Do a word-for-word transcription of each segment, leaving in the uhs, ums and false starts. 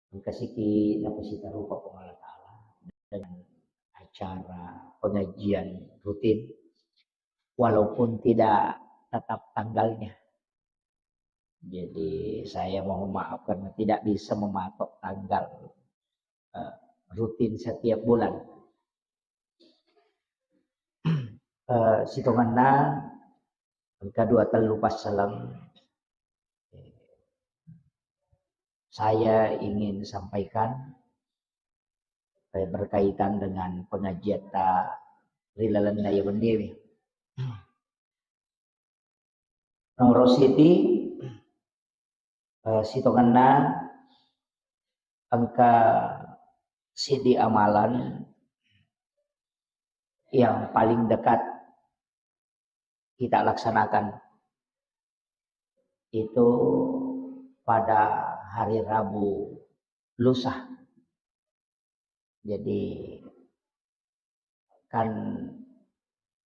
Engka siki napasitarupa Puang Allah Ta'ala dengan acara pengajian rutin, walaupun tidak tetap tanggalnya. Jadi saya mohon maaf karena tidak bisa mematok tanggal, eh, rutin setiap bulan. Eh, sitongenna engka dua tellu passaleng, eh, saya ingin sampaikan, eh, berkaitan dengan pengajiatta ri lalenna iya wenniewe. Nomoro siti, eh, sitongenna engka sidi amalan yang paling dekat kita laksanakan itu pada hari Rabu lusa. Jadi kan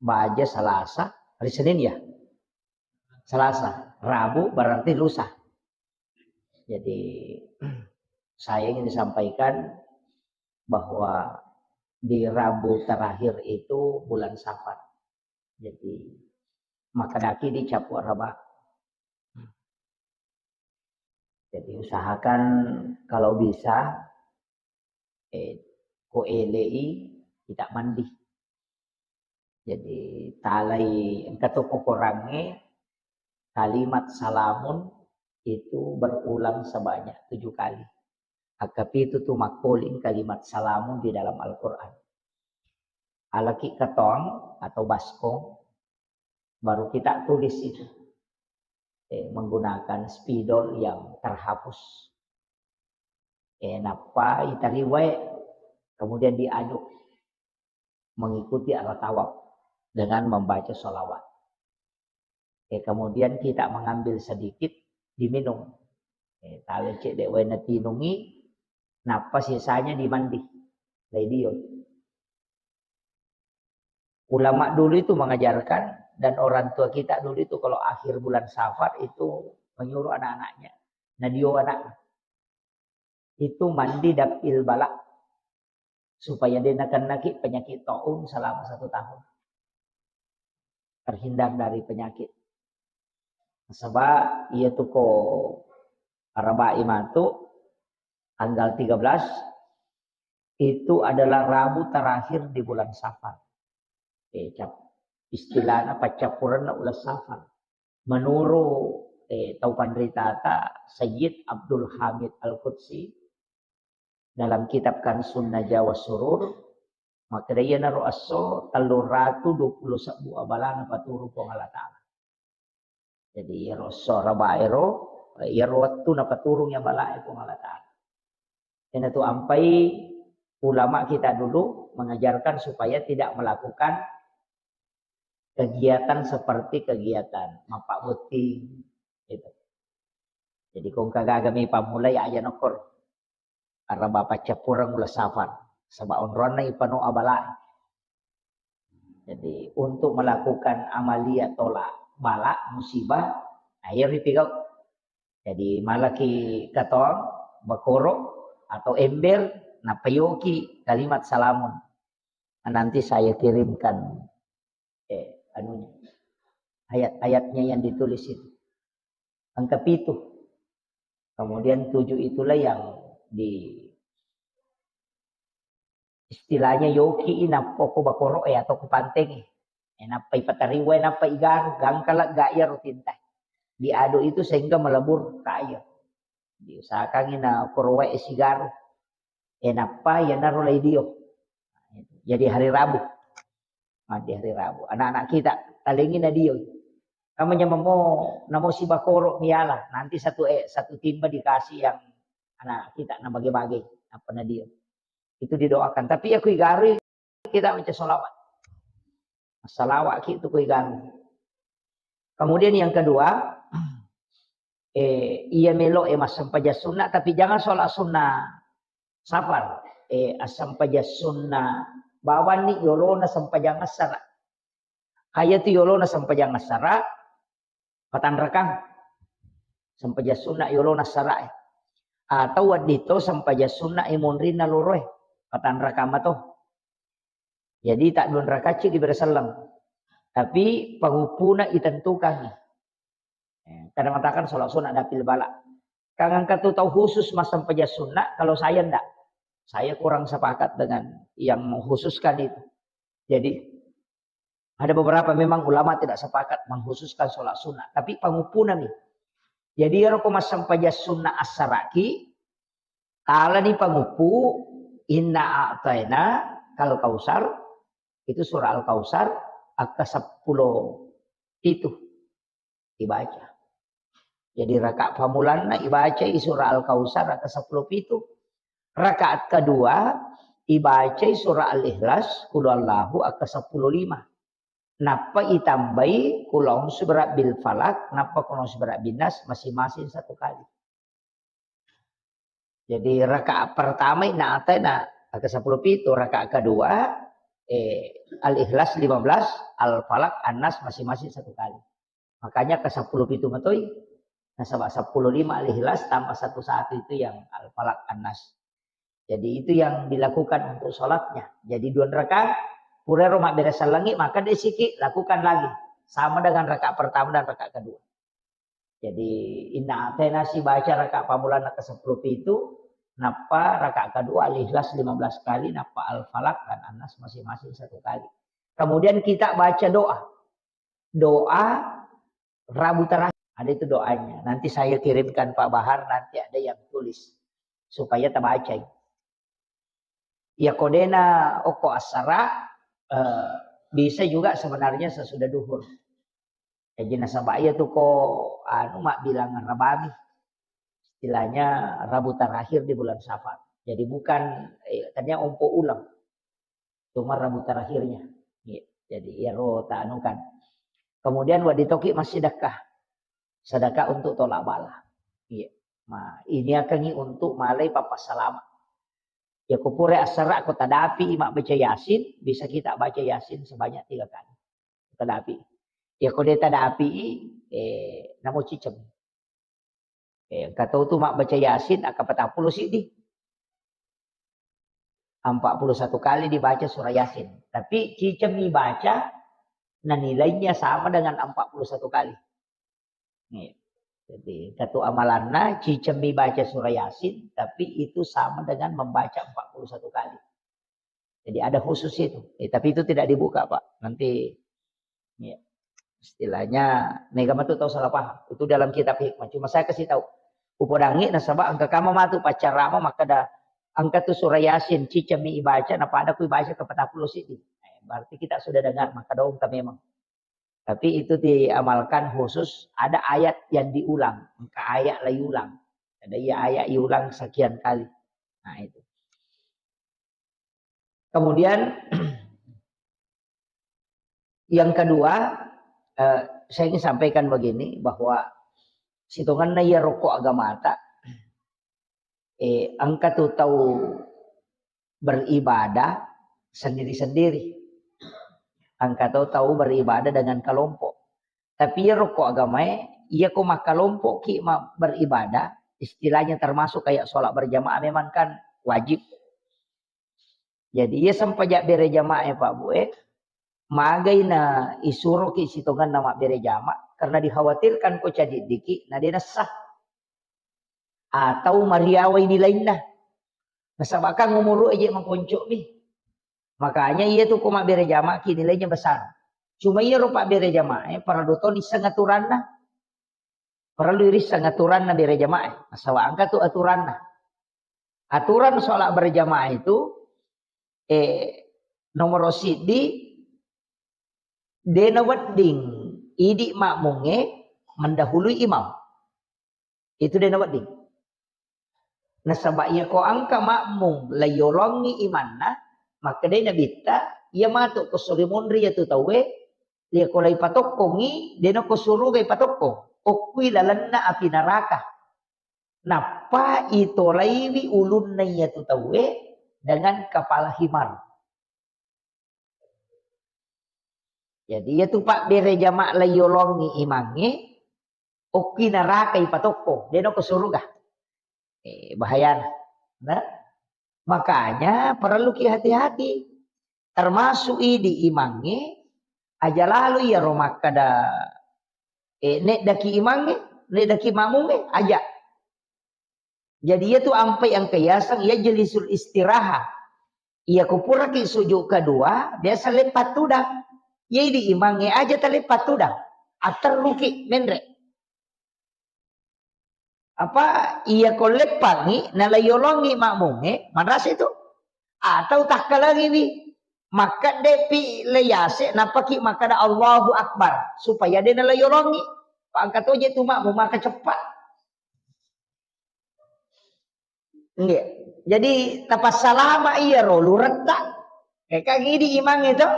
baja Salasa, hari Senin ya? Salasa, Rabu berarti lusa. Jadi saya ingin sampaikan bahwa di Rabu terakhir itu bulan Safar. Jadi makkedaki di capu araba. Jadi usahakan kalau bisa, eh, ko elei kita mandi. Jadi talai engka to kokorangnge kalimat salamun itu berulang sebanyak tujuh kali. Akkapitu tu makkoling kalimat salamun di dalam Al-Quran. Alaki ketong atau baskong, baru kita tulis itu. Eh, menggunakan spidol yang terhapus. Eh, nappa itariwai, kemudian diaduk mengikuti arah tawaf dengan membaca sholawat. Eh, kemudian kita mengambil sedikit, diminum. Eh, talecek dek wae natinungi, nappa sisanya dimandi. Laidio. Ulama dulu itu mengajarkan dan orang tua kita dulu itu kalau akhir bulan Safar itu menyuruh anak-anaknya, nadio anak itu mandi dapil bala supaya dia nakennaki penyakit taun selama satu tahun. Terhindar dari penyakit. Sebab ia tu ko arabai matu tanggal tiga belas itu adalah Rabu terakhir di bulan Safar. Eh, cap-, istilahnya paccappurenna uleng Safar. Menurut, eh, tau panritata Sayyid Abdul Hamid Al-Qudsi dalam kitab Kansun Najwa Surur, makkeda iyanaro esso tellung ratu dua puluh sebbu abala napaturung Puang Allah Ta'ala. Jadi iyaro esso arabaero, iyaro wettu napaturung abalae Puang Allah Ta'ala. Iyanatu ampai ulama kita dulu mengajarkan supaya tidak melakukan kegiatan seperti kegiatan mappabbotting, gitu. Jadi ko engka gaga mi pammulai aja nokkoro. Araba paccappureng uleng Safar. Saba onronna ipano abala. Jadi untuk melakukan amalia tolak bala musibah, nah, iya ripigau. Jadi malaki katong bakoro atau ember, napayoki kalimat salamun. Nanti saya kirimkan, eh, anunya, ayat-ayatnya yang ditulis itu. Engka pitu. Kemudian tujuh itulah yang di, istilahnya yoki i nappa ko bakoro e atau ko panteng e. E, nappa ipatariwa, nappa igaru, gangkala ga iya rutinta. Diaduk itu sehingga melebur ke air. Diusahakan ina korowa e sigaru. E, nappa iyanaro laidio. Jadi hari Rabu. Mandi hari Rabu. Anak-anak kita, talengi nadio. Kamu nyamamo, namo sibakoro miala. Nanti satu, eh, satu timba dikasih yang anak kita, nabagi-bagi. Apa nadio. Itu didoakan. Tapi aku igaru kita baca sholawat. Salawat ki tu ku igaru. Kemudian yang kedua, eh, iya melo, eh, massempajang sunnah, tapi jangan sholat sunnah safar. Eh, assempajang sunnah bawanni yolona sempajang assara. Kaya tu yolona sempajang assara, patanrakang. Sempajang sunnah yolona assara, eh. Atau wedding to sempajang sunna e monrinna loroe, patanrakang mato. Jadi tak dua rakacci di bereselleng. Tapi panguppuna itentukangngi. Eh, kadang mengatakan sholat sunat dapil bala. Kan engka tu tau khusus massempajang sunna, kalau saya ndak. Saya kurang sepakat dengan yang mengkhususkan itu. Jadi ada beberapa memang ulama tidak sepakat mengkhususkan sholat sunnah, tapi panguppuna mi. Jadi ero ko massempajang sunna assaraki, talani panguppu, inna a'taina kal kausar, itu surah Al-Kausar, akka seppulo pitu dibaca. Jadi rakaat pamulanna ibacai surah Al-Kausar akka seppulo pitu. Rakaat kedua ibacai surah Al-Ikhlas, Qul Huwallahu akka seppulo lima. Nappa itambai Qul A'udzu Birabbil Falaq, nappa Qul A'udzu Birabbin Nas masing-masing satu kali. Jadi rakaat pertama inna a'taina akka seppulo pitu, rakaat kedua eh, Al-Ikhlas lima belas, Al-Falaq, An-Nas masing-masing satu kali. Makanya ke seppulo pitu matoi, nasaba seppulo lima Al-Ikhlas tambah satu satu itu yang Al-Falaq, An-Nas. Jadi itu yang dilakukan untuk sholatnya. Jadi dua rakaat, purero mabbere sellengi, maka desiki lakukan lagi. Sama dengan rakaat pertama dan rakaat kedua. Jadi inna a'taina sibaca rakaat pamulanna ke seppulo pitu, nappa rakaat kedua Al-Ikhlas lima belas kali, nappa Al-Falaq dan An-Nas masing-masing satu kali. Kemudian kita baca doa. Doa Rabu terakhir. Ada itu doanya. Nanti saya kirimkan Pak Bahar, nanti ada yang tulis. Supaya tabacai. Ya kodena okko assara, eh, bisa juga sebenarnya sesudah duhur. Jadi nasaba iya tu ko anu mabbilang rabami. Istilahnya Rabu terakhir di bulan Safar. Jadi bukan eh, tanya ompo ulang. Cuma Rabu terakhirnya. Iya. Jadi iyaro tanukan. Kemudian wadi toki masih sedekah. Sedekah untuk tolak bala. Iya. Nah, ini akan untuk malai papa salama. Ya ko pura assara ko tadapi mabbaca Yasin, bisa kita baca Yasin sebanyak tiga kali. Tadapi. Ya ko de tadapi eh namo cicem. Eh, engka tau tu mabbaca Yasin akka patappulo siddi. Empat puluh satu kali dibaca surah Yasin. Tapi cicemmi baca, nah nilainya sama dengan empat puluh satu kali. Nih. Jadi, satu amalanna cicemmi baca surah Yasin, tapi itu sama dengan membaca empat puluh satu kali. Jadi ada khusus itu. Eh, tapi itu tidak dibuka, Pak. Nanti ya, istilahnya mega matu tau salah paham. Itu dalam kitab hikmah. Cuma saya kasih tahu. Upodangi nasaba engka kama matu paccarama makkeda engka tu surah Yasin cicemmi ibaca napada ku ibaca ke patappulo siddi. Eh, berarti kita sudah dengar maka dong memang. Tapi itu diamalkan khusus ada ayat yang diulang, engka ayat lagi ulang. Ada iya ayat diulang sekian kali. Nah, itu. Kemudian yang kedua, eh, saya ingin sampaikan begini bahwa sitonganna iya rokok agamata eh, engka tu tau beribadah sendiri-sendiri. Engka tu tau beribadah dengan kelompok. Tapi iya rokok agamae, iya ko makkelompok ki ma beribadah, istilahnya termasuk kayak sholat berjamaah memang kan wajib. Jadi iya sempajak bere jamaah ya Pak Bu eh, magai na isuroki sitonganna mabbere jama karena dikhawatirkan ko cadiddiki na de nessa atau mariawai nilainna. Nasaba kan umuru eje makonco mi. Makanya iya tu ko mabbere jama ki nilainya besar. Cuma iya rupa bere jama eh paradu to nisseng aturanna. Parallu irisseng aturanna bere jama eh. Nasaba engka tu aturanna. Aturan sholat berjamaah itu eh, nomor siddi de nawedding idi makmungnge mendahului imam. Itu de nawedding. Nasaba iya ko engka makmung laiyolongi imanna, makkedai nabitta, iya matu ko suri monri iya tu tauwe, iya ko laipatokkongi, de nako suruga ipatokkong. Okkui lalenna api neraka. Nappa itolaiwi ulunna iya tu tauwe dengan kepala himar. Jadi iya tu pabbere jama laiyolongi imangnge, okki neraka ipatokko, de nako suruga. Eh, bahayana. Nah, makanya perlu ki hati-hati. Termasuk idi imangnge, aja lalo iyaro makkada, eh, neddaki imangnge, neddaki makmungnge, aja. Jadi, iyatu ampai engka yaseng yajlisul istiraha. Iya ko puraki sujud kedua, biasa leppa tudang. Iya idi imangnge aja taleppa tudang. Atterruki menre. Apa iya ko leppangi, nalaiyolongi makmungnge, manrasa itu. Atau takkalangiwi, makkeddepi layase, nappaki makkada Allahu Akbar, supaya de nalaiyolongi. Pangka toje tu makmung maka cepat. Nggih. Jadi, tapassalama iyaro luretta. Eh, kan idi imangnge to?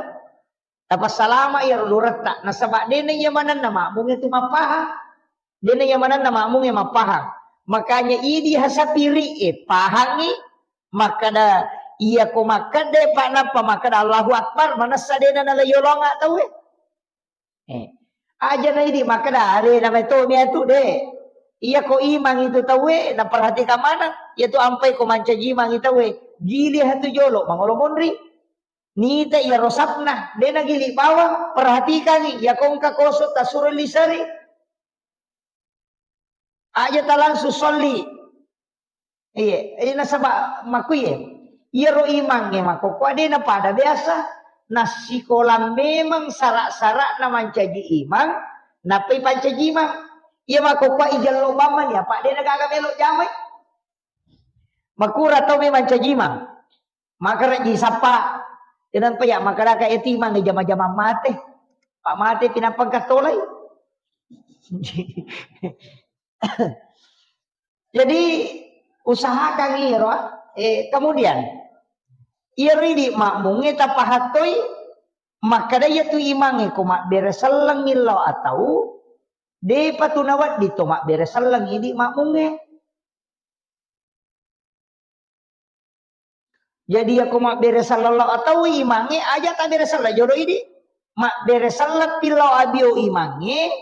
Tapassalama iyaro luretta. Nasaba dena iya manenna makmungnge tu mappahang. Dena iya manenna makmungnge mappahang. Makanya idi hasapiri e pahangi makkada iya ko makkeda pa nappa makkada Allahu Akbar, manessa dena nalaiyolonga tauwe. Eh, aja na idi makkeda, "Alena mai to miatu de." Iya ko imang itu tauwe, naperhatikan maneng. Iya tu ampai ko mancaji imang itu tauwe, gili hatu jolo, mangolo monri. Nita iya rosapna, de na gili bawang, perhatikangi, iya ko engka koso tasuro lisari. Aja ta langsung solli. Iya, iya, nasaba makkuye. Iyaro imangnge makkokkoe de na pada biasa. Nassikolang memang sara-sarana mancaji imang, nappai pancaji imang. Iya makkokkoe ijello bamma ni, apa de na gaga melo jamai. Makura tau memang mancaji imang. Makara ji sappa. Kenapa ya? Makara ka eti imang jama-jama mate. Pak mate pinapang katolai. Jadi, usahakan iyaro, eh, kemudian, iyaro idi makmungnge tapahattoi, makkada iyatu imangnge ko mabbere selleng illau atau, depa tu nawedding to mabbere selleng idi makmungnge. Jadi, yako mabbere sallallahu atau imangnge, aja tabbere sallallahu jolo idi. Mabbere sallallahu pillau abio imangnge,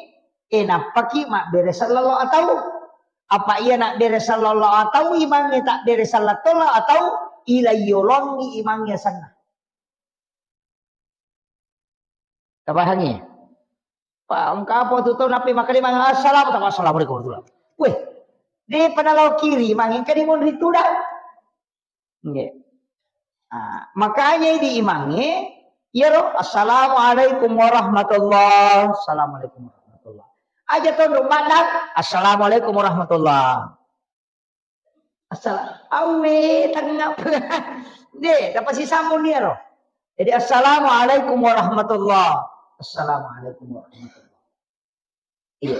e nappaki mabbere sallallahu atau. Apa iya nabbere sallallahu atau imangnge tabbere sallallahu atau, ilaiyolongi imangnge asenna. Tapahangi? Pa, engka apa tu tau nappi makkalimang, "Assalamu-," tau, "Assalamualaikum warahmatullahi." Weh, depa nalao kiri, mangengka di monri tudang. Nggih. Ah, makanya di imangnge, iyaro, "Assalamualaikum warahmatullah." "Assalamualaikum warahmatullah." Aja tondok mandang, "Assalamualaikum warahmatullah." Assala-, awe, tengngap. De, dapat si sambung dia, roh. Jadi, "Assalamualaikum warahmatullah." "Assalamualaikum warahmatullah." Iya.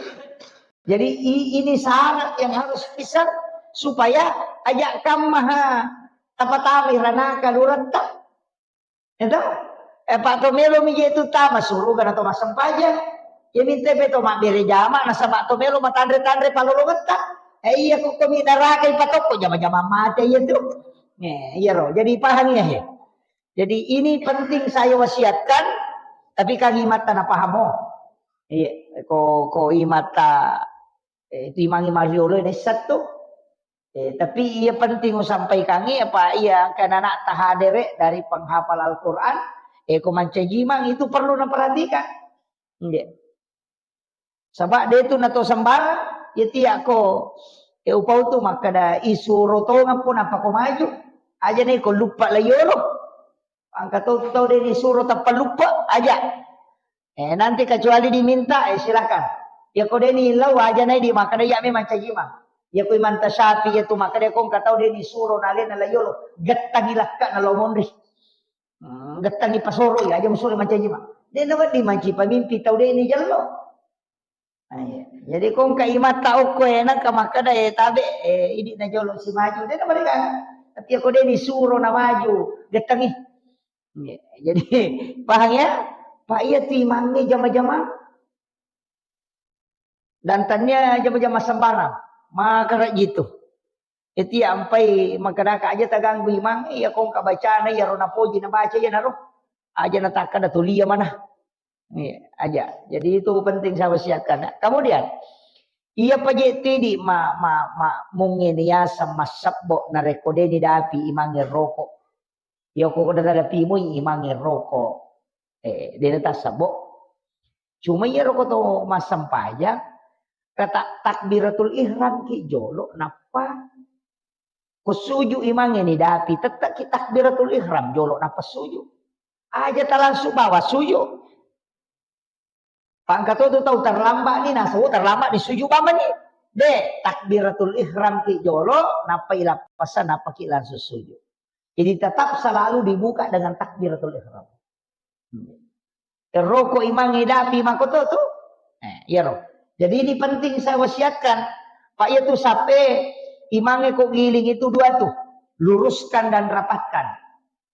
Jadi, i-, ini syarat yang harus bisa supaya aja kammaha tapatami ranaka luretta. Itu, eh, Pak, to melo mi je tu tama suruga na to massempajang. Ya minta be to mabbere jama, nasaba to melo matanre-tanre palolongetta. Eh, iya, ko komi naraka ipatokko jama-jama mate iya tu. Eh, iya ro. Jadi paham ya, he. Jadi ini penting saya wasiatkan, tapi kan imatta na paham, oh. Iya, ko, ko imatta Eh, itu imangnge mariolo naisseng tu. Eh, tapi iya penting usampaikangi apa iya engka anakta hadere dari penghafal Al-Quran, eh, ko mancaji imang itu perlu naperhatikan. Nggih. Saba de tu nato sembarang, ya tiak ko, eh, upau tu makkada isuro tongeng pun apa ko maju. Aja nih ko lupa la yolo. Engka to tau de nisuro tappa lupa aja. Eh, nanti kecuali diminta, eh, silakan. Ya ko de ni lau aja nai di makkada ya memang caji imang. Ya ko imanta Syafi'i ya tu makkada ko engka tau de nisuro nalena la yolo, gettangi lakka na lao monri. Hmm, gettangi pasoro ya aja musuro mancaji imang. De na wedding manci pamimpi tau de ni jello. Nah, iya. Jadi ko engka imatta okko e, nangka makkada, eh, tabe, eh, idi na jolo si maju. De na mereka. Tapi ko de nisuro na maju, gettangi. Iya. Jadi, paham ya? Pak iya tu imangnge jama-jama. Dan tania jama-jama sembarang. Maka gitu. Eti ampai makkadaka aja taganggu imang, iya ko engka bacana, iya ro napoji nabaca, iya naro. Aja natakkada tulia mana. Iya, aja. Jadi itu penting saya wasiatkan. Kemudian, Iya paje tu idi ma, ma, ma, mungkin yaseng massebbo narekko de nidapi imangnge roko. Iya ko dapi mui imangnge roko. Eh, de tassebbo. Cuma iya roko to massempajang, kata takbiratul ihram ki jolo, nappa ko suju imangnge nidapi, tette ki takbiratul ihram jolo, nappa suju. Aja talangsung bawa suju. Pangka to tu tau terlambat ni, nasaba terlambat ni suju bamani. De, takbiratul ihram ki jolo, nappa ilappasa, nappa ki langsung suju. Jadi tetap selalu dibuka dengan takbiratul ihram. Roko imangnge dapi makoto tu. Eh, iyaro. Jadi ini penting saya wasiatkan. Pak, iya tu sape imangnge ko giling itu dua tu. Luruskan dan rapatkan.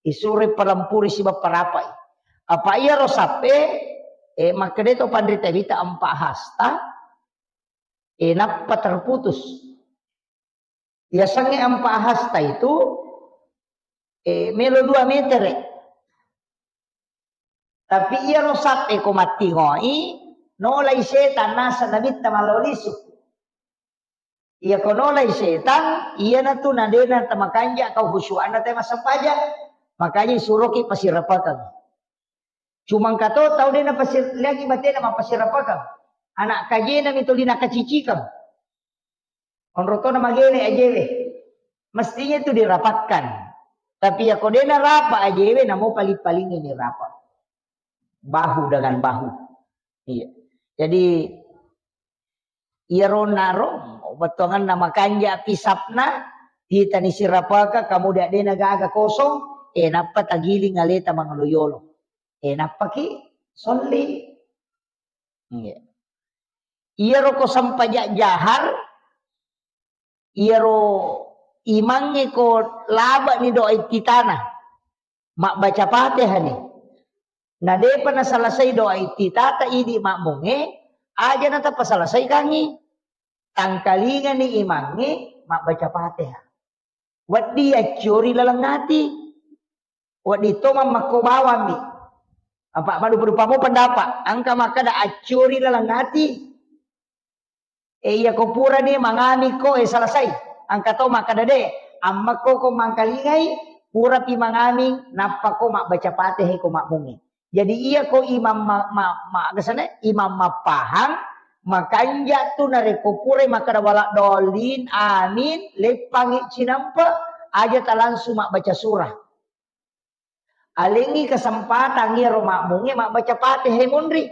Isure palempuri siba parapai. Apa iyaro sape, eh, makkeda to panrita wita empat hasta, eh, nappa terputus. Yasengnge empat hasta itu, eh, melo dua meter. Tapi iyaro sape ko mattingoi, nolai setan naseng nabitta malao lisu. Iya ko nolai setan, iyanatu nadena tamakanja kau khusyuanna te massempajang. Makanya suroki pasirapakang. Cuma engka to tau de napasir-, lagi batena mappasirapakang. Anak kajena mi tuli nakacicikang. Onro to namagele ajewe. Mestinya itu dirapatkan. Tapi ya ko de narapa ajewe, namo paling-paling ini rapa. Bahu dengan bahu. Iya. Jadi, iyaro naro, bettuanganna makanja pisapna, itani sirapaka, kamu de-, dena gaga kosong, eh, nappa tagiling aleta mangolo yolo. Eh, nappaki solli. Iya. Iyaro ko sempajang jahar, iyaro imangnge ko labani doa iftitana, mabbaca Fatihah ni. Na depa nasalasai doa iftitata idi makmungnge, aja natappa salasai kangi. Tangkalingani imangnge mabbaca Fatihah. Wedding accori laleng ati. Wedding to mammakko bawammi. Apa madupa-dupa mo pendapat. Engka makkeda accori laleng ati. Eh, iya ko purani mangami ko, eh, selesai. Engka to makkeda de, ammekko ko mangkalingai, purapi mangami, nappa ko mabbaca Fatihah ko makmungnge. Jadi iya ko imam ma-, ma-, ma-, agasana, imam mappahang, makanja tu narekko purai makkeda wala dolin, amin, leppangi cinampe, aja talangsung mabbaca surah. Alengngi kesempatan iyaro makmungnge mabbaca Fatihah monri.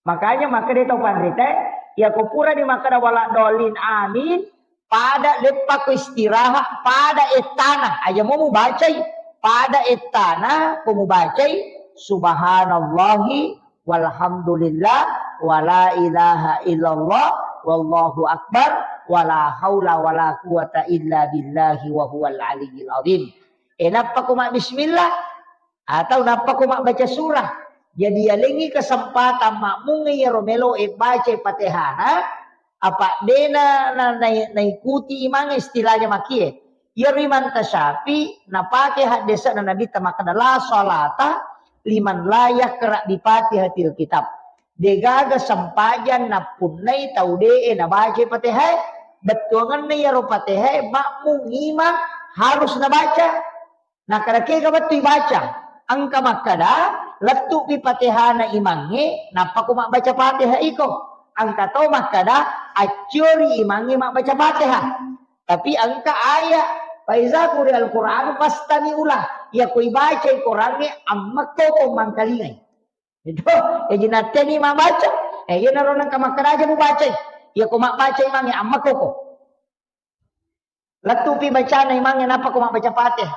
Makanya makkeda tau panrita, iya ko purani makkeda wala dolin, amin, pada leppako istirahat, pada ettana, aja mo mubacai, pada ettana ko mubacai, subhanallahi walhamdulillah, wala ilaha illallah, wallahu akbar, wala haula wala quwata illa billahi wa huwal aliyyil azim. E, nappa ko mabbismillah, atau nappa ko mabbaca surah. Jadi, yalengngi kesempatan makmungnge iyaro melo e baca Fatihana, apa dena na, na, naikuti imang istilahnya makie. Iyaro Imam Tasyafi napake haddese'na Nabitta makkeda, "La salata liman la yaqra bi Fatihatil kitab." Degaga sempajang nappunnai tau de'e nabaca Fatihah, bettuangenna iyaro Fatihah makmung imang harus nabaca. Nakkeda kega wettu ibaca? Engka makkeda, lettu'pi Fatihana imangnge, nappa ko mabbaca Fatihah iko. Engka to makkeda, acciori imangnge mabbaca Fatihah. Tapi engka ayat, "Fa iza quri'al Qur'anu fastami'u lah." Iya ko ibacai Korangnge, ammekko ko mangkalingai. Itu, jadi natteni mabbaca. Eh, iyanaro nengka makkeda aja mubacai. Iya ko mabbaca imangnge, ammekko ko. Lettupi bacana imangnge nappa ko mabbaca Fatihah.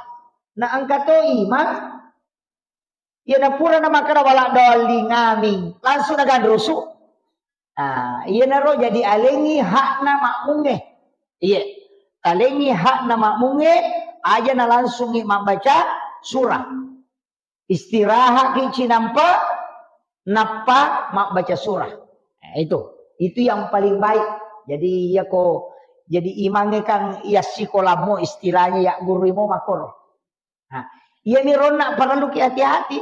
Na engka to imang, iya napura namakkeda wala dolling, amin, langsung naganrusu. Nah, iyanaro jadi alengngi hakna makmungnge. Iya, alengngi hakna makmungnge, aja na langsungngi mabbaca surah. Istirahatki cinampe, nappa mabbaca surah. Nah, itu. Itu yang paling baik. Jadi, iya ko, jadi imangnge kan iya sikola mo istilahnya, ya guru mo makoro. Nah, iya mi ronna parelluki hati-hati.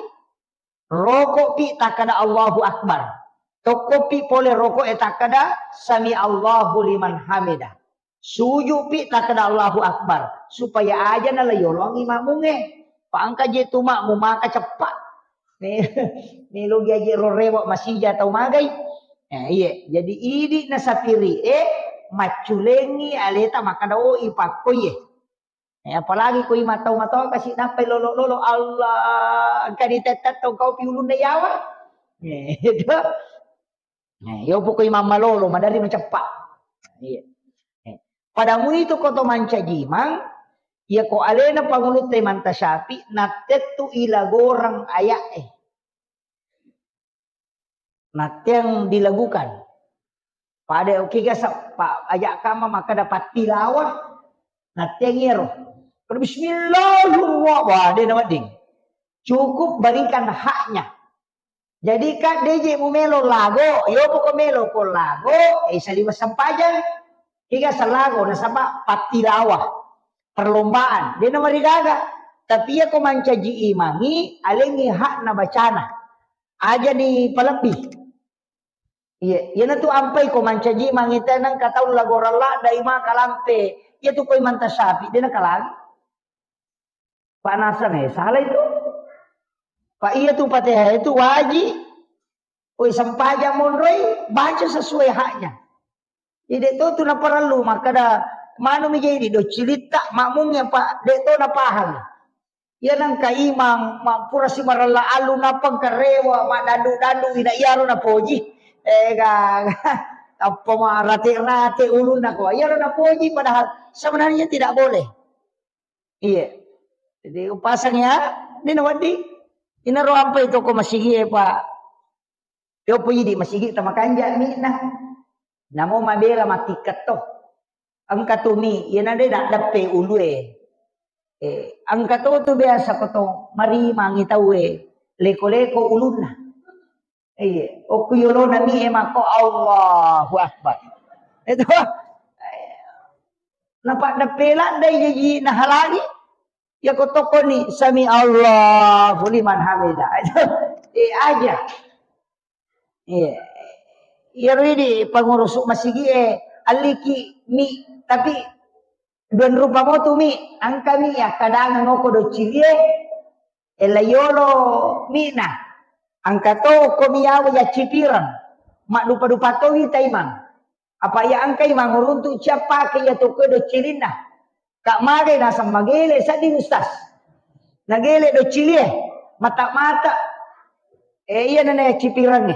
Rokopi takkeda Allahu Akbar. Tokkopi pole roko e takkeda, "Sami Allahu liman hamida." Sujupi takkeda, "Allahu Akbar." Supaya aja nala yolongi makmungnge. Pa engka je tu makmung maka ceppa. Melo gaji ro rewa masija tau magai. Eh, iye. Jadi idi nasapiri e macculengi aleta makkeda, "Oh, ipakko iye." Eh, apalagi ko ima tau matoa kasi nappai lolo-lolo, Allah, engka ditettetto kau pi ulunna yawa. Eh, itu. Eh, yo poko imam malolo, madari maceppa. Iya. Eh, pada muitu ko to mancaji imang, iya ko alena pangulutta Imam Tasyafi, nattettu ilagoreng ayat e. Natteang dilagukan. Pada oke ga sa-, pa-, aja kama makkeda pattilawa. Natteang iyaro. Kalau bismillahirrahmanirrahim. Wah, de nawedding. Cukup berikan haknya. Jadi, Kak, deje mu melo lago, yo poko melo ko lago, eh, saliweng sempajang. Kega salago, nasaba pattilawa. Perlombaan. De namarigaga. Tapi iya ko mancaji imangi, alengi hakna bacana. Aja ni palebbi. Iya, iyanatu ampai ko mancaji imangi tenang ka tau lagoreng ladda ima kalampe. Iyatu ko Imam Tasyafi, de nakalangi. Panasang, eh, salah itu. Pak, iya tu Fatihah itu wajib. Woi, sempajang monroi, baca sesuai haknya. Jadi, de to tu naparellu, makkeda, manu mi jadi, do cilitta, makmungnya, Pak, de to napahang. Iya nangka imang, ma-, pura si marella alu, napang karewa, maddandu-dandu, ina iyaro napoji. Eh, ga, apa ma rate-rate ulunna ko, iyaro napoji, padahal sebenarnya tidak boleh. Iya. Jadi, upasang ya, ini nawaddi. Inaro ampai toko masigi e, Pak. Yopo idi masigi tamakanja mi na. Namo mabela matikkat to. Engka tu mi, iyana de daddeppe ulue. Eh, engka to tu biasa ko to marimangi taue. Leko-leko ulunna. Iya, okko yolona mi e mako Allahu Akbar. Itu. Napaddeppe laddai jaji nahalangi. Ya ko tokoni sami Allahu liman hamida. Eh, aja. Iya. Iya ridi pengurus masigi e alliki mi, tapi dua rupa motu mi, angka mi ya kadang ngoko do cilie. Ela yolo mina. Angka to ko miyawa ya cipirang. Mak dupa-dupa to wita imang. Apa ya angka imang uruntu ciappake ya to ko do cilinna. Kak magai naseng magele saddi ustaz. Nagele do cilie. Mata-mata. Eh, iya nana ya cipirangnge.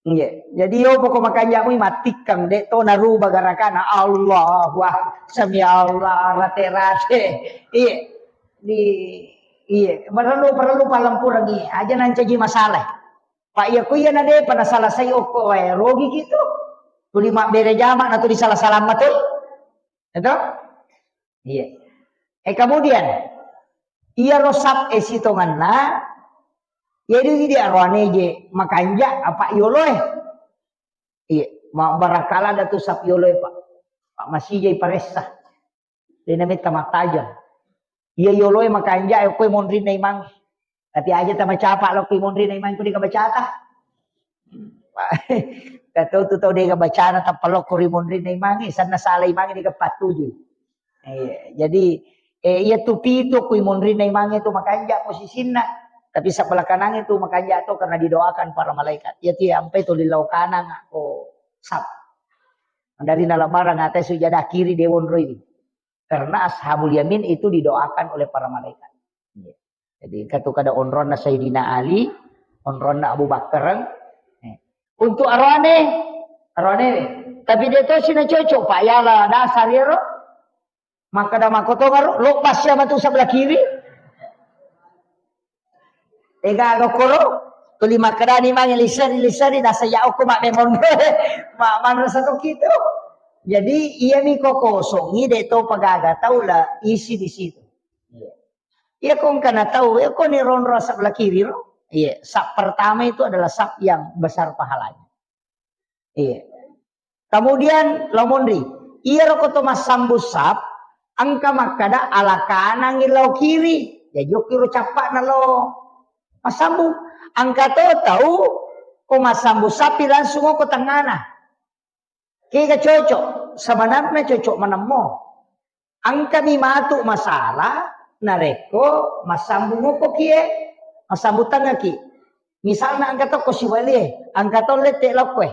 Iya. Jadi yo poko makanjak mui matikkang, dek to naruba garakana. Allah, wah, sami Allah, rate-rate. Iya. Di, iya. Perlu, perlu palempurengi. Aja nancaji masalah. Pak, iya ku iya na depa nasalasai okko wae, rogi gitu. Tuli mabbere jama na tuli salah-salah matoi. Itu? Iya. Eh, kemudian, iyaro sap e sitonganna, jadi idi aroane je makanja apa yoloe. Iya, ma-, barangkala ada tu sap yoloe, Pak. Pak masih jai paressa. Dena metta mattajang. Iya yoloe makanja, eh, koe monrinna imang. Tapi aja tamacapa lo koe monrinna imang, ko dega bacata. Katau tu tau dega bacana, tappa lokko ri monrinna imangnge, sanna sala imangnge dega pattuju. Iya, jadi, eh, iya tu pitu kui monrinna imangnge tu makanja posisinna. Tapi sebelah kanangnge tu makanja to karena didoakan para malaikat. Iya tu ya, ampe tu lillau kanang ko sap. Dari nalamarang atai sujada kiri de wonroi. Karena ashabul yamin itu didoakan oleh para malaikat. Iya. Jadi, engka tu kada onronna Sayyidina Ali, onronna Abu Bakar. Eh. Untuk aroane, aroane, tapi de tosi na cocok, Pak, yala dasar yero. Makkeda makkotongaro, lo pas ya matu sebelah kiri. Ega gokoro, tuli makkedani mange liseri-liseri, nasa ya okko mak memon. Mak manrasa to kitu. Jadi, iya mi ko kosongi, de to pagaga tau la isi di situ. Iya. Iya ko engka na tau, iya ko ni ronro sap la kiri ro. Iya, sap pertama itu adalah sap yang besar pahalanya. Iya. Kemudian lo monri, iya ro ko to massambu sap, engka makkada ala kanang lao kiri. Ya jokki ro cappa na lo massambu. Engka to tau Ko massambu sappi langsung ko tengngana. Kega cocok, sebenarnya cocok menemmo. Engkami matu masalah narekko massambung ko kie, massambung tengngaki. Misalna engka tokko sibalie, engka to lette lokkoe.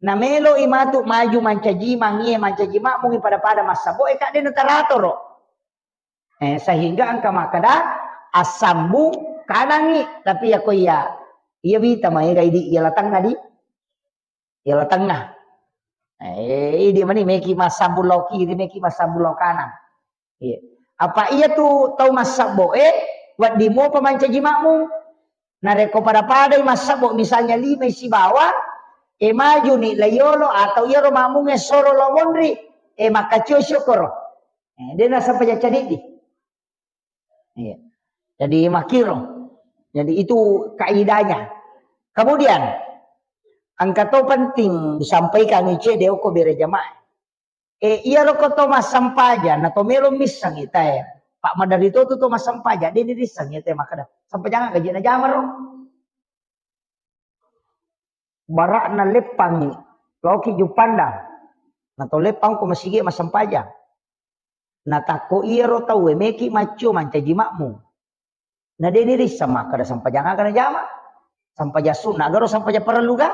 Namelo i matu maju mancaji mangie, mancaji makmungi pada-pada massabbo e, kadena taratoro. Eh, sehingga engka makkeda assambung kanangi, tapi ya ko iya, iya wita maega idi iya latengna di. Iya latengna. Eh, idi mani meki massambung lao kiri, meki massambung lao kanang. Iya. Apa iya tu tau massabbo e, wedding mopa mancaji makmum. Narekko pada-padai massabbo, misalnya lima sibawa, e maju ni layolo atau iyaro makmunge soro lao monri, e makkacio syukuro. Eh, de nasempajang cadiddi. Iya. Jadi makkiro. Jadi itu kaidahnya. Kemudian engka to penting disampaikan ice de okko bere jamaah. Eh, iyaro ko to massempajang na to melo misseng ita e. Pak madari to tu to massempajang de ni disseng ita e makkeda. Sempajang gaji na jamaro. Bara'na leppangngi, laoki Juppandang. Na to leppang ko masigi massempajang. Na takko iyaro tauwe meki maccio mancaji makmum. Na de ni risseng makkeda sempajang aga najama. Sempajang sunna agaro sempajang parellu ga.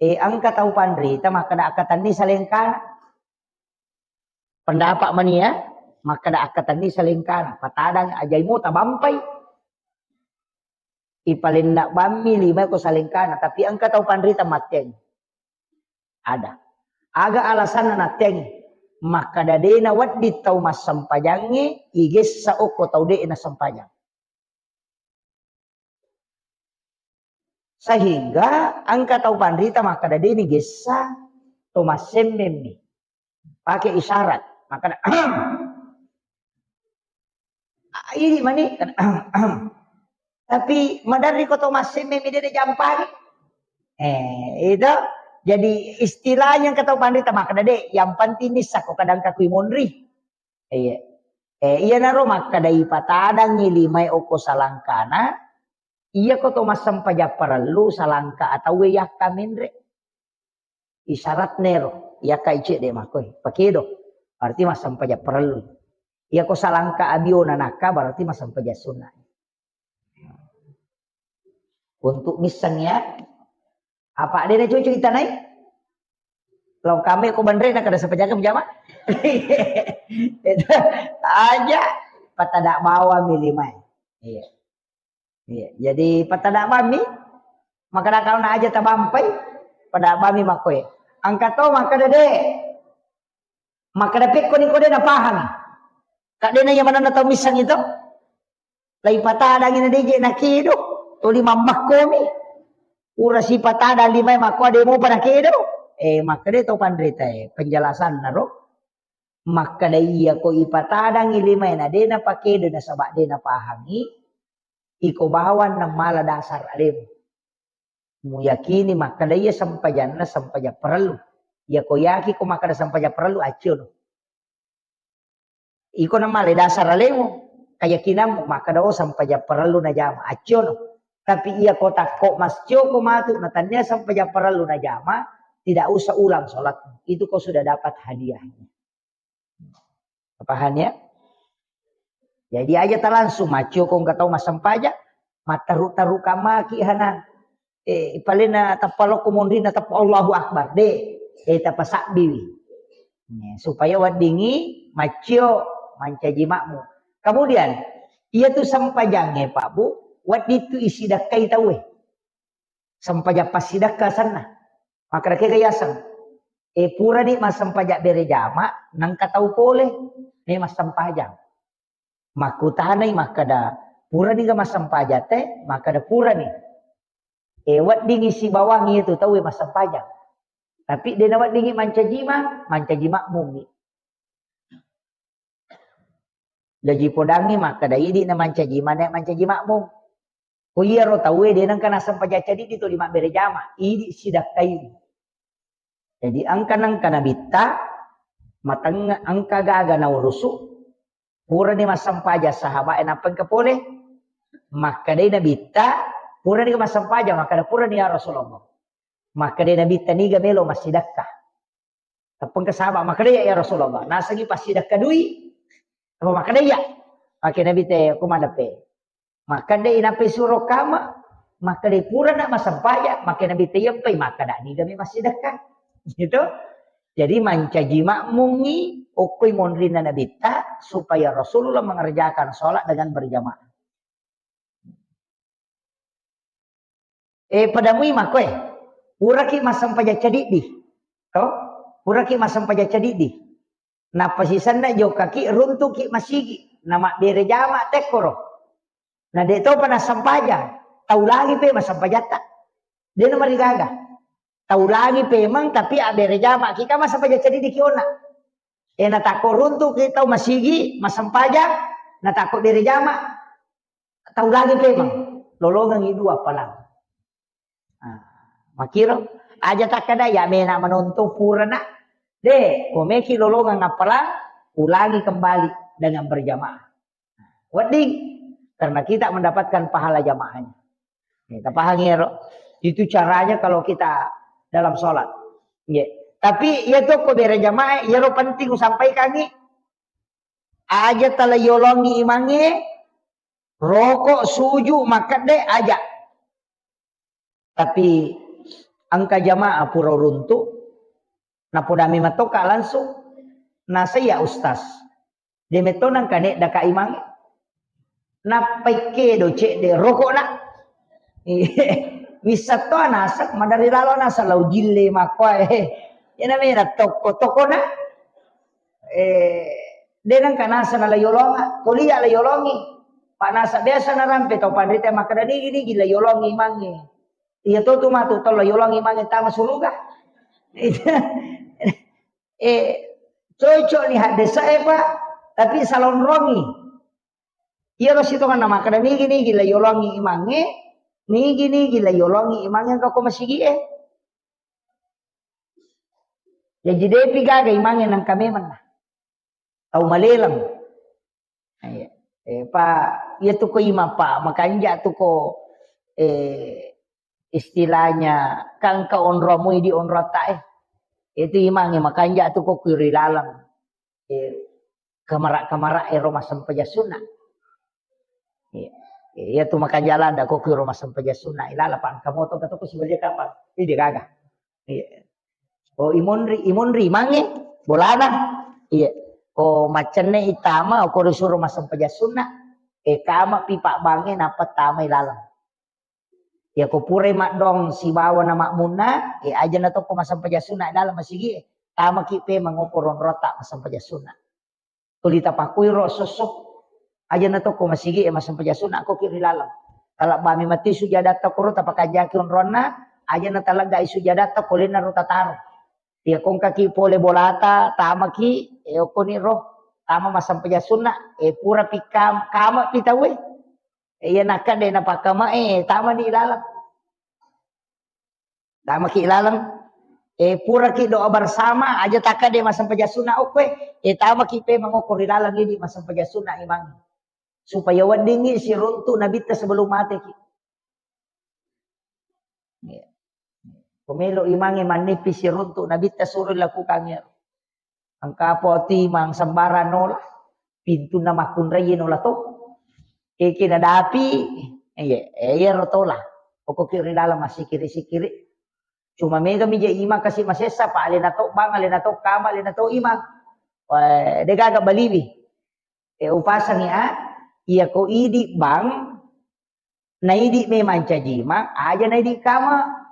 E engka tau panrita makkeda akkatenni salengkana. Pendapat mani ya, makkeda akkatenni salengkana, patadang ajai mo tabampai. Ipalenna bammi lima ko salengkana, tapi engka tau panrita matteang. Ada. Aga alasanna natteang? Makkeda de nawedding tau massempajangnge igessa okko tau de nasempajang. Sehingga engka tau panrita makkeda de ni gessa to massemmemmi. Pake isyarat. Makkeda, "Ah, ini mani." Tapi maderri ko to massemmemmi de jampangi. Eh, itu. Jadi istilahnya engka tau panrita makkeda de, yang penting nissakko kadang kakui monri. Iya. Eh, iyanaro makkeda ipatadangngi limae okko salangkana, iya ko to massempajang parellu salangka atauwe yakka menre. Isyaratnero, yakka ice de makkoi, pakedo. Berarti massempajang parellu. Iya ko salangka abiona nakka berarti massempajang sunna. Untuk misseng ya. Apa de na cocok itanai? Lo kame ko banre na kada sepejaga jama. Itu aja patada bawang mi limae. Iya. Iya. Jadi patada bami makkeda kalau na aja tabampai pada bami makkoi. Engka to makkeda de. Makkeda pekko ni ko de napahang. Kak de na iya manenna tau misseng itu. Lai patadangi na deje na kedo. Toli mammakkomi. Ura sipatadang limae makko de mopa na kedo. Eh, makkeda to panrita e. Penjelasan naro. Makkeda iya ko ipatadangi limae na de napakedo nasaba de napahangi. Iko bawang na mala dasar alemu. Muyakini makkeda iya sempajanna sempajang parellu. Iya ko yaki ko makkeda sempajang parellu, acciono. Iko na mala dasar alemu, keyakinanmu makkeda oh sempajang parellu najama, acciono. Tapi iya ko takko mascio ko matu na tania sempajang parellu najama, tidak usah ulang sholatmu. Itu ko sudah dapat hadiahnya. Paham ya? Jadi aja ta langsung maccio ko engka tau massempajang, mattaru-taru kamaki hana. Eh, palena tappa lokko monrina tappa Allahu Akbar. De, eh, tapasabbiwi. Ya, supaya weddingi maccio mancaji makmu. Kemudian, iya tu sempajangnge Pak Bu, wedding tu isidakkai tauwe. Sempajang passidakka asenna. Makkeda kega yaseng. E purani massempajang bere jama, nengka tau pole, ne massempajang. Makkutanai makkeda, purani ga massempajang te? Makkeda purani. E weddingi sibawangi itu tauwe massempajang. Tapi de naweddingi mancaji ma, mancaji makmummi. Jaji podangngi makkeda idi na mancaji ma, ne mancaji makmum. Ko iyaro tauwe de nengka nasempajang cadiddi tuli mabbere jama, idi sidakkai. Jadi engka nengka nabitta mateng engka gaga naurusu, purani massempajang sahabat e nappa engka pole. Makkedai nabitta, Purani massempajang, makkeda purani ya Rasulullah. Makkeda Nabitta niga melo massidekka. Teppengka sahabat, makkeda ya, ya Rasulullah. Nasengi passidekka dui. Apa makkeda iya? Makkeda Nabitta, ko madeppe. Makkeda inappai suro kama, makkeda purana massempajang, makkeda Nabitta iyappai, makkeda niga mi massidekka. Gitu. Jadi mancaji makmungi, okkoi monrinna Nabitta, supaya Rasulullah mengerjakan sholat dengan berjamaah. Eh, padamui makkoe. Puraki massempajang cadiddi. To? Puraki massempajang cadiddi. Nappa sisenna jokkaki runtuki masigi. Namabbere jama tekkoro. Na de topa nassempajang. Tau lagi pe massempajatta. De namarigaga. Tau lagi pemeng tapi abbere jama ki ka massempajang cadiddi ki ona. Eh, natakko runtuki tau masigi, massempajang, natakko bere jama. Tau lagi pemeng, lolongengi dua appalang. Ah, makiro, aja takkeda, ya mena menonton purana. De, komeki lolongeng appalang, ulangi kembali dengan berjamaah. Wedding, karena kita mendapatkan pahala jamaahnya. Nih, tapahangi ero. Itu caranya kalau kita dalam sholat. Nggih. Tapi iya tokko bere jamaah, iyaro penting usampaikangi. Aja tala yolongi imangnge, roko, suju, makkedde, aja. Tapi engka jamaah pura runtu, napodami matoka langsung, nasaiya ustaz. De metto nangka neddaka imangnge. Nappai kedo cedde rokona. Wissatto naseng, madari lalo naseng lau jille makkoe. Iyana mena tokko-tokkona. Eh, de nengka naseng la yolonga, kuliah la yolongi. Pak naseng biasa narampe tau panrita makkeda nigi-nigi la yolongi imangnge. Iya to tu matu tau la yolongi imangnge tama suruga. Eh, cocok ni haddesa e, Pak, tapi salonrongi. Iyaro sitongenna makkeda nigi-nigi la yolongi imangnge, nigi-nigi la yolongi imangnge engka ko masigi e. Jaji depi gaga imangnge nangka memang na. Tau maleleng. Iya. Eh, pa, iya tu ko imang, Pak, makanja tu ko, eh, istilahnya kan ka onromu idi onrota e. Itu imangnge makanja tu ko kiri laleng. Eh, kamara-kamara ero massempajang sunna. Iya. Iya tu makanja landa ko kiro massempajang sunna. Ilala pa engka moto ka tu ko sibalia kapang. Ini gaga. Iya. Oh, imonri, imonri mange bolana. Iya. Ko macenne itama, ko disuruh massempajang sunna. Eh, kama pi pabbangnge nappa tama ilaleng. Iya ko purai maddong sibawa na makmunna, eh, aja na tokko massempajang sunna dalam masigi, eh, tamaki pe mangoko ronrota massempajang sunna. Tuli tapakuiro sosso. Aja na tokko masigi e massempajang sunna ko ki ri laleng. Talabbami matti sujadatta koro tapakanjaki onronna, aja na taleggai sujadatta ko lenna ro tataro. Iya kongkaki pole bolata, tamaki, e okkoni ro, tama massempajang sunna, e pura pi kam-, kama pi tauwe. E iya nakka de napakkama e, tama di laleng. Tamaki laleng. Eh, puraki doa bersama, aja takka de massempajang sunna okko e. Eh, tamaki pe mangokko ri laleng idi massempajang sunna imang. Supaya weddingi siruntu nabitta sebelum mateki. Iya. Pemelo imange mannipi siruntu nabitta suro lakukan ya. Engka poti mang sembarang nola, pintunna makkunrai nola to. Eke nadapi, iya, eh, iyaro tola. Pokokki ri dalam massikiri-sikiri. Cuma mega mi je imang kasi masessa, pa alena to bang, alena to kama, alena to imang. Wah, degaga baliwi. Eh, upasangi a, iya ko idi bang, naidi memang cajima, aja naidi kama.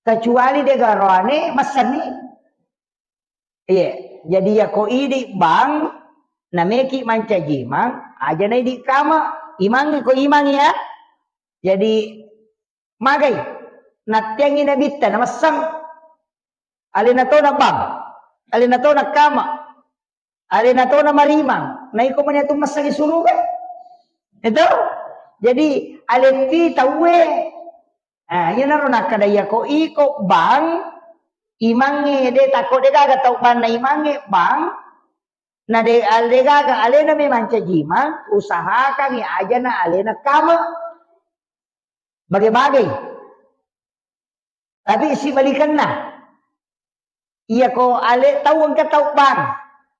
Kecuali de garoane messenni. Iya, jadi ya ko idi bang, nameki mancaji mang, aja na idi kama, imangi ko imang ya. Jadi magai, nattiangi nabitta, namesseng. Alena to na bang, alena to na kama. Alena tona marimang, naiko mani atu massangi suruga. Itu? Jadi, aletti tauwe. Ah, iyanaro nakkada iya ko iko bang, imangnge de takko de gaga tau banna imangnge bang, Na de, ale gaga alena memang cajima, usahakangi aja na alena kama. Bage-bage. Tapi sibalikanna. Iya ko ale tau engka tau bang.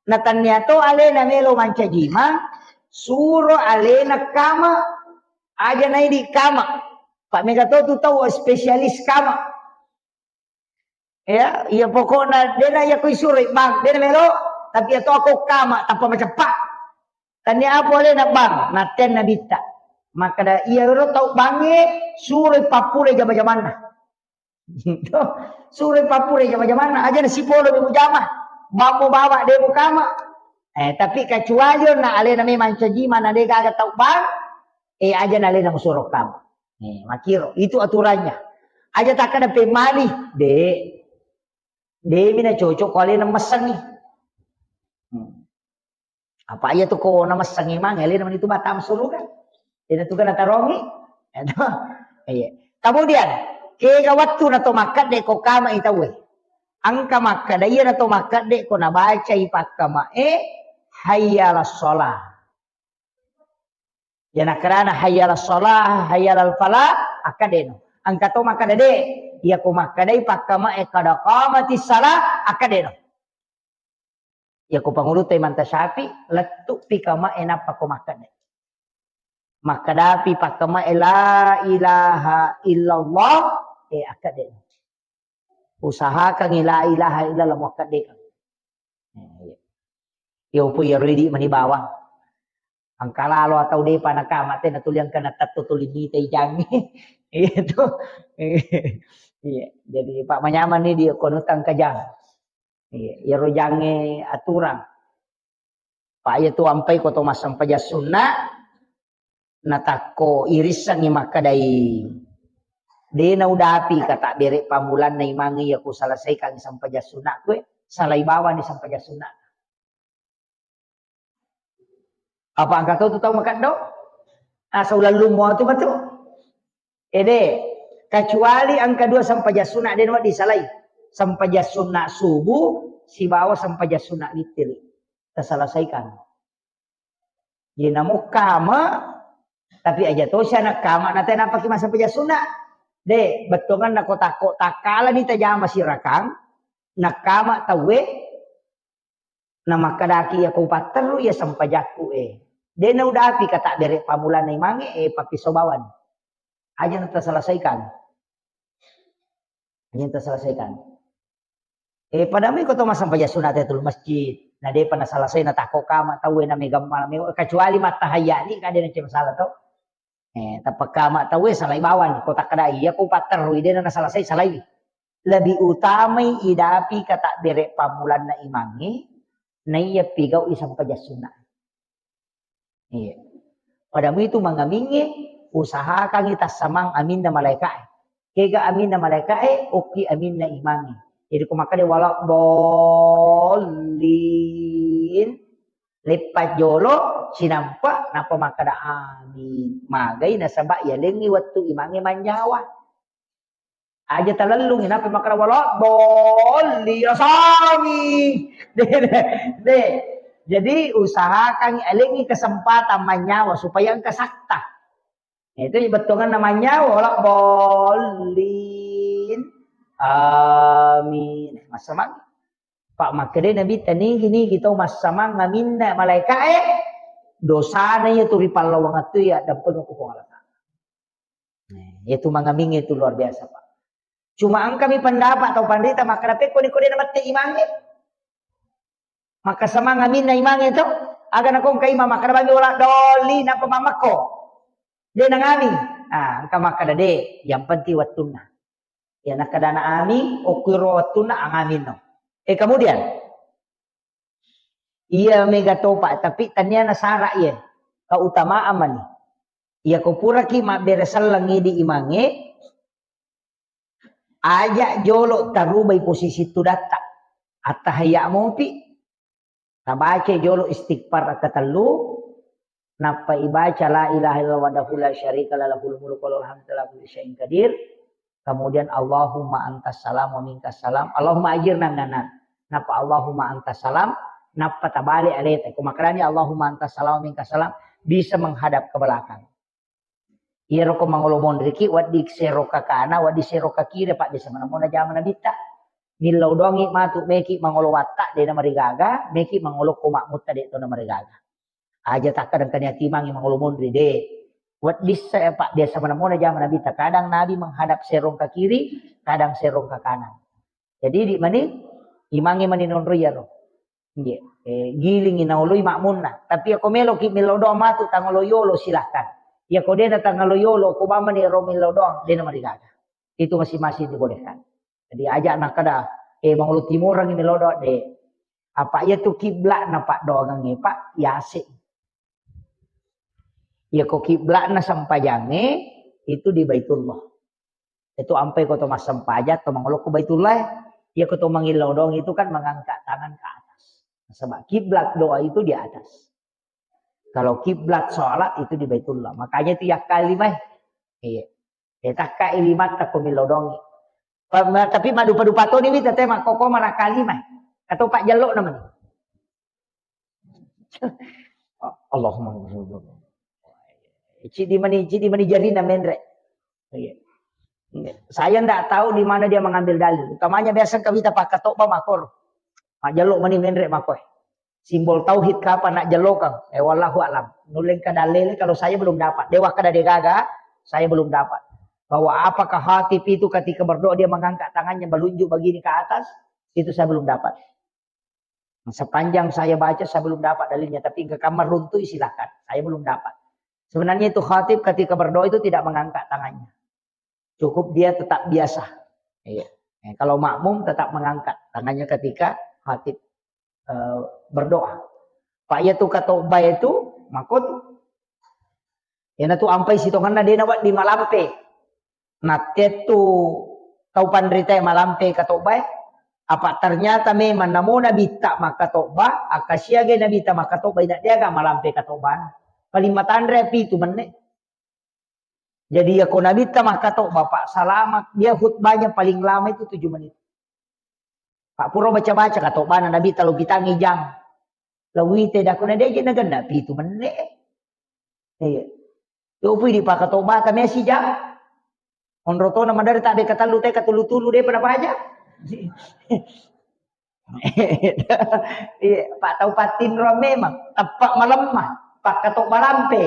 Na tannia to alena melo mancajima, suro alena kama. Aja naidi kama. Pak mega to tu tau spesialis kama. Ya, iya pokokna dena iya ko isuroi bang, dena melo, tapi iya to ako kama tanpa maceppa. Tania apa alena bang, naten nabitta. Makkada iya ro tau bangnge suroi pappule jama-jamanna. Suroi pappule jama-jamanna, aja na sipolo mi mujama. Bammo bawa de mukama. Eh, tapi kecuali onna alena memang cajima na de gaga tau bang, eh, aja na alena musuro kama. Eh, makiro, itu aturannya. Aja takkada pemmali, de. De mina cocok ko alena messengi. Hmm. Apa iya tu ko na messengi mang, alena mani tu batang suruga. Dena tu kana tarongi. Iya. Kemudian, kega wattu na to makkedde ko kama i tauwe. Engka makkeda iya na to makkedde ko nabacai pakkamae, hayya alas shalah. Ya nakkedana hayya alas shalah, hayya alal falah, akkedeno. Engka to makkeda de, iya ko makkedai pakkamae kada qamatis shalah, akkedeno. Iya ko pangulu to Imam Syafi'i, lettu pi kamae nappa ko makkeda. Makkedapi pakkamae la ilaha illallah, eh, akkedeno. Usahakangi la ilaha illallah muakkedekang. Eh, iya. Iya, upu iya ridi mani bawang. Engka lalo atau depa nakama te natuli engka natatto tuli mita ijangi. Iya tu. Iya, jadi Pak manyaman ni dia kono tangka jang. Iya, iyaro jange aturang. Pak iya tu ampai ko to massempajang sunna, natakko irissengngi makkedai, de naudapi ka tabbere pammulanna imangnge iya ku selesaikangngi sempajang sunnaku e, salai bawani sempajang sunna. Apa engka to tu tau makeddo? Asa ulallummo tu matu. Ede, kecuali engka dua sempajang sunna de nawedding salai. Sempajang sunna subuh sibawa sempajang sunna witir. Taselesaikan. Ye namo kama, tapi aja to sia nakkama na tenapaki massempajang sunna. De, bettuanganna ko takko takkalani tajama sirakang, nakkama tauwe, namakkedaki iya ko patterru iya sempajakku e. De naudapi ka tabbere pammulanna imangnge e, pappiso bawani. Aja na taselesaikan. Aja na taselesaikan. Eh, padami ko to massempajang sunna Tahiyatul Masjid. Na depa naselesai natakko kama tauwe na mega mala mega, kecuali mattahayya ni ka de nacce masalah to. Eh, tappa kama tauwe salai bawang ko takkada iya ko patterru de na naselesai salai. Lebih utamai idapi ka tabbere pammulanna imangnge, naiya pigau'i sempajang sunna. Iya. Pada muitu mangamingnge, usahakangngi tassamang aminna malaeka'e. Kega aminna malaeka'e, okki aminna imangnge. Jadi ko makkeda wala dhollin, leppa jolo, sinampa, nappa makkeda amin. Magai nasaba yalengngi wettu imangnge manyawa. Aja talellungi, nappa makkeda wala dhollin, rasami. De, de, de. Jadi usahakan alengi kesempatan manyawa supaya engka sakta. Itu bettuanganna manyawa, wala dhollin. Amin. Massamang. Pak makkeda Nabi, tanigi-nigi tau massamang aminna malaeka'e, dosana iya tu ripallawang tu iya dampengeng ku Puang Allah Ta'ala. Nah, itu mangamingnge itu luar biasa, Pak. Cuma engkami pendapat tau panrita makkeda pekko ni ko de namette imangnge. Maka samang aminna imangnge to, aga nakongka imang makkeda bami wala doli nappa mammekko. De nangami. Ah, engka makkeda de, yang penting wettunna. Ya nakkedana ami, okkuiro wettunna angaminno. Eh, kemudian iya mega topa, tapi tania nasara iya. Keutamaan mani. Iya ko puraki mabbere selleng idi imangnge, aja jolo tarubai posisi tudatta. Attahayya mopi, tabaca jolo istighfar katellu, nappa ibaca la ilaha illallah wahdahu la syarika lah lahul mulku wa lahul hamdu ala kulli syai'in qadir. Kemudian Allahumma antas salam wa minkas salam. Allahumma ajirna minan nar. Nappa Allahumma antas salam, Nappa tabale aleta. Ko makkedani Allahumma antas salam minkas salam, bisa menghadap ke belakang. Iyaro ko mangolo monriki, wedding sero kakana, wedding sero kakire, Pak, biasa manemmona jama Nabitta. Millau doangngi matu, meki mangolo watta, de namarigaga, meki mangolo ko makmutta, de to namarigaga. Aja takka dengkani ati mangi mangolo monri, de. Wedding sa, Pak, biasa manemmona jama Nabitta. Kadang Nabi menghadap serong ke kiri, kadang serong ke kanan. Jadi di mani, imangi mani nonro iyaro. Nggih. Eh, gilingi naoloi makmunna. Tapi ako meloki millau doang matu tangolo yolo, silahkan. Yako dena tangolo yolo, ko bamani ro millau doang, dena marigaga. Itu masing-masing dibolehkan. Jadi aja nakkeda, eh, mangolo timorang millau doang, de. Apa iya tu kiblatna, Pak, doangangnge, Pak, yase. Yako kiblatna sempajangnge itu di Baitullah. Itu ampai ko to massempajang, to mangolo ko Baitullah, iya ko to mangillau doang itu kan mengangkat tangan ke atas. Sebab kiblat doa itu di atas. Kalau kiblat sholat itu di Baitullah. Makanya itu yakka lima. Iya. Eh, takka limatta ko millau doang. Pa-, ma-, tapi madupa-dupa toni wita te makkoko manakka lima. Atau Pak Jallo namanya. Allahumma. Cidi mani, cidi mani jarina menre. Iya. Saya ndak tahu di mana dia mengambil dalil. Utamanya biasa kawita pakkatobba makor. Majallo mani menre makoe. Simbol tauhid kapan nak jallokang? Eh, wallahu alam. Nuleng kada lele kalau saya belum dapat. Dewa kada degaga, saya belum dapat. Bahwa apakah khatib itu ketika berdoa dia mengangkat tangannya melunjuk begini ke atas, itu saya belum dapat. Sepanjang saya baca, saya belum dapat dalilnya, tapi engka kamma runtui, silahkan. Saya belum dapat. Sebenarnya itu khatib ketika berdoa itu tidak mengangkat tangannya. Cukup dia tetap biasa. Iya. Eh, kalau makmum tetap mengangkat tangannya ketika khatib, eh, berdoa. Pak, iya tu katobba itu, makotu. Iyana tu ampai sitongenna de nawedding malampe. Nattettu tau panritae malampe katobbae. Apa ternyata memang namo Nabitta makkatobba, akkasiagai Nabitta makkatobba, ina deaga malampe katobbana. Paling matanre pitu menne. Jadi yako Nabitta makkatobba, Pak, selama dia khutbahnya paling lama itu tujuh menit. Pak, pura baca-baca katobbana Nabitta lo pitangi jang. Lawite dakuna deje nagenna pitu menne. Iya. Yopui di pakatobba kami sijang. Onro tona madari tabe katellu te katulu-tulu de pada baja. Iya, Pak, tau pattinro memang teppa malemma, pakkatobba lampe.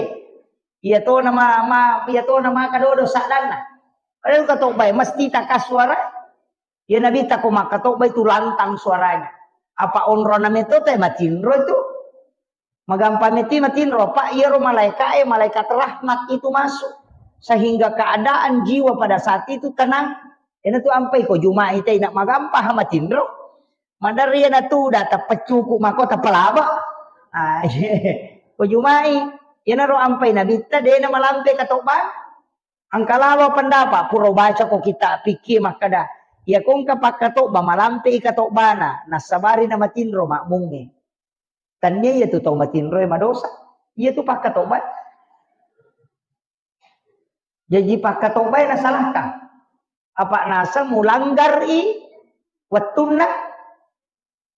Iya tona ma, ma, iya tona maka dodo saddanna. Padahal katobba mesti takasuara. Iya Nabitta ko makkatobba itu lantang suaranya. Apa onrona metto te matinro itu. Magampa metti matinro, Pak, iyaro malaika e, malaikat rahmat itu masuk. Sehingga keadaan jiwa pada saat itu tenang. Iyana tu ampai ko Juma'i te, ina magampa ha matinro. Maderri iyana tu da tappa cuku mako tappa laba. Ah, ko Juma'i, iyanaro ampai Nabitta de na malampe katobba. Engka lawa pendapat, pura baca ko kitab fikih makkeda, iya ko engka pakkatobba malampe i katobbana, nassabari na matinro makmungnge. Tania iya tu tau matinro e madosa. Iya tu pakkatobba. Jaji pakkatobba na salahkan. Apa nasa mulanggar i wettunna.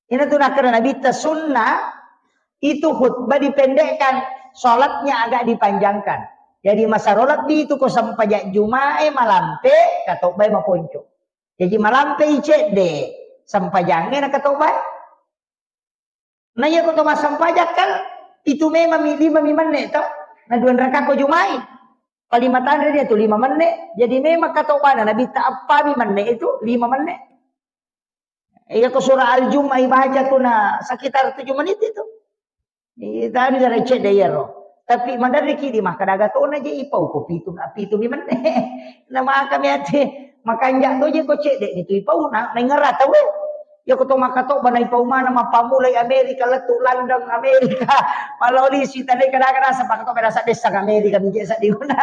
Ina tu nakkeda Nabitta sunnah itu khutbah dipendekkan, sholatnya agak dipanjangkan. Jadi masa rolat itu ko sempajang Jumae malampe, katobbae maponco. Jadi malampe i cedde, sempajange na katobbae. Na iya ko to massempajang kan itu memang mi lima mi menne to. Na dua raka ko Jumae. Paling matanre dia tu lima menne. Jadi memang katobbana Nabitta appa mi menne itu lima menne. Iya ko surah Al-Jumu'ah ibaca tu na sekitar tujuh menit itu. Iya, tadi dari cedde iyaro. Tapi maderriki di makkadaga tona je ipau ko pitu, pitu mi menne. Na maka mi ate makanja to je ko cedde ni tu ipau na, na ingera tau e. Iya ko to makkatobba na ipau mana mappamulai Amerika, lettu London Amerika. Maloli sitane kada-kada sapa to kada sadessa Amerika mi je saddi guna.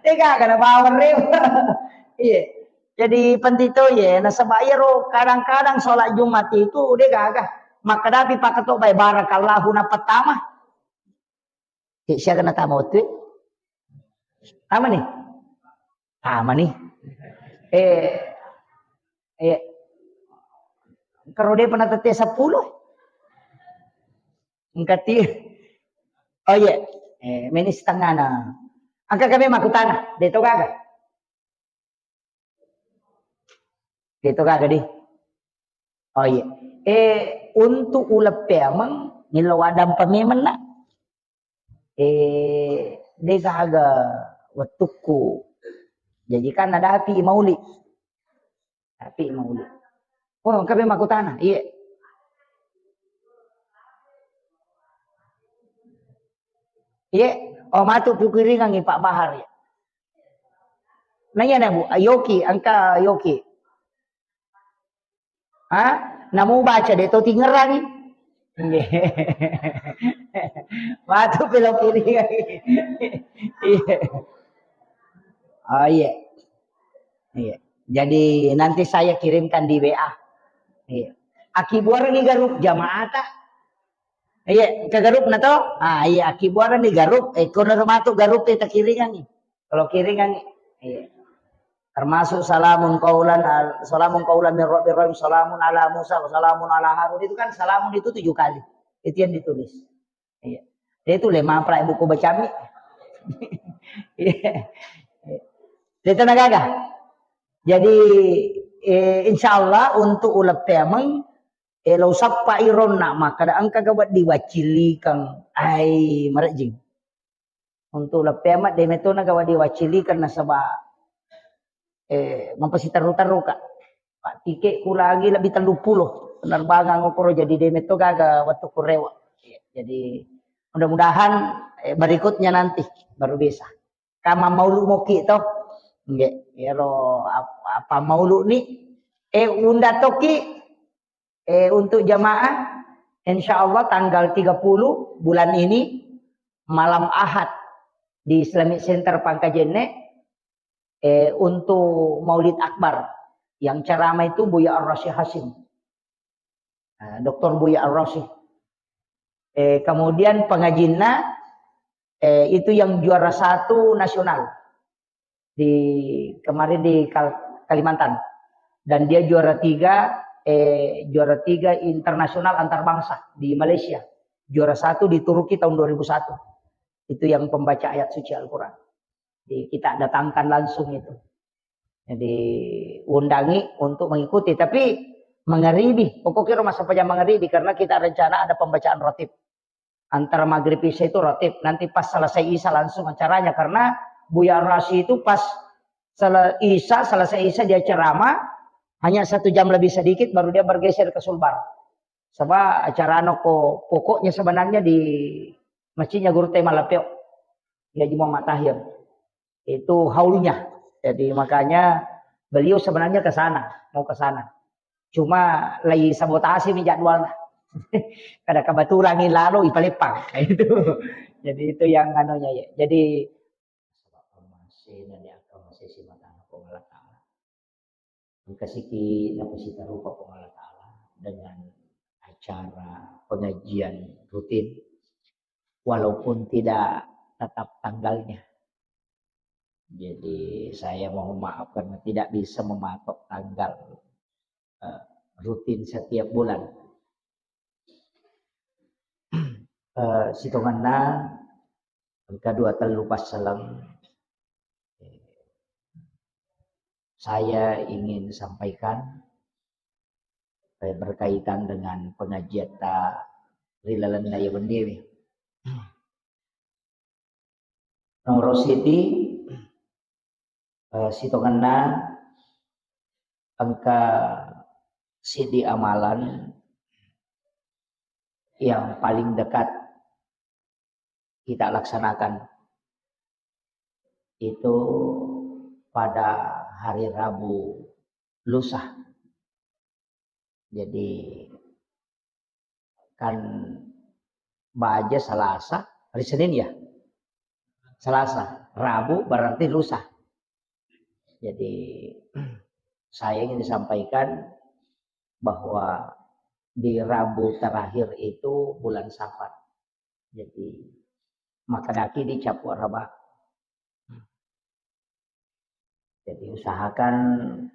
Tega kana bawang re. Iya. Jadi penting to ye, nasaba iyaro kadang-kadang sholat Jumat itu de gaga. Makkadapi pakkatobbae barakallahu na pertama. Eh, siaga na tama wettu? Tama ni? Tama ni. Eh, eh, karo de pernah tette sepuluh. Engka ti. Oh iya. Eh, meni setengah na. Engka kami makkutana, de to gaga. De to gaga di. Oh iya. Eh, untuk uleng peameng, nillo wadampa memeng na. Eh, de gaga wettukku. Jadi kan ada api mauli. Tapi mauli. Oh, engka be makkutana. Iya. Iya. Oh, matu pikiringangi Pak Bahar ya. Nanya na, Bu, yoki, engka yoki. Ha? Namu baca de to tingerangi. Matu pelo kiri. Iya. Oh iya. Iya. Jadi nanti saya kirimkan di W A. Iya. Akibuarangi garup jamaata. Iya, ke garup na to? Ah, iya, akibuarangi garup, eh, kono matu garup e takiringangi. Kalau kiringangi. Iya. Termasuk salamun qaulan al-, salamun qaulan min rabbir rahim, salamun ala Musa, wa salamun ala Harun. Itu kan salamun itu tujuh kali. Itu yang ditulis. Iya. Dia itu lemah pula buku bacami. Iya. Dia tenaga. Jadi, eh, insya Allah untuk uleng peameng, eh, lo sappa ironna, maka da engka ga wedding waccilikeng. Ai, marejjing. Untuk uleng peameng de metto na ga wedding waccilikeng nasaba, eh, mapasiterru-terru ka. Pak, tiket ku lagi lebih tellu pulo penerbangan okoro, jadi de metto gaga wettu kurewa. Jadi mudah-mudahan, eh, berikutnya nanti baru bisa. Kama maulu moki to. Nggih, ero ap-, apa maulu ni? Eh, unda toki, eh, untuk jamaah, insya Allah tanggal tiga puluh bulan ini, malam Ahad di Islamic Center Pangkajene, eh, untuk Maulid Akbar. Yang ceramah itu Buya Ar-Rasyid Hasyim. Nah, doktor Buya Ar-Rasyid. Eh, kemudian pengajinna, eh, itu yang juara satu nasional di kemarin di Kal-, Kalimantan. Dan dia juara tiga, eh, juara tiga internasional antar bangsa di Malaysia. Juara satu di Turki tahun dua ribu satu. Itu yang pembaca ayat suci Al-Quran. Jadi kita datangkan langsung itu. Jadi undangi untuk mengikuti. Tapi mengeribi, pokoknya rumah sampajang mengeribi karena kita rencana ada pembacaan ratib. Antara maghrib isya itu ratib. Nanti pas selesai isya langsung acaranya karena Buya Rasi itu pas sele-, isya, selesai isya dia ceramah, hanya satu jam lebih sedikit baru dia bergeser ke Sulbar. Sebab acara no ko pokoknya sebenarnya di masjidnya Guru Tema Lapeo. Ya, Juma Matahir. Itu haulnya. Jadi makanya beliau sebenarnya ke sana, mau ke sana. Cuma lagi sabotase nih jadwalnya. Kada kebetulan nih lalu ipaleppang. Itu. Jadi itu yang anunya ya. Jadi sebab masih nanti akan masih si matang Puang Allah Ta'ala. Engka siki napasitarupa Puang Allah Ta'ala dengan acara pengajian rutin, walaupun tidak tetap tanggalnya. Jadi, saya mohon maaf karena tidak bisa mematok tanggal, eh, rutin setiap bulan. Eh, sitongenna engka dua tellu passaleng, eh, saya ingin sampaikan, eh, berkaitan dengan pengajiatta ri lalenna iya wenniwi. Nomoro siti, eh, sitongenna engka sidi amalan yang paling dekat kita laksanakan itu pada hari Rabu lusa. Jadi kan baja Salasa, hari Senin ya? Salasa, Rabu berarti lusa. Jadi saya ingin disampaikan bahwa di Rabu terakhir itu bulan Safar. Jadi makkadaki di capu araba. Jadi usahakan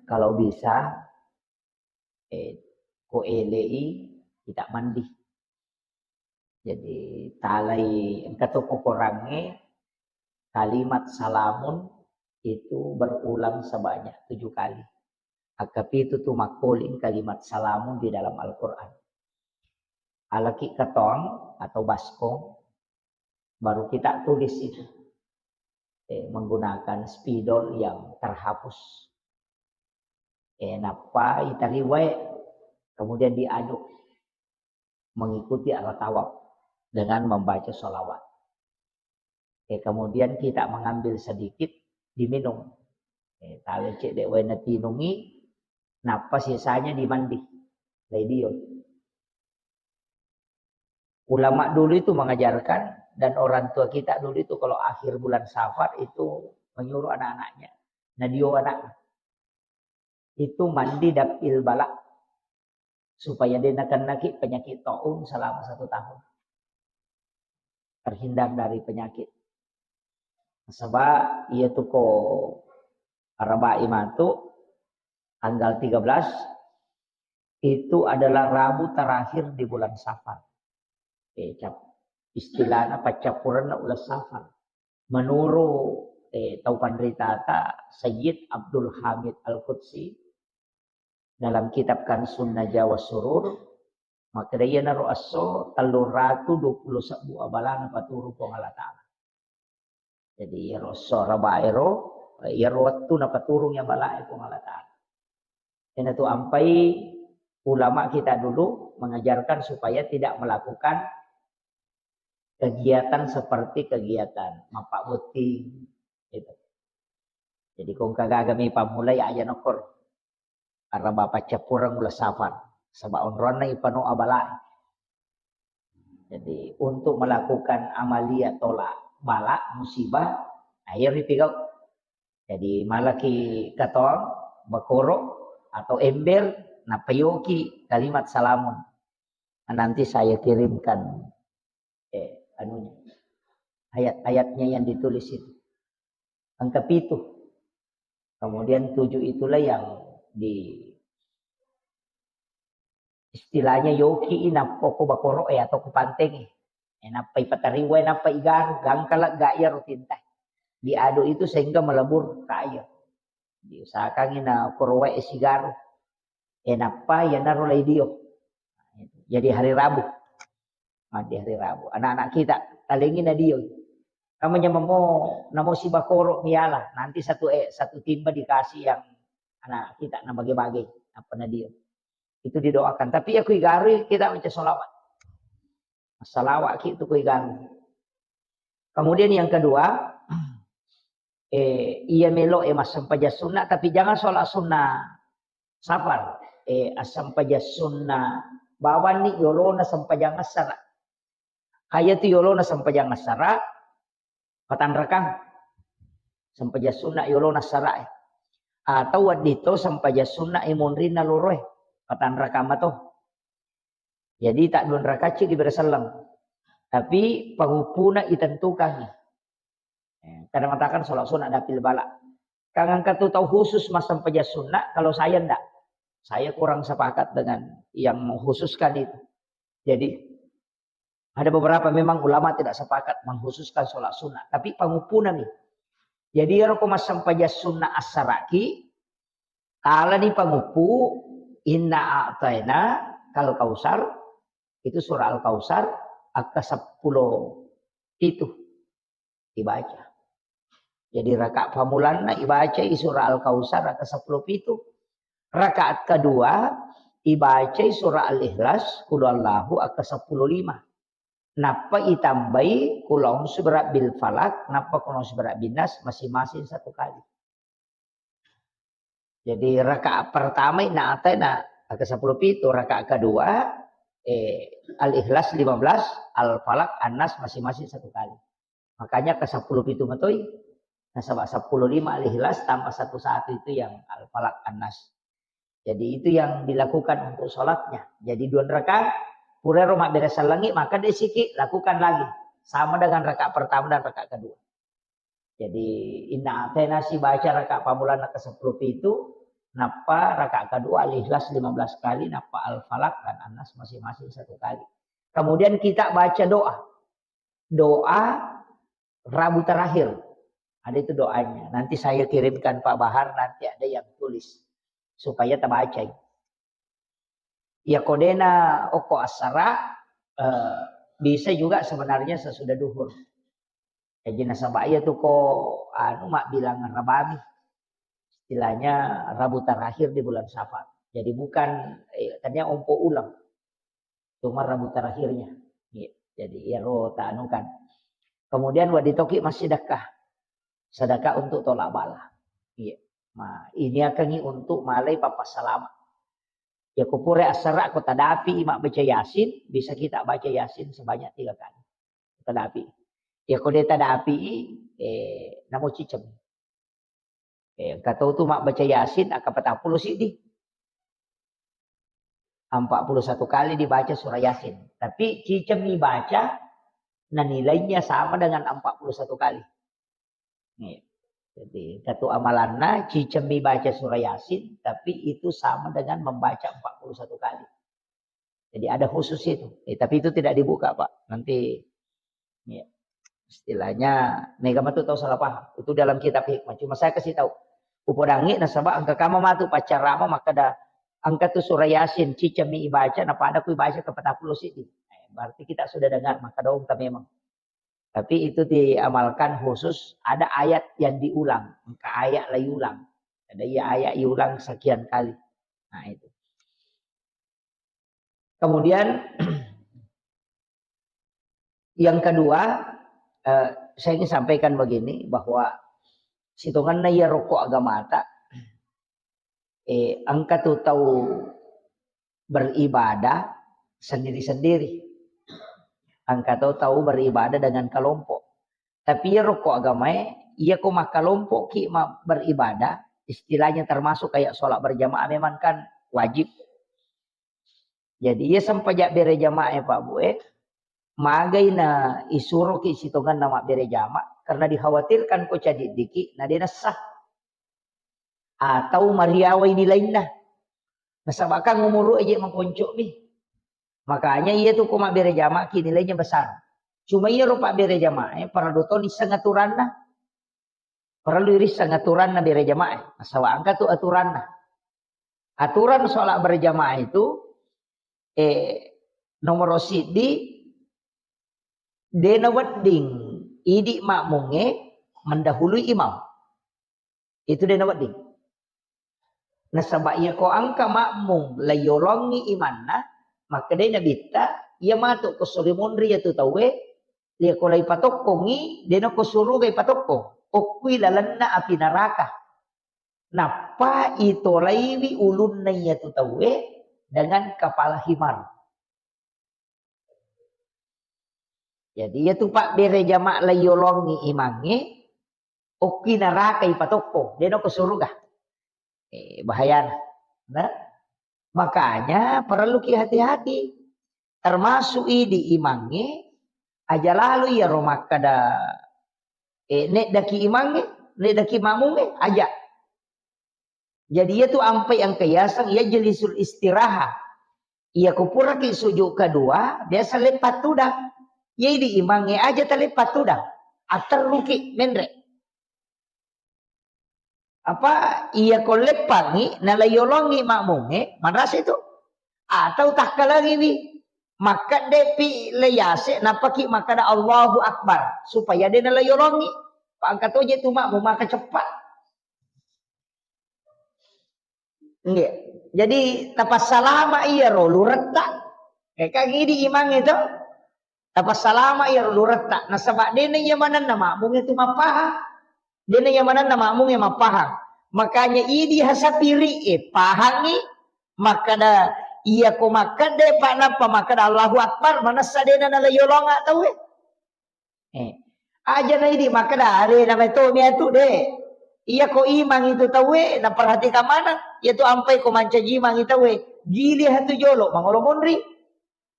kalau bisa, eh, ko elei kita mandi. Jadi, talai engka to kokorangnge, kalimat salamun itu berulang sebanyak tujuh kali. Akkapitu tu makkoling kalimat salamun di dalam Al-Quran. Alaki katong atau baskong, baru kita tulis itu. Eh, menggunakan spidol yang terhapus. Eh, nappa itariwai, kemudian diaduk mengikuti arah tawaf dengan membaca sholawat. Eh, kemudian kita mengambil sedikit, diminum. Eh, talecek dek wae natinungi, nappa sisanya dimandi. Laidio. Ulama dulu itu mengajarkan dan orang tua kita dulu itu kalau akhir bulan Safar itu menyuruh anak-anaknya, nadio anak itu mandi dapil bala supaya dia nakennaki penyakit taun selama satu tahun. Terhindar dari penyakit. Sebab iya tu ko arabai matu tanggal tiga belas itu adalah Rabu terakhir di bulan Safar. Eh, cap-, istilahnya paccappurenna uleng Safar. Menurut, eh, tau panritata Sayyid Abdul Hamid Al-Qudsi dalam kitab Kansun Najwa Surur, makkeda iyanaro esso tellung ratu dua puluh sebbu abala napaturung Puang Allah Ta'ala. Jadi, iyaro esso Arabaero, iyaro wettu napaturung abalae Puang Allah Ta'ala. Iyanatu ampai ulama kita dulu mengajarkan supaya tidak melakukan kegiatan seperti kegiatan mappabbotting, gitu. Jadi, ko engka gagami pammulai aja nokkor. Karena bapak cappureng uleng Safar. Sebab onronna ipano abala. Jadi, untuk melakukan amalia tolak bala, musibah, ayo ripigau. Jadi, malaki katong, bakoro, atau ember, napayoki kalimat salamun. Nanti saya kirimkan, eh, anunya, ayat-ayatnya yang ditulis itu. Engka pitu. Kemudian tujuh itulah yang di, istilahnya yoki i nappa ko bakoro e atau ko panteng e. E, nappa ipatariwa, nappa igaru, gangkala ga iya rutinta. Diaduk itu sehingga melebur ke air. Diusahakan ina korowa e sigaru. E, nappa iyanaro laidio. Jadi hari Rabu. Mandi hari Rabu. Anak-anak kita, talengi nadio. Kamu nyamamo, namo sibakoro miala. Nanti satu, eh, satu timba dikasih yang anak kita, na bage-bage. Apa nadio. Itu didoakan. Tapi aku igarui kita baca salawat. Salawat ki itu ku igaru. Kemudian yang kedua, eh, iya melo e massempajang sunna, tapi jangan sholat sunnah safar. Eh, assempajang sunna bawanni yolona sempajang assara. Kaya tu yolona sempajang assara, patanrakang. Sempajang sunna yolona assara e. Atau wedding to sempajang sunna e monrinna loro e, patanrakang mato. Jadi tak dua rakaat ci dibere selleng. Tapi panguppuna itentukangi. Eh, kadang mengatakan sholat sunat dapil bala. Kang engka tu tau khusus massempajang sunat, kalau saya ndak. Saya kurang sepakat dengan yang mengkhususkan itu. Jadi ada beberapa memang ulama tidak sepakat mengkhususkan sholat sunat, tapi panguppunami. Jadi ero ko massempajang sunat assaraki, talani panguppu, inna a'taina kal kausar, itu surah Al-Kausar, akka seppulo pitu dibaca. Jadi rakaat pamulanna ibacai surah Al-Kausar rakaat seppulo pitu. Rakaat kedua ibacai surah Al-Ikhlas, Qul Huwallahu akka seppulo lima. Nappa itambai Qul A'udzu Birabbil Falaq, nappa Qul A'udzu Birabbin Nas masing-masing satu kali. Jadi rakaat pertama inna a'taina rakaat seppulo pitu, rakaat kedua, eh, Al-Ikhlas lima belas, Al-Falaq, An-Nas masing-masing satu kali. Makanya ke seppulo pitu matoi, nasaba seppulo lima Al-Ikhlas tambah satu satu itu yang Al-Falaq, An-Nas. Jadi itu yang dilakukan untuk sholatnya. Jadi dua rakaat, purero mabbere sellengi, maka desiki lakukan lagi. Sama dengan rakaat pertama dan rakaat kedua. Jadi inna a'taina sibaca rakaat pamulanna ke seppulo pitu, nappa rakaat kedua Al-Ikhlas lima belas kali, nappa Al-Falaq dan An-Nas masing-masing satu kali. Kemudian kita baca doa. Doa Rabu terakhir. Ada itu doanya. Nanti saya kirimkan Pak Bahar, nanti ada yang tulis. Supaya tabaca. Ya kodena okko asara, eh, bisa juga sebenarnya sesudah duhur. Jadi nasaba iya tu ko anu mabbilang rabami. Istilahnya Rabu terakhir di bulan Safar. Jadi bukan, eh, tania ompo ulang. Cuma Rabu terakhirnya. Iya. Jadi iyaro tanukan. Kemudian wadi toki massedekah. Sedekah untuk tolak bala. Iya. Ma, ini akan untuk malai papa salama. Ya ko pura asara ko tadapi mabbaca Yasin, bisa kita baca Yasin sebanyak tiga kali. Tadapi. Ya ko de tadapi, eh, namo ciceng. Eh, engka tau tu mabbaca Yasin, akka patappulo siddi. Empat puluh satu kali dibaca surah Yasin. Tapi ciceng mi baca, nah nilainya sama dengan empat puluh satu kali. Nih. Jadi, engka tu amalanna, ciceng mi baca surah Yasin, tapi itu sama dengan membaca empat puluh satu kali. Jadi ada khusus itu. Eh, tapi itu tidak dibuka, Pak. Nanti, ya, istilahnya, mega matu tau salah paham. Itu dalam kitab hikmah. Cuma saya kasih tahu. Upodangi nasaba engka kama matu paccarama makkada engka tu surah Yasin, ciceng mi ibaca, na pada ku ibaca ke patappulo siddi. Eh, berarti kita sudah dengar, makkada engka memang. Tapi itu diamalkan khusus, ada ayat yang diulang, engka ayat lagi ulang. Ada iya ayat iulang sekian kali. Nah, itu. Kemudian yang kedua, eh, saya ingin sampaikan begini, bahwa sitonganna iya rokok agamata, eh, engka tu tau beribadah sendiri-sendiri. Engka tu tau beribadah dengan kelompok. Tapi iya rokok agamae, iya ko makkalompoki ma-, beribadah, istilahnya termasuk kayak sholat berjamaah memang kan wajib. Jadi iya sempajak bere jamaah ya Pak Bu, eh, magai na isuroki sitonganna mabbere jamaah karena dikhawatirkan ko cadiddiki na de nessa. Atau mariawai nilainna. Nasaba kan umuru aja maponcomi. Makanya iya tu ko mabbere jamaah ki nilainya besar. Cuma iya rupa bere jamaah, eh, parallu to nisseng aturanna. Parallu irisseng aturanna bere jamaah, eh. Nasaba engka tu aturanna. Aturan sholat berjamaah itu, eh, nomor siddi, de nawedding idi makmungnge mendahului imam. Itu de nawedding. Nasaba iya ko engka makmum laiyolongi imanna, makkedai Nabitta, iya matu ko sori monri iya tu tauwe, iya ko laipatokkongi, de nako suruga ipatokkong. Okkui lalenna api naraka. Nappa itolaiwi ulunna iya tu tauwe dengan kepala himar. Jadi iya tu pabbere jamaah laiyolongi imangnge, okki naraka ipatokko, de nako suruga. Eh, bahayana. Nah, makanya parelluki hati-hati. Termasuk idi imangnge, aja lalo iyaro makkada, eh, neddaki imangnge, neddaki makmungnge, aja. Jadi iya tu ampai engka yaseng yajlisul istiraha. Iya ko puraki sujud kedua, biasa leppa tudang. Iya idi imangnge aja taleppa tudang. Atterruki menre. Apa iya ko leppangi, nalaiyolongi makmungnge, manrasa itu. Atau takkalangiwi, makkeddepi layase, nappaki makkada Allahu Akbar, supaya de nalaiyolongi. Pangka toje tu makmung maka ceppa. Nggih. Jadi, tapassalama iyaro luretta. Eh, kan idi imang itu. Tapassalama iyaro luretta. Nasaba dena iya manenna makmung itu mappahang. Dena iya manenna makmung e mappahang. Makanya idi hasapiri e pahangi makkada iya ko makkada pa nappa makkada Allahu Akbar manessa dena nalaiyolonga tauwe. Eh. Aja na idi makkada, "Are na meto mi atu de." Iya ko imang itu tauwe, naperhatikan maneng. Iya tu ampai ko mancaji imang itu tauwe. Gili hatu jolo, mangolo monri.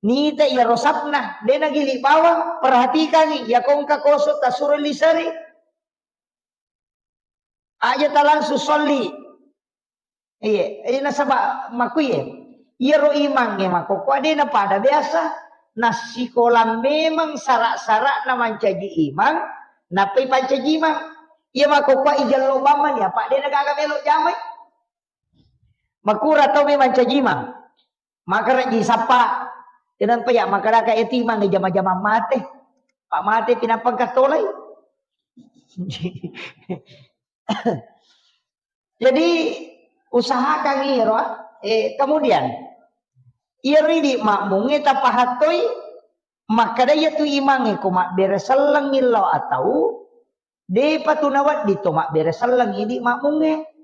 Nita iya rosapna, de na gili bawang, perhatikangi. Iya ko engka koso tasuro lisari. Aja ta langsung solli. Iya, eh, nasaba makuye. Iyaro imangnge makkokkoe de na pada biasa. nassikolang memeng sara'-sara'na mancaji imang, nappai pancaji imang. Iya makkokkoe ijello bawang mani, apa' de' nagaga melo' jamai. Makura tau memang mancaji imang. Makara ji sappa. Kenapa ya makkadaka eti imang jama-jamang mate. Pa' mate pi nappa engka tolai. Jadi usahakan iro, eh, kemudian iro idi' makmungnge tapahattoi makkada iyatu imangnge ko mabbere selleng illau atau de'pa tu nawedding to mabbere selleng idi' makmungnge.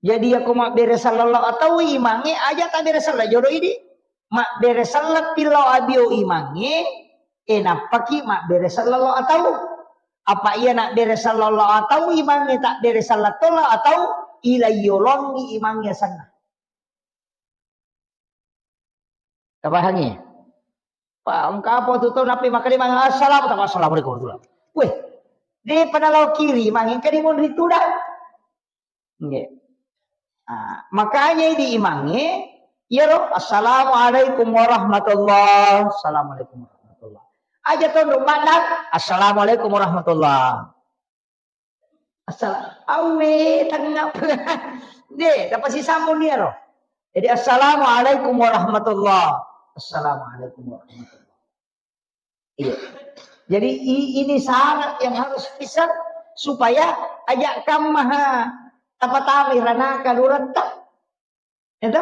Jadi, yako mabbere selleng lao atau imangnge, aja tabbere selleng jolo idi'. Mabbere selleng pillau abio imangnge, e nappaki mabbere selleng lao atau. Apa iya nabbere selleng lao atau imangnge tabbere selleng to lao atau, ila yolongi imangnge asenna. Tapahangi? Pa, engka apa tu tau nappi makkeda maneng, "Assalamu-," tama, "Assalamualaikum warahmatullahi." Weh, de'pa nalao kiri, mangengka di monri tudang. Nggih. Ah, makanya di imangnge, iyaro, "Assalamualaikum warahmatullah." "Assalamualaikum warahmatullah." Aja tondo mandang, "Assalamualaikum warahmatullah." Assala-, awe, tengngap. De', dapat sisambung dia, roh. Jadi, "Assalamualaikum warahmatullah." "Assalamualaikum warahmatullah." Iya. Jadi, i-, ini syarat yang harus bisa supaya aja kammaha tapatami ranaka luretta. Itu?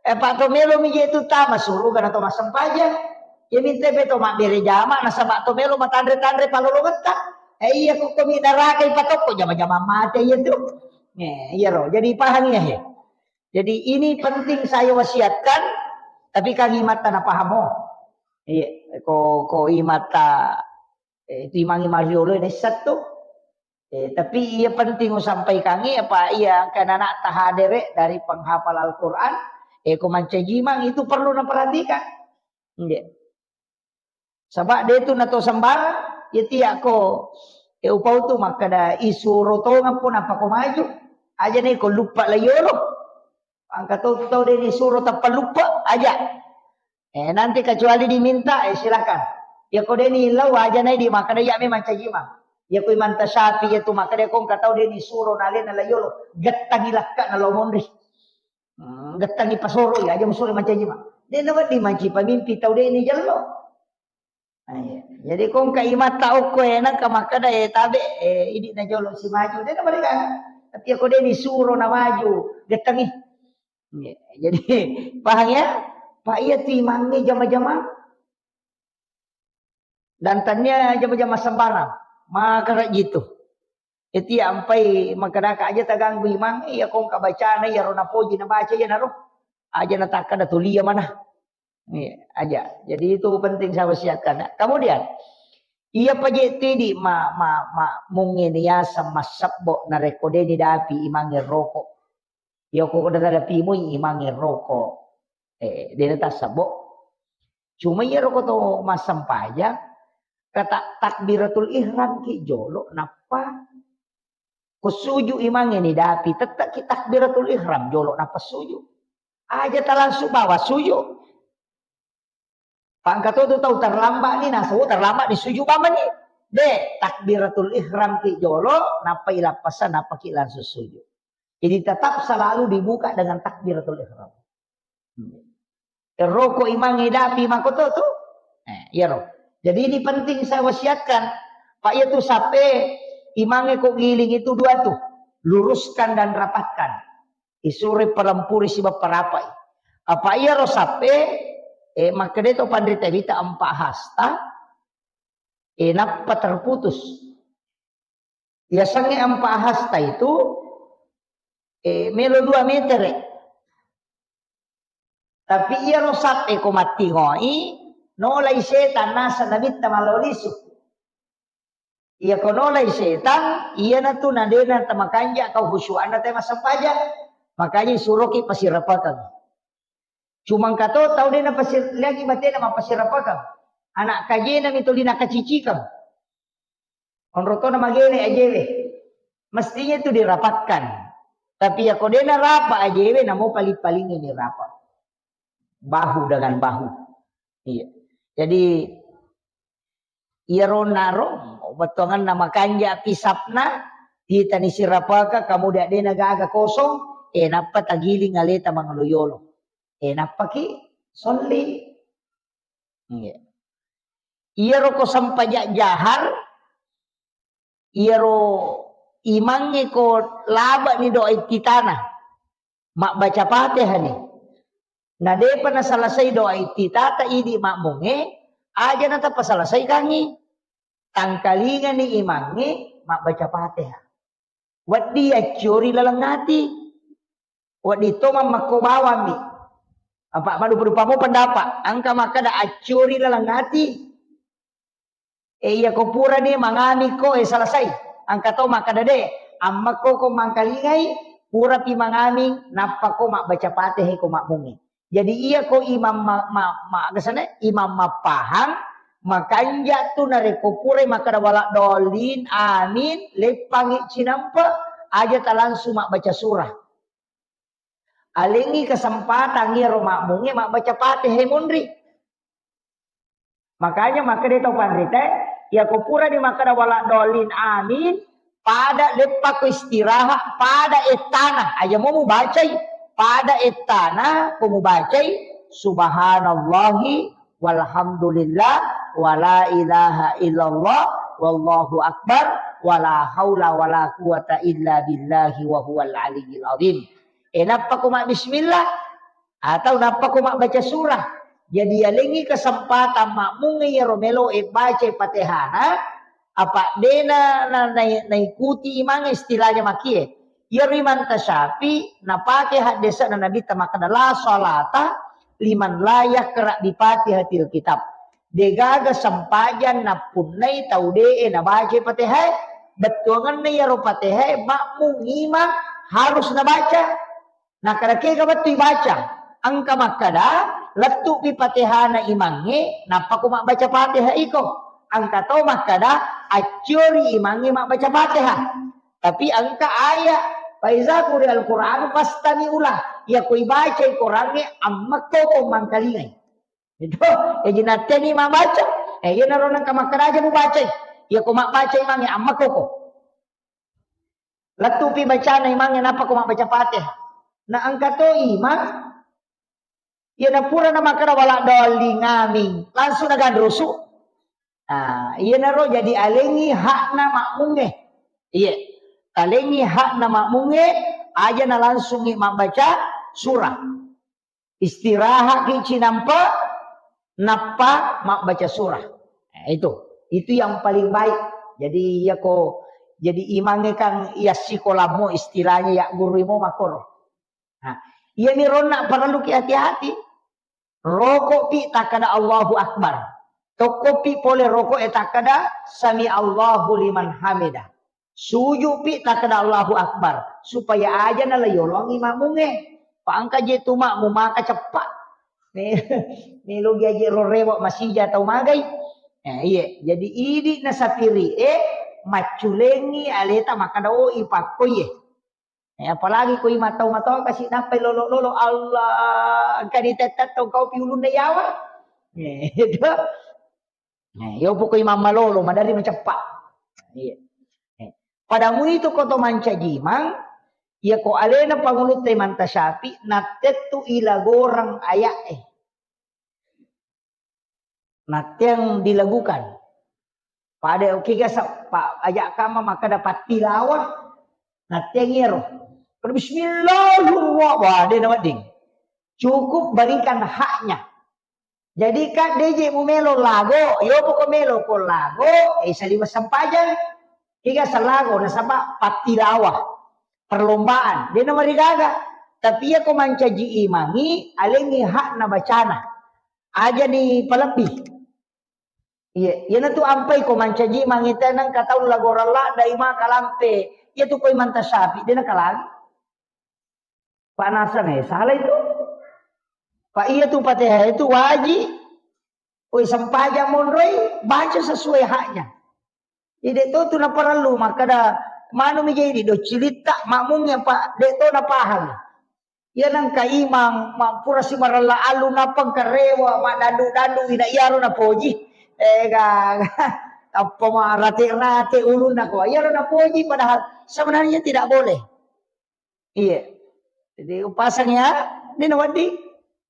Eh, pa' to melo mi je tu tama suruga na to massempajang. Iya minta pe to mabbere jama, nasaba' to melo matanre-tanre palolongetta. Eh, iya, ko, ko mi naraka ipatokko jama-jama mate iya tu. Eh, iya ro. Jadi paham ya, he. Jadi ini penting saya wasiatkan, tapi kan imatta na paham, oh. Iya, ko, ko imatta, eh, itu imangi mariolo ini satu. Eh, tapi iya penting usampaikangi apa iya engka anakta hadere dari penghafal Al-Quran, eh, ko mancaji imang itu perlu naperhatikan. Nggih. Saba' de' tu nato sembarang, iya tiya ko, eh, upau tu makkeda isuro tongeng pun apa ko maju. Aja ne ko luppa la yolo. Engka to tau de' nisuro tappa luppa aja. Eh, nanti kecuali diminta, eh, silakan. Iya ko de' ni lau aja nai di makkeda iya memang caji imang. Iya ko imanta Syafi'i iya tu makkeda ko engka tau de' nisuro nalena la yolo, gettangi lakka na lao monri. Hmm, gettangi pasoro iya aja musuro mancaji imang. De' nawedding mancaji pamimpi tau de' ni jello. Ah, iya. Jadi ko engka imatta okko e nangka makkeda, eh, tabe, eh, idi' na jolo si maju. De' nawedding kan. Tapi iya ko de' nisuro na maju, gettangi. Iya. Jadi paham ya? Pa' iya tu imangnge jama-jama. Dan tania jama-jama sembarang. Maka kayak gitu. Eti ampai makkadaka aja taganggu imang, iya ko engka bacana, iya ro napoji nabaca, iya naro. Aja natakkada tulia mana. Iya, aja. Jadi itu penting saya wasiatkan. Kemudian, iya paje tidi ma, ma, ma, mungkin ya sama sebbo na rekko de' ni dapi imangnge roko. Iya ko daga dapi mui imangnge roko. Eh, de' na tassebbo. Cuma iya roko to massempajang, kata takbiratul ihram ki jolo, nappa ko suju imangnge ni dapi, tette' ki takbiratul ihram jolo, nappa suju. Aja talangsung bawa suju. Pangka to tu tau terlambat ni, nasu terlambat ni suju bawang ni. De', takbiratul ihram ki jolo, nappa ilappasa, nappa ki langsung suju. Jadi tetap selalu dibuka dengan takbiratul ihram. Roko imangnge dapi makoto tu. Eh, iya ro. Jadi ini penting saya wasiatkan. Pak, iya tu sape imangnge ko giling itu dua tu. Luruskan dan rapatkan. Isuro palempuri siba parapai. Apa iya ro sape, eh, makkeda to panrita wita empat hasta, eh, nappa terputus. Yasengnge empat hasta itu, eh, melo dua meter. Tapi iya ro sape ko mattingoi, nolai setan naseng nabitta malao lisu. Iya ko nolai setan, iyana tu nadena tamakanja kau khusyuanna te massempajang. Makanya suroki pasirapakang. Cuma engka to tau de' napasir-, lagi batena mappasirapakang. Anak kajena mi tuli nakacicikang. Onrong tona magele ajewe. Mestinya itu dirapatkan. Tapi ya ko de' narapa ajewe, namo paling-paling ini rapa. bahu dengan bahu. Iya. Jadi, iyaro naro, bettuanganna makanja pisapna, titani sirapaka, kemudian dena gaga kosong, eh, nappa tagiling aleta mangolo yolo. Eh, nappaki solli. Iya. Iyaro ko sempajang jahar, iyaro imangnge ko labe'ni doa iftitana, mabbaca Fatihani. Na depa nasalasai doa iftitata idi makmungnge, aja natappa salasai kangi. Tangkalingani imangnge mabbaca Fatihah. Wedding acciori laleng ati. Wedding to mammakko bawammi. Apa madupa-dupa mo pendapat. Engka makkeda acciori laleng ati. Eh, iya ko purani mangami ko, eh, selesai. Engka to makkeda de, ammekko ko mangkalingai, purapi mangami, nappa ko mabbaca Fatihah ko makmungnge. Jadi iya ko imam ma-, ma-, ma-, agasana, imam mappahang, makanja tu narekko purai makkeda wala dolin, amin, leppangi cinampe, aja talangsung mabbaca surah. Alengngi kesempatan iyaro makmungnge mabbaca Fatihah monri. Makanya makkeda tau panrita, iya ko purani makkeda wala dolin, amin, pada leppako istirahat, pada ettana, aja mo mubacai, pada ettana ko mubacai, subhanallahi walhamdulillah, wala ilaha illallah, wallahu akbar, wala haula wala quwata illa billahi wa huwal aliyyil azim. E, nappa ko mabbismillah, atau nappa ko mabbaca surah. Jadi, yalengngi kesempatan makmungnge iyaro melo e baca Fatihana, apa dena na, na, naikuti imang istilahnya makie. Iyaro Imam Tasyafi napake haddese'na Nabitta makkeda, "La salata liman la yaqra bi Fatihatil kitab." Degaga sempajang nappunnai tau de'e nabaca Fatihah, bettuanganna iyaro Fatihah makmung imang harus nabaca. Nakkeda kega wettu ibaca? Engka makkeda, lettu'pi Fatihana imangnge, nappa ko mabbaca Fatihah iko. Engka to makkeda, acciori imangnge mabbaca Fatihah. Tapi engka ayat, "Fa iza quri'al Qur'anu fastami'u lah." Iya ko ibacai Korangnge, ammekko ko mangkalingai. Itu, eh, jinateni mabbaca. Eh, iyanaro nengka makkeda aja mubacai. Iya ko mabbaca imangnge, ammekko ko. Lettupi bacana imangnge nappa ko mabbaca Fatihah. Na engka to imang, iyana pura namakkeda wala dolling, amin, langsung naganrusu. Nah, iyanaro jadi alengngi hakna makmungnge. Iya, alengngi hakna makmungnge, aja na langsungngi mabbaca surah. Istirahatki cinampe, nappa mabbaca surah. Nah, itu. Itu yang paling baik. Jadi, iya ko, jadi imangnge kan iya sikolamo istilahnya, ya guru mo makoro. Nah, iyami ronna parelluki hati-hati. Rokopi takkeda Allahu Akbar. Tokkopi pole roko e takkeda Sami Allahu liman hamida. Sujupi takkeda Allahu Akbar, supaya aja nala yolongi makmungnge. Pa engka je tu makmung maka ceppa. Me-, melo gaji ro rewe masija tau magai. Eh, iye, jadi idi nasapiri e macculengi aleta makkeda, "Oh, ipakko iye." Eh, apalagi ko imang tau matoa kasi nappai lolo-lolo, Allah, engka ditette tau kau pi ulunna yawa. Eh, itu. Eh, yo pokok imang malolo, madari maceppa. Iya. Eh, pada muitu ko to mancaji imang, iya ko alena pangulutta Imam Tasyafi, nattettu ilagoreng ayat e. Natteang dilagukan. Pada oke ga sa-, pa-, aja kama makkeda pattilawa. Natteang iyaro. Pada bismillahirrahmanirrahim. Wah, de nawedding. Cukup berikan haknya. Jadi, Kak, de je mu melo lago, yo poko melo ko lago, eh, saliweng sempajang. Kega salago, nasaba pattilawa. Perlombaan. De namarigaga. Tapi iya ko mancaji imangi, alengi hakna bacana. Aja ni palebbi. Iya, iyanatu ampai ko mancaji mangi tenang ka tau lagorang ladda imang kalampe. Iya tu ko Imam Tasyafi, de nakalangi. Panasang e, salah itu. Pa iya tu Fatihah itu wajib. Oi, sempajang monroi, baca sesuai haknya. Jadi, de to tu naparellu makkeda, manu mi jadi do cilitta makmung yang pa, de to napahang. Iya nangka imang, ma-, pura simarella allu nappa engka rewa, maddandu-dandu, ina iyaro napoji. Eh, ga-, tappa marate-rate ulunna ko. Iyaro napoji, padahal sebenarnya tidak boleh. Iya. Jadi, upasang ya, ini nawaddi.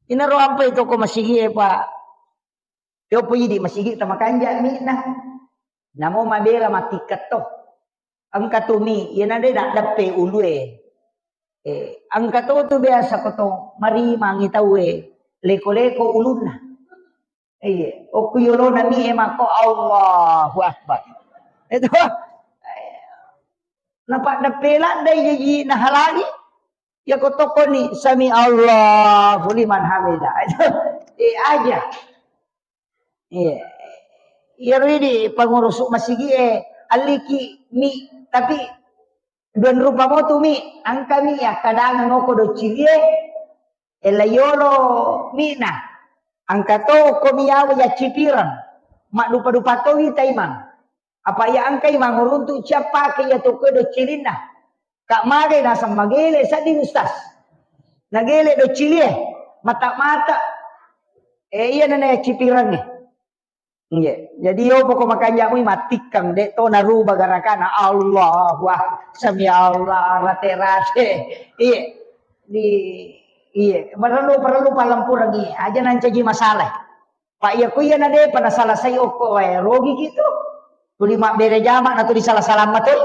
Inaro ampai toko masigi e, Pak. Yopo idi masigi tamakanja mi'na. Namo mabela matikkat to. Engka tu mi, iyana de naddeppe ulue. Eh, engka to tu biasa ko to marimangi tauwe, leko-leko ulunna. Iya, okku yolona mi e mako Allahu Akbar. Itu. Napaddeppe laddai jaji nahalangi. Ya ko tokoni sami Allahu liman hamidah. Eh, aja. Iya. Iyaro idi pengurus masigi e, alliki mi, tapi dua rupa motu mi, angka mi ya kadang ngoko docili e, ela yolo mina. Angka to ko mi yawa ya cipirang. Mak dupa-dupa to wi taimang. Apa iya engkai manguruntu ciappake iya tokkoe doccilinna. Kak magai naseng magele sedding ustaz. Nagele doccilie, mata-mata. Eh, iya nana cipirangnge. Iya. Jadi yo poko makanjamui matikkang, dek to naruba garakana. Allah, wah, sami Allah, rate-rate. Iya. Di, iya, perlu, perlu palempurangi. Aja nancaji masalah. Pak, iya, ku iya na depa nasalasai okko wae, rogi gitu. Tuli mabbere jama na tuli salah-salah matoi.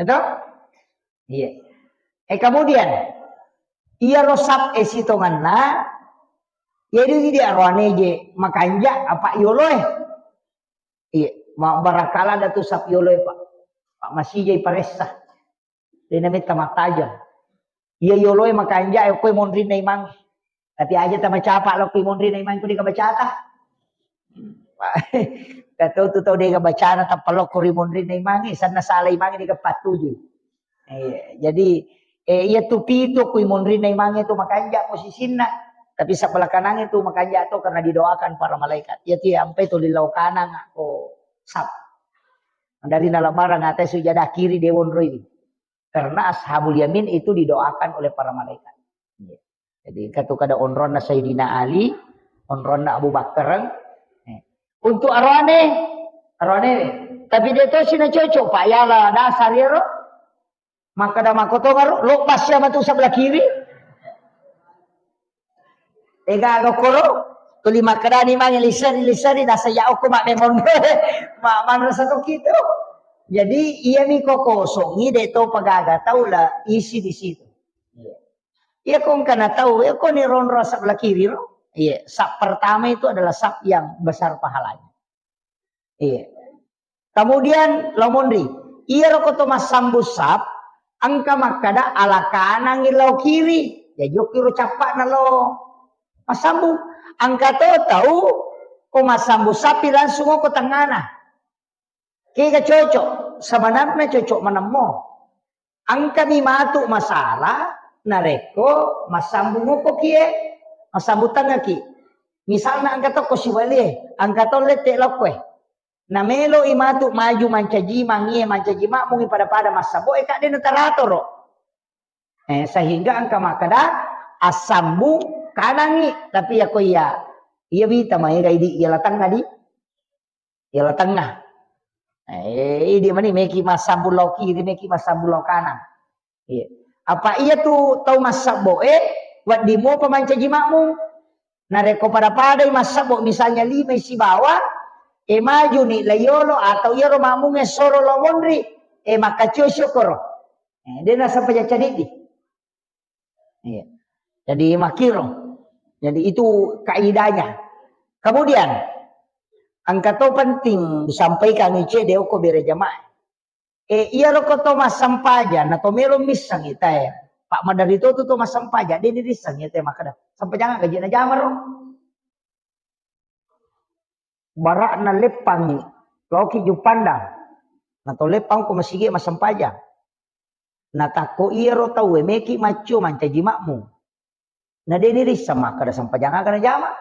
Itu? Iya. Eh, kemudian, iya rosap e sitonganna, jadi dia roane je makanja apa yoloe. Iya, ma-, barakala ada tu sap yoloe, Pak. Pak, masih jai paressa. Dena metta mattajeng. Iya yoloe makanja okko monrinna imangnge. Tapi aja tamacapa lokko monrinna imangnge, ku dega bacata. Katau tu tau dega bacana tappa lokko ri monrinna imangnge, sanna sala imangnge dega pattuju. Eh, jadi, eh, iya tu pitu ku monrinna imangnge tu makanja posisinna. Tapi sebelah kanangnge tu makanja to karena didoakan para malaikat. Iya tu ampe tu lillau kanang ko sap. Dari nalabarang atai sujada kiri dewon roi. Karena Ashabul Yamin itu didoakan oleh para malaikat. Iya. Jadi, katu kada onronna Sayyidina Ali, onronna Abu Bakar. Eh. Untuk arwane, arwane. Tapi dia tu sina cocok, Pak. Yala dasar ya, ro. Maka ada makotongaro, lo pas ya matu sebelah kiri. Ega gokoro, tuli makkedani mange lisseri, lisseri, nasa ya okko mak memon. Mak manrasa to kitu. Jadi, iya mi ko kosongi, de to pagaga tau la isi di situ. Iya. Iya ko engka na tau, iya ko ni ronro sap la kiri ro. Iya, sap pertama itu adalah sap yang besar pahalanya. Iya. Kemudian lo monri, iya ro ko to massambu sap, engka makkada ala kanang lao kiri. Ya jokki ro cappa'na lo massambu. Engka to tau ko massambu sapi langsung ko tengana. Kega cocok, sebenarnya cocok menemmo. Engkami matu masalah narekko massambung okko kie, massambung tengngaki. Misalna engka tokko sibalie, engka to lette lokkoe. Namelo i matu maju mancaji mangie, mancaji makmungi pada-pada massabo e kadde na taratoro. Eh, sehingga engka makkeda assambung kanangi, tapi yako iya, iya wita maega idi iya latengna di. Yala tengah. Eh, idi mani meki massambung lao kiri, meki massambung lao kanang. Iya. Apa iya tu tau massabbo e, wedding mopa mancaji makmum. Narekko pada-padai massabbo, misalnya lima sibawa, e maju ni la yolo atau iyaro makmum e soro lao monri, e makkacio syukuro. Eh, de nasapa jacca diddi. Iya. Jadi makkiro. Jadi itu kaidahnya. Kemudian, engka to penting disampaikan ice de okko bere jamaah. Eh, iya roko to massempajang, na to melo misseng ita e. Pak madari to tu to massempajang, de ni disseng ita e makkeda. Sempajang gaji na jamaro. Bara'na leppangngi, laoki Juppandang. Na to leppang ko masigi massempajang. Na takko iyaro tauwe meki maccio mancaji makmum. Na de ni risseng makkeda sempajang aga najama.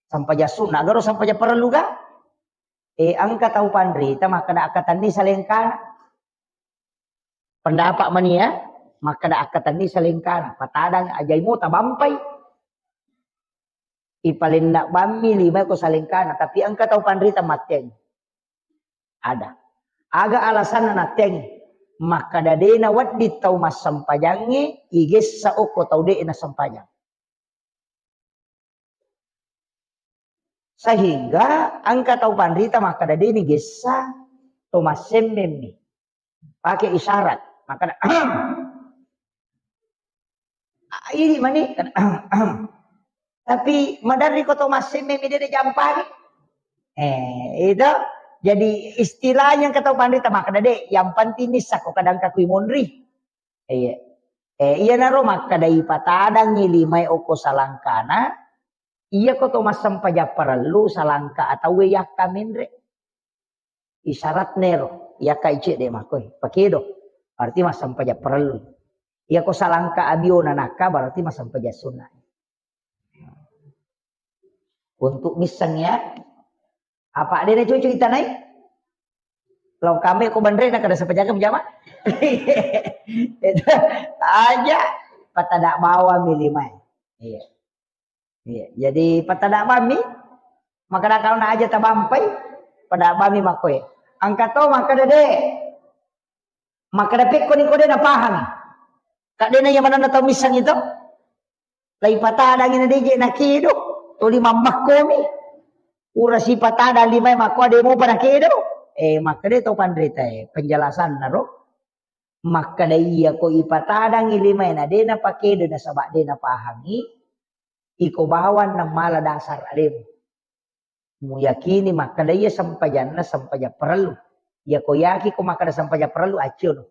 Sempajang sunna agaro sempajang parellu ga. E engka tau panrita makkeda akkatenni salengkana. Pendapat mani ya. Makkeda akkatenni salengkana, patadang ajai mo tabampai. Ipalenna bammi lima ko salengkana, tapi engka tau panrita matteang. Ada. Aga alasanna natteangi? Makkeda de nawedding tau massempajangnge igessa okko tau de nasempajang. Sehingga engka tau panrita makkeda de nigessa to massemmemmi. Pakai isyarat. Makkeda, "Ah, ini mani." Tapi maderri ko to massemmemmi de jampangi. Eh, itu. Jadi istilahnya engka tau panrita makkeda de, yang penting nissakko kadang kakui monri. Iya. Eh, iyanaro makkeda ipatadangngi limae okko salangkana, iyako to massempajang parellu salangka atauwe yakka menre. Isyaratnero, yakka icedde makkoi, pakedo. Berarti massempajang parellu. Iyako salangka abiona nakka berarti massempajang sunna. Untuk misseng ya. Apa de na cucu itanai? Lo kami ko banre na kada sepejaga jama. Itu aja patada bawang milimae. Iya. Iya. Jadi patada bami, makkeda kalau na aja tabampai, pada bami makoe. Engka to makkeda de. Makkeda pekko ni ko de napahang. Kak de na iya manenna tau misseng itu. Lai patadangi na deje nakedo, toli mammekkomi. Ura sipatadang limae makko de mopa nakedo. Eh, makkeda to panrita e, penjelasanna ro. Makkeda iya ko ipatadangi limae na de napakedo nasaba de napahangi, iko bawang namala dasar alemu. Muyakini makkeda iya sempajanna sempajang parellu. Iya ko yaki ko makkeda sempajang parellu, acciono.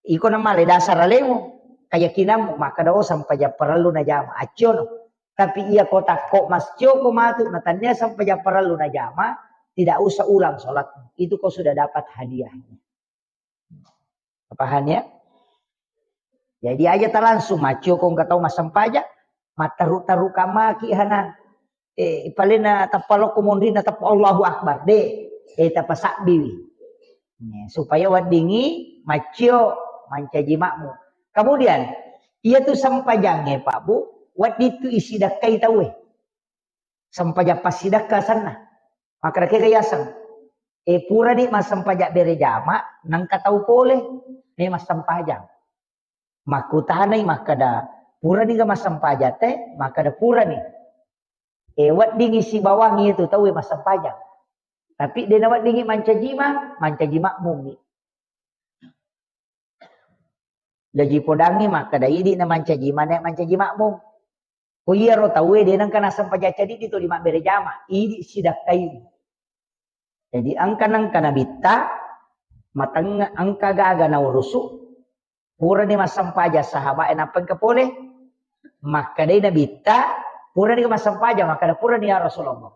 Iko namale dasar alemu, keyakinanmu makkeda, "Oh, sempajang parellu najama," acciono. Tapi iya ko takko mascio ko matu na tania sempajang parellu najama, tidak usah ulang sholatmu. Itu kau sudah dapat hadiahnya. Paham ya? Jadi aja ta langsung macio ko engka tau massempajang, matteru-teru kamaki hana. Eh, palena tappa lokko monrina tappa Allahu Akbar. De, eh, tapasabbiwi. Ya, supaya weddingi macio mancaji makmu. Kemudian, iya tu sempajangnge, Pak Bu, wedding tu isidakkai tauwe. Sempajang passidakka asenna. Makkeda kega yaseng. Eh, purani massempajang bere jama, nengka tau pole, ne massempajang. Makkutanai makkeda, purani ga massempajang te, makkeda purani. Eh, weddingi sibawang itu tau massempajang. Tapi de naweddingi mancaji ma, mancaji makmummi. Jaji podangngi makkeda idi na mancaji ma, ne mancaji makmum. Ko iyaro tauwe de nengka nassempajang cadiddi tuli mabbere jama, idi sidakkai. Jadi engka nengka nabitta, mateng engka gaga naurusu, purani massempajang sahabat e nappa engka pole, makkedai nabitta, purani massempajang, makkeda purani ya Rasulullah.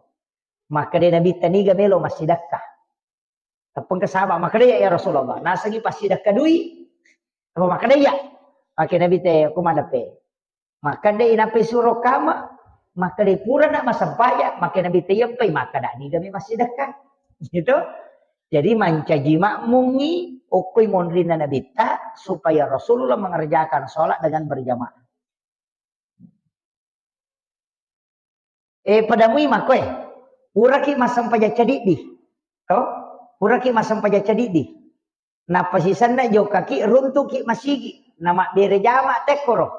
Makkedai nabitta niga melo massidakka. Teppengka sahabat, makkeda, "Ya, ya Rasulullah, nasengi passidakka dui." Apa makkeda, "Iya." Makkeda Nabi te, "Ko madape." Makkeda, "Inappai suro kama?" Makkeda, "Purana massempajang." Makkeda Nabi te, "Iyappai." Makkeda, "Nigami massidakka." Gitu. Jadi mancaji makmungi okkoi monrinna Nabitta supaya Rasulullah mengerjakan sholat dengan berjamaah. Eh, padamui makkoe. Puraki massempajang cadiddi. To? Puraki massempajang cadiddi. Nappa sisenna jokkaki runtuki masigi. Namabbere jama tekkoro.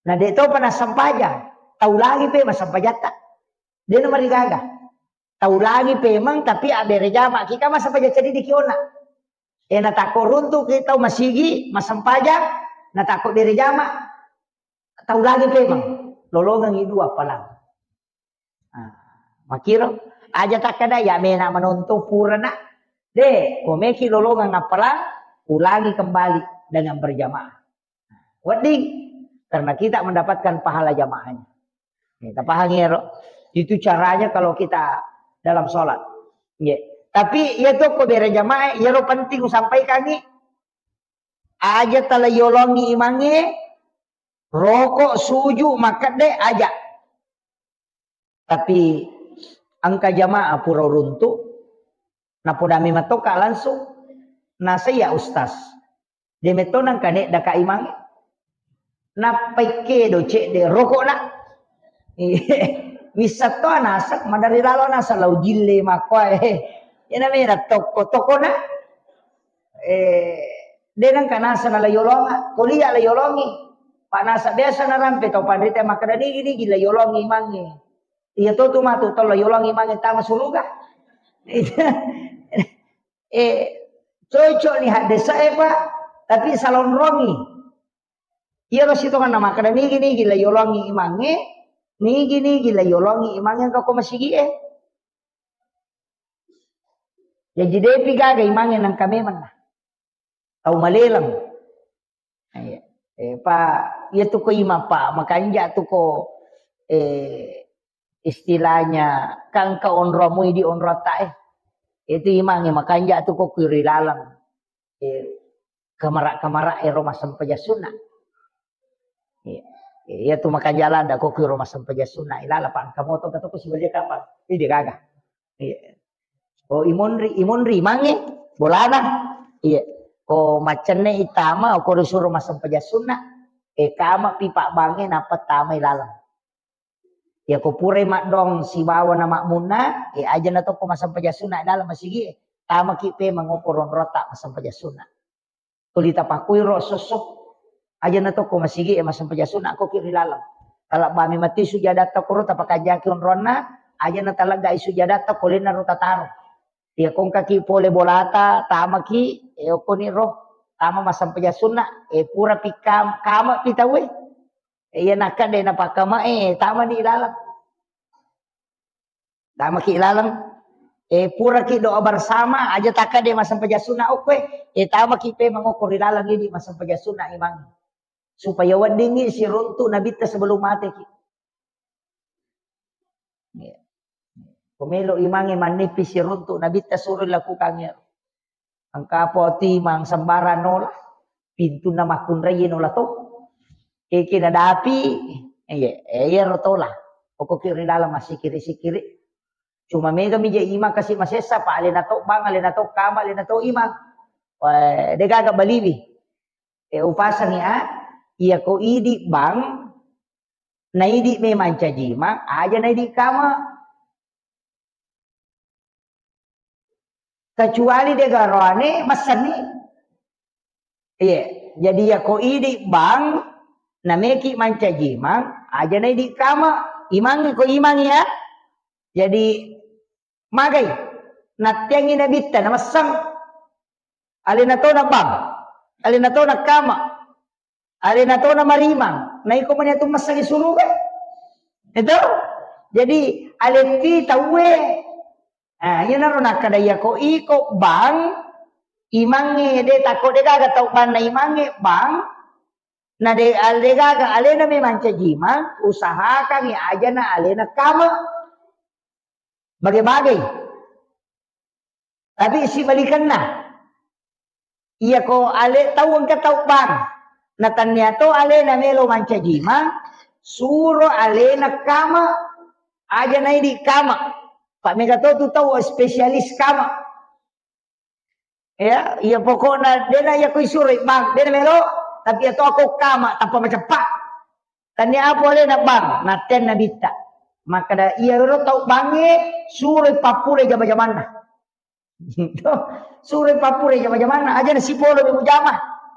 Na de topa nassempajang. Taulangi pe massempajatta. De namarigaga. Taulangi pemeng tapi abbere jama. Kika massempajang cadiddi kiona. Eh, natakko runtuki tau masigi, massempajang, natakko bere jama. Tau lagi pemeng, lolongengngi dua appalang. Ah, makkiro, aja takkeda, "Ya mena manontong purana." De, komeki lolongeng appalang, ulangi kembali dengan berjamaah. Wedding, karena kita mendapatkan pahala jamaahnya. Kita pahami ya, Ro? Itu caranya kalau kita dalam sholat. Nggih. Tapi iya tokko bere jamaah, iyaro penting usampaikangi. Aja tala yolongi imangnge, roko, suju, makkedde, aja. Tapi engka jamaah pura runtu, napodami matoka langsung, nasaiya ustaz. De metto nangka neddaka imangnge. Nappai kedo cedde rokokna. Wissatto naseng, madari lalo naseng lau jille makkoe. Iyana mena tokko-tokkona. Eh, de nangka naseng nala yolonga, kuliah la yolongi. Pak naseng biasa narampe tau panrita makkeda nigi-nigi la yolongi imangnge. Iya to tu matu tau la yolongi imangnge tama suruga. Eh, cocok ni haddesa e, Pak, tapi salonrongi. Iyaro sitongenna makkeda nigi-nigi la yolongi imangnge, nigi-nigi la yolongi imangnge engka ko masigi e. Jaji depi gaga imangnge nangka memenna. Tau maleleng. Iya. Eh, pa, iya tu ko imang, Pak, makanja tu ko, eh, istilahnya kan ka onromu idi onrota e. Itu imangnge makanja tu ko kiri laleng. Eh, kamara-kamara ero massempajang sunna. Iya. Iya tu makanja landa ko kiro massempajang sunna. Ilala pangka moto ka toko sibalia kapang. Ini gaga. Iya. Ko imonri, imonri mange bolana. Iya. Ko macenne itama, ko disuruh massempajang sunna. Eh, kama pipa bange napa tama ilaleng. Iya ko purai maddong sibawa na makmunna, eh, aja na tokko massempajang sunna dalam masigi, eh, tamaki pe mangoko ronrota massempajang sunna. Tuli tapakuiro sosso. Aja na tokko masigi e massempajang sunna ko ki ri laleng. Talabba mi mati sujadatta koro tapakanjaki onronna, aja na talagga i sujadatta ko lenna ro tataro. Iya kongkaki pole bolata, tamaki, e okkoni ro, tama massempajang sunna, e pura pi kam-, kama pi tauwe. E iya nakka de napakkama e, tama di laleng. Tamaki laleng. Eh, puraki doa bersama, aja takka de massempajang sunna okko e. Eh, tamaki pe mangokko ri laleng idi massempajang sunna imang. Supaya weddingi siruntu nabitta sebelum mateki. Iya. Pemelo imange mannipi siruntu nabitta suruh lakukan ya. Engka poti mang sembarang nola, pintunna makkunrai nola to. Keke nadapi, iya, iya ro tola. Pokokki ri dalam massikiri-sikiri. Cuma mega mi je imang kasi masessa, pa alena to bang, alena to kama, alena to imang. Eh, de gaga baliwi. Eh, upasangi a, iya ko idi bang, naidi memang cajima, aja naidi kama. Kecuali de garoane messenni. Iya, jadi ya ko idi bang, nameki mancajimang, aja naidi kama, imangi ko imang ya. Jadi magai, nattiangi nabitta, namesseng. Alena to na bang, alena to na kama. Alena to na marimang, naiko mani atu massangi suruga. Itu. Jadi, aletti tauwe. Ah, iyanaro nakkada iya ko iko bang, imangnge de takko de gaga tau banna imangnge bang, na de, al de gaga alena memang cajimang, usahakangi aja na alena kama. Bage-bage. Tapi sibalikenna. Iya ko ale tau engka tau bang. Na tannia to alena melo mancajima, suro alena kama, aja naidi kama. Pak mega to tu tau spesialis kama. Ya, iya pokokna dena iya ko isuro bang, dena melo, tapi iya to ako kama tanpa maceppa. Tannia apa alena bang, natten nabitta. Makkada iya ro tau bangnge, suro pappure jama-jamanna. Suro pappure jama-jamanna, aja na sipolo mi mujama.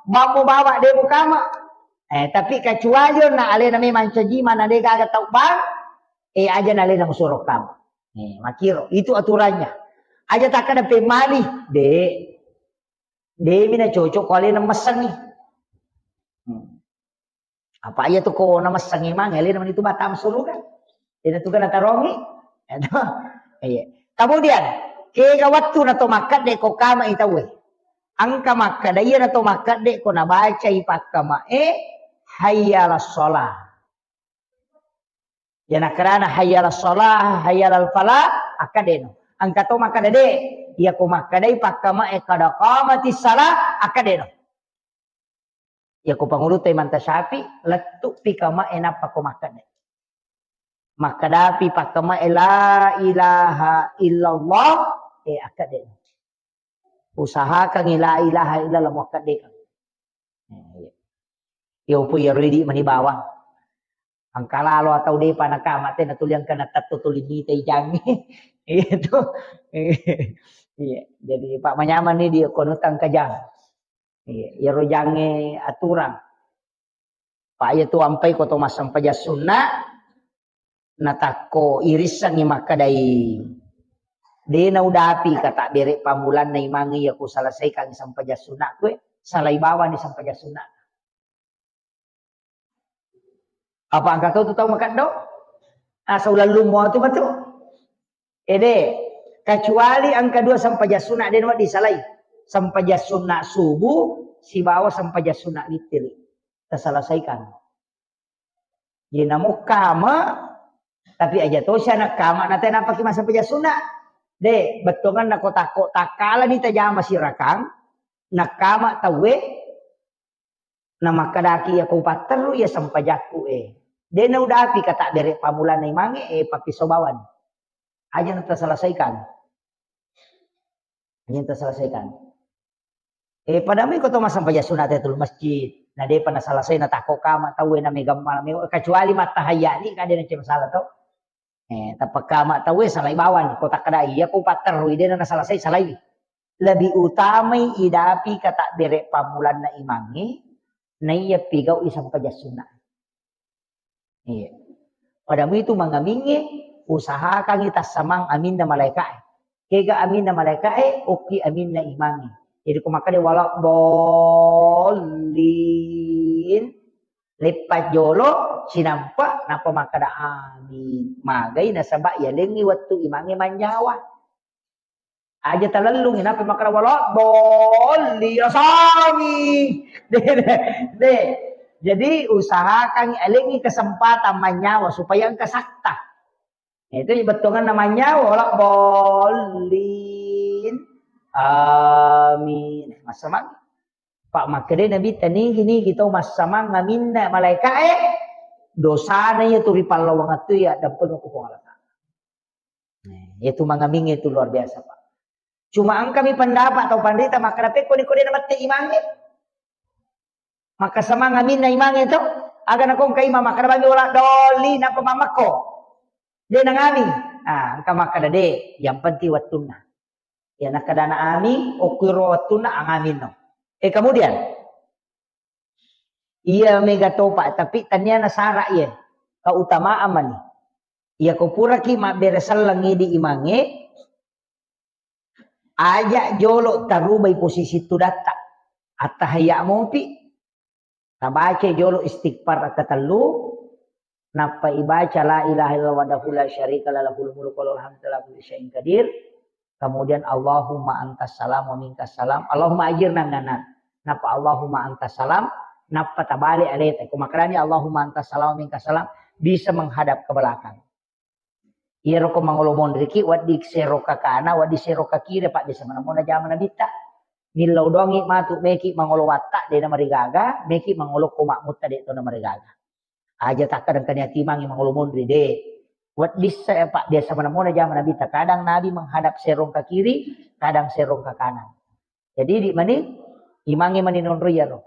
Bammo bawa de mukama. Eh, tapi kecuali na alena memang cajima na de gaga tau bang, eh, aja na alena musuro kama. Eh, makiro, itu aturannya. Aja takkada pemali, de. De mi na cocok ko alena messengi. Hmm. Apa iya tu ko na messengi mang, alena mani tu batang suruga. Ina tu kana tarongi. Iya. Kemudian, kega wattu na to makkedde ko kama i tauwe. Engka makkeda iya na to makkedde ko nabacai pakkama e, hayya alas shalah. Ya nakkedana hayya alas shalah, hayya alal falah, akkedeno. Engka to makkeda de, iya ko makkedai pakkama e kada qamatis shalah, akkedeno. Iya ko pangulutta Imam Syafi'i, lettu pi kama e nappa ko makkeda. Makkedapi pakkama e la ilaha illallah, e akkedeno. Usahakangi la ilaha illallah muakkeddekeng. Yo pun ya ridi mani bawang. Angka lalo atau depa nakama te natuli angka natatto tuli mita ijangnge. Itu. Iya, jadi Pak manyaman ni dia kono tangka jang. Iya, iyaro jangnge aturang. Pak ya tu ampai ko to massempajang sunna, natakko irissengi makkedai, de naudapi kata bere pammulanna imangnge iya ku selesaikan sempajang sunna kue, salai bawani sempajang sunna. Apa engka tau tu tau makeddo? Asa ulallummo tu matu. Ede, kecuali engka dua sempajang sunna, de nawa disalai. Sempajang sunna subuh, sibawa sempajang sunna witir. Terselesaikan. Jadi namukkama, tapi aja tosi anak kama, na tenapaki massempajang sunna. De, bettongan nako takko, takkalani tajama sirakang, nakama tauwe, Namakkedaki, "Iya ko patterru iya sempajakku e." De naudapi kata bere pammulanna imangnge, e, pappiso bawani. Aja na terselesaikan. Aja na terselesaikan. E, padahal iko to massempajang sunat Tahiyatul Masjid. Na depa naselesai natakko kama tauwe na mega mala mega, kecuali mattahayyani ka de nacce masalah to. Eh, tappakama tauwe salai bawang, ko takkeda iya ko patterrui de na nasalasai salai. Lebih utamai idapi kata bere pammulanna imangnge, naiya pigau i sempajang sunna. Iya. Pada mu itu mangamingnge, usahakangi tassamang aminna malaika e. Kega aminna malaika e, okki aminna imangnge. Jadi ko makkeda wala dhollin, leppa jolo, sinampa, nappa makkeda, "Amin." Magai nasaba yalengngi wettu imangnge manyawa. Aja talellungi, nappa makkeda, "Wala dhollin, asami." De, de, de. Jadi, usahakan alengngi kesempatan manyawa supaya engka sakta. Itu bettuanna manyawa, wala dhollin. Amin. Massamang. Pak makkeda Nabi, "Tanigi-nigi tau massamang aminna malaika e, dosana iya tu ripallawang tu ya dampeng ku Puang Allah Taala." Nah, itu mangamingnge itu luar biasa, Pak. Cuma engkami pendapat atau pandita makkeda pekko ni ko de namette imangnge. Maka samang aminna imangnge to, aga nakongka imang makkeda bami wala doli, nappa mamakko. De nangami. Ah, engka makkeda de, yang penting wettunna. Ya nakkeda na ami, okkiro wettunna angaminno. Eh, kemudian, iya mega topa, tapi tania nasara iya. Keutamaan mani. Iya ko puraki mabbere selleng idi imangnge, aja jolo tarubai posisi tudatta. Attahayya mopi, tabaca jolo istighfar raka tellu, nappa ibaca la ilaha illallah wahdahu la syarika lah lahul mulku wa lahul hamdu ala kulli syai'in qadir. Kemudian Allahumma antas salam wa minkas salam. Allahumma ajirna minan nar. Nappa Allahumma antas salam, nappa tabale aleta. Ko makkedani Allahumma antas salam wa minkas salam, bisa menghadap ke belakang. Iyaro ko mangolo monriki, wedding sero kakana, wedding sero kakire, Pak, biasa manemmona jama Nabitta. Millau doangi matu, meki mangolo watta, dena marigaga, meki mangolo ko makmutta, de tona marigaga. Aja takkadang kania timangi mangolo monri, de. Wedding sa, Pak, biasa manemmona jama Nabitta. Kadang Nabi menghadap serong ke kiri, kadang serong ke kanan. Jadi, di mani, imangi mani nonro iyaro.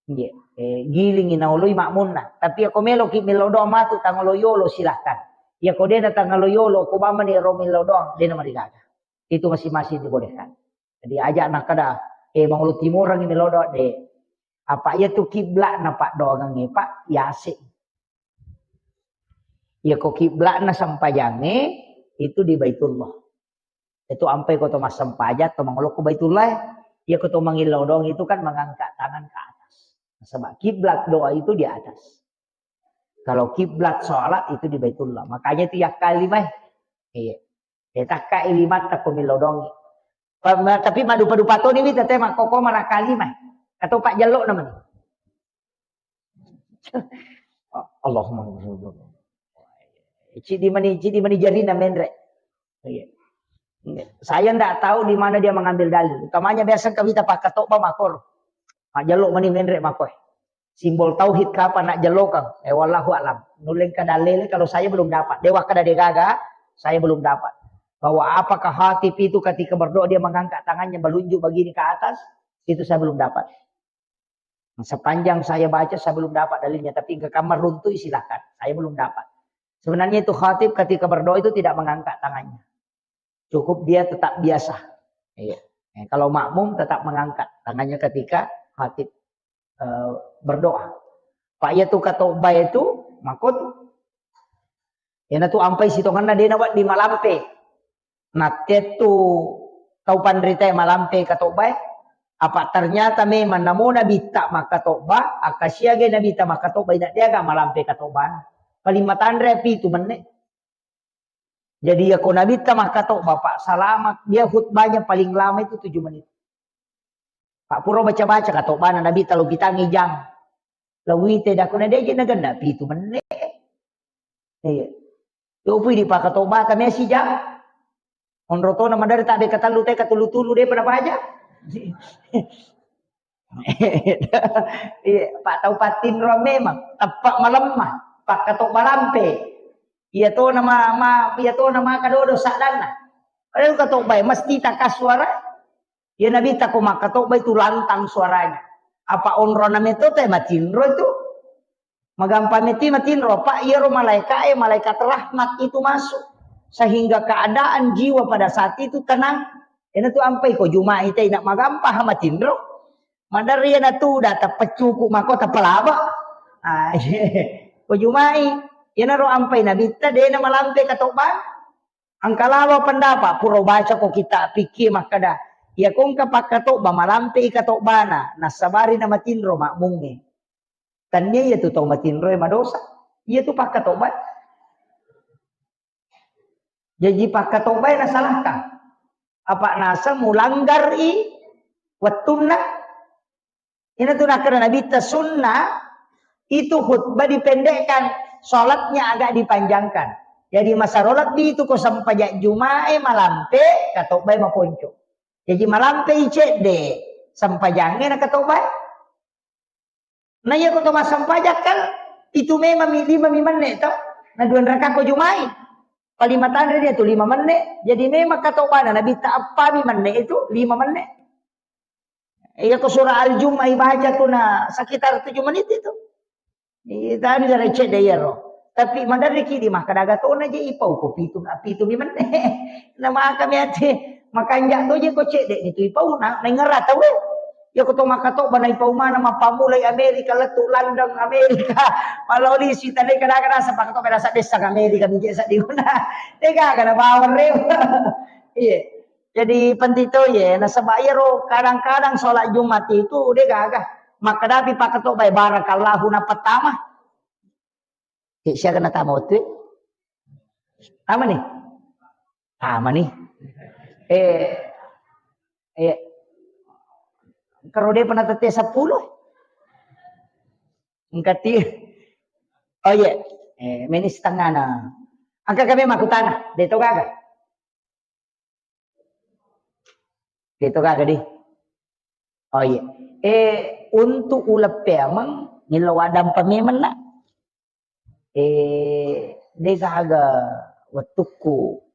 Nggih. Eh, gilingi naoloi makmunna. Tapi ako meloki melo doang matu tangolo yolo, silahkan. Iyako dena tangolo yolo, ko bamani ro melo doang, dena marigaga. Itu masing-masing dibolehkan. Jadi aja nakkeda, eh, mangolo timorangi melo doang, de. Apa iya tu kiblatna paddoangengnge, Pak, yase. Iyako kiblatna sempajangnge, itu di Baitullah. Itu ampai ko to massempajang, to mangolo ko Baitullah, iyako to mangillau doang itu kan mengangkat tangan ke atas. Sebab kiblat doa itu di atas. Kalau kiblat sholat itu di Baitullah. Makanya itu yakka lima. Iya. Eh, takka lima takko millau doang. Pa-, ma-, tapi madupa-dupa toni wita te makkoko marakka lima. Atau pak jellok namanya. Allahumma. Cidi mani, cidi mani jarina menre. Iya. Saya ndak tahu di mana dia mengambil dalil. Utamanya biasa kawita pakai tokba makor. Majelo mani menre makoe. Simbol tauhid kapan nak jelokang? Eh, wallahu alam. Nuleng kada lele kalau saya belum dapat. Dewa kada degaga, saya belum dapat. Bahwa apakah hatib itu ketika berdoa dia mengangkat tangannya melunjuk begini ke atas, itu saya belum dapat. Sepanjang saya baca, saya belum dapat dalilnya, tapi engka kamma runtui, silakan. Saya belum dapat. Sebenarnya itu khatib ketika berdoa itu tidak mengangkat tangannya. Cukup dia tetap biasa. Iya. Eh, kalau makmum tetap mengangkat tangannya ketika khatib, eh, berdoa. Pak, iya tu katobba itu, makotu. Iyana tu ampai sitongenna de' nawedding malampe. Nattettu tau panrita malampe katobbae. Apa ternyata memang namo Nabitta makkatobba, akkasiaga Nabitta makkatobba, ina de'ga malampe katobbana. Paling matanre pitu menne. Jadi, yako Nabitta makkatobba, Pak, salama, dia khutbahnya paling lama itu tujuh menit. Pak, pura baca-baca katobbana Nabitta, lo pitangi jang. Lo wite dakuna deje nagenna pitu menne. Iya. Yo pui di pakkatobba kami si jang. Onro tona madari tak deka tellu teka tulu-tulu de pada baca. Iya, Pak, tau pattinro memang teppek malemma, pakkatobba lampe. Iya to nama, ma, iya to nama kadodo saddanna. Padahal katobbae mesti takka suara. Iya Nabitta ko makkatobba itu lantang suaranya. Apa onrona metto te matinro itu. Magampa metti matinro, Pak, iyaro malaika'e, malaikat rahmat itu masuk. Sehingga keadaan jiwa pada saat itu tenang. Ena tu ampai ko Juma'i te ina magampa ha matinro. Maderri ena tu da teppecuku mako tepelaba. Ah, ko Juma'i, ena ro ampai Nabitta, dena malampe katobba. Engka lawa pendapat, pura baca ko kitab fikih makkeda, iya ko engka pakkatobba, malampe i katobbana, nassabari na matinro makmungnge. Tania iya tu tau matinro e madosa. Iya tu pakkatobba. Jaji pakkatobba e nasalahkan. Apa naseng mulanggar i wettunna. Ina tu nakkeda Nabitta sunnah itu khutbah dipendekkan, sholatnya agak dipanjangkan. Jadi masaro lebbi itu ko sempajang Jumae malampe, katobbae maponco. Jadi malampe i cedde, sempajangnge na katobbae. Na iya ko to massempajang kan itu memang mi lima mi menne to. Na dua rakaat ko Jumae. Paling matanre dia tu lima menne. Jadi memang katobbana Nabitta appa mi menne itu lima menne. Iya ko surah Al-Jumu'ah ibaca tu na sekitar tujuh menit itu. Iya, tadi dari cedde iyaro. Tapi maderriki di makkeda aga tona je ipau ko pitu, pitu mi menne. Na maka mi ate makanja to je ko cedde ni tu ipau na, na ingera tau e. Iya ko to makkatobba na ipau mana mappamulai Amerika lettu London Amerika. Maloli sitane kada-kada sapa ko to berasa desa Amerika mi je sadiguna. Tega kada bawang re. Iya. Jadi penting to ye, nasaba iyaro kadang-kadang sholat Jumat itu de gaga. Makkedapi pakkatobbae barakallahu na pertama. Eh, siaga natama wettu? Tama ni? Tama ni. Eh, eh, karo de pernah tette sepuluh. Engkati. Oh iya. Eh, meni setengah na. Angka kami makutana, de to gaga. Itu kagak di. Oh iya. Eh, untuk uleng peameng, nillo wadang pememenna. Eh, de gaga wettukku.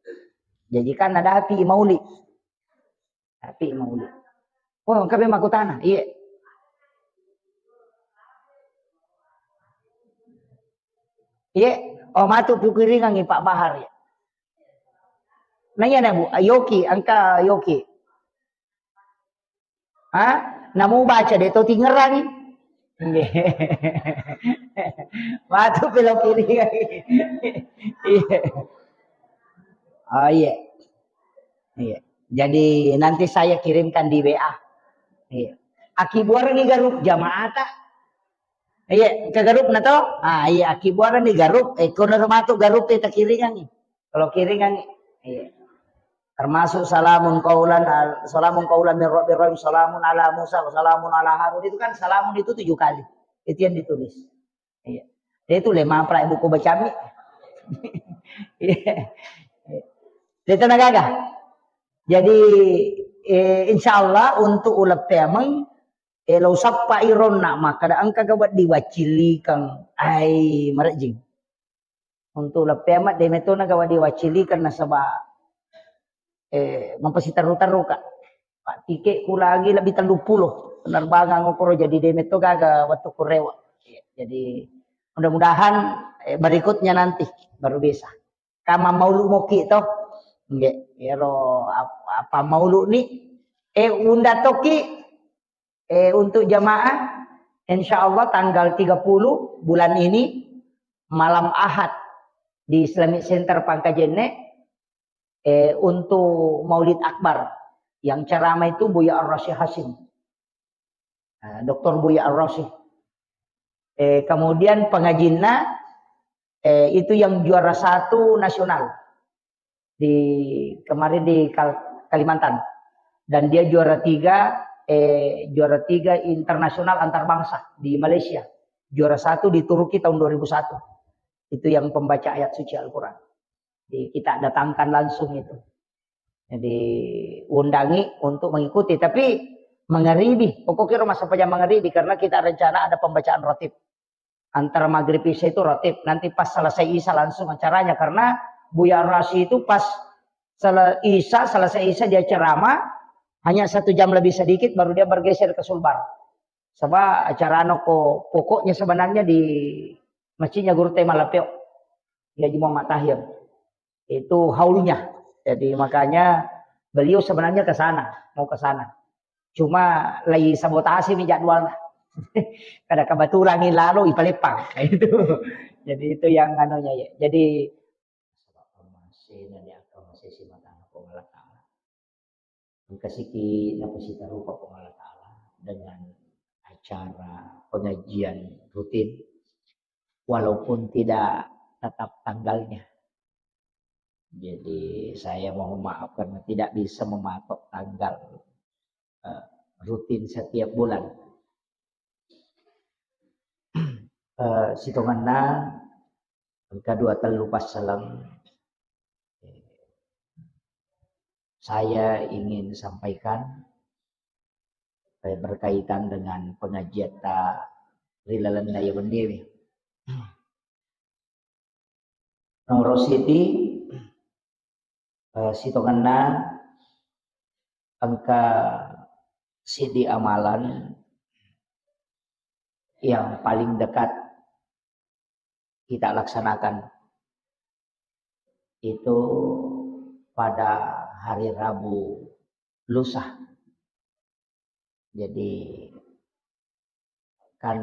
Jadi kan ada api mauli. Api mauli. Oh, engka memang aku tanah. Iya. Iya. Oh, matu pikiringangi Pak Bahar ya. Nanya na, Bu, yoki, engka yoki. Ha? Namu baca de to tingerangi. Nggih. Matu pelo kiri. Iya. Oh, iya. Iya. Jadi nanti saya kirimkan di W A. Iya. Akibuarengi garup jamaata. Iya, ke garup na to? Ah, iya, akibuarengi garup. Eh, kono matu garup e takiringangi. Kalau kiringangi. Iya. Termasuk salamun qaulan al-, salamun qaulan min rabbir rahim, salamun ala Musa, wa salamun ala Harun. Itu kan salamun itu tujuh kali. Itu yang ditulis. Iya. Itu le mapra buku bacami. Iya. Itu nagaga. Jadi, eh, insya Allah untuk uleng peameng, eh, lo sappa ironna makkeda engka ga wedding waccilikeng. Ai, marejjing. Untuk uleng peameng de metona ga wedding waccilikeng nasaba, eh, mapasiterru-terru ka. Pak, tiketku lagi lebih tellu pulo. penerbangan ukuro jadi demetto gaga waktu kurewa. Jadi mudah-mudahan eh, berikutnya nanti baru bisa. Kama maulu moki to. Nggih, ero apa maulu ni eh unda toki eh untuk jamaah insyaallah tanggal tiga puluh bulan ini malam Ahad di Islamic Center Pangkajenne eh untuk Maulid Akbar yang ceramah itu Buya Ar-Rasyid Hasim. Doktor Buya Ar-Rasyid. Eh, kemudian pengajinna eh, itu yang juara satu nasional di kemarin di Kal Kalimantan dan dia juara tiga eh, juara tiga internasional antar bangsa di Malaysia, juara satu di Turki tahun dua ribu satu. Itu yang pembaca ayat suci Al-Quran. Jadi kita datangkan langsung itu. Jadi undangi untuk mengikuti, tapi mengeribi. Pokoknya rumah sampai jam mengeribi karena kita rencana ada pembacaan ratib antara maghrib isya itu ratib. Nanti pas selesai isya langsung acaranya karena Buya Rasi itu pas sel isya selesai isya dia ceramah hanya satu jam lebih sedikit baru dia bergeser ke Sulbar. Sebab acara noko pokoknya sebenarnya di masjidnya Guru Tema Lapeo. Ya Juma Matahir. Itu haulnya. Jadi makanya beliau sebenarnya ke sana, mau ke sana. Cuma lagi sabotasi nih jadwalnya. Kada kebetulan nih lalu ipalepang. Itu. Jadi itu yang anunya ya. Jadi kasiki napasitarupa Puang Allah Ta'ala dengan acara pengajian rutin walaupun tidak tetap tanggalnya. Jadi saya mohon maaf karena tidak bisa mematok tanggal eh, rutin setiap bulan. Eh, sitongenna engka dua tellu passaleng eh, saya ingin sampaikan eh, berkaitan dengan pengajian ta ri lalenna ya wenniwi. Nomor siji eh, sitongenna engka sidi amalan yang paling dekat kita laksanakan itu pada hari Rabu lusa. Jadi kan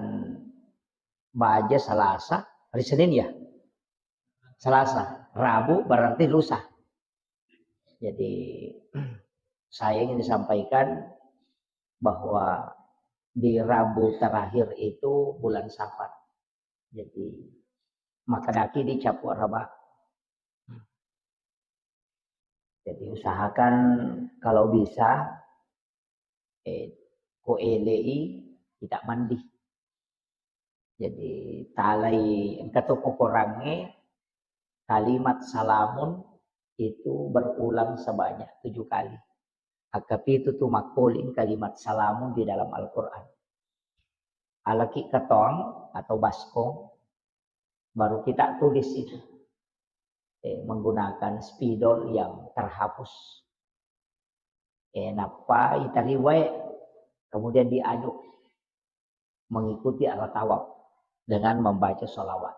baja Salasa, hari Senin ya. Salasa, Rabu berarti lusa. Jadi saya ingin disampaikan bahwa di Rabu terakhir itu bulan Safar. Jadi makkedaki di capu araba. Jadi usahakan kalau bisa eh, ko elei kita mandi. Jadi talai engka to kokorangnge kalimat salamun itu berulang sebanyak tujuh kali. Akkapitu tu makkoling kalimat salamun di dalam Al-Quran. Alaki ketong atau baskong, baru kita tulis itu eh, menggunakan spidol yang terhapus. Eh, nappa itariwai, kemudian diaduk mengikuti arah tawaf dengan membaca sholawat.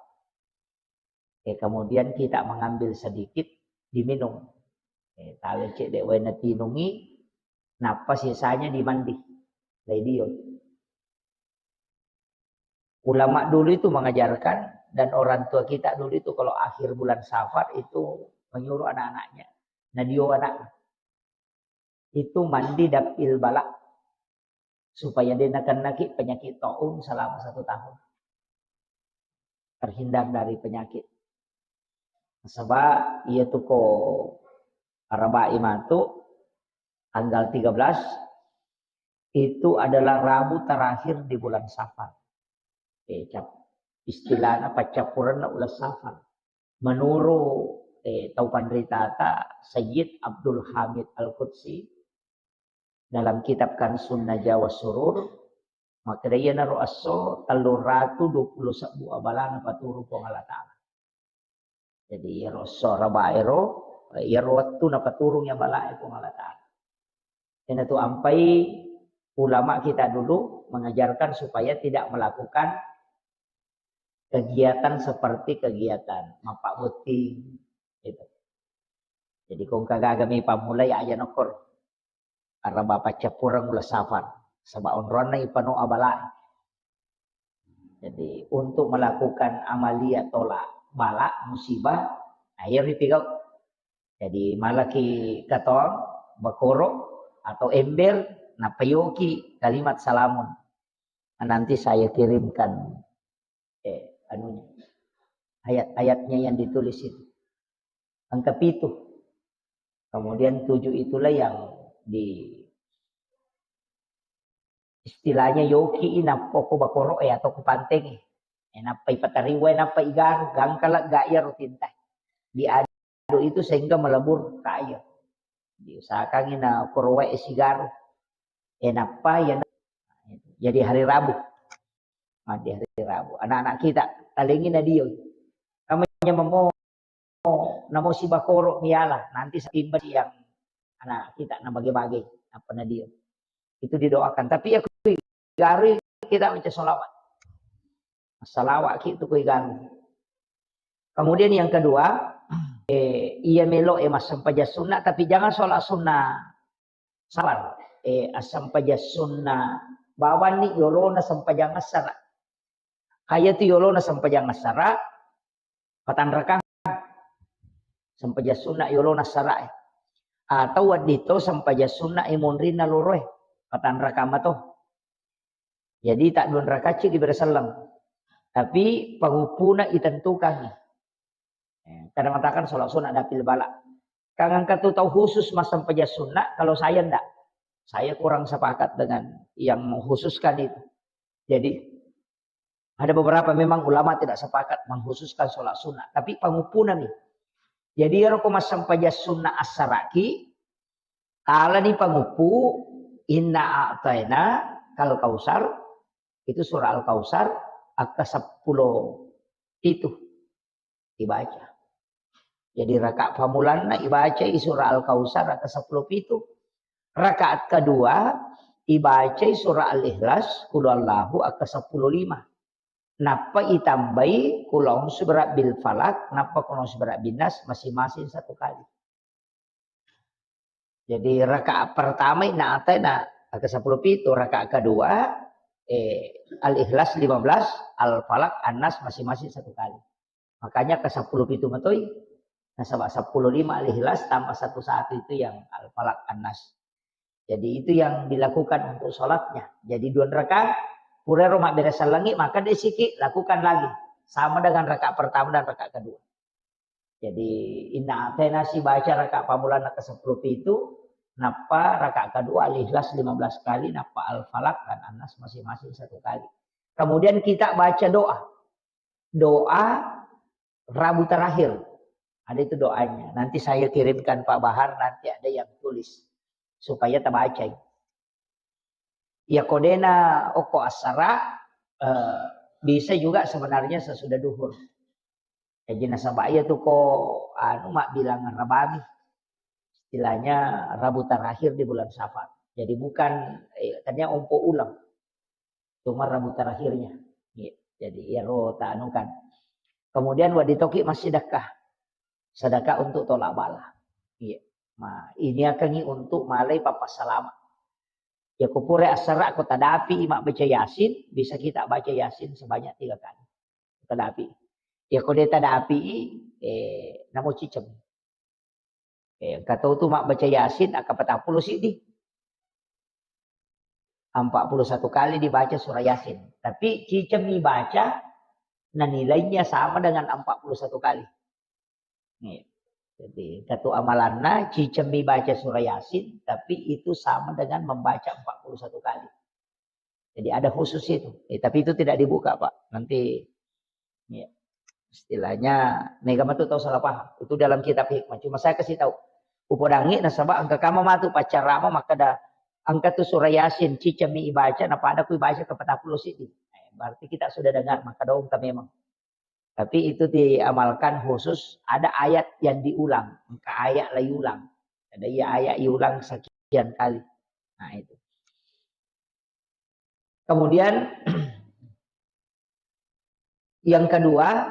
Eh, kemudian kita mengambil sedikit diminum. Eh, talecek dek wae natinungi, nappa sisanya dimandi. Laidio. Ulama dulu itu mengajarkan dan orang tua kita dulu itu kalau akhir bulan Safar itu menyuruh anak-anaknya, nadio anak itu mandi dapil bala supaya dia nakennaki penyakit taun selama satu tahun, terhindar dari penyakit. Sebab ia tu ko arabai matu tanggal tiga belas itu adalah Rabu terakhir di bulan Safar. Eh, cap, istilahnya paccapuranna ulas Safar. Menurut eh, tau panritata Sayyid Abdul Hamid Al-Qudsi dalam kitab Kansun Najawa Surur, makkeda iyanaro esso tellung ratu dua puluh sebbu abala napaturung Puang Allah Ta'ala. Jadi iyaro esso araba ero, iyaro wettu napaturung ya bala e Puang Allah Ta'ala. Iyanatu ampai ulama kita dulu mengajarkan supaya tidak melakukan kegiatan seperti kegiatan mappabotting, gitu. Jadi, ko engka gaga mi pammulai, aja nokkor araba paccappureng uleng safar, saba onronna ipano abala. Jadi, untuk melakukan amalia tolak bala, musibah, nah, iya ripigau. Jadi, malaki katong, bakoro, atau ember, nappa yoki kalimat salamun. Nanti saya kirimkan, eh, anunya, ayat-ayatnya yang ditulis itu. Angka pitu. Kemudian tujuh itulah yang di, istilahnya, yoki i nappa ko bakoro e atau ko panteng e. E, nappa ipatariwa e, nappa igaru, gangkala ga iya rutinta. Diaduk itu sehingga melebur ke air. Diusahakan i na koro wae sigaru. E, nappa ya, jadi hari Rabu. Mandi hari Rabu. Anak-anak kita, talengi na dio. Namanya memo, namo sibakoro miala, nanti satimba yang anak kita na bage-bage, apa na dio. Itu didoakan. Tapi ya, garui kita baca sholawat. Salawat ki tu kui garu. Kemudian yang kedua, eh, iya melo e massempajang sunnah, tapi jangan sholat sunnah safar. Eh, assempajang sunnah bawanni yolona sempajang assara. Kaya tu yolona sempajang assara, patanrakang. Sempajang sunnah yolona assara e. Atau wedding to sempajang sunnah e monrinna loro e, patanrakang mato. Jadi, tak dua rakaat ci diberi selleng. Tapi panguppuna itentukangi. Eh, kadang mengatakan sholat sunnah dapil bala. Kang engka tu tau khusus massempajang sunnah, kalau saya ndak. Saya kurang sepakat dengan yang mengkhususkan itu. Jadi, ada beberapa memang ulama tidak sepakat mengkhususkan sholat sunnah, tapi panguppuna mi. Jadi, ero ko massempajang sunnah assaraki, talani panguppu, inna a'taina kal kausar, itu surah Al-Kausar, akka seppulo pitu ibaca. Jadi, rakaat pamulanna ibacai surah Al-Kausar akka seppulo pitu. Rakaat kedua ibacai surah Al-Ikhlas, Qul Huwallahu akka seppulo lima. Nappa itambai Qul A'udzu Birabbil Falaq, nappa Qul A'udzu Birabbin Nas masing-masing satu kali. Jadi, rakaat pertama inna a'taina akka seppulo pitu, rakaat kedua, eh, Al-Ikhlas lima belas, Al-Falaq, An-Nas masing-masing satu kali. Makanya ke seppulo pitu matoi, nasaba seppulo lima Al-Ikhlas tambah satu satu itu yang Al-Falaq, An-Nas. Jadi, itu yang dilakukan untuk sholatnya. Jadi, dua rakaat, purero mabbere sellengi, maka desiki lakukan lagi. Sama dengan rakaat pertama dan rakaat kedua. Jadi, inna a'taina sibaca rakaat pamulanna ke seppulo pitu, nappa rakaat kedua Al-Ikhlas lima belas kali, nappa Al-Falaq dan An-Nas masing-masing satu kali. Kemudian kita baca doa. Doa Rabu terakhir. Ada itu doanya. Nanti saya kirimkan Pak Bahar, nanti ada yang tulis. Supaya tabacai. Ya, kodena oko assara, eh, bisa juga sebenarnya sesudah duhur. Jadi, nasaba iya tu ko, anu, mabbilang rabami. Istilahnya Rabu terakhir di bulan Safar. Jadi, bukan, eh, tania ompo uleng. Cuma Rabu terakhirnya. Iya. Jadi, iyaro ta anu kan. Kemudian, wedding toki massidekah. Sedekah untuk tolak bala. Iya. Ma, ini akan untuk malai papa salama. Ya, ko pura assara ko tadapi mabbaca Yasin, bisa kita baca Yasin sebanyak tiga kali. Tadapi. Ya, ko de tadapi, eh, namo ciceng. Eh, engka tau tu mabbaca Yasin, akka patappulo siddi. Empat puluh satu kali dibaca surah Yasin. Tapi ciceng mi baca, na nilainya sama dengan empat puluh satu kali. Nih. Jadi, engka tu amalanna, ciceng mi baca surah Yasin, tapi itu sama dengan membaca empat puluh satu kali. Jadi, ada khusus itu. Eh, tapi itu tidak dibuka, Pak. Nanti, ya, istilahnya, mega matu tau salah paham. Itu dalam kitab hikmah. Cuma saya kasih tahu. Upodangi nasaba engka kama matu paccarama makkeda engka tu surah Yasin, ciceng mi ibaca, na pada ku ibaca ke patappulo siddi. Eh, berarti kita sudah dengar, maka dong ka memang. Tapi itu diamalkan khusus, ada ayat yang diulang, engka ayat la iulang. Ada iya ayat iulang sekian kali. Nah, itu. Kemudian yang kedua,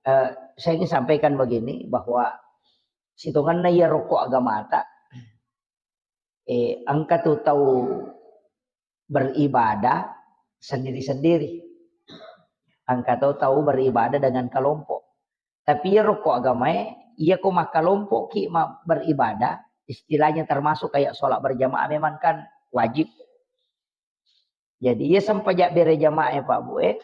eh, saya ingin sampaikan begini, bahwa sitongenna iya rokok agamata, eh, engka tu tau beribadah sendiri-sendiri. Engka tu tau beribadah dengan kelompok. Tapi iya rokok agamae, iya ko makkalompoki ma-, beribadah, istilahnya termasuk kayak sholat berjamaah memang kan wajib. Jadi iya sempajak bere jamaah e, Pak Bu, eh,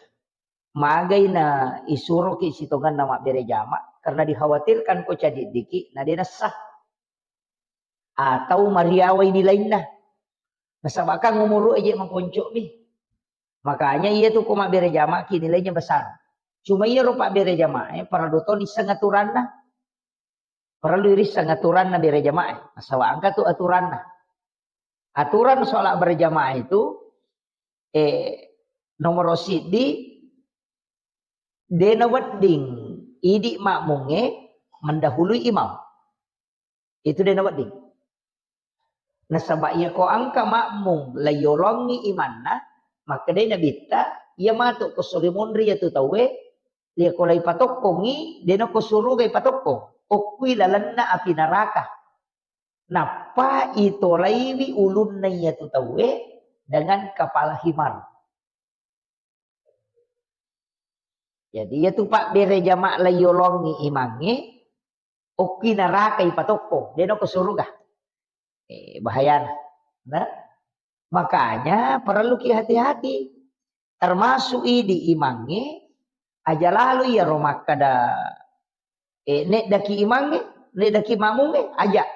magai na isuroki sitongenna mabbere jamaah karena dikhawatirkan ko cadiddiki na de nessa atau mariawai nilainna. Nasaba kan umuru eje maponcomi. Makanya iya tu ko mabbere jamaah ki nilainya besar. Cuma iya ro pabbere jamaah e, parellu to nisseng aturanna. Parellu irisseng aturanna bere jamaah e. Nasaba engka tu aturanna. Aturan sholat berjamaah itu, eh, nomor siddi, de nawedding idi makmungnge mendahului imam. Itu de nawedding. Nasaba iya ko engka makmung laiyolongi imanna, makkedai Nabitta, iya matu ko suri monri iya tu tauwe, iya ko laipatokkongi, de nako suruga ipatokkong. Okkui lalenna api neraka. Nappa itolaiwi ulunna iya tu tauwe dengan kepala himar. Jadi iya tu pabbere jamaah laiyolongi imangnge, okki neraka ipatokko, de nako suruga. Eh, bahayana. Nah, makanya perlu ki hati-hati. Termasuk idi imangnge, aja lalo iyaro makkada, eh, neddaki imangnge, neddaki makmungnge, aja.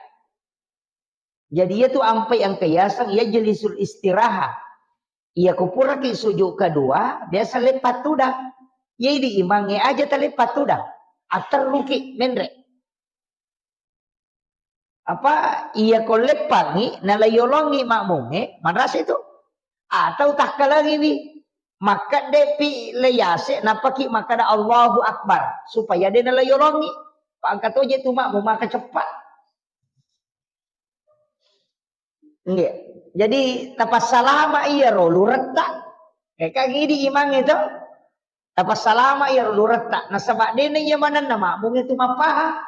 Jadi iya tu ampai engka yaseng yajlisul istiraha. Iya ko puraki sujud kedua, biasa leppa tudang. Iya idi imangnge aja taleppa tudang. Atterruki menre. Apa iya ko leppangi, nalaiyolongi makmungnge, manrasa itu. Atau takkalangiwi, makkeddepi leyase, nappaki makkada Allahu Akbar, supaya de nalaiyolongi. Pangka toje tu makmung maka cepat. Nggih. Jadi, tapassalama iyaro luretta. Eh, kan idi imang itu. Tapassalama iyaro luretta. Nasaba dena iya manenna makmungnge tu mappahang.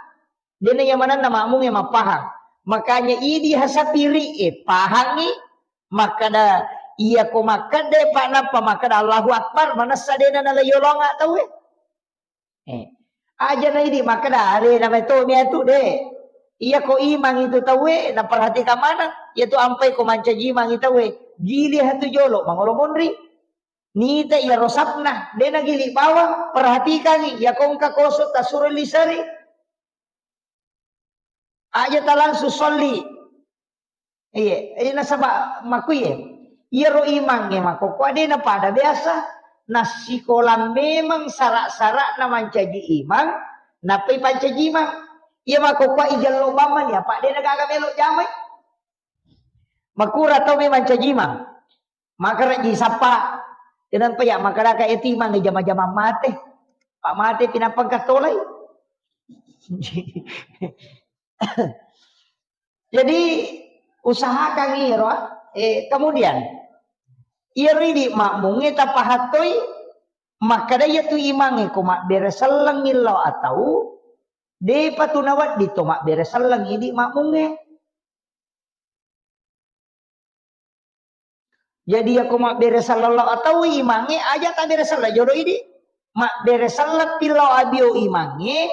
Dena iya manenna makmungnge mappahang. Makanya idi hasapiri, eh, pahangi. Makkada, iya ko makkada, Pak, nappa makkada Allahu Akbar, manessa dena nalaiyolonga tauwe. Eh. Aja na idi makkada, "Are na meto mi atu de." Iya ko imang itu tauwe, naperhatikan maneng. Iya tu ampai ko mancaji imang itu tauwe. Gili hatu jolo, mangolo monri. Nita iya rosapna, de na gili bawang, perhatikangi, iya ko engka koso tasuro lisari. Aja ta langsung solli. Iya, eh, nasaba makkuye. Iyaro imangnge makkokkoe de na pada biasa. Nassikolang memang sara-sarana mancaji imang, nappai pancaji imang. Iya makkokkoe ijello bamma ni, apa de na gaga melo jamai. Makura tau memang caji imang. Makara ji sappa. Kenapa ya makkadaka eti imang jama-jama mate. Pak mate pinapang katolai. Jadi usahakan iro, eh, kemudian iro idi makmungnge tapahattoi makkada iya tu imangnge ko mabbere selleng illau atau depa tu nawedding to mabbere selleng idi makmungnge. Jadi, yako mabbere selleng lao atau imangnge, aja tabbere selleng jolo idi. Mabbere selleng pillau abio imangnge,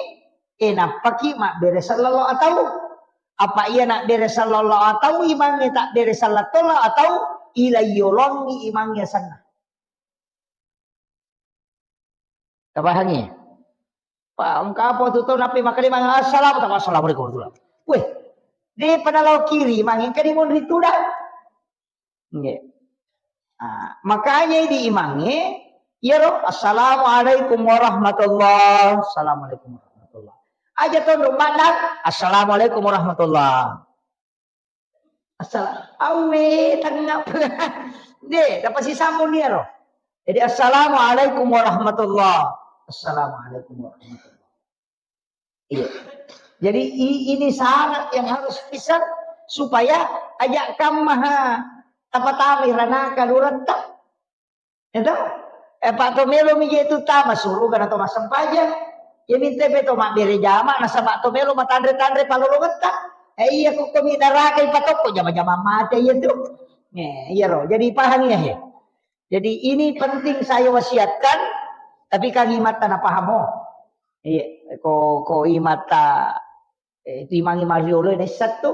e nappaki mabbere selleng lao atau. Apa iya nabbere selleng lao atau imangnge, tabbere selleng to lao atau, ilaiyolongi imangnge asenna. Tapahangi? Pa, engka apa tu tau nappi makkalimang, "Assalamu-," tama, "Assalamualaikum warahmatullahi." Weh, depa nalao kiri, mangengka dimonri tudang. Nggih. Ah, makanya di imangnge, iyaro, "Assalamualaikum warahmatullah." "Assalamualaikum warahmatullah." Aja tondok mandang, "Assalamualaikum warahmatullah." Asal, awe, tengngap. De, dapat sisambung dia, roh. Jadi, "Assalamualaikum warahmatullah." "Assalamualaikum warahmatullah." Iya. Jadi, i-, ini syarat yang harus bisa supaya aja kam maha tapatami ranaka luretta. Itu? Eh, Pak, to melo mi je tu tama suruga na to massempajang. Ya minta pe to mabbere jama, nasaba to melo matanre-tanre palolongetta. Eh, iya, ko komi neraka ipatokko jama-jama mate iya tu. Eh, iya ro. Jadi paham ya, he. Jadi ini penting saya wasiatkan, tapi kan imatta na paham, oh. Iya, ko, ko imatta, eh, itu imangi mariolo ini satu.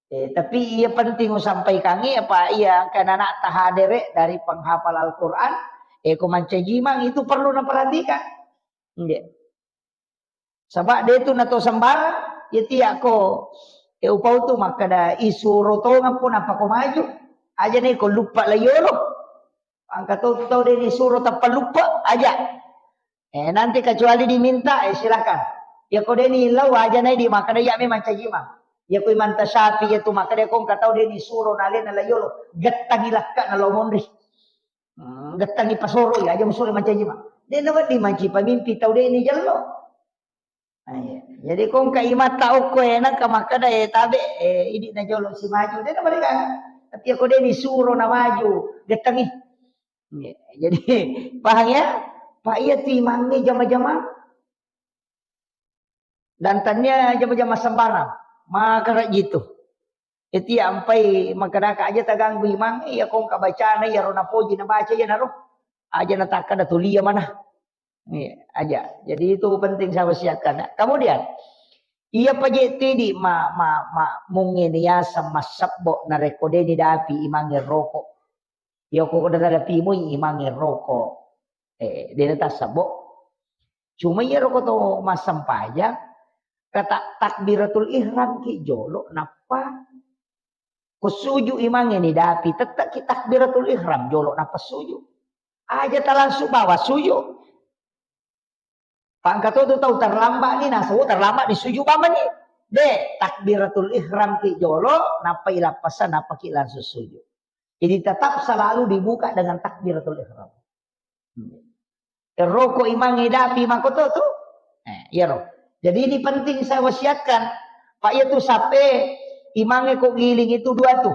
Eh, tapi iya penting usampaikangi apa iya kan anak tahadere dari penghafal Al-Quran, eh, ko mancajimang itu perlu naperhatikan. Iya. Saba de tu nato sembarang, ya tiak ko, eh, upau tu makkada isuro tongeng pun apa ko maju. Aja nih ko lupa layolo. Angka to tau de ni suro tappa lupa aja. Eh, nanti kecuali diminta, eh, silakan. Ya ko de ni lau aja nai di makkada ya memang cajimang. Ya ko imanta syafi ya tu makkada ko engka tau de ni suro na alena layolo. Gettangi lakka na lo monri. Hmm, gettangi pasoro ya aja musuro mancajimang. De na wedding manci pamimpi tau de ni jello. Ah, iya. Jadi ko engka imatta okko e, nangka makkada, eh, tabe, eh, idi na jolo si maju. De na mereka. Tapi ako de ni suro na maju, gettangi. Iya. Jadi paham ya? Pak iya timangi jama-jama. Dan tania jama-jama sembarang. Maka gitu. Eti ampai makkadaka aja taganggu imang, iya kongka bacana, iya ro napoji nabaca, iya naro. Aja natakkada tulia mana. Iya, aja. Jadi itu penting saya wasiatkan. Nah, kemudian, iya paje tidi ma, ma, ma, mungkin ya sama sebbo na rekodeni dapi imang rokok. Iya kok udah ada pimui imang rokok. Eh, dia tak sebbo. Cuma iya rokok to massempajang, kata takbiratul ihram ki jolo, nappa ko suju imange ni dapi, tettek ki takbiratul ihram jolo, nappa suju. Aja ta langsung bawa suju. Pangka to tu tau terlambat ni, naso terlambat ni suju bama ni. De, takbiratul ihram ki jolo, nappa ilappasan, nappa ki langsung suju. Jadi tetap selalu dibuka dengan takbiratul ihram. Roko imange dapi makoto tu. Eh, iya ro. Jadi ini penting saya wasiatkan. Pak iya tu sape imange ko giling itu dua tu.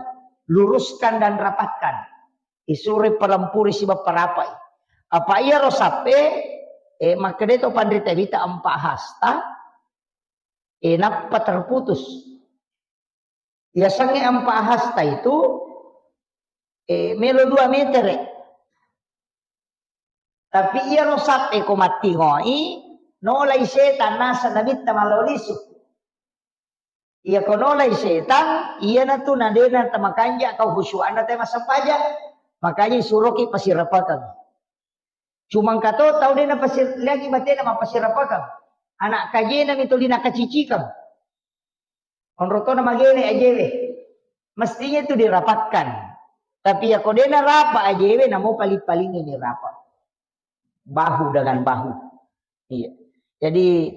Luruskan dan rapatkan. Isure palempuri siba parapai. Apa iya ro sape, eh, makkeda to panrita wita empat hasta, eh, nappa terputus. Yasengnge empat hasta itu, eh, melo dua meter. Tapi iya ro sape ko mattingoi, nolai setan nasa nabitta malolisu. Iya ko nolai setan, iya na tu nadena tamakanja kau khusyuanna te massempajang. Makanya suroki pasirapakang. Cuma engka to tau de napasir-, lagi batena mappasirapakang. Anak kajena mi tuli nakacicikang. Onrotona magele ajewe. Mestinya itu dirapatkan. Tapi ya ko de narapa ajewe, namo paling-paling ini rapa. Bahu dengan bahu. Iya. Jadi,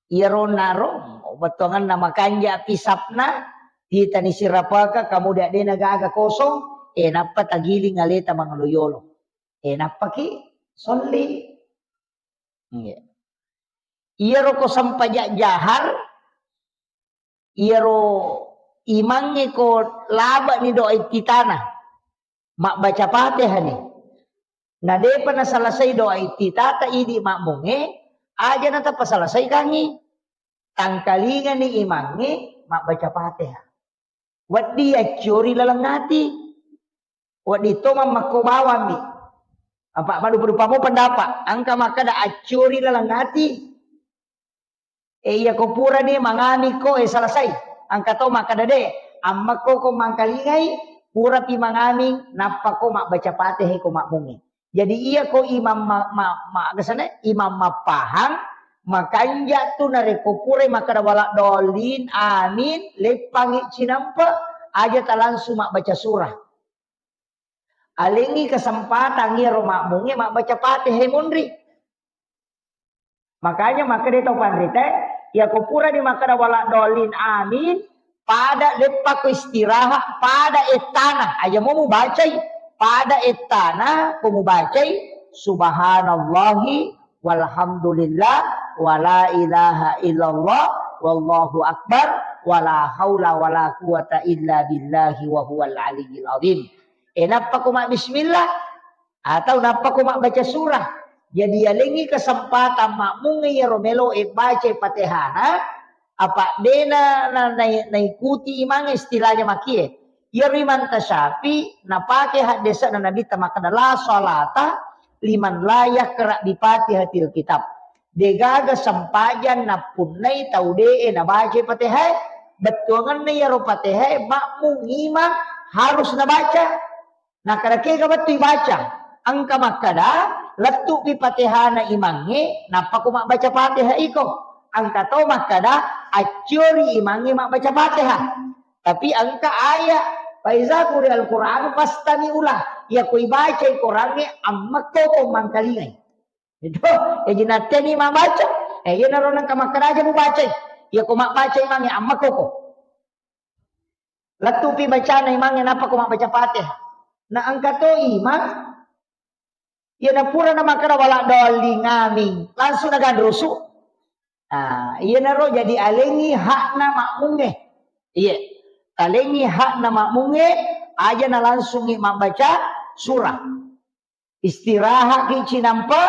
iyaro naro, bettuanganna makanja pisapna, titani sirapaka, kamudian de nagaga kosong, eh, nappa tagiling aleta mangolo yolo. Eh, nappaki solli. Iya. Iyaro ko sempajang jahar, iyaro imangnge ko labani doa iftitana, mabbaca Fatihah ni. Na depa nasalasai doa iftitata idi makmungnge, aja natappa salasai kangi. Tangkalingani imangnge mabbaca Fatihah. Wedding acciori laleng ati. Wedding to mammekko bawammi. Apa madupa-dupa mo pendapat. Engka makkeda acciori laleng ati. E, iya ko purani mangami ko, e, selesai. Engka to makkeda de, ammekko ko mangkalingai, purapi mangami, nappa ko mabbaca Fatihah ko makmungnge. Jadi iya ko imam ma-, ma-, ma-, agasana, imam mappahang, makanja tu narekko purai makkeda wala dolin, amin, leppangi cinampe, aja ta langsung mabbaca surah. Alengi kesempatan iyaro makmungnge mabbaca Fatihah monri. Makanya makkeda tau panrita, iya ko purani makkeda wala dolin, amin, pada leppako istirahat, pada ettana, aja mo mubacai, pada ettana ko mubacai, subhanallahi walhamdulillah, wala ilaha illallah, wallahu akbar, wala haula wala quwata illa billahi wa huwal aliyyil azim. E, nappa ko mabbismillah, Atau nappako mabbaca surah. Jadi yalengngi kesempatan makmungnge iyaro melo e baca Fatihana, apa dena na, na, naikuti imangnge istilahnya makie. Iyaro Imam Tasyafi napake haddese'na Nabitta makkeda, "La salata liman la yaqra bi Fatihatil kitab." Degaga sempajang nappunnai tau de'e nabaca Fatihae, bettuangenna iyaro Fatihae makmung imang harus nabaca. Nakkeda kega wettu ibaca, engka makkeda lettu'pi Fatihana imangnge, nappako mabbaca Fatiha iko. Engka to makkeda acciori imangnge mabbaca Fatiha. Tapi engka ayat, "Fa iza quri'al Qur'anu fastami'u lah." Iyako ibacai Korangnge, ammekkoko mangkalingai. Itu, jadi natteni mabbaca. Eh, iyanaro nengka makkeda aja mubacai. Iyako mabbaca imangnge, ammekkoko. Lettupi bacana imangnge, nappako mabbaca Fatihah. Na engka to imang, iya napura namakkeda wala dolling, amin, langsung naganrusu. Nah, iyanaro jadi alengngi hakna makmungnge. Iya. Alengngi hakna makmungnge, aja nalangsungi mabbaca surah. Istirahatki cinampe,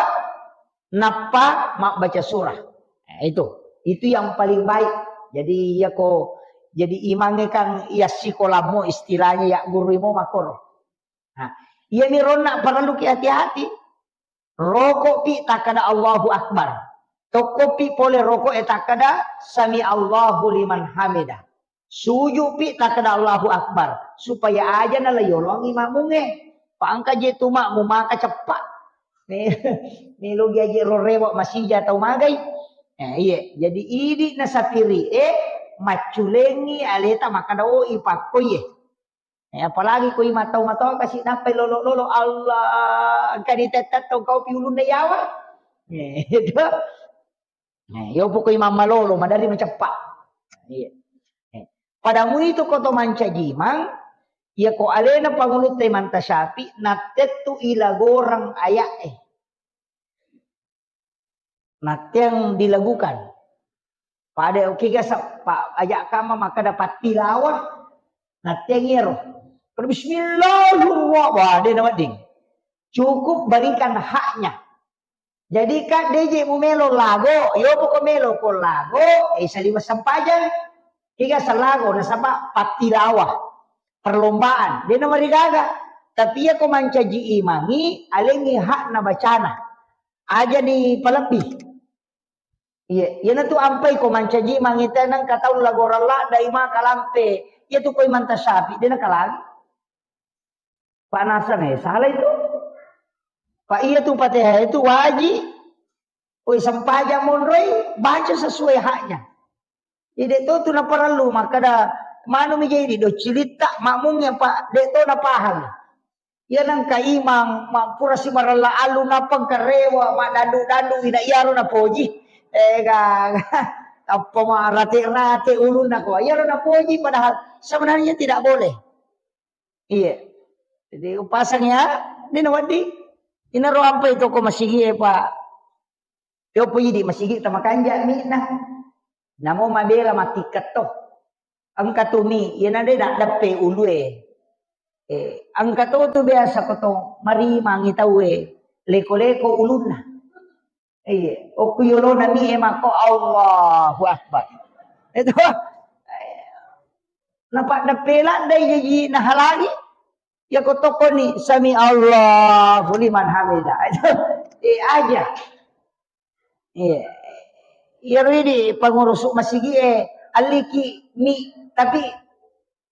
nappa mabbaca surah. Nah, itu. Itu yang paling baik. Jadi, iyako, jadi imangnge kan iya sikolammo, istilahnya ya guru mo makoro. Nah, iyami ronna parelluki hati-hati. Roko'pi takkeda Allahu Akbar. Tokko'pi pole roko'e takkeda Sami Allahu liman hamidah. Suju'pi takkeda Allahu Akbar. Supaya aja nala yolongi makmungnge. Pa engka je tu makmung maka ceppa. Melo giaji ro rewe masija tau magai. Eh, iye. Jadi idi nasapiri e macculengi aleta makkeda, "Oh, ipakkoye." Eh, apalagi ko imang tau matoa kasi nappai lolo-lolo, Allah, engka ditettetto kau pi ulunna yawa. Eh, itu. Eh, yo poko imang malolo, madari maceppa. Iya. Eh, pada muitu ko to mancaji imang, iya ko alena pangulutta Imam Tasyafi, nattettu ilagoreng aya'e. Natteang dilagukan. Pada oke ga sa-, pa-, aja kama makkeda pattilawa. Natteang iyaro. Pada bismillahirrahmanirrahim. Wah, de nawedding. Cukup berikan haknya. Jadi, Kak, deje mu melo lago, yo poko melo ko lago, eh, saliweng sempajang. Kega salago, nasaba pattilawa. Perlombaan. De namarigaga. Tapi iya ko mancaji imangi, alengi hakna bacana. Aja ni palebbi. Iya, iyanatu ampai ko mancaji imangi tenang ka tau lagoreng ladda imang kalampe. Iya tu ko Imam Tasyafi, de nakalangi. Panasang, eh, salah itu. Pak, iya tu Fatihah itu wajib. Oi, sempajang monroi, baca sesuai haknya. Jadi, de to tu naparellu makkeda, manumi jadi doccilitta, makmungnge, Pak, de to napahang. Iya nengka imang, ma-, pura simarella allu, nappa engka rewe, maddandu-dandu, ina iyaro napoji. Eh, ga, tappa marate-rate ulunna ko. Iyaro napoji, padahal sebenarnya tidak boleh. Iya. Jadi, upasang ya, ini nawaddi. Inaro ampai toko masigi e, Pak. Yopo idi masigi tamakanja mi na. Namo mabela matikkat to. Engka tu mi, iyana de daddeppe ulue. Eh, engka to tu biasa ko to marimangi taue. Leko-leko ulunna. Iya, okku yolona mi e makko Allahu Akbar. Itu. Napaddeppe laddai jaji nahalangi. Yako tokoni sami Allahu liman hamidah. Eh, aja. Iya. Iyaro idi pangurus masigi e, alliki mi, tapi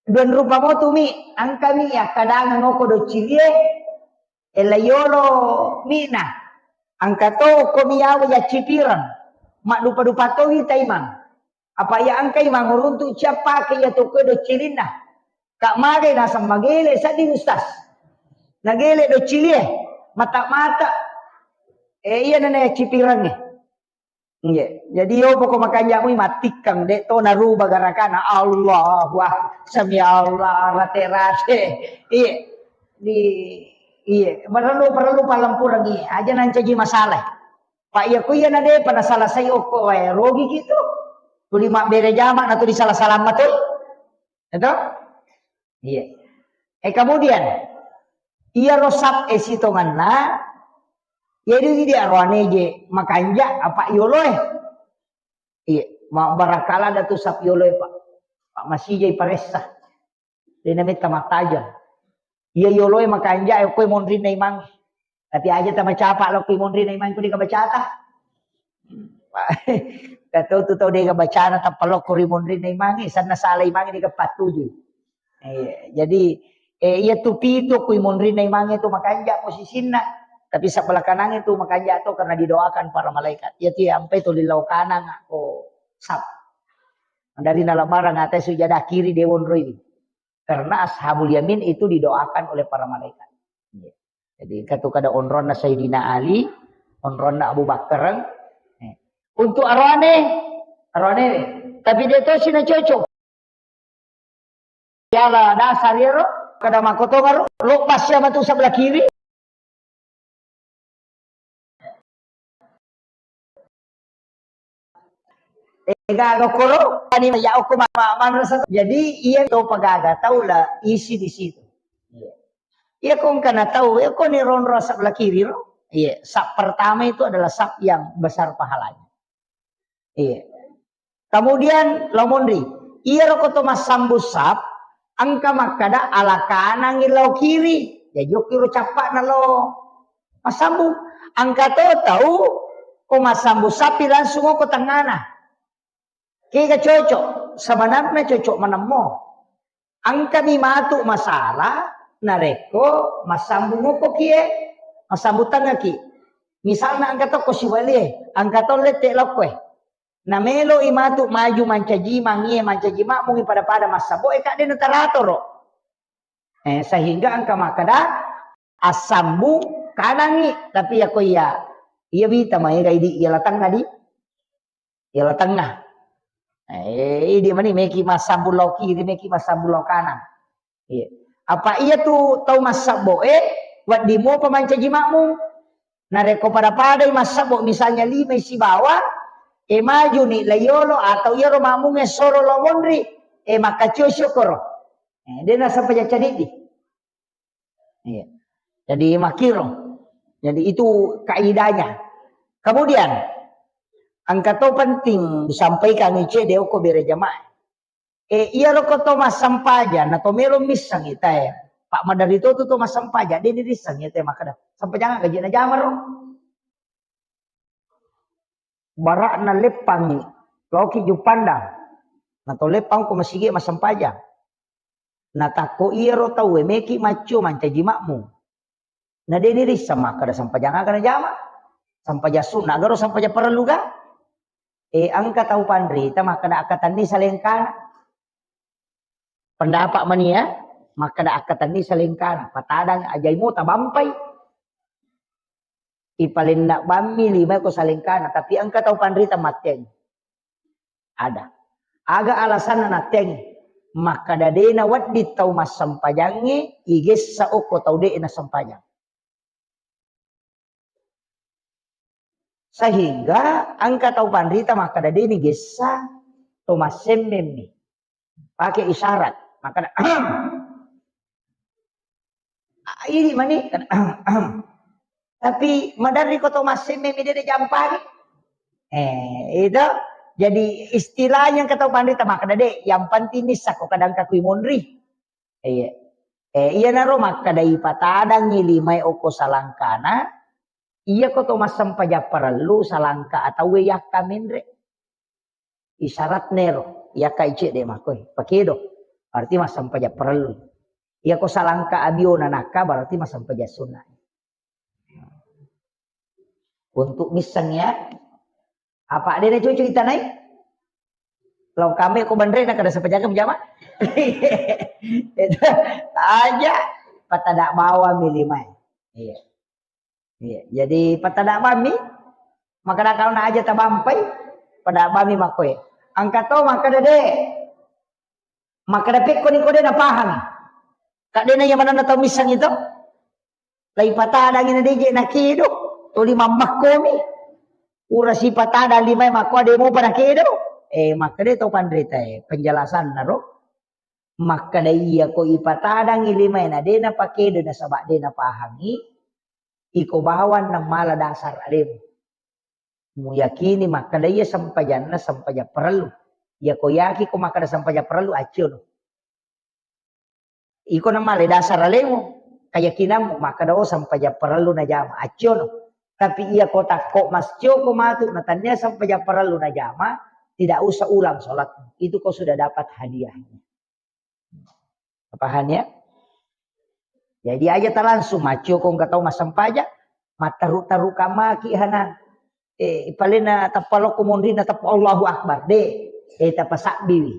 dua rupa motu mi, angka mi akkadangeng oko doccilie, e layolo mina. Angka to ko mi yawa yaccipireng, maddupa-dupa towi taimang. Apa iya engkai manguruntu ciappake iya tokkoe doccilinna. Kak magai naseng magele sedding ustaz. Nagele doccilie, mata-mata. Eh, iya nana cipirangnge. Iya. Jadi yo poko makanjak mui matikkang, de to naruba garakana. Allahu Akbar. Sami Allah, rate-rate. Iya. Di, iya. Perlu, perlu palempurengi. Aja nancaji masalah. Pak, iya ku iya na depa nasalasai okko wae, rogi ki tu. Tuli mabbere jama na tuli sala-sala matoi. Itu? Iya. Eh, kemudian Iyaro sap e sitongenna, jadi idi aroane je makanja apa yoloe. Iya, ma-, barangkala ada tu sap yoloe, Pak. Pak masijai paressa. Dena metta mattajeng. Iya yoloe makanja e koe monrinna imangnge. Tapi aja tamacapa lo koe monrinna imangnge ko deka bacata. Kato tu tau deka bacana tappa lokko ri monrinna imangnge, sanna sala imangnge deka pattuju. Iya, jadi, eh, iya tu pitu kui monrinna imangnge tu makanja posisinna. Tapi sebelah kanangnge tu makanja to karena didoakan para malaikat. Iya tu ampe tu lillau kanang ko sap. Dari nalabarang atai sujada kiri dewonroi. Karena ashabul yamin itu didoakan oleh para malaikat. Iya. Jadi engka tu kada onronna Sayyidina Ali, onronna Abu Bakar. Eh. Untuk aroane, aroane, tapi de tosi na cocok. Yala dasar yero, kada makotongaro, lo pasya matu sebelah kiri. Ega gokoro, ani ya okko ma-, ma-, manrasa. Jadi iya to pagaga tau la isi di situ. Iya. Iya ko engka na tau, iya ko ni ronro sap la kiri ro. Iya, sap pertama itu adalah sap yang besar pahalanya. Iya. Kemudian lo monri, iya ro ko to massambu sap, engka makkada ala kanang lao kiri. Jadi okki ro cappa na lo massambu. Engka to tau ko massambu sapi langsung ko tengana. Kega cocok, sebenarnya cocok menemmo. Engkami matu masalah, narekko massambung okko kie, massambung tengaki. Misalna engka tokko sibalie, engka to lette lokkoe. Namelo i matu maju mancaji mangie, mancaji makmungi pada-pada massabo e kadde na taratoro. Eh, sehingga engka makkada assambung kanangi, tapi yako iya, iya wita maega idi iya la tengnga di, iya la tengnga. Eh, idi mani meki massambung lao kiri, meki massambung lao kanang. Iya. Apa iya tu tau massabbo e, wedding mopa mancaji makmum. Narekko pada-padai massabbo, misalnya lima sibawa, e maju ni la yolo atau iyaro makmungnge soro lao monri, e makkacio syukuro. Eh, de nasampaja cadidi. Iya. Jadi makiro. Jadi itu kaidahnya. Kemudian engka to penting disampaikan ice de okko bere jamaah. Eh, iyaro ko to massempajang na to melo misseng ita e. Pak madari to tu to massempajang de ni risseng ita e makkada. Sempajang gaji na jamaro. Bara'na leppangngi, laoki Juppandang. Na to leppang ko masigi massempajang. Na takko iyaro tauwe meki maccio mancaji makmum. Na de ni risseng makkada sempajang aga na jama. Sempajang sunna aga ro sempajang parellu ga. E, engka tau panrita makkada akkatenni salengkana. Pendapat mania, makkada akkatenni salengkana, patadang ajai mo tabampai. Ipalenna bammi lima ko salengkana, tapi engka tau panrita matteng. Ada. Aga alasanna natteng? Makkada dena wedding tau massempajangnge, igessa okko tau de na sempajang. Sehingga engka tau panrita makkada deni gessa to massemmemmi. Pakai isyarat. Makkada, "Ahem." Ah, ini mani. Tapi maderri ko to massemmemmi de jampangi. Eh, itu. Jadi istilahnya engka tau panrita makkada de, yang penting nissakko kadang kakui monri. Iya. Eh, iyanaro makkada ipatadangngi limae okko salangkana, iyako to massempajang parellu salangka atauwe yakka menre. Isyaratnero, yakka icedde makkoi, pakedo. Berarti massempajang parellu. Iyako salangka abiona nakka berarti massempajang sunna. Untuk misseng ya. Apa de na cucu itanai? Lao kame ko banre na kada sepajaga jama. Itu aja patada bawang mi limae. Iya. Iya. Jadi patada bami makkada kalau na aja tabampai pada bami makkoi. Engka to makkada de. Makkada pekko ni ko de na paham. Kak de na iya manenna tau misseng itu. Lai patadangi na deje na kedo, toli mammakkomi. Ura sipatadang limae makko ade mopa na kedo. Eh, makkeda to panrita e, penjelasanna ro. Makkeda iya ko ipatadangi limae na de napakedo nasaba de napahangi, iko bawang nammala dasar alemu. Muyakini makkeda iya sempajanna sempajang parellu. Iya ko yaki ko makkeda sempajang parellu, acciono. Iko nammala dasar alemu, keyakinanmu makkeda, oh, sempajang parellu najama, acciono. Tapi iya ko takko mascio ko matu na tania sempajang parellu najama, tidak usah ulang sholatmu. Itu kau sudah dapat hadiahnya. Paham ya? Jadi aja ta langsung macio ko engka tau massempajang, mattaru-taru kamaki hana. Eh, palena tappa lokko monrina tappa Allahu Akbar. De, eh, tappa sabbiwi.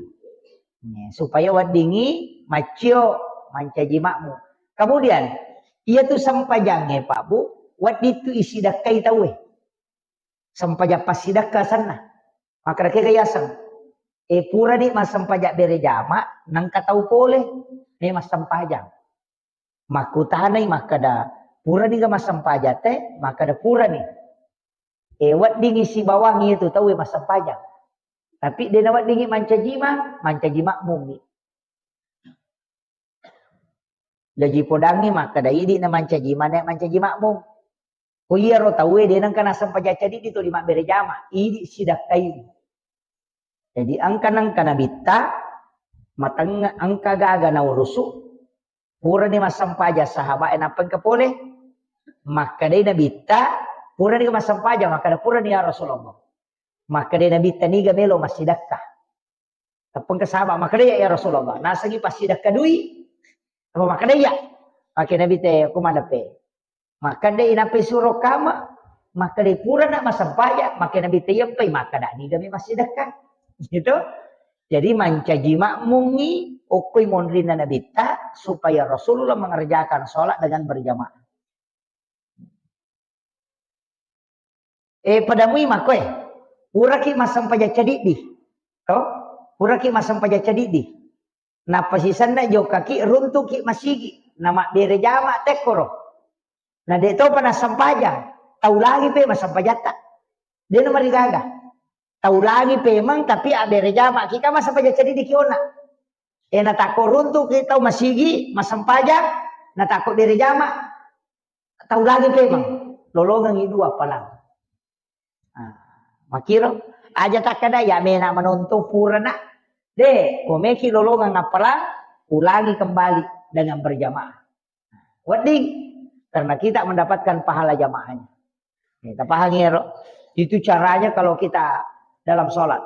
Ya, supaya weddingi macio mancaji makmu. Kemudian, iya tu sempajangnge, Pak Bu, wedding tu isidakkai tauwe. Sempajang passidakka asenna. Makkeda kega yaseng. E, purani massempajang bere jama, nengka tau pole, ne massempajang. Makkutanai makkeda, purani ga massempajang te? Makkeda purani. E, weddingi sibawangi itu tauwe massempajang. Tapi de naweddingi mancaji ma, mancaji makmumi. Jaji podangngi makkeda idi na mancaji ma, ne mancaji makmum. Ko iyaro tauwe de nengka nassempajang cadiddi to di mabbere jama, idi sidakkai. Jadi engka nengka nabitta mateng engka gaga naurusu, purani massempajang sahabat e nappa engka pole, makkedai nabitta, purani massempajang, makkeda purani ya Rasulullah. Makkedai nabitta niga melo massidakka. Teppengka sahabat, makkeda ya, ya Rasulullah, nasengi passidakka dui. Apa makkeda ya? Makkeda nabitta, ko madape. Makkeda inappa suro kama, makkeda purana massempajang, makkeda nabitta yempai, makkeda niga mi massidakka. Gitu. Jadi mancaji makmungngi, okkoi monrinna nabitta, supaya Rasulullah mengerjakan sholat dengan berjamaah. E, padamui makkoe, puraki massempajang cadiddi. To? Puraki massempajang cadiddi. Nappa sisenna jokkaki runtuki masigi. Namabbere jama tekkoro. Na de topa nassempajang. Tau lagi pe massempajatta. De namarigaga. Tau lagi pemeng tapi abbere jama ki ka massempajang cadiddi ki onna. E, natakko runtuki tau masigi, massempajang, natakko bere jama. Tau lagi pemeng, lolongengngi dua palang. Ah, makiro, aja takkeda ya mena manontong purana. De, komeki lolongeng appalang, ulangi kembali dengan berjamaah. Wedding, karena kita mendapatkan pahala jamaahnya. Kita pahami ya, Ro? Itu caranya kalau kita dalam sholat.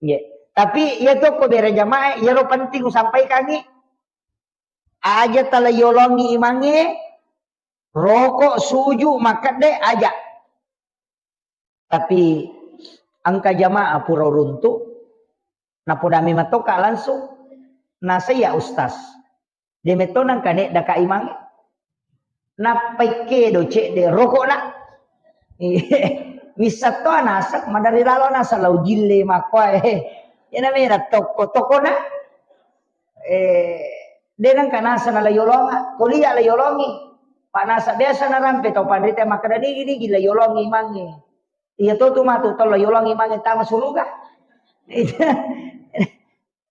Nggih. Tapi ya to ko bere jamaah, ya ro penting usampaikangi. Aja tala yolongi imangnge, roko, suju, makkedde, aja. Tapi engka jamaah pura runtu, napodami matoka langsung, nasaiya ustaz. De metto nangka neddaka imangnge. Nappai kedo cedde rokona. Wissatto naseng, madari lalo naseng lau jille makkoe. Iyana mena tokko-tokkona. Eh, de nengka naseng na la yolonga, kuliah la yolongi. Pak naseng biasa narampe tau panrita makkeda nigi-nigi la yolongi imangnge. Iya to tu matu tau la yolongi imangnge tama suruga.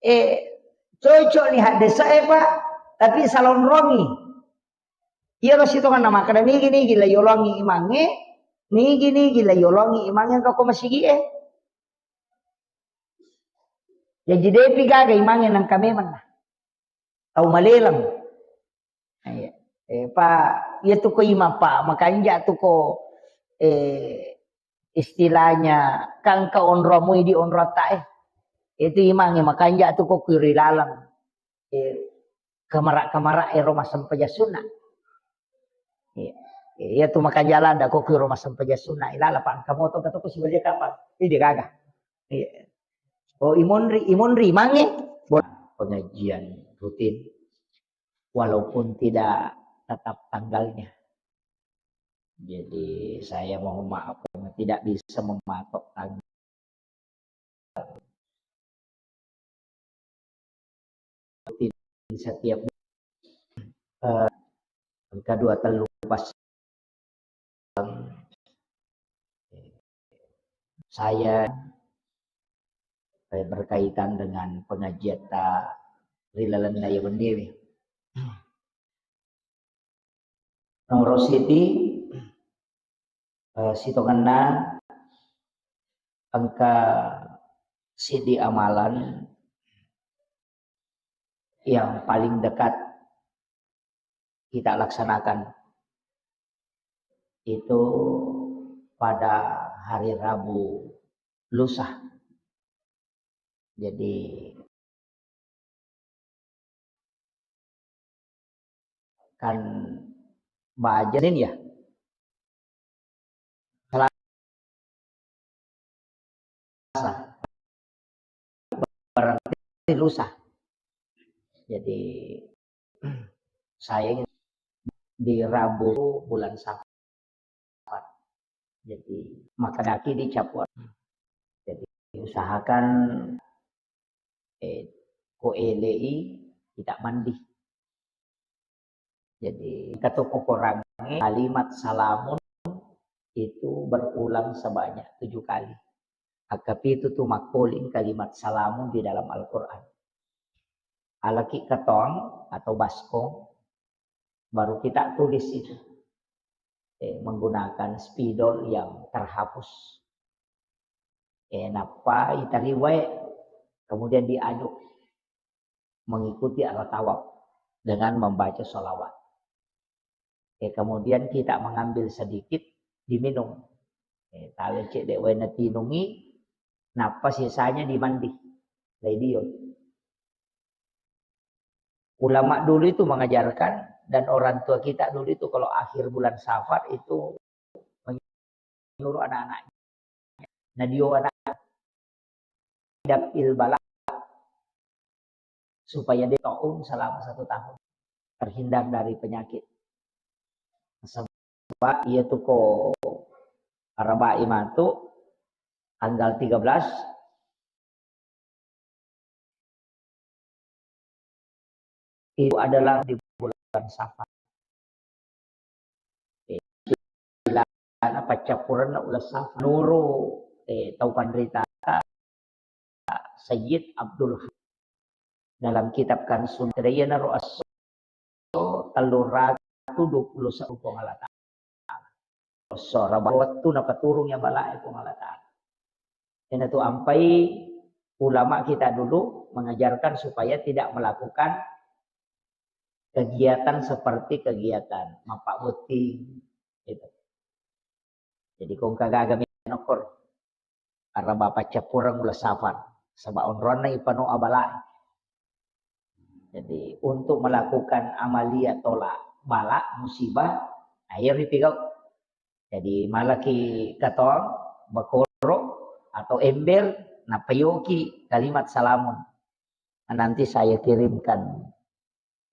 Eh, cocok ni haddesa e, Pak, tapi salonrongi. Iya lo sitongan na makkeda nigi-nigi la yolongi imangnge, nigi-nigi la yolongi imangnge engka ko masigi e. Jaji depi gaga imangnge nengka memang na. Tau maleleng. Eh, eh, pa, iya tu ko imang, Pak, makanja tu ko, eh, istilahnya kangka onromu idi onrota e. Itu imangnge makanja tu ko kiri laleng. Eh, kamara-kamara ero massempajang sunna. Iya. Iya tu makanja landa ko kiro massempajang sunna. Ilala pangka moto ka toko sibalia kapang. Ini dia gaga. Iya. Oh, imonri, imonri mange. Bo-, pengajian rutin. Walaupun tidak tetap tanggalnya. Jadi saya mohon maaf karena tidak bisa mematok tanggal. Rutin setiap, eh, kedua tellu pas saya, eh, berkaitan dengan pengajian ta ri lalenna iya wenniewe. Nomoro siti, eh, sitongenna engka sidi amalan yang paling dekat kita laksanakan itu pada hari Rabu lusa. Jadi kan baja nih ya. Selasa. Berarti lusa. Jadi saya ingin di Rabu bulan Safar. Jadi makkedaki di capuan. Jadi usahakan, eh, ko elei kita mandi. Jadi engka to ko Korangnge kalimat salamun itu berulang sebanyak tujuh kali. Engka pitu tu makkuling kalimat salamun di dalam Al-Quran. Alaki katong atau baskom, baru kita tulis itu. Eh, menggunakan spidol yang terhapus. Eh, nappa itariwai, kemudian diaduk mengikuti arah tawaf dengan membaca sholawat. Eh, kemudian kita mengambil sedikit, diminum. Eh, tawe cedde wae natinungi, nappa sisanya dimandi. Laidio. Ulama dulu itu mengajarkan dan orang tua kita dulu itu kalau akhir bulan Safar itu menyuruh anak-anaknya. Nah, dio anak dapil bala supaya dia taun selama satu tahun terhindar dari penyakit. Sebab iya tu ko arabai matu tanggal tiga belas itu adalah di bulan Safar. Eh, paccappureng uleng Safar. Nuru, eh, tau panrita Sayyid Abdul Hamid dalam kitab Kansun, iyanaro esso tellung ratu dua puluh satu Puang Allah Ta'ala. Esso raba wettu napaturung iya balae Puang Allah Ta'ala. Iyanatu ampai ulama kita dulu mengajarkan supaya tidak melakukan kegiatan seperti kegiatan mappabotting, gitu. Jadi, ko engka gaga mi nokor, araba paccappureng uleng Safar, saba onronna ipano abala. Jadi, untuk melakukan amalia tolak bala, musibah, nah, iya ripigau. Jadi, malaki katong, bakoro, atau ember, napayoki kalimat salamun. Nanti saya kirimkan,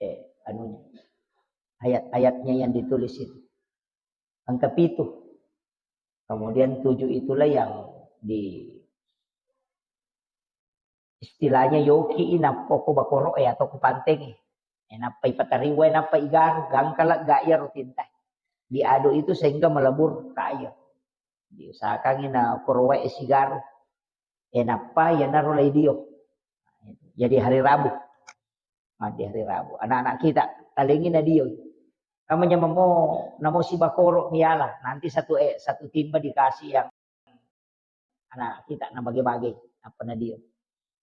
eh, anunya, ayat-ayatnya yang ditulis itu. Engka pitu. Kemudian tujuh itulah yang di, istilahnya yoki i nappa ko bakoro e atau ko panteng e. E, nappa ipatariwai, nappa igaru, gangkala ga iya rutinta. Diaduk itu sehingga melebur ke air. Diusahakan ina korowae sigaru. E, nappa iyanaro laidio. Jadi hari Rabu. Ah, di hari Rabu. Anak-anak kita, talengi na dio. Kamu nyamamo, namo si bakoro miala. Nanti satu, eh, satu timba dikasih yang anak kita na bage-bage. Apa na dio.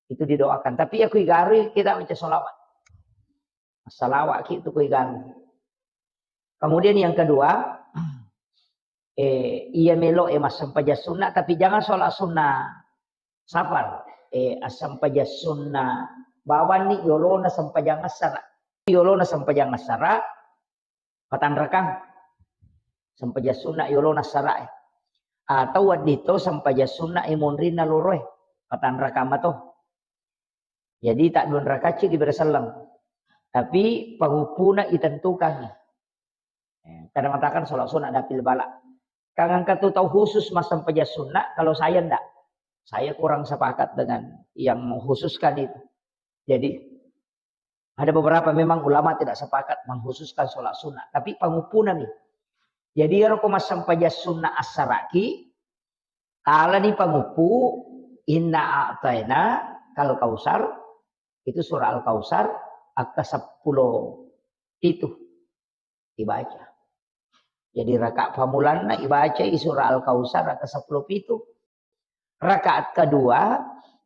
Itu didoakan. Tapi aku igarui kita baca sholawat. Salawat ki tu ku igaru. Kemudian yang kedua, eh, iya melo e massempajang sunna, tapi jangan sholat sunnah safar. Eh, assempajang sunna bawanni yolona sempajang assara. Yolona sempajang assara, patanrakang. Sempajang sunna yolona assara e. Atau wedding to sempajang sunna e monrinna loro e, patanrakang mato. Jadi tak dua rakaat ceddi berselleng. Tapi panguppuna itentukangi. Eh, kada mengatakan sholat sunat dapil bala. Kan engka tu tau khusus massempajang sunat, kalau saya ndak. Saya kurang sepakat dengan yang mengkhususkan itu. Jadi ada beberapa memang ulama tidak sepakat mengkhususkan sholat sunat, tapi panguppuna mi. Jadi ero ko massempajang sunat assaraki, talani panguppu, inna a'taina kal kausar, Itu surah Al-Kautsar, akka seppulo pitu dibaca. Jadi rakaat pammulanna ibacai surah Al-Kautsar akka seppulo pitu. Rakaat kedua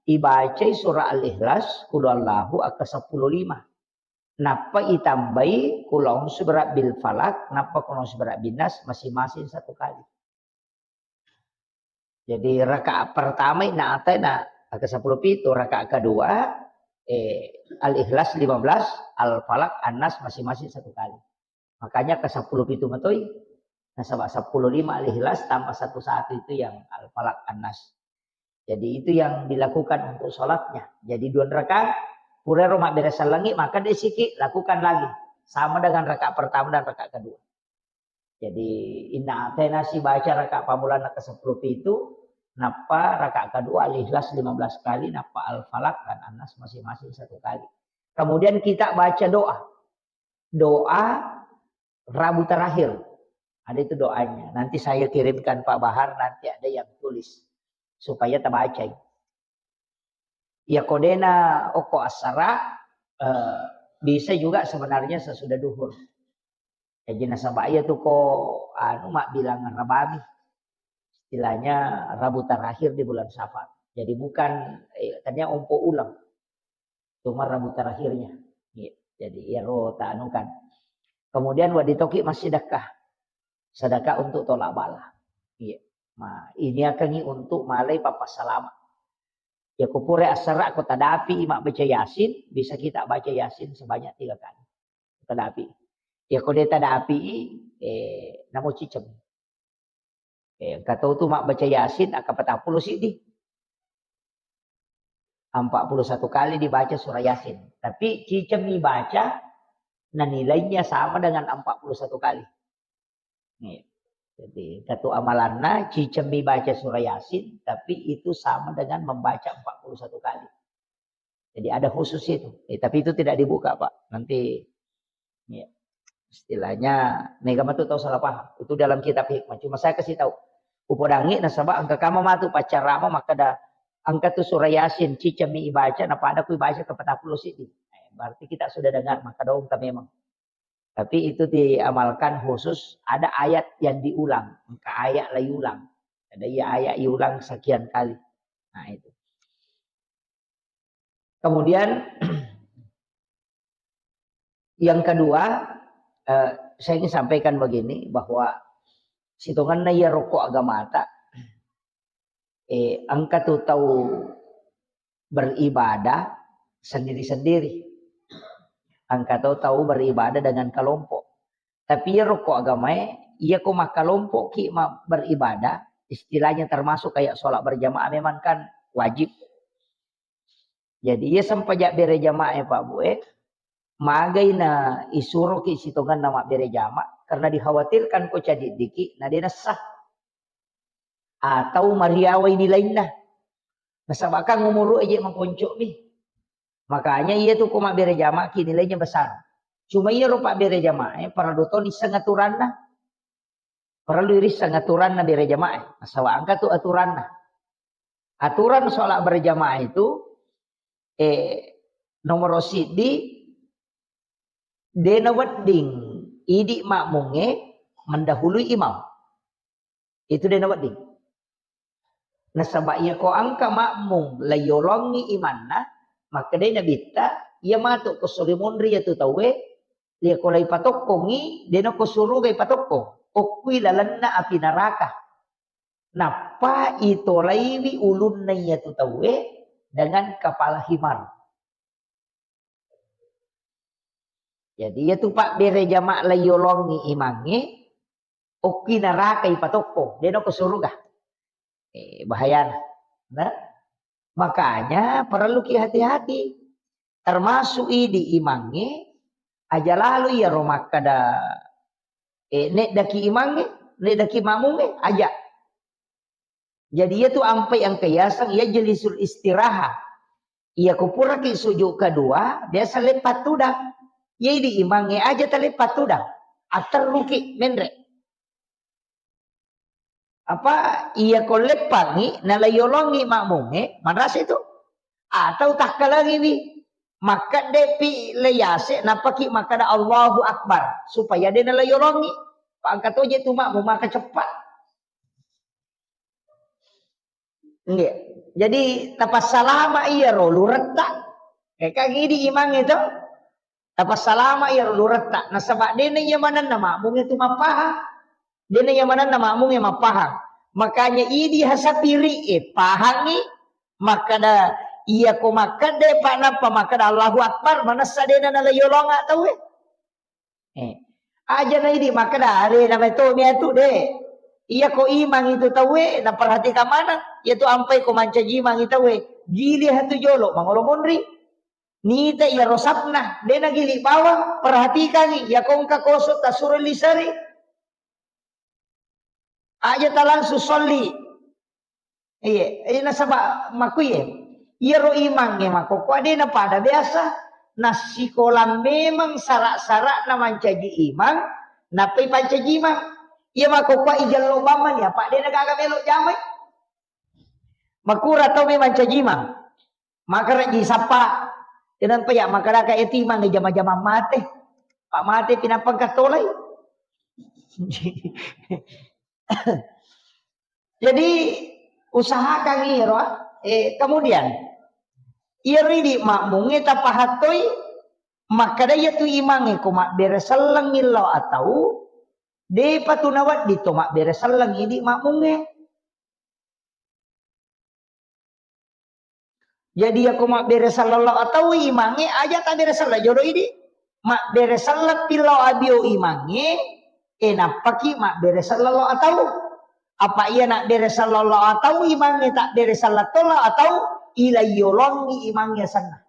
ibacai surah Al-Ikhlas, Qul Huwallahu akka seppulo lima. Nappa itambai Qul A'udzu Birabbil Falaq, nappa Qul A'udzu Birabbin Nas masing-masing satu kali. Jadi rakaat pertama inna a'taina akka seppulo pitu, rakaat kedua, eh, Al-Ikhlas lima belas, Al-Falaq, An-Nas masing-masing satu kali. Makanya ke seppulo pitu matoi. Nasaba seppulo lima Al-Ikhlas tambah satu satu itu yang Al-Falaq, An-Nas. Jadi itu yang dilakukan untuk sholatnya. Jadi dua rakaat, purero mabbere sellengi, maka desiki lakukan lagi. Sama dengan rakaat pertama dan rakaat kedua. Jadi inna a'taina sibaca rakaat pammulanna ke seppulo pitu, nappa rakaat kedua Al-Ikhlas lima belas kali, nappa Al-Falaq dan An-Nas masing-masing satu kali. Kemudian kita baca doa. Doa Rabu terakhir. Ada itu doanya. Nanti saya kirimkan Pak Bahar, nanti ada yang tulis. Supaya tabaca. Ya kodena okko asara, eh, bisa juga sebenarnya sesudah duhur. Jadi nasaba iya tu ko anu mabbilang rabami. Istilahnya Rabu terakhir di bulan Safar. Jadi bukan, eh, tania ompo ulang. Cuma Rabu terakhirnya. Iya. Jadi iyaro taanu kan. Kemudian wedding toki massedekah. Sedekah untuk tolak bala. Iya. Ma, ini akan untuk malai papa salama. Ya ko pura asara ko tadapi mabbaca Yasin, bisa kita baca Yasin sebanyak tiga kali. Tadapi. Ya ko de tadapi, eh, namo ciceng. Eh, engka tau tu mabbaca Yasin akka patappulo siddi. Empat puluh satu kali dibaca surah Yasin. Tapi ciceng mi baca, nah nilainya sama dengan empat puluh satu kali. Nih. Jadi, engka tu amalanna, ciceng mi baca surah Yasin, tapi itu sama dengan membaca empat puluh satu kali. Jadi ada khusus itu. Eh, tapi itu tidak dibuka, Pak. Nanti, ya, istilahnya, mega matu tau salah paham. Itu dalam kitab hikmah. Cuma saya kasih tahu. Upodangi nasaba engka kama matu paccarama makkeda engka tu surah Yasin, ciceng mi ibaca, na pada ku ibaca ke patappulo siddi. Eh, berarti kita sudah dengar, maka dong memang. Tapi itu diamalkan khusus, ada ayat yang diulang, engka ayat la iulang. Ada iya ayat iulang sekian kali. Nah, itu. Kemudian yang kedua, eh, saya ingin sampaikan begini, bahwa sitonganna iya rokok agamata, eh, engka tu tau beribadah sendiri-sendiri. Engka tu tau beribadah dengan kelompok. Tapi iya rokok agamae, iya ko makkalompoki ma-, beribadah, istilahnya termasuk kayak sholat berjamaah memang kan wajib. Jadi iya sempaja bere jamaah ya Pak Bu, eh, magai na isuroki sitonganna mabbere jamaah karena dikhawatirkan ko cadiddiki na de nessa. Atau mariawai nilainna. Nasaba kan umuru aja maponcomi. Makanya iya tu ko mabbere jamaah ki nilainya besar. Cuma iya rupa bere jamaah, eh, parallu to nisseng aturanna. Parallu irisseng aturanna bere jamaah, eh. Nasaba engka tu aturanna. Aturan sholat berjamaah itu, eh, nomor siddi, de nawedding idi makmungnge mendahului imam. Itu de nawedding. Nasaba iya ko engka makmum la yolongi imanna, makkedai Nabitta, iya matu ko sori monri iya tu tauwe, iya ko la ipatokkongi, de nako suruga ipatokkong. Okkui lalenna api neraka. Nappa itolaiwi ulunna iya tu tauwe dengan kepala himar. Jadi iya tu pabbere jamaah la yolongi imangnge, okki neraka ipatokkong, de nako suruga. Eh, bahayana. Nah, makanya parelluki hati-hati. Termasuk idi imangnge, aja lalo iyaro makkeda, eh, neddaki imangnge, neddaki makmungnge, aja. Jadi iya tu ampai engka yaseng yajlisul istiraha. Iya ko puraki sujud kedua, biasa leppa tudang. Iya idi imangnge aja taleppa tudang. Atterruki menre. Apa iya ko leppangi, nala yolongi makmungnge, manrasa itu. Atau takkalangiwi. Makkeddepi le yase, nappaki makkeda Allahu Akbar, supaya de nala yolongi. Pangka toje tu makmu maka ceppa. Nggih. Jadi tapassalama iyaro luretta. Eh, kan idi imang itu. Tapassalama iyaro luretta. Nasaba dena iya manenna makmunge tu mappahang. Dena iya manenna makmunge mappahang. Makanya idi hasapiri e pahangi makkada iya ko makkada pa nappa makkada Allahu Akbar manessa dena nala yolonga tauwe. Eh. Aja na idi makkada, "Are na meto mi atu de." Iya ko imang itu tauwe, naperhatikan maneng. Iya tu ampai ko mancaji imang itu tauwe. Gili hatu jolo, mangolo monri. Nita iya rosapna, de na gili bawang, perhatikangi. Iya ko engka koso tasuro lisari. Aja ta langsung solli. Iya, iya nasaba makuye. Iyaro imangnge makkokkoe de napada biasa. Nassikolang memang sara-sara'na mancaji imang, nappai pancaji imang. Iya makkokkoe ijello bamma ni, apa de nagaga melo jamai. Makura tau memang caji imang. Makaraji sappa. Kenapa ya makadaka eti imang jama-jama mate. Pak mate pinapang katolai. Jadi usahakan iro, eh, kemudian iro idi makmunge tapahattoi makkada iya tu imangnge ko mabbere selleng illau atau depa tu nawedding to mabbere selleng idi makmunge. Jadi yako mabbere selleng lao atau imangnge aja tabbere selleng jolo idi. Mabbere selleng pillau abio imangnge, e nappaki mabbere selleng lao atau. Apa iya nabbere selleng lao atau imangnge tabbere selleng to lao atau ila yolongi imangnge senna.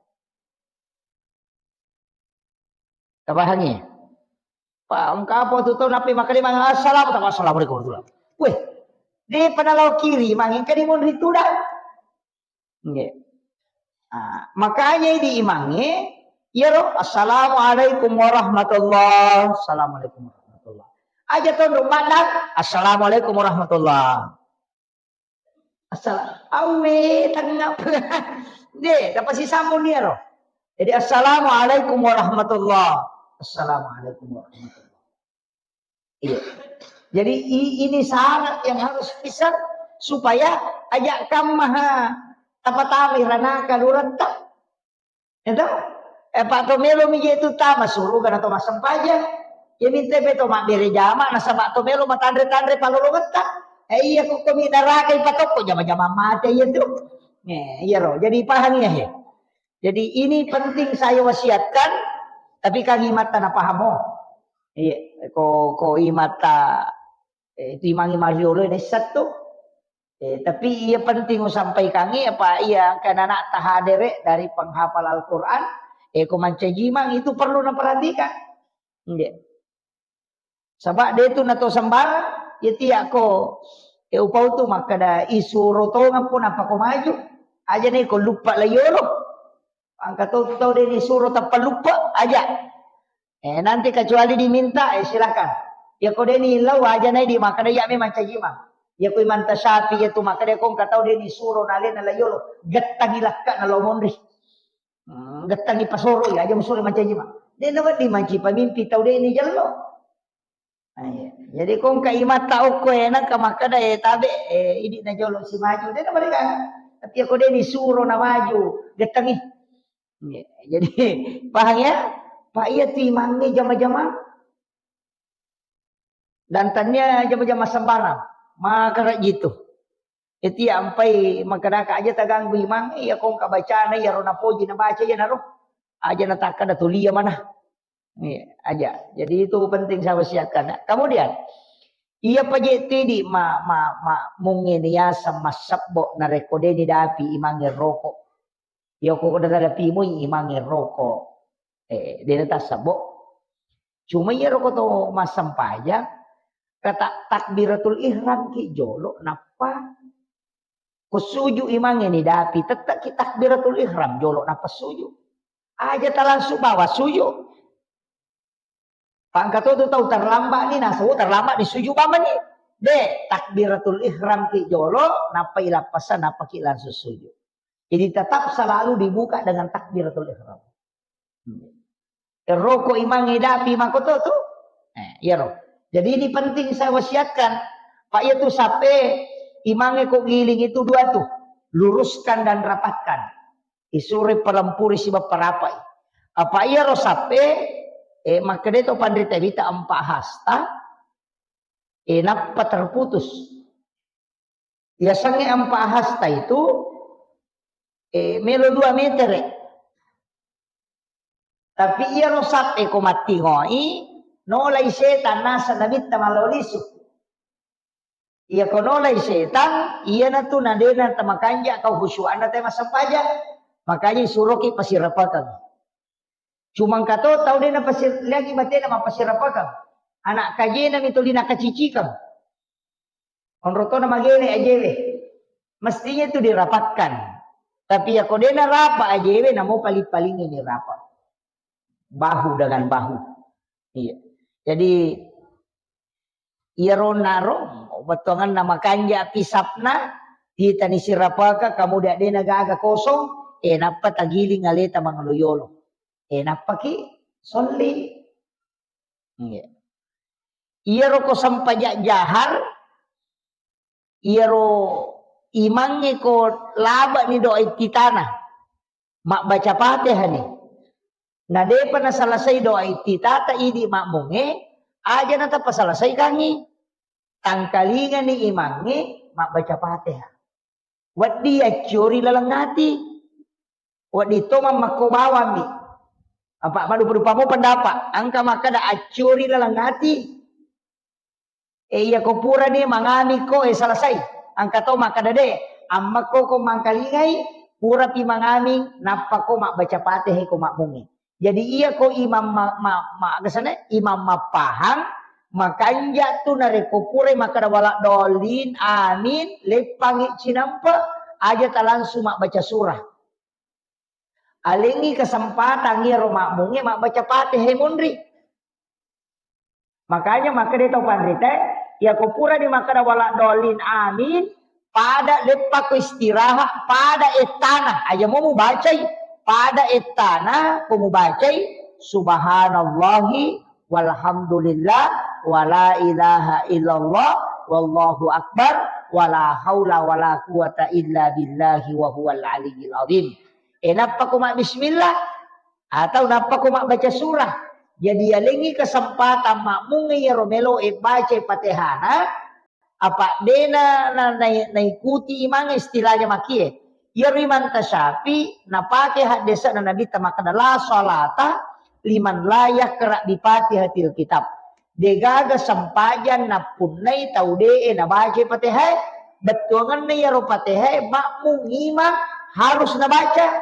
Tapahangi? Pa engka apa tu tau nappi makkalimang assalamu, tama assalamualaikum warahmatullah. Weh, de pada lao kiri mang engka di monri tudang. Nggih. Ah, makanya di imangnge iyaro assalamualaikum warahmatullah. Assalamualaikum warahmatullah. Aja tondok mandang assalamualaikum warahmatullah. Assala-, awe, tengngap. De, dapat sisambung dia roh. Jadi, "Assalamualaikum warahmatullah." "Assalamualaikum warahmatullah." Iya. Jadi, i-, ini syarat yang harus bisa supaya ajak kam maha tapatami ranaka luretta. Itu? Eh, Pak to melo mi je tu tama suruga na to massempajang. Ya minta be to mabbere jama nasaba to melo matanre-tanre palolongetta. Eh, iya ko komi naraka ipatokko jama-jama mate iya tu. Eh, iya ro. Jadi paham ya he. Jadi ini penting saya wasiatkan, tapi kang imatta na pahamo. Iya, ko, ko imatta, eh, itu imangi mariolo ini satu. Eh, tapi iya penting usampaikangi apa iya engka anak tahadere dari penghafal Al-Quran, eh, ko mancaji imang itu perlu naperhatikan. Nggih. Saba de tu nato sembarang, ya tiak ko, eh, upau tu makkada isuro tongeng pun apa ko maju. Aja nih ko lupa la yolo. Angka to tau de ni suro tappa lupa aja. Eh, nanti kecuali diminta, eh, silakan. Ya ko deni lau aja nai di makkada ya memang caji imang. Ya ko imanta sapi ya tu makkada ko engka tau deni suro nale na la yolo. Gettangi lakka na lo monri. Hmm, gettangi pasoro ya aja musuro mancaji imang. Dena wedding manci pamimpi tau deni jallo. Nah, iya. Jadi ko engka imatta okko e nangka makkada e tabe, eh, idi na jolo si maju. Dena mereka. Tapi ya ko deni suro na maju, gettangi. Iya, jadi, paham ya? Pak iya tu imangnge jama-jama. Dan tania jama-jama sembarang. Maka kayak gitu. Eti ampai maka daka aja taganggu imang, iya kong kabacana, iya ro napoji nabaca, iya naro. Aja natakka da tulia mana. Iya, aja. Jadi itu penting saya wasiatkan. Nah, kemudian, iya paje tidi ma, ma, ma, mungkin ya sama sebbo na rekodeni dapi imangnge rokok. Iya ko daga dapi mui imangnge rokok. Eh, dena tasabbo. Cuma iya roko to massempajang, kata takbiratul ihram ki jolo, nappa ko suju imangnge ni dapi, tette ki takbiratul ihram jolo, nappa suju. Aja ta langsung bawa suju. Pangka to tu tau terlambat ni, nasu terlambat ni suju bamani. De, takbiratul ihram ki jolo, nappa ilappasa, nappa ki langsung suju. Jadi tetap selalu dibuka dengan takbiratul ihram. Roko imangnge dapi makoto tu. Eh, iyaro. Jadi ini penting saya wasiatkan. Pak, iya tu sape imangnge ko giling itu dua tu. Luruskan dan rapatkan. Isure palempuri siba parapai. Apa iyaro sape, eh, makkeda to panrita wita empat hasta, eh, nappa terputus. Yasengnge empat hasta itu, eh, melo dua meter, eh. Tapi iyaro sape ko mattingoi, nolai setan naseng nabitta malao lisu. Iya ko nolai setan, iyana tu nadena tamakanja kau khusyuanna te massempajang. Makanya suroki pasirapakang. Cuma engka to tau de napasir-, lagi batena mappasirapakang. Anak kajena mi tuli nakacicikang. Onro to namagele ajewe. Mestinya itu dirapatkan. Tapi ya ko de narapa ajewe, namo paling-paling ini rapa. Bahu dengan bahu. Iya. Jadi, iyaro naro, bettuanganna makanja pisapna, titani sirapaka, kamudian de nagaga kosong, eh, nappa tagiling aleta mangolo yolo. Eh, nappaki solli. Iya. Iyaro ko sempajang jahar, iyaro imangnge ko labani doa iftitana, mabbaca Fatihah ni. Na depa nasalasai doa iftitata idi makmungnge, aja natappa salasai kangi. Tangkalingani imangnge mabbaca Fatihah. Wedding accuri laleng ati. Wedding to mammakko bawammi. Apa madupa-dupa mo pendapat. Engka makkeda accuri laleng ati. E, iya ko purani mangami ko, e, selesai. Engka to makkeda de, ammekko ko mangkalingai, purapi mangami, nappa ko mabbaca Fatihah ko makmungnge. Jadi iya ko imam ma-, ma-, ma-, agasana, imam mappahang, makanja tu narekko purai makkeda wala dolin, amin, leppangi cinampe, aja ta langsung mabbaca surah. Alengngi kesempatan iyaro makmungnge mabbaca Fatihah monri. Makanya makkeda tau panrita, iya ko purani makkeda wala dolin, amin, pada leppako istirahat, pada ettana, aja mo mubacai, pada ettana ko mubacai, subhanallahi walhamdulillah, wala ilaha illallah, wallahu akbar, wala haula wala quwata illa billahi wa huwal aliyyil azim. E, nappa ko mabbismillah, atau nappa ko mabbaca surah. Jadi, yalengngi kesempatan makmungnge iyaro melo e baca Fatihana, apa dena na, na, naikuti imangnge istilahnya makie. Iyaro Imam Tasyafi napake haddese'na Nabitta makkeda, "La salata liman la yaqra bi Fatihatil kitab." Degaga sempajang nappunnai tau de'e nabaca Fatihah. Bettuangenna iyaro Fatihah makmung imang harus nabaca.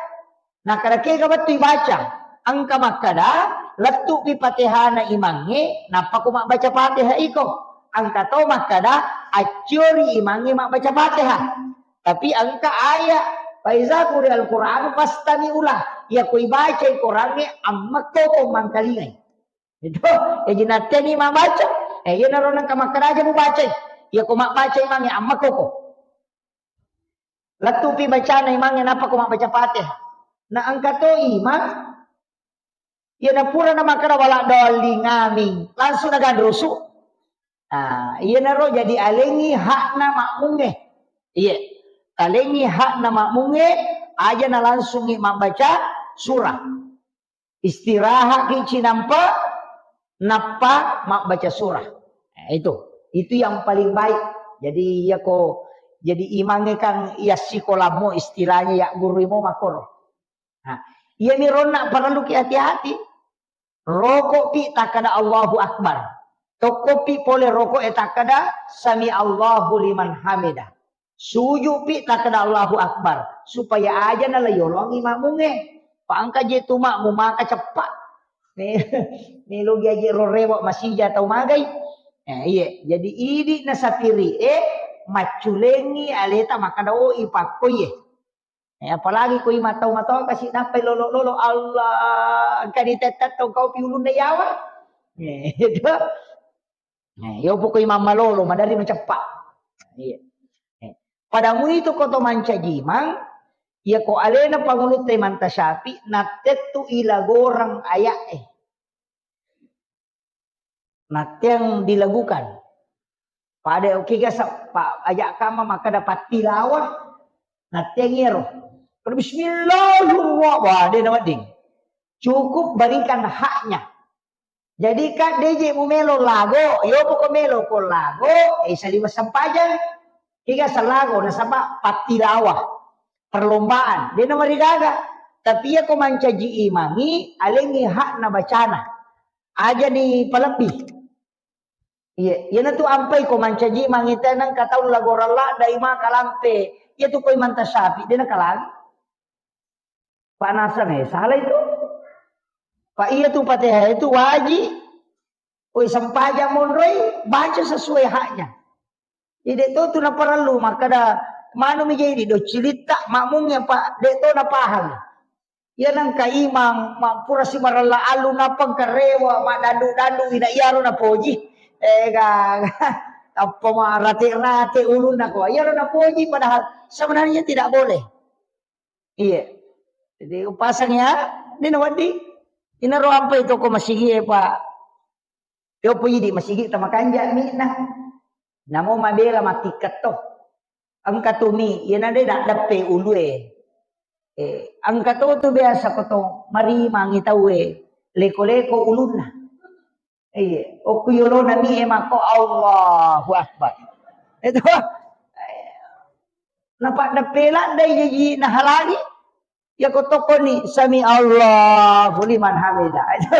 Nakkeda kega wettu ibaca? Engka makkeda, lettupi Fatihana imangnge, nappa ko mabbaca Fatihah iko. Engka to makkeda, accuri imangnge mabbaca Fatihah. Tapi engka ayat, "Faiza quri'al Qur'anu fastami'u lah." Iya ko ibacai Korangnge, ammekko ko mangkalingai. Itu, jaji natteni mabbaca. Eh, iyanaro nengka makkeda aja mubacai. Iya ko mabbaca imangnge, ammekko ko. Lettupi bacana imangnge nappa ko mabbaca Fatihah. Na engka to imang, iya napura namakkeda wala dolin, amin, langsung naganrusu. Ah, iyanaro jadi alengngi hakna makmungnge. Iya. Alengngi hakna makmungnge, aja na langsungngi mabbaca surah. Istirahatki cinampe, nappa mabbaca surah. Nah, itu. Itu yang paling baik. Jadi, iya ko, jadi imangnge kan iya sikolamo istilahnya, ya guru mo makkoro. Nah, iyami ronna parelluki hati-hati. Rokopi takkeda Allahu Akbar. Tokkopi pole roko'e takkeda Sami Allahu liman hamida. Sujupi takkeda Allahu Akbar, supaya aja nala yolongi makmungnge. Pa engka je tu makmung maka ceppa. Me-, melogi aje ro rewe masija tau magai. Eh, iye, jadi idi nasapiri e macculengi aleta makkeda, "Oh, ipakko iye." Eh, apalagi ko imang tau matoa kasi nappai lolo-lolo, Allah, engka ditetta tongkau pi ulunna yawa. Eh, itu. Eh, yopo ko imang malolo, madari maceppa. Iya. Eh, pada muitu ko to mancaji imang, Iya ko alena pangulutta Imam Tasyafi, nattettu ilagoreng aya'e. Natteang dilagukan. Pada oke ga sa-, pa-, aja kama makkeda pattilawa, natteang iyaro. Pada bismillahirrahmanirrahim. Wah, de' nawedding. Cukup berikan haknya. Jadi, Kak, de' je' mumelo lago, yo poko melo ko lago, eh, saliweng sempajang. Kega salago, nasaba pattilawa, perlombaan. De' namarigaga. Tapi iya ko mancaji imangi, alengi hakna bacana. Aja ni palebbi. Iya, iyanatu ampai ko mancaji imangi tenang katau lagoreng ladda imang kalampe. Iyatu ko Imam Tasyafi, de' nakalangi. Panasan, eh, salah itu. Pak, iya tu Fatihah itu wajib. Oi, sempajang monroi, baca sesuai haknya. Jadi, de' to tu naparellu makkeda, manu mi jadi doccilitta, makmumnya, Pak, de' to napaham. Iya nangka imang, ma-, pura simarella allu, nappa engka rewa, maddandu-dandu, ina iyaro napoji. Eh, ga, apa ma rate-rate ulunna ko. Iyaro napoji, padahal sebenarnya tidak boleh. Iya. Jadi, upasang ya, de' nawedding. Inaro ampai toko masigi e, Pak. Yo po idi masigi tamakanja mi'na. Namo mabela mattikketto. Engka tu mi, iyana de' daddeppe ulue. Eh, engka to tu biasa ko to marimangi tauwe, leko-leko ulunna. Iya, okku yolona mi e mako, Allahu Akbar. Itu. Napaddeppe laddai jaji nahalangi. Ya ko tokkoni, "Sami Allahu liman hamida." Itu.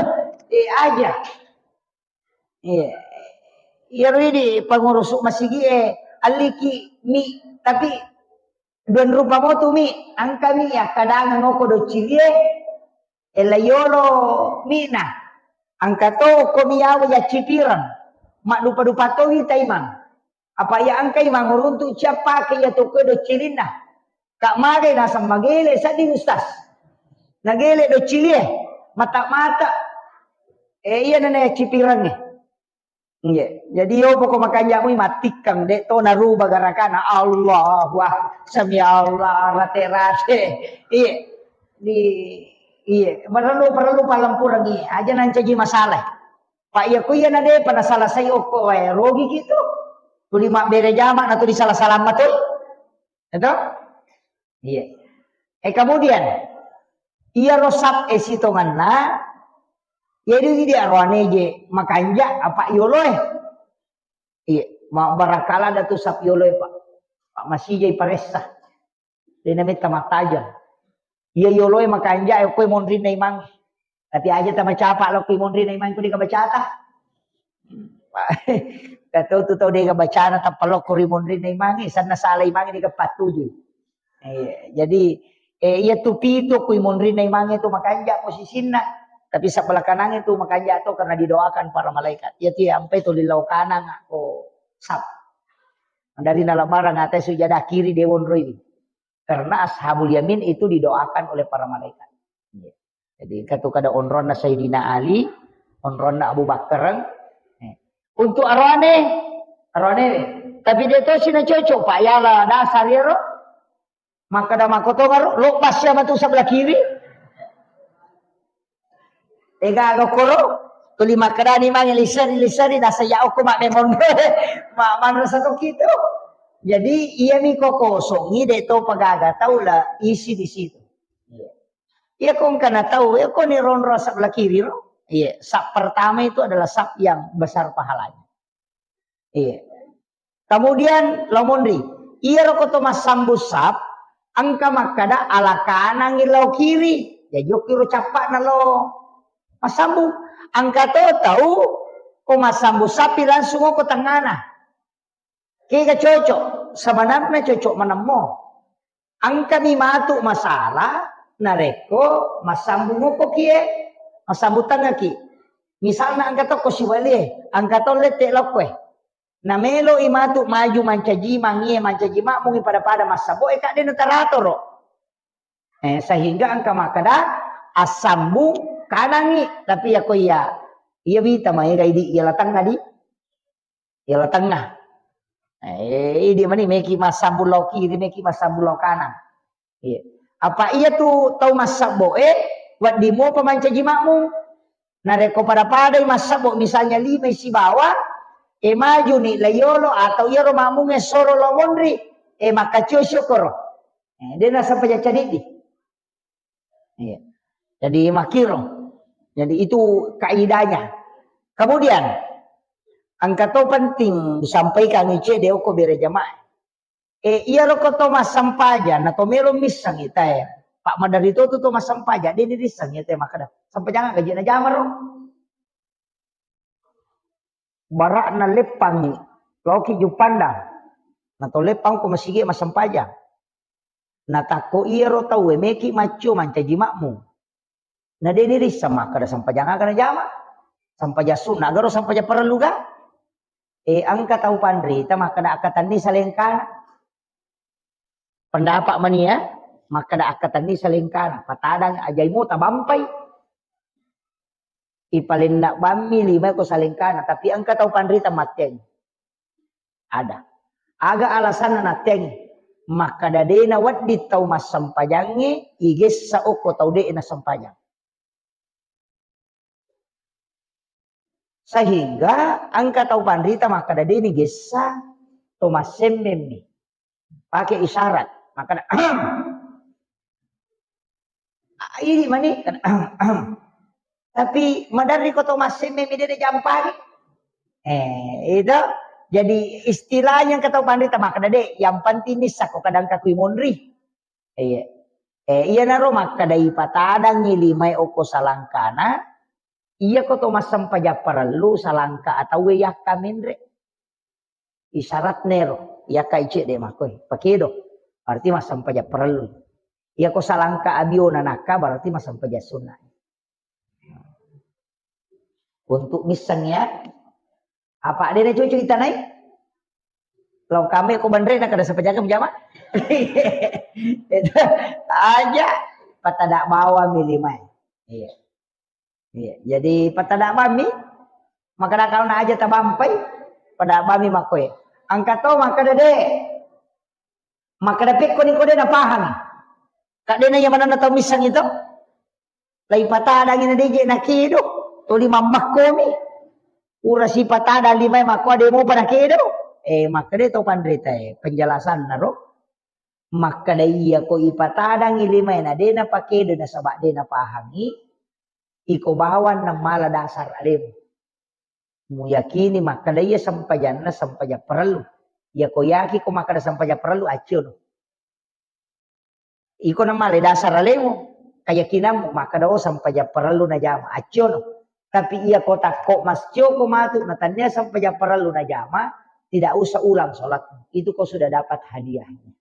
Eh, aja. Iya. Iyaro idi pangurus masigi e, alliki mi, tapi dua rupa motu mi, engka mi yakkadangeng oko doccilie, ella yolo mi'na. Engka to ko mi yawa yaccipireng, maddupa-dupa to wi taimang. Apa iya engka imang uruntu ciappake iya to koe doccilinna. Kak magai naseng magele sedding Ustaz. Nagele doccilie, mata-mata. Eh, iya nana yaccipirengnge. Iya. Jadi yo poko makanjak mui mattikkeng, de' to naruba garakana. Allahu Akbar, sami Allah, rate-rate. Iya. Di, iya, parellu, parellu pallempurengngi. Aja nancaji masalah. Pak, iya ku iya na de'pa nasalasai okko wae, rogi ki tu. Tuli mabbere jama na tuli salah-salah matoi. Itu? Iya. Eh, kemudian, iyaro sap e sitongenna, jadi idi aroane je makanja apa yoloe. Iya, ma-, barangkala ada tu sap yoloe, Pak. Pak, masih jai paressa. Dena metta mattajeng. Iya yoloe makanja e koe monrinna imang. Tapi aja tamacapa lo koe monrinna imang ko dega bacata. Katau tu tau dega bacana tappa lokko ri monrinna imangnge, sanna sala imangnge dega pattuju. Eh, jadi, eh, iya tu pitu kui monrinna imangnge tu makanja posisinna. Tapi sebelah kanangnge tu makanja to karena didoakan para malaikat. Iya tu ya ampe tu lillau kanang ko sap. Dari nalamarang atai sujada kiri de wonroi. Karena ashabul yamin itu didoakan oleh para malaikat. Iya. Jadi, engka tu kada onronna Sayyidina Ali, onronna Abu Bakar. Eh. Untuk aroane, aroane, tapi de tosi na cocok, Pak, yala dasar iyaro. Makkeda makkotongaro, lo pasya matu sebelah kiri. Ega gokoro, tuli makkedani mange liseri, liseri, nasa ya okko mak memon. Ma-, manrasa to kitu. Jadi, iya mi ko kosongi, de to pagaga tau la isi di situ. Iya. Iya, ko engkana tau, iya, ko ni ronro sap la kiri ro. Iya, sap pertama itu adalah sap yang besar pahalanya. Iya. Kemudian, lo monri. Iya ro ko to massambu sap, engka makkada ala kanangi lao kiri. Ya, jokki ro cappana lo massambu. Engka to tau, ko massambu sapi langsung ko tengana. Kega cocok, sebenarnya cocok menemmo. Engkami matu masalah, narekko massambung ko kie, massambung tengaki. Misalna engka tokko siwalie, engka to lette lokkoe. Namelo i matu maju mancaji mangie, mancaji makmungi pada-pada massabo, e kadde na taratoro. Eh, sehingga engka makkada assambung kanangi, tapi ya ko iya, iya wita maega idi iya la tengnga di. Iya la tengnga. Eh, idi mani meki massambung lao kiri, meki massambung lao kanang. Iya. Apa iya tu tau massabbo e, wedding mopa mancaji makmum. Narekko pada-padai massabbo, misalnya lima sibawa, e majuni layolo atau iyaro makmungnge soro lo monri, e makkacio syukuro. Eh, de nasempajang cadiddi. Iya. Jadi makiro. Jadi itu kaidahnya. Kemudian, engka to penting disampaikan ice de okko bere jamaah. E, iyaro ko to massempajang, na to melo misseng ita e. Pak madari to tu to massempajang, de ni risseng ita e makkeda, sempajang aga je najama ro? Bara'na leppangngi, laoki Juppandang. Na to leppang ko masigi massempajang. Na takko iyaro tauwe meki maccio mancaji makmum. Na de ni risseng makkeda sempajang aga najama. Sempajang sunna garo sempajang parellu ga? E, engka tau panrita makkeda akkatenni salengkana. Pendapat mani ya, makkeda akkatenni salengkana. Patadang ajai mo tabampai. Ipalenna bammi lima ko salengkana, tapi engka tau panrita matteang. Ada. Aga alasanna natteangngi? Makkeda de nawedding tau massempajangnge igessa okko tau de nasempajang. Sehingga engka tau panrita makkeda de nigessa to massemmemmi. Pake isyarat. Makkeda, "Ah, ini mani." Tapi maderri ko to massemme mi de jampai. Eh, itu. Jadi istilahnya engka tau panrita makkeda de, yang penting nissakko kadang kakui monri. Iya. Eh, iyanaro makkeda ipatadangngi limae okko salangkana, iya ko to massempajang parellu salangka atauwe yakka menre. Isyaratnero, yakka icedde makkoi, pakedo. Berarti massempajang parellu. Iya ko salangka abiona nakka, berarti massempajang sunna. Untuk misseng ya. Apa de na cocok itanai? Lo kame ko banre na kada sempajang jama. Itu aja patada bawang mi limae. Iya. Iya, jadi patada bammi, makkeda kalau na aja tabampai, pada bammi makkoe. Engka to makkeda de. Makkeda pekko ni ko de napahang. Kak de na iya manenna tau misseng itu. Lai patadangi na deje nakedo. Tuli mammakkomi. Ura sipatadang limae makko de mopa nakedo. Eh, makkeda to panrita e, penjelasan naro. Makkeda iya ko ipatadangi limae na de napakedo nasaba de napahangi. Iko bawang nammala dasar alemu. Muyakini makkeda iya sempajanna sempajang parellu. Iya ko yaki ko makkeda sempajang parellu, acciono. Iko nammala dasar alemu, keyakinanmu makkeda, oh, sempajang parellu najama, acciono. Tapi iya ko takko mascio ko matu na tania sempajang parellu najama, tidak usah ulang sholatmu. Itu kau sudah dapat hadiahnya.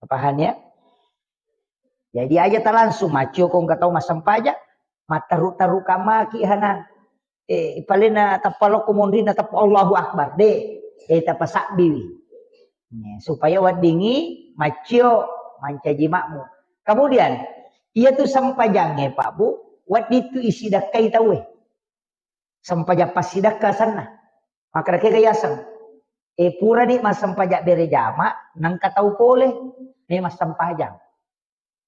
Paham ya? Jadi aja ta langsung maccio ko engka tau massempajang, mattaru-taru kamaki hana. Eh, palena tappa lokko monrina tappa Allahu Akbar. De, eh, tappa sabbiwi. Ya, supaya weddingi maccio mancaji makmu. Kemudian, iya tu sempajangnge, Pak Bu, wedding tu isidakkai tauwe. Sempajang passidakka asenna. Makkeda kega yaseng. E, purani massempajang bere jama, nengka tau pole, me massempajang.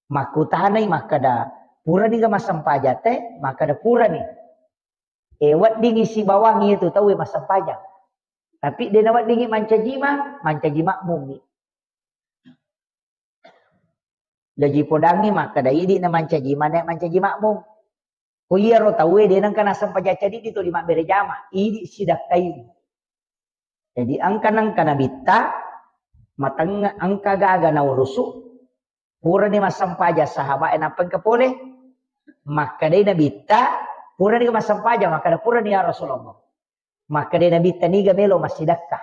Makkutanai makkeda, purani ga massempajang te? Makkeda purani. E, weddingi sibawang iya tu tauwe massempajang. Tapi de naweddingi mancaji ma-, mancaji makmummi. Jaji podangngi makkeda idi na mancaji mane mancaji makmum. Ko iyaro tauwe de nengka nassempajang cadiddi tuli mabbere jama, idi sidakkai. Jadi engka nengka nabitta matengnga engka gaga naurusu, purani massempajang sahabat e nappa engka pole. Makkedai nabitta, purani massempajang, makkeda purani ya Rasulullah. Makkedai nabitta niga melo massidakka.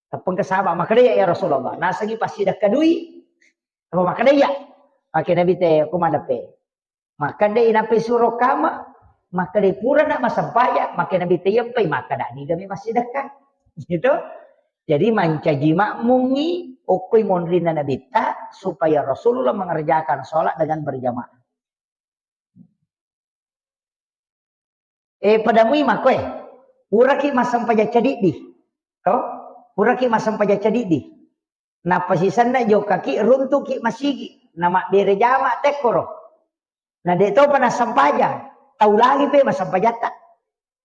Tappa engka sahabat makkeda, "Ya, ya Rasulullah, nasengi passidakka dui." Apa makkeda, "Iya." Makkeda Nabi te, "Ko madape." Makkeda, "Inappa suro kama?" Makkeda, "Purana massempajang." Makkeda Nabi te, "Iyampai." Makkeda, "Niga mi massidakka?" Gitu. Jadi mancaji makmungi okkoi monrinna Nabitta supaya Rasulullah mengerjakan sholat dengan berjamaah. Eh, padamui makkoe. Puraki massempajang cadiddi. To? Puraki massempajang cadiddi. Nappa sisenna jokkaki runtuki masigi, namabbere jama tekkoro. Na de topa nassempajang, tau lagi pe massempajatta.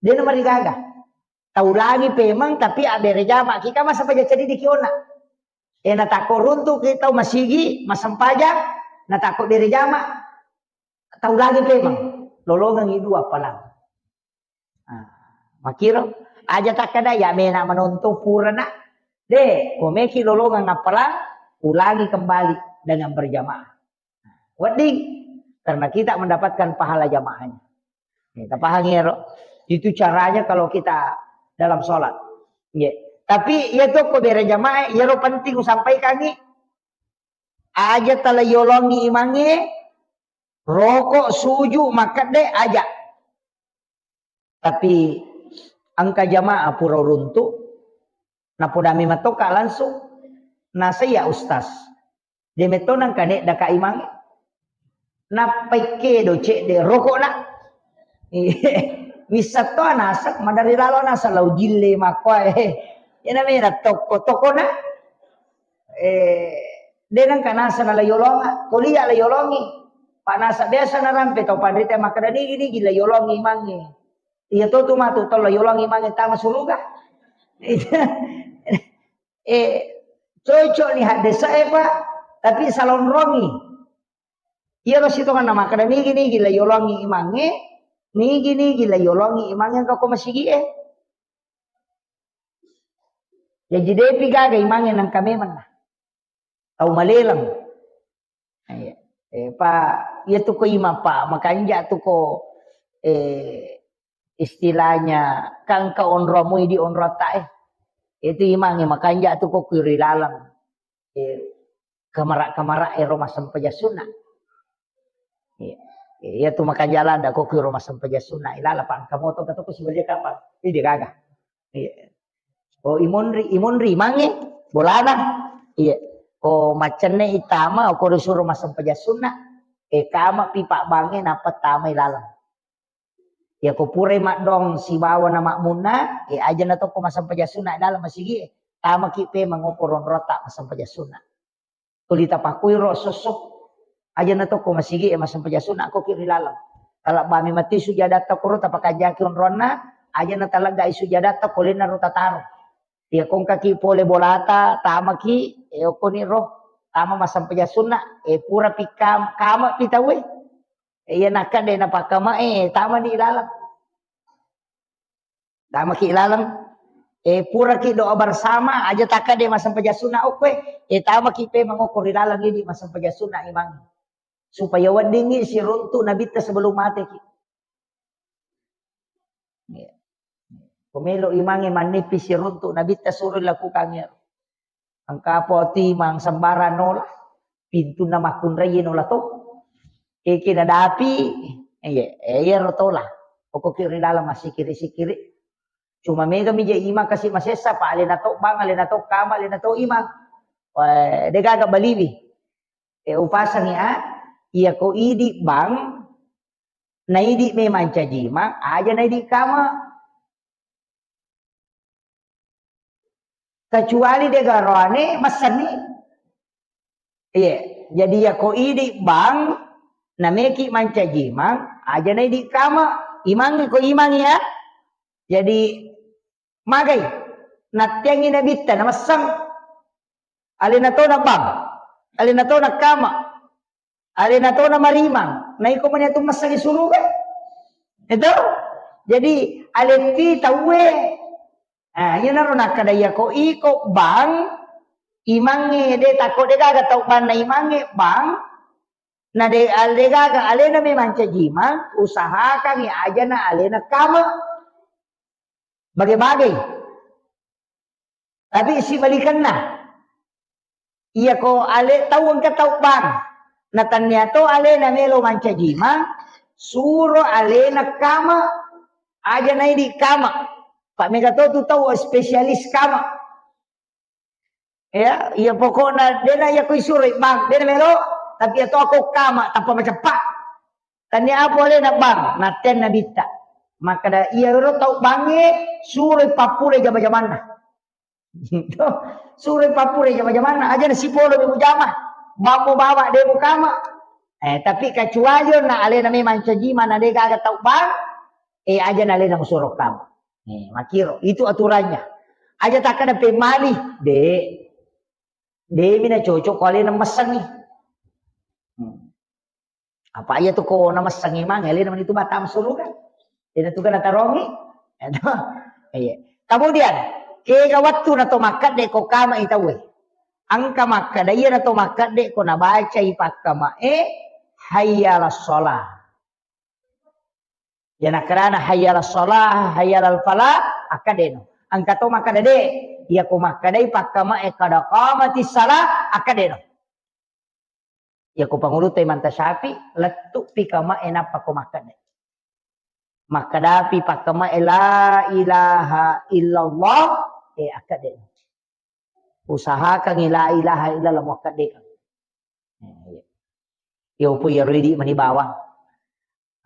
De namarigaga. Tau lagi pemeng tapi abbere jama ki ka massempajang ceddi di kiona. E natakko runtuki tau masigi, massempajang, natakko bere jama, tau lagi pemeng. Lolongengi dua appalang. Ah, makiro, aja takkeda ya mena menonton purana. De, komeki lolongeng appalang, ulangi kembali dengan berjamaah. Wedding, karena kita mendapatkan pahala jamaahnya. Nih, tapahangi ero? Itu caranya kalau kita dalam sholat. Nggih. Tapi iya to ko bere jamaah, iyaro penting usampaikangi. Aja tala yolongi imangnge, roko, suju, makkedde, aja. Tapi engka jamaah pura runtu, napodami matoka langsung, nasai ya ustaz. De metto nangka neddaka imangnge. Nappai kedo cedde rokokna. Wissatto naseng madari lalo naseng lau jille makkoe. Iyana mena tokko-tokkona. Eh, de nangka naseng la yolonga, kuliah la yolongi. Pak naseng biasa narampe tau panrita makkeda nigi-nigi la yolongi imangnge. Iya to tu matu tau la yolongi imangnge tama suruga. Eh, cocok ni haddesa e, Pak, tapi salonrongi. Iya lo sitonganna makkeda nigi-nigi la yolongi imangnge, nigi-nigi la yolongi imangnge engka ko masigi e. Jaji depi gaga imangnge nangka memang na. Tau maleleng. Iya. Eh, pa, iya tu ko imang, Pak, makanja tu ko, eh, istilahnya, kan ka onromu idi onrota, eh. Itu imangnge makanja tu ko kiri laleng. Eh, kamara-kamara ero massempajang sunna. Iya. Iya tu makanja lada ko kiro massempajang sunna. Ilala pangka moto ka tu ko sibalia kapang. Ini gaga. Iya. Oh, imonri, imonri mange bolana. Iya. Ko maccenne itama, ko disuruh massempajang sunna. Eh, kama pi pabbangnge nappa tama ilaleng. Iya ko purai maddong sibawa na makmunna, eh, aja na tokko massempajang sunna dalam masigi, eh. Tamaki pe mangoko ronrota massempajang sunna. Tuli tapakuiro sosso. Aja na tokko masigi e massempajang sunna ko ki ri laleng. Talabbami mati sujadatta koro tapakanjaki onronna, aja na taleggai sujadatta ko lenna ro tataro. Iya kongkaki pole bolata, tamaki, e okkoni ro, tama massempajang sunna, e pura pi kam-, kama pi tauwe. E iya nakka de napakkama e, tama di laleng. Tamaki laleng. Eh, puraki doa bersama, aja takkade massempajang sunna okkoe. Eh, tamaki pe mangokko ri laleng idi massempajang sunna imang. Supaya weddingngi siruntu nabitta sebelum mateki. Iya. Ko melo imangnge mannipi siruntu nabitta suro lakukan iyaro. Engka apa timang sembarang nola, pintunna makkunrai nola to. Eke nadapi, iya, eh, iyaro tola. Pokokki ri dalam massikiri-sikiri. Cuma mega mija imang kasi masessa, pa alena to bang, alena to kama, alena to imang. Wah, degaga baliwi. Eh, upasangi a, iya ko idi bang, naidi memang cajima, aja naidi kama. Kecuali de garoane massenni. Iya, jadi ya ko idi bang, nameki mancaji imang, aja na idi kama, imang ko imang ya. Jadi magai, nattiangi nabitta na messang. Alena to na bang, alena to na kama. Alena to na marimang, naiko mani atu massangi suruga. Itu. Jadi, aletti tauwe. Ah, iyanaro nakkada iya ko iko bang, imangnge de takko de gaga tau banna imangnge bang, na de, al-, de gaga alena memang cajimang, usahakangi aja na alena kama. Bage-bage. Tapi sibalikenna. Iya ko ale tau engka tau bang. Na tannia to alena melo mancajima, suro alena kama, aja naidi kama. Pak mega to tu tau spesialis kama. Ya, iya pokokna dena iya ko isuroi bang, dena melo, tapi iya to ako kama, tappa maceppa. Tannia apa alena bang, nattenna bitta. Makkada iyaro tau bangnge, suroi pappulai jama-jamanna. Suroi pappura jama-jamanna, aja na sipolo de mujama. Bammo bawa de mukama. Eh, tapi kecuali na alena memang cajima na de gaga tau bang, eh, aja na alena musuro kama. Eh, makiro, itu aturannya. Aja takkada pemali, de. De mina cocok ko alena messengi. Hmm. Apa iya tu ko na messengi mang, alena mani tu batang suruga. Ina tu kana tarongi. Iya. Kemudian, kega wattu na to makkadde ko kama itawe. Engka makkada iya na to makkadde ko nabacai pakkamae, hayya ala sholah. Ya nakkedana hayya ala sholah, hayya ala falah, akkadeno. Engka to makkada de, iya ko makkadai pakkamae kada qamatis shalah, akkadeno. Iya ko pangulu te manta Syafi'i, lettu pi kamae nappa ko makkada. Makkadapi pakkamae la ilaha illallah, eh, akkadeno. Usahakangi la ilaha illallah muakkaddekang. Eh, iya. Iya, upu iya ridi mani bawang.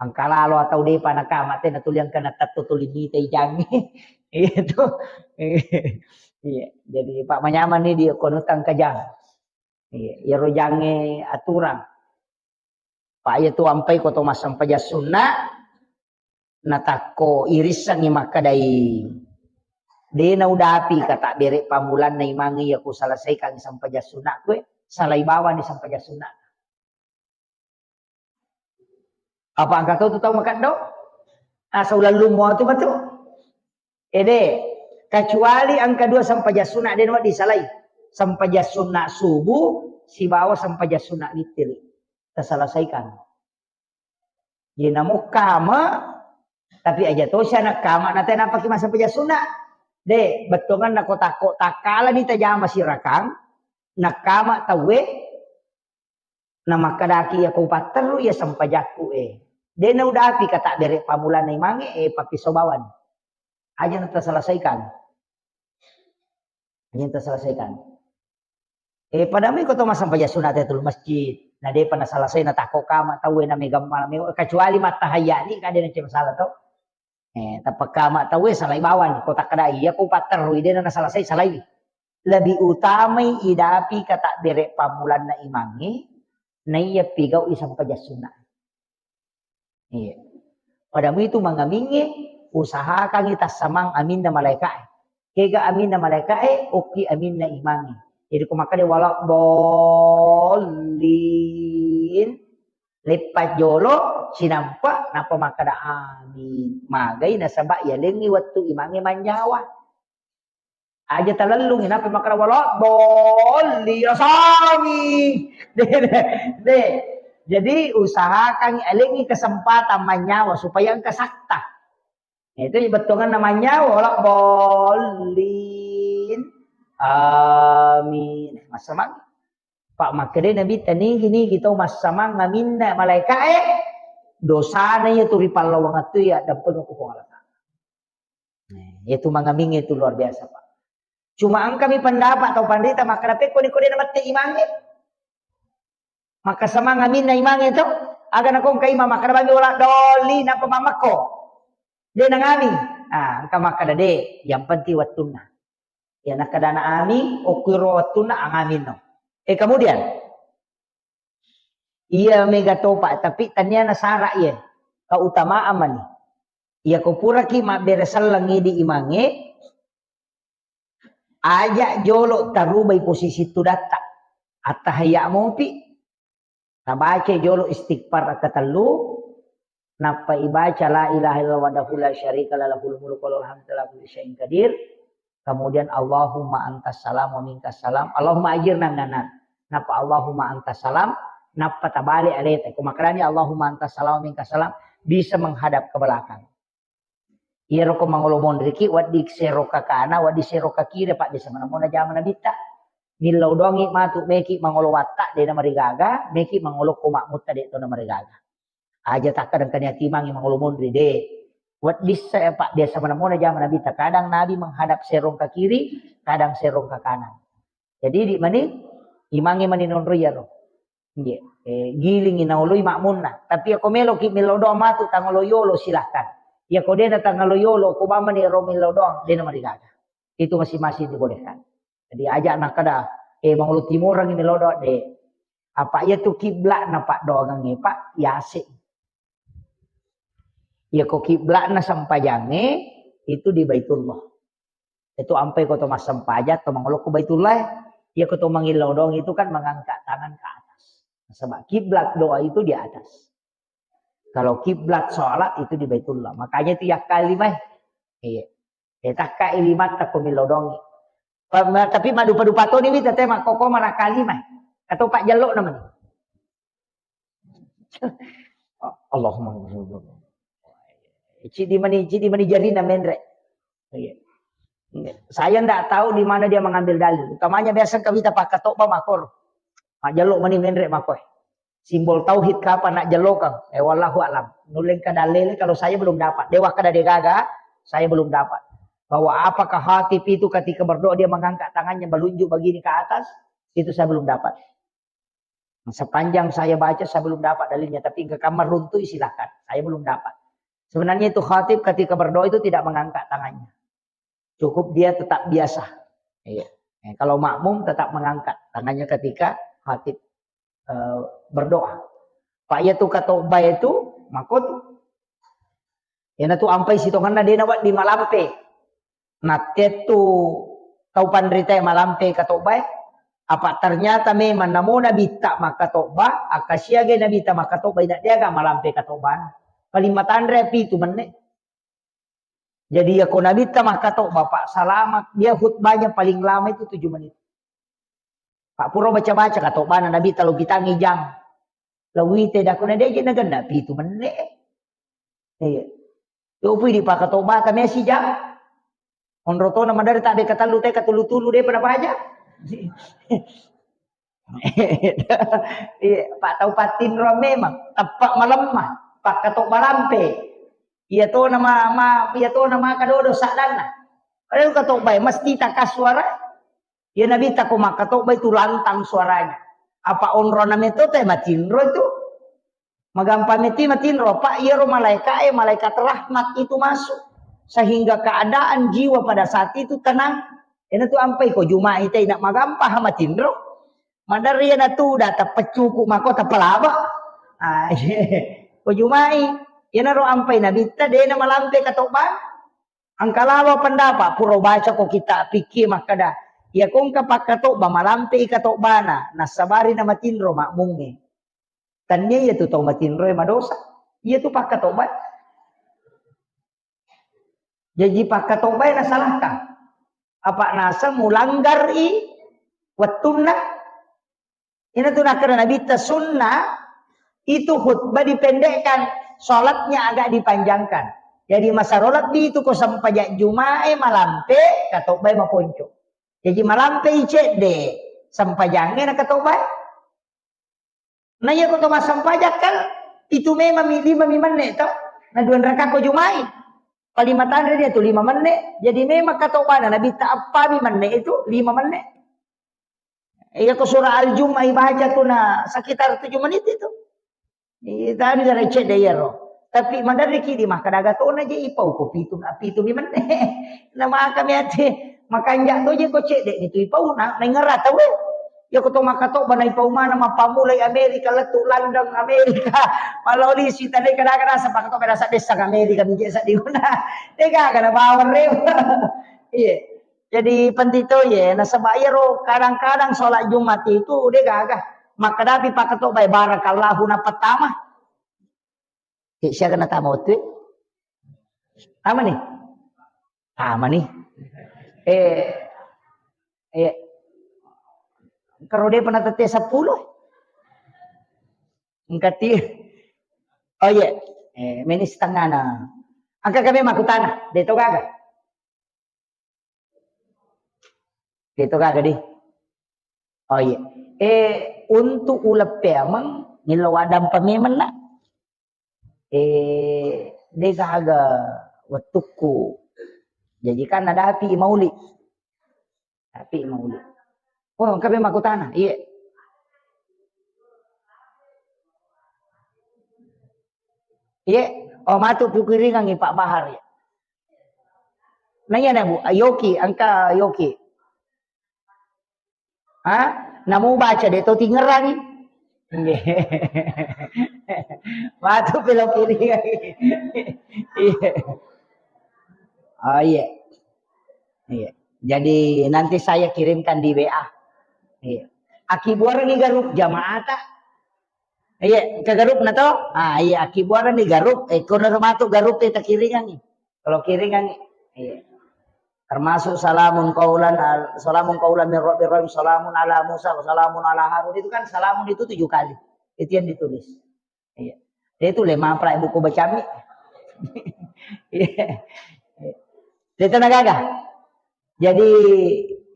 Engka lalo atau depa nakama te natuli engka natatto tuli mita ijangi. Itu. Iya, jadi Pak manyamani dia kono tangkajang. Iya, iyaro jange aturang. Pak iya tu ampai ko to massempajang sunna, natakko irissengngi makkadai, de naudapi kata bere pammulanna imangnge iya ku selesaikan sempajang sunna kue, salai bawani sempajang sunna. Apa engka to tu tau makeddo? Asa ulallummo tu matu. Ede, kecuali engka dua sempajang sunna de nawedding salai. Sempajang sunna subuh sibawa sempajang sunna witir. Taselesaikan. Ye namo kama, tapi aja to sia nakama na tena paki massempajang sunna. De, bettuanganna ko takko takkalani tajama sirakang, nakama tauwe, na makkadaki iya ko patterru iya sempajakku e. De naudapi kata bere pammulanna imangnge, eh, pappiso bawani. Aja na taselesaikan. Aja na taselesaikan. Eh, pada mui ko to massempajang sunna te tulu masjid. Na depa na selesai na takko kama tauwe na megamma, me-, kecuali mattahayya ni kade na masalah to. Eh, tappa kama tauwe salai bawani, ko takkada iya ko patterru de na selesai salai. Lebih utamai idapi kata bere pammulanna imangnge, naiya pigau i sempajang sunna. Iya. Pada muitu mangamingnge, usahakangi tassamang aminna malaika'e. Kega aminna malaika'e, okki aminna imangnge. Jadi ko makkada wala dhollin, leppa jolo, sinampa, nappa makkada amin. Magai nasaba yalengngi wettu imangnge manyawa. Aja talellungi, nappa makkada wala dhollin, asami. De, de, de. Jadi usahakan alengi kesempatan manyawa supaya engka sakta. Itu bettuanganna manyawa, wala dhollin. Amin. Massamang. Pak makkeda Nabi, tanigi-nigi tau massamang aminna malaika'e, dosana iya tu ripallawang tu iya dampeng ku Puang Allah Ta'ala. Nah, itu mangamingnge itu luar biasa, Pak. Cuma engkami pendapat atau pandrita makkeda pekko ni ko de namette imangnge. Maka semang aminna imangnge to. Aga nako engka imang makkeda bami wala doli napa mamakko. De nangami. Ah, engka makkeda de, yang penting wettunna. Ya nakkedana ami, okkuiro wettunna angaminno. Eh, kemudian iya mega topa, tapi tania nasara iya. Keutamaan mani. Iya ko puraki mabbere selleng idi imangnge, aja jolo tarubai posisi tudatta. Attahayya mopi, tabaca jolo istighfar katellu, nappa ibaca la ilaha illallah wahdahu la syarika lah lahul mulku wa lahul hamdu ala kulli syai'in qadir. Kemudian Allahumma antas salam wa minkas salam. Allahumma ajirna minan nar. Nappa Allahumma antas salam, nappa tabale aleta. Ko makkedani Allahumma antas salam wa minkas salam, bisa menghadap ke belakang. Iyaro ko mangolo monriki, wedding sero kakana, wedding sero kakiri, Pak, desa manamona jama nabitta. Millau doangi matu, meki mangolo watta, de namarigaga, meki mangolo ko makmutta, de to namarigaga. Aja takkadang kania timangi mangolo monri, de. Wedding sa, Pak, desa manamona jama nabitta. Kadang Nabi menghadap serong ke kiri, kadang serong ke kanan. Jadi di mani, imangi mani nonro iyaro. Nggih, eh, gilingi naoloi makmunna. Tapi ako meloki millau doang matu tangolo yolo, silahkan. Yako dena tangolo yolo, ko bamani ro millau doang, dena marigaga. Itu masing-masing dibolehkan. Jadi aja' nakkeda, eh, mangolo timoreng ini lodo de'. Apa' iya tu kiblatna paddoangengnge, Pak, yase'. Iya ko kiblatna sempajangnge itu di Baitullah. Itu ampai ko to massempajang, to mangolo ko Baitullah, iya ko to mangillau doang itu kan mengangkat tangan ke atas. Sebab kiblat doa itu di atas. Kalau kiblat sholat itu di Baitullah. Makanya itu yakka lima. Iya. Eh, takka ilimatta ko millau doang. Pa-, ma-, tapi madupa-dupa toni wita te makkoko manakka lima. Atau Pak Jallo namanya. Allahumma. Cidi mani, cidi mani jarina menre. Iya. Saya ndak tahu di mana dia mengambil dalil. Utamanya biasa kawita pakkatobba makor. Majjallo mani menre makoe. Simbol tauhid kapa nak jallokang? Eh, wallahu alam. Nulleng kada lele kalau saya belum dapat. Dewa kada degaga, saya belum dapat. Bahwa apakah khatib itu ketika berdoa dia mengangkat tangannya melunjuk begini ke atas, itu saya belum dapat. Sepanjang saya baca, saya belum dapat dalilnya. Tapi ke kamar runtuh, silahkan. Saya belum dapat. Sebenarnya itu khatib ketika berdoa itu tidak mengangkat tangannya. Cukup dia tetap biasa. Iya. Eh, kalau makmum tetap mengangkat tangannya ketika khatib, eh, berdoa. Pak, iya tu katobba itu, makot. Iyana tu ampai sitonganna dena wak di malampe. Nattettu tau panritae malampe katobbae, apa ternyata memang namo nabitta makkatobba, akkasiagai nabitta makkatobba, ina deaga malampe katobbana. Paling matanre pitu menne. Jadi yako nabitta makkatobba, Pak, selama dia khutbahnya paling lama itu tujuh menit. Pak, pura baca-baca katobbana nabitta lo pitangi jang. Lo wite dakuna deje nagenna pitu menne. Iya. Yo pui di pakatobba kami si jang. Onro tona madari tabe katallu te katulu-tulu de pada baca. Iya, Pak, tau pattinro memang. Teppa malemma. Pakkatobba lampe. Iya tona ma, ma, iya tona maka dodo saddanna. Padahal katobba mesti takasuara. Iya nabitta ko makkatobba itu lantang suaranya. Apa onrona metto te matinro itu. Magampang metti matinro, Pak, iyaro malaika e, malaikat rahmat itu masuk. Sehingga keadaan jiwa pada saat itu tenang. Ena tu ampai ko Juma'i te, ina magampang ha matinro. Maderri ena tu data peccuku mako tapalaba. Ah, ko Juma'i, ena ro ampai nabitta, dena malampe katobbana. Engka lawa pendapat, pura baca ko kitab fikih makkeda, iya ko engka pakkatobba malampe i katobbana, nassabari na matinro makmungnge. Tannia iya tu tau matinroe madosa. Iya tu pakkatobba. Jaji pakkatobbae nasalahkan. Apa naseng mulanggar i wettunna. Ina tu nakkeda nabitta sunnah itu khutbah dipendekkan, sholatnya agak dipanjangkan. Jadi masaro lebbi itu ko sempajang Jumae malampe, katobbae maponco. Jadi malampe i cedde, sempajangnge na katobbae. Na iya ko to massempajang kan itu memang mi lima mi menne to. Na dua raka ko Jumae. Paling matanre dia tu lima menne. Jadi memang katobbana nabitta appa mi menne itu lima menne. Iya ko surah Al-Jumu'ah ibaca tu na sekitar tujuh menit itu. Iya, tadi dari cedde iyaro. Tapi maderri ki di makkeda aga tona je ipau ko pitu, pitu mi menne. Na maka mi ate makanja to je ko cedde ni tu ipau na, na ngera tau e. Ya ko to makkatobba na ipau mana mappamulai Amerika lettu London Amerika. Maloli sita de kada kada sapa to kada sadessa Amerika mi je saddi guna. De gaga na bawang re. Iya. Jadi penting to ye, nasaba iyaro kadang-kadang sholat Jumat itu de gaga. Makkedapi pakkatobbae barakallahu na pertama. Eh, siaga natama wettu e? Tama ni? Tama ni. Eh, eh, karo de pernah tette seppulo? Engkati. Oh iya. Eh, meni setengah na. Angka kami makutana, de to gaga. Itu kagak di. Oh iya. Eh, untuk uleng peameng, nillo wadampa memeng na. Eh, de gaga wettukku. Jadi kan ada api mauli. Api mauli. Oh, engka memang aku tanah. Iya. Iya. Oh, matu pikiringangi Pak Bahar ya. Nanya na, Bu, yoki, engka yoki. Ha? Namu baca de to tingerangi. Nggih. Matu pelo kiri. Iya. Oh, iya. Iya. Jadi nanti saya kirimkan di W A. Iya. Akibuarangi garup jamaata. Iya, ke garup na to? Ah, iya, akibuarangi garup, eh, kono matu garup e takiringangi. Kalau kiringangi. Iya. Termasuk salamun qaulan al-, salamun qaulan min rabbir rahim, salamun ala Musa, salamun ala Harun. Itu kan salamun itu tujuh kali. Itu yang ditulis. Iya. Dia itu lemah pra buku bacami. Iya. Dia itu nagaga. Jadi,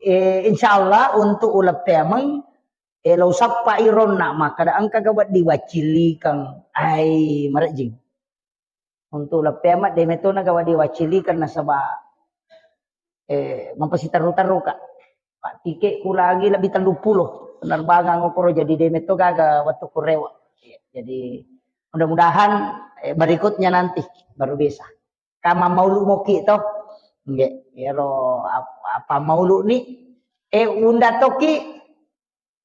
eh, insya Allah untuk ulep pemeng, eh, lo sappa ironna, maka da engka ga wedding waccilikeng. Ai, marejing. Untuk leppe amat de metona ga wedding waccilikeng nasaba, eh, mapasiterru-terru ka. Pak, tike ku lagi lebih tellu pulo penerbangan okoro, jadi de meto gaga waktu kurewa. Jadi mudah-mudahan, eh, berikutnya nanti baru bisa. Kama maulu moki to. Nggih, ero ap-, apa maulu ni? Eh, unda toki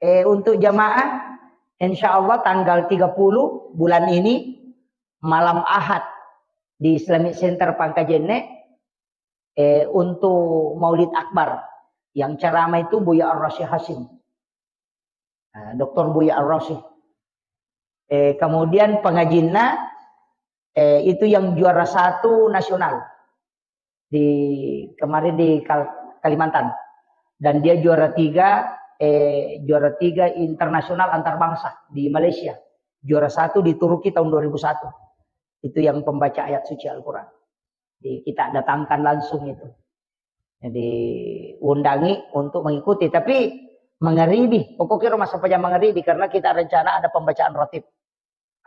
Eh, untuk jamaah, insya Allah tanggal tiga puluh bulan ini, malam Ahad di Islamic Center Pangkajenne, eh, untuk Maulid Akbar. Yang ceramah itu Buya Ar-Rasyid Hasyim. Nah, doktor Buya Ar-Rasyid. Eh, kemudian pengajinna, eh, itu yang juara satu nasional di kemarin di Kal-, Kalimantan. Dan dia juara tiga, eh, juara tiga internasional antar bangsa di Malaysia. Juara satu di Turki tahun dua ribu satu. Itu yang pembaca ayat suci Al-Quran. Jadi kita datangkan langsung itu. Jadi undangi untuk mengikuti. Tapi mengeribi, pokoknya rumah sampajang mengeribi karena kita rencana ada pembacaan ratib.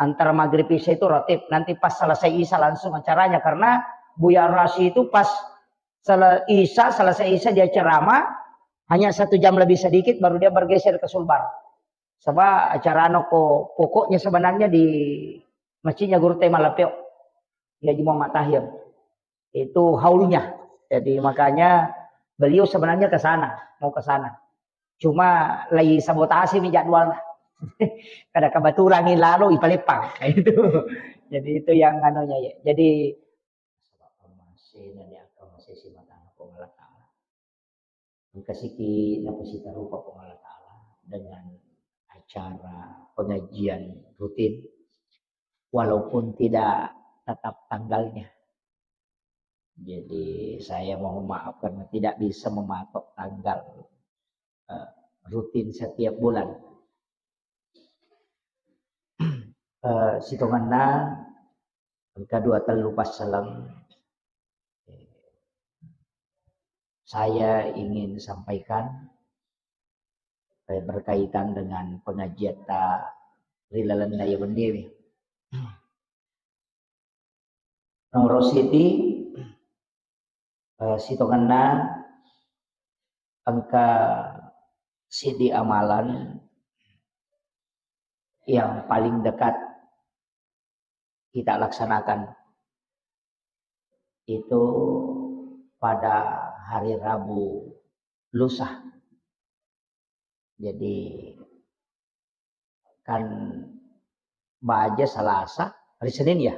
Antara maghrib isya itu ratib. Nanti pas selesai isya langsung acaranya. Karena Buya Ar-Rasyid itu pas sele-, isya, selesai isya dia ceramah, hanya satu jam lebih sedikit baru dia bergeser ke Sulbar. Sebab acara no ko-, pokoknya sebenarnya di masjidnya Guru Tema Lapeo. Ya, Juma Matahir. Itu haulnya. Jadi makanya beliau sebenarnya ke sana, mau ke sana. Cuma lagi sabotase mi jadwalnya. Kada kebetulan ini lalu ipaleppang. Itu. Jadi itu yang anunya ya. Jadi sebab pemase dan yang pemase si matang Puang Allah Ta'ala. Engka siki napasitarupa Puang Allah Ta'ala dengan acara pengajian rutin, walaupun tidak tetap tanggalnya. Jadi saya mohon maaf karena tidak bisa mematok tanggal, eh, rutin setiap bulan. Eh, sitongenna engka dua tellu passaleng, eh, saya ingin sampaikan, eh, berkaitan dengan pengajiatta ri lalenna iya wenniwi. Nomoro siji, eh, sitongenna engka sidi amalan yang paling dekat kita laksanakan itu pada hari Rabu lusa. Jadi kan baja Selasa, hari Senin ya?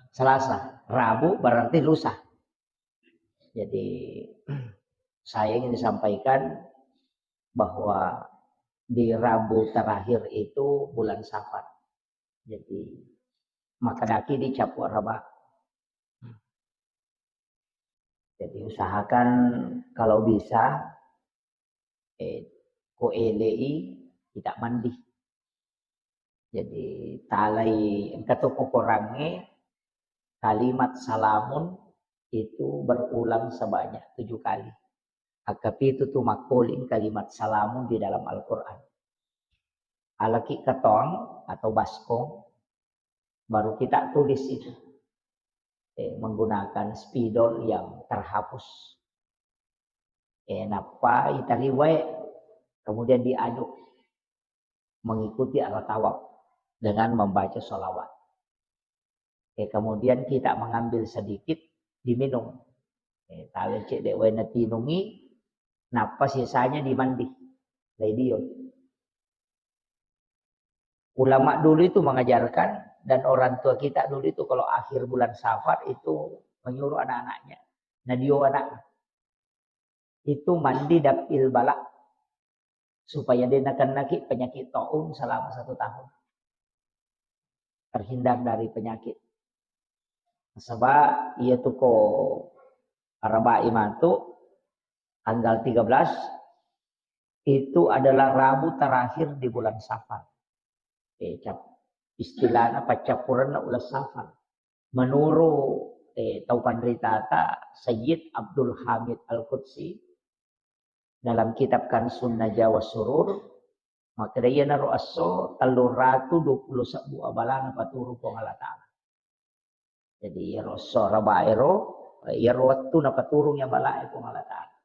Selasa, Rabu berarti lusa. Jadi saya ingin sampaikan bahwa di Rabu terakhir itu bulan Safar. Jadi makkedaki di capu araba. Jadi usahakan kalau bisa, eh, ko elei kita mandi. Jadi talai engka to kokorangnge kalimat salamun itu berulang sebanyak tujuh kali. Akkapitu tu makkoling kalimat salamun di dalam Al-Quran. Alaki ketong atau baskong, baru kita tulis itu. Eh, menggunakan spidol yang terhapus. Eh, nappa itariwai, kemudian diaduk mengikuti arah tawaf dengan membaca sholawat. Eh, kemudian kita mengambil sedikit, diminum. Eh, tawe cedde wae natinungi, nappa sisanya dimandi. Laidio. Ulama dulu itu mengajarkan dan orang tua kita dulu itu kalau akhir bulan Safar itu menyuruh anak-anaknya, nadio anak itu mandi dapil bala supaya dia nakennaki penyakit taun selama satu tahun. Terhindar dari penyakit. Sebab iya tu ko Arabai matu tanggal tiga belas itu adalah Rabu terakhir di bulan Safar. Eh, cap-, istilahnya paccappurenna uleng Safar. Menurut, eh, tau panritata Sayyid Abdul Hamid Al-Qudsi dalam kitab Kansun Najwa Surur, makkeda iyanaro esso tellung ratu dua puluh sebbu abalana paturung Puang Allah Ta'ala. Jadi iyaro esso Arabai ero, iyaro wettu napaturung iya balae Puang Allah Ta'ala.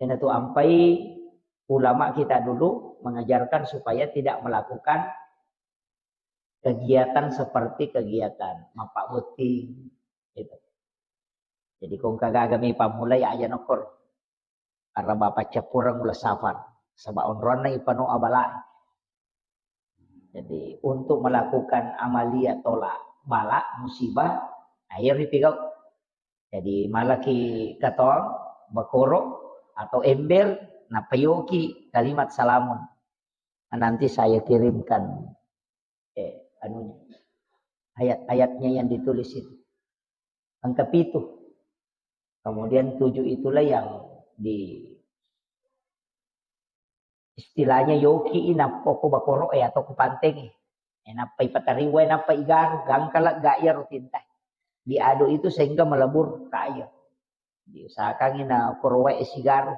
Iyanatu ampai ulama kita dulu mengajarkan supaya tidak melakukan kegiatan seperti kegiatan mappabbotting, gitu. Jadi ko engka gaga mi pammulai aja nokkor. Araba paccappureng uleng Safar, saba onronna ipano abala. Jadi untuk melakukan amalia tolak bala musibah, ayo ripigau. Jadi malaki katong bakoro atau ember, napayoki kalimat salamun. Nanti saya kirimkan, eh, anunya, ayat-ayatnya yang ditulis itu. Engka pitu. Kemudian tujuh itulah yang di, istilahnya yoki i nappa ko bakoro e atau ko panteng e. E, nappa ipatariwa, nappa igaru, gangkala ga iya rutinta. Diaduk itu sehingga melebur ke air. Diusahakan ina korowa e sigaru.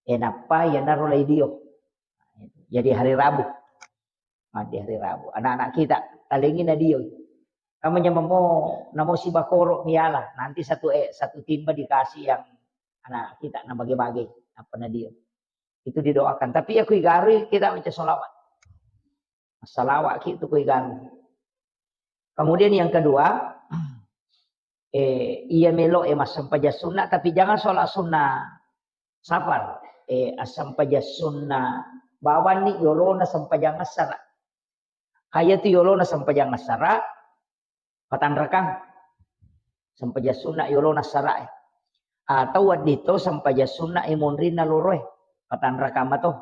E, nappa iyanaro laidio. Jadi hari Rabu. Mandi hari Rabu. Anak-anak kita, talengi nadio. Kamu nyamamo, namo sibakoro miala. Nanti satu, eh, satu timba dikasih yang anak kita, nabage-bage. Apa nadio. Itu didoakan. Tapi aku igarui kita baca sholawat. Salawat ki tu ku igarui. Kemudian yang kedua, eh, iya melo e massempajang sunna, tapi jangan sholat sunnah safar. Eh, assempajang sunna bawanni yolona sempajang assara. Kaya tu yolona sempajang assara, patanrakang. Sempajang sunna yolona assara e. Atau wedding to sempajang sunna e monrinna loro e. Patanrakang mato.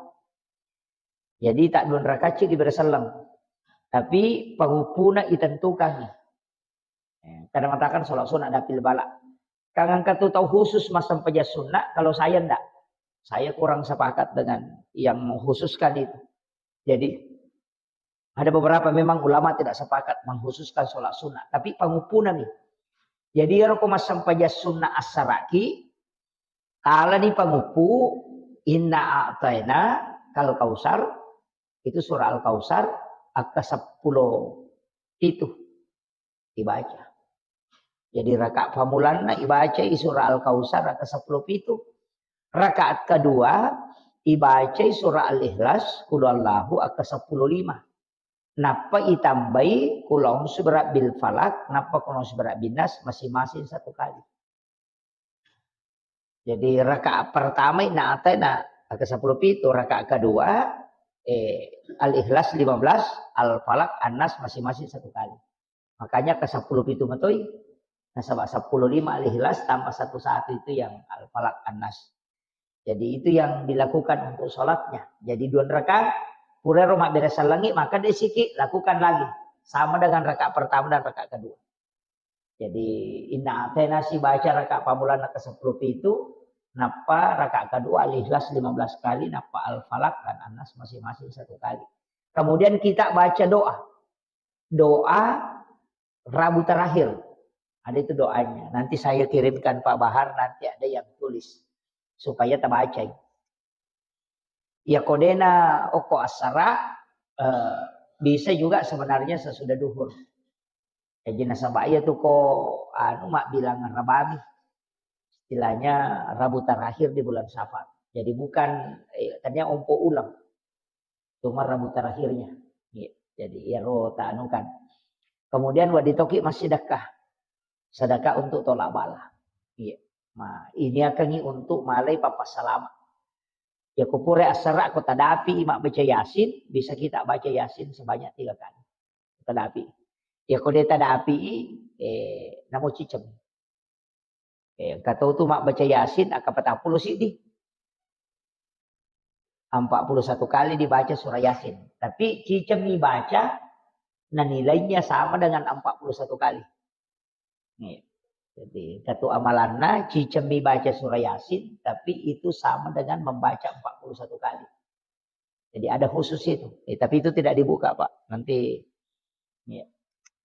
Jadi tak dua rakaat ceddi bere selleng. Tapi panguppuna itentukangi. Eh, kada matakan sholat sunat dapil bala. Kang engka tu tau khusus massempajang sunat, kalau saya ndak. Saya kurang sepakat dengan yang mengkhususkan itu. Jadi ada beberapa memang ulama tidak sepakat mengkhususkan sholat sunat, tapi panguppuna mi. Jadi ero ko massempajang sunat assaraki, talani panguppu, inna a'taina kal kausar, itu surah Al-Kausar, akka seppulo pitu dibaca. Jadi rakaat pamulanna ibacai surah Al-Kausar akka seppulo pitu. Rakaat kedua ibacai surah Al-Ikhlas, Qul Huwallahu akka seppulo lima. Nappa itambai Qul A'udzu Birabbil Falaq, nappa Qul A'udzu Birabbin Nas masing-masing satu kali. Jadi rakaat pertama inna a'taina akka seppulo pitu, rakaat kedua, eh, Al-Ikhlas lima belas, Al-Falaq, An-Nas masing-masing satu kali. Makanya ke seppulo pitu matoi. Nasaba seppulo lima Al-Ikhlas tambah satu satu itu yang Al-Falaq, An-Nas. Jadi itu yang dilakukan untuk sholatnya. Jadi dua rakaat, pura ro mabbere sellengi, maka desiki lakukan lagi. Sama dengan rakaat pertama dan rakaat kedua. Jadi inna a'taina sibaca rakaat pamulanna ke seppulo pitu, nappa rakaat kedua Al-Ikhlas lima belas kali, nappa Al-Falaq dan An-Nas masing-masing satu kali. Kemudian kita baca doa. Doa Rabu terakhir. Ada itu doanya. Nanti saya kirimkan Pak Bahar, nanti ada yang tulis supaya tabacai. Ya kodena oko asara, eh, bisa juga sebenarnya sesudah duhur. Jadi nasaba iya tu ko anu mabbilang rabami. Istilahnya Rabu terakhir di bulan Safar. Jadi bukan, eh, tanya ompo ulang. Cuma Rabu terakhirnya. Iya. Jadi iyaro ta anu kan. Kemudian wedding toki massedekah. Sedekah untuk tolak bala. Iya. Ma, ini akangi untuk malai papassalama. Ya ko pura assara ko tadapi mabbaca Yasin, bisa kita baca Yasin sebanyak tiga kali. Tadapi. Ya ko de tadapi, eh, namo ciceng. Eh, engka tau tu mabbaca Yasin, akka patappulo siddi. Empat puluh satu kali dibaca surah Yasin. Tapi ciceng mi baca, na nilainya sama dengan empat puluh satu kali. Nih. Jadi, satu amalanna, ciceng mi baca surah Yasin, tapi itu sama dengan membaca empat puluh satu kali. Jadi, ada khusus itu. Eh, tapi itu tidak dibuka, Pak. Nanti, ya,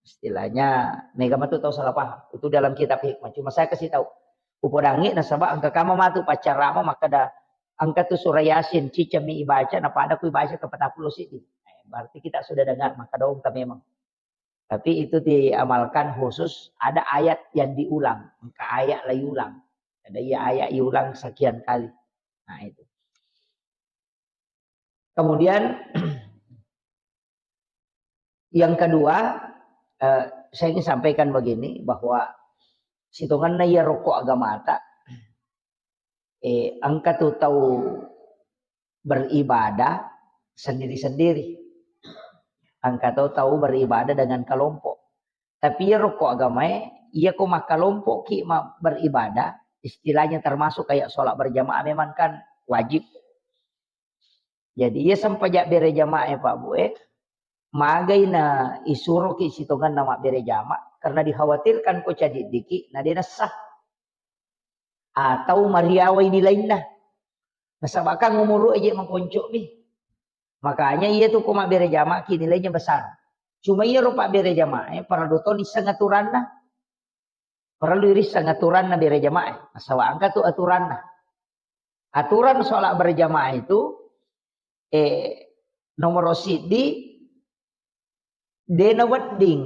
istilahnya, mega matu tau salah paham. Itu dalam kitab hikmah. Cuma saya kasih tahu. Upodangi nasaba engka kama matu paccarama makkada engka tu surah Yasin, ciceng mi ibaca, na pada ku ibaca ke patappulo siddi. Eh, berarti kita sudah dengar, maka dong memang. Tapi itu diamalkan khusus, ada ayat yang diulang, engka ayat lagi ulang. Ada iya ayat diulang sekian kali. Nah, itu. Kemudian yang kedua, eh, saya ingin sampaikan begini, bahwa sitonganna iya rokok agamata, eh, engka tu tau beribadah sendiri-sendiri. Engka tau tau beribadah dengan kelompok. Tapi iya rokok agamae, iya ko makkalompoki ma-, beribadah, istilahnya termasuk kayak sholat berjamaah memang kan wajib. Jadi iya sempaja bere jamaah, Pak Bu, eh, magai na isuroki sitonganna mabbere jamaah karena dikhawatirkan ko cadiddiki na de nessa. Atau mariawai nilainna. Nasaba kan umuru aja makonco mi. Makanya iya tu ko mabbere jamaah ki nilainya besar. Cuma iya rupa bere jamaah, eh, parallu to nisseng aturanna. Parellu irisseng aturanna bere jamaah, nasaba engka tu aturanna. Aturan sholat berjamaah itu, eh, nomoro siddi, de nawedding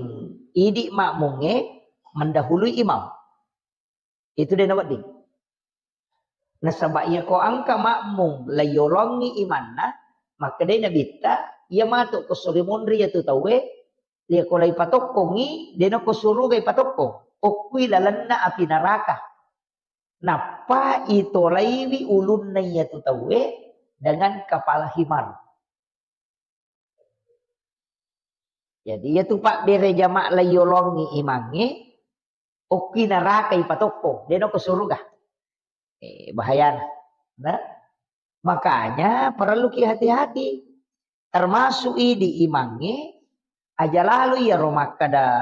idi makmungnge mendahului imam. Itu de nawedding. Nasaba iya ko engka makmung laiyolongi imanna, makkedai Nabitta, iya matu ko suri monri iya tu tauwe, iya ko laipatokkongi, de nako suruga ipatokkong. Okkui lalenna api neraka. Nappa itolaiwi ulunna iya tu tauwe dengan kepala himar. Jadi iya tu pabbere jamaah laiyolongi imangnge, okkui neraka ipatokkong, de nako suruga. Eh, bahayana. Nah, makanya parelluki hati-hati. Termasuk idi imangnge, aja lalo iyaro makkada,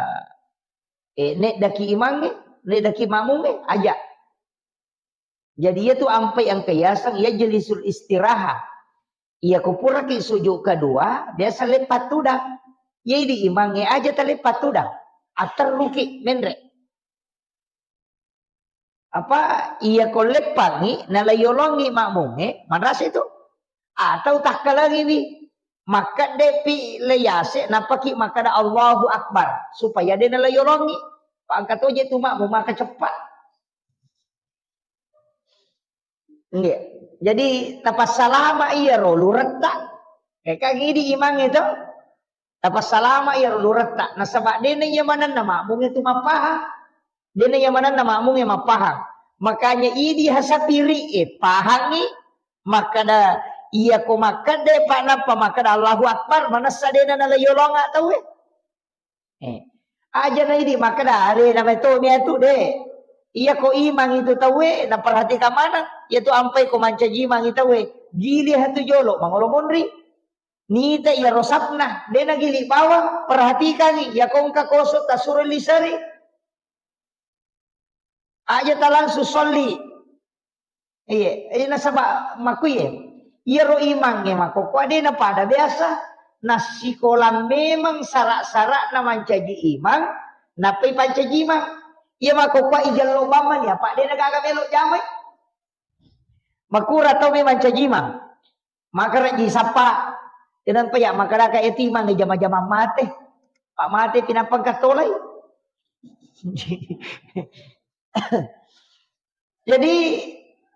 eh, neddaki imangnge, neddaki makmungnge, aja. Jadi iya tu ampai engka yaseng yajlisul istiraha. Iya ko puraki sujud kedua, biasa leppa tudang. Iya idi imangnge aja taleppa tudang. Atterruki menre. Apa iya ko leppangi, nalaiyolongi makmungnge, manrasa itu. Atau takkalangiwi, makkeddepi layase, nappaki makkada Allahu Akbar, supaya de nalaiyolongi. Pangka toje tu makmung maka cepat. Nggih. Jadi, tapassalama iyaro luretta. Eh, kan idi imang itu. Tapassalama iyaro luretta. Nasaba dena iya manenna makmungnge tu mappahang. Dena iya manenna makmungnge mappahang. Makanya idi hasapiri, eh, pahangi. Makkada, iya ko makkadde, Pak, nappa makkada Allahu Akbar, manessa dena nalaiyolonga tauwe. Eh. Aja na idi makkada, are na metomi atu de. Iya ko imang itu tauwe, na perhatikan maneng. Iya tu ampai ko mancaji imang itu tauwe. Gili hatu jolo, mangolo monri. Nita iya rosapna, de na gili bawang, perhatikangi. Iya ko engka koso tasuro lisari. Aja ta langsung solli. Iya, iya, nasaba makkuye. Iyaro imangnge makkokkoe de napada biasa. Nassikolang memang sara-sara'na mancaji imang, nappai pancaji imang. Iya makkokkoe ijello bamma ni, apa de nagaga melo jamai. Makura tau memang mancaji imang. Makaraji sappa. Kenapa ya makadaka eti imang jama-jama mate. Pak mate pinapang katolai. Jadi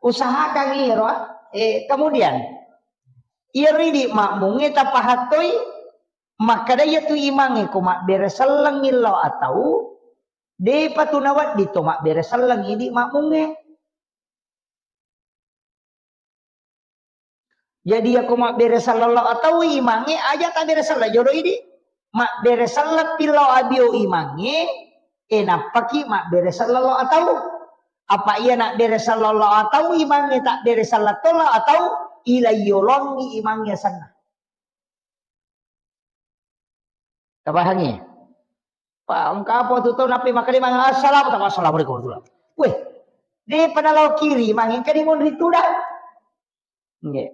usahakan iro, eh, kemudian iro idi makmungnge tapahattoi makkada iya tu imangnge ko mabbere selleng illau atau depa tu nawedding to mabbere selleng idi makmungnge. Jadi, yako mabbere selleng lao atau imangnge, aja tabbere selleng jolo idi. Mabbere selleng pillau abio imangnge, e nappaki mabbere selleng lao atau. Apa iya nabbere selleng lao atau imangnge, tabbere selleng to lao atau, ila yolongi imangnge asenna. Tapahangi? Pa, engka apa tu tau nappi makkeda maneng, "Assalamu-," tama, "Assalamualaikum warahmatullahi." Weh, de pada lao kiri, maneng kadi monri tudang. Nggih.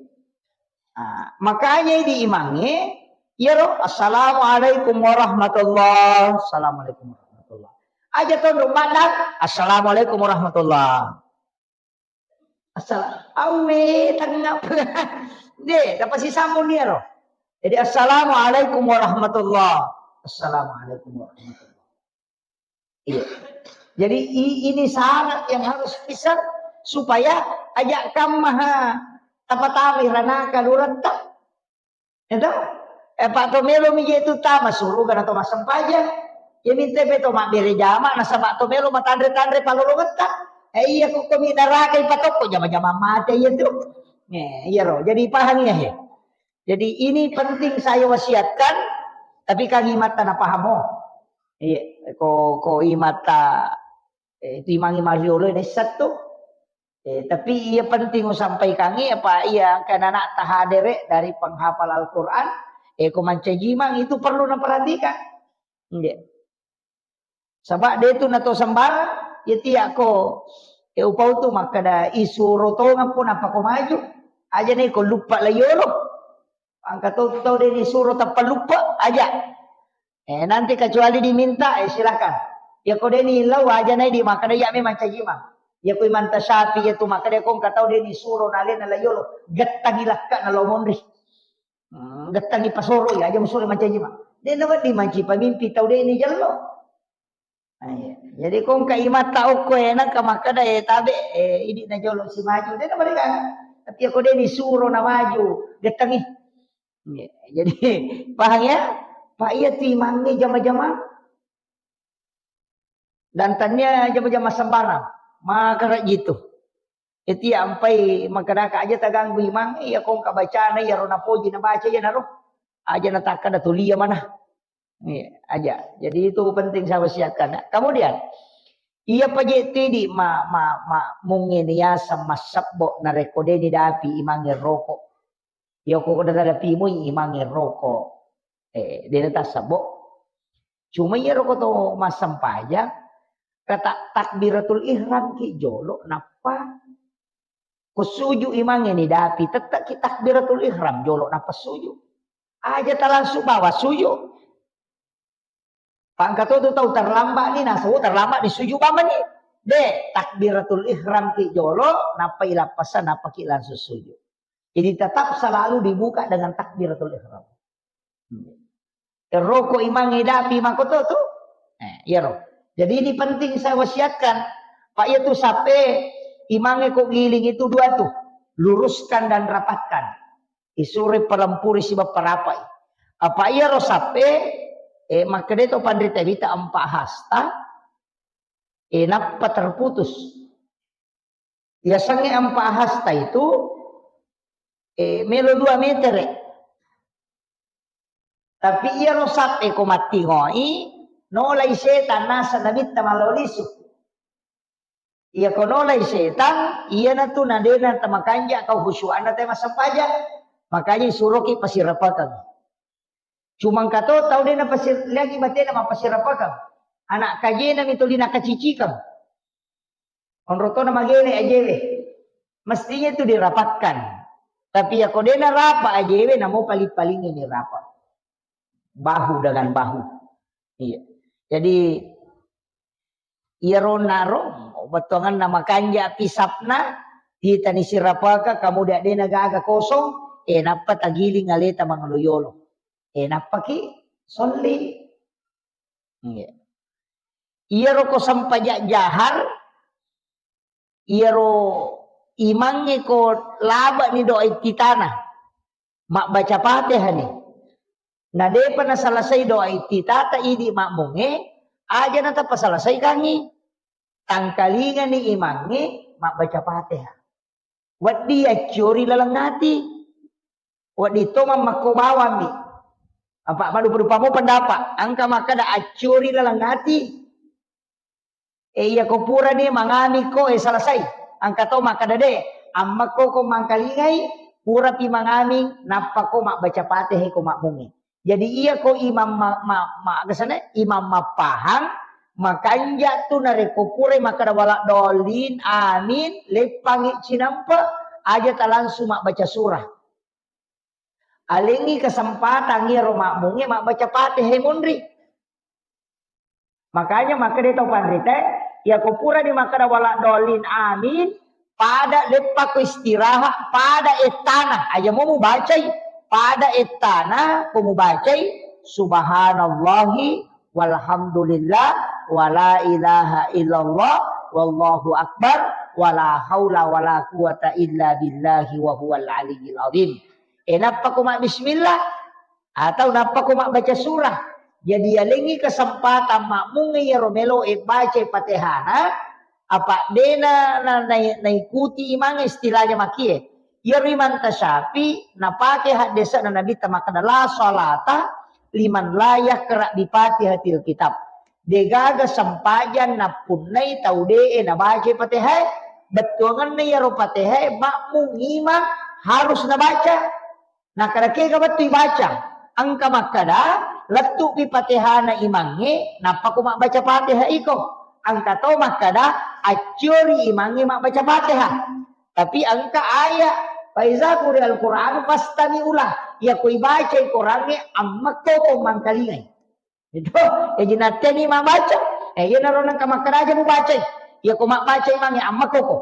Ah, makanya di imangnge, iyaro, "Assalamualaikum warahmatullah." "Assalamualaikum warahmatullah." Aja tondok madang, "Assalamualaikum warahmatullah." Assala-, awe, tengah. De, dapat si sambung dia, roh. Jadi, "Assalamualaikum warahmatullah." "Assalamualaikum warahmatullah." Iya. Jadi, i-, ini syarat yang harus bisa supaya aja kam maha tapatami ranaka luretta. Itu? Eh, Pak, to melo mi je tu tama suruga na to massempajang. Ya minta be to mabbere jama, nasaba to melo matanre-tanre palolongetta. Eh, iya, ko komi neraka ipatokko jama-jama mate iya tu. Eh, iya, roh. Jadi paham ya, he. Jadi ini penting saya wasiatkan, tapi kan imatta na pahamo. Iya, ko, ko imatta, eh, itu imangi mariolo ini satu. Eh, tapi iya penting usampaikangi apa iya engka anak tahadere dari penghafal Al-Quran, eh, ko mancajimang itu perlu naperhatikan. Nggih. Saba de tu nato sembarang, ya tiak ko, eh, upau tu makkeda isuro tongeng pun apa ko maju. Aja ne ko lupa la yolo. Engka to tau de ni suro tappa lupa aja. Eh, nanti kecuali diminta, eh, silakan. Ya ko de ni lau aja nai di makkeda ya memang cajima. Ya ko imanta sapi ya tu makkeda ko engka tau de ni suro nalena la yolo. Gettangi lakka na lo monri. Hmm, gettangi pasoro ya aja musuro mancajima. De na wedding manci pamimpi tau de ni jello. Nah, iya. Jadi ko engka imatta okko e nangka makkeda, eh, tabe, eh, idi na jolo si maju. De na mereka. Tapi ko de ni suro na maju, gettangi. Iya. Jadi paham ya? Pak iya tu imangnge jama-jama. Dan tania jama-jama sembarang. Maka gitu. Eti ampai makkadaka aja taganggu imang, iya ko engka bacana, iya ro napoji nabaca, iya naro. Aja natakkada tulia mana. Iya, aja. Jadi itu penting saya wasiatkan. Kemudian, iya paje tidi ma, ma, ma, mungkin ya sama sebbo na rekode ni dapi imangnge rokok. Iya ko dapi mui imangnge rokok. Eh, dena tasabbo. Cuma iyaro ko to massempajang, kata takbiratul ihram ki jolo, nappa ko suju imangnge ni dapi, tette ki takbiratul ihram jolo, nappa suju. Aja ta langsung bawa suju. Pangka to tu tau terlambat ni, naso terlambat ni suju bamani. De, takbiratul ihram ki jolo, nappa ilappasa, nappa ki langsung suju. Jadi tetap selalu dibuka dengan takbiratul ihram. Roko imangnge dapi makoto tu. Eh, iyaro. Jadi ini penting saya wasiatkan. Pak, iya tu sape imangnge ko giling itu dua tu. Luruskan dan rapatkan. Isure palempuri siba parapai. Apa iyaro sape, eh, makkeda to panrita wita empat hasta, eh, nappa terputus. Yasengnge empat hasta itu, eh, melo dua meter, eh. Tapi iyaro sape ko mattingoi, nolai setan nasa nabitta malao lisu. Iya ko nolai setan, iyana tu nadena tamakanja kau khusyuanna te massempajang. Makanya suroki pasirapakang. Cuma engka to tau de napasir-, lagi batena mappasirapakang. Anak kajena mi tuli nakacicikang. Onro to namagele ajewe. Mestinya itu dirapatkan. Tapi ya ko de narapa ajewe, namo paling-paling ini rapa. Bahu dengan bahu. Iya. Jadi, iyaro naro, bettuanganna makanja pisapna, titani sirapaka, kamudian de nagaga kosong, eh, nappa tagiling aleta mangolo yolo. Eh, nappaki solli. Iya. Iyaro ko sempajang jahar, iyaro imangnge ko labani doa iftitana, mabbaca Fatihah ni. Na depa nasalasai doa iftitata idi makmungnge, aja natappa salasai kangi. Tangkalingani imangnge mabbaca Fatihah. Wedding yaccori laleng ati. Wedding to mammekko bawammi. Apa madupa-dupa mo pendapat. Engka makkeda accuri laleng ati. E, iya ko purani mangami ko, e, selesai. Engka to makkeda de, ammekko ko mangkalingai, purapi mangami, nappa ko mabbaca Fatihah ko makmungi. Jadi iya ko imam ma-, ma-, ma-, agasana, imam mappahang, makanja tu narekko purai makkeda wala dolin, amin, leppangi cinampe, aja ta langsung mabbaca surah. Alengngi kesempatan iyaro makmungnge mabbaca Fatihah monri. Makanya makkeda tau panrita, iya ko purani makkeda wala dolin, amin, pada leppako istirahat, pada ettana, aja mo mubacai, pada ettana ko mubacai, subhanallahi walhamdulillah, wala ilaha illallah, wallahu akbar, wala haula wala quwata illa billahi wa huwal aliyyil azim. E, nappa ko mabbismillah, atau nappa ko mabbaca surah. Jadi, yalengngi kesempatan makmungnge iyaro melo e baca Fatihana, apa dena na, na, naikuti imang istilahnya makie. Iyaro Imam Tasyafi napake haddese'na Nabitta makkeda, "La salata liman la yaqra bi Fatihatil Kitab." Degaga sempajang nappunnai tau de'e nabaca Fatihah, bettuangenna iyaro Fatihah makmung imang harus nabaca. Nakkeda kega wettu ibaca, engka makkeda lettu'pi Fatihana imangnge, nappa ko mabbaca Fatihah iko. Engka to makkeda acciori imangnge mabbaca Fatihah. Tapi engka ayat, "Fa iza quri'al Qur'anu fastami'u lah." Iya ko ibacai Korangnge, ammekko ko mangkalingai. Itu, ya jinateni mabbaca. Eh, iya naro nengka makkeda aja mubacai. Iya ko mabbaca imangnge, ammekko ko.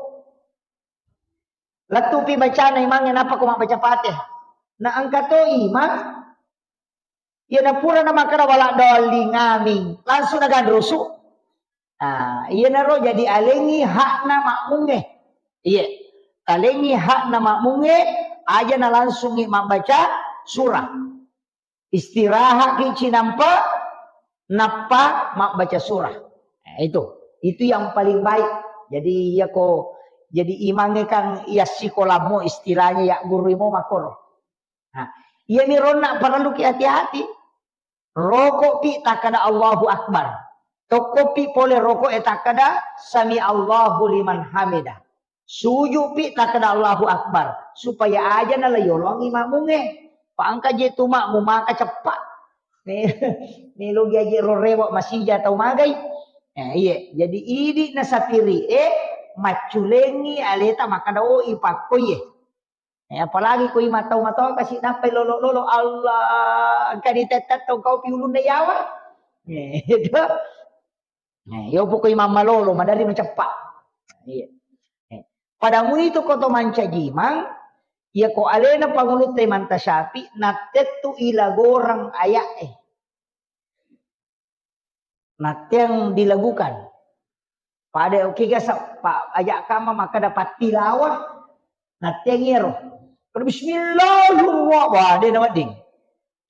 Lettupi bacana imangnge nappa ko mabbaca Fatihah. Na engka to imang, iya napura na makkeda wala dolling, amin, langsung naganrusu. Nah, iyanaro jadi alengngi hakna makmungnge. Iya, alengngi hakna makmungnge, aja na langsungi mabbaca surah. Istirahatki cinampe, nappa mabbaca surah. Nah, itu. Itu yang paling baik. Jadi, iya ko, jadi imangnge kan iya sikolammu, istilahnya ya guru mo makoro. Nah, iyami ronna parelluki hati-hati. Rokopi takkeda Allahu Akbar. Tokkopi pole roko e takkeda sami Allahu liman hamida. Sujupi takkeda Allahu Akbar, supaya aja nala yolongi makmungnge. Pa engka je tu makmung maka ceppa. Me-, melo gi aje ro rewe masija tau magai. Eh, iye, jadi idi na sapiri e macculengi aleta makkeda, "Oh, ipakko iye." Eh, apalagi ko imang tau matoa kasi nappai lolo-lolo, Allah, engka ditetta tongkau pi ulunna yawa. Eh, itu. Eh, yo pokok imang malolo, madari maceppa. Iya. Eh, pada mui tu ko to mancaji imang, iya ko alena pangulutta Imam Tasyafi, nattettu ilagorang ayat e. Natteang dilagukan. Pada oke gasa, pa, aja kama makkeda pattilawah, natteang iyaro. Pada bismillahirrahmanirrahim. Wah, de nawedding.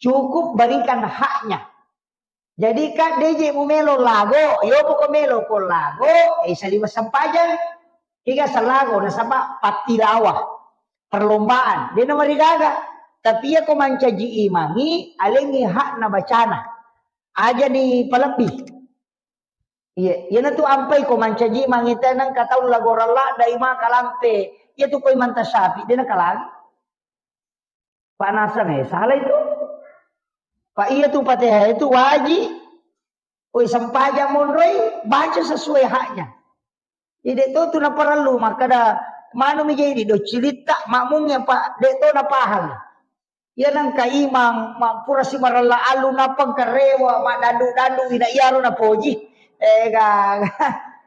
Cukup berikan haknya. Jadi, Kak, de je mu melo lago, yo poko melo ko lago, eh, saliweng sempajang. Kega salago, nasaba pattilawah. Perlombaan. De namarigaga. Tapi iya ko mancaji imangi, alengi hakna bacana. Aja ni palebbi. Iya, iyanatu ampai ko mancaji imangi tenang katau lagorang ladda imang kalampe. Iya tu ko Imam Tasyafi, de nakalangi. Panasang, eh, salah itu. Pak, iya tu Fatihah itu wajib. Oi, sempajang monroi, baca sesuai haknya. Jadi, de to tu naparellu makkeda, manu mi jadi do cilitta makmung ya, Pak, de to napahang. Iya nengka imang, ma-, pura simarella allu nappa engka rewa, maddandu-dandu, ina iyaro napoji. Eh, ga,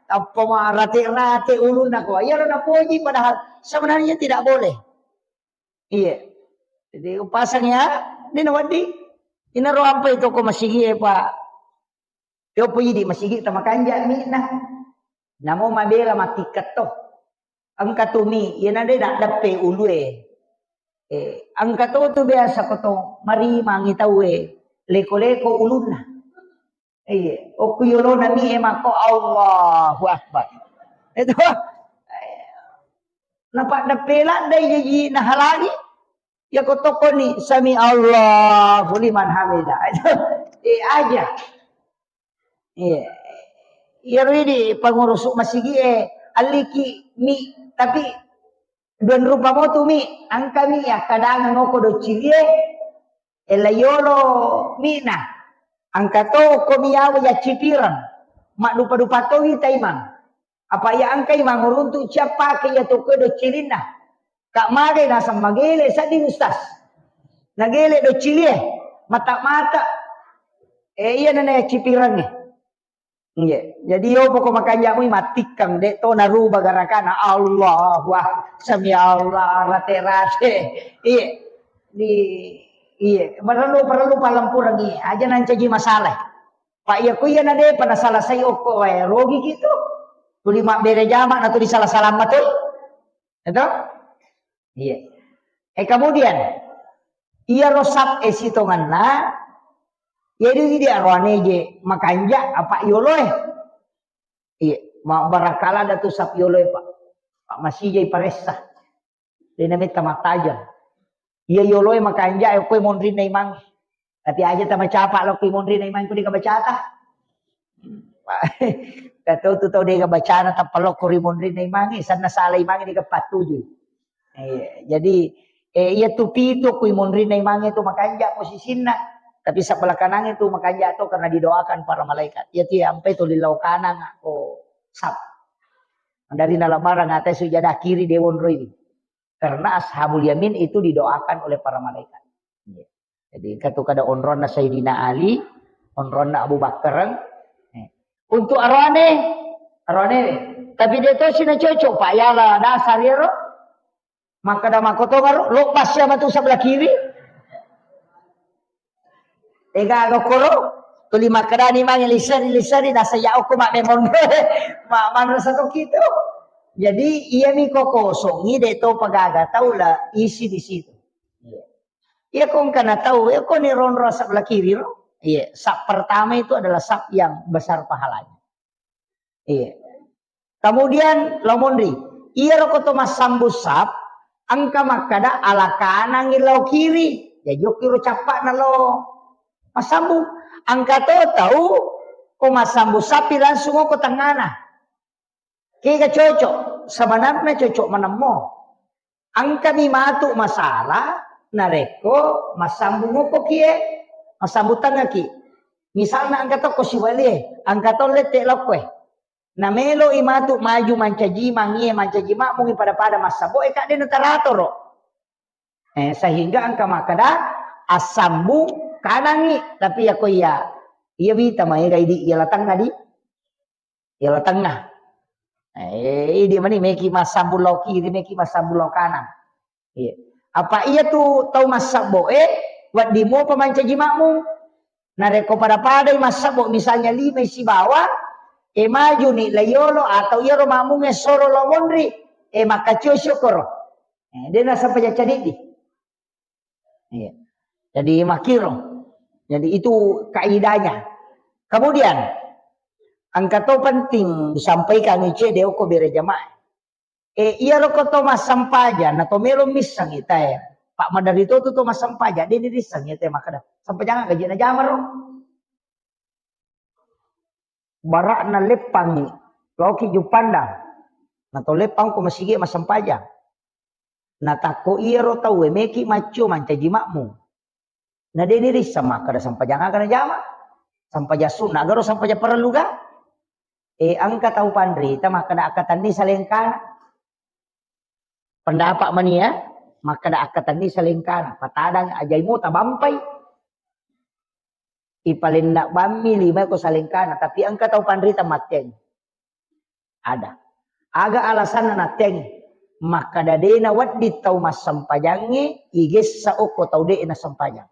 tappa marate-rate ulunna ko. Iyaro napoji, padahal sebenarnya tidak boleh. Iya. Jadi, upasang ya, de nawedding. Inaro ampai toko masigi e, Pak. Yopo idi masigi tamakanja mi'na. Namo mabela matikkat to. Engka tu mi, iyana de naddeppe ulue. Eh, engka to tu biasa ko to marimangi taue. Leko-leko ulunna. Iya, okku yolona mi e mako Allahu Akbar. Itu. Napaddeppe laddai jaji nahalangi. Iya ko tokkoni sami Allahu liman hamida. Eh, aja. Iya. Iya, ridi pengurus masigi, eh, alliki mi, tapi dua rupa motu mi, angka mi ya kadang ngoko doccilie, eh, layolo mina. Angka to ko mi yawa ya cipirang. Mak dupa-dupa to wi taimang. Apa iya engkai manguruntu ciappake iya tokkoe doccilinna. Kak mage naseng magele sedding ustaz. Nagele doccilie. Mata-mata. Eh, iya nana cipirangnge. Iya. Jadi yo poko makanja mui matikkang de to naruba garakana Allah wah sami Allah rate-rate. Iya. Di iya, perlu perlu palempurangi aja nancaji masalah. Pak iya ku iya na depa na salasai okko wae rogi gitu. Tuli mabbere jama na tuli salah-salah matoi. Itu? Iya. Eh, kemudian iya rosap eh sitonganna. Jadi dia roane je makanja apa yoloe. Iya, ma barakala ada tu sap yoloe, Pak. Pak masih jai paressa. Dena metta mattajang. Iya yoloe makanja e koe monrinna imang. Tapi aja tama capa lo koe monrinna imang ko dega bacata. Tato tu tau dega bacana tappa lo ko ri monrinna imang, sanna sala imang dega pattuju. Eh, jadi eh, iya tu pitu kui monrinna imang itu makanja posisinna. Tapi sebelah kanan itu makanja to karena didoakan para malaikat. Iya tu ampe tu lilau kanan ko sap. Dari nalabarang atas sujada kiri dewon roi. Karena ashabul yamin itu didoakan oleh para malaikat. Iya. Jadi katu kada onronna Sayyidina Ali, onronna Abu Bakar. Eh. Untuk arwane, arwane. Tapi dia tu sina cocok Pak Yala dasar ya ro. Makkada makkotongaro, lo pasya matu sebelah kiri. Ega gokoro, tuli makkadani mange liseri-liseri nasa ya okko mak memon. Mak manrasa to kitu. Jadi iya mi ko kosongi de to pagaga tau la isi di situ. Iya. Iya ko engka na tau, iya ko ni ronro sebelah kiri ro. Iya, sap pertama itu adalah sap yang besar pahalanya. Iya. Kemudian lo monri, iya roko to massambu sap, engka makkada ala kanangi lao kiri. Jadi okkiro cappa'na lo massambu. Engka to tau ko massambu sapi langsung ko tengana. Kega cocok, sebenarnya cocok menemmo. Engkami matu masalah narekko massambung okko kie, massambung tengngaki. Misalna engka tokko siwalie, engka to lette lokkoe. Namelo i matu maju mancaji mangie, mancaji makmungi pada-pada massabo e kadde na taratoro. Eh, sehingga engka makkada assambung kanangi, tapi yako iya, iya wita maega idi iya latangna di Yala tengah. Eh, idi mani meki massambung lao kiri, meki massambung lao kanan. Iya. Apa iya tu tau massabbo e, wedding mopa mancaji makmum. Narekko pada-padai massabbo, misalnya lima sibawa, e maju ni layolo atau iyaro makmum e soro lao monri, e makkacio syukuro. Eh, de nasempajang cadiddi. Iya. Jadi makkiro. Jadi itu kaidahnya. Kemudian engka to penting disampaikan ice de okko bere jamaah. Eh, iya roko to massempajang na to melo misseng ita e. Pak madari to tu to massempajang de ni risseng ita e makkada. Sempajang gaji na jamaro. Bara'na leppangngi, laoki Juppandang. Na to leppang ko masigi massempajang. Na takko iyaro tauwe meki maccio mancaji makmum. Na de ni risseng makkada sempajang aga najama. Sempajang sunna garo sempajang parellu ga. E engka tau panrita makkada akkatenni salengkana. Pendapat mania makkada akkatenni salengkana, patadang ajai mo tabampai. Ipalenna bammi lima ko salengkana, tapi engka tau panrita matteang. Ada. Aga alasanna natteangi? Makkada dena wedding tau massempajangnge igessa okko tau de nasempajang.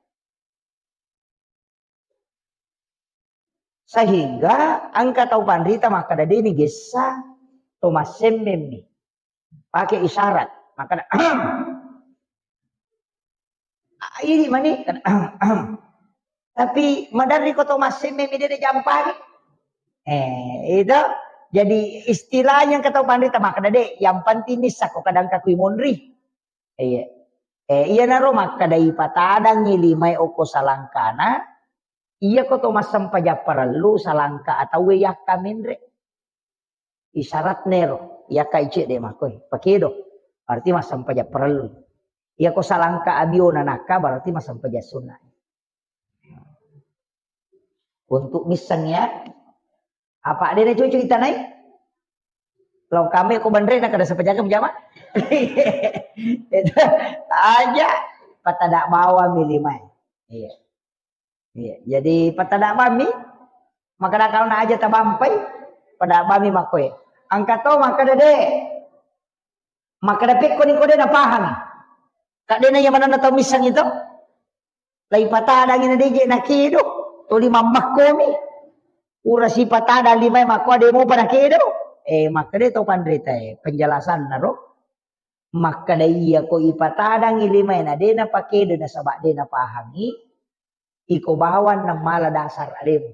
Sehingga engka tau panrita makkada deni gessa to massemmemmi. Pakai isyarat. Makkada, "Ahem." Ah, ini mani. Tapi maderri ko to massemmemmi de jampani. Eh, itu. Jadi istilahnya engka tau panrita makkada de, yang penting ni sako kadang kakui monri. Iya. Eh, iyanaro makkeda ipatadangngi limae okko salangkana, iyako to massempajang parellu salangka atauwe yakka menre. Isyaratnero, yakka icedde makkoi, pakedo. Berarti massempajang parellu. Iyako salangka abiona nakka berarti massempajang sunna. Untuk misseng ya. Apa de na cocok itanai? Lo kame ko banre na kada sepejaga jama. Itu aja patada bawang mi limae. Iya. Iya. Jadi patada bami maka kalau na aja tabampai pada bami makoe. Angka to maka dede. Maka dapekko ni kode na paham. Kak dena yang mana tau misang itu? Lai patadangi na deje na kedo, toli mammakkomi. Ura si patada limae makko ade mopa na kedo. Eh, makkeda to panrita e, penjelasan naro. Makkeda iya ko ipatadangi limae na dena pakedo nasaba dena pahangi, iko bawang na mala dasar alemu.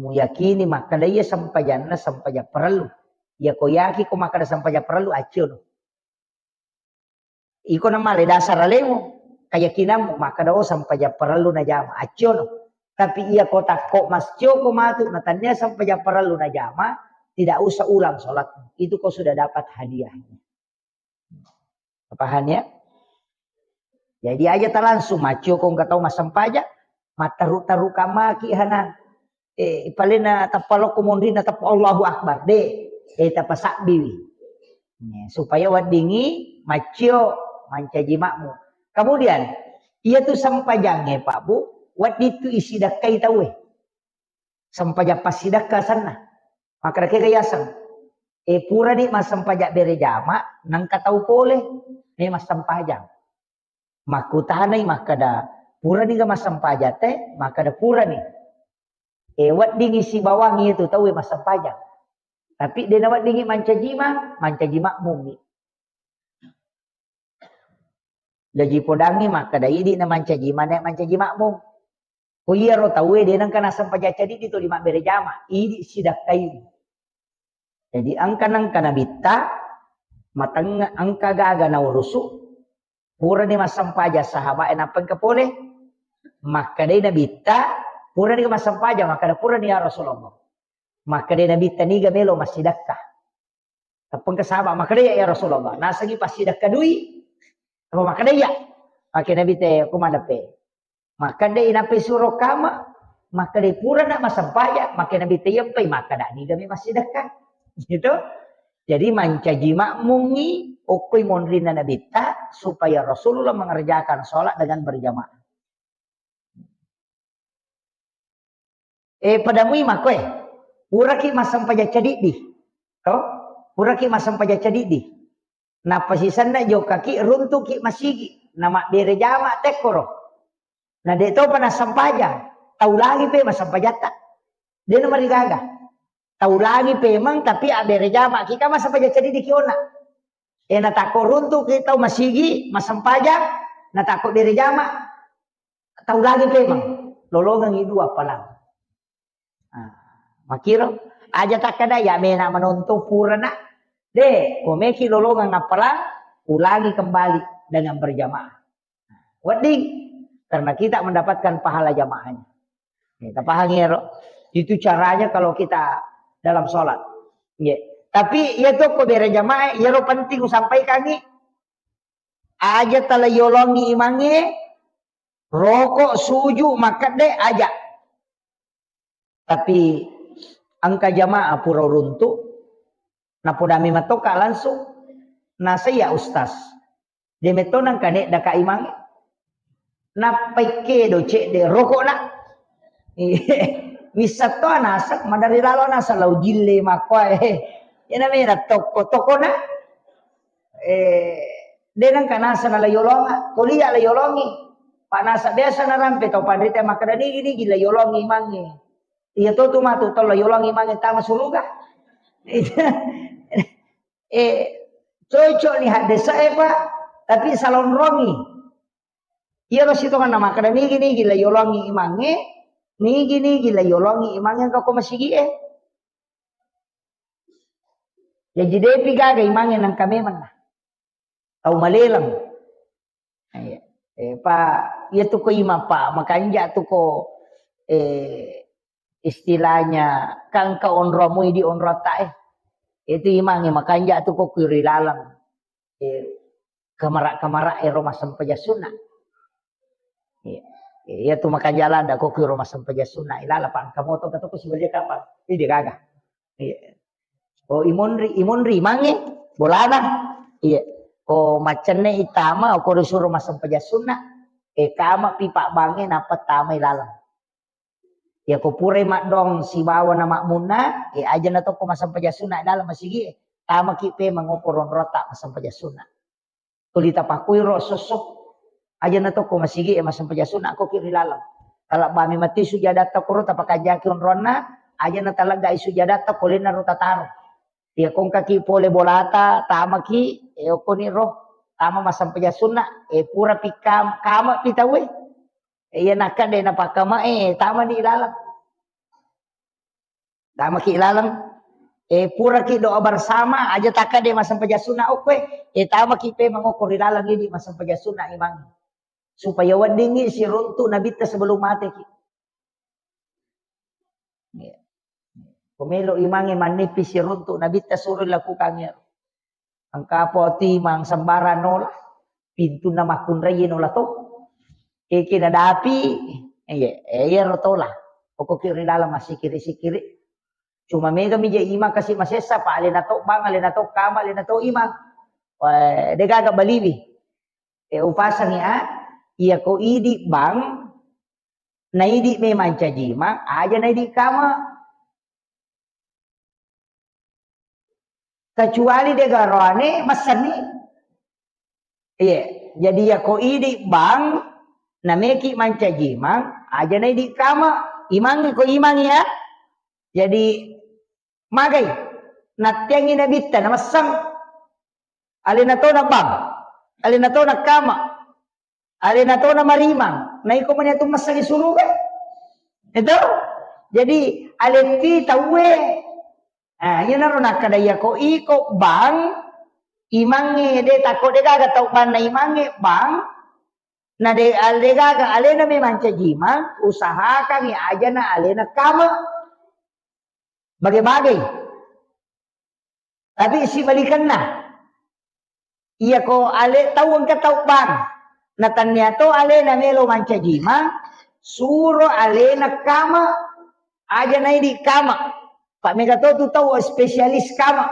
Muyakini makkeda iya sempajanna sempajang parellu. Iya ko yaki ko makkeda sempajang parellu, acciono. Iko namale dasar alemu, keyakinanmu, makkeda, "Oh, sempajang parellu najama, acciono." Tapi iya ko takko mascio ko matu, na tania sempajang parellu najama, tidak usah ulang sholatmu. Itu kau sudah dapat hadiahnya. Paham ya? Jadi aja ta langsung macio ko engka tau massempajang, mattaru-taru kamaki hana. Eh, palena tappa lokko monrina tappa Allahu Akbar. De, eh, tapasabbiwi. Ya, supaya weddingi macio mancaji makmu. Kemudian, iya tu sempajangnge, Pak Bu, wedding tu isidakkai tauwe. Sempajang passidakka asenna. Makkeda kega yaseng. Eh, purani massempajang bere jama, nengka tau pole, memang sempajang. Makkutanai makkeda, "Purani ga massempajang te?" Makkeda, "Purani." Eh, weddingi sibawangi itu tauwe massempajang. Tapi dena weddingi mancaji ma, mancaji makmumi. Jaji podangngi makkeda idi na mancaji ma, na mancaji makmum. Ko iyaro tauwe de nengka nassempajang cadidi to di mabbere jama, idi sidakkai. Jadi engka nengka nabitta, mateng engka gaga naurusu, purani massempajang sahabat e nappa engka pole, makkedai nabitta, purani massempajang, makkeda purani ya Rasulullah. Makkedai nabitta niga melo massidakka. Tappa engka sahabat, "Makkeda iya, ya Rasulullah, nasengi passidakka dui?" Apa makkeda iya? Makkeda nabitta, "Ko madappe." Makkeda inappa suro kama, makkeda purana massempajang, makkeda nabitta iyampai, makkeda niga mi massidakka. Gitu. Jadi mancaji makmungi okkoi monrinna nabitta supaya Rasulullah mengerjakan sholat dengan berjamaah. Eh, padamui makkoe, puraki massempajang cadiddi. To? Puraki massempajang cadiddi. Nappa sisenna jokkaki runtuki masigi. Namabbere jama tekkoro. Na de topa nassempajang. Tau lagi pe massempajatta. De namarigaga. Tau lagi pemeng tapi abbere jama ki ka massempajang cadiddi ki onna. Eh, natakko runtuki tau masigi, massempajang, natakko bere jama. Tau lagi pemeng, lolongengngi dua palang. Ah, makiro, aja takkeda ya mena menonton purana. De, komeki lolongeng appalang, ulangi kembali dengan berjamaah. Wedding, karena kita mendapatkan pahala jamaahnya. Kita pahami ya, Ro? Itu caranya kalau kita dalam sholat. Nggih. Tapi ya to ko bere jamaah, ya ro penting usampaikangi. Aja tala yolongi imangnge, rokok, suju, makkedde, aja. Tapi engka jamaah pura runtu, napodami matoka langsung, nasaiya ustaz. De metto nangka neddaka imangnge. Nappai kedo cedde rokokna. Wissatto naseng, madari lalo naseng lau jille makkoe. Iyana mena tokko-tokkona. Eh, de nengka naseng na layolonga, kuliah layolongi. Pak naseng biasa narampe tau panrita makkeda nigi-nigi layolongi imangnge. Iya to tu matu tau layolongi imangnge tama suruga. Eh, cocok ni haddesa e, Pak, tapi salonrongi. Iya lo sitongan na makkeda nigi-nigi layolongi imangnge, nigi-nigi layolongi imangnge engka ko masigi e. Jaji depi gaga imangnge nengka memang na. Tau maleleng. Eh, pa, iya tu ko imang, pa, makanja tu ko, eh, istilahnya, kan ka onromu idi onrota, eh. Itu imange makanja tu ko kiri laleng. Eh, kamara-kamara ero massempajang sunna. Iya. Iya tu makanja lada ko kiro massempajang sunna ilala, pa engka moto ka to ko sibalia kapang. Ini dia gaga. Iya. Oh, imonri, imonri mange bolana. Iya. Ko maccenne itama, ko disuruh massempajang sunna. Eh, kama pi pabbange nappa tama ilaleng. Iya ko purai maddong sibawa na makmunna, eh, aja na tokko massempajang sunna dalam masigi, tamaki pe mangoko ronrota massempajang sunna. Tuli tapakuiro sosso. Aja na tokko masigi e massempajang sunna ko ki ri laleng. Kala bami mati sujadatta koro tapakanjaki onronna, aja na taleggai sujadatta ko lenna ro tataro. Iya kongkaki pole bolata, tamaki, e, okkoni ro, tama massempajang sunna, e, pura pikkam-, kama pi tauwe. E, iya nakka de napakkama, e, tama di laleng. Tamaki laleng. E, puraki doa bersama, aja takka de massempajang sunna okkoe. E, tamaki pe mangokko ri laleng idi massempajang sunna imang. Supaya weddingi siruntu nabitta sebelum mateki. Iya. Pemelo imange mannipi siruntu nabitta suruh lakukan ya. Engka apa timang sembarang nola, pintunna makkunrai nola to. Eke nadapi, iya, iya ro tola. Pokokki ri dalam massikiri-sikiri. Cuma mega mija imang kasi masessa, pa alena to bang, alena to kama, alena to imang. Wah, degaga baliwi. E, upasangi a, iya ko idi bang, naidi memang cajimang, aja naidi kama. Kecuali de garoane messenni. Iya, jadi ya ko idi bang, nameki mancajimang, aja naidi kama, imangi ko imang ya. Jadi magai, nattiangi nabitta, namesseng. Alena to na bang, alena to na kama. Alena to na marimang, na iko mani atu messengi suruga. Itu. Jadi, aletti tauwe. Ah, iya naro nakkada iya ko iko bang, imangnge de takko de gaga tau banna imangnge bang, na de, ale gaga alena memang cajimang, usahakangi aja na alena kama. Bage-bagei. Tapi sibalikenna. Iya ko ale tau engka tau bang. Na tannia to alena melo mancajimang, suro alena kama, aja naidi kama. Pak mega to tu tau spesialis kama.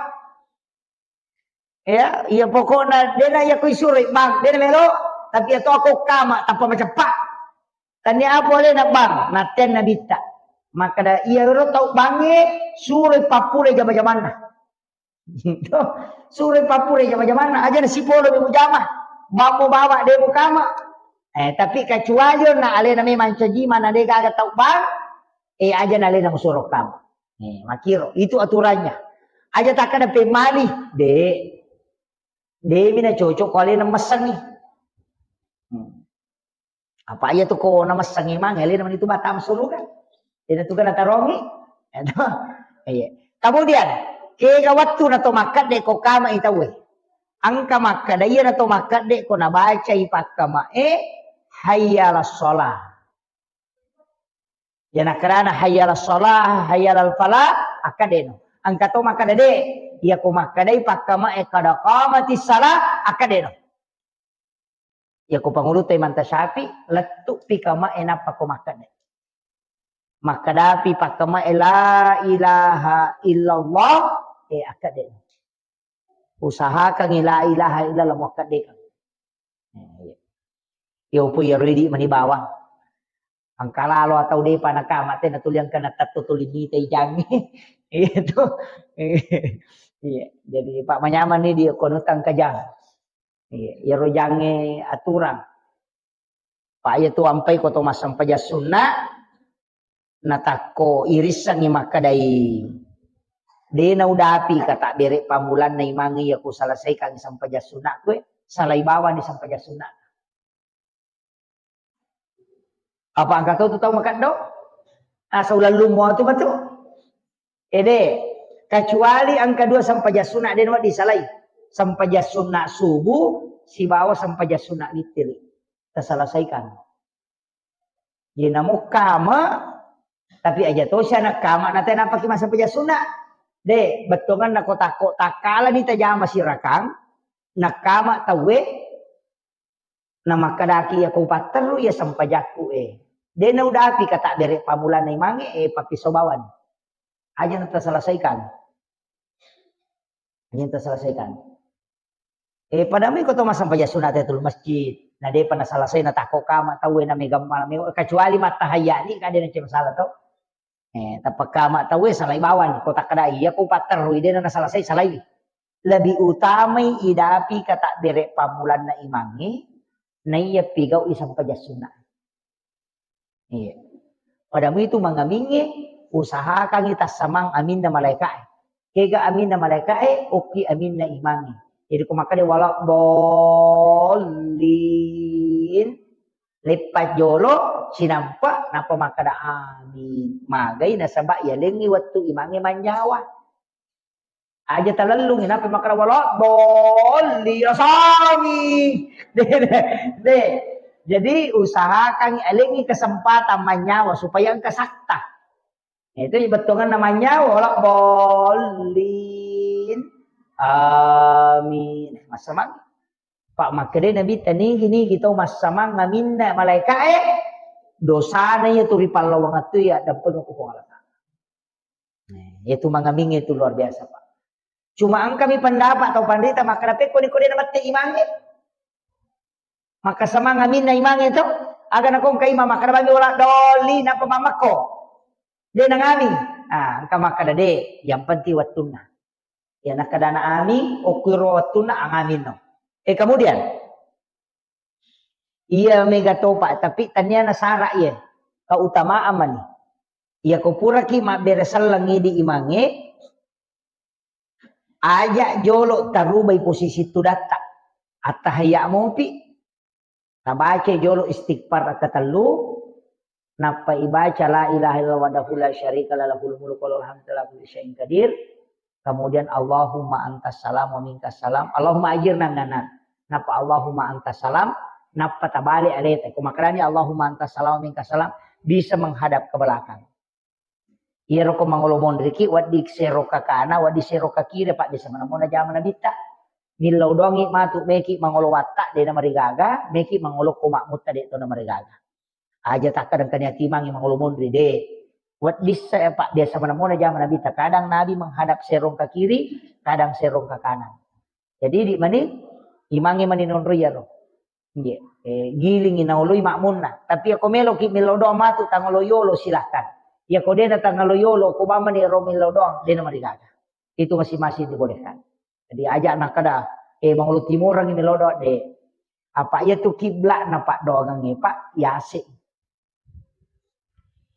Ya, iya pokokna dena iya ko isuroi bang, dena melo, tapi iya to ako kama tanpa maceppa. Tannia apa alena bang, nattianna bitta. Makkada iya ro tau bangnge, suroi pappura jama-jamanna. Suroi pappura jama-jamanna, aja na sipolo mi mujama. Bammo bawa de mukama. Eh, tapi kecuali na alena memang cajima na de gaga tau bang, eh, aja na alena musuro kama. Eh, makiro, itu aturannya. Aja takkada pemmali, de. De mina cocok ko alena messengi. Hmm. Apa iya tu ko na messengi mang, alena mani tu batang suruga. Dena tu kana tarongi. Iya. Kemudian, kega wattu na to makkadde ko kama i tauwe. Engka makkada iya na to makkadde ko nabacai pakkama e, hayya ala sholah. Iya nakkarana hayya ala sholah, hayya ala falah, akkadeno. Engka to makkada de, iya ko makkadai pakkama e kada qamati salah, akkadeno. Iya ko pangulutta Imam Syafi'i, lettu pi kama e nappa ko makkada. Makkadapi pakkama e la ilaha illallah, e akkade. Usahakan la ilaha illallah muakkadekang. Eh, iya. Iya, upu iya ridi mani bawang. Angkalalo atau depa nakama te natuli angka natatto tuli mita ijangi. Iya tu. Iya, jadi Pak manyaman ni dia kono tangkajang. Iya, iyaro jangnge aturang. Pa iya tu ampai ko to massempajang sunna, natakko irissengngi makkedai, de naudapi kata bere pammulanna imangnge iya ku selesaikan sempajang sunna kue, salai bawani sempajang sunna. Apa engka to tu tau makeddo? Asa ulallummo tu matu. Ede, kecuali engka dua sempajang sunna de nawedding salai. Sempajang sunna subuh sibawa sempajang sunna witir. taselesaikan. Ye namo kama, tapi aja tosi anak kama na tena paki massempajang sunna. De, bettuanganna ko takko takkalani tajama sirakang, nakkama tauwe, namakkedaki iya ko patterru iya sempajakku e. De naudapi kata bere pamulanna imange e, pappiso bawani. Aja na taselesaikan. Aja na taselesaikan. Eh, pada mui ko to massempajang sunat Tahiyatul Masjid. Na depa naselesai na takko kama tauwe na mega mal-, me-, kecuali mattahayya ni ka de nacce masalah to. Eh, tappa kama tauwe salai bawang ko takkada iya ko patterru de na naselesai salai. Lebih utamai idapi kata bere pamulanna imangi, naiya pigau i sempajang sunat. Iya. Pada mui tu mangamingnge, usahakangngi tassamang aminna malaika'e. Kega aminna malaika'e, okki aminna imangnge. Jadi ko makkeda wala dhalin, leppa jolo, sinampa, nappa makkeda amin. Magai nasaba yalengngi wettu imangnge manyawa. Aja talellungi, nappa makkeda wala dhalin, rasami. De, de, de. Jadi usahakan alengi kesempatan manyawa supaya engka sakta. Itu bettuanganna manyawa, wala dhalin. Amin. Massamang. Pak makkeda Nabi, tanigi-nigi tau massamang aminna malaika'e, dosana iya tu ri pallawangattu iya dampengeng ku Puang Allah Ta'ala. Nah, itu mangamingnge itu luar biasa, Pak. Cuma engkami pendapat tau panrita makkeda pekko ni ko de namette imangnge. Maka samang aminna imangnge to, aga nakongka imang makkeda bami wala doli, nappa mamakko. De nangami. Ah, engka makkeda de, yang penting wettunna. Ya nakkeda na ami, okkuiro wettunna angaminno. Eh, kemudian, iya mega topa, tapi tania nasara iya. Keutamaan mani. Iya ko puraki mabbere selleng idi imangnge, aja jolo tarubai posisi tudatta. Attahayya mopi, tabaca jolo istighfar katellu, nappa ibaca la ilaha illallah wahdahu la syarika la lahul mulku wa lahul hamdu ala kulli syai'in qadir. Kemudian Allahumma antas salam wa minkas salam. Allahumma ajirna nana. Nappa Allahumma antas salam, nappa tabale aleta. Ko makkedani Allahumma antas salam wa minkas salam, bisa menghadap ke belakang. Iyaro ko mangolo monriki, wedding sero ka kana, wedding sero ka kiri, Pak, biasa manamona jama nabitta. Millau doangi matu meki mangolo watta, de namarigaga, meki mangolo ko makmutta de to namarigaga. Aja takkadang kania timangi mangolo monri, de. Wedding se, Pak, biasa manamona jama nabitta. Kadang Nabi menghadap serong ke kiri, kadang serong ke kanan. Jadi di mani imangi mani nonro iyaro. Nggih. Eh, gilingi naoloi makmunna. Tapi ako meloki millau doang matu tangalo yolo, silahkan. Iya ko dena tangalo yolo, ko bamani ro millau doang, dena marigaga. Itu masing-masing dibolehkan. Jadi aja nakkeda, eh, mangolo timorangi millau doang, de. Apa iya tu kiblatna paddoangengnge, Pak, yase.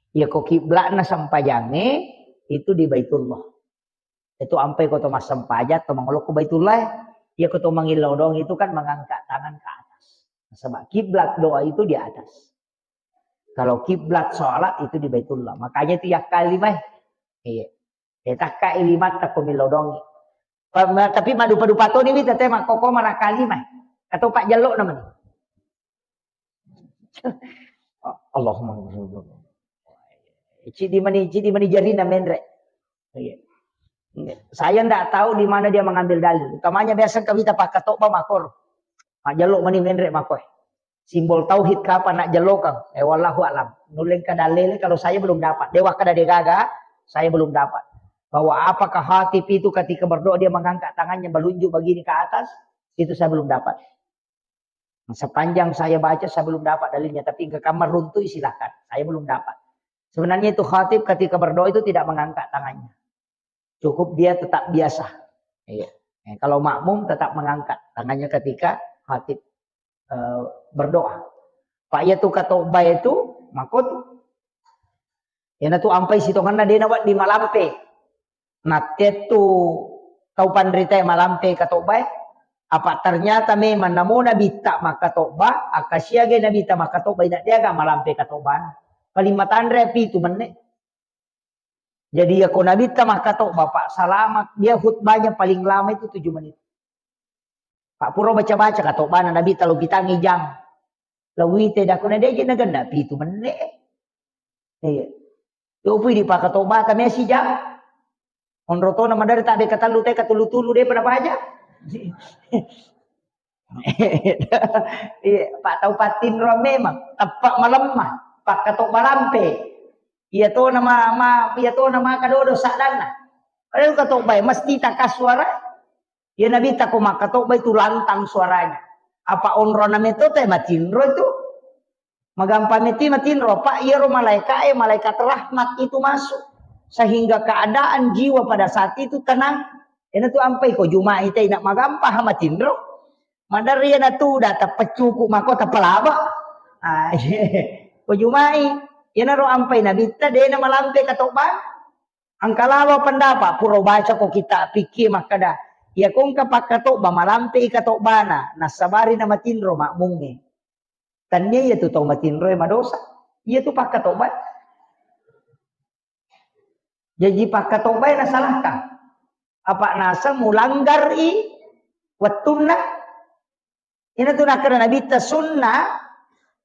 Iya ko kiblatna sempajangnge itu di Baitullah. Itu ampai ko to massempajang, to mangolo ko Baitullah, iya ko to mangillau doang itu kan mengangkat tangan ke atas. Nasaba kiblat doa itu di atas. Kalau kiblat sholat itu di Baitullah. Makanya itu yakkalimai. Iya. Eh, takka ilimatta ko millau doangi. Pa-, ma-, tapi madupa-dupa toni mi tete makkoko manakkalimai. Atau pak jello namanya. Allahumma. Cidi mani, cidi mani jarina menre. Iya. Saya ndak tahu di mana dia mengambil dalil. Utamanya biasa kawita pakkatobba makor. Majjello mani menre makoe. Simbol tauhid kapan nak jellokang? Eh, wallahu alam. Nuleng kada lele kalau saya belum dapat. Dewa kada degaga, saya belum dapat. Bahwa apakah Hatib itu ketika berdoa dia mengangkat tangannya melunjuk begini ke atas? Itu saya belum dapat. Sepanjang saya baca, saya belum dapat dalilnya. Tapi ke kamar runtui, silahkan. Saya belum dapat. Sebenarnya itu Hatib ketika berdoa itu tidak mengangkat tangannya. Cukup dia tetap biasa. Iya. Eh, kalau makmum tetap mengangkat tangannya ketika Hatib, eh, berdoa. Pak, iya tu katoba itu, makot. Iyana tu ampai sitonganna dena wak di malampe. Nattettu tau panrita malampe katoba, eh. Apa ternyata memang namo nabitta makkatobba, akka siaga nabitta makkatobba, ina deaga malampe katobbana. Paling matanre pitu menne. Jadi, ya ko nabitta makkatobba, Pak, selama dia khutbahnya paling lama itu tujuh menit. Pak, pura baca-baca katobbana nabitta lo bitangi jang. Lawite dakuna deje nagenna pitu menne. Iya. Yopui di pakatobata mesi jam. Onro tona madari tabe katellu te katulu-tulu de pada baja. Iya, pak tau patinro memang tepak malemma, pak katok balampe. Iya to nama ma, iya to nama kadodo sadanna. Padahal katok bae mesti takasuara. Iya nabi tako makkatobba itu lantang suaranya. Apa onrona metto te matinro itu. Magampa metti matinro, Pak, iyaro malaika e, malaikat rahmat itu masuk. Sehingga keadaan jiwa pada saat itu tenang. Ena tu ampai ko jumai te nak magampa ha matinro. Madari ena tu da teppecuku mako tepelaba. Ah, ko jumai. Ena ro ampai nabitta dena malampe katobang. Engka lalo pendapat, pura baca ko kita pikir makkada, iya ko engka pakkatobba malampe i katobbana, nasabari na matinro makmungnge. Tania iya tu tau matinro e madosa. Iya tu pakkatobba. Jaji pakkatobba e nasalahkan. Apa naseng mulanggar i wettunna. Ina tu nakkeda Nabitta sunnah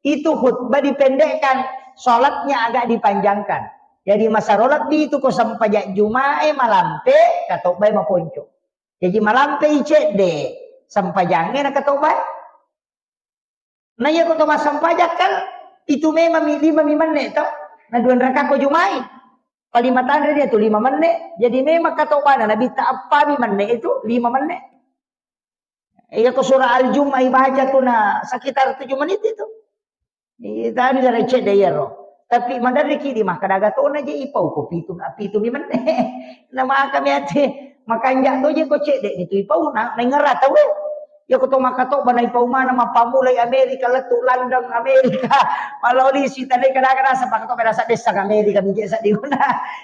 itu khutbah dipendekkan, sholatnya agak dipanjangkan. Jadi masa rolat itu ko sempajang Jumae malampe, katobbae maponco. Jadi malampe i cedde, sempajange na katobbae. Nah iya ko to massempajang kan itu memang mi lima mi menne to. Nah dua raka ko Jumai. Palima tanre dia tu lima menne. Jadi memang katobbana Nabitta appa mi menne itu lima menne. Iya ko surah Al-Jumu'ah ibaca tu na sekitar tujuh menit itu. Iya, tadi dari cedde iyaro. Tapi maderriki di makkada aga tona je ipau ko pitu, pitu mi menne. Na maka mi ate makanja to je ko cedde ni tu ipau na, na ingara tau e. Iya ko to makkatobba na ipau mana mappamulai Amerika lettu London Amerika. Maloli sita de kada kada sapa ko to kada sadessa Amerika mi je saddi guna.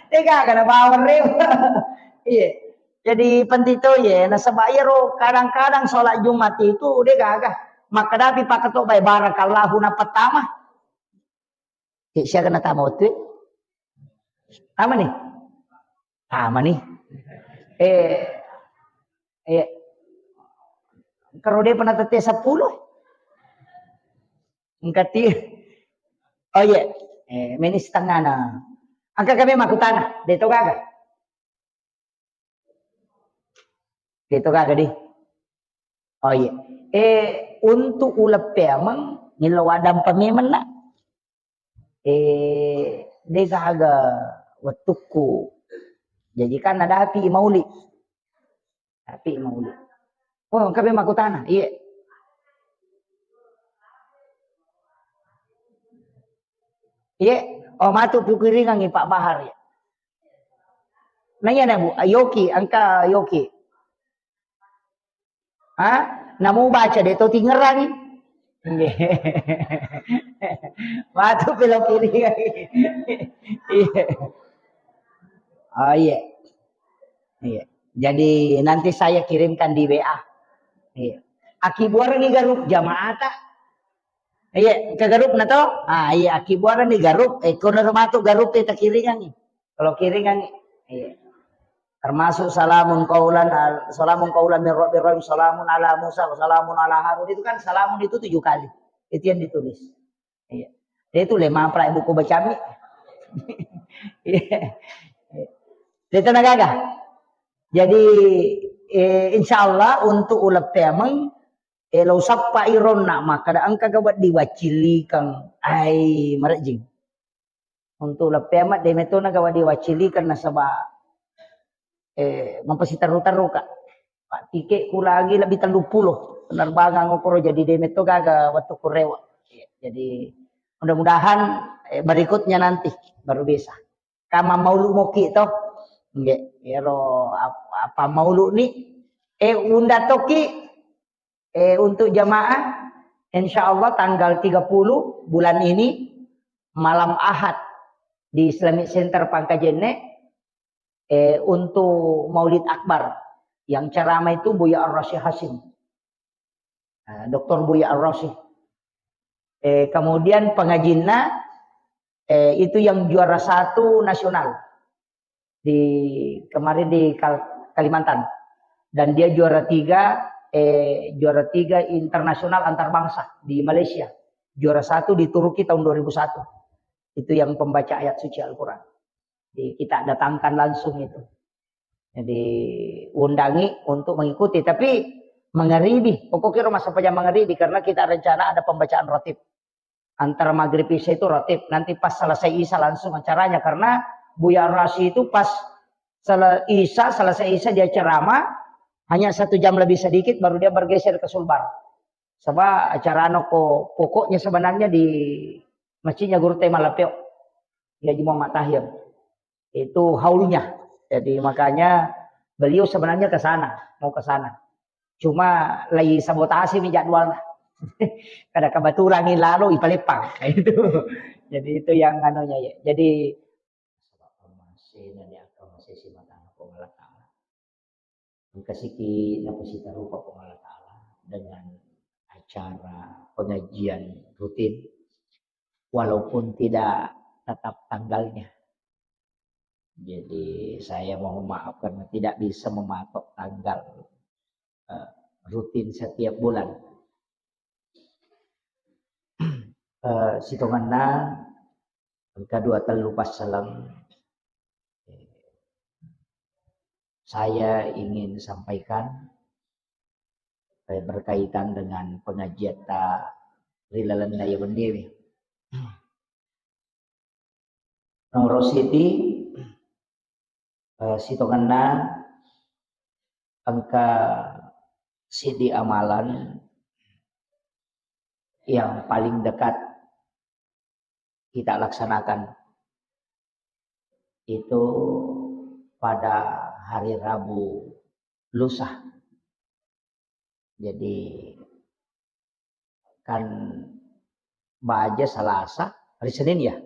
De gaga na bawang rewa. Iya. Jadi penting to ye, nasaba iyaro kadang-kadang sholat Jumat itu de gaga. Makkadapi pakkatobba e barakallahu na pertama. Cek siaga na tama wettu e? Tama ni? Tama ni. Eh, eh, karo de pernah tette sepuluh? Engkati. Oh iya. Eh, meni setengah na. Angka kami makutana, de to gaga. Itu gaga di. Oh iya. Eh, untuk uleng peameng, nillo wadang pamemeng nak. Eh, de gaga wettukku. Jadi kan ada api mauli. Api mauli. Oh, kabe makutana. Iya. Iya. Oh, matu pikiringan Pak Bahar ya. Nanya na, Bu, Yoki, engka Yoki. Ha? Namu baca de to tingerangi. Matu pelo kiri. Iya. Oh iya. Iya. Jadi nanti saya kirimkan di W A. Iya. Akibuarni garup jamaata. Iya, ke garup na to? Ah, iya, akibuarni garup. Eh, kono matu garup e takiringangi. Kalau kiringangi. Iya. Termasuk salamun qaulan al-, salamun qaulan min rabbir rahim, salamun ala Musa, salamun ala Harun. Itu kan salamun itu tujuh kali. Itu yang ditulis. Iya. Dia itu lemah pula buku bacami. Iya. Dia tenaga. Jadi, eh, insya Allah untuk uleng peameng, eh, lo sappa ironna makkada engka ga wedding waccillikeng. Ai, marejjing. Untuk leppe amat de metona ga wedding waccillikeng nasaba, eh, mapasiterru-terru ka. Pak, tiket ku lagi lebih tellu pulo penerbangan okoro, jadi de metto gaga wettu kurewa. Jadi mudah-mudahan, eh, berikutnya nanti baru bisa. Kama maulu moki to. Nggih, ero ap-, apa maulu ni? Eh, unda toki. Eh, untuk jamaah, insya Allah tanggal tiga puluh bulan ini, malam Ahad di Islamic Center Pangkajene, eh, untuk Maulid Akbar. Yang ceramah itu Buya Ar-Rasyid Hasyim. Nah, doktor Buya Ar-Rasyid. Eh, kemudian pengajinna, eh, itu yang juara satu nasional di kemarin di Kal-, Kalimantan. Dan dia juara tiga, eh, juara tiga internasional antar bangsa di Malaysia. Juara satu di Turki tahun dua ribu satu. Itu yang pembaca ayat suci Al-Quran. Jadi kita datangkan langsung itu. Jadi undangi untuk mengikuti, tapi mengeribi. Pokoknya rumah sampai jam mengeribi karena kita rencana ada pembacaan rotib. Antara maghrib isya itu rotib. Nanti pas selesai isya langsung acaranya karena Buya Rasi itu pas sele- isya, selesai isya dia ceramah, hanya satu jam lebih sedikit baru dia bergeser ke Sulbar. Sebab acara no ko pokoknya sebenarnya di masjidnya Guru Tema Lapeo, Haji Muhammad Tahir. Itu haulnya. Jadi makanya beliau sebenarnya ke sana, mau ke sana. Cuma lagi sabotasi mi jadwalnya. Kada kebetulan ni lalu ipaleppang. Itu. Jadi itu yang anunya ya. Jadi masih nanti akan masih si matang Puang Allah Ta'ala. Engka siki napasitarupa Puang Allah Ta'ala dengan acara pengajian rutin, walaupun tidak tetap tanggalnya. Jadi saya mohon maaf karena tidak bisa mematok tanggal eh, rutin setiap bulan. Eh, sitongenna engka dua tellu passaleng, eh, saya ingin sampaikan, eh, berkaitan dengan pengajiatta ri lalenna iya wenniwi. Nomoro siti, eh, sitongenna engka sidi amalan yang paling dekat kita laksanakan itu pada hari Rabu lusa. Jadi kan baja Salasa, hari Senin ya.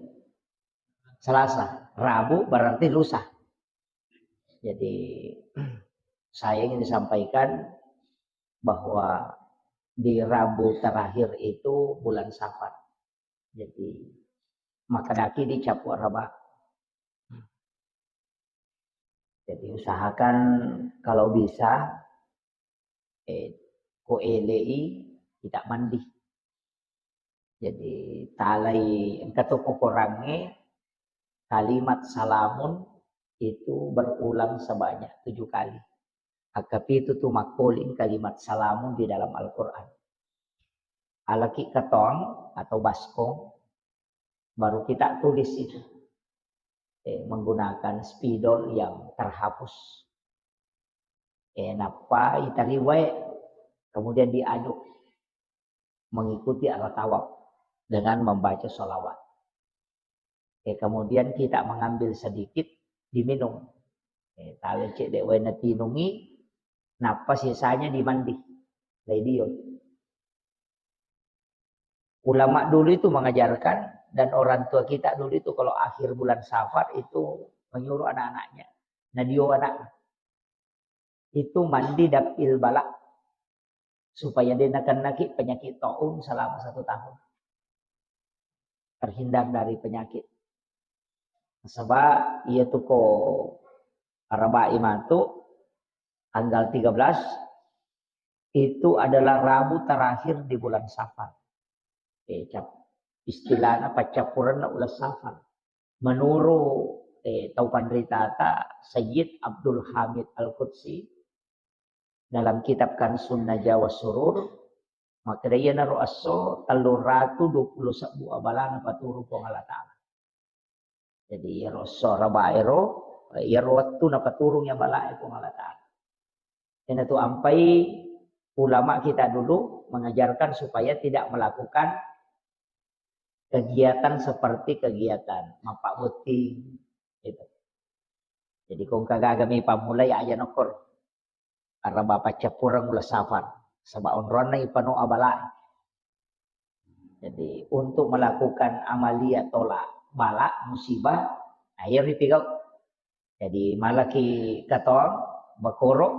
Salasa, Rabu berarti lusa. Jadi saya ingin sampaikan bahwa di Rabu terakhir itu bulan Safar. Jadi makkedaki di capu araba. Jadi usahakan kalau bisa, eh, ko elei kita mandi. Jadi talai engka to kokorangnge kalimat salamun itu berulang sebanyak tujuh kali. Akkapitu tu makkoling kalimat salamun di dalam Al-Quran. Alaki katong atau baskong, baru kita tulis itu. Eh, menggunakan spidol yang terhapus. Eh, nappa itariwai, kemudian diaduk mengikuti arah tawaf dengan membaca sholawat. Eh, kemudian kita mengambil sedikit, diminum. Eh, tawe cedde wae natinungi, nappa sisanya dimandi. Laidio. Ulama dulu itu mengajarkan dan orang tua kita dulu itu kalau akhir bulan Safar itu menyuruh anak-anaknya, nadio anak itu mandi dapil bala supaya dia nakennaki penyakit taun selama satu tahun, terhindar dari penyakit. Sebab iya tu ko arabai matu tanggal tiga belas itu adalah Rabu terakhir di bulan Safar. Eh, cap, istilahnya paccappurenna uleng Safar. Menurut, eh, tau panritata Sayyid Abdul Hamid Al-Qudsi dalam kitab Kansun Najawa Surur, makkeda iyanaro esso tellung ratu dua puluh sebbu abala napaturung Puang Allah Ta'ala. Jadi iyaro esso araba ero, iyaro wettu napaturung abala e Puang Allah Ta'ala. Iyanatu ampai ulama kita dulu mengajarkan supaya tidak melakukan kegiatan seperti kegiatan mappabbotting, gitu. Jadi ko engka gaga mi pammulai aja nokor araba paccappureng uleng Safar, saba onronna ipano abala. Jadi untuk melakukan amalia tolak bala musibah, ayo ripigau. Jadi malaki katong bakoro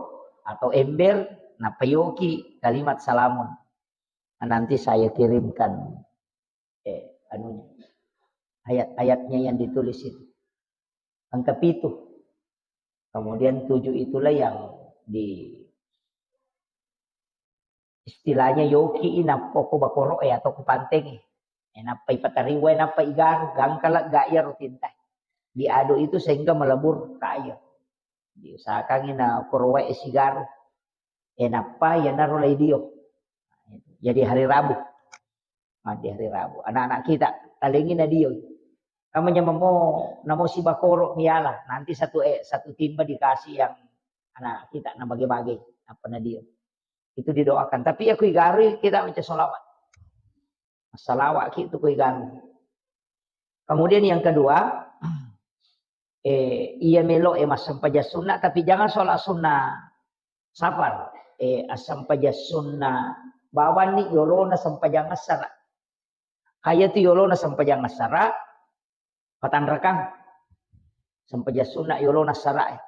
atau ember, napayoki kalimat salamun. Nanti saya kirimkan, eh, anunya, ayat-ayatnya yang ditulis itu. Angka pitu. Kemudian tujuh itulah yang di istilahnya yoki inappo ko bakoro e atau ko panteng e. E, nappa ipatariwai, nappa igaru, gangka lega iyaro tinta. Diaduk itu sehingga melebur ke air. Diusahakan ina korowae sigaru. E, nappa iyanaro lai dio. Jadi hari Rabu. Mandi hari Rabu. Anak-anak kita, talengi na dio. Kamu nyamamo, namo sibakoro miala. Nanti satu, eh, satu timba dikasih yang anak kita, na bage-bage. Apa na dio. Itu didoakan. Tapi aku igarui kita baca sholawat. Salawat ki itu ku igarui. Kemudian yang kedua, eh, iya melo, eh, massempajang sunnah, tapi jangan sholat sunnah safar. Eh, assempajang sunnah bawanni yolona sempajang assara. Kaya tu yolona sempajang assara, patanrakang. Sempajang sunnah yolona assara, eh.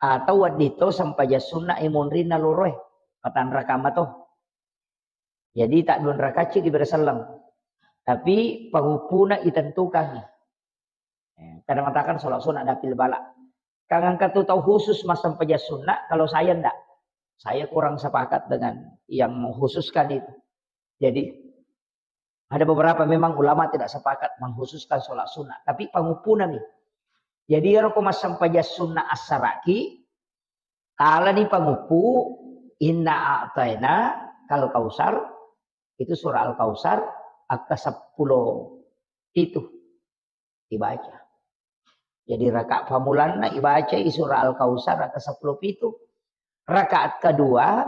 Atau wedding to sempajang sunnah, eh, monrinna loro, eh. Patanrakang mato. Jadi tak dua rakaat cik diberi selleng. Tapi panguppuna itentukan. Eh, kadang mengatakan sholat sunnah dapil bala. Kan engka tu tau khusus massempajang sunnah, kalau saya ndak. Saya kurang sepakat dengan yang mengkhususkan itu. Jadi, ada beberapa memang ulama tidak sepakat mengkhususkan sholat sunnah. Tapi panguppuna nih. Jadi, ero ko massempajang sunnah assaraki, alani panguppu, inna a'taina kal kausar, itu surah Al-Kausar, akka seppulo pitu dibaca. Jadi rakaat pamulanna ibacai surah Al-Kausar rakaat seppulo pitu. Rakaat kedua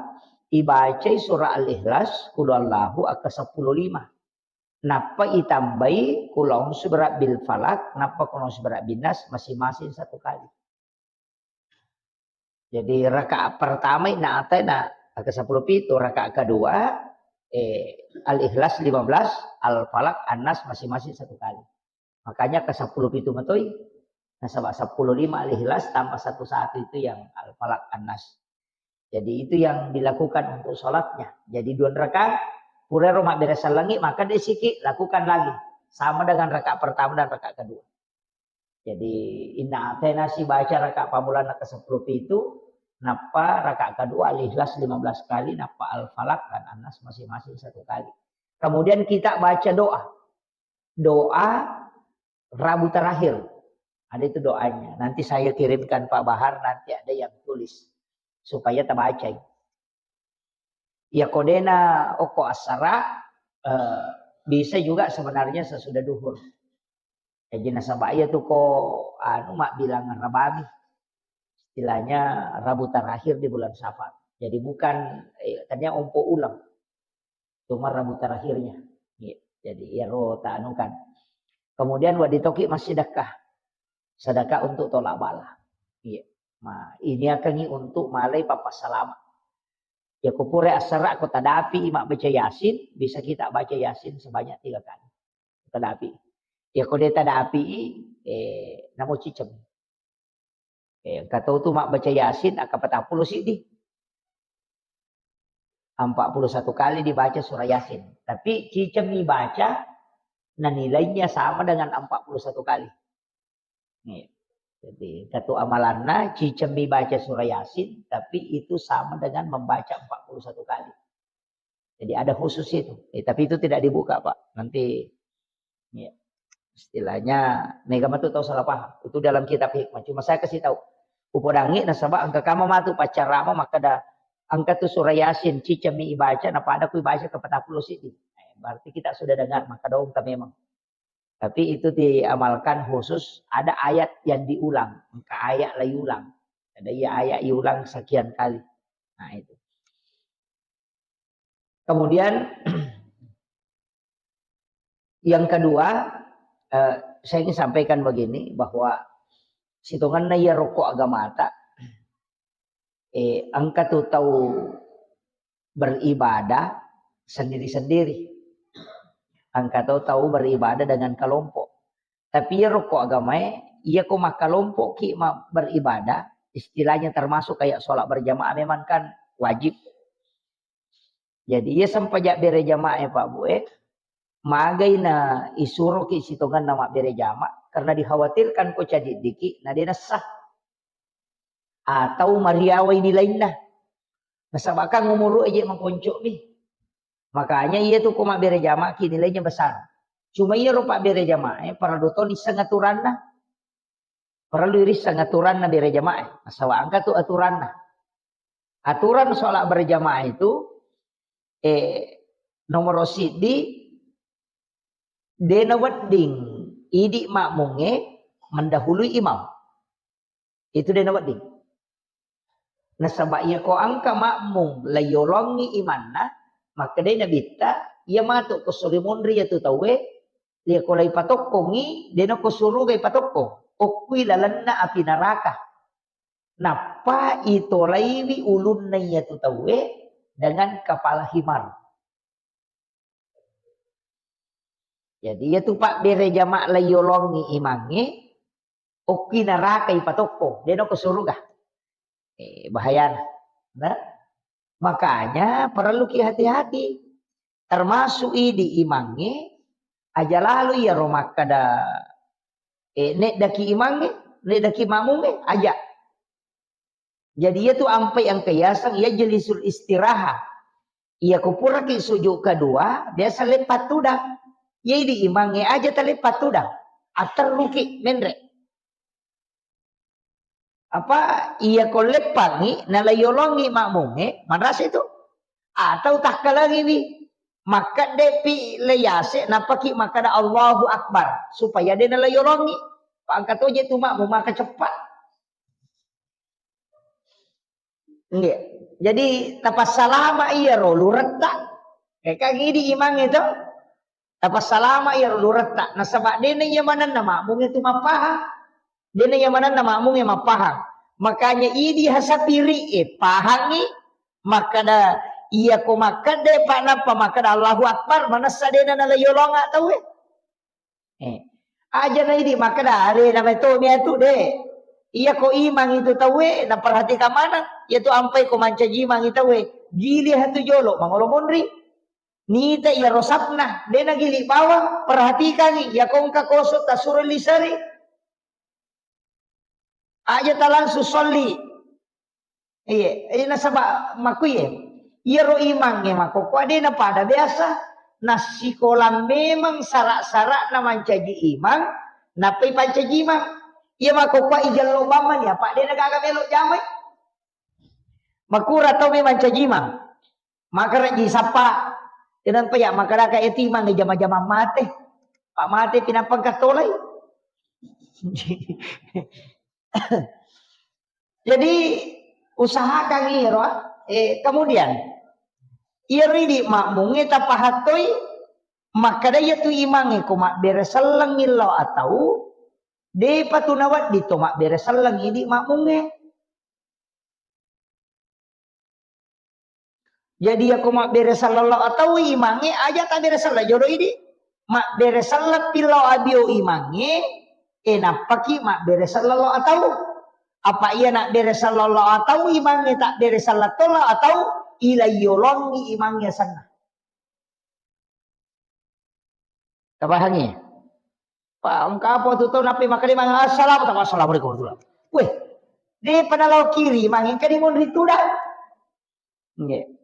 ibacai surah Al-Ikhlas, Qul Huwallahu akka seppulo lima. Nappa itambai Qul A'udzu Birabbil Falaq, nappa Qul A'udzu Birabbin Nas masing-masing satu kali. Jadi rakaat pertama inna a'taina rakaat seppulo pitu, rakaat kedua, eh, Al-Ikhlas lima belas, Al-Falaq, An-Nas masing-masing satu kali. Makanya ke seppulo pitu metoi, nasaba seppulo lima Al-Ikhlas tambah satu satu itu yang Al-Falaq, An-Nas. Jadi itu yang dilakukan untuk sholatnya. Jadi dua rakaat, pura ro mabbere sellengi, maka desiki lakukan lagi. Sama dengan rakaat pertama dan rakaat kedua. Jadi inna a'taina si baca rakaat pamulanna ke seppulo pitu, nappa rakaat kedua Al-Ikhlas lima belas kali, nappa Al-Falaq dan An-Nas masing-masing satu kali. Kemudian kita baca doa. Doa Rabu terakhir. Ada itu doanya. Nanti saya kirimkan Pak Bahar, nanti ada yang tulis. Supaya tabacai. Ya kodena oko asara, eh, bisa juga sebenarnya sesudah duhur. Jadi nasaba iya tu ko anu mabbilang rabami. Istilahnya Rabu terakhir di bulan Safar. Jadi bukan, eh, tanya ompo ulang. Cuma Rabu terakhirnya. Iya. Jadi iyaro tanukan. Kemudian wedding toki massedekah. Sedekah untuk tolak bala. Iya. Nah, ini akan untuk malai papa salama. Ya ko pura asara ko tadapi mabbaca Yasin, bisa kita baca Yasin sebanyak tiga kali. Tadapi. Ya ko de tadapi, eh, namo ciceng. Eh, engka tau tu mabbaca Yasin, akka patappulo siddi. Empat puluh satu kali dibaca surah Yasin. Tapi ciceng mi baca, nah nilainya sama dengan empat puluh satu kali. Nih. Jadi, engka tu amalanna, ciceng mi baca surah Yasin, tapi itu sama dengan membaca empat puluh satu kali. Jadi ada khusus itu. Eh, tapi itu tidak dibuka, Pak. Nanti, ya, istilahnya, mega matu tau salah paham. Itu dalam kitab hikmah. Cuma saya kasih tahu. Upodangi nasaba engka kama matu paccarama makkeda engka tu surah Yasin, ciceng mi ibaca, na pada ku ibaca ke patappulo siddi. Eh, berarti kita sudah dengar, maka dong memang. Tapi itu diamalkan khusus, ada ayat yang diulang, engka ayat lagi ulang. Ada iya ayat iulang sekian kali. Nah, itu. Kemudian yang kedua, eh, saya ingin sampaikan begini, bahwa sitongenna iya rokok agamata, eh, engka tu tau beribadah sendiri-sendiri. Engka tau, tau beribadah dengan kelompok. Tapi iya rokok agamae, iya ko makkelompok ki ma-, beribadah, istilahnya termasuk kayak sholat berjamaah memang kan wajib. Jadi iya sempajang bere jamaah, Pak Bu, eh, magai na isuroki sitongenna mabbere jama, karena dikhawatirkan ko cadiddiki na de nessa. Atau mariawai nilainna. Nasaba kan umuru eje makonco mi. Makanya iya tu ko mabbere jamaki nilainya besar. Cuma iyaro pabbere jamaah e, parellu to nisseng aturanna. Parellu irisseng aturanna bere jamaah e. Nasaba engka tu aturanna. Aturan sholat berjamaah itu, eh, nomoro siddi, de nawedding idi makmungnge mendahului imam. Itu de nawedding. Nasaba iya ko engka makmung laiyolongi imanna, makkedai Nabitta, iya matu ko suri munri iya tu tauwe, iya ko lai patokkongi, de nako suruga ipatokkong. Okkui lalenna api neraka. Nappa itolaiwi ulunna iya tu tauwe dengan kepala himar. Jadi, iya tu pabbere jama laiyolongi imangnge, okki neraka ipatokko, de nako suruga. Eh, bahayana. Nah, makanya perlu ki hati-hati. Termasuk idi imangnge, aja lalu iyaro makkada, eh, neddaki imangnge, neddaki mamungnge, aja. Jadi, iya tu ampai engka yaseng yajlisul istiraha. Iya ko puraki sujud kedua, biasa leppa tudang. Iya idi imangnge aja taleppa tudang. Atterruki menre. Apa iya ko leppangi, nalaiyolongi makmungnge, manrasa itu. Atau takkalangiwi, makkeddepi leyase, nappaki makkada Allahu Akbar, supaya de nalaiyolongi. Pangka toje tu makmung maka cepat. Nggih. Jadi, tapassalama iyaro luretta. Eh, kan idi imang itu. Tapassalama iyaro luretta. Nasaba dena iya manenna makmungnge tu mappahang. Dena iya manenna makmungnge mappahang. Makanya idi hasapiri, eh, pahangi. Makkada, iya ko makkada, Pak, nappa makkada Allahu Akbar, manessa dena nalaiyolonga tauwe. Eh. Aja na idi makkada, are na meto miatu de. Iya ko imang itu tauwe, naperhatikan maneng. Iya tu ampai ko mancaji imang itu tauwe. Gili hatu jolo, mangolo monri. Nita iya rosapna, de na gili bawang, perhatikangi. Iya ko engka koso tasuro lisari. Aja ta langsung solli. Iya, eh, nasaba makkuye. Iyaro imangnge makkokkoe de na pada biasa. Nassikolang memang sara-sara na mancaji imang, nappai pancaji imang. Iya makkokkoe ijello bamma ni, apa de na gaga melo jamai. Makura tau memang mancaji imang. Makaraji sappa. Kenapa ya? Makadaka eti imang jama-jama mate. Pak mate pinapang katolai. Jadi, usahakan iyaro, eh, kemudian, iyaro idi makmungnge tapahattoi, makkada iya tu imangnge ko mabbere selleng illau atau, depa tu nawedding to mabbere selleng idi makmungnge. Jadi, iya ko mabbere selleng lao atau imangnge, aja tabbere selleng jolo idi. Mabbere selleng pillau abio imangnge, eh, nappaki mabbere selleng lao atau. Apa iya nabbere selleng lao atau imangnge, tabbere selleng to lao atau, ilaiyolongi imangnge asenna. Tapahangi? Pa, engka apa tu tau nappi makkalimang, "Assalamu-, assalamualaikum warahmatullahi." Weh, depa nalao kiri, mangengka di monri tudang. Nggih.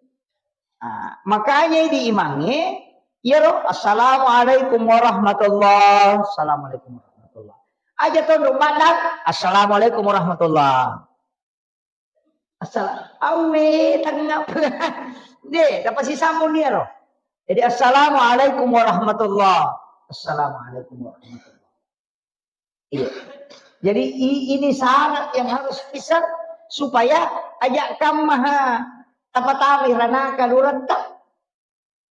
Ah, makanya di imangnge, iyaro, "Assalamualaikum warahmatullah." "Assalamualaikum warahmatullah." Aja tonro mandang, "Assalamualaikum warahmatullah." Asal, awe, tengah. De, dapat si sambung dia, roh. Jadi, "Assalamualaikum warahmatullah." "Assalamualaikum warahmatullah." Iya. Jadi, i-, ini syarat yang harus bisa supaya ajak kam maha tapatama ranaka luretta.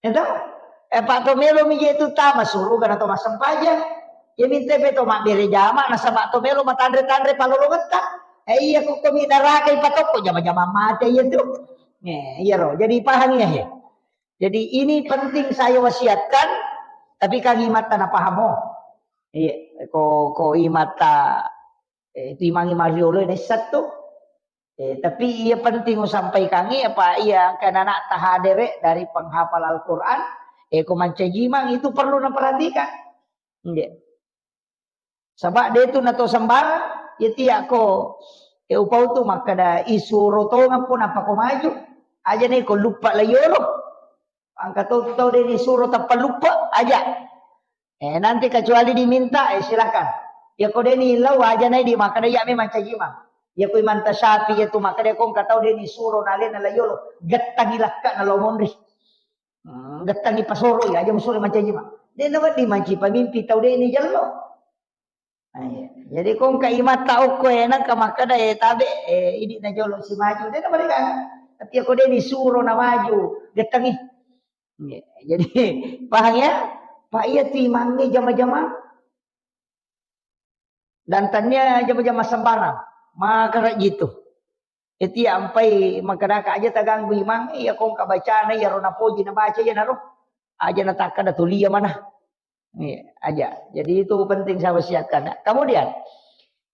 Itu? Eh, Pak, to melo mi je tu tama suruga na to massempajang. Ya minta be to mabbere jama, nasaba to melo matanre-tanre palolongetta. Eh, iya, ko komi neraka ipatokko jama-jama mate iya tu. Eh, iya, roh. Jadi paham ya, he. Jadi ini penting saya wasiatkan, tapi kan imatta na pahamo. Iya, ko, ko imatta, eh, itu imangi mariolo ini satu. Eh, tapi iya penting usampaikangi apa iya angka anak tahadere dari penghafal Al-Quran, eh, ko mancaji imang itu perlu naperhatikan. Nggih. Saba de tu nato sembarang, ya tiak ko, eh, upau tu makkada isuro tonga pun apa ko maju, aja ne ko lupa layolo. Angka to tau de ni suro tappa lupa, aja. Eh, nanti kecuali diminta, eh, silakan. Iya ko deni lau aja nai di makkeda iya memang caji imang. Iya ko Imam Tasyafi iya tu makkeda ko engka tau deni suro na alena la yolo, gettangi lakka na lo monri. Hmm, gettangi pasoro iya aja musuro mancaji imang. Dena wedding manci pamimpi tau deni jello. Ah, iya. Jadi ko engka imang ta okko e nangka makkeda, eh, tabe, eh, idi na jolo si maju. Dena mereka. Tapi iya ko deni suro na maju, gettangi. Iya. Jadi paham ya? Pak iya tu imangnge jama-jama. Dan tania jama-jama sembarang. Maka kayak gitu. Eti ampai makkadaka aja taganggu imang, iya ko engka bacana, iya ro napoji nabaca, iya naro. Aja natakkada tulia mana. Iya, aja. Jadi itu penting saya wasiatkan. Nah, kemudian,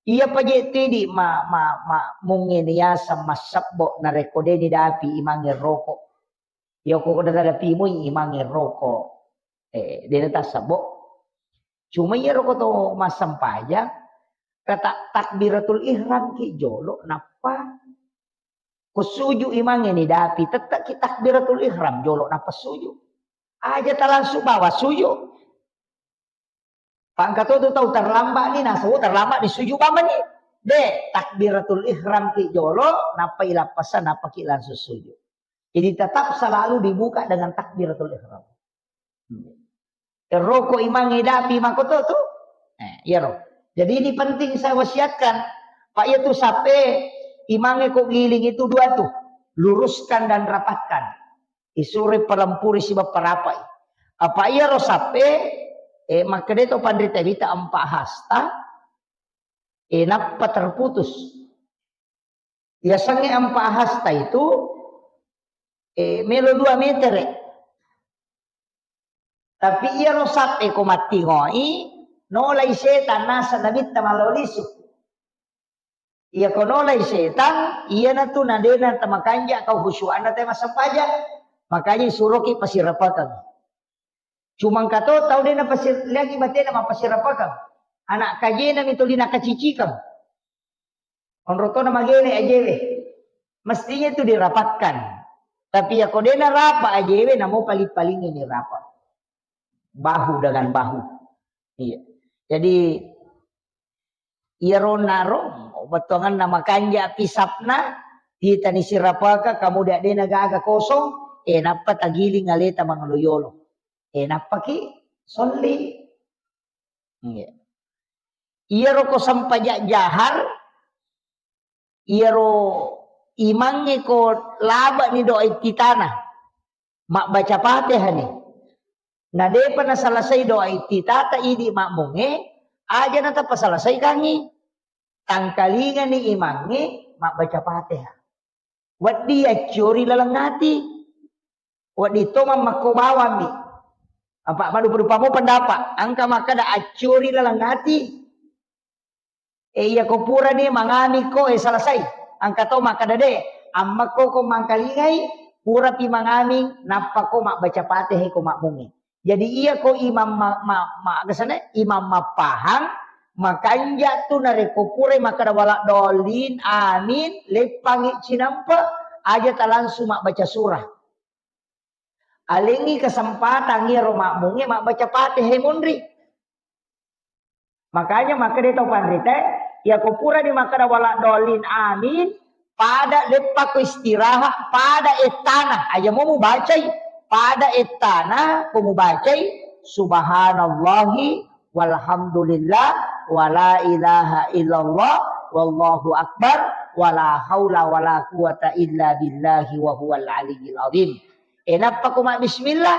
iya paje tidi ma, ma, ma, mungkin ya sama sebbo na rekko deni dapi imangnge rokok. Iya ko dapi mui imangnge rokok. Eh, dena tassebbo. Cuma iya roko to massempajang, kata takbiratul ihram ki jolo, nappa ko suju imangnge ni dapi, tette ki takbiratul ihram jolo, nappa suju. Aja ta langsung bawa suju. Pangka to tu tau terlambat ni, naso terlambat ni suju bamani. De, takbiratul ihram ki jolo, nappa ilappasa, nappa ki langsung suju. Jadi tetap selalu dibuka dengan takbiratul ihram. Roko imangnge dapi makoto tu. Eh, iyaro. Jadi ini penting saya wasiatkan. Pak iya tu sape imangnge ko giling itu dua tu. Luruskan dan rapatkan. Isure palempuri siba parapai. Apa iyaro sape, eh, makkeda to panrita wita empat hasta, eh, nappa terputus. Yasengnge empat hasta itu, eh, melo dua meter, eh. Tapi iyaro sape ko mattingoi, nolai setan nasa nabitta malao lisu. Iya ko nolai setan, iyanatu nadena tamakanja kau khusyuanna te massempajang. Makanya suroki pasirapakang. Cuma engka to tau de napasir-, liangi batena mappasirapakang. Anak kajena mi tuli nakacicikang. Onrotona magele ajewe. Mestinya itu dirapatkan. Tapi ya ko de narapa ajewe, namo paling-paling ini rapa. Bahu dengan bahu. Iya. Jadi, iyaro naro, bettuanganna makanja pisapna, ditani sirapaka, kamudian de nagaga kosong, eh, nappa tagiling aleta mangolo yolo. Eh, nappaki solli. Iya. Iyaro ko sempajang jahar, iyaro imangnge ko labani doa iftitana, mabbaca Fatihah ni. Na depa nasalasai doa iftitata idi makmungnge, aja natappa salasai kangi. Tangkalingani imangnge mabbaca Fatihah. Wedding acciori laleng ati. Wedding to mammakko bawammi. Apa madupa-dupa mo pendapat. Engka makkeda acciori laleng ati. E, iya ko purani mangami ko, e, selesai. Engka to makkeda de, ammekko ko mangkalingai, purapi mangami, nappa ko mabbaca Fatihah ko makmungnge. Jadi iya ko imam ma-, ma-, ma-, agasana, imam mappahang, makanja tu narekko purai makkeda wala dolin, amin, leppangi cinampe, aja ta langsung mabbaca surah. Alengngi kesempatan iyaro makmungnge mabbaca Fatihah monri. Makanya makkeda tau panrita, iya ko purani makkeda wala dolin, amin, pada leppako istirahat, pada ettana, aja mo mubacai, pada ettana ko mubacai, subhanallahi walhamdulillah, wala ilaha illallah, wallahu akbar, wala haula wala quwata illa billahi wa huwal aliyyil azim. E, nappa ko mabbismillah,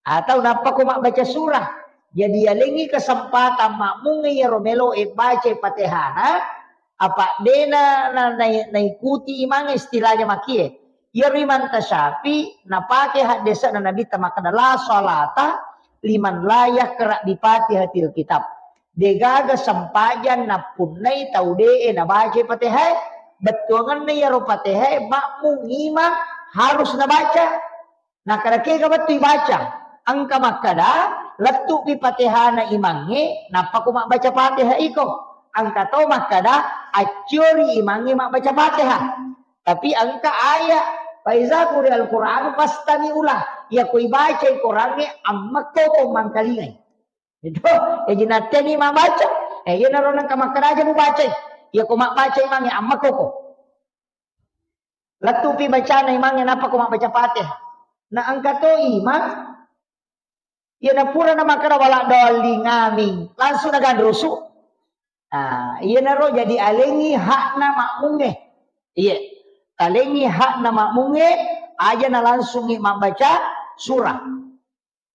atau nappa ko mabbaca surah. Jadi, yalengngi kesempatan makmungnge iyaro melo e baca Fatihana, apa dena na, na, naikuti imang istilahnya makie. Iyaro Imam Tasyafi napake haddese'na Nabitta makkeda, "La salata liman la yaqra bi Fatihatil kitab." Degaga sempajang nappunnai tau de'e nabaca Fatihah, bettuangenna iyaro Fatihah makmung imang harus nabaca. Nakkeda kega wettu ibaca, engka makkeda lettu'pi Fatihana imangnge, nappa ko mabbaca Fatihah iko. Engka to makkeda acciori imangnge mabbaca Fatihah. Tapi engka ayat, "Faiza quri'al Qur'anu fastami'u lah." Iya ko ibacai Korangnge, ammekko ko mangkalingai. Itu, eh, jinatteni mabbaca. Eh, iyanaro nengka makkeda aja mubacai. Iya ko mabbaca imangnge, amma koko. Lettupi bacana imangnge, nappa ko mabbaca Fatihah. Na engka to imang, iya napura na makkeda wala dolling, amin, langsung naganrusu. Ah, iyanaro jadi alengi hakna makmungnge. Iya. Alengi hakna makmungnge, aja na langsungi mabbaca surah.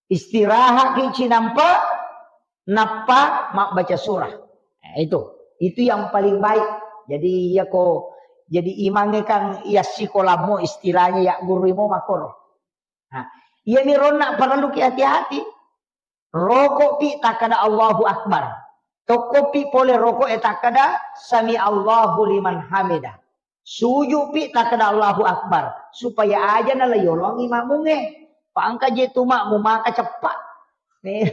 Istirahatki cinampa, nappa mabbaca surah. Nah, itu. Itu yang paling baik. Jadi, iya ko, jadi imangnge kan iya sikolamo istilahnya, ya guru mo makoro. Nah, iyami ronna parelluki hati-hati. Rokopi takkeda Allahu Akbar. Tokkopi pole roko e takkeda Sami Allahu liman hamida. Sujupi takkeda Allahu Akbar. Supaya aja nala yolongi makmungnge. Pa engka je tu makmum maka ceppa. Me-,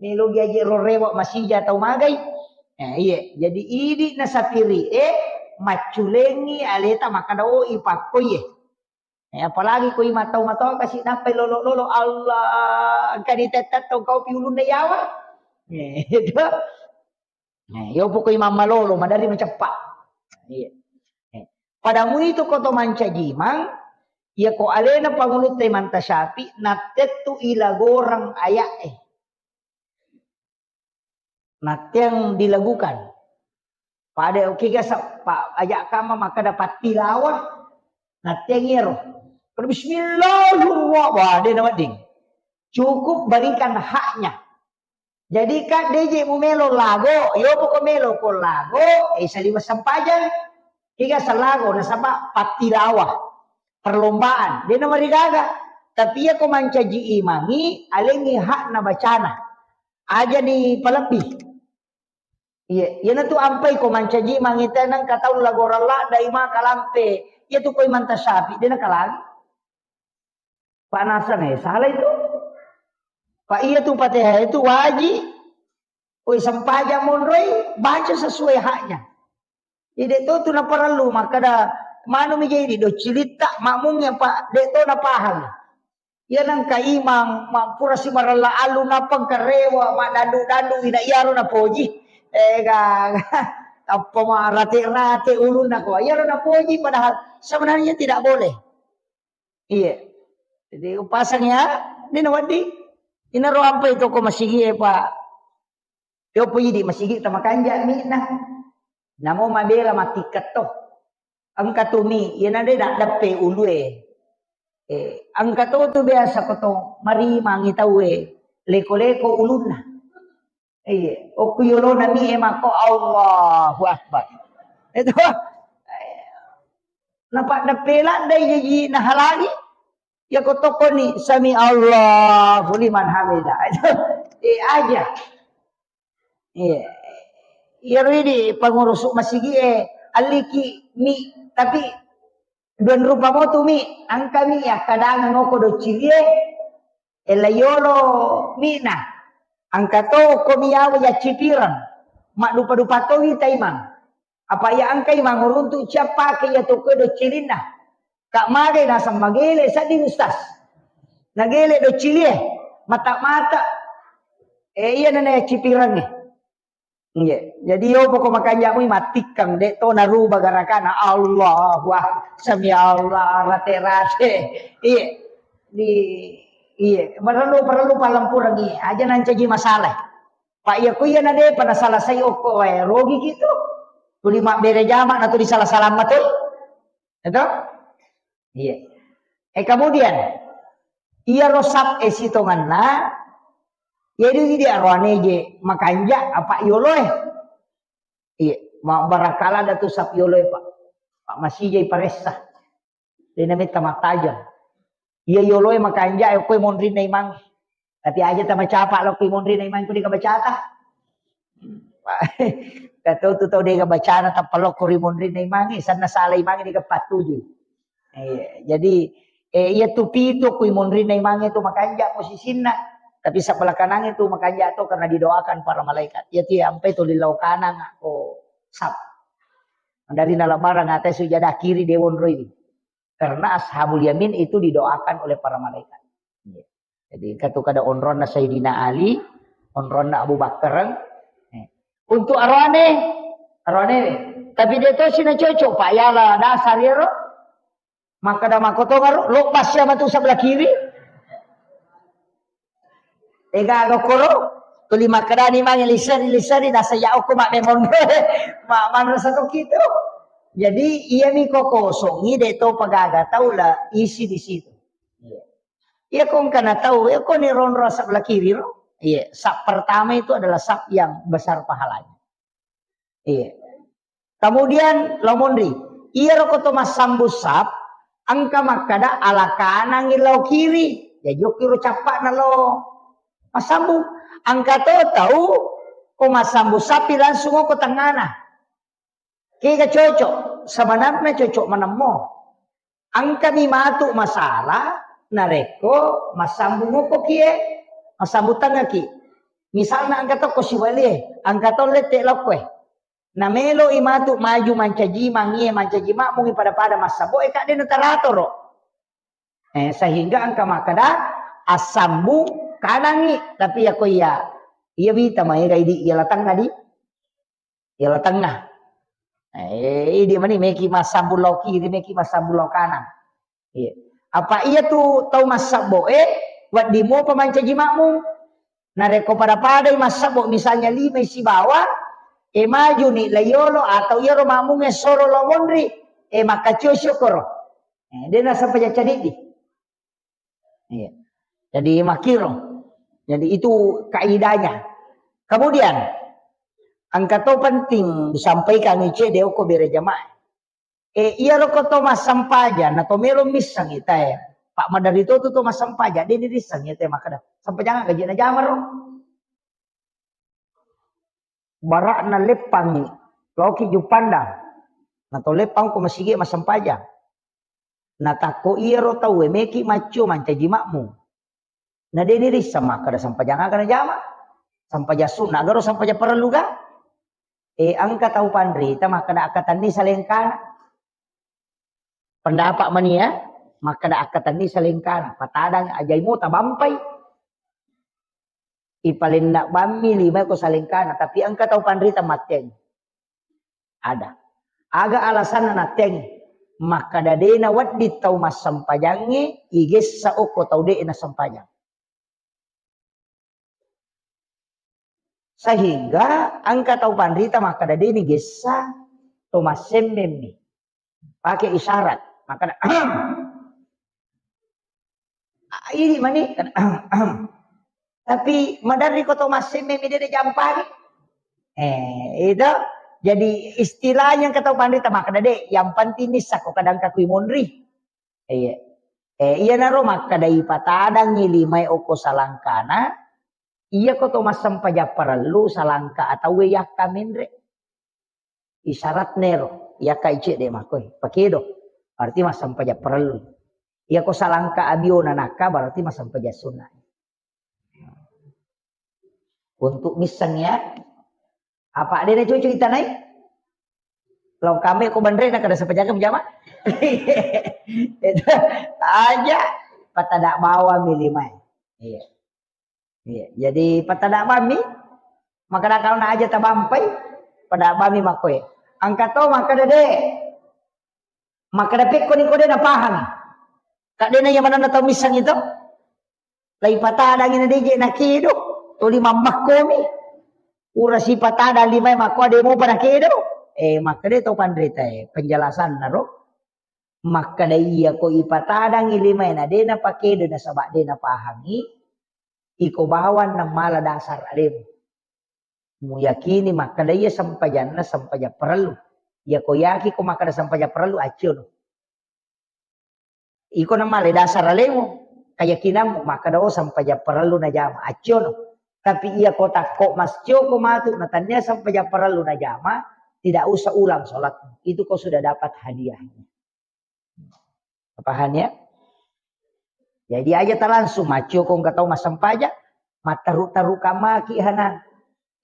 melogi aje ro rewe masija tau magai. Eh, iye. Jadi idi nasapiri e macculengi aleta makkeda, oh, ipakkoye. Eh, apalagi ko imang tau matoa kasi nappai lolo-lolo, Allah, engka ditetta tau kaupi ulunna yawa. Eh, itu. Eh, yo poko imang malolo, madari maceppa. Iya. Eh. Pada muitu ko to mancaji imang, iya ko alena pangulutta Imam Tasyafi, nattettu ilagoreng ayat e. Natteang dilagukan. Pada oke ga sa-, pa-, aja kama makkeda pattilawah, natteang iyaro. Pada bismillahirrahmanirrahim. Wah, de nawedding. Cukup berikan haknya. Jadi, kan, deje mu melo lago, yo poko melo ko lago, eh, saliweng sempajang. Kega salago, nasaba pattilawah. Perlombaan. De namarigaga. Tapi iya ko mancaji imangi, alengi hakna bacana. Aja dipalebbi. Iya, iyanatu ampai ko mancaji imangi tenang katau lagoreng ladda imang kalampe. Iyatu ko Imam Tasyafi, de nakalangi. Panasan, eh, salah itu. Pak, iya tu Fatihah itu wajib. Oi, sempajang monroi, baca sesuai haknya. Jadi, de to tu naparellu makkeda, manu mi jadi do cilitta makmumnya, Pak, de to napahang. Iya nengka imang, ma-, pura simarella allu nappa karewa, maddandu-dandu, ina iyaro napoji. Eh, ga, tappa marate-rate ulunna ko. Iyaro napoji, padahal sebenarnya tidak boleh. Iya. Jadi upasang ya, ini nawaddi. Inaro ampai toko masigi e, Pak. Yopo idi masigi tamakanja mi na. Namo mabela matikka to. Engka tu mi, iyana de daddeppe ulue. Eh, engka to tu biasa ko to marimangi tau e, leko-leko ulunna. Iya, okku yolona mi e mako Allahu Akbar. Itu. Napaddeppe laddai jaji nahalangi. Ya ko tokoni sami Allahu liman hamida. Eh, aja. Iya. Iyaro idi pangurus masigi e, alliki mi, tapi dua rupa motu mi, angka mi yakkadangeng oko doccilie, ella yolo mina. Angka to ko mi yawa yaccipireng. Maddupa-dupa to wi taimang. Apa iya engkai manguruntu ciappake iya tokkoe doccilinna. Kak magai naseng magele sedding ustaz. Nagele doccilie, mata-mata. Eh, iya nana cipireng e. Iya. Jadi yo poko makanjak mui mattikkang, de to naruba garakana. Allah, wah, sami Allah, rate-rate. Iya. Di, iya, perlu, perlu palempurengi. Aja nancaji masalah. Pak, iya ku iya na depa nasalasai okko wae, rogi gitu. Tuli mabbere jama na tuli salah-salah matoi. Itu? Iya. Eh, kemudian, iya rosap e sitonganna, iya di, di aroane je makanja apa yolo e. Iya, ma-, barakala datu sap yolo e, Pak. Pak masih jai paressa. Dena metta mattajeng. Iya yoloe makanja e okkoe monrinna imang. Tapi aja tamacapa lokko monrinna imang ku dega bacata. Katau tu tau dega bacana tappa lokko ri monrinna imang, sanna sala imang dega pattuju. Iya, jadi, eh, iya tu pitu kui monrinna imang itu makanja posisinna. Tapi sabalakanang itu makanja to karena didoakan para malaikat. Iya tu ampe tu lillau kanang ko sap. Dari nalabarang atai sujada kiri dewon roi. Karena Ashabul Yamin itu didoakan oleh para malaikat. Iya. Jadi, engka tu kada onronna Sayyidina Ali, Onronna Abu Bakar. Eh. Untuk aroane, aroane. Tapi de' tosi na cocok, Pak, yala dasar iyaro. Makkeda makkotongaro, lo pas ya matu sebelah kiri. Ega gokoro, tuli makkedani mange liseri, liseri, nasa ya okko mak memonro, mak manrasa to kitu. Jadi, iya mi ko kosongi, de' to pagaga tau la isi di situ. Iya. Iya ko engka na tau, iya ko ni ronro sebelah kiri ro. Iya, saf pertama itu adalah saf yang besar pahalanya. Iya. Kemudian lo monri, iyaro ko to massambu saf, engka makkeda ala kanangi lao kiri. Jadi okkiro cappa'na lo massambu. Engka to tau ko massambu saf langsung ko tengana. Kega cocok, sebenarnya cocok menemmo. Engkami matu masalah narekko massambung okko kie, massambung tengngaki. Misalna engka tokko siwalie, engka to lette lokkoe. Namelo i matu maju mancaji mangie, mancaji makmungi pada-pada massabo e, kadde na taratoro. Eh, sehingga engka makkeda assambung kanangi, tapi ya ko iya, iya wita maega idi iya latangna di Yala tengah. Eh, idi mani meki massambung lao kiri, meki massambung lao kanan. Iya. Apa iya tu tau massabbo e, wedding mopa mancaji makmum. Narekko pada-padai massabbo, misalnya lima sibawa, e maju ni layolo atau iyaro makmum e soro lao monri, e makkacio syukuro. Eh, de nasempajang cadiddi. Iya. Jadi makkiro. Jadi itu kaidahnya. Kemudian, engka to penting disampaikan ice de okko bere jamaah. Eh, iya roko to massempajang, na to melo misseng ita e. Pak madari to tu to massempajang, de ni risseng ita e makkeda. Sempajang gaji na jamaro. Bara'na leppangngi, laoki Juppandang. Na to leppang ko masigi massempajang. Natakko iyaro tauwe meki maccio mancaji makmum. Na de ni risseng makkeda sempajang aga najama. Sempajang sunna garo sempajang parellu ga. E, engka tau panrita makkeda akkatenni salengkana. Pendapat mani ya, makkeda akkatenni salengkana. Patadang ajai mo tabampai. Ipalenna bammi lima ko salengkana, tapi engka tau panrita matteang. Ada. Aga alasanna natteang? Makkeda de nawedding tau massempajangnge igessa okko tau de nasempajang. Sehingga engka tau panrita makkeda de nigessa to massemmemmi. Pake isyarat. Makkeda, "Ahem." Ah, idi mani. Tapi maderri ko to massemme mi de jampangi. Eh, itu. Jadi istilahnya engka tau panrita makkeda de, yang penting nissakko kadang kakui monri. Iya. Eh, iyanaro makkeda ipatadangi limae okko salangkana, iya ko to massempajang parellu salangka atau yakka menre. Isyaratna ero, iya kaice de makkoi, pakedo. Berarti massempajang parellu. Iya ko salangka abiona nakka, berarti massempajang sunna. Untuk misseng ya. Apa de na cucu itanai? Lo kame ko banre na kada sempajang jama. Itu aja patada bawa milimai. Iya. Iya, jadi patada bami, makkeda kalau na aja tabampai, pada bami makkoe. Engka to makkeda de. Makkeda pekko ni ko de napahang. Kak de na iya manenna tau misseng itu. Lai patadangi na deje na kedo, tuli mammakkomi. Ura si patada limae makko de mo pada kedo. Eh, makkeda to panrita e, penjelasan naro. Makkeda iya ko ipatadangi limae na de napakedo nasaba de napahangi, iko bawang namala dasar alemu. Muyakini makkeda iya sempajanna sempajang parellu. Iya ko yaki ko makkeda sempajang parellu, acciono. Iko namala dasar alemu, keyakinanmu makkeda oh sempajang parellu najama, acciono. Tapi iya ko takko mascio ko matu na tania sempajang parellu najama, tidak usah ulang sholatmu. Itu kau sudah dapat hadiahnya. Paham ya? Jadi aja ta langsung macio ko engka tau massempajang, mattaru-taru kamaki hana.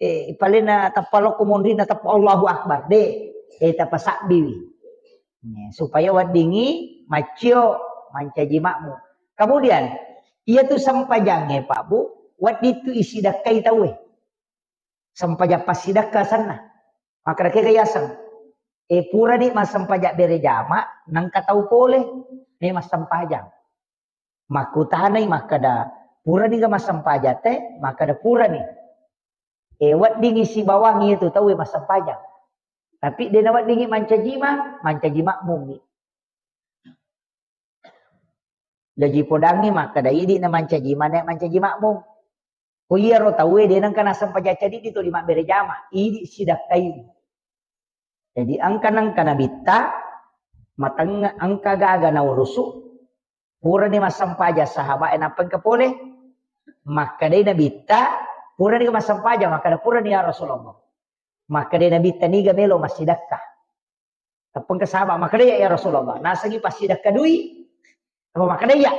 Eh, palena tappa lokko monrina tappa Allahu Akbar. De, eh, tappa sabbiwi. Ya, supaya weddingi macio mancaji makmu. Kemudian, iya tu sempajangnge, Pak Bu, Wedding tu isidakkai tauwe. Sempajang passidakka asenna. Makkeda kega yaseng. E, purani massempajang bere jama, nengka tau pole, me massempajang. Makkutanai makkeda, purani ga massempajang te? Makkeda purani. E, weddingi sibawangi itu tauwe massempajang. Tapi de naweddingi mancaji imang, mancaji makmummi. Jaji podangngi makkeda idi na mancaji imang, na mancaji makmum. Ko iyaro tauwe de nengka nassempajang cadiddi tuli mabbere jama, idi sidakkai. Jadi engka nengka nabitta, matengnga engka gaga naurusu, purani massempajang sahabat e nappa engka pole, makkedai nabitta, purani massempajang, makkeda purani ya Rasulullah. Makkedai nabitta niga melo massidakka. Tappa engka sahabat, makkeda ya, ya Rasulullah, nasengi passidakka dui. Apa makkeda ya?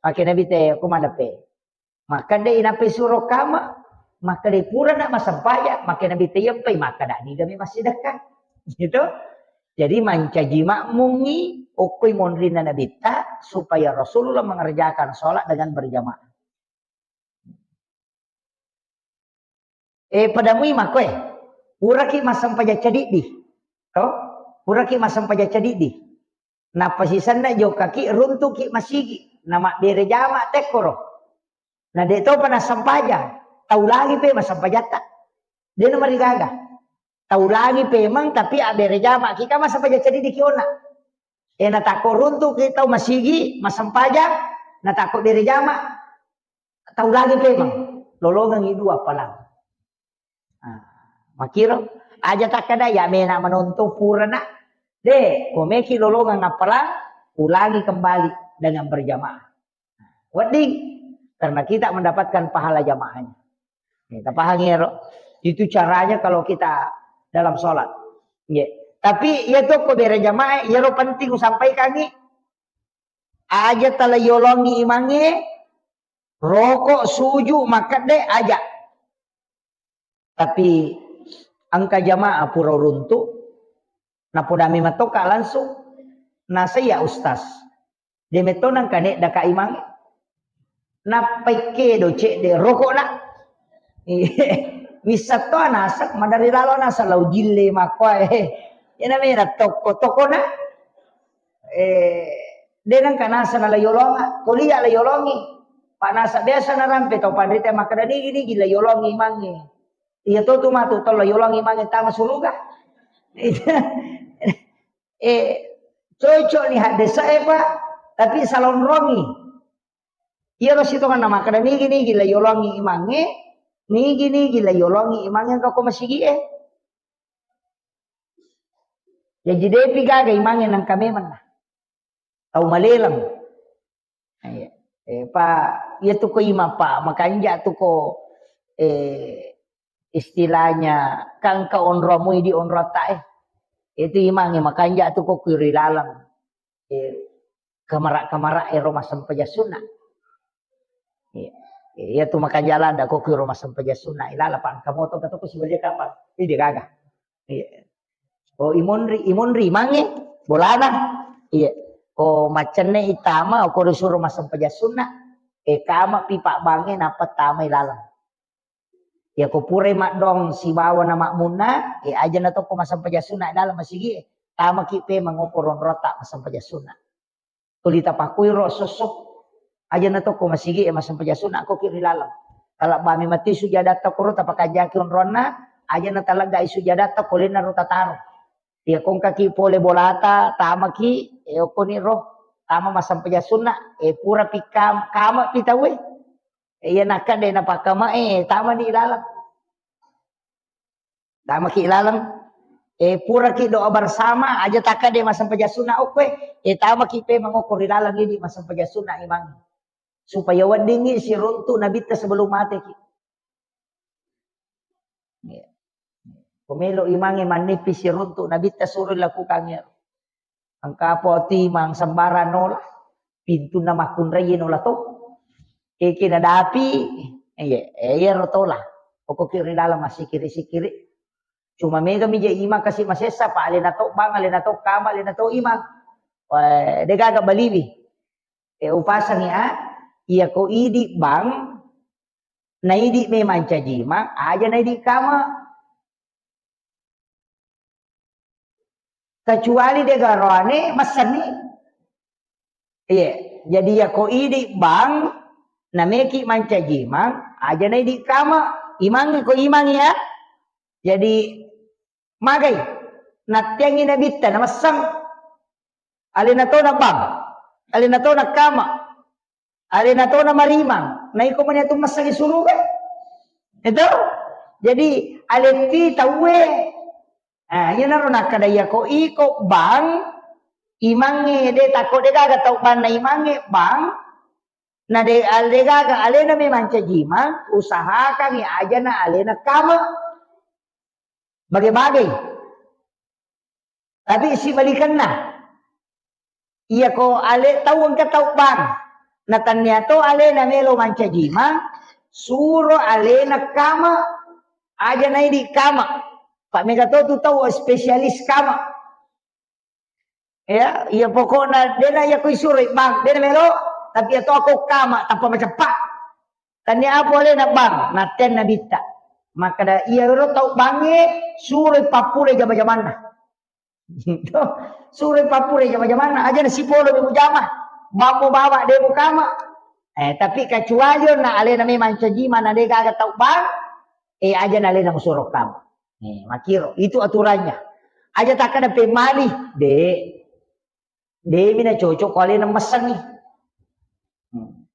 Makkeda nabitta ko madape. Makkeda inappai suro kama, makkeda purana massempajang, makkeda nabitta iyappai, makkeda niga mi massidakka. Gitu. Jadi mancaji makmungi, okkoi monrinna nabitta, supaya Rasulullah mengerjakan sholat dengan berjamaah. E, padamui makkoe, puraki massempajang cadiddi. To? Puraki massempajang cadiddi. Nappa sisenna jokkaki, runtuki masigi, namabbere jama tekkoro. Na de topa nassempajang, tau lagi pe massempajatta. De namarigaga. Tau lagi pemang, tapi abbere jama ki, kan massempajang cadiddi ki ona. E, natakko runtuki tau masigi, massempajang, natakko bere jama, tau lagi pemang. Lolongengi dua palang. Ah, makiro, aja takkeda ya mena menonton purana. De, komeki lolongeng appalang, ulangi kembali dengan berjamaah. Wedding, karena kita mendapatkan pahala jamaahnya. Nih, tapahangi ero? Itu caranya kalau kita dalam sholat. Nggih. Tapi iya tokko bere jamaah, iyaro penting usampaikangi. Aja tala yolongi imangnge, roko, suju, makkedde, aja. Tapi engka jamaah pura runtu, napodami matoka langsung, nasaiya ustaz. De metto nangka neddaka imangnge. Nappai kedo cedde rokokna. Wissatto naseng, madari lalo naseng lau jille makkoe. Iyana mena tokko-tokkona. Eh, de nengka naseng la yolonga, kuliah la yolongi. Pak naseng biasa narampe tau panrita makkeda nigi-nigi la yolongi imangnge. Iya to tu matu tau la yolongi imangnge tama suruga. Eh, cocok ni haddesa e, Pak, tapi salonrongi. Iyaro sitonganna makkeda nigi-nigi la yolongi imangnge, nigi-nigi la yolongi imangnge engka ko masigi e. Jaji depi gaga imangnge nangka memang na. Tau maleleng. Iya. Eh, pa, iya tu ko imang, Pak, makanja tu ko, eh, istilahnya kan ka onromu idi onrota e. Itu imangnge makanja tu ko kiri laleng. Eh, kamara-kamara ero massempajang sunna. Iya. Iya tu makanja lada ko kiro massempajang sunna. Ilala pangka moto ka toko sibalia kapang. Idi gaga. Iya. Oh, imonri, imonri mange bolana. Iya. Ko macenne itama, ko disuruh massempajang sunna. E kama pi pabbange nappa tama ilaleng. Iya ko purai maddong sibawa na makmunna, e aja na tokko massempajang sunna dalam masigi e. Tamaki pe mangoko ronrota massempajang sunna. Tuli tapakkui ro sosso. Aja na tokko masigi e massempajang sunna ko ki ri laleng. Talabbami mati sujadatta koro tapakanjaki onronna, aja na taleggai sujadatta ko lenna ro tataro. Iya kongkaki pole bolata, tamaki, e okkoni ro, tama massempajang sunna, e pura pi kam-, kama pi tauwe. E iya nakka de napakkama e, tama ni laleng. Tamaki laleng. E, puraki doa bersama, aja takka de massempajang sunna okko e. E, tamaki pe mangokko ri laleng idi massempajang sunna imang. Supaya weddingi siruntu nabitta sebelum mateki. Iya. Komelo imange mannipi siruntu nabitta suruh lakukan ya. Engka apa timang sembarang nola, pintunna makkunrai nola to. Eke nadapi, iya, iyaro tola. Pokokki ri dalam massikiri-sikiri. Cuma mega mija imang kasi masessa, pa alena to bang, alena to kama, alena to imang. Wah, degaga baliwi. E, upasangi a, iya ko idi bang, Naidi memang cajima, aja naidi kama. Kecuali de garoane messenni. Iya, jadi ya ko idi bang, nameki mancajima, aja naidi kama, imangi ko imang ya. Jadi magai, nattiangi nabitta, namessang. Alena tona bang, alena tona kama, alena tona marimang. Naiko mani atu messangi suruga. Itu. Jadi aletti tauwe. Ah, iyanaro nakkada iya ko iko bang, imangnge de tako de gaga tau banna imangnge bang, na de, al-, de gaga alena memang cajima, usahakangi aja na alena kama. Bage-bage. Tapi sibalikanna. Iya ko ale tau engka tau bang. Na tannia to alena melo mancajima, suro alena kama, aja naidi kama. Pak mega to tu tau spesialis kama. Ya, iya pokokna dena iya ko isuroi bang, dena melo, tapi iya to ako kama tanpa maceppa. Tannia apa alena bang, nattianna bitta. Makkada iya ro tau bangnge, suroi pappura jama-jamanna. Suroi pappura jama-jamanna, aja na sipolo de mujama. Bammo bawa de mukama. Eh, tapi kecuali onna alena memang cajima na de gaga tau bang, eh, aja na alena musuro kama. Eh, makiro, itu aturannya. Aja takkada pemmali, de. De mina cocok ko alena messangi. Hmm.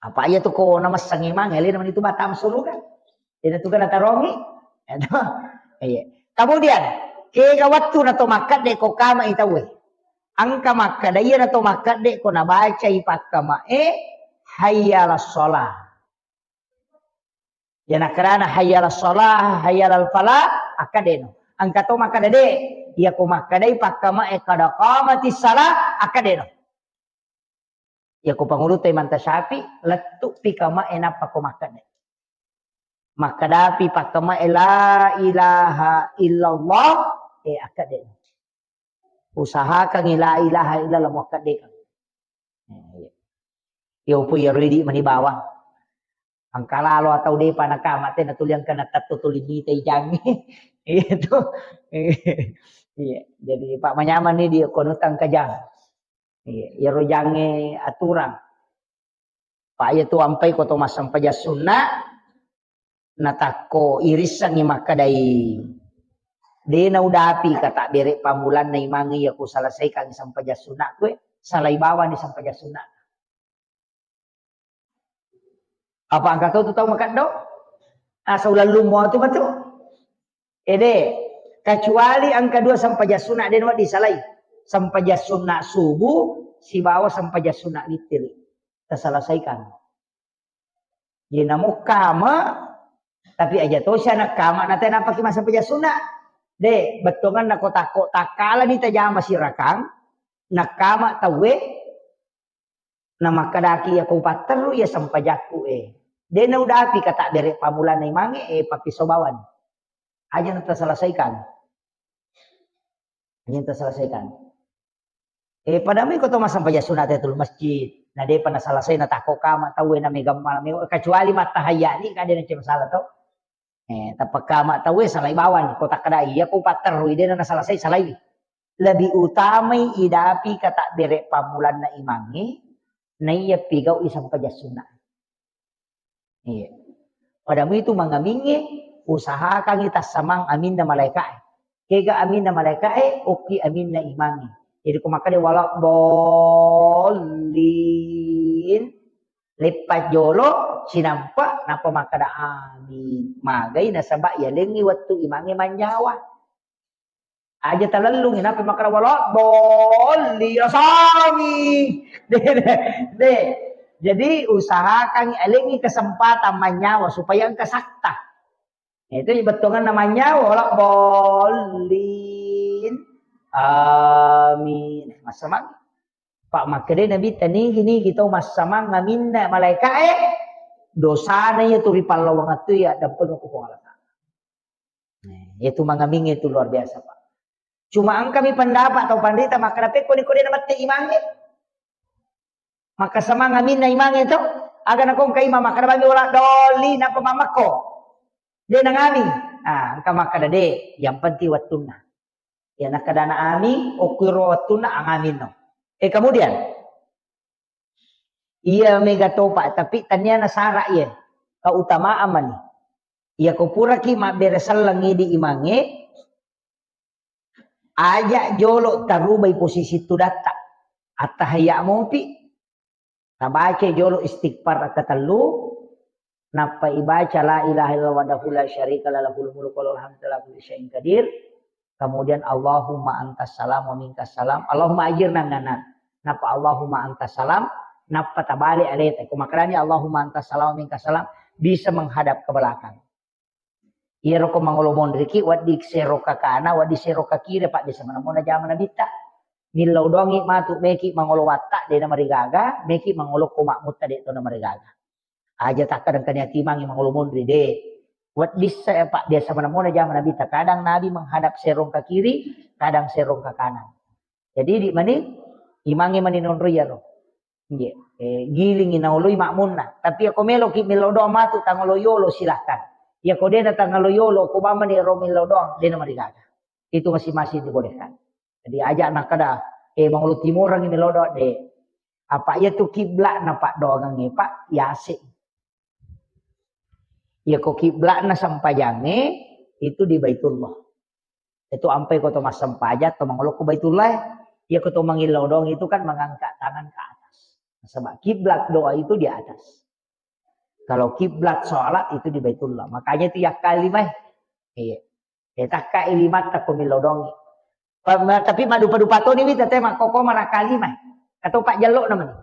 Apa iya tu ko namessangi mang, alena mani tu batang suruga. Ina tu kana tarongi. Iya. Kemudian, kega wettu na to makkadde ko kama i tauwe. Engka makkada iya na to makkadde ko nabacai pakkamae, hayya alas shalah. Iya nakkedana hayya alas shalah, hayya alal falah, akkadeno. Engka to makkada de, iya ko makkadai pakkamae kada qamatis shalah, akkadeno. Iya ko pangulutta Imam Syafi'i, lettu'pi kamae nappa ko makkeda. Makkadapi pakkamae la ilaha illallah, eh, akkede. Usahakangi la ilaha illallah muakkedekang. Eh, iya. Iya, upu iya ridi mani bawang. Engka lalo atau depa nakama te natuli engka natetto tuli mitai jangnge. Iya tu. Iya, jadi Pak manyameng ni dia kono tangka jang. Iya, iyaro jangnge aturang. Pak iya tu ampai ko to massempajang sunna, natakko irissengngi makkedai, de naudapi katabbere pammulanna imangnge iya ku selesaikangngi sempajang sunnaku e, salai bawani sempajang sunna. Apa engka to tu tau makeddo? Asa ulallummo tu matu. Ede, kecuali engka dua sempajang sunna de nawedding salai. Sempajang sunna subuh sibawa sempajang sunna wittiri. Taselesaikan. Ye namo kama, tapi aja tosi anak kama na tenapaki massempajang sunna. De, bettuanganna ko takko takkalani tajama sirakang, nakkama tauwe, namakkedaki iya ko patterru iya sempajakku e. De naudapi katabbere pammulanna imangnge, eh, pappiso bawani. Aja na taselesaikan. Aja na taselesaikan. Eh, pada mui ko to massempajang sunna te tul masjid. Na depa naselesai natakko kama tauwe na mega mala mega, kecuali mattahayya ni ka de na masalah to. Eh, tappa kama tauwe salai bawang ko takkeda iya ko patterrui de na naselesai salai. Lebih utamai idapi katabbere pammulanna imangnge, naiya pigau'i sempajang sunna. Iya. Pada mui tu mangamingnge, usahakangi tassamang aminna malaika'e. Kega aminna malaika'e, okki aminna imangnge. Jadi ko makkeda wala dhollin, leppa jolo, sinampa, nappa makkeda amin. Magai nasaba yalengngi wettu imangnge mannyawa. Aja talellungi, nappa makkeda wala dhollin, asami. De, de, de. Jadi usahakan alengngi kesempatan mannyawa supaya engka sakta. Itu bettuanganna mannyawa, wala dhollin. Amin. Massamang. Pak makkeda Nabi, tanigi-nigi tau massamang aminna malaika'e, dosana iya tu ripallawang tu iya dampeng ku Puang Allah Ta'ala. Nah, itu mangaming itu luar biasa, Pak. Cuma engkami pendapat atau pandita makkeda pekko ni ko de na mette imangnge. Maka semang aminna imangnge to. Aga nakongka imang makkeda bami wala doli napa mamakko. De nangaming. Ah, engka makkeda de, yang penting wettunna. Ya nakkeda na aming, okkuiro wettunna angaming no. Eh, kemudian, iya mega topa, tapi tania na sara iya. Keutamaan mani. Iya ko puraki mabbere selleng idi imangnge, aja jolo tarubai posisi tudatta. Attahayya mopi, tabaca jolo istighfar katellu, nappa ibaca la ilaha illallah wahdahu la syarika lah lahul mulku wa lahul hamdu ala kulli syai'in qadir. Kemudian Allahumma antas salam wa minkas salam. Allahumma ajirna minan nar. Nappa Allahumma antas salam, nappa tabalik aleta. Ko makkedani Allahumma antas salam wa minkas salam, bisa menghadap ke belakang. Iyaro ko mangolo monriki, wedding sero kakana, wedding sero kakiri, Pak, desa mana mona jama nabitta. Millau doangi matu, meki mangolo watta, de na marigaga, meki mangolo ko makmutta, de to na marigaga. Aja takka dengkani ati mangi mangolo monri, de. Wedding sa, Pak, biasa mana mona jama nabitta. Kadang Nabi menghadap serong ke kiri, kadang serong ke kanan. Jadi di mani, imangi mani nonro iyaro. Nggih. Eh, gilingi naoloi makmunna. Tapi ako meloki millau doang matu tangolo yolo, silahkan. Iya ko dena tangolo yolo, ko bamani ro millau doang, dena marigaga. Itu masing-masing dibolehkan. Jadi aja nakkeda, eh, mangolo timorangi millau doang, de. Apa iya tu kiblatna paddoangangnge, Pak, yase. Iya ko kiblatna sempajangnge itu di Baitullah. Itu ampai ko to massempajang, to mangolo ko Baitullah, iya ko to mangillau doang itu kan mengangkat tangan ke atas. Sebab kiblat doa itu di atas. Kalau kiblat sholat itu di Baitullah. Makanya itu yakkali mai. Iya. Eh, takka ilimatta ko millau doang. Pa-, ma-, tapi madupa-dupa toni wita te makkoko manakali mai. Atau Pak Jallo namanya.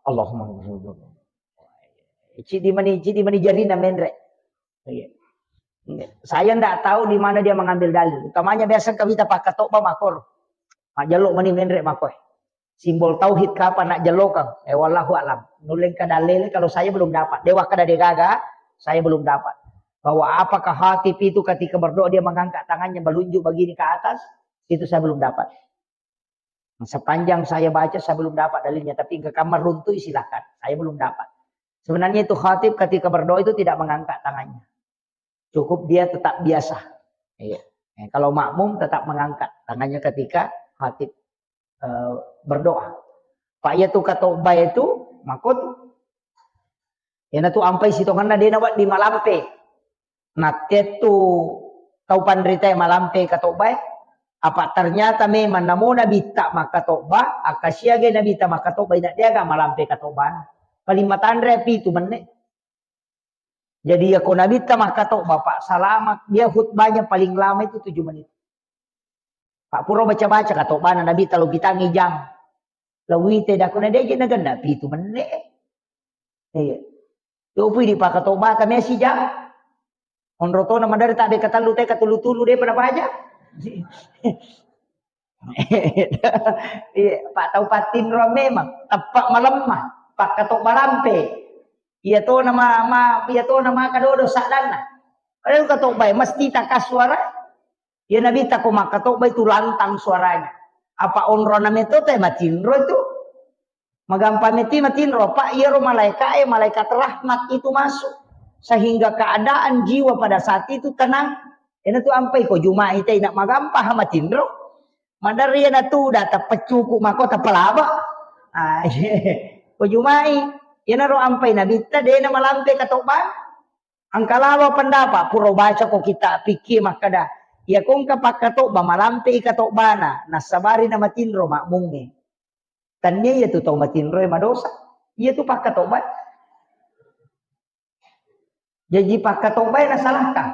Allahumma. Cidi mani, cidi mani jarina menre. Iya. Saya ndak tahu di mana dia mengambil dalil. Utamanya biasa kawita pakai tokba makor. Majallo mani menre makoe. Simbol tauhid kapan nak jallokang? Eh, wallahu alam. Nuleng kada lele kalau saya belum dapat. Dewa kada degaga, saya belum dapat. Bahwa apakah khatib itu ketika berdoa dia mengangkat tangannya melunjuk begini ke atas? Itu saya belum dapat. Sepanjang saya baca, saya belum dapat dalilnya, tapi engka kamar runtuh, silahkan. Saya belum dapat. Sebenarnya itu khatib ketika berdoa itu tidak mengangkat tangannya. Cukup dia tetap biasa. Iya. Eh, kalau makmum tetap mengangkat tangannya ketika khatib, eh, berdoa. Pak, iya tu katoba itu, makotu. Iyanatu ampai sitongenna de nawedding malampe. Nattettu tau panritae malampe katobbae. Apa ternyata memang namo nabitta makkatobba, akkasiagai nabitta makkatobba, ina deaga malampe katobbana. Paling matanre pitu menne. Jadi yako nabitta makkatobba, Pak, selama dia khutbahnya paling lama itu tujuh menit. Pak, pura baca-baca katobbana nabitta lo pitangi jang. Lawite dakuna deje nagenna pitu menne. Iya. Yopui dipakatobba kami sijang. Onrotona madari tak deka tellu teka tulu-tulu de pada baca. Iya, Pak, tau pattinro memang tepat malemma, pakkatobba lampe. Iya to nama ma, iya to nama kadodo sadanna. Padahal katobba mesti takasuara. Iya nabitta ko makkatobba itu lantang suaranya. Apa onrona metto te matinro itu. Magampa metti matinro, Pak, iyaro malaika e, malaikat rahmat itu masuk. Sehingga keadaan jiwa pada saat itu tenang. Ena tu ampai ko Juma'i te ina magampa ha matinro. Madari ena tu data peccuku mako tapalaba. Ah, ko Juma'i, ena ro ampai nabitta dena malampe katobba. Engka lawa pendapat, pura baca ko kita fikih makkeda, iya ko engka pakkatobba, malampe i katobbana, nassabari na matinro makmungnge. Tania iya tu tau matinro e madosa. Iya tu pakkatobba. Jaji pakkatobba na salahkan.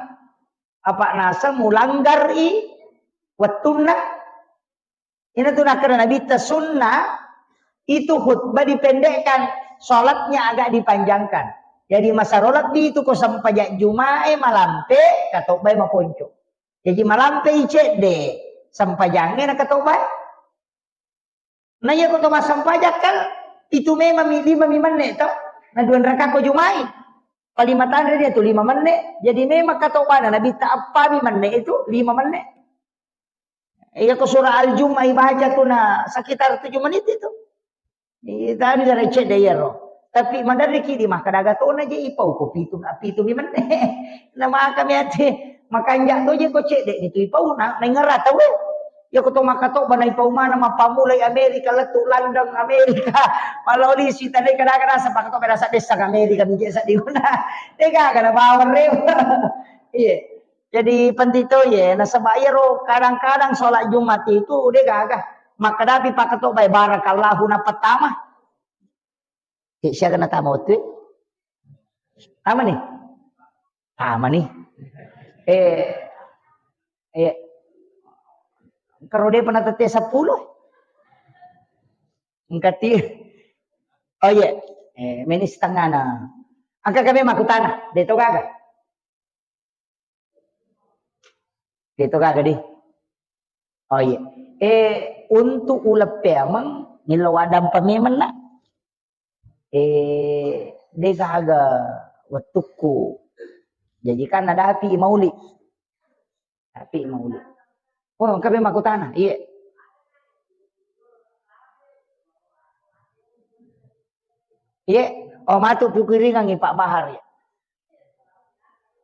Apa nasa mulanggar i wettunna Ina tu nakkeda Nabitta, sunnah itu khutbah dipendekkan, sholatnya agak dipanjangkan. Jadi masaro lebbi itu ko sempajang Jumae malampe, katobbae maponco. Jadi malampe i cedde, sempajangnge na katobbae. Na iya ko to massempajang kan itu memang mi lima mi menne to. Na dua raka ko Jumae. Palima tanre dia tu lima menne. Jadi memang katobbana Nabitta appa mi menne itu lima menne. Iya ko surah Al-Jumu'ah ibaca tu na sekitar tujuh menit itu. Iya, tadi dari cedde iyaro. Tapi maderriki di makkeda aga tona je ipau ko pitu, pitu mi menne. Na maka mi ate, makanja to je ko cedde ni tu ipau na, na ngera tau e. Ya ko to maka to bana ipau mana mappamulai Amerika, lettu London, Amerika. Maloli si tadi kada-kada sepak to berasa desa Amerika mi je seddi guna. Dega kada bawa re. Iya. Jadi penting to ye, nasaba iyaro kadang-kadang sholat Jumat itu de gaga. Makkadapi pakketo bae barakallahu na pertama. Eh, siaga natama wettu? Tama ni? Tama ni. Eh, eh, karo de pernah tette sepuluh. Engkati. Oh iya. Eh, meni setengah na. Angka kami makutana. De to gaga. De to gaga di. Oh iya. Eh, untuk uleng peameng, nillo wadampa memeng na. Eh, de gaga wettukku. Jadi kan ada api mauli. Api mauli. Oh, engka memang makutana. Iya. Iya. Oh, matu pikiringangi Pak Bahar ya.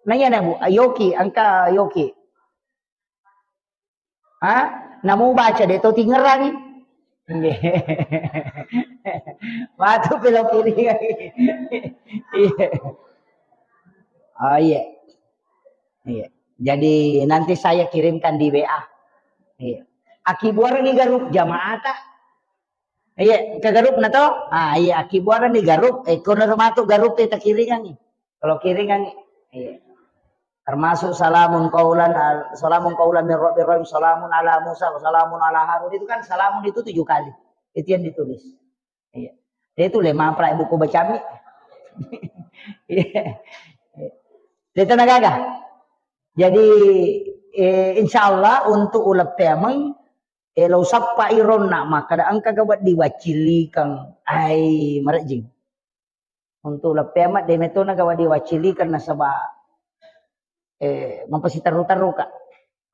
Nanya na Bu, Yoki, engka Yoki. Ha? Namu baca de to tingerangi. Nggih. Matu pelo kiri. Iya. Oh iya. Iya. Jadi nanti saya kirimkan di W A. Iya. Akibuarengi garup jamaata. Iya, ke garup na to? Ah, iya, akibuarengi garup, eh, kono matu garup e takiringangi. Kalau kiringangi, iya. Termasuk salamun qaulan al-, salamun qaulan min rabbir rahim, salamun ala Musa, salamun ala Harun. Itu kan salamun itu tujuh kali. Itu yang ditulis. Iya. Dia itu le mapra buku bacami. Iya. Dia tenaga. Jadi, eh, insya Allah untuk uleng peameng, eh, lo sappa ironna, makkada engka ga wedding waccilikeng. Ai, marejjing. Untuk uleng peameng de metto na ga wedding waccilikeng nasaba, eh, mapasiterru-terru ka.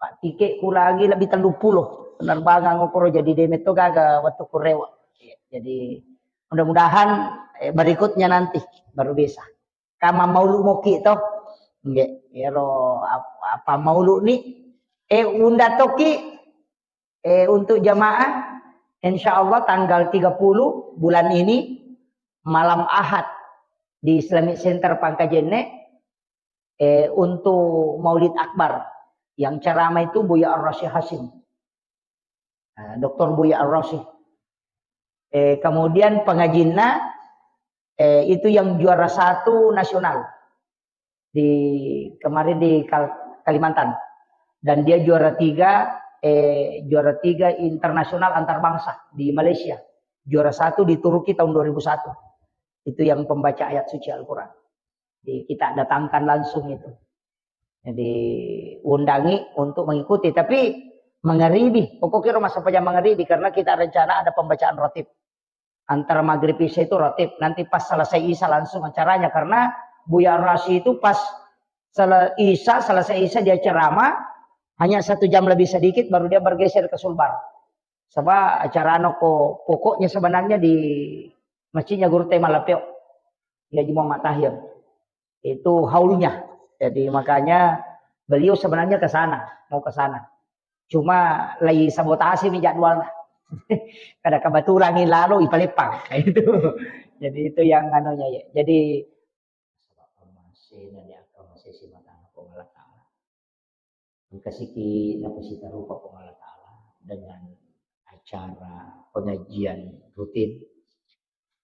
Pak, tiket ku lagi lebih tellu pulo penerbangan okoro, jadi de metto gaga wettu kurewa. Jadi mudah-mudahan, eh, berikutnya nanti baru bisa. Kama maulu moki to. Nggih, ero ap-, apa maulu ni? Eh, unda toki, eh, untuk jamaah, insya Allah tanggal tiga puluh bulan ini, malam Ahad di Islamic Center Pangkajene, eh, untuk Maulid Akbar. Yang ceramah itu Buya Ar-Rasyid Hasyim. Eh, doktor Buya Ar-Rasyid. Eh, kemudian pengajinna, eh, itu yang juara satu nasional di kemarin di Kal-, Kalimantan. Dan dia juara tiga, eh, juara tiga internasional antar bangsa di Malaysia. Juara satu di Turki tahun dua ribu satu. Itu yang pembaca ayat suci Al-Quran. Jadi, kita datangkan langsung itu. Jadi, undangi untuk mengikuti. Tapi mengeribi, pokoknya rumah sampajang mengeribi karena kita rencana ada pembacaan ratib. Antara maghrib isya itu ratib. Nanti pas selesai isya langsung acaranya karena Buya Rasi itu pas sele-, isya, selesai isya dia ceramah, hanya satu jam lebih sedikit baru dia bergeser ke Sulbar. Sebab acara no ko pokoknya sebenarnya di masjidnya Guru Tema Lapeo. Ya, Juma Matahir. Itu haulnya. Jadi makanya beliau sebenarnya ke sana, mau ke sana. Cuma lagi sabotase mi jadwalnya. Kada kebetulan ini lalu ipaleppang. Itu. Jadi itu yang anunya ya. Jadi masih nanya masih si matang Puang Allah Ta'ala. Engka siki napasitarupa Puang Allah Ta'ala dengan acara pengajian rutin,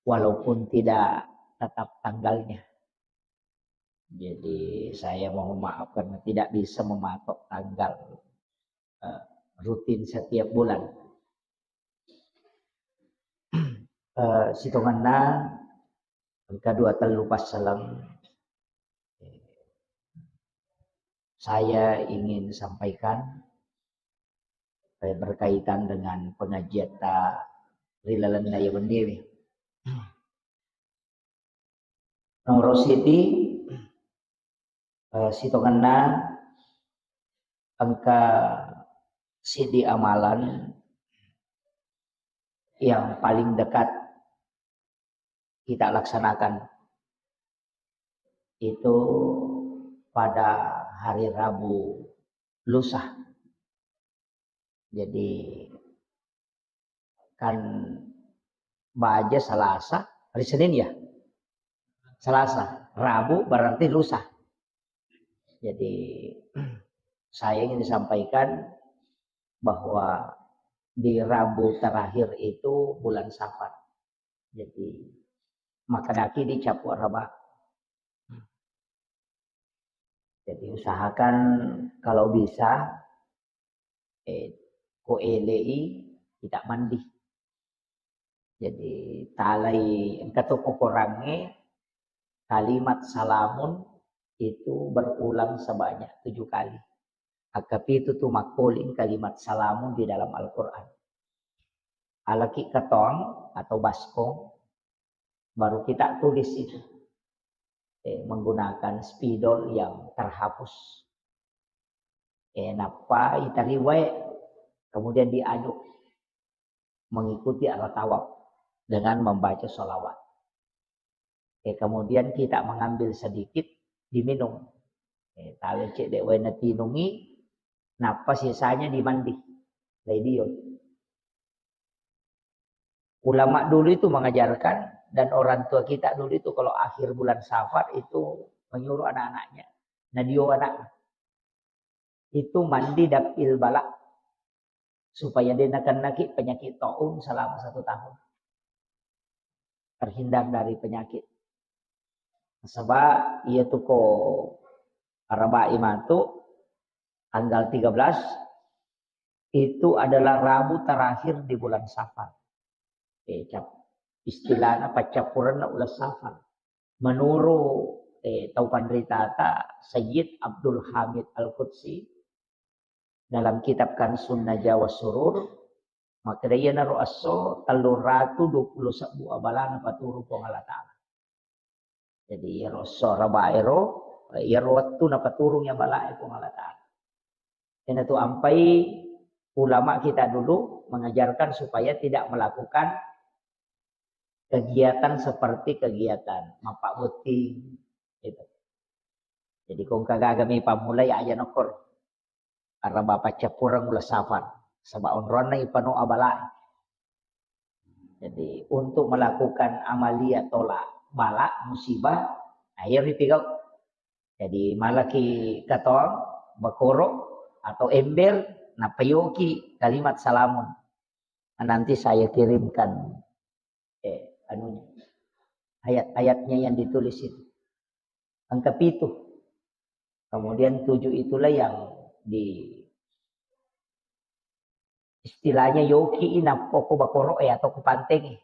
walaupun tidak tetap tanggalnya. Jadi, saya mohon maaf karena tidak bisa mematok tanggal, eh, rutin setiap bulan. Eh, sitongenna engka dua tellu passaleng, eh, saya ingin sampaikan, eh, berkaitan dengan pengajian ta ri lalenna iya wenniewe. Nomoro siti, eh, sitongenna engka sidi amalan yang paling dekat kita laksanakan itu pada hari Rabu lusa. Jadi kan baja Selasa, hari Senin ya? Selasa, Rabu berarti lusa. Jadi saya ingin sampaikan bahwa di Rabu terakhir itu bulan Safar. Jadi makkedaki di capu Araba. Jadi usahakan kalau bisa, eh, ko elei kita mandi. Jadi talai engka to kokorangnge kalimat salamun itu berulang sebanyak tujuh kali. Akkapitu tu makkoling kalimat salamun di dalam Al-Quran. Alaki ketong atau baskom, baru kita tulis itu. Eh, menggunakan spidol yang terhapus. Eh, nappa itariwai, kemudian diaduk mengikuti arah tawaf dengan membaca sholawat. Eh, kemudian kita mengambil sedikit, diminum. Eh, tawe cedde wae natinungi, nappa sisanya dimandi. Laidio. Ulama dulu itu mengajarkan dan orang tua kita dulu itu kalau akhir bulan Safar itu menyuruh anak-anaknya, nadio anak itu mandi dapil bala supaya dia nakennaki penyakit taun selama satu tahun. Terhindar dari penyakit. Sebab iya tu ko Arabai matu tanggal tiga belas itu adalah Rabu terakhir di bulan Safar. Eh, cap-, istilahnya paccappurenna uleng Safar. Menurut, eh, tau panritata Sayyid Abdul Hamid Al-Qudsi dalam kitab Kansun Najwa was Surur, makkeda iyanaro esso tellung ratu dua puluh sebbu abala napaturung Puang Allah Ta'ala. Jadi iyaro esso Arabai ero, iyaro wettu napaturung abalae Puang Allah Ta'ala. Iyanatu ampai ulama kita dulu mengajarkan supaya tidak melakukan kegiatan seperti kegiatan mappabotting, gitu. Jadi ko engka gaga mi pammulai aja nokkor. Araba paccappureng uleng Safar. Saba onronna ipano abalae. Jadi untuk melakukan amalia tolak bala musibah, nah, iya ripigau. Jadi malaki katong bakoro atau ember, napayoki kalimat salamun. Nanti saya kirimkan, eh, anunya, ayat-ayatnya yang ditulis itu. Angka pitu. Kemudian tujuh itulah yang di, istilahnya yoki i nappa ko bakoro e atau ko panteng e.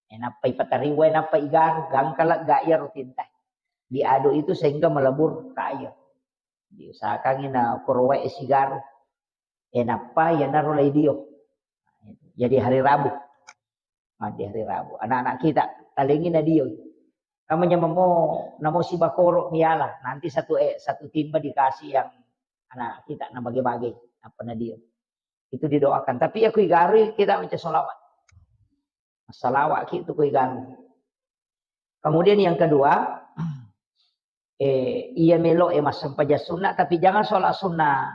E, nappa ipatariwa, nappa igaru, gangkala ga iya rutinta. Diaduk itu sehingga melebur ke air. Diusahakan na korowa e sigaru. E, nappa iyanaro laidio. Jadi hari Rabu. Mandi hari Rabu. Anak-anak kita talengi nadio. Kamu nyamamo namo sibakoro miala. Nanti satu, eh, satu timba dikasih yang anak kita na bage-bage apa nadio. Itu didoakan. Tapi aku igarui kita baca sholawat. Salawat ki itu ku igarui. Kemudian yang kedua, eh, iya melo e massempajang sunnah, tapi jangan sholat sunnah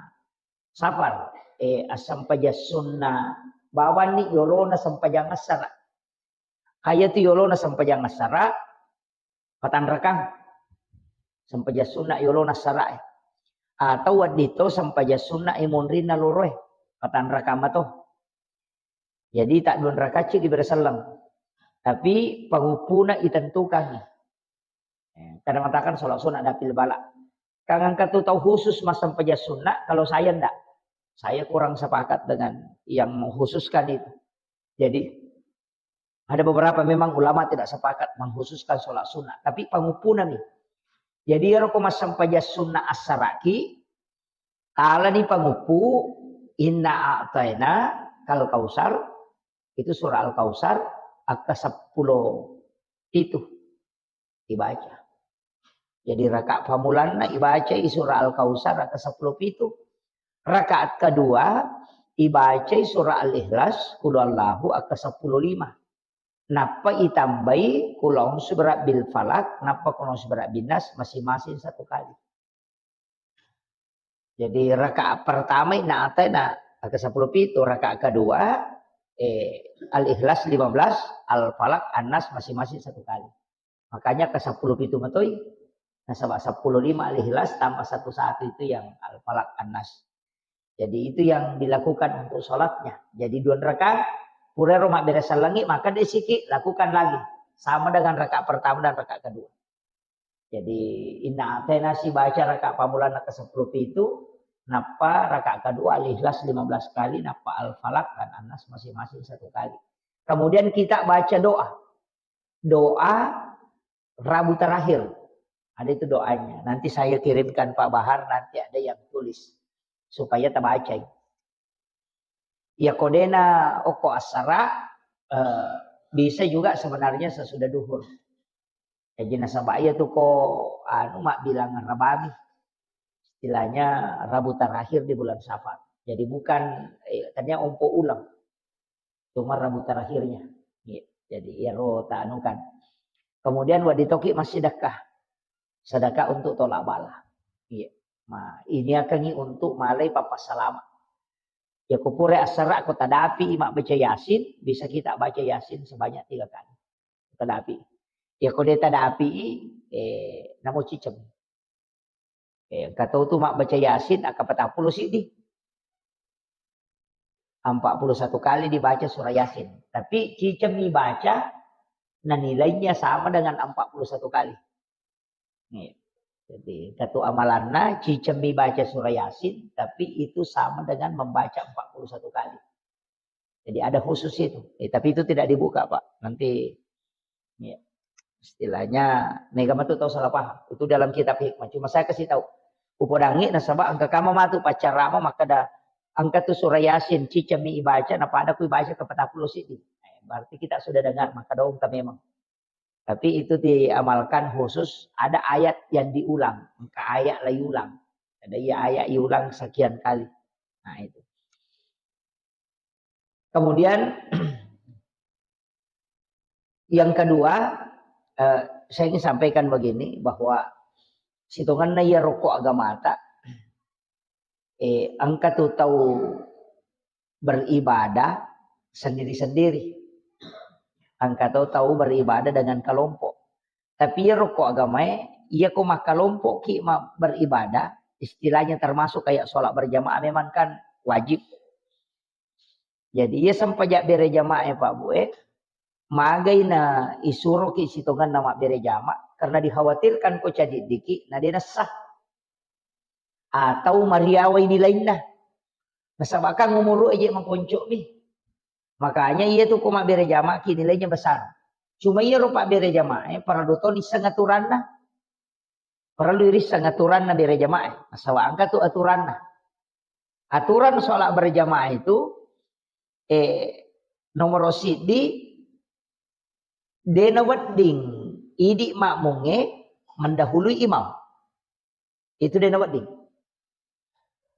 safar. Eh, assempajang sunnah bawanni yolona sempajang assara. Kaya tu yolona sempajang assara, patanrakang. Sempajang sunnah yolona assara e. Atau wedding to sempajang sunnah e monrinna loro e, patanrakang mato. Jadi tak dua rakacci di berselleng. Tapi penguppuna itentukan. Eh, kada matakan sholat sunnah dapil bala. Kang engka tu tau khusus massempajang sunnah, kalau saya ndak. Saya kurang sepakat dengan yang mengkhususkan itu. Jadi ada beberapa memang ulama tidak sepakat mengkhususkan sholat sunnah, tapi panguppuna mi. Jadi ero ko massempajang sunnah assaraki, talani panguppu, inna a'taina kal kausar, itu surah Al-Kausar, akka seppulo pitu dibaca. Jadi rakaat pammulanna ibacai surah Al-Kausar akka seppulo pitu. Rakaat kedua ibacai surah Al-Ikhlas, Qul huwallahu akka seppulo lima. Nappa itambai qul a'udzu birabbil falaq, nappa qul a'udzu birabbin nas masing-masing satu kali. Jadi rakaat pertama inna a'taina ke sepuluh pitu, rakaat kedua, eh, Al-Ikhlas lima belas, Al-Falaq, An-Nas masing-masing satu kali. Makanya ke sepuluh pitu matoi, nasaba sepuluh lima Al-Ikhlas tambah satu satu itu yang Al-Falaq, An-Nas. Jadi itu yang dilakukan untuk sholatnya. Jadi dua rakaat, purero mabbere sellengi, maka desiki lakukan lagi. Sama dengan rakaat pertama dan rakaat kedua. Jadi inna a'taina sibaca rakaat pamulana ke sepuluh pitu, nappa rakaat kedua Al-Ikhlas lima belas kali, nappa Al-Falaq dan An-Nas masing-masing satu kali. Kemudian kita baca doa. Doa Rabu terakhir. Ada itu doanya. Nanti saya kirimkan Pak Bahar, nanti ada yang tulis supaya terbaca. Ya kodena okko asara, eh, bisa juga sebenarnya sesudah duhur. Jadi nasaba iya tu ko anu mabbilang rabami. Istilahnya Rabu terakhir di bulan Safar. Jadi bukan, eh, tanya ompo ulang. Cuma Rabu terakhirnya. Iya. Jadi iyaro tanukan. Kemudian wadi toki masih sedekah. Sedekah untuk tolak bala. Iya. Ma, ini akan untuk malai papa salama. Ya ko pura asara ko tadapi mabbaca Yasin, bisa kita baca Yasin sebanyak tiga kali. Tadapi. Ya ko de tadapi, eh, namo cicem. Eh, engka tau tu mabbaca Yasin, akka patappulo siddi. Empat puluh satu kali dibaca surah Yasin. Tapi cicemmi baca, nah nilainya sama dengan empat puluh satu kali. Nih. Jadi, satu amalanna, cicemmi baca surah Yasin, tapi itu sama dengan membaca empat puluh satu kali. Jadi ada khusus itu. Eh, tapi itu tidak dibuka, Pak. Nanti, ya, istilahnya, mega matu tau salah paham. Itu dalam kitab hikmah. Cuma saya kasih tahu. Upodangi nasaba engka kama matu paccarama makkeda engka tu surah Yasin, cicemmi ibaca, napada ku ibaca ke patappulo siddi. Eh, berarti kita sudah dengar, maka dong memang. Tapi itu diamalkan khusus, ada ayat yang diulang, engka ayat lagi ulang. Ada iya ayat diulang sekian kali. Nah, itu. Kemudian, yang kedua, eh, saya ingin sampaikan begini, bahwa sitonganna iya rokok agamata, eh, engka tu tau beribadah sendiri-sendiri. Engka tu tau beribadah dengan kelompok. Tapi iya rokok agamae, iya ko makkelompok ki ma-, beribadah, istilahnya termasuk kayak sholat berjamaah memang kan wajib. Jadi iya sempaja bere jamaah, Pak Bu, eh, magai na isuroki sitonganna mabbere jamaah, karena dikhawatirkan ko cadiddiki, na de nessa. Atau mariawai nilainna. Nasaba kan umuru eje makonco mi. Makanya iya tu ko mabbere jamaah ki nilainya besar. Cuma iya rupa bere jamaah, eh, parallu to nisseng aturanna. Parallu irisseng aturanna bere jamaah. Nasaba engka tu aturanna. Aturan sholat berjamaah itu, eh, nomor siddi, de nawedding idi makmungnge mendahului imam. Itu de nawedding.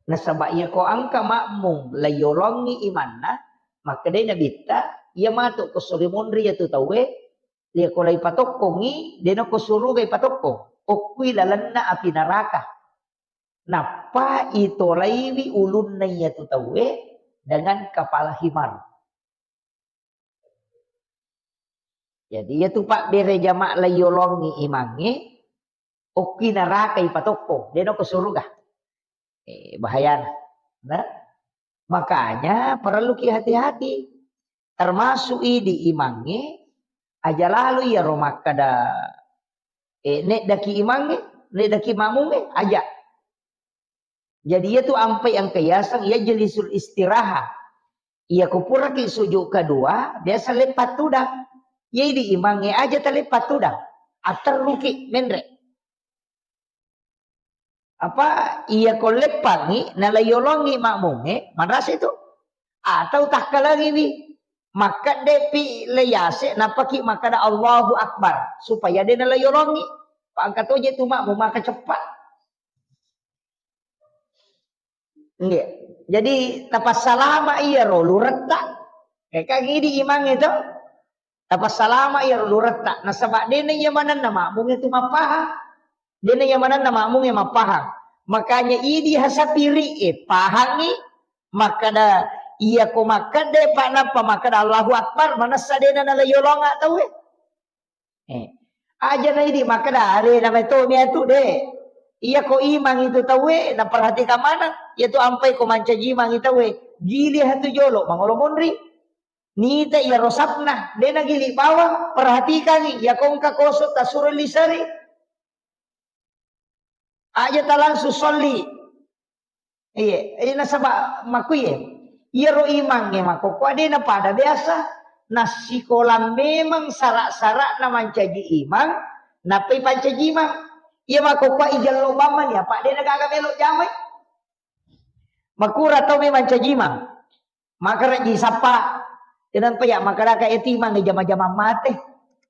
Nasaba iya ko engka makmung laiyolongi imanna, makkedai nabitta, iya matu ko suri monri iya tu tauwe, iya ko laipatokkongi, de nako suruga ipatokkong. Okkui lalenna api naraka. Nappa itolaiwi ulunna iya tu tauwe dengan kepala himar. Jadi iya tu pabbere jamaah laiyolongi imangnge, okki naraka ipatokko, de nako suruga. Eh, bahayana. Nah, makanya parelluki hati-hati. Termasuk idi imangnge, aja lalo iyaro makkada, eh, neddaki imangnge, neddaki makmungnge, aja. Jadi iya tu ampai engka yaseng yajlisul istiraha. Iya ko puraki sujud kedua, biasa leppa tudang. Iya idi imangnge aja taleppa tudang. Atterruki menre. Apa iya ko leppangi, nalaiyolongi makmungnge, manrasa itu. Atau takkalangiwi, makkeddepi layase, nappaki makkada Allahu Akbar, supaya de nalaiyolongi. Pangka toje tu makmung maka ceppa. Nggih. Jadi tapassalama iyaro luretta. Eh, kan idi imangnge to. Tapassalama iyaro luretta. Nasaba dena iya manenna makmungnge tu mappahang. Dena iya manenna makmungnge mappahang. Makanya idi hasapiri e pahangi makkada, iya ko makkeda pa nappa makkeda Allahu Akbar, manessa dena nala yolonga tauwe. Eh. Aja na idi makkeda, "Are na meto miatu de." Iya ko imang itu tauwe, na perhatikan maneng. Iya tu ampai ko mancaji imang itu tauwe. Gili hatu jolo, mangolo monri. Nita iya rosapna, de na gili bawang, perhatikangi. Iya ko engka koso tasuro lisari. Aja ta langsung solli. Iya, iya nasaba makuye. Iyaro imangnge makkokkoe de na pada biasa. Nassikolang memang sara-sarana mancaji imang, nappai pancaji imang. Iya makkokkoe ijello bamma ni apa de na gaga melo jamai. Makura tau memang mancaji imang. Makara ji sappa. Tenang pa ya, makara ka eti imang jama-jama mate.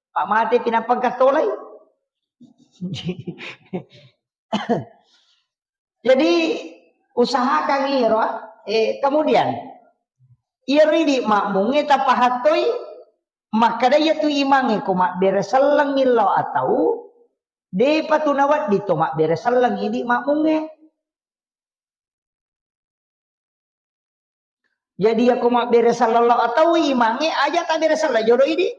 Pak mate pinapang katolai. Jadi usahakan iro, eh, kemudian iro idi makmungnge tapahattoi makkada iya tu imangnge ko mabbere selleng illau atau depa tu nawedding to mabbere selleng idi makmungnge. Jadi yako mabbere selleng lao atau imangnge aja tabbere selleng jolo idi.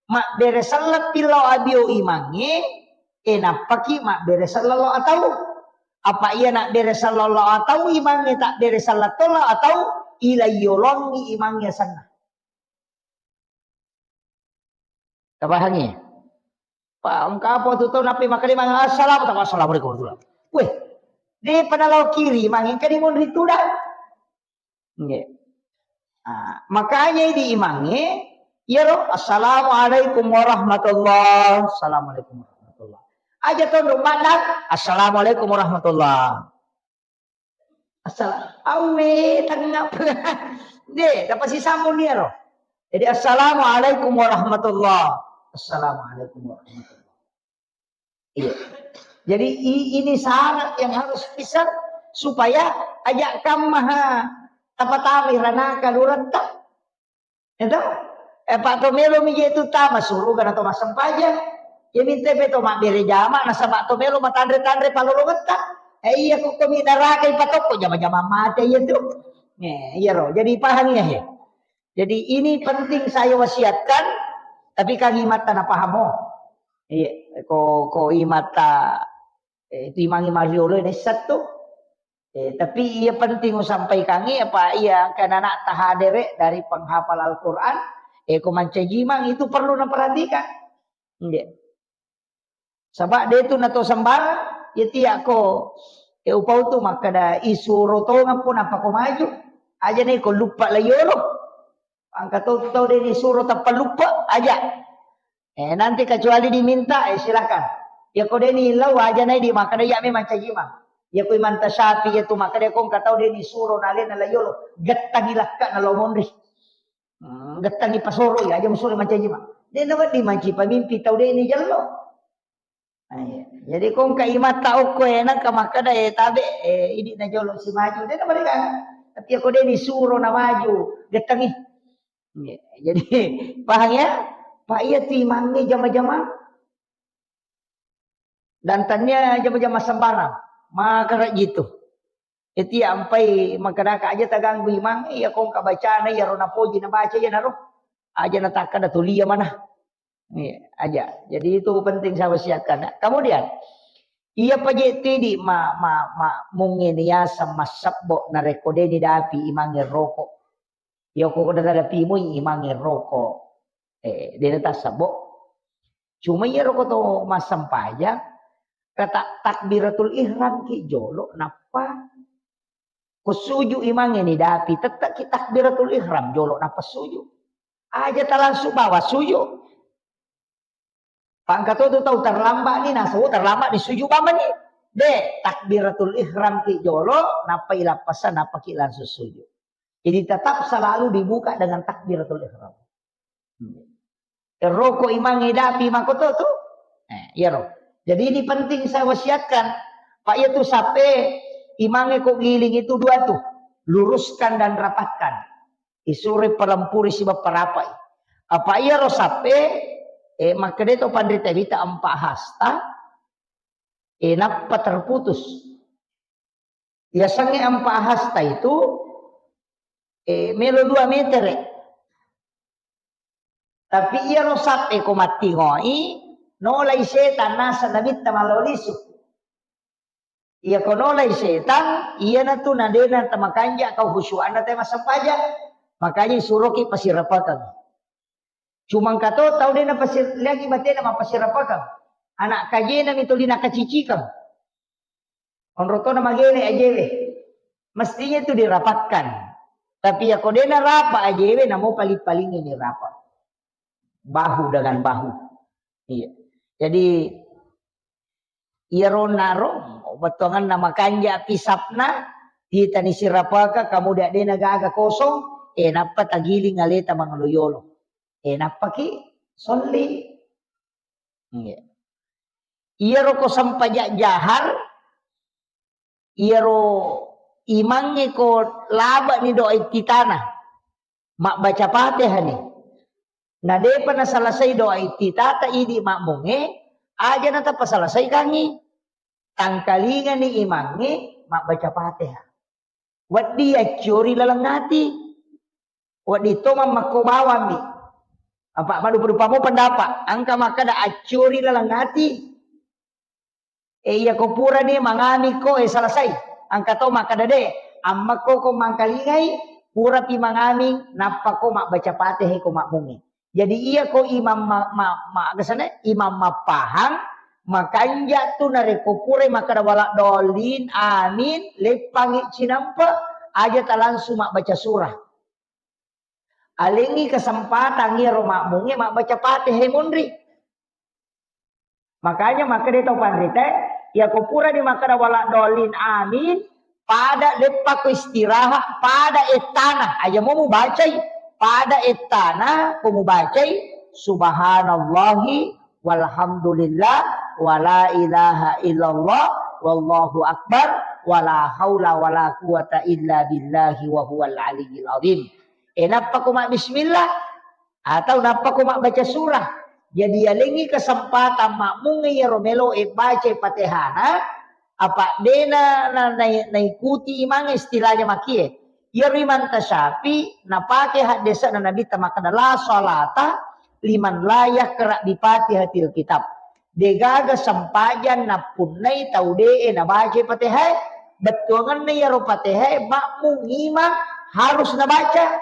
Mabbere selleng pillau abio imangnge, e nappaki mabbere selleng lao atau. Apa iya nabbere selleng lao atau imangnge tabbere selleng to lao atau, ila yolongi imangnge senna. Tapahangi? Pa engka apa tu tau nappi makkalimang assalamu, tawa assalamualaikum warahmatullahi. Weh, de pada lao kiri imangnge engka di monri tudang. Nggih. Ah, makanya di imangnge iyaro assalamualaikum warahmatullah. Assalamualaikum warahmatullah. Aja tondok madang, assalamualaikum warahmatullah. Assala-, awe, tengah. De, dapat si sambung dia roh. Jadi, "Assalamualaikum warahmatullah." "Assalamualaikum warahmatullah." Iya. Jadi, i-, ini syarat yang harus bisa supaya ajak kam maha tapatami ranaka luretta. Itu? Eh, Pak, to melo mi je tu tama suruga na to massempajang. Ya minta pe to mabbere jama, nasaba to melo matanre-tanre palolongetta. Eh, iya, ko komi daraka ipatokko jama-jama mate iya tu. Eh, iya ro. Jadi paham ya, he. Jadi ini penting saya wasiatkan, tapi kan imatta na pahamo. Iya, ko, ko imatta, eh, itu imangi mariolo ini satu. Eh, tapi iya penting usampaikangi apa iya engka anakta hadere dari penghafal Al-Quran, eh, ko mancaji imang itu perlu naperhatikan. Nggih. Saba de tu nato sembarang, ya tiak ko, eh, upau tu makkada isuro tongeng pun apa ko maju. Aja ne ko lupa la yolo. Engka to tu tau de ni suro tappa lupa aja. Eh, nanti kecuali diminta, eh, silakan. Ya ko de ni lau aja nai di makkada ya memang caji imang. Ya ko imanta Syafi'i ya tu makkada ko engka tau de ni suro na alena la yolo, gettangi lakka na lo monri. Hmm, gettangi pasoro ya aja musuro mancaji imang. De na wedding mancaji pamimpi tau de ni jello. Nah, iya. Jadi ko engka imatta okko e nangka makkada e tabe, eh, idi na jolo si maju. De na mereka. Tapi ko de ni suro na maju, gettangi. Iya, jadi paham ya? Pak iya tu imangnge jama-jama. Dan tania jama-jama sembarang. Maka gitu. Eti ampai mengkedaka aja taganggu imang, iya kongka bacana, iya ro napoji nabaca, iya naro. Aja natakkada tulia mana. Iya, aja. Jadi itu penting saya wasiatkan. Nah, kemudian, iya paje tidi ma, ma, ma, mungkin ya sama sebbo narekko deni dapi imangnge rokok. Iya ko daga dapi mui imangnge rokok. Eh, dena tassebbo. Cuma iya rokok to massempajang, kata takbiratul ihram ki jolo, nappa ko suju imangnge ni dapi, tette ki takbiratul ihram jolo, nappa suju. Aja ta langsung bawa suju. Pangka to tu tau terlambat ni, naso terlambat ni suju bamani. De, takbiratul ihram ki jolo, nappa ilappasa, nappa ki langsung suju. Jadi tetap selalu dibuka dengan takbiratul ihram. Roko imangnge dapi makoto tu. Eh, iyaro. Jadi ini penting saya wasiatkan. Pak iya tu sape imangnge ko giling itu dua tu. Luruskan dan rapatkan. Isuri palempuri siba parapai. Apa iyaro sappe, eh, makkeda to panrita wita empat hasta, eh, nappa terputus. Yasengnge empat hasta itu, eh, melo dua metere. Tapi iyaro sappe ko mattingoi, nolai setan, naseng Nabitta malao lisu. Iya ko nolai setan, iyanatu nadena tamakanja kau khusyuanna te massempajang. Makanya suroki pasirapakang. Cuma engka to tau de napasir-, lagi batena mappasirapakang. Anak kajena mi tuli nakacicikang. Onro tona magele ajewe. Mestinya itu dirapatkan. Tapi ya ko de narapa ajewe, namo paling-paling ini rapa. Bahu dengan bahu. Iya. Jadi iyaro naro, bettuanganna makanja pisapna, titani sirapaka, kamudian de nagaga kosong, eh, nappa tagiling aleta mangolo yolo. Eh, nappaki solli. Iya. Iyaro ko sempajang jahar, iyaro imangnge ko labani doa iftitana, mabbaca Fatihah ni. Na depa nasalasai doa iftitata idi makmungnge, aja natapasalasaikang i. Tangkalingani imangnge mabbaca Fatihah. Wedding accori laleng ati. Wedding to mammakko bawammi. Apa madupa-dupamo pendapat. Engka makkeda accori laleng ati. Eh, iya ko purani mangami ko, eh, selesai. Engka to makkeda de, ammekko ko mangkalingai, purapi mangami, nappa ko mabbaca Fatihah ko makmungnge. Jadi iya ko imam ma-, ma-, ma-, agasana, imam mappahang, makanja tu narekko pura makkeda wala dolin, amin, leppangi cinampe, aja ta langsung mabbaca surah. Alengngi kesempatan iyaro makmungnge mabbaca Fatihah monri. Makanya makkeda tau panrita, iya ko purani makkeda wala dolin, amin, pada leppako istirahat, pada ettana, aja mo mubacai, pada ettana ko mubacai, subhanallahi walhamdulillah, wala ilaha illallah, wallahu akbar, wala haula wala quwata illa billahi wa huwal aliyyil azim. Eh, nappa ko mabbismillah, atau nappa ko mabbaca surah. Jadi yalengngi kesempatan makmungnge iyaro melo e baca Fatihana, apa dena na, na, naikuti imang istilahnya makie. Iyaro Imam Tasyafi napake haddese'na Nabitta makkeda, "La salata liman la yaqra bi Fatihatil kitab." Degaga sempajang nappunnai tau de'e nabaca Fatihah. Bettuangenna iyaro Fatihah makmung imang harus nabaca.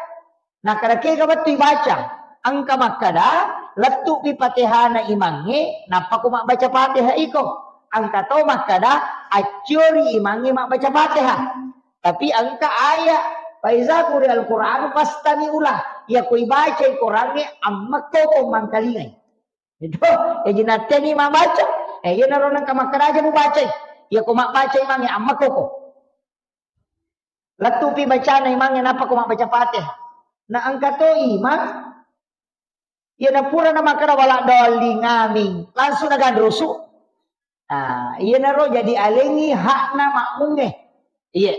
Nakkeda kega wettu ibaca, engka makkeda lettu'pi Fatihana imangnge, nappa ko mabbaca Fatihah iko. Engka to makkeda acciori imangnge mabbaca Fatihah. Tapi engka ayat, "Fa iza quri'al Qur'anu fastami'u lah." Iya ko ibacai Korangnge, ammekko ko mangkalingai. Itu, eh, jinateni mabbaca. Eh, iya naro nengka makkeda aja mubacai. Iya ko mabbaca imangnge, ammekko ko. Lettupi bacana imangnge, nappa ko mabbaca Fatihah. Na engka to imang, iya napura na makkeda wala dolin, amin, langsung naganrusu. Nah, iyanaro jadi alengngi hakna makmungnge. Iya.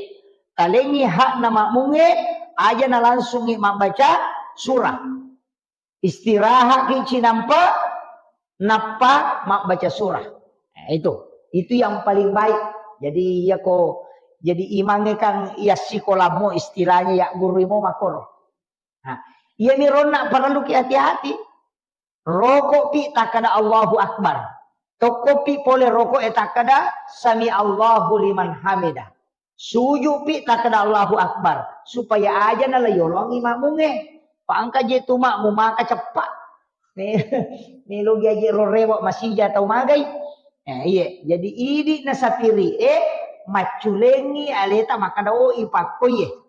Alengngi hakna makmungnge, aja na langsungi mabbaca surah. Istirahatki cinampe, nappa mabbaca surah. Nah, itu. Itu yang paling baik. Jadi, iya ko, jadi imangnge kan iya sikolammo istilahnya, iya gurui mo makkoro. Nah, iyami ronna parelluki hati-hati. Roko'pi takkeda Allahu Akbar. Tokkopi pole roko'e takkeda Sami Allahu liman hamida. Suju'pi takkeda Allahu Akbar. Supaya aja nala yolongi makmungnge. Pa engka je tu makmung maka ceppa. Me-, melogi aje ro rewe masija tau magai. Eh, iye. Jadi idi nasapiri e macculengi aleta makkeda, "Oh, ipakkoiye."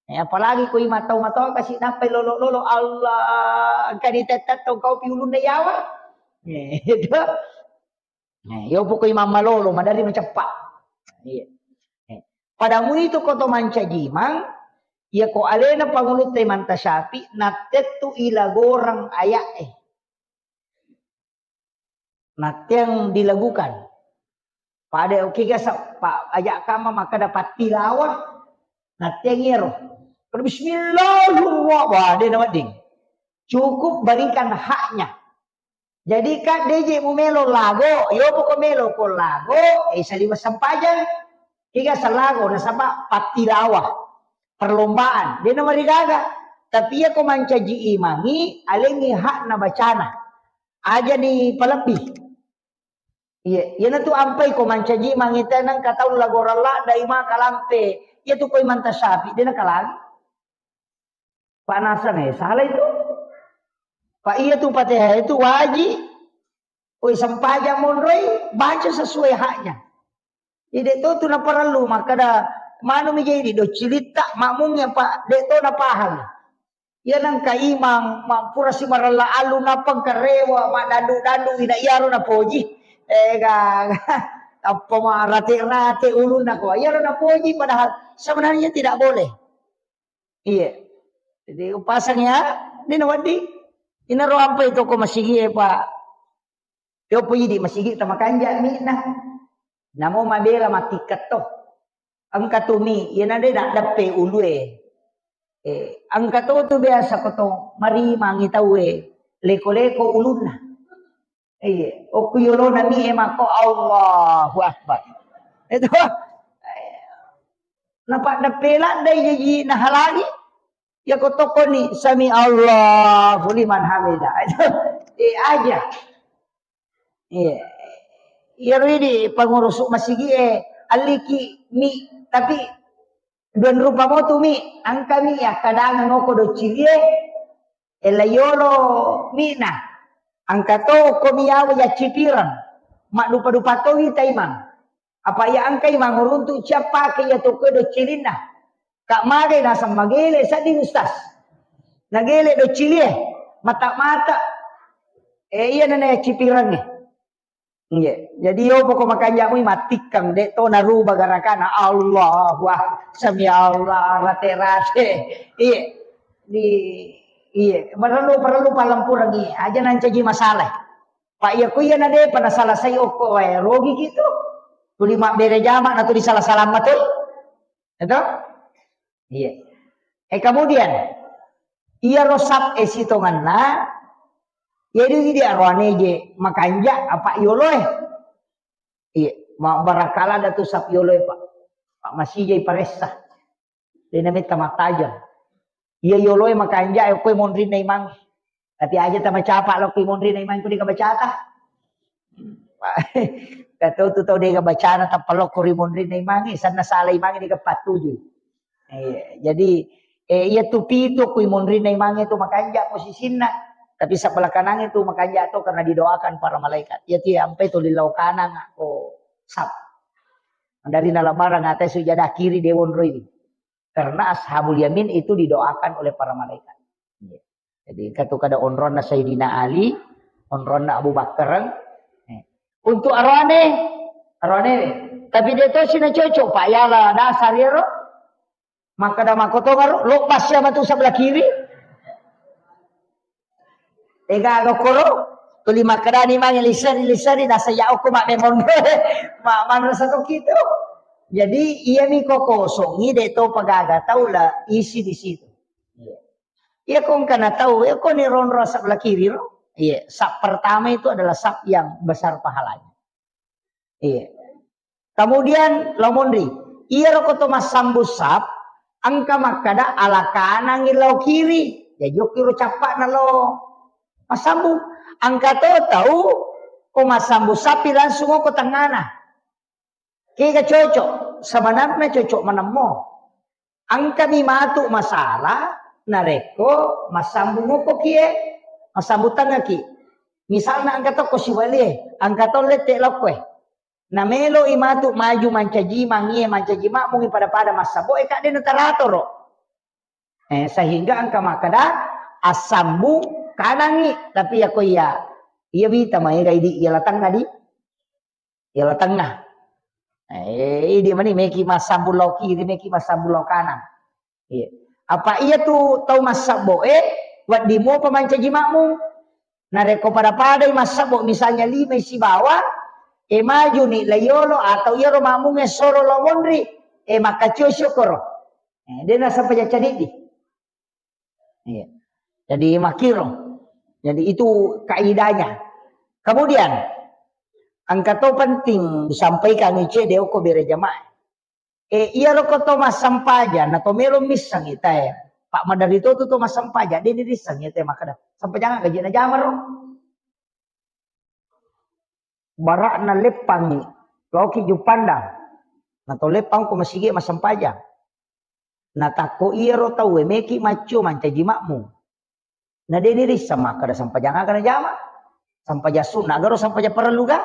Eh, apalagi ko imang tau matoa kasi nappai lolo-lolo, Allah, engka ditetta tau kaupi ulunna yawa. Eh, itu. Eh, yo poko imang malolo, madari maceppa. Iya. Eh, pada muitu ko to mancaji imang, iya ko alena pangulutta Imam Tasyafi, nattettu ilagoreng aya'e. Natteang dilagukan. Pada oke ga sa-, pa-, aja kama makkeda pattilawah, natteang iyaro. Kada bismillahirrahmanirrahim. Wah, de na wedding. Cukup berikan haknya. Jadi, Kak, deje mu melo lago, yo poko melo ko lago, eh, saliwa sempajang. Iga salago, nasaba pattilawah, perlombaan. Dena marigaga. Tapi iya ko mancaji imangi, alengi hakna bacana. Aja ni palebbi. Iya, iyanatu ampai ko mancaji imangi tenang katau lagoralla dai maka lampe. Iya tu koi manta sapi, dena kalangi. Panasan, eh, salah itu. Pak, iya tu Fatihah itu wajib. Oi, sempajang monroi, baca sesuai haknya. Jadi, de' to tu naparellu makkada, manu mi jadi do cilitta makmumnya, Pak, de' to napahang. Iya nangka imang, mappura si marella allu nappa karewa, maddandu-dandu, ina iyaro napoji. Eh, ga, apa marate-rate ulunna ko. Iyaro napoji, padahal sebenarnya tidak boleh. Iya. Jadi, upasang ya, ini nawaddi. Inaro ampai toko masigi e, Pak. Yopo idi masigi tamakanja mi'na. Namo mabela matikkat to. Engka tu mi, iyana de' naddeppe ulue. Eh, engka to tu biasa ko to marimangi tauwe, leko-leko ulunna. Iya, okku yolona mi e mako Allahu Akbar. Itu. Napaddeppe laddai jaji nahalangi. Ya ko tokoni sami Allahu liman hamida. Itu. Eh, aja. Iya. Iyaro idi pengurus masigi e, alliki mi, tapi duan rupa motu mi, angka mi yakkadangeng oko doccilie, ella yolo mi'na. Angka to ko mi yawa yaccipireng, maddupa-dupa to wi taimang. Apa iya angka imang uruntu ciappake iya toko doccilinna. Kak magai naseng magele sedding Ustaz. Nagele doccilie, mata-mata. Eh, iya nana yaccipirengnge. Iya. Jadi yo poko makanjak mui mattikkang, de' to naruba garakana. Allahu Akbar, sami Allah, rate-rate. Iya. Di, iya, parellu, parellu pallempurengngi. Aja nancaji masalah. Pak, iya ku iya na de'pa nasalasai okko wae, rogi gitu. Tuli mabbere jama na tuli salah-salah matoi. Itu? Iya. Eh, kemudian, iyaro sap e sitongenna, jadi idi aroane je makanja apa yoloe. Iya, ma-, barangkala ada tu sap yoloe, Pak. Pak masijai paressa. Dena metta mattajeng. Iya yoloe makanja e koe monrinna imang. Tapi aja tamacapa lo kui monrinna imang ku dega bacata. Katau tu tau dega bacana tappa lokko ri monrinna imange, sanna sala imange dega pattuju. Iya, jadi, eh, iya tu pitu kui monrinna imange tu makanja posisinna. Tapi sebelah kanange tu makanja to karena didoakan para malaikat. Iya tu ya ampe tu lilau kanang ko sap. Dari nalamarang atai sujada kiri de wonroi. Karena Ashabul Yamin itu didoakan oleh para malaikat. Iya. Jadi, engka tu kada onronna Sayyidina Ali, onronna Abu Bakar. Eh. Untuk aroane, aroane. Tapi de' to sina cocok, Pak. Yala dasar ya, ro. Makkada makkotongaro, lo pasya matu sebelah kiri. Ega gokoro, tuli makkedani mange liseri-liseri, nasaya okko mabbemon. Ma-, manrasa to kitu. Jadi, iya mi ko kosongi, de' to pagaga tau la isi di situ. Iya. Iya, ko engkana tau, iya, ko ni ronro sap la kiri ro. Iya, sap pertama itu adalah sap yang besar pahalanya. Iya. Kemudian lo monri, iya ro ko to massambu sap, engka makkada ala kanangi lao kiri. Ya jokki ro cappa'na lo massambu. Engka to tau ko massambu sapi langsung ko tengana. Kega cocok, sebenarnya cocok menemmo. Engkami matu masalah, narekko massambung okko kie, massambung tengngaki. Misalna engka tokko siwalie, engka to lette lokkoe. Namelo i matu maju mancaji mangie, mancaji makmungi pada-pada massabo e, kadde na taratoro. Eh, sehingga engka makkada assambung kanangi, tapi yako iya, iya wita maega idi iya latang adi. Yala tengah. Eh, idi mani meki massambung lao kiri, meki massambung lao kanan. Iya. Apa iya tu tau massabbo e, wedding mopa mancaji makmum. Narekko pada-padai massabbo, misalnya lima sibawa, e maju ni layolo atau iyaro makmum e soro lao monri, e makkacio syukuro. Eh, de nasaba jacca diddi. Iya. Jadi makkiro. Jadi itu kaidahnya. Kemudian, engka to penting disampaikan ice de okko bere jamaah. Eh, iyaro ko to massempajang, na to melo misseng ita e. Pak maderri to tu to massempajang, de ni risseng ita e makkeda, sempajang aga je najama ro? Bara'na leppangngi, laoki Juppandang. Na to leppang ko masigi massempajang. Na takko iyaro tauwe meki maccio mancaji makmum. Na de ni risseng makkeda sempajang aga najama. Sempajang sunna aga ro sempajang parellu ga?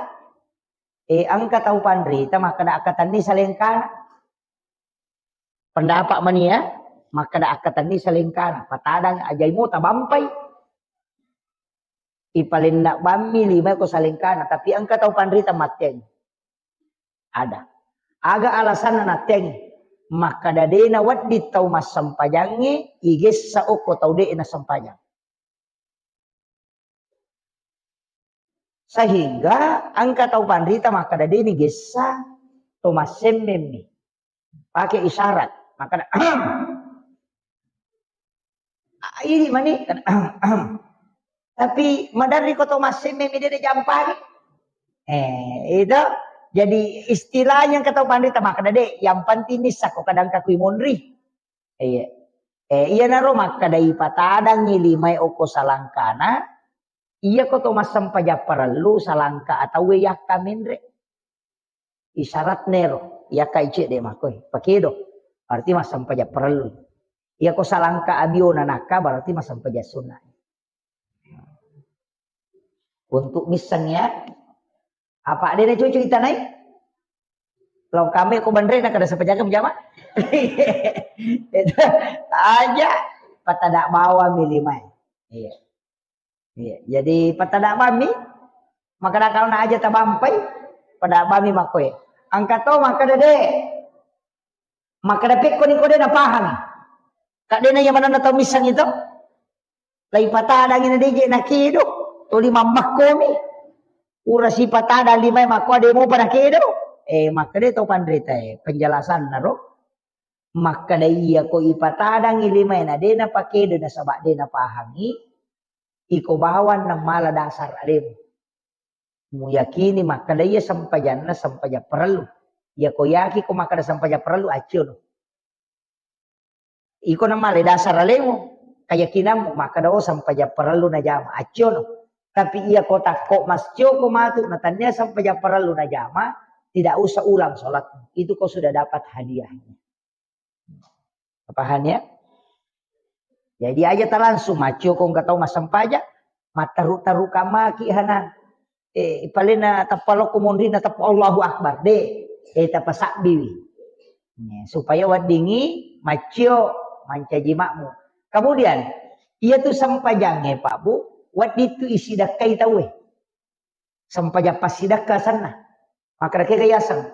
Eh, engka tau panrita makkeda akkatenni salengkana. Pendapat mani ya, makkeda akkatenni salengkana. Patadang ajai mo tabampai. Ipalenna bammi lima ko salengkana, tapi engka tau panrita matteang. Ada. Aga alasanna natteangi? Makkeda de nawedding tau massempajangnge igessa okko tau de nasempajang. Sehingga engka tau panrita makkeda de ni gessa to massemmemmi. Pake isyarat. Makkeda, "Ahem." Ah, ini mani, kan? Tapi maderri ko to massemme mi de jampangi. Eh, itu jadi istilahnya kata panrita makkeda de, yang penting ni sako kadang kakui monri. Iya. Eh, iya naro makkeda ipatadangi limae okko salangkana, iya ko to massempajang parellu salangka atau yakka menre. Isyaratna ero, yakka icedde makkoi, pakedo. Berarti massempajang parellu. Iya ko salangka abiona nakka, berarti massempajang sunna. Untuk misseng ya. Apa de na cucu itanai? Lo kami ko banre na kada sempajang jama. Itu aja patada bawang milih mai. Iya. Iya, jadi patada bami, makkeda kalau na aja tabampai, pada bami makkoe. Engka to makkeda de. Makkeda pekko ni ko de napahang. Kak de na iya manenna tau misseng itu. Lai patadangi na deje na kedo, toli mammakkomi. Ura si patada limai makko de mo pada kedo. Eh, makkeda to panrita e, penjelasan naro. Makkeda iya ko ipatadangi limae na de napakedo nasaba de napahangi, iko bawang namala dasar alemu. Muyakini makkeda iya sempajanna sempajang parellu. Iya ko yaki ko makkeda sempajang parellu, acciono. Iko namala dasar alemu, keyakinanmu makkeda oh sempajang parellu najama, acciono. Tapi iya ko takko mascio ko matu na tania sempajang parellu najama, tidak usah ulang sholatmu. Itu kau sudah dapat hadiahnya. Paham ya? Jadi aja ta langsung maccio ko engka tau massempajang, mattaru-taru kamaki hana. Eh, palena tappa lokko monrina tappa Allahu Akbar de. Eh, tappa sabbiwi. Ya, supaya weddingi maccio mancaji makmu. Kemudian, iya tu sempajangnge Pak Bu, wedding tu isidakkai tauwe. Sempajang passidakka asenna. Makkeda kega yaseng.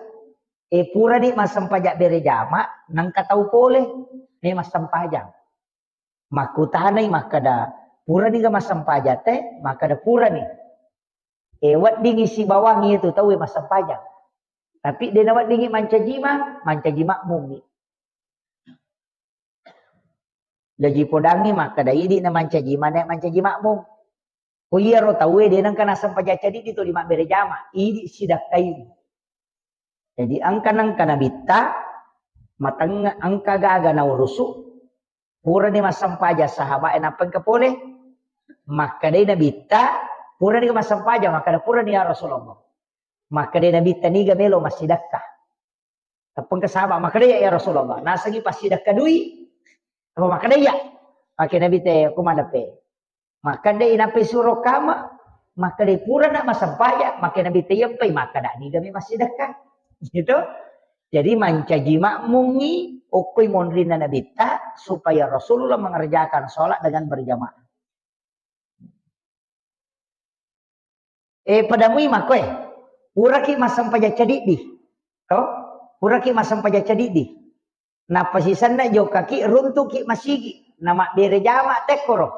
Eh, purani massempajang bere jama, nengka tau pole, me massempajang. Makkutanai makkeda, purani ga massempajang te? Makkeda purani. Eh, weddingi sibawangi itu tauwe massempajang. Tapi de naweddingi mancaji ma, mancaji makmummi. Jaji podangngi makkeda idi na mancaji mane mancaji makmum. Ko iyaro tauwe de nengka nassempajang cadiddi tuli mabbere jama, idi sidakkai. Jadi engka nengka nabitta matengnga engka gaga naurusu, purani massempajang sahabat e nappa engka pole. Makkedai nabitta, purani massempajang, makkeda purani ya Rasulullah. Makkedai nabitta niga melo massidakka. Tappengka sahabat, makkeda iya, ya Rasulullah, nasengi passidakka dui. Apa makkeda iya? Makkeda Nabi te, ko madape. Makkeda inappa suro kama, makkeda purana massempajang, makkeda Nabi te yempai, makkeda niga mi massidakka. Gitu. Jadi mancaji makmungi, okkoi monrinna Nabitta, supaya Rasulullah mengerjakan sholat dengan berjamaah. Eh, padamui makkoe, puraki massempajang cadiddi. To? Puraki massempajang cadiddi. Nappa sisenna jokkaki, runtuki masigi. Namabbere jama tekkoro.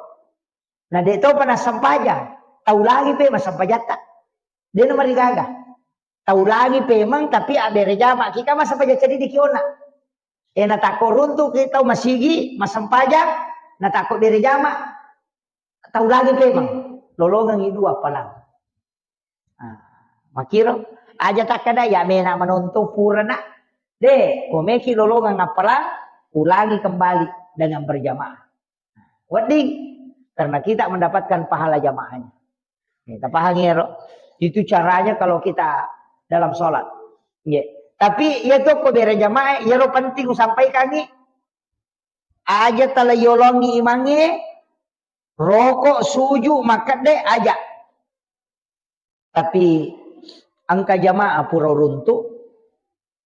Na de topa nassempajang. Tau lagi pe massempajatta. De namarigaga. Tau lagi pemeng, tapi abbere jama. Kika massempajang cadiddi kiona. Eh, natakko runtuki tau masigi, massempajang, natakko bere jama. Tau lagi pemang, lolongengngi dua appalang. Ah, makiro, aja takkeda ya mena menonton purana. De, ko meki lolongeng appalang, ulangi kembali dengan berjamaah. Wedding, karena kita mendapatkan pahala jamaahnya. Kita pahami ero. Itu caranya kalau kita dalam sholat. Nggih. Tapi iya to ko bere jamaah, iyaro penting usampaikangi. Aja tala yolongi imangnge, roko, suju, makkedde, aja. Tapi engka jamaah pura runtu,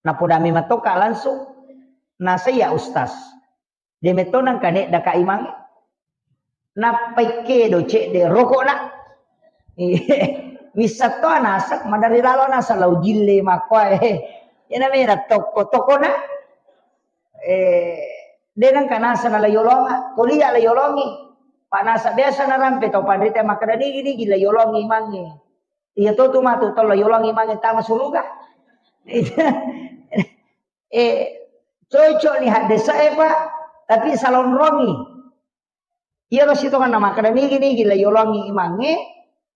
napodami matoka langsung, nasai ya ustaz. De metto nangka neddaka imangnge. Nappai kedo cedde rokokna. Wissatto naseng, madari lalo naseng lau jille makkoe. Iyana mena tokko-tokkona. Eh, de nengka naseng nala yolonga, kuliah la yolongi. Pak naseng biasa narampe tau panrita makkeda nigi-nigi la yolongi imangnge. Iya to tu matu tau la yolongi imangnge tama suruga. Eh, cocok ni haddesa e, Pak, tapi salonrongi. Iya lo sitongan na makkeda nigi-nigi la yolongi imangnge,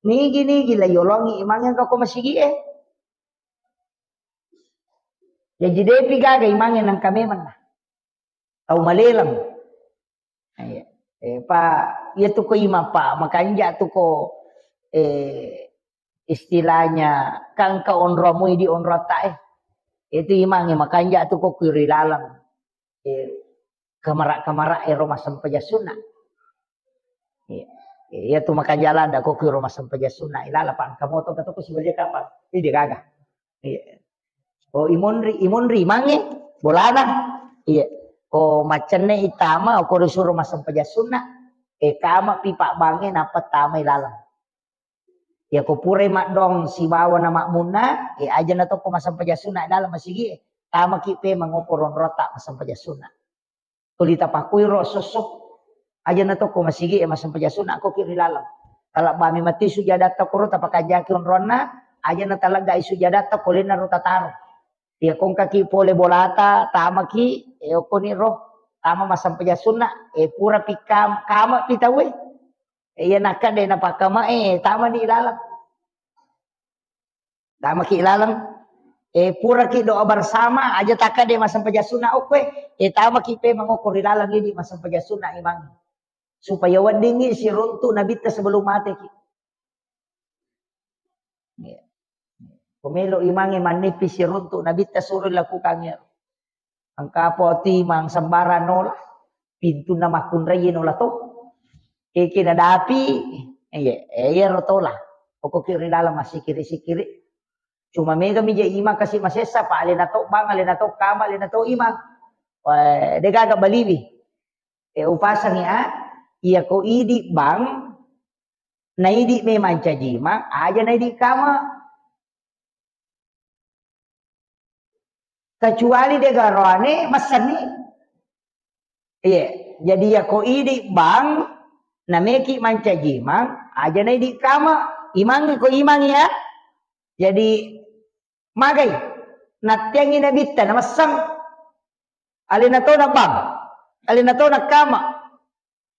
nigi-nigi la yolongi imangnge engka ko masigi e. Jaji depi gaga imangnge nengka memang na. Tau maleleng. Iya. Eh, pa, iya tu ko imang, Pak, makanja tu ko, eh, istilahnya kan ka onromu idi onrota e. Itu imangnge makanja tu ko kiri laleng. Eh, kamara-kamara ero massempajang sunna. Iya. Iya tu makanja lada ko kiro massempajang sunna. Ilala pa engka moto ka to ko sibaja kapang. Ini gaga. Iya. Oh, imonri, imonri mange bolana. Iya. Ko maccenne itama, ko disuruh massempajang sunna. Eh, kama pi pabbangnge nappa tama ilaleng. Iya ko purai maddong sibawa na makmunna, eh, aja na tokko massempajang sunna dalam masigi, eh. Tamaki pe mangoko ronrota massempajang sunna. Tuli tapakuiro sosso. Aja na tokko masigi e massempajang sunna ko ki ri laleng. Talabbami mati sujadatta koro tapakanjaki onronna, aja na taleggai sujadatta ko lenna ro tataro. Iya kongkaki pole bolata, tamaki, e okkoni ro, tama massempajang sunna, e pura pi kam-, kama pi tauwe. E iya nakka de napakkama e, tama ni laleng. Tamaki laleng. Eh, puraki doa bersama, aja takkade massempajang sunna okkoe. Eh, tamaki pe mangokko ri laleng idi massempajang sunna imang. Supaya weddingngi siruntu nabitta sebelum mateki. Iya. Ko melo imangnge mannipi siruntu nabitta suro lakukan iyaro. Engka apa timang sembarang nola, pintunna makkunrai nola to. Keke nadapi, iya, eh, iyaro tola. Pokokki ri dalam massikiri-sikiri. Cuma mega mi je imang kasi masessa, pa alena to bang, alena to kama, alena to imang. Eh, degaga baliwi. Eh, upasangi a, iya ko idi bang, naidi memang cajimang, aja naidi kama. Kecuali de garoane messenni. Iya, jadi ya ko idi bang, nameki mancajimang, aja naidi kama, imangi ko imang ya. Jadi magai, nattiangi nabitta namesseng. Alena to na bang, alena to na kama.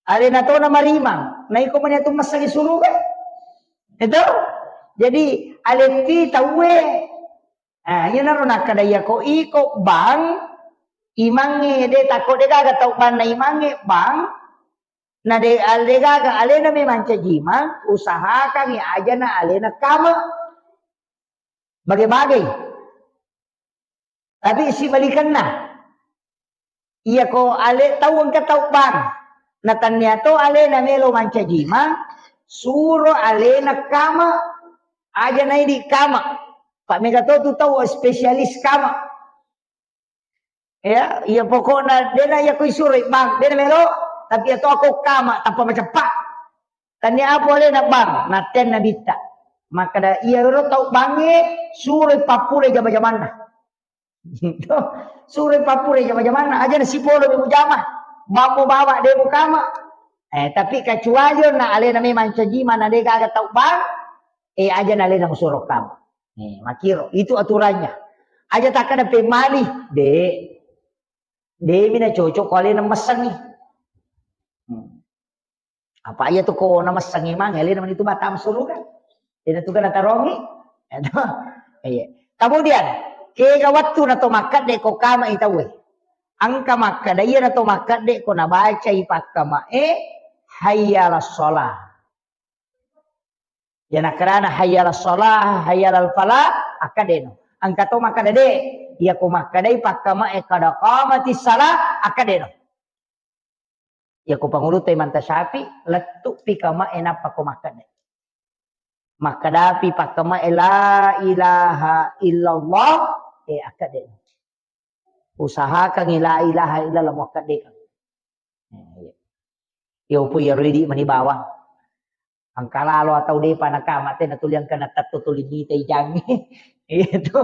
Alena to na marimang, naiko mani atu massangi suruga. Itu. Jadi, aletti tauwe. Ah, iyanaro nakkada iyako iko bang, imangnge de takko de gaga tau banna imangnge bang, na de, ale gaga alena memang cajimang, usahakangi aja na alena kama. Bage-bage. Tapi sibalikenna. Iyako ale tau engka tau bang. Na tannia to alena melo mancajimang, suro alena kama, aja naidi kama. Pak mega to tu tau spesialis kama. Ya, iya pokokna dena iya ko isuroi bang, dena melo, tapi iya to ako kama tappa maceppa. Tannia apa alena bang, nattenna bitta. Makkada iya ro tau bangnge, suroi pappura jama-jamanna. Suroi pappura jama-jamanna, aja na sipolo de mujama. Bammo bawa de mukama. Eh, tapi kecuali na alena memang cajima na de gaga tau bang, eh, aja na alena musuro kama. Eh, makiro, itu aturannya. Aja takkada pemmali, de. De mina cocok ko alena messengi. Hmm. Apa iya tu ko namessangi mang, alena mani tu batang suruga. Ina tu kana tarongi. Iya. Kemudian, kega wattu na to makkedde ko kama itawe. Engka makkeda iya na to makkedde ko nabacai pakkamae, hayya 'alas shalah. Ya nakkedana hayya 'alas shalah, hayya 'alal falah, akkedeno. Engka to makkeda de, iya ko makkedai pakkamae qad qamatis shalah, akkedeno. Iya ko pangulutta Imam Syafi'i, lettu pi kamae nappa ko makkedai. Makkedapi pakkamae la ilaha illallah, eh, akkedeno. Usahakangi la ilaha illallah muakkaddekang. Eh, iya. Iya, upu iya ridi mani bawang. Engka lalo atau depa nakama te natuli engka natatto tuli mita ijangi. Iya tu.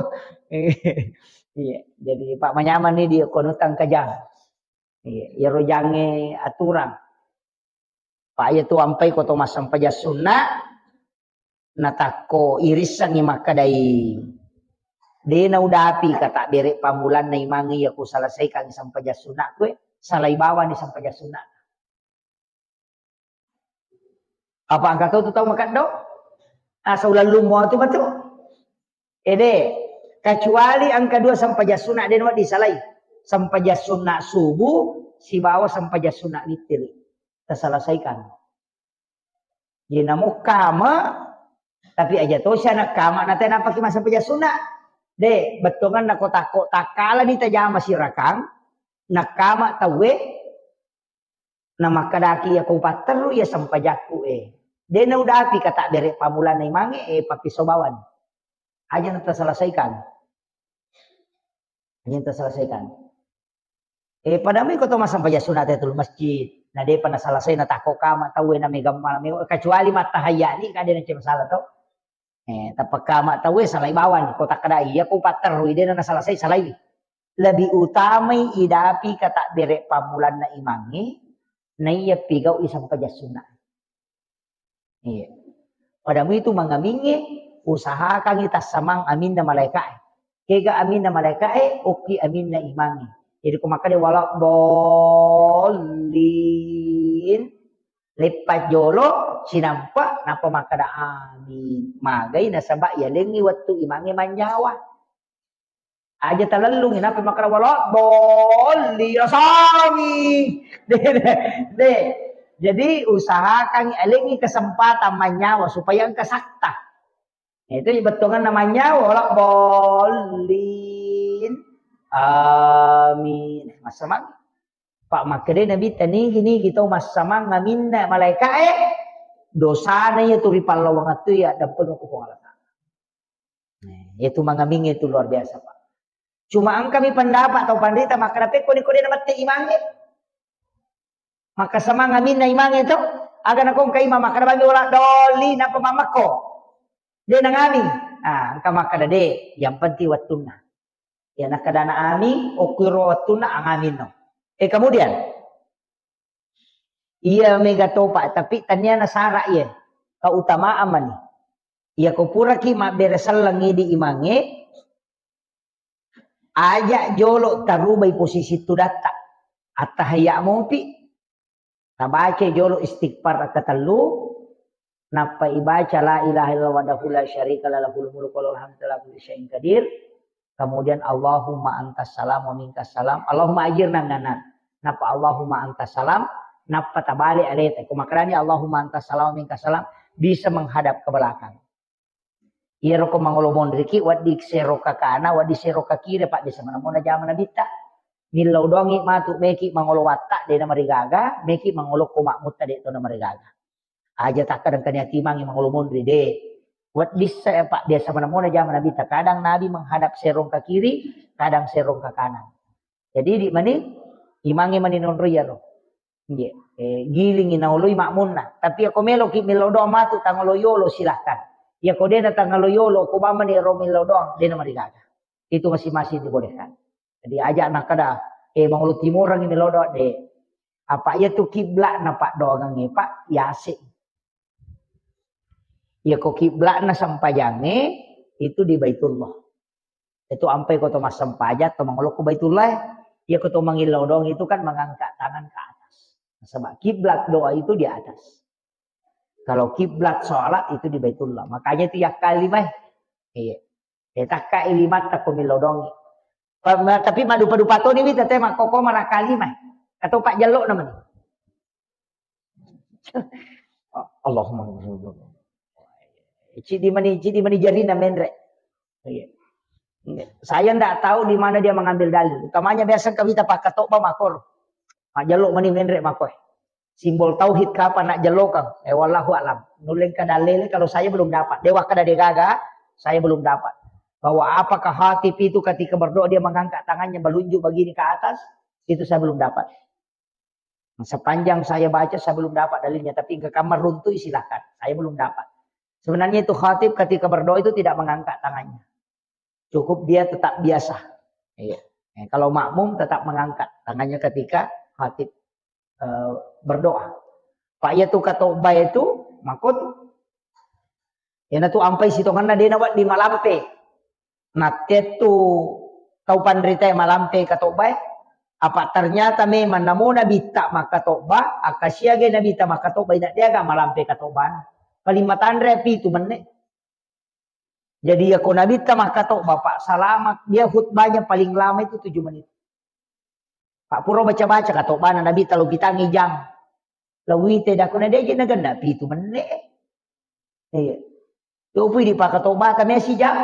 Iya, jadi Pak manyamani dia kono tangkajang. Iya, iyaro jange aturang. Pak iya tu ampai ko to massempajang sunna, natakko irissengngi makkedai, de naudapi kata bere pammulanna imangnge iya ku selesaikan sempajang sunna kue, salai bawani sempajang sunna. Apa engka to tu tau makeddo? Asa ulallummo tu matu. Ede, kecuali engka dua sempajang sunna de nawedding salai. Sempajang sunna subuh sibawa sempajang sunna witir. Taselesaikan. Jadi namo kama, tapi aja to sia nakama na tena paki massempajang sunna. De, bettuanganna ko takko takkalani tajama sirakang, nakama tauwe, namakkedaki iya ko patterru iya sempajakku e. De naudapi kata bere pammulanna imangnge, eh, pappiso bawani. Aja na taselesaikan. Aja na taselesaikan. Eh, pada mui ko to massempajang sunna te tulu masjid. Na depa naselesai natakko kama tauwe na mega mala mega, kecuali mattahayya ni ka de na masalah to. Eh, tappa kama tauwe salai bawani ko takkeda iya ko patterru de na naselesai salai. Lebih utamai idapi kata bere pammulanna imangnge, naiya pigau i sempajang sunna. Iya. Pada mui tu mangamingnge, usahakangi tassamang aminna malaika'e. Kega aminna malaika'e, okki aminna imangnge. Jadi ko makkeda wala dhollin, leppa jolo, sinampa, nappa makkeda amin. Magai nasaba yalengngi wettu imangnge manyawa. Aja talellungi, nappa makkeda wala dhollin, asami. De, de, de. Jadi usahakan alengngi kesempatan manyawa supaya engka sakta. Itu bettuanganna manyawa, wala dhollin. Amin. Massamang. Pak makkeda Nabi, tanigi-nigi tau massamang aminna malaika'e, dosana iya tu ripallawang tu iya dampeng ku Puang Allah Ta'ala. Nah, itu mangamingnge itu luar biasa, Pak. Cuma engkami pendapat atau pandita makkeda pekko ni ko de namette imangnge. Maka semang aminna imangnge to, aga nakongka imang makkeda bami wala doli, napa mamakko. De nangami. Ah, engka makkeda de, yang penting wettunna. Ya nakkedana amin, okkuiro wettunna angaminno. Eh, kemudian, iya mega topa, tapi taniana sara iya, keutamaan mani. Iya ko puraki mabbere selleng idi imangnge, aja jolo tarubai posisi tudatta. Attahayya mopi, tabaca jolo istighfar katellu, nappa ibaca la ilaha illallah wahdahu la syarika lah lahul mulku wa lahul hamdu ala kulli syai'in qadir. Kemudian Allahumma antas salam wa minkas salam. Allahumma ajirna minan nar. Nappa Allahumma antas salam, nappa tabale aleta. Ko makkedani Allahumma antas salam wa minkas salam, bisa menghadap ke belakang. Iyaro ko mangolo monriki, wedding sero kakana, wedding sero kakiri, Pak, biasa manamona jama nabitta. Millau doangi matu, meki mangolo watta, de namarigaga, meki mangolo ko makmutta, de to namarigaga. Aja takkadang kania timangi mangolo monri, de. Wedding sa, Pak, biasa manamona jama nabitta. Kadang Nabi menghadap serong ke kiri, kadang serong ke kanan. Jadi, di mani, imangi mani nonro iyaro. Nggih. Eh, gilingi naoloi makmunna. Tapi ako meloki millau doang matu, tangalo yolo, silahkan. Yako dena tangalo yolo, ko bamani ro millau doang, dena marigaga. Itu masing-masing dibolehkan. Jadi aja nakkeda, eh, mangolo timorang millau doang, de. Apa iya tu kiblatna, Pak, doangangnge, Pak, yase. Yako kiblatna sempajangnge, itu di Baitullah. Itu ampai ko to massempajang, to mangolo ko Baitullah, iya ko to mangillau doang itu kan mengangkat tangan ke atas. Nasaba kiblat doa itu di atas. Kalau kiblat sholat itu di Baitullah. Makanya itu yakkalimai. Iya. Eh, takka ilimatta ko milodongi. Pa-, ma-, tapi madupa-dupa toni wita te makkoko manakkalimai. Atau pak jello namanya. Allahumma. Cidi mani, cidi mani jarina menre. Iya. Saya ndak tahu di mana dia mengambil dalil. Utamanya biasa kawita pakkatobba makor. Majjello mani menre makoe. Simbol tauhid kapan nak jellokang? Eh, wallahu a'lam. Nulleng kada lele kalau saya belum dapat. Dewa kada degaga, saya belum dapat. Bahwa apakah khatib itu ketika berdoa dia mengangkat tangannya melunjuk begini ke atas, itu saya belum dapat. Sepanjang saya baca, saya belum dapat dalilnya. Tapi ke kamar runtuh, silahkan. Saya belum dapat. Sebenarnya itu khatib ketika berdoa itu tidak mengangkat tangannya. Cukup dia tetap biasa. Iya. Eh, kalau makmum tetap mengangkat tangannya ketika khatib, eh, berdoa. Pak, iya tu katobba itu, makot. Iyana tu ampai sitonganna dena wedding malampe. Nattettu tau panritae malampe katobbae. Apa ternyata memang namo nabitta makkatobba, akkasiagai nabitta makkatobba, ina deaga malampe katobbana. Paling matanre pitu menne. Jadi, ya, ko nabitta makkatobba, Pak, selama dia khutbahnya paling lama itu tujuh menit. Pak, pura baca-baca katobbana nabitta lo pitangi jang. Lo wite dakuna dia je nagenna pitu menne. Iya. Topui di pakatobba kami si jang.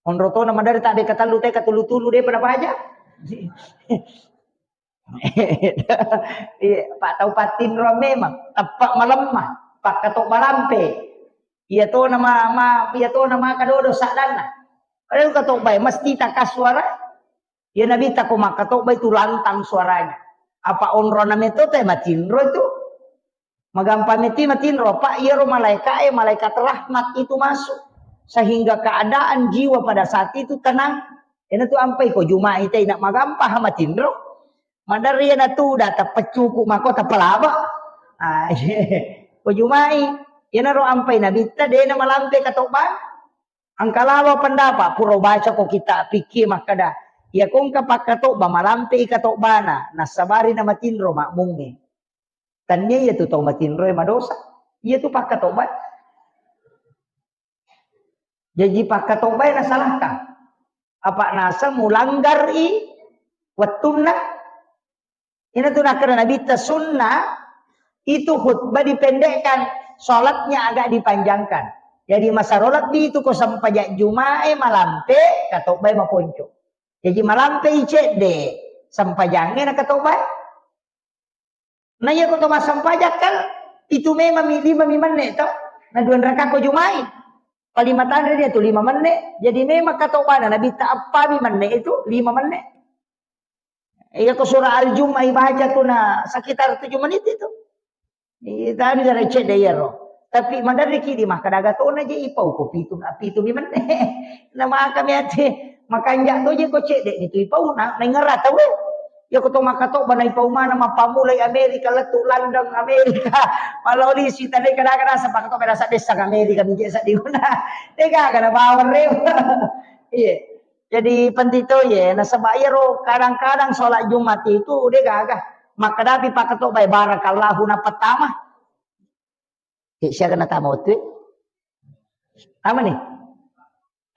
Onro tona madari tak deka tellu teka tulu-tulu dia pada baca. Iya, Pak, tau patinro memang tepat malemma, pakkatobba lampe. Iya to nama, ma, iya to nama kadodo sadanna. Padahal katobba mesti takasuara. Iya nabitta ko makkatobba itu lantang suaranya. Apa onrona meto te matinro itu. Magampang meti matinro, Pak, iyaro malaika'e, malaikat rahmat itu masuk. Sehingga keadaan jiwa pada saat itu tenang. Ena tu ampai ko Juma'i te, ina magampang ha matinro. Maderri ena tu da tapeccuku mako tapalaba. Ah, ko Juma'i, iyana ro ampai nabitta, dena malampe katobban. Engka lawa pendapat, pura baca ko kita fikih makkada, iya ko engka pakkatobba, malampe i katobbana, nassabari na matinro makmungnge. Tannia iya tu tau matinroe madosa. Iya tu pakkatobbae. Jaji pakkatobbae nasalahkan. Apa naseng mulanggari wettunna. Ina tu nakkeda Nabitta sunnah itu khutbah dipendekkan, sholatnya agak dipanjangkan. Jadi masaro lebbi itu ko sempajang Jumae malampe, katobbae maponco. Jaji malampe i cedde, sempajangnge na katobbae. Na iya ko to massempajang kan, pitu memang mi, lima mi menne to, na dua raka ko Juma'i. Palima tanre dia tu lima menne. Jadi memang katobbana Nabitta appa mi menne itu lima menne. Iya ko surah Al-Jumu'ah ibaca tu na sekitar tujuh menit itu. Iya, tadi dari cedde iyaro. Tapi maderriki di makkadaga tona je ipau ko pitu, pitu mi menne. Na maka mi ate makanja to je ko cedde ni tu ipau na, na ingerata we. Ya ko to makkatobba na ipau mana mappamulai Amerika lettu London Amerika. Maloli si tadi kada-kada sepak to berasa desa Amerika mi je seddi guna. Dega kada bawang rewe. Iya. Jadi penting to ye, nasaba iyaro kadang-kadang sholat Jumat itu de gaga. Makkadapi pakkatobbae barakallahu na pertama. Eh, siaga natama wettu? Tama ni?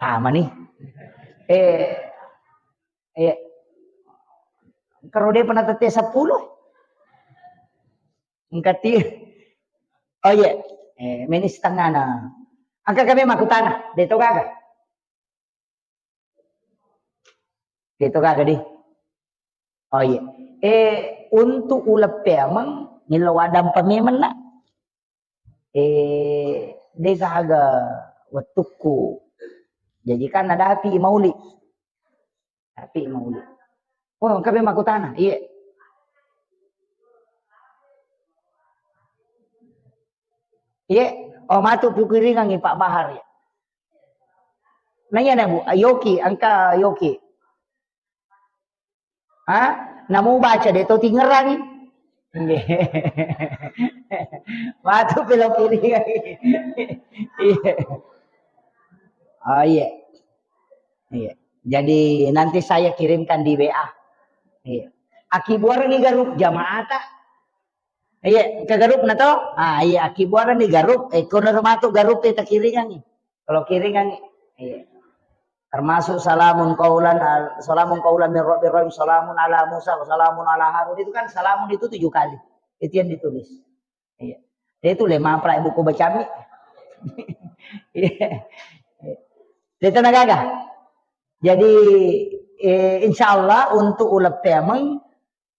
Tama ni. Eh, eh, karo de pernah tette seppulo? Engkati. Oh iya. Eh, meni setengah na. Angka kami makutana, de to gaga. Itu kagak di. Oh iya. Eh, untuk uleppe ameng, millo wadampa memeng na. Eh, de gaga wettukku. Jadi kan ada api mauli. Api mauli. Oh, engka memang aku tanah. Iya. Iya. Oh, matu pikiringangi Pak Bahar ya. Nanya na, Bu, yoki, engka yoki. Ha? Namu baca de to tingerangi. Nggih. Matu pikiringangi. Iya. Oh, iya. Iya. Jadi nanti saya kirimkan di W A. Iya. Akibuarangi garup jamaata. Iya, ke garup na to? Ah, iya, akibuaran di garup. Eh, kono matu garup e takiringangi. Kalau kiringangi, iya. Termasuk salamun qaulan, al-, salamun qaulan min rabbir rahim, salamun ala Musa, salamun ala Harun. Itu kan salamun itu tujuh kali. Itu yang ditulis. Iya. Dia itu le mapra buku bacami. Iya. Dia tenaga. Jadi, eh, insya Allah untuk uleppemeng,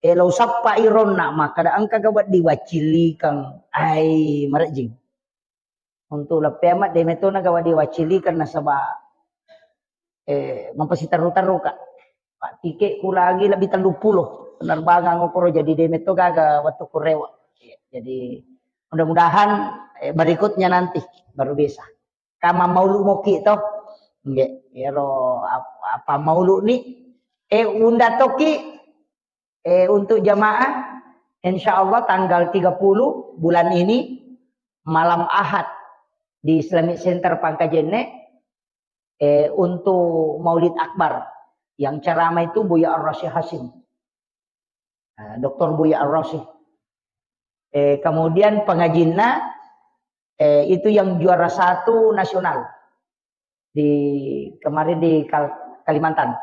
eh, lo sappa ironna, maka da engka ga wedding waccilikeng. Ai, marejjing. Untuk uleppemeng, de metto na ga wedding waccilikeng nasaba, eh, mapasiterru-terru ka. Pak, tike ku lagi lebih tellu pulo penerbangan ngokoro, jadi de metto gaga waktu kurewa. Jadi mudah-mudahan, eh, berikutnya nanti baru bisa. Kama maulu moki to. Nggih, ero ap-, apa maulu ni? Eh, unda toki, eh, untuk jamaah, insya Allah tanggal tiga puluh bulan ini, malam Ahad di Islamic Center Pangkajenne, eh, untuk Maulid Akbar. Yang ceramah itu Buya Ar-Rasyid Hasyim. Eh, doktor Buya Ar-Rasyid. Eh, kemudian pengajinna, eh, itu yang juara satu nasional di kemarin di Kal-, Kalimantan.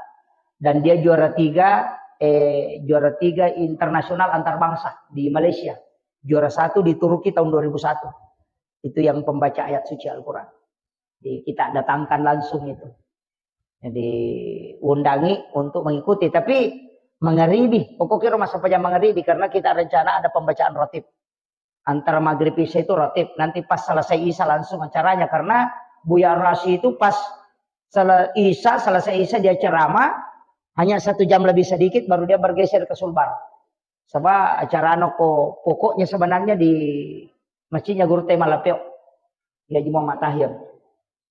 Dan dia juara tiga, eh, juara tiga internasional antar bangsa di Malaysia. Juara satu di Turki tahun dua ribu satu. Itu yang pembaca ayat suci Al-Quran. Jadi kita datangkan langsung itu. Jadi undangi untuk mengikuti. Tapi mengeribi, pokoknya rumah sampai jam mengeribi karena kita rencana ada pembacaan rotib. Antara maghrib isya itu rotib. Nanti pas selesai isya langsung acaranya karena Buya Rasi itu pas sele-, isya, selesai isya dia ceramah, hanya satu jam lebih sedikit baru dia bergeser ke Sulbar. Sebab acara no ko pokoknya sebenarnya di masjidnya Guru Tema Lapeo. Ya, Haji Muhammad Tahir.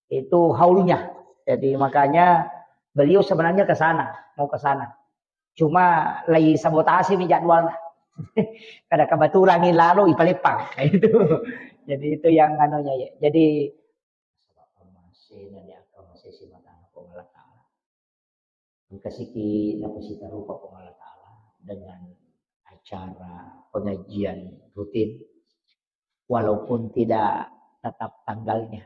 Itu haulnya. Jadi makanya beliau sebenarnya ke sana, mau ke sana. Cuma lagi sabotase mi jadwalnya. Kada kebetulan ini lalu ipaleppang. Itu. Jadi itu yang anunya ya. Jadi masih nanya masih si matang Puang Allah Ta'ala. Engka siki napasitarupa Puang Allah Ta'ala dengan acara pengajian rutin, walaupun tidak tetap tanggalnya.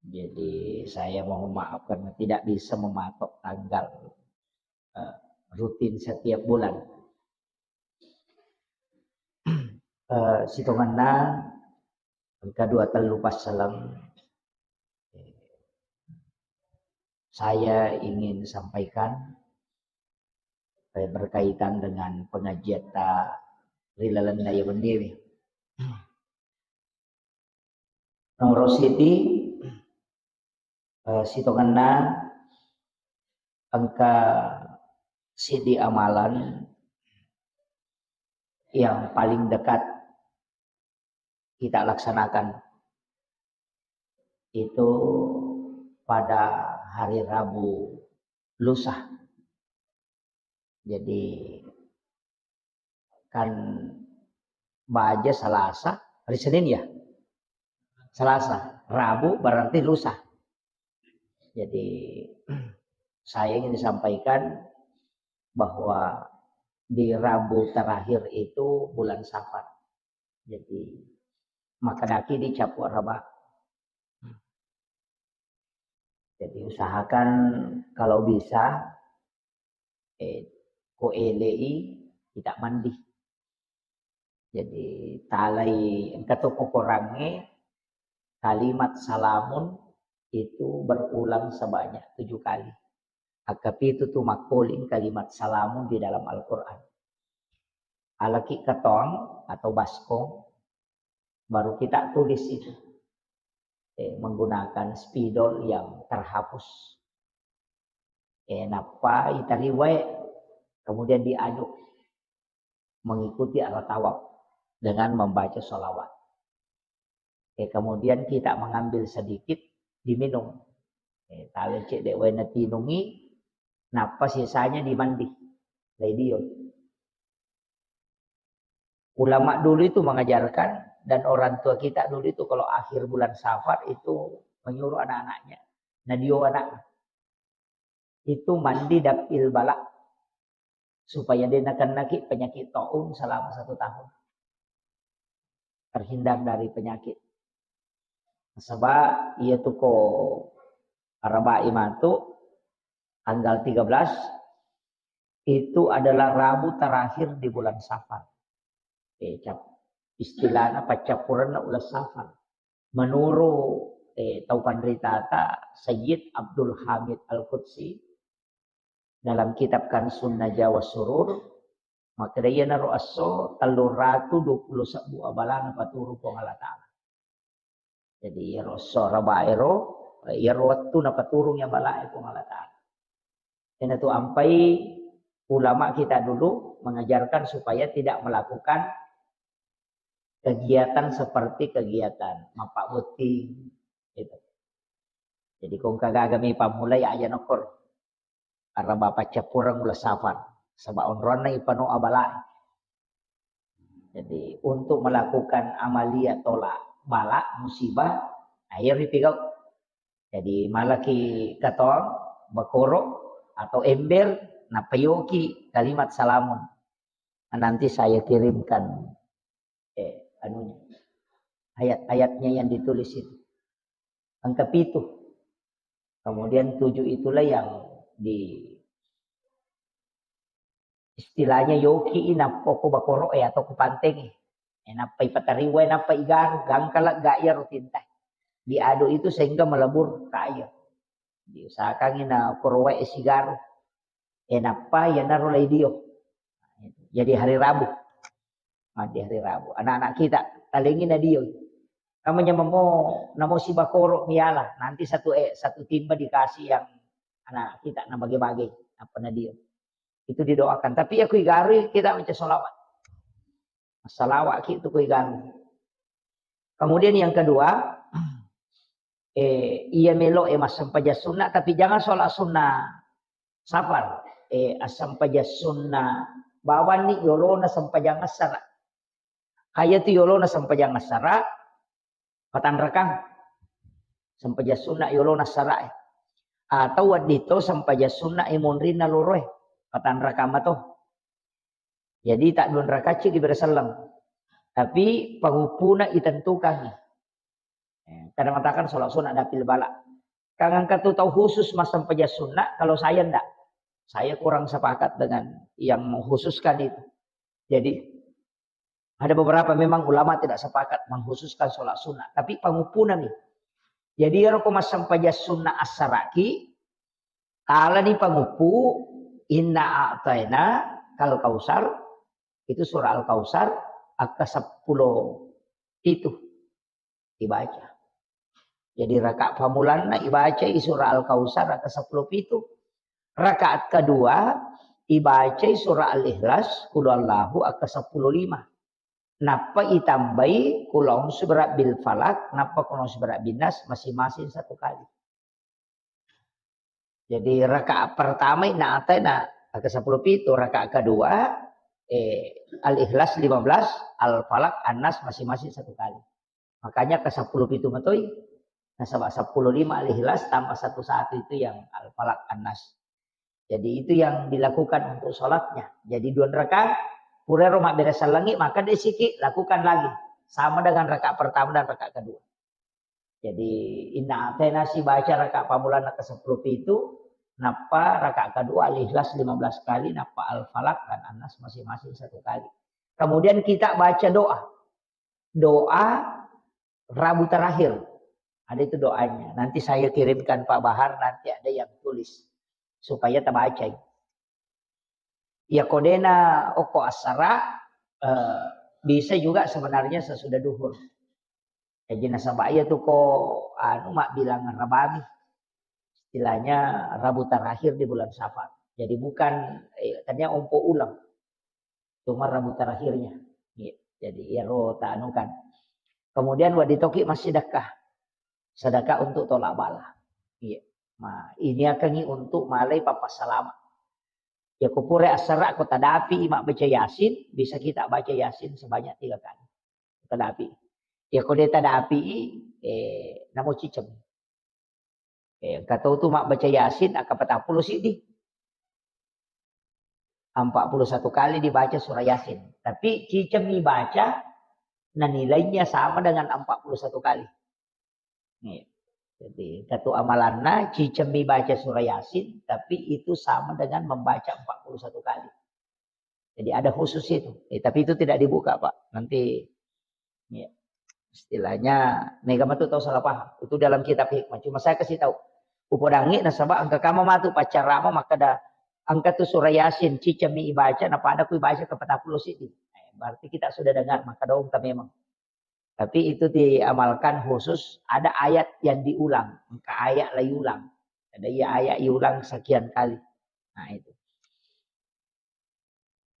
Jadi, saya mohon maaf karena tidak bisa mematok tanggal, eh, rutin setiap bulan. Eh, sitongenna engka dua tellu passaleng, eh, saya ingin sampaikan, eh, berkaitan dengan pengajiatta ri lalenna iya wenniewe. Nomoro siti, eh, sitongenna engka sidi amalan yang paling dekat kita laksanakan itu pada hari Rabu lusa. Jadi kan baja Salasa, hari Senin ya? Salasa, Rabu berarti lusa. Jadi saya ingin sampaikan bahwa di Rabu terakhir itu bulan Safar. Jadi makkedaki di capu araba. Jadi usahakan kalau bisa, eh, ko elei kita mandi. Jadi talai engka to kokorangnge kalimat salamun itu berulang sebanyak tujuh kali. Akkapitu tu makkoling kalimat salamun di dalam Al-Quran. Alaki ketong atau baskong, baru kita tulis itu. Eh, menggunakan spidol yang terhapus. Eh, nappa itariwae, kemudian diaduk mengikuti arah tawaf dengan membaca sholawat. Eh, kemudian kita mengambil sedikit diminum. Eh, talecek dek wae natinungi, nappa sisanya dimandi. Laidio. Ulama dulu itu mengajarkan dan orang tua kita dulu itu kalau akhir bulan Safar itu menyuruh anak-anaknya, nadio anak itu mandi dapil bala supaya dia nakennaki penyakit taun selama satu tahun. terhindar dari penyakit. Nasaba iyatu ko arabai matu tanggal tiga belas itu adalah Rabu terakhir di bulan Safar. Eh, cap-, istilahnya paccappurenna uleng Safar. Menurut, eh, tau panritata Sayyid Abdul Hamid Al-Qudsi dalam kitab Kansun Najwa Surur, makkeda iyanaro esso tellung ratu dua puluh sebbu abala napaturung Puang Allah Ta'ala. Jadi iyaro esso arabaero, iyaro wettu napaturung abalae Puang Allah Ta'ala. Iyanatu ampai ulama kita dulu mengajarkan supaya tidak melakukan kegiatan seperti kegiatan mappabbotting, gitu. Jadi ko engka gaga mi pammulai aja nokkor araba paccappureng uleng Safar, saba onronna ipano abalae. Jadi untuk melakukan amalia tolak bala musibah, ayo ripigau. Jadi malaki katong bakoro atau ember, nappa yoki kalimat salamun. Nanti saya kirimkan, eh, anunya, ayat-ayatnya yang ditulis itu. Angka pitu. Kemudian tujuh itulah yang di, istilahnya yoki i nappa ko bakoro e atau ko panteng e. E, nappa ipatariwai, nappa igaru, gangkala ga iyaro tinta. Diaduk itu sehingga melebur ke air. Diusahakan ina korowae sigaru. E, nappa iyanaro lai dio. Jadi hari Rabu. Mandi hari Rabu. Anak-anak kita talengi na dio. Kamu nyamamo namo si bakoro miala. Nanti satu, eh, satu timba dikasih yang anak kita na bagi-bagi apa na dio. Itu didoakan. Tapi aku igarui kita baca salawat. Salawat ki itu ku igarui. Kemudian yang kedua, eh, iya melo e massempajang sunna, tapi jangan sholat sunnah safar. Eh, assempajang sunna bawanni yolona sempajang assara. Kaya tu yolona sempajang assara, patanrakang. Sempajang sunna yolona assara e. Atau wedding to sempajang sunna e monrinna loro e, patanrakang mato. Jadi tak dua rakaat ci di berselleng. Tapi panguppuna itentukangi. Eh, kadang mengatakan sholat sunat dapil bala. Kang engka tu tau khusus massempajang sunat, kalau saya ndak. Saya kurang sepakat dengan yang mengkhususkan itu. Jadi ada beberapa memang ulama tidak sepakat mengkhususkan sholat sunat, tapi panguppuna mi. Jadi ero ko massempajang sunat assaraki, talani panguppu, inna a'taina kal kausar, itu surah Al-Kausar, akka seppulo pitu dibaca. Jadi rakaat pamulanna ibacai surah Al-Kausar rakaat seppulo pitu. Rakaat kedua ibacai surah Al-Ikhlas, Qul Huwallahu rakaat seppulo lima. Nappa itambai Qul A'udzu Birabbil Falaq, nappa Qul A'udzu Birabbin Nas masing-masing satu kali. Jadi rakaat pertama inna a'taina rakaat seppulo pitu, rakaat kedua, eh, Al-Ikhlas lima belas, Al-Falaq, An-Nas masing-masing satu kali. Makanya ke seppulo pitu matoi. Nasaba seppulo lima Al-Ikhlas tambah satu satu itu yang Al-Falaq, An-Nas. Jadi itu yang dilakukan untuk sholatnya. Jadi dua rakaat, purero mabbere sellengi, maka desiki lakukan lagi. Sama dengan rakaat pertama dan rakaat kedua. Jadi inna a'taina sibaca rakaat pamulanna ke seppulo pitu, nappa rakaat kedua Al-Ikhlas lima belas kali, nappa Al-Falaq dan An-Nas masing-masing satu kali. Kemudian kita baca doa. Doa Rabu terakhir. Ada itu doanya. Nanti saya kirimkan Pak Bahar, nanti ada yang tulis supaya tabacai. Ya kodena oko asara, eh, bisa juga sebenarnya sesudah duhur. Jadi nasaba iya tu ko anu mabbilang rabami. Istilahnya Rabu terakhir di bulan Safar. Jadi bukan, eh, tadinya ompo ulang. Cuma Rabu terakhirnya. Iya. Jadi iyaro ta anu kan. Kemudian wedding toki massedekah. Sedekah untuk tolak bala. Iya. Ma, ini akan untuk malai papa salama. Ya ko pura asara ko tadapi mabbaca Yasin, bisa kita baca Yasin sebanyak tiga kali. Tadapi. Ya ko de tadapi, eh, namo ciceng. Eh, engka tau tu mabbaca Yasin, akka patappulo siddi. Empat puluh satu kali dibaca surah Yasin. Tapi ciceng mi baca, Nah, nilainya sama dengan empat puluh satu kali. Nih. Jadi, satu amalanna cicemmi baca surah Yasin, tapi itu sama dengan membaca empat puluh satu kali. Jadi ada khusus itu. Eh, tapi itu tidak dibuka, Pak. Nanti, ya, istilahnya, mega matu tahu salah paham. Itu dalam kitab hikmah. Cuma saya kasih tahu. Upodangi nasaba engka kama matu paccarama makkeda engka tu surah Yasin, cicemmi ibaca, na pada ku ibaca ke patappulo siddi. Eh, berarti kita sudah dengar, maka dong memang. Tapi itu diamalkan khusus, ada ayat yang diulang, engka ayat la iulang. Ada iya ayat iulang sekian kali. Nah, itu.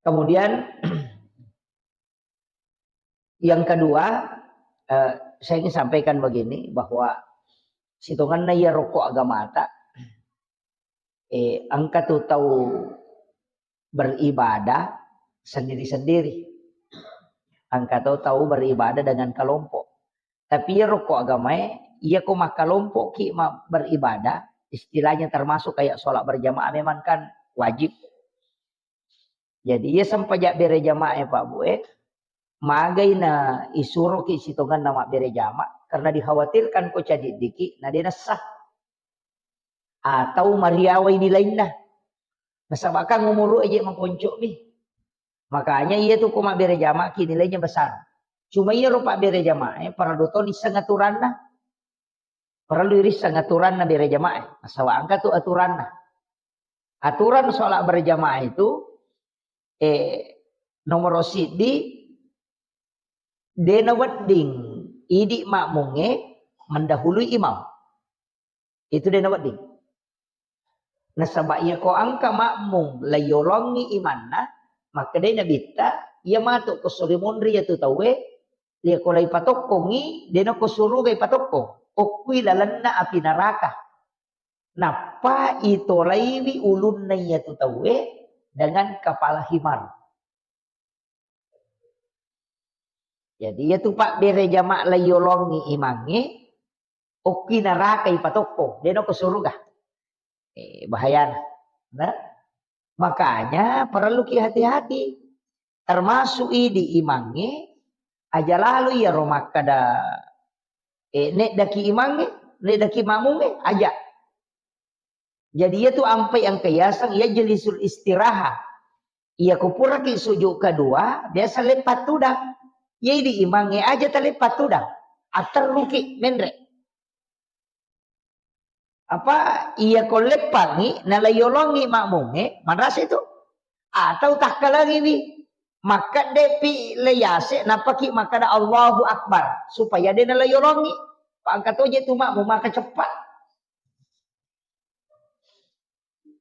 Kemudian yang kedua, eh, saya ingin sampaikan begini, bahwa sitongenna iya rokok agamata, eh, engka tu tau beribadah sendiri-sendiri. Engka tu tau beribadah dengan kelompok. Tapi iya rokok agamae, iya ko makkalompoki ma-, beribadah, istilahnya termasuk kayak sholat berjamaah memang kan wajib. Jadi iya sempajak bere jamaah ya Pak Bu, eh, magai na isuroki sitongenna mabbere jamaah karena dikhawatirkan ko cadiddiki na de nessah. Atau mariawai nilainna. Nasaba kan umuru aja maponco'mi. Makanya iya tu ko mabbere jamaah ki nilainya besar. Cuma iya rupa bere jamaah, eh, parallu to nisseng aturanna. Parallu irisseng aturanna bere jamaah, eh. Nasaba engka tu aturanna. Aturan sholat berjamaah itu, eh, nomor siddi, de nawedding idi makmungnge mendahului imam. Itu de nawedding. Nasaba iya ko engka makmung laiyolongi imanna, makkedai Nabitta, iya matu ko suri monri iya tu tauwe, iya ko laipatokkongi, de nako suruga ipatokkong. Okkui lalenna api naraka. Nappa itolaiwi ulunna iya tu tauwe dengan kepala himar. Jadi iya tu pabbere jamaah laiyolongi imangnge, okki naraka ipatokko, de nako suruga. Eh, bahayana. Nah, makanya perlu ki hati-hati. Termasuk idi imangnge, aja lalu iya ro makkada, eh, neddaki imangnge, neddaki makmungnge, aja. Jadi iya tu ampai engka yaseng yajlisul istiraha. Iya ko puraki sujud kedua, biasa leppa tudang. Iya idi imangnge aja taleppa tudang. Atterruki menre. Apa iya ko leppangi, nalaiyolongi makmungnge, manrasa itu. Atau takkalangiwi, makkeddepi leyase, nappaki makkada Allahu Akbar, supaya de nalaiyolongi. Pangka toje tu makmung maka cepat.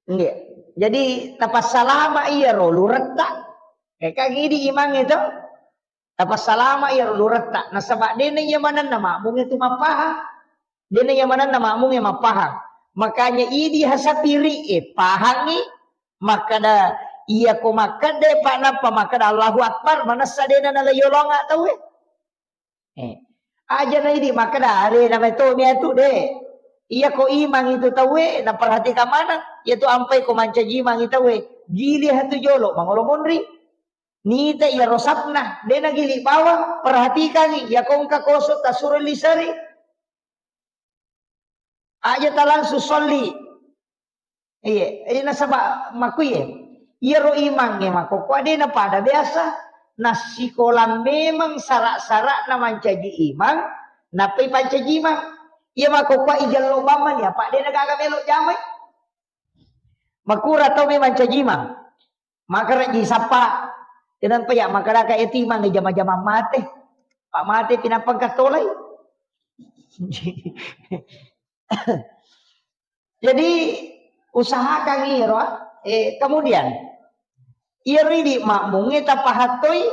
Nggih. Jadi tapassalama iyaro luretta. Eh, kan idi imang itu. Tapassalama iyaro luretta. Nasaba dena iya manenna makmungnge tu mappahang. Dena iya manenna makmungnge mappahang. Makanya idi hasapiri, eh, pahangi. Makkada, iya ko makkada, Pak, nappa makkada Allahu Akbar, manessa dena nalaiyolonga tauwe. Eh. Aja na idi makkada, are na meto mi atu de. Iya ko imang itu tauwe, naperhatikan maneng. Iya tu ampai ko mancaji imang itu tauwe. Gili hatu jolo, mangolo monri. Nita iya rosapna, de na gili bawang, perhatikangi. Iya ko engka kosong tasuro lisari. Aja ta langsung solli. Iya, iya nasaba makkuye. Iyaro imangnge makkokkoe de napada biasa. Nassikolang memang sara-sarana mancaji imang, nappai pancaji imang. Iya makkokkoe ijello bamma ni, apa de nagaga melo jamai. Makura tau memang caji imang. Makaraji sappa. Kenapa ya makadaka eti imang jama-jama mate. Pak mate pinapang katolai. Jadi usahakan iro, eh, kemudian iro idi makmungnge tapahattoi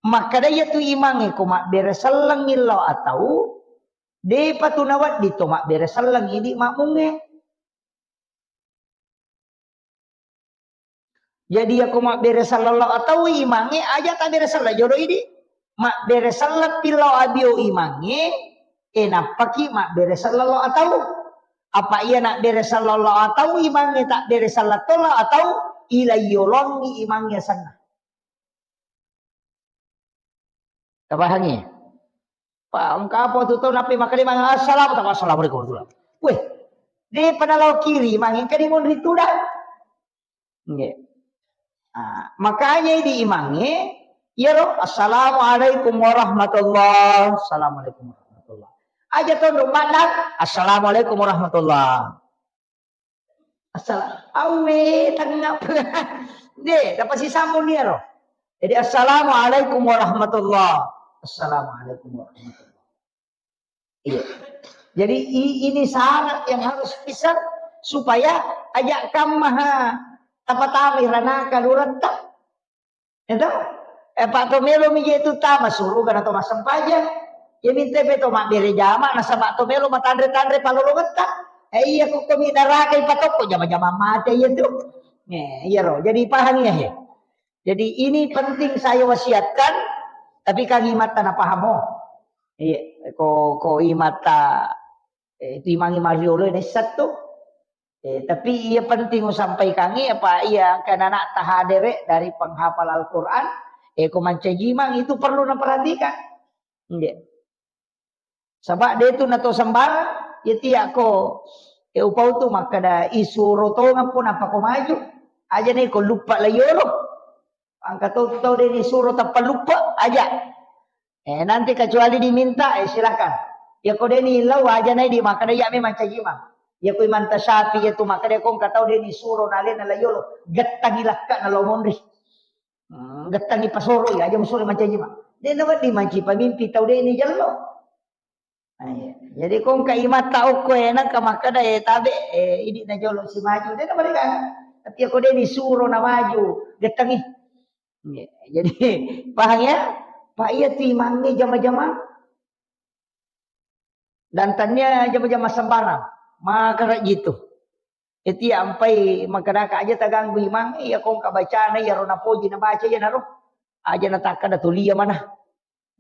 makkada iya tu imangnge ko mabbere selleng illau atau depa tu nawedding to mabbere selleng idi makmungnge. Jadi, yako mabbere selleng lao atau imangnge, aja tabbere selleng jolo idi. Mabbere selleng pillau abio imangnge, e nappaki mabbere selleng lao atau. Apa iya nabbere selleng lao atau imangnge, tabbere selleng to lao atau, ilaiyolongi imangnge asenna. Tapahangi? Pa engka apa tu tau napi makkeda maneng assalamu, tama assalamualaikum warahmatullah. Weh, de pada lao kiri maneng kadi monri tudang. Nggih. Ah, makanya di imangnge, iyaro, "Assalamualaikum warahmatullah." "Assalamualaikum warahmatullah." Aja tonro madang, "Assalamualaikum warahmatullah." Assala-, awe, tengngap. De, dapat sisambung iyaro. Jadi, "Assalamualaikum warahmatullah." "Assalamualaikum warahmatullah." Iya. Jadi i-, ini syarat yang harus bisa supaya aja kammaha tapatami ranaka luretta. Itu? Eh, Pak to melo mi je tu tama suruga na to massempajang. Ya minta be to mabbere jama nasaba to melo matanre-tanre palolongetta. Eh, iya ko komi naraka ipatokko jama-jama mate iya tu. Eh, iya ro. Jadi paham ya he. Jadi ini penting saya wasiatkan, tapi kan imatta napahamo. Iya, ko, ko imatta, eh, itu imangi mariolo ini satu. Eh, tapi iya penting usampaikangi apa iya kan anak tahadere dari penghafal Al-Quran, eh, ko mancajimang itu perlu naperhatikan. Iya. Saba de tu nato sembarang, ya tiak ko, eh, upau tu makkeda isuro tongeng pun apa ko maju. Aja nih ko lupa la yolo. Angka to tau de ni suro tappa lupa aja. Eh, nanti kecuali diminta, eh, silakan. Ya ko de ni lau aja nai di makkeda ya memang cajima. Ya ko imanta sapi ya tu makkeda ko engka tau de ni suro nale na la yolo. Gettangi lakka na lo monri. Hmm, gettangi pasoro ya aja musuro mancajima. De na wedding manci pamimpi tau de ni jello. Nah, iya. Jadi ko engka imatta okko e nangka makkeda e tabe, eh, idi na jolo si maju. De na mereka. Tapi ko de ni suro na maju, gettangi. Iya. Jadi paham ya? Pak iya tu imangnge jama-jama. Dan tania jama-jama sembarang. Maka gitu. Eti ampai makkadaka aja taganggu imang, iya ko engka bacana, iya ro napoji nabaca, iya naro. Aja natakkada tulia mana.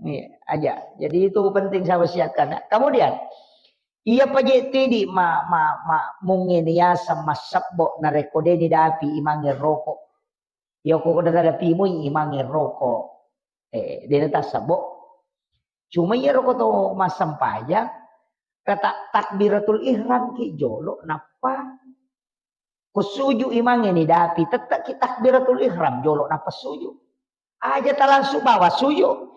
Iya, aja. Jadi itu penting saya wasiatkan. Kemudian, iya paje tidi ma, ma, ma, mungkin ya sama sebbo na rekode ni dapi imangnge rokok. Iya ko daga dapi mui imangnge rokok. Eh, dena tasabbo. Cuma iya roko to massempajang, kata takbiratul ihram ki jolo, nappa ko suju imangnge ni dapi, tette ki takbiratul ihram jolo, nappa suju. Aja ta langsung bawa suju.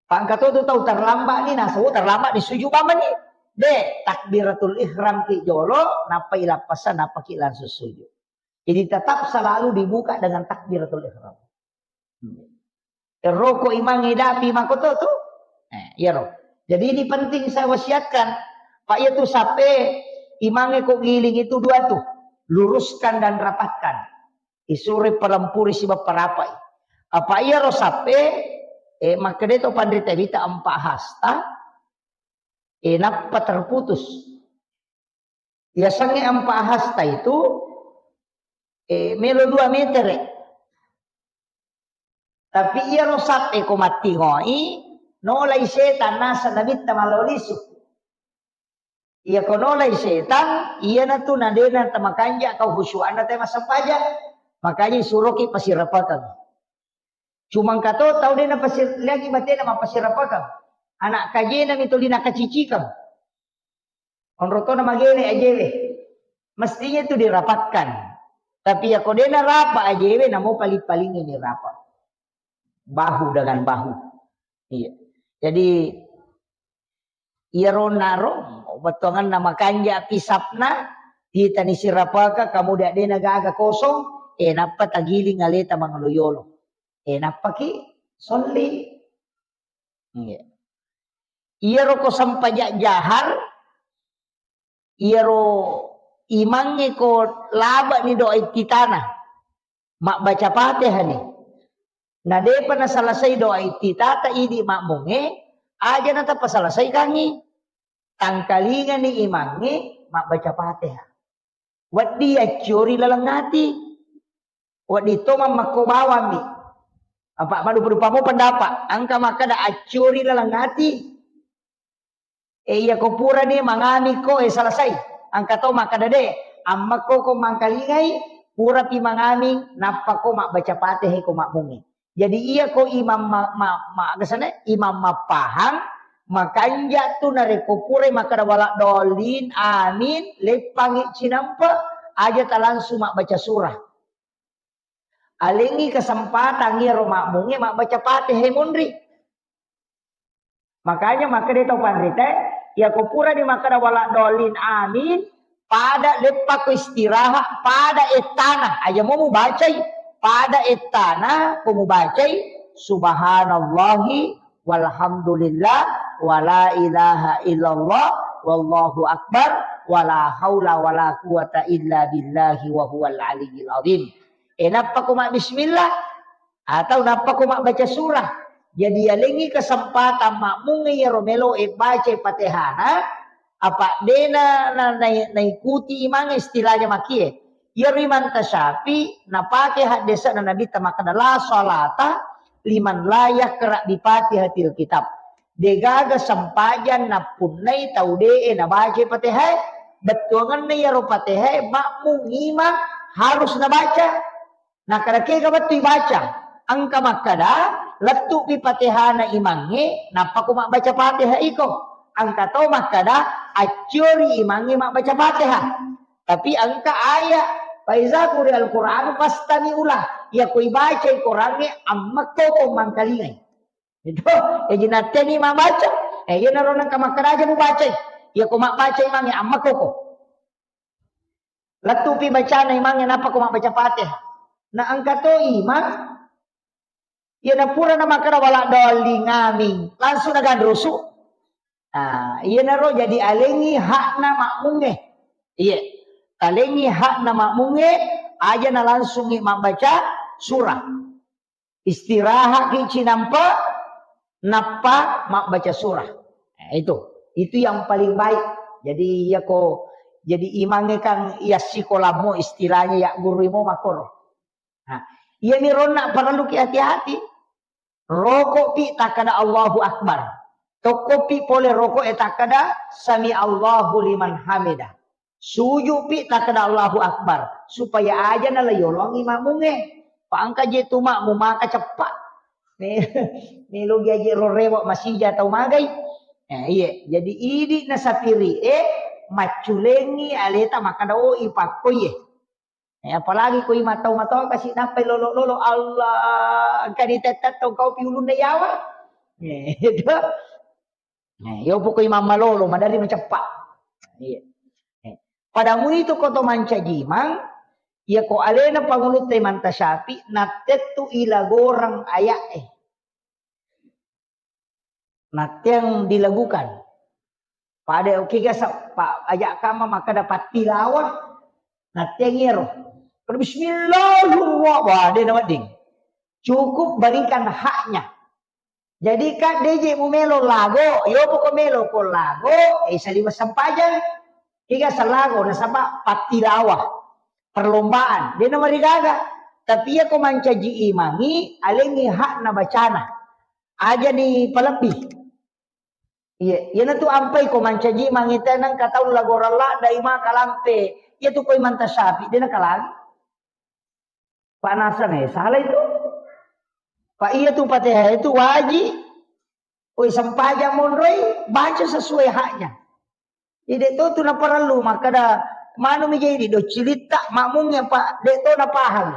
Pangka to tu tau terlambat ni, naso terlambat ni suju bamani. De, takbiratul ihram ki jolo, nappa ilappasa, nappa ki langsung suju. Jadi tetap selalu dibuka dengan takbiratul ihram. Roko imangnge dapi makoto tu. Eh, iya ro. Jadi ini penting saya wasiatkan. Pak iya tu sape imangnge ko giling itu dua tu. Luruskan dan rapatkan. Isure palempuri siba parapai. Apa iya ro sape, eh, makkeda to panrita wita empat hasta, eh, nappa terputus. Yasengnge empat hasta itu, eh, melo dua meter, eh. Tapi iyaro sappe ko mattingoi, nolai setan naseng nabitta malao lisu. Iya ko nolai setan, iyana tu nadena tamakanja kau khusyuanna te massempajang. Makanya suroki pasirapakeng. Cuma engka to tau de napasir-, lagi batena mappasirapakeng. Anak kajena mi tuli nakacicikeng. Onro to namagele ajewe. Mestinya itu dirapatkan. Tapi ya ko de narapa ajewe, namo paling-paling ini rapa. Bahu dengan bahu. Iya. Jadi, iyaro naro, bettuanganna makanja pisapna, titani sirapaka, kamudian de nagaga kosong, eh, nappa tagiling aleta mangolo yolo. Eh, nappaki solli. Iya. Iyaro ko sempajang jahar, iyaro imangnge ko labani doa iftitana, mabbaca Fatihah ni. Na depa nasalasai doa iftitata idi makmungnge, aja natappa salasai kangi. Tangkalingani imangnge mabbaca Fatihah. Wedding accuri laleng ati. Wedding to mammakko bawammi. Apa madupa-dupa mo pendapat. Engka makkeda accuri laleng ati. Eh, iya ko purani mangami ko, eh, selesai. Engka to makkeda de, ammakko ko mangkalingai, purapi mangami, nappa ko mabbaca Fatihah ko makmungnge. Jadi iya ko imam ma-, ma-, ma-, aga sana, imam mappahang, makanja tu narekko pura makkeda wala dolin, amin, leppangi cinampe, aja ta langsung mabbaca surah. Alengi kesempatan iyaro makmungnge mabbaca Fatihah monri. Makanya makkeda tau panrita, iya ko purani makkeda wala dolin, amin, pada leppako istirahat, pada ettana, aja mo mubacai, pada ettana ko mubacai, subhanallahi walhamdulillah, wala ilaha illallah, wallahu akbar, wala haula wala quwata illa billahi wa huwal aliyyil azim. E, nappa ko mabbismillah, atau nappa ko mabbaca surah. Jadi, yalengi kesempatan makmungnge iyaro melo e baca Fatihana, apa dena na, na, naikuti imang istilahnya makie. Iyaro Imam Tasyafi napake haddese'na Nabitta makkeda, "La salata liman la yaqra bi Fatihatil kitab." Degaga sempajang nappunnai tau de'e nabaca Fatihah. Bettuangenna iyaro Fatihah makmung imang harus nabaca. Nakkeda kega wettu ibaca, engka makkeda, lettu'pi Fatihana imangnge, nappa ko mabbaca Fatihah iko. Engka to makkeda, acciori imangnge mabbaca Fatihah. Tapi engka ayat, "Fa iza quri'al Qur'anu fastami'u lah." Iya ko ibacai Qur'angnge, ammekko ko mangkalingai. Itu, e, jinateni mabbaca. E, iyanaro nengka makkeda aja mubacai. Iya ko mabbaca imangnge, ammekko ko. Lettupi bacana imangnge nappa ko mabbaca Fatihah. Na engka to imang, iya napura namakkeda wala dolin, amin, langsung naganrusu. Nah, iyanaro jadi alengi hakna makmungnge. Iya, alengi hakna makmungnge, aja na langsungi mabbaca surah. Istirahatki cinampe, nappa mabbaca surah. Nah, itu. Itu yang paling baik. Jadi, iya ko, jadi imangnge kan iya sikolamo istilahnya, ya guru mo makoro. Nah, iya mi ronna parelluki hati-hati. Rokopi takkeda Allahu Akbar. Tokkopi pole roko e takkeda Sami Allahu liman hamida. Sujupi takkeda Allahu Akbar. Supaya aja nala yolongi makmungnge. Pa engka je tu makmung maka ceppa. Me-, melo gi aje ro rewe masija tau magai. Eh, iye. Jadi idi na sapiri e macculengi aleta makkeda, "Oh, ipakko iye." Eh, apalagi ko imang tau matoa kasi nappai lolo-lolo, Allah, engka ditette tongkau pi ulunna yawa. Eh, itu. Eh, yo poko imang malolo, madari maceppa. Iya. Eh, pada mui tu ko to mancaji imang, iya ko alena pangulutta Imam Tasyafi, nattettu ilagoreng ayat e. Natteang dilagukan. Pada oke ga sa-, pa-, aja kama makkeda pattilawah. Natteang iyaro. Bismillahirrahmanirrahim. Wah, de nawedding. Cukup berikan haknya. Jadi kan deje mu melo lago, yo poko melo ko lago, eh, saliwa sempajang. Kega salago nasaba pattilawah. Perlombaan. De namarigaga. Tapi iya ko mancaji imangi, alengi hakna bacana. Aja ni palebbi. Iya, iyanatu ampai ko mancaji mangita nengka tau lagorang ladda imang kalampe. Iyatu ko Imam Tasyafi, de nakalangi. Panasana, eh, salah itu. Pa iyatu Fatihah itu wajib. Oi, sempajang monroi, baca sesuai haknya. Jadi, de to tu naparellu makkeda, manu mi jadi do cilitta makmungnge, pa de to napahang.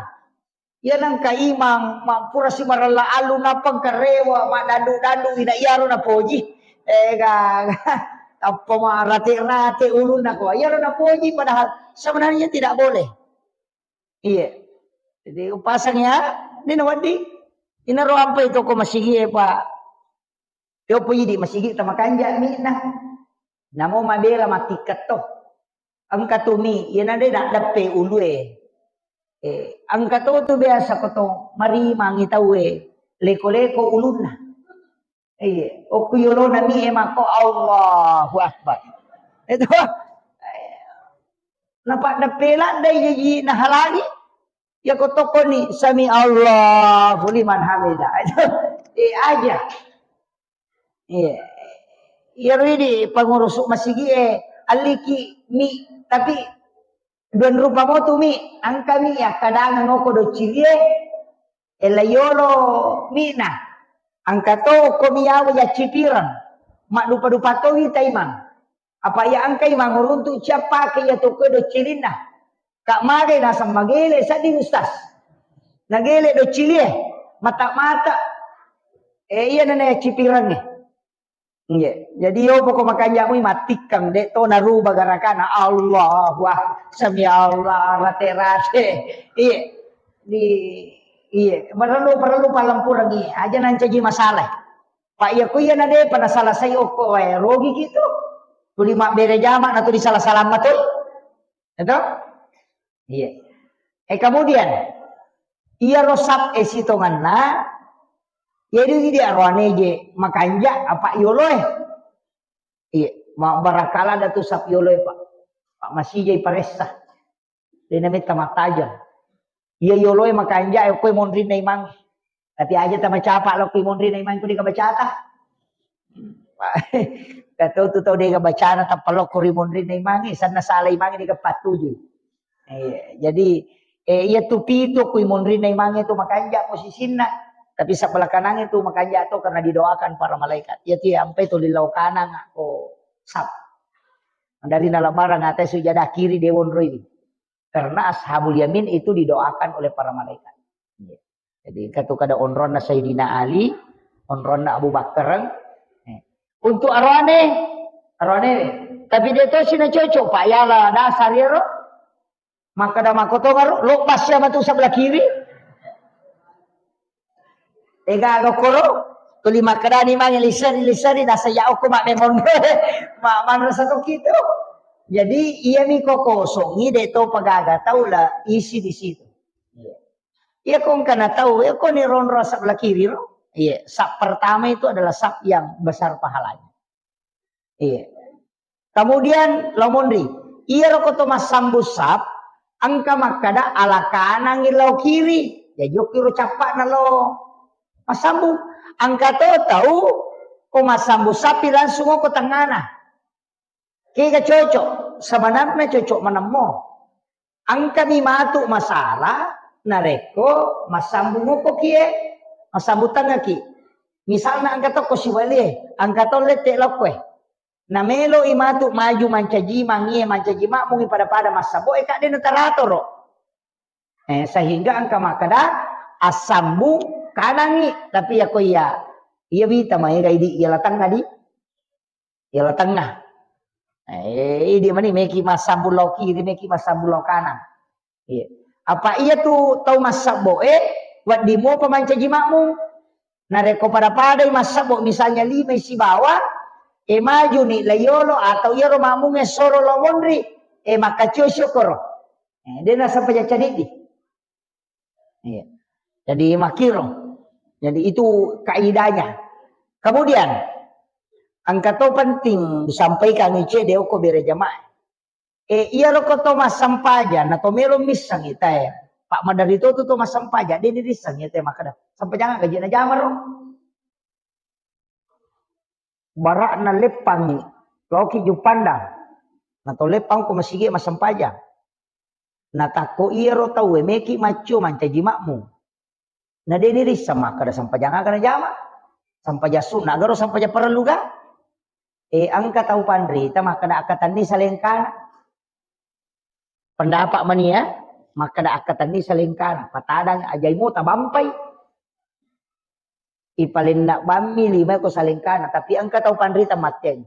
Iya nengka imang, ma-, pura simarella alu nappa engka rewe, maddandu-dandu, ina iyaro napoji. Eh, ga, tappa marate-rate ulunna ko. Iyaro napoji, padahal sebenarnya tidak boleh. Iya. Jadi, upasang ya, ini nawaddi. Inaro ampai toko masigi e, Pak. Yopo idi masigi tamakanja mina. Namo mabela matikkat to. Engka tu mi, iyana de naddeppe ulue. Eh, engka to tu biasa ko to marimangi tauwe. Leko-leko ulunna. Iya, okku yolona mi e mako Allahu Akbar. Itu. Napa deppe laddai jaji nahalangi? Ya ko tokoni sami Allahu liman hamida. Itu. Eh, aja. Iya. Iya ridi pengurus masigi e, alliki mi, tapi dua rupa motu mi, angka mi ya kadang ngoko docili e. Ella yolo mina. Angka to ko miyawa ya cipirang. Maddupa-dupa to wita imang. Apa iya angka imang uruntu ciappake iya to ko do cilinna. Kak mage naseng magele seddi ustaz. Nagele do cilie. Mata-mata. Eh iya nana ya cipirangnge. Iya. Jadi yo pokok makanja mui matikkang de to naruba garakana Allah wah sami Allah rate-rate. Iya. Di iya perlu perlu palempuran iya aja nancaji masalah. Pak iya ku iya na de pada salah saya okko wae rogi gitu. Tuli mabbere jama na tuli salah salam matoi. Itu? Iya. Eh kemudian iyaro sap e sitonganna, jadi dia roane je makanja apa yoloe. Iya, ma barakala ada tu sap yoloe pak. Pak masih jai paressa. Dena metta matajang. Iya yoloe makanja e koi monrinna imang. Tapi aja tama capa lo koi monrinna imang ku deka bacata. Kato tu tau deka bacana tappa lokko ri monrinna imangi sanna sala imangi deka pattuju. Iya, jadi eh, iya tu pitu kui monrinna imangi tu makanja posisinna. Tapi sebelah kanannya tu makanja tu karena didoakan para malaikat. Iya tu ya ampe tu lilau kanang ko sap. Dari nalabarang atai sujada kiri dewon roi. Karena ashabul yamin itu didoakan oleh para malaikat. Iya. Jadi katu kada onronna Sayyidina Ali, onronna Abu Bakar. Eh. Untuk arwane, arwane. Tapi dia tu sina cocok Pak Yala dasar ya ro. Maka ada makotongaro, lo pasnya matu sebelah kiri. Ega gokoro, tuli makkadani mange lisari lisari nasa ya okko mak memon. Mak manrasa to kitu. Jadi iya mi ko kosongi de to pagaga tau la isi di situ. Iya. Iya ko engka na tau, iya ko ni ronro sap la kiri ro. Iya, sap pertama itu adalah sap yang besar pahalanya. Iya. Kemudian lo monri, iya roko to massambu sap, engka makkada ala kanangi lao kiri. Jadi okki ro cappa'na lo massambu. Engka to tau ko massambu sapi langsung ko tengana. Kega cocok, sebenarnya cocok menemmo. Engkami matu masalah narekko massambung okko kie, massambung tengngaki. Misalna engka tokko siwalie, engka to lette lokkoe. Namelo i matu maju mancaji mangie, mancaji makmungi pada-pada massaboe kadde na taratoro. Eh, sehingga engka makkada assambung kanangi, tapi yako iya, iya wita maega idi iya la tengnga di. Iya la tengnga. Eh, idi mani meki massambung lao kiri, meki massambung lao kanang. Iya. Apa iya tu tau massabbo e, wedding mupa mancaji makmum. Narekko pada-padai massabbo, misalnya lima sibawa, e maju ni la yolo atau iyaro makmum e soro lao monri, e makkacio syukuro. Eh, de nasempajang cadiddi. Iya. Jadi makiro. Jadi itu kaidahnya. Kemudian engka to penting disampaikan ice de okko bere jamaah. Eh, iya roko to massempajang na to melo misseng ita e. Pak madari to tu to massempajang de dirisseng ita e makkada. Sempajang gaji na jamaro. Bara'na leppangngi, laoki Juppandang. Na to leppang ko masigi massempajang. Na takko iyaro tauwe meki maccio mancaji makmum. Na de nirisseng makkada sempajang aga najama. Sempajang sunna garo sempajang parellu ga. E engka tau panrita makkada akkatenni salengkana. Pendapat mania makkada akkatenni salengkana. Patadang ajai mo tabampai. Ipalenna bammi lima ko salengkana, tapi engka tau panrita matteang.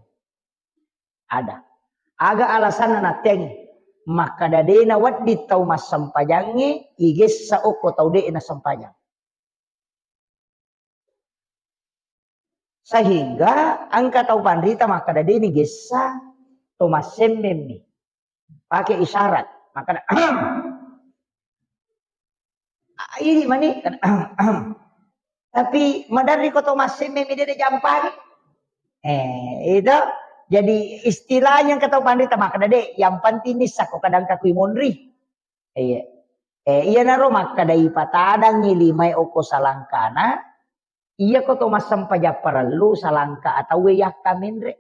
Ada. Aga alasanna natteang? Makkada de nawedding tau massempajangnge igessa okko tau de nasempajang. Sehingga engka tau panrita makkada de nigessa to massemmemmi. Pakai isyarat. Makkada, "Ahem." Ah, ini mani. Tapi maderri ko to massemme mi dede jampani. Eh, itu. Jadi istilahnya kata panrita makkada de, yang penting ni sako kadang kakui monri. Iya. Eh, iya naro makkada ipatadangi limai oko salangkana, iya ko to massempajang parellu salangka atau yakka menre.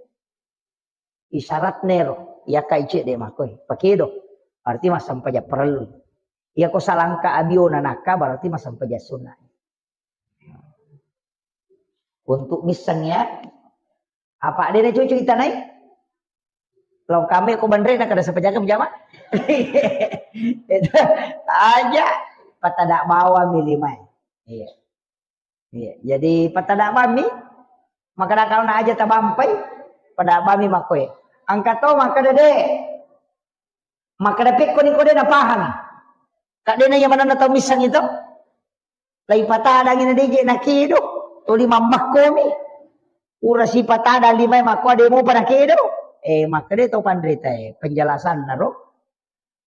Isyaratna ero, iyakka icedde makkoi, pakedo. Berarti massempajang parellu. Iyako salangka abiona nakka berarti massempajang sunna. Untuk misseng ya. Apa de' na cocok itanai? Lao kame ko banre na kada sempajangngi jama. Itu aja patada bawang mi limae. Iya. Iya. Jadi patada bami, makkada kalau na aja tabampai, pada bami makoe. Engka to makkada de'. Makkada pekko ni ko de' napahang. Kak de' na iya manenna tau misseng itu. Lai patadangi na de' je nakedo, tuli mammakkomi. Ura sipatadang limae makko de' mopa nakedo. Eh, makkada to panrita e, penjelasanna ro.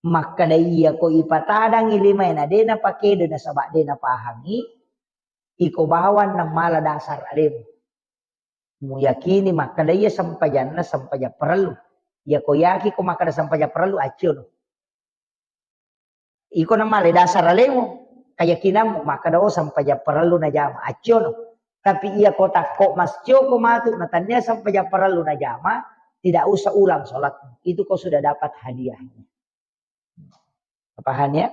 Makkada iya ko ipatadangi limae na de' napakedo nasaba de' napahangi, iko bawang na mala dasar alemu. Muyakini makkada iya sempajanna sempajang parellu. Iya ko yaki ko makkada sempajang parellu, acciono. Iko na mala dasar alemu, keyakinanmu makkada, oh, sempajang parellu najama, acciono. Tapi iya ko takko mascio ko matu na tania sempajang parellu najama, tidak usah ulang sholatmu. Itu kau sudah dapat hadiahnya. Paham ya?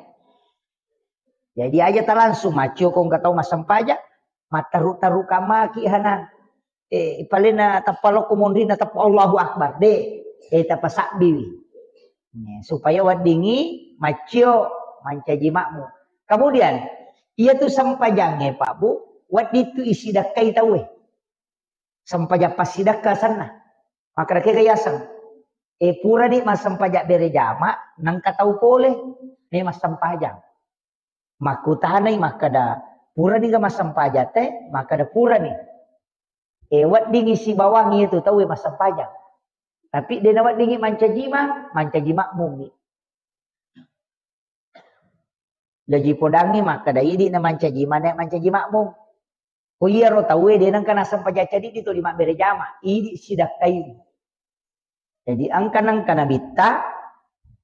Jadi aja ta langsung macio ko engka tau massempajang, mattaru-taru kamaki hana. Eh, palena tappa lokko monrina tappa Allahu Akbar. De, eh, tappa sabbiwi. Ya, supaya weddingi macio mancaji makmu. Kemudian, iya tu sempajangnge, Pak Bu, wedding tu isidakkai tauwe. Sempajang passidakka asenna. Makkada kega yaseng. Eh, purani massempajang bere jama, nengka tau pole, me massempajang. Makkutanai makkada, purani ga massempajang te? Makkada purani. Eh, weddingi sibawangi itu tau massempajang. Tapi de' naweddingi mancaji ma, mancaji makmumi. Jaji podangngi makkada idi na mancaji ma, na mancaji makmum. Ko iyaro tauwe de' nengka nassempajang cadidi to di mabbere jama, idi sidakkai. Jadi engka nengka nabitta,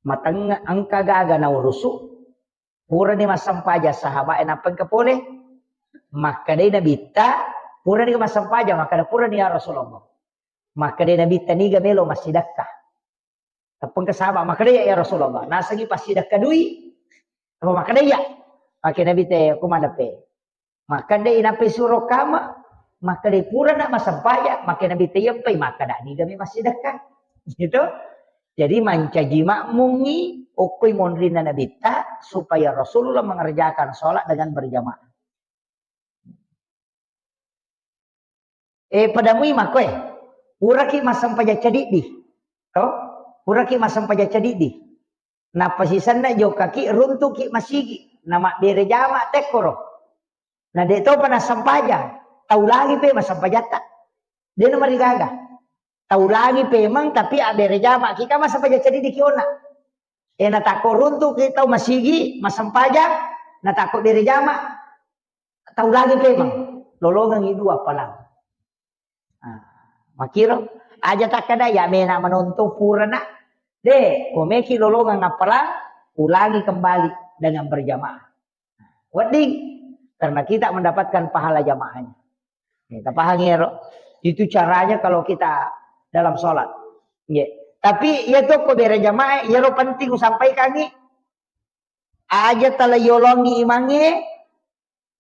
mateng engka gaga naurusu, purani massempajang sahabat e nappa engka pole, makkadai nabitta, purani massempajang, makkada purani ya Rasulullah. Makkadai nabitta niga melo massidakka. Tappa engka sahabat makkada, "Ya, ya Rasulullah, nasengi passidakka dui." Apa makkada, "Iya." Makkeda Nabitta, "Ko madappe." Makkada, "Inappa suro kama." Makkada, "Purana massempajang." Makkeda Nabitta, "Iyappai." Makkada, "Nigami massidakka." Gitu. Jadi mancaji makmungngi okkoi monrinna Nabitta supaya Rasulullah mengerjakan sholat dengan berjamaah. Eh, padamui makkoe. Puraki massempajang cadiddi. To? Puraki massempajang cadiddi. Nappa sisenna jokkaki runtuki masigi. Namabbere jama tekkoro. Na de' topa nassempajang. Tau lagi pe massempajatta. De' namarigaga. Tau lagi pemeng tapi abbere jama ki ka massempajang cadiddi ki onna. Eh, natakko runtuki tau masigi, massempajang, natakko bere jama. Tau lagi pemeng, lolongengngi dua palang. Ah, makkiro, aja takkada, "Ya, mena manontong purana." De, ko meki lolongeng appalang, ulangi kembali dengan berjamaah. Wedding, karena kita mendapatkan pahala jamaahnya. Kita pahami ero. Itu caranya kalau kita dalam sholat. Nggih. Tapi iya to ko bere jamaah, iyaro penting usampaikangi. Aja tala yolongi imangnge,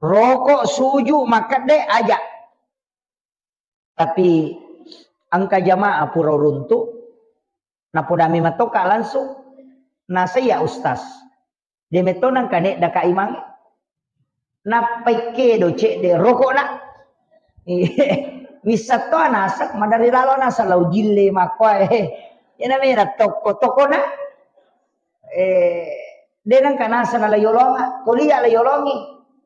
roko, suju, makkedde, aja. Tapi engka jamaah pura runtu, napodami matoka langsung, nasaiya ustaz. De metto nangka neddaka imangnge. Nappai kedo cedde rokokna. Wissatto naseng, madari lalo naseng lau jille makkoe. Iyana mena tokko-tokkona. Eh, de nengka naseng nala yolonga, kuliah la yolongi.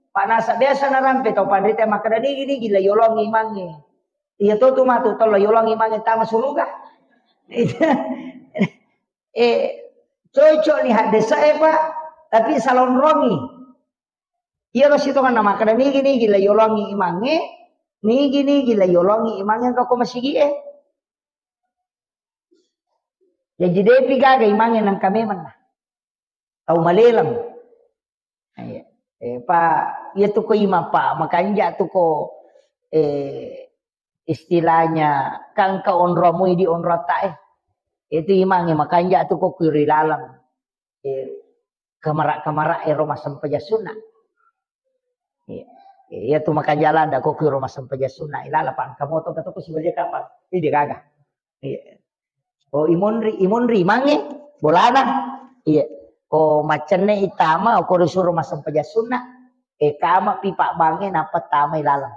Pak naseng biasa narampe tau panrita makkeda nigi-nigi la yolongi imangnge. Iya to tu matu tau la yolongi imangnge tama suruga. Eh, cocok ni haddesa e, Pak, tapi salonrongi. Iya lo sitonganna makkeda nigi-nigi la yolongi imangnge, nigi-nigi la yolongi imangnge engka ko masigi e. Jaji depi gaga imangnge nengka memang na. Tau maleleng. Iya. Eh, pa, iya tu ko imang, Pak, makanja tu ko, eh, istilahnya kan ka onromu idi onrota e. Itu imangnge makanja tu ko kiri laleng. Eh, kamara-kamara ero massempajang sunna. Iya. Iya tu makanja landa ko kiro massempajang sunna ilala pa engka moto ka toko sibaja kapang. Ini dia gaga. Iya. Oh, imonri, imonri mange bolana. Iya. Ko macenne itama ko disuruh massempajang sunna. E kama pipa bange napa tama ilaleng.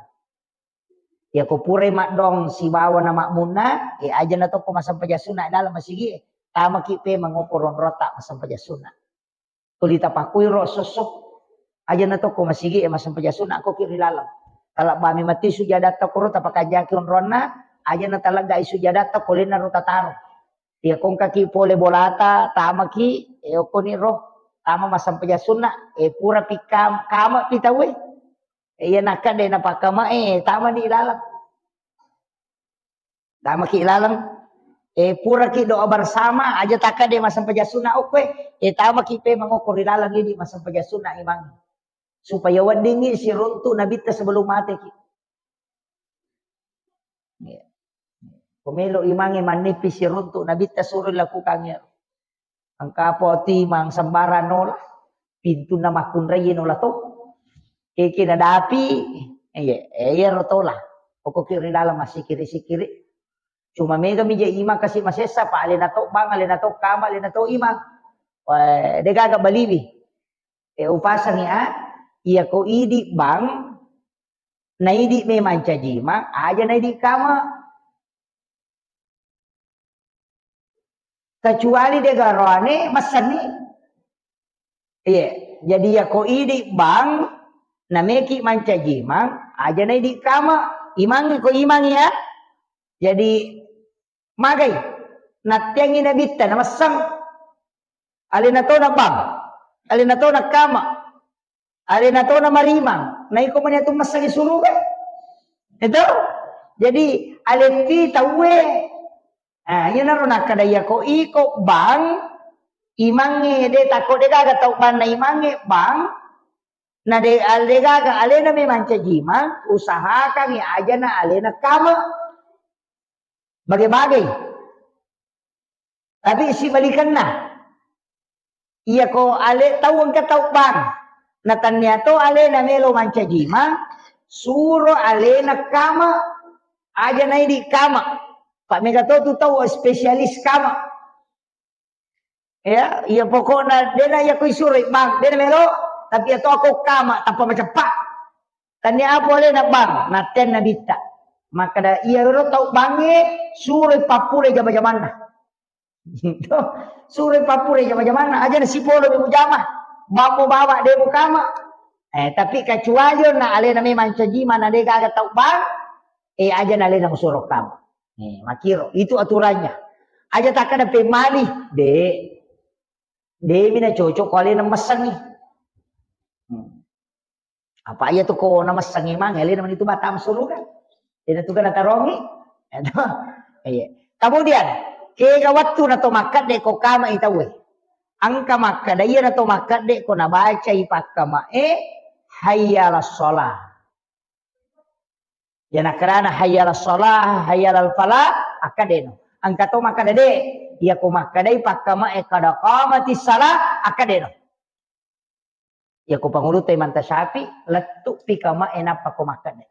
Ya ko purai maddong sibawa na makmunna, e aja na tokko massempajang sunna dalam masigi, tamaki pe mangoko ronrota massempajang sunna. Tuli tapakuiro sosso. Aja na tokko masigi e massempajang sunna ko ki ri laleng. Talabba mi mati sujadatta koro tapakanjaki onronna, aja na taleggai sujadatta ko lenna ro tataro. Ya kongkaki pole bolata, tamaki, e okkoni ro, tama massempajang sunna, e pura pi kam-, kama pi tauwe. Iya nakkadde napakkama e, tama di laleng. Tamaki laleng. E puraki doa bersama, aja takkadde massempajang sunna okkoe. E tamaki pe mangoko ri laleng idi massempajang sunna imang. Supaya weddingi siruntu nabitta sebelum mateki. Iya. Pomelo imange mannipi siruntu nabitta suruh lakukan ya. Engka apa timang sembarang nola, pintunna makkunrai nola to. Keke nadapi, iya, iya ro tola. Pokokki ri dalam massikiri-sikiri. Cuma mega mija imang kasi masessa pa alena to bang, alena to kama, alena to imang. Wah, degaga baliwi. E upasangi a, iya ko idi bang, naidi memang cajima, aja naidi kama. Kecuali de garoane messenni. Iya, jadi ya ko idi bang, nameki mancaji imang, aja na idi kama, imangi ko imangi ya. Jadi magai, nattiangi nabitta, namesseng. Alena to na bang, alena to na kama. Alena to na marimang, naiko mani atu messengi suruga. Itu. Jadi, aletti tauwe. Ah, iyanaro nakkada iya ko iko bang, imangnge de takko de gaga tau bang na imangnge bang, na de, al-, de gaga alena memang cajimang, usahakangi aja na alena kama. Bage-bage. Tapi sibalikenna. Iya ko ale tau engka tau bang. Na tannia to alena melo mancajima, suro alena kama, aja naidi kama. Pak mega to tu tau spesialis kama. Ya, iya pokokna dena iya ko isuro bang, dena melo, tapi iya to ako kama tanpa maceppa. Tannia apa alena bang, natten nabitta. Makkada iya ro tau bangnge, suro pappura jama-jamanna. Suro pappura jama-jamanna, aja na sipolo de mujama. Bammo bawa de mukama. Eh, tapi kecuali na alena memang cajima na de gaga tau bang, eh, aja na alena musuro kama. Eh, makiro, itu aturannya. Aja takkada pemali, de. De mi na cocok ko alena messengi. Hmm. Apa iya tu ko namessengi mang, alena mani tu batang suruga. Ina tu kana tarongi. Itu. Iya. Kemudian, kega wattu na to makkadde ko kama i tauwe. Engka makkada iya na to makkadde ko nabacai pakkama e, hayya alas shalah. Ya nakkarana hayya alas shalah, hayya alal falah, akkadeno. Engka to makkada de, iya ko makkadai pakkama e kada qamatis shalah, akkadeno. Iya ko pangulutta Imam Syafi'i, lettu'pi kamae nappa ko makkeda.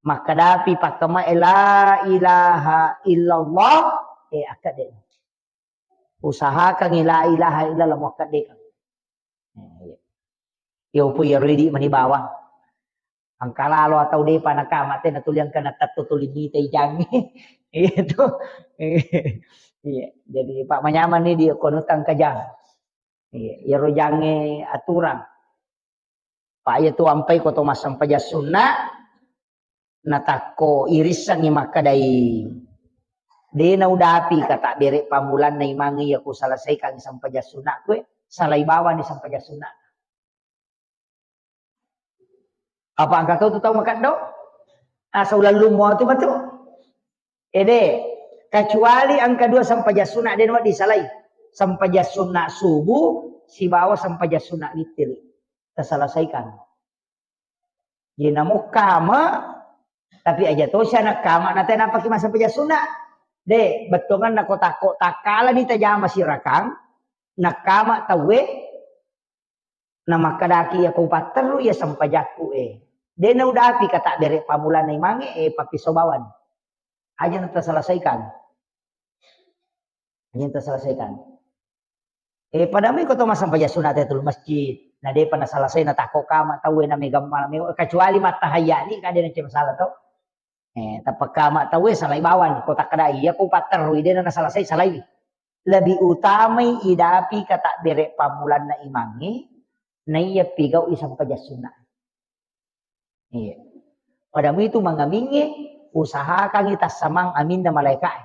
Makkadapi pakkamae la ilaha illallah, eh, akkede. Usahakangi la ilaha illallah muakkedekang. Eh, iya. Iya, upu iya ridi mani bawang. Engka lalo atau depa nakama te natuli engka natetto tuli mitai jangnge. Iya tu. Iya. Jadi, Pak, manyameng ni dia kono tangka jang. Iya, iyaro jangnge aturang. Pak, iya tu ampai ko to massempajang sunna, natakko irissengngi makkedai, de naudapi kata bere pammulanna imangnge iya ku selesaikan sempajang sunna kue, salai bawani sempajang sunna. Apa engka to tu tau makeddo? Asa ulallummo tu matu. Ede, kecuali engka dua sempajang sunna de nawedding salai. Sempajang sunna subuh sibawa sempajang sunna witir. Taselesaikan. Jadi namukkama, tapi aja tosi anak kama na tenapaki massempajang sunna. De, bettuanganna ko takko takkalani tajama sirakang, nakkama tauwe, namakkedaki iya ko patterru iya sempajakku e. De' naudapi katabbere' pammulanna imangnge, eh, pappiso bawang. Aja' na taselesaikan. Aja' na taselesaikan. Eh, pada mui ko to massempajang sunna' tahiyatul masjid. Na de'pa naselesai, natakko kama' tauwe, na mega mala mega, kecuali mattahayyani, kan de' na masalah to. Eh, tappa kama' tauwe salai bawang, ko takkeda iya ko patterrui de' na naselesai, salai. Lebih utamai idapi katabbere' pammulanna imangnge, naiya pigau'i sempajang sunna'. Iya. Pada mui tu mangamingnge, usahakangngi tassamang aminna malaika'e.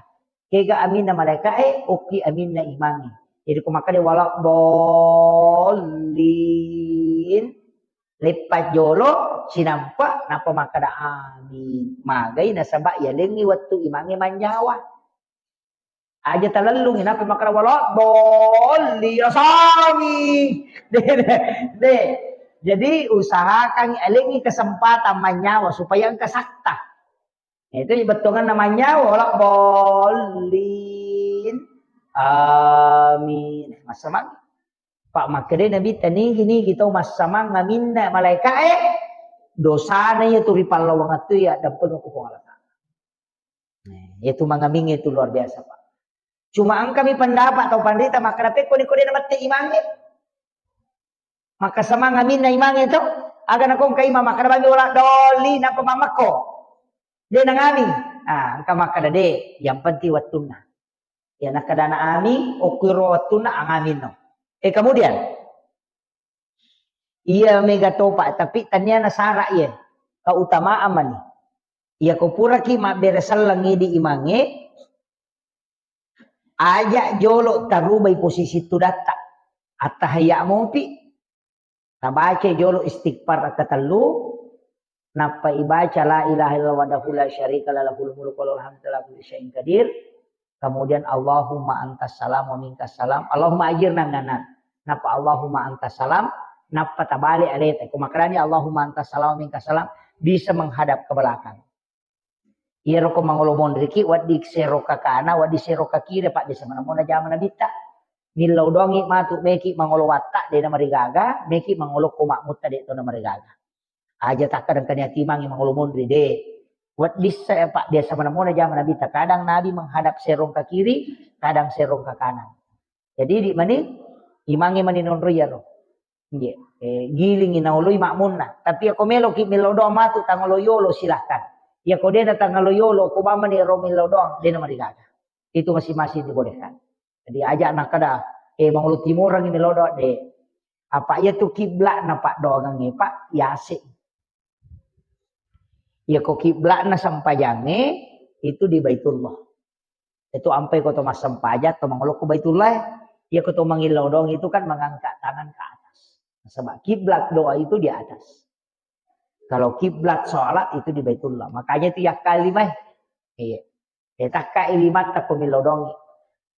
Kega aminna malaika'e, okki aminna imangnge. Jadi ko makkeda waladdallin, leppa jolo, sinampa, nappa makkeda amin. Magai nasaba' yalengngi wettu imangnge manyawa. Aja' talellungngi, nappa makkeda waladdallin, rasami. De', de', de'. Jadi usahakan alengngi kesempatan manyawa supaya engka sakta. Itu bettuanna manyawa, waladdallin. Amin. Massamang. Pak, makkedai Nabitta, nigi-nigi tau massamang aminna malaika'e, dosana iya tu ri pallawangattu iya dampengeng ku Puang Allah Ta'ala. Eh, iya tu mangamingnge tu luar biasa, Pak. Cuma engkami pendapat tau panrita makkeda, pekko ni ko de' namette imangnge. Maka samang aminna imangnge to, aga nakongka imang makkeda bami waladdallin, nappa mammekko. De' nangaming. Ah, engka makkeda de', yang penting wettunna. Ya, nakkedana amin, okkuiro wettunna angaminno. Eh, kemudian, iya mega topa, tapi tania nasara iya. Keutamaan mani. Iya ko puraki mabbere selleng idi imangnge, aja' jolo tarubai posisi tudatta. Attahayya' mopi, tabaca jolo istighfar katellu, nappa ibaca la ilaha illallah wahdahu la syarika lah, lahul mulku wa lahul hamdu ala kulli syai'in qadir. Kemudian Allahumma antas salam wa minkas salam. Allahumma ajirna nganan. Nappa Allahumma antas salam, nappa tabale aleta. Ko makkedani Allahumma antas salam wa minkas salam, bisa menghadap ke belakang. Iyaro ko mangolo monriki, wedding sero ka kana, wedding sero ka kiri, Pak, biasa manemmona jama Nabitta. Millau doangngi matu, meki mangolo watta, de' namarigaga, meki mangolo ko makmutta, de' to namarigaga. Aja' takkadang kania timangngi mangolo monri, de'. Wedding sa, Pak, biasa manemmona jama Nabitta. Kadang Nabi menghadap serong ka kiri, kadang serong ka kanan. Jadi di mani imangnge mani nonro iyaro. Nggih. Eh, gilingi naoloi makmunna. Tapi ako meloki millau doang matu tangolo yolo, silahkan. Iya ko dena tangolo yolo, ko bamani ro millau doang, dena marigaga. Itu masing-masing dibolehkan. Jadi aja nakkeda, eh, mangolo timorang millau doang, de. Apa iya tu kiblatna, Pak, doangangnge, Pak, yase. Iya ko kiblatna sempajangnge itu di Baitullah. Itu ampai ko to massempajang, to mangolo ko Baitullah, iya ko to mangillau doang itu kan mengangkat tangan ke atas. Sebab kiblat doa itu di atas. Kalau kiblat sholat itu di Baitullah. Makanya itu yakkalimai. Iya. Eh, takka ilimatta ko millau doang.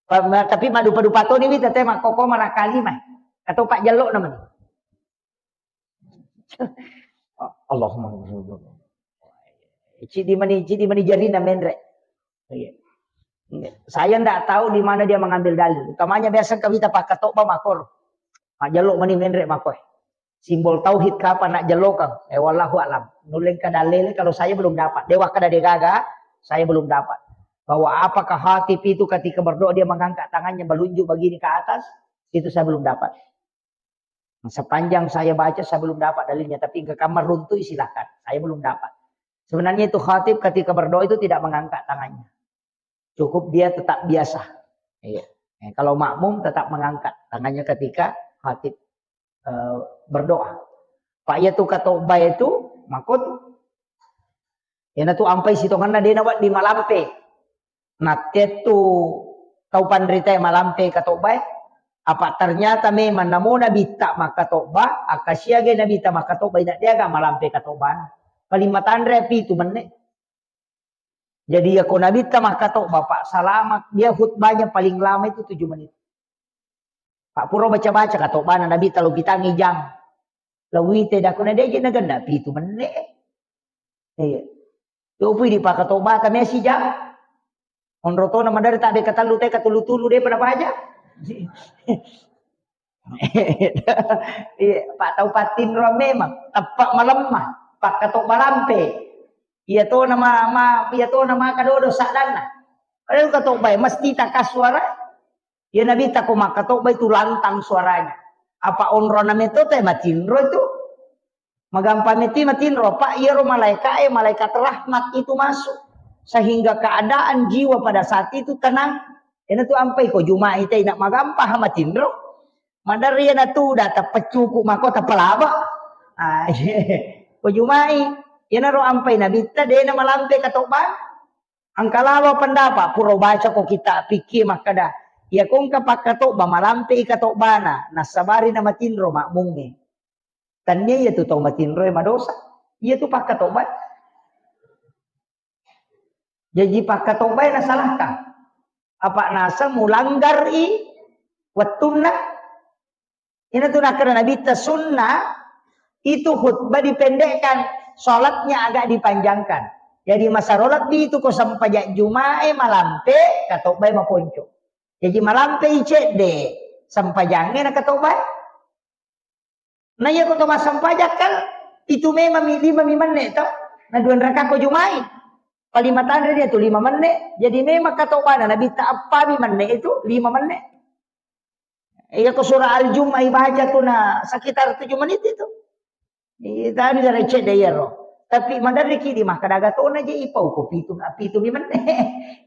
Pa-, ma-, tapi madupa-dupa toni wi tete makkoko manakkalimai. Atau pak jello namanya. Allahumma. Cidi mani, cidi mani jarina menre. Iya. Saya ndak tahu di mana dia mengambil dalil. Utamanya biasa kawita pakkatobba makor. Majjello mani menre makor. Simbol tauhid kapan nak jellokang? Eh, wallahu alam. Nuleng kada lele kalau saya belum dapat. Dewa kada degaga, saya belum dapat. Bahwa apakah khatib itu ketika berdoa dia mengangkat tangannya melunjuk begini ke atas, itu saya belum dapat. Sepanjang saya baca, saya belum dapat dalilnya, tapi engka kamma runtui, silahkan. Saya belum dapat. Sebenarnya itu khatib ketika berdoa itu tidak mengangkat tangannya. Cukup dia tetap biasa. Iya. Eh, kalau makmum tetap mengangkat tangannya ketika khatib, eh, berdoa. Pak, iya tu katobba itu, makot. Iyanatu ampai sitongenna dena wedding malampe. Nattettu tau panritae malampe katobbae. Apa ternyata memang namo Nabitta makkatobba, akkasiagai Nabitta makkatobba, ina deaga malampe katobbana. Paling matanre pitu menne. Jadi, iya ko Nabitta makkatobba, Pak, selama dia khutbahnya paling lama itu tujuh menit. Pak, pura baca-baca katobbana Nabitta, lo bitangi jang. Lo wite dakuna deje nagenna pitu menne. Iya. Topui di pakatobba kami sijang. Onrotona madari tabe katellu te katulu-tulu de pada baca. Iya, Pak, tau pattinro memang, teppa malemma. Pakkatobba lampe. Iya to nama, ma, iya to nama kadodo saddanna. Padahal katobba e mesti takasuara. Iya Nabitta ko makkatobba itu lantang suaranya. Apa onrona metto te matinro itu. Magampa metti matinro, Pak, iyaro malaika e, malaikat rahmat itu masuk. Sehingga keadaan jiwa pada saat itu tenang. Ena tu ampai ko Juma'i te, ina magampa ha matinro. Maderri ena tu udah tepeccuku mako tepelaba. Ah, ko Juma'i. Ena ro ampai Nabitta, dena malampe katobba. Engka lalo pendapat, pura baca ko kita fikih makkeda, iya ko engka pakkatobba malampe i katobbana, nassabari na matinro makmungnge. Tania iya tu tau matinro e madosa. Iya tu pakkatobba. Jaji pakkatobba e nasalahkan. Apa naseng mulanggar i wettunna. Ina tu nakkeda Nabitta sunnah itu khutbah dipendekkan, sholatnya agak dipanjangkan. Jadi masaro lebbi itu ko sempajang Jumae malampe, katobbae maponco. Jadi malampe i cedde, sempajange na katobbae. Na iya ko to massempajang kan itu memang mi lima mi menne to, na dua raka ko Jumae. Palima tanre dia tu lima menne. Jadi memang katobbana Nabitta appa mi menne itu lima menne. Iya ko surah Al-Jumu'ah ibaca tu na sekitar tujuh menit itu. Iya, tadi dari cedde iyaro. Tapi maderriki di makkadaga tona je ipau ko pitu, pitu mi menne.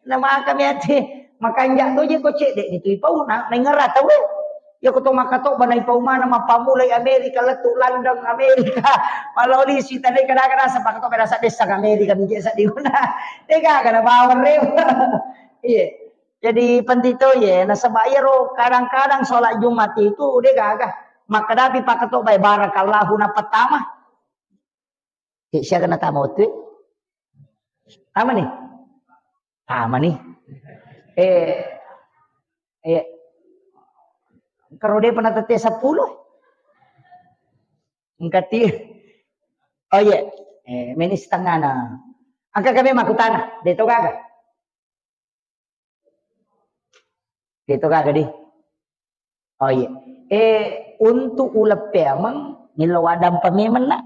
Na maka mi ate makanja to je ko cedde itu ipau na, na ngera tau e. Iya ko to makkatobba na ipau mana mappamulai Amerika lettu London Amerika. Maloli sita de kada kada sapa ko to berasa desa Amerika mi je saddi guna. De gaga na bawang rewa. Iya. Jadi penting to ye, nasaba iyaro kadang-kadang sholat Jumat itu de gaga. Makkadapi pakkatobbae barakallahu na pertama. Eh, siaga na tama wettu? Tama ni? Tama ni. Eh, eh, karo de pernah tette sepuluh? Engkati. Oh iya. Eh, meni setengah na. Angka kami makutana, de to gaga. Itu kagak di. Oh iya. Eh, untuk uleng peameng, millau adampa memeng na.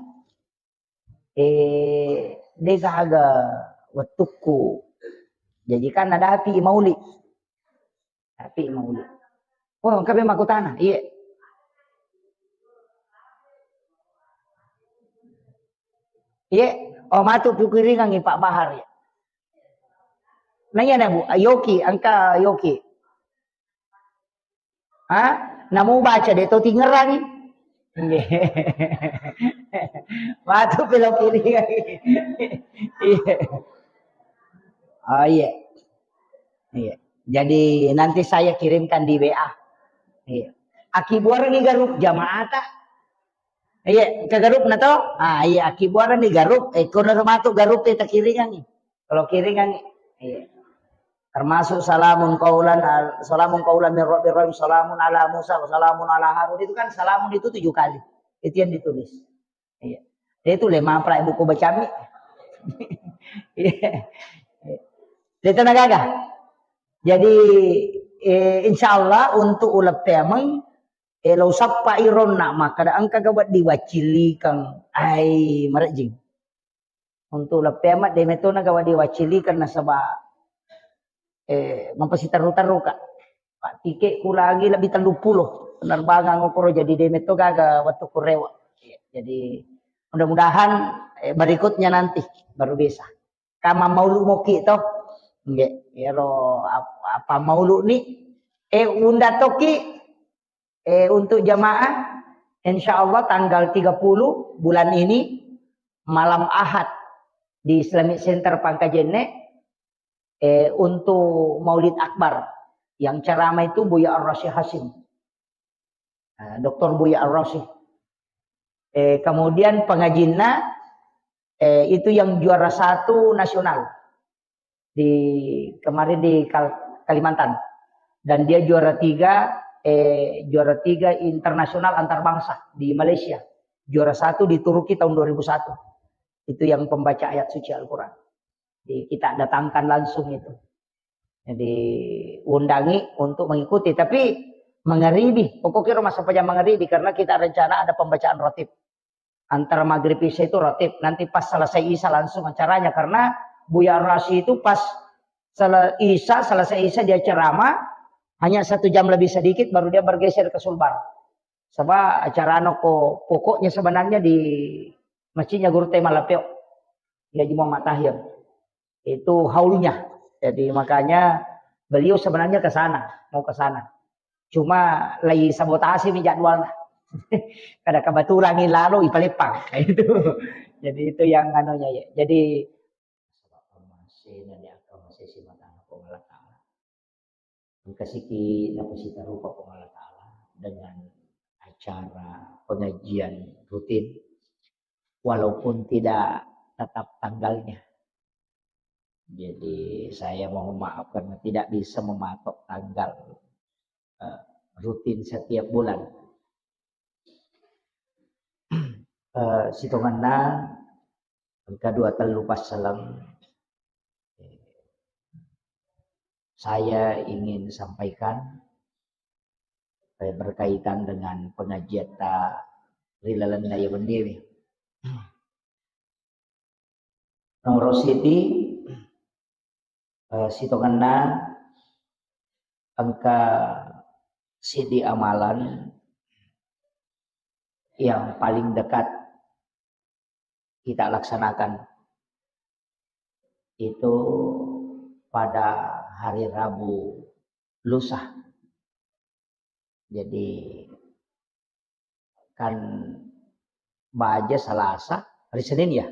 Eh, de gaga wettukku. Jadi kan ada api mauli. Api mauli. Oh, engka memang aku tanah. Iya. Iya. Oh, matu pikiringan Pak Bahar ya. Naiya na, Bu, yoki, engka yoki. Ha? Namu baca de to tingerangi. Nggih. Matu pelo kiringangi. Iya. Oh, iya. Iya. Jadi nanti saya kirimkan di W A. Iya. Aki buarangi garup jamaata. Iya, ke garup na to? Ah, iya, aki buarangi garup, eh, kono matu garup e takiringangi. Kalau kiringangi, iya. Termasuk salamun qaulan al-, salamun qaulan min rabbir rahim, salamun ala Musa, wa salamun ala Harun. Itu kan salamun itu tujuh kali. Itu yang ditulis. Iya. Dia itu lemah pra buku bacami. Iya. Dia tenaga. Jadi, eh, insya Allah untuk uleng peameng, eh, lo sappa ironna makkada engka ga wedding waccillikeng. Ai, marejjing. Untuk leppe amat de metona ga wedding waccillikeng nasaba, eh, mapasiterru-terru ka. Pak, tiketku lagi lebih tellu pulo penerbangan okoro, jadi de meto gaga wettu kurewa. Jadi mudah-mudahan, eh, berikutnya nanti baru bisa. Kama maulu moki to. Nggih, ero ap-, apa maulu ni? Eh, unda toki, eh, untuk jamaah, insya Allah tanggal tiga puluh bulan ini, malam Ahad di Islamic Center Pangkajene, eh, untuk Maulid Akbar. Yang ceramah itu Buya Ar-Rasyid Hasyim. Eh, doktor Buya Ar-Rasyid. Eh, kemudian pengajinna, eh, itu yang juara satu nasional di kemarin di Kal-, Kalimantan. Dan dia juara tiga, eh, juara tiga internasional antar bangsa di Malaysia. Juara satu di Turki tahun dua ribu satu. Itu yang pembaca ayat suci Al-Quran. Jadi kita datangkan langsung itu. Jadi undangi untuk mengikuti. Tapi mengeribi, pokoknya rumah sempajang mengeribi karena kita rencana ada pembacaan ratib. Antara maghrib isya itu ratib. Nanti pas selesai isya langsung acaranya, karena Buya Rasyid itu pas sele-, isya, selesai isya dia ceramah, hanya satu jam lebih sedikit baru dia bergeser ke Sulbar. Sebab acara noko pokoknya sebenarnya di masjidnya Guru Tema Lapeo, Haji Muhammad Tahir. Itu haulnya. Jadi makanya beliau sebenarnya ke sana, mau ke sana. Cuma lagi sabotase mi jadwalnya. Kada kebetulan ini lalu ipalepang. Itu. Jadi itu yang anunya ya. Jadi, sebab pemase na di akal masih si mata Puang Allah Ta'ala. Engka siki napasitarupa Puang Allah Ta'ala dengan acara pengajian rutin, walaupun tidak tetap tanggalnya. Jadi saya mohon maaf karena tidak bisa mematok tanggal, eh, rutin setiap bulan. Eh, sitongenna engka dua tellu passaleng, eh, saya ingin sampaikan, eh, berkaitan dengan pengajian ta ri lalenna iya wenniwi. Nomoro siti, eh, sitongenna engka sidi amalan yang paling dekat kita laksanakan itu pada hari Rabu lusa. Jadi kan baja Salasa, hari Senin ya?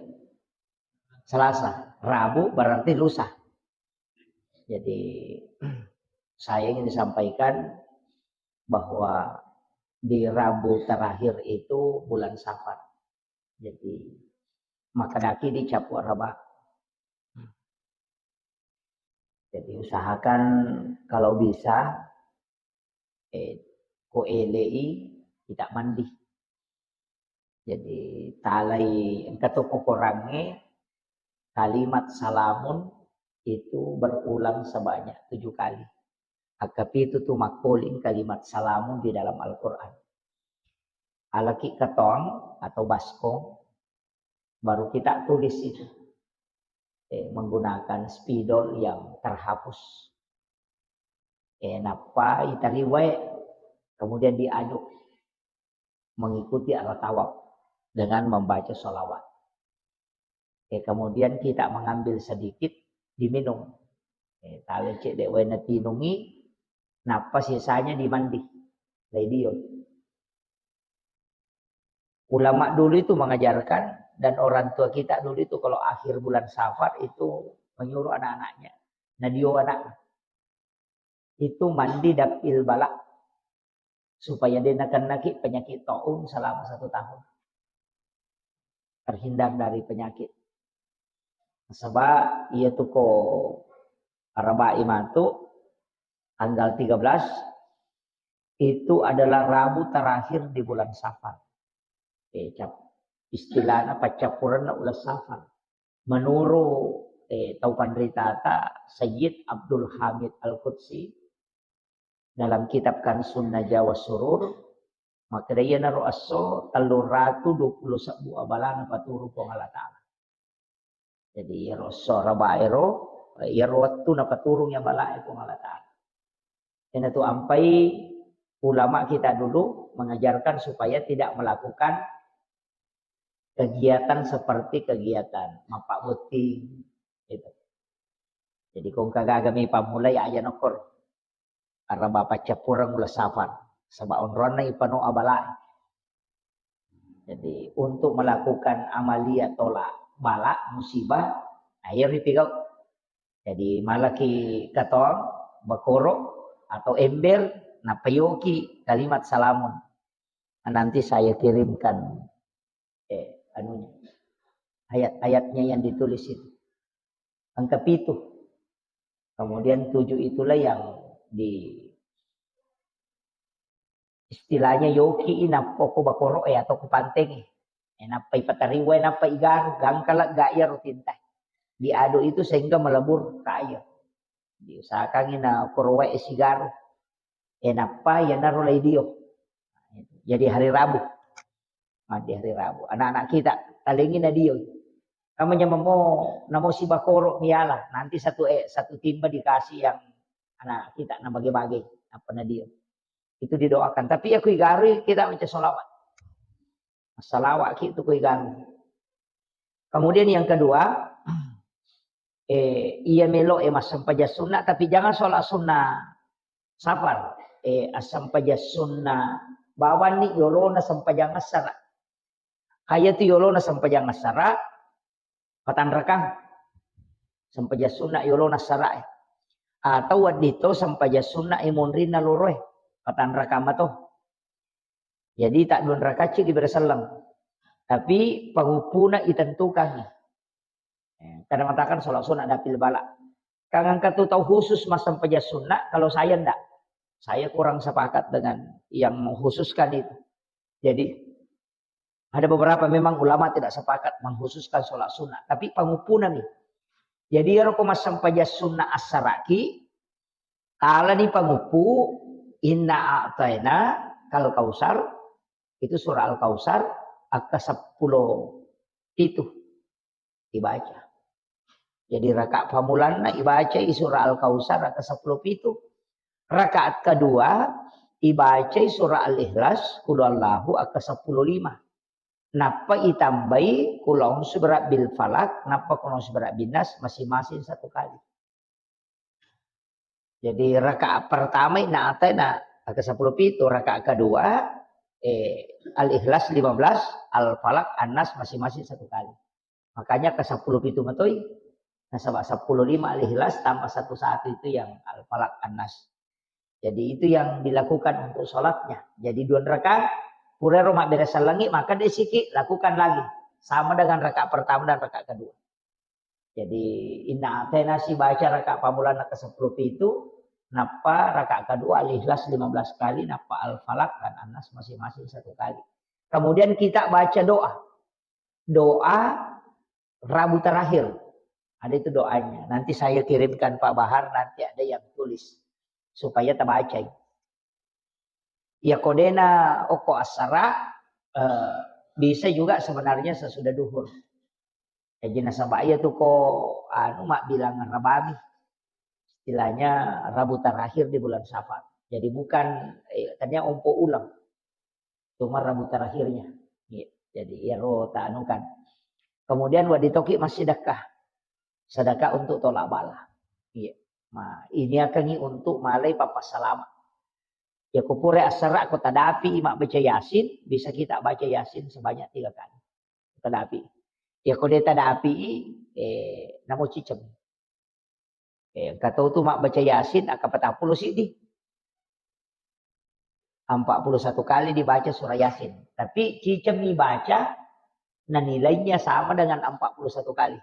Salasa, Rabu berarti lusa. Jadi saya ingin disampaikan bahwa di Rabu terakhir itu bulan Safar. Jadi makkedaki di capu araba. Jadi usahakan kalau bisa, eh, ko elei kita mandi. Jadi talai engka to kokorangnge kalimat salamun itu berulang sebanyak tujuh kali. Akkapitu tu makkoling kalimat salamun di dalam Al-Quran. Alaki katong atau baskom, baru kita tulis itu, eh, menggunakan spidol yang terhapus. Eh, nappa itariwai, kemudian diaduk mengikuti arah tawaf dengan membaca sholawat. Eh, kemudian kita mengambil sedikit, diminum. Eh, tawe cedde wae natinungi, nappa sisanya dimandi. Laidio. Ulama dulu itu mengajarkan, dan orang tua kita dulu itu kalau akhir bulan Safar itu menyuruh anak-anaknya, nadio anak itu mandi dapil bala supaya dia nakennaki penyakit taun selama satu tahun, terhindar dari penyakit. Sebab iya tu ko arabai matu tanggal tiga belas itu adalah Rabu terakhir di bulan Safar. Eh, cap-, istilahna paccappurenna uleng Safar. Menurut, eh, tau panritata Sayyid Abdul Hamid Al-Qudsi dalam kitab Kansun Najwa Surur, makkeda iyanaro esso tellung ratu dua puluh sebbu abala napaturung Puang Allah Ta'ala. Jadi iyaro esso araba ero, iyaro wettu napaturung iya balae Puang Allah Ta'ala. Iyanatu ampai ulama kita dulu mengajarkan supaya tidak melakukan kegiatan seperti kegiatan mappabbotting, gitu. Jadi ko engka gaga mi pammulai aja nokor araba paccappureng uleng Safar, saba onronna ipano abala. Jadi untuk melakukan amalia tolak bala musibah, ayo ripigau. Jadi malaki katong bakoro atau ember, napayoki kalimat salamun. Nanti saya kirimkan, eh, anunya, ayat-ayatnya yang ditulis itu. Engka pitu. Kemudian tujuh itulah yang di, istilahnya yoki i nappa ko bakoro e atau ko panteng e. E, nappa ipatariwa, nappa igaru, gangkala ga iyaro tinta. Diaduk itu sehingga melebur ke air. Diusahakan ina korowa e sigaru. E, nappa iyanaro laidio. Jadi hari Rabu. Mandi hari Rabu. Anak-anak kita, talengi na dio. Kamu nyamamo, namo sibakoro miala, nanti satu, eh, satu timba dikasih yang anak kita na bagi-bagi, apa na dio. Itu didoakan. Tapi aku igarui kita baca sholawat. Salawat ki itu ku igarui. Kemudian yang kedua, eh, iya melo, eh, massempajang sunnah, tapi jangan sholat sunnah safar. Eh, assempajang sunnah bawang ni yolona sempajang assara. Kaya tu yolona sempajang assara, patanrakang. Sempajang sunnah yolona assara, eh. Atau wedding to sempajang sunnah, eh, monrinna loro, eh. Patanrakang mato. Jadi tak dua rakaat ceddi bere selleng. Tapi panguppuna itentukan. Eh, kada matakan sholat sunnah dapil bala. Kang engka tu tau khusus massempajang sunnah, kalau saya ndak. Saya kurang sepakat dengan yang mengkhususkan itu. Jadi ada beberapa memang ulama tidak sepakat mengkhususkan sholat sunnah, tapi panguppuna mi. Jadi ero ko massempajang sunnah assaraki, talani panguppu, inna a'taina kal kausar, itu surah Al-Kausar, akka seppulo pitu dibaca. Jadi rakaat pamulanna ibacai surah Al-Kausar akka seppulo pitu. Rakaat kedua ibacai surah Al-Ikhlas, Qul Huwallahu akka seppulo lima. Nappa itambai Qul A'udzu Birabbil Falaq, nappa Qul A'udzu Birabbin Nas masing-masing satu kali. Jadi rakaat pertama inna a'taina ke sepuluh pitu, rakaat kedua, eh, Al-Ikhlas lima belas, Al-Falaq, An-Nas masing-masing satu kali. Makanya ke sepuluh pitu matoi, nasaba sepuluh lima Al-Ikhlas tambah satu satu itu yang Al-Falaq, An-Nas. Jadi itu yang dilakukan untuk sholatnya. Jadi dua rakaat, purero mabbere sellengi, maka desiki lakukan lagi. Sama dengan rakaat pertama dan rakaat kedua. Jadi inna a'taina si baca rakaat pamulanna ke sepuluh pitu, nappa rakaat kedua Al-Ikhlas lima belas kali, nappa Al-Falaq dan An-Nas masing-masing satu kali. Kemudian kita baca doa. Doa Rabu terakhir. Ada itu doanya. Nanti saya kirimkan Pak Bahar, nanti ada yang tulis. Supaya tabacai. Ya kodena okko assara, eh, bisa juga sebenarnya sesudah duhur. Jadi nasaba iya tu ko anu mabbilang rabami. Istilahnya Rabu terakhir di bulan Safar. Jadi bukan, eh, tanya ompo ulang. Cuma Rabu terakhirnya. Iya. Jadi iyaro tanukan. Kemudian wedding toki massedekah. Sedekah untuk tolak bala. Iya. Nah, ini akan untuk malai papa salama. Ya ko pura assara ko tadapi mabbaca Yasin, bisa kita baca Yasin sebanyak tiga kali. Tadapi. Ya ko de tadapi, eh, namo ciceng. Eh, engka tau tu mabbaca Yasin, akka patappulo siddi. Empat puluh satu kali dibaca surah Yasin. Tapi ciceng mi baca, nah nilainya sama dengan empat puluh satu kali.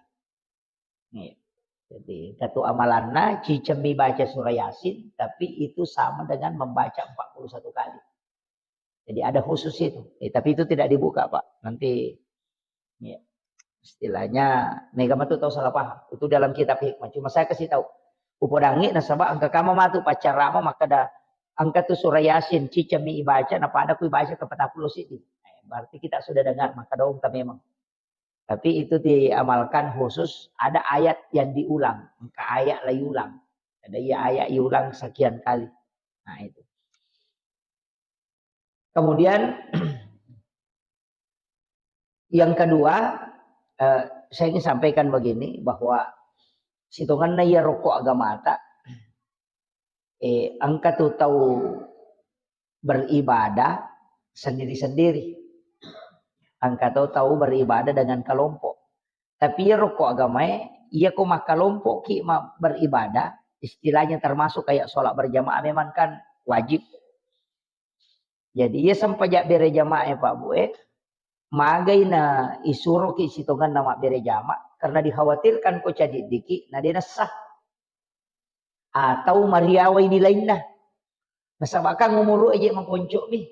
Nih. Jadi, satu amalanna, ciceng mi baca surah Yasin, tapi itu sama dengan membaca empat puluh satu kali. Jadi ada khusus itu. Eh, tapi itu tidak dibuka, Pak. Nanti, ya, istilahnya, mega matu tau salah paham. Itu dalam kitab hikmah. Cuma saya kasih tahu. Upodangi nasaba engka kama matu paccarama makkeda engka tu surah Yasin, ciceng mi ibaca, napada ku ibaca ke patappulo siddi. Eh, berarti kita sudah dengar, maka dong memang. Tapi itu diamalkan khusus ada ayat yang diulang, engka ayat lagi ulang. Ada iya ayat diulang sekian kali. Nah, itu. Kemudian yang kedua, eh, saya ingin sampaikan begini, bahwa sitongenna iya rokok agamata, eh, engka tu tau beribadah sendiri-sendiri. Engka to tau beribadah dengan kelompok. Tapi iya rokok agamae, iya ko makkalompok ki ma-, beribadah, istilahnya termasuk kayak sholat berjamaah memang kan wajib. Jadi iya sempajang bere jamaah, Pak Bu, eh, magai na isuro ki sitongenna mabbere jamaah karena dikhawatirkan ko cadiddiki na de nessa. Atau mariawai nilainna. Nasaba kan umuru aja makonco mi.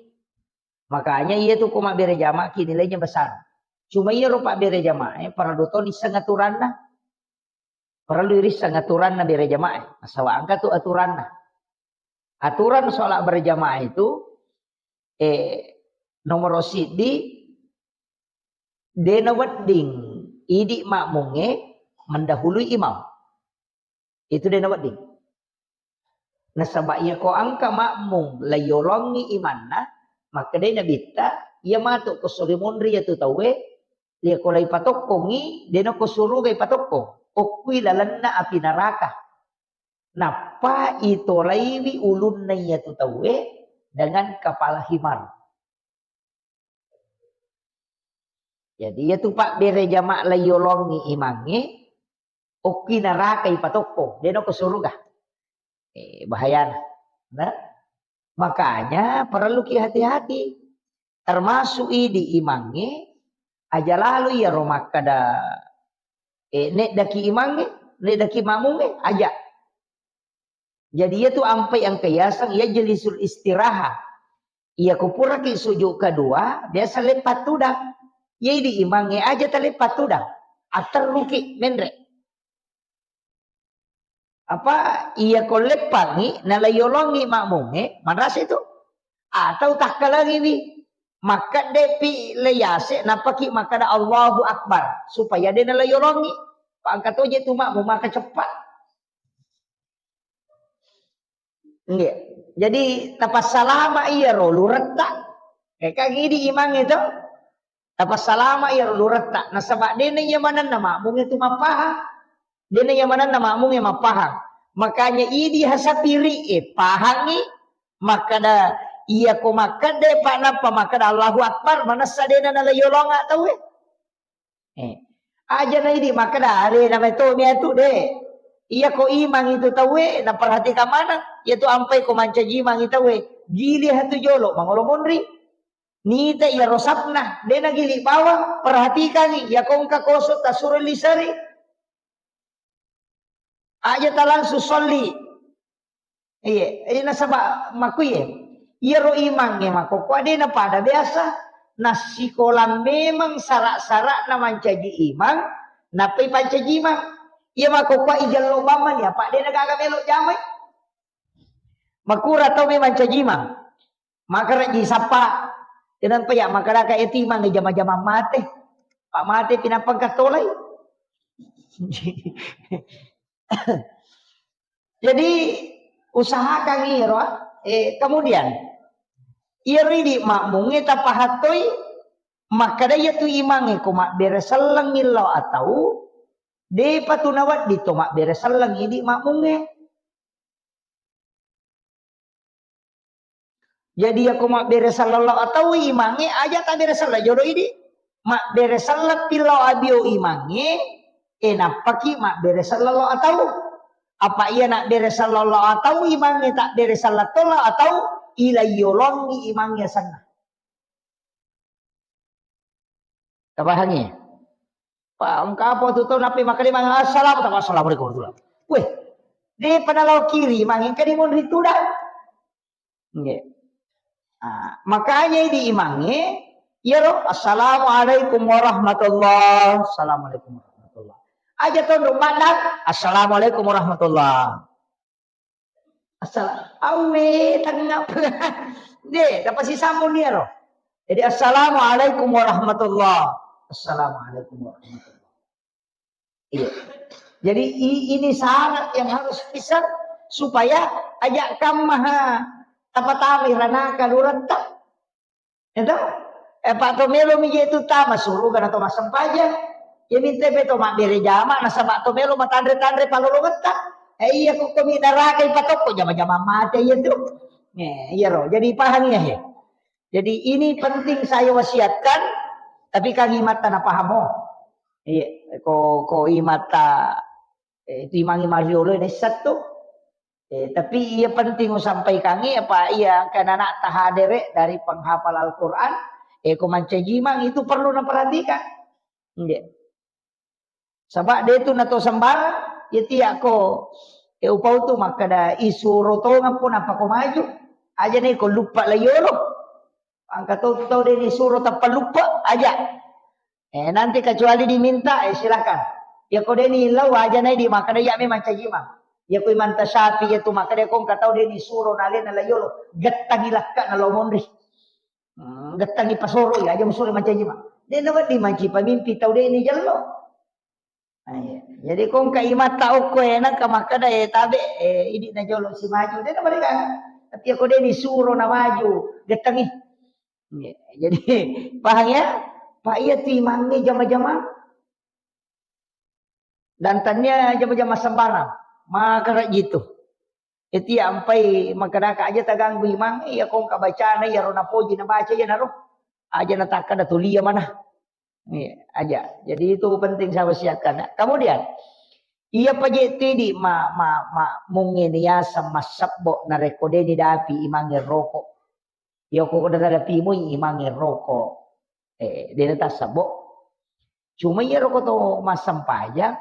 Makanya iya tu ko mabbere jamaah ki nilainya besar. Cuma iya ro pabbere jamaah, eh, parellu to nisseng aturanna. Parellu irisseng aturanna bere jamaah, eh. Nasaba engka tu aturanna. Aturan sholat berjamaah itu, eh, nomor siddi de nawedding idi makmungnge mendahului imam. Itu de nawedding. Nasaba iya ko engka makmum laiyolongi imanna, makkedai Nabitta, iya matu ko sori monri iyatu tauwe, iya ko laipatokkongi, de nako suruga ipatokkong. Okkui lalenna api neraka. Nappa itolaiwi ulunna iyatu tauwe dengan kepala himar. Jadi, iyatu pabbere jama laiyolongi imangnge, okki neraka ipatokko, de nako suruga. Eh, bahayana. Nah, makanya perlu ki hati-hati. Termasuk idi imangnge, aja lalo iyaro makkada, eh, neddaki imangnge, neddaki makmungnge, aja. Jadi, iyatu ampai engka yaseng yajlisul istiraha. Iya ko puraki sujud kedua, biasa leppa tudang. Iya idi imangnge aja taleppa tudang. Atterruki menre. Apa iya ko leppangi, nalaiyolongi makmungnge, manrasa itu. Atau takkalangiwi, makkeddepi leyase, nappaki makkada Allahu Akbar, supaya de nalaiyolongi. Pangka toje tu makmum maka cepat. Nggih. Jadi, tapassalama iyaro luretta. Eh, kan idi imang itu. Tapassalama iyaro luretta. Nasaba dena iya manenna makmum itu mappahang. Dena iya manenna makmum iya mappahang. Makanya idi hasapiri, eh, pahangi. Makkada, iya ko makkada, Pak, nappa makkada Allahu Akbar, manessa dena nalaiyolonga tauwe. Eh. Aja na idi makkada, alena mai to miatu de. Iya ko imang itu tauwe, naperhatikan maneng. Iya tu ampai ko mancaji imang itu tauwe. Gili hatu jolo, mangolo monri. Nita iya rosapna, de na gili bawang, perhatikangi. Iya ko engka koso tasuro lisari. Aja ta langsung solli. Iya, iya nasaba makkuye. Iyaro imangnge makkokkoe de napada biasa. Nassikolang memang sara-sara'na mancaji imang, nappai pancaji imang. Iya makkokkoe ijello bamma ni, apa de nagaga melo jamai. Makura tau memang mancaji imang. Makaraji sappa. Kenapa ya makkadaka eti imang jama-jama mate. Pak mate pinapang katolai. Jadi, usahakan iro, eh, kemudian, iro idi makmungnge tapahattoi, makkada iya tu imangnge ko mabbere selleng millau atau, depa tu nawedding to mabbere selleng idi makmungnge. Jadi, yako mabbere sallallahu atau imangnge, aja tabbere salla jolo idi. Mabbere salla pillau abio imangnge, e nappaki mabbere sallallahu atau. Apa iya nabbere sallallahu atau imangnge tabbere salla tollau atau ilaiyolongi imangnge asenna. Tapahangi? Pa, engka apa tu tau nappi makkalimang, "Assalamu-, assalamualaikum warahmatullah." Weh, depa nalao kiri, imangnge engka dimonri tudang. Nggih. Ah, makanya di imangnge, iyaro, "Assalamualaikum warahmatullah." "Assalamualaikum warahmatullah." Aja tonro maddang, "Assalamualaikum warahmatullah." Assala-, awe, tengngap. De, dapat si sambung dia, roh. Jadi, "Assalamualaikum warahmatullah." "Assalamualaikum warahmatullah." Iya. Jadi, i-, ini syarat yang harus bisa supaya aja kammaha tapatama iranaka luretta. Itu? Eh, Pak, to melo mi je tu tama suruga na to massempajang. Ya minta be to mabbere jama, nasaba to melo matanre-tanre palolongetta. Eh, iya, ko komi neraka ipatokko jama-jama mate iya tu. Eh, iya ro. Jadi paham ya, he. Jadi ini penting saya wasiatkan, tapi kan imatta na pahamo. Iya, ko, ko imatta, eh, itu imangi mariolo ini satu. Eh, tapi iya penting usampaikangi apa iya engka nana'ta hadere dari penghafal Al-Quran, eh, ko mancajimang itu perlu naperhatikan. Nggih. Saba de tu nato sembarang, ya tiak ko, eh, upau tu makkada isuro tongeng pun apa ko maju. Aja ne ko lupa layolo. Angka tau tu tau de ni suro tappa lupa aja. Eh, nanti kecuali diminta, eh, silakan. Ya ko de ni lau aja nai di makkada iya memang cajimang. Ya ko imanta syafi ya tu makkada ko engka tau de ni suro na alena layolo. Gettangi lakka na lo monri. Hmm, gettangi pasoro ya aja musuro mancaji ma. De' nawedding mancaji pamimpi tau de' ni jello. Nah, iya. Jadi ko engka imatta okko e, nangka makkeda, eh, tabe, eh, idi' na jolo si maju. De' nawedding. Tapi ko de' ni suro na maju, gettengi. Iya. Jadi, paham ya? Pak, iya tu imangnge jama-jama. Dan tania jama-jama sembarang. Maka jitu. Eti ampai makkadaka aja taganggu imang, iya ko engka bacana, iya ro napoji nabaca, iya naro. Aja natakkada tulia mana. Iya, aja. Jadi itu penting saya wasiatkan. Nah, kemudian, iya paje tidi ma, ma, ma, mungkin ya sama sebbo na rekko de' ni dapi imangnge roko. Iya ko de' na dapi mui imangnge roko. Eh, de' na tassebbo. Cuma iya roko to massempajang,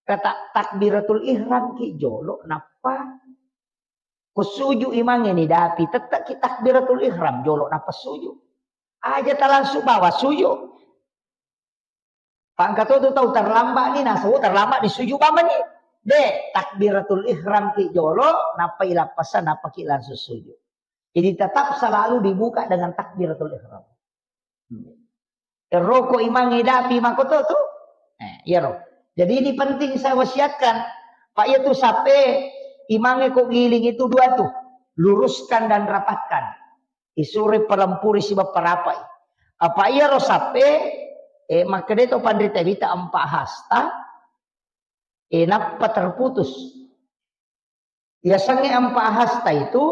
kata takbiratul ihram ki jolo, nappa ko suju imangnge ni dapi, tette' ki takbiratul ihram jolo, nappa suju. Aja talangsung bawa suju. Pangka to tu tau terlambat ni, nasawo terlambat ni suju bamani. De', takbiratul ihram ki jolo, nappa ilappasa, nappa ki langsung suju. Jadi tetap selalu dibuka dengan takbiratul ihram. Roko imangnge dapi makoto tu. Eh, iyaro. Jadi ini penting saya wasiatkan. Pak, iya tu sape imangnge ko giling itu dua tu. Luruskan dan rapatkan. Isuro palempuri sibawa parapai. Apa iyaro sape, eh, makkeda to panrita wita empat hasta, eh, nappa terputus. Yasengnge empat hasta itu,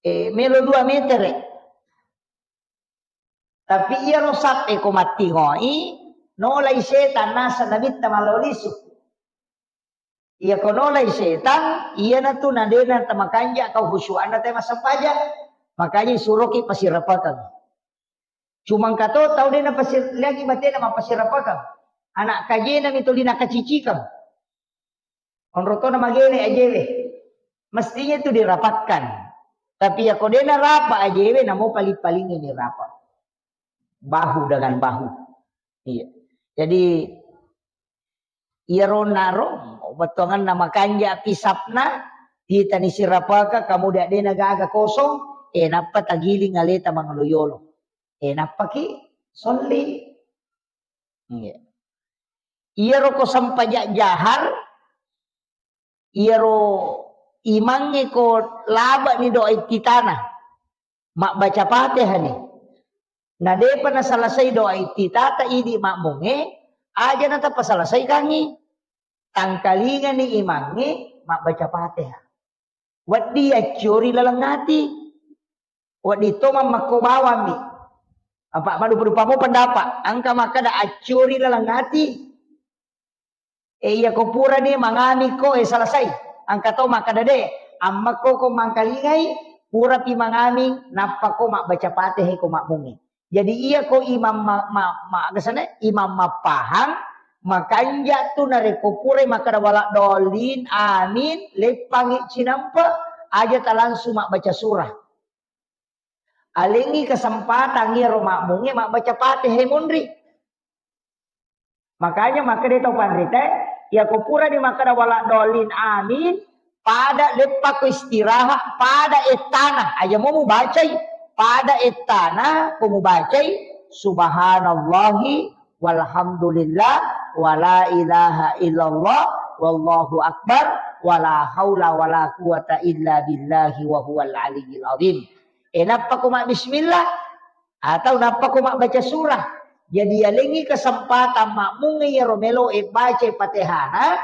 eh, melo dua meter. Tapi iyaro sape ko mattingoi, nolai setan naseng nabitta malao lisu. Iya ko nolai setan, iyanatu nadena tamakanja kau khusyuanna te massempajang. Makanya suroki pasirapakang. Cuma engka to tau de' napasir-, liangi batena mappasirapakang. Anak kajena mi tuli nakacicikang. Onrong tona magele ajewe. Mestinya itu dirapatkan. Tapi ya ko de' narapa ajewe, namo paling-paling ini rapa. Bahu dengan bahu. Iya. Jadi, iyaro naro, bettuanganna makanja pisapna, titani sirapaka, kamudian de' nagaga kosong, eh, nappa tagiling aleta mangolo yolo. Eh, nappaki solli. Iya. Iyaro ko sempajang jahar, iyaro imangnge ko labe'ni doa iftitana, mabbaca Fatihani. Na de'pa nasalasai doa iftitata idi makmungnge, aja natappa salasaikangngi. Tangkalingani imangnge mabbaca Fatihah. Wedding acciori laleng ati. Wedding to mammakko bawammi. Apa madupa-dupamo pendapat. Engka makkeda acciori laleng ati. Eh, iya ko purani mangami ko, eh, selesai. Engka to makkeda de', ammekko ko mangkalingai, purapi mangami, nappa ko mabbaca Fatihah ko makmungnge. Jadi iya ko imam ma-, ma-, ma-, agasana, imam mappahang, makanja tu narekko purai makkeda wala dolin, amin, leppangi cinampe, aja talangsung mabbaca surah. Alengngi kesempatan iyaro makmungnge mabbaca Fatihah monri. Makanya makkeda tau panrita, iya ko purani makkeda wala dolin, amin, pada leppako istirahat, pada ettana, aja mo mubacai, pada ettana ko mubacai, subhanallahi walhamdulillah, wala ilaha illallah, wallahu akbar, wala haula wala quwata illa billahi wa huwal aliyyil azim. Eh, nappa ko mabbismillah, atau nappa ko mabbaca surah. Jadi, yalengngi kesempatan makmungnge iyaro melo e baca Fatihana,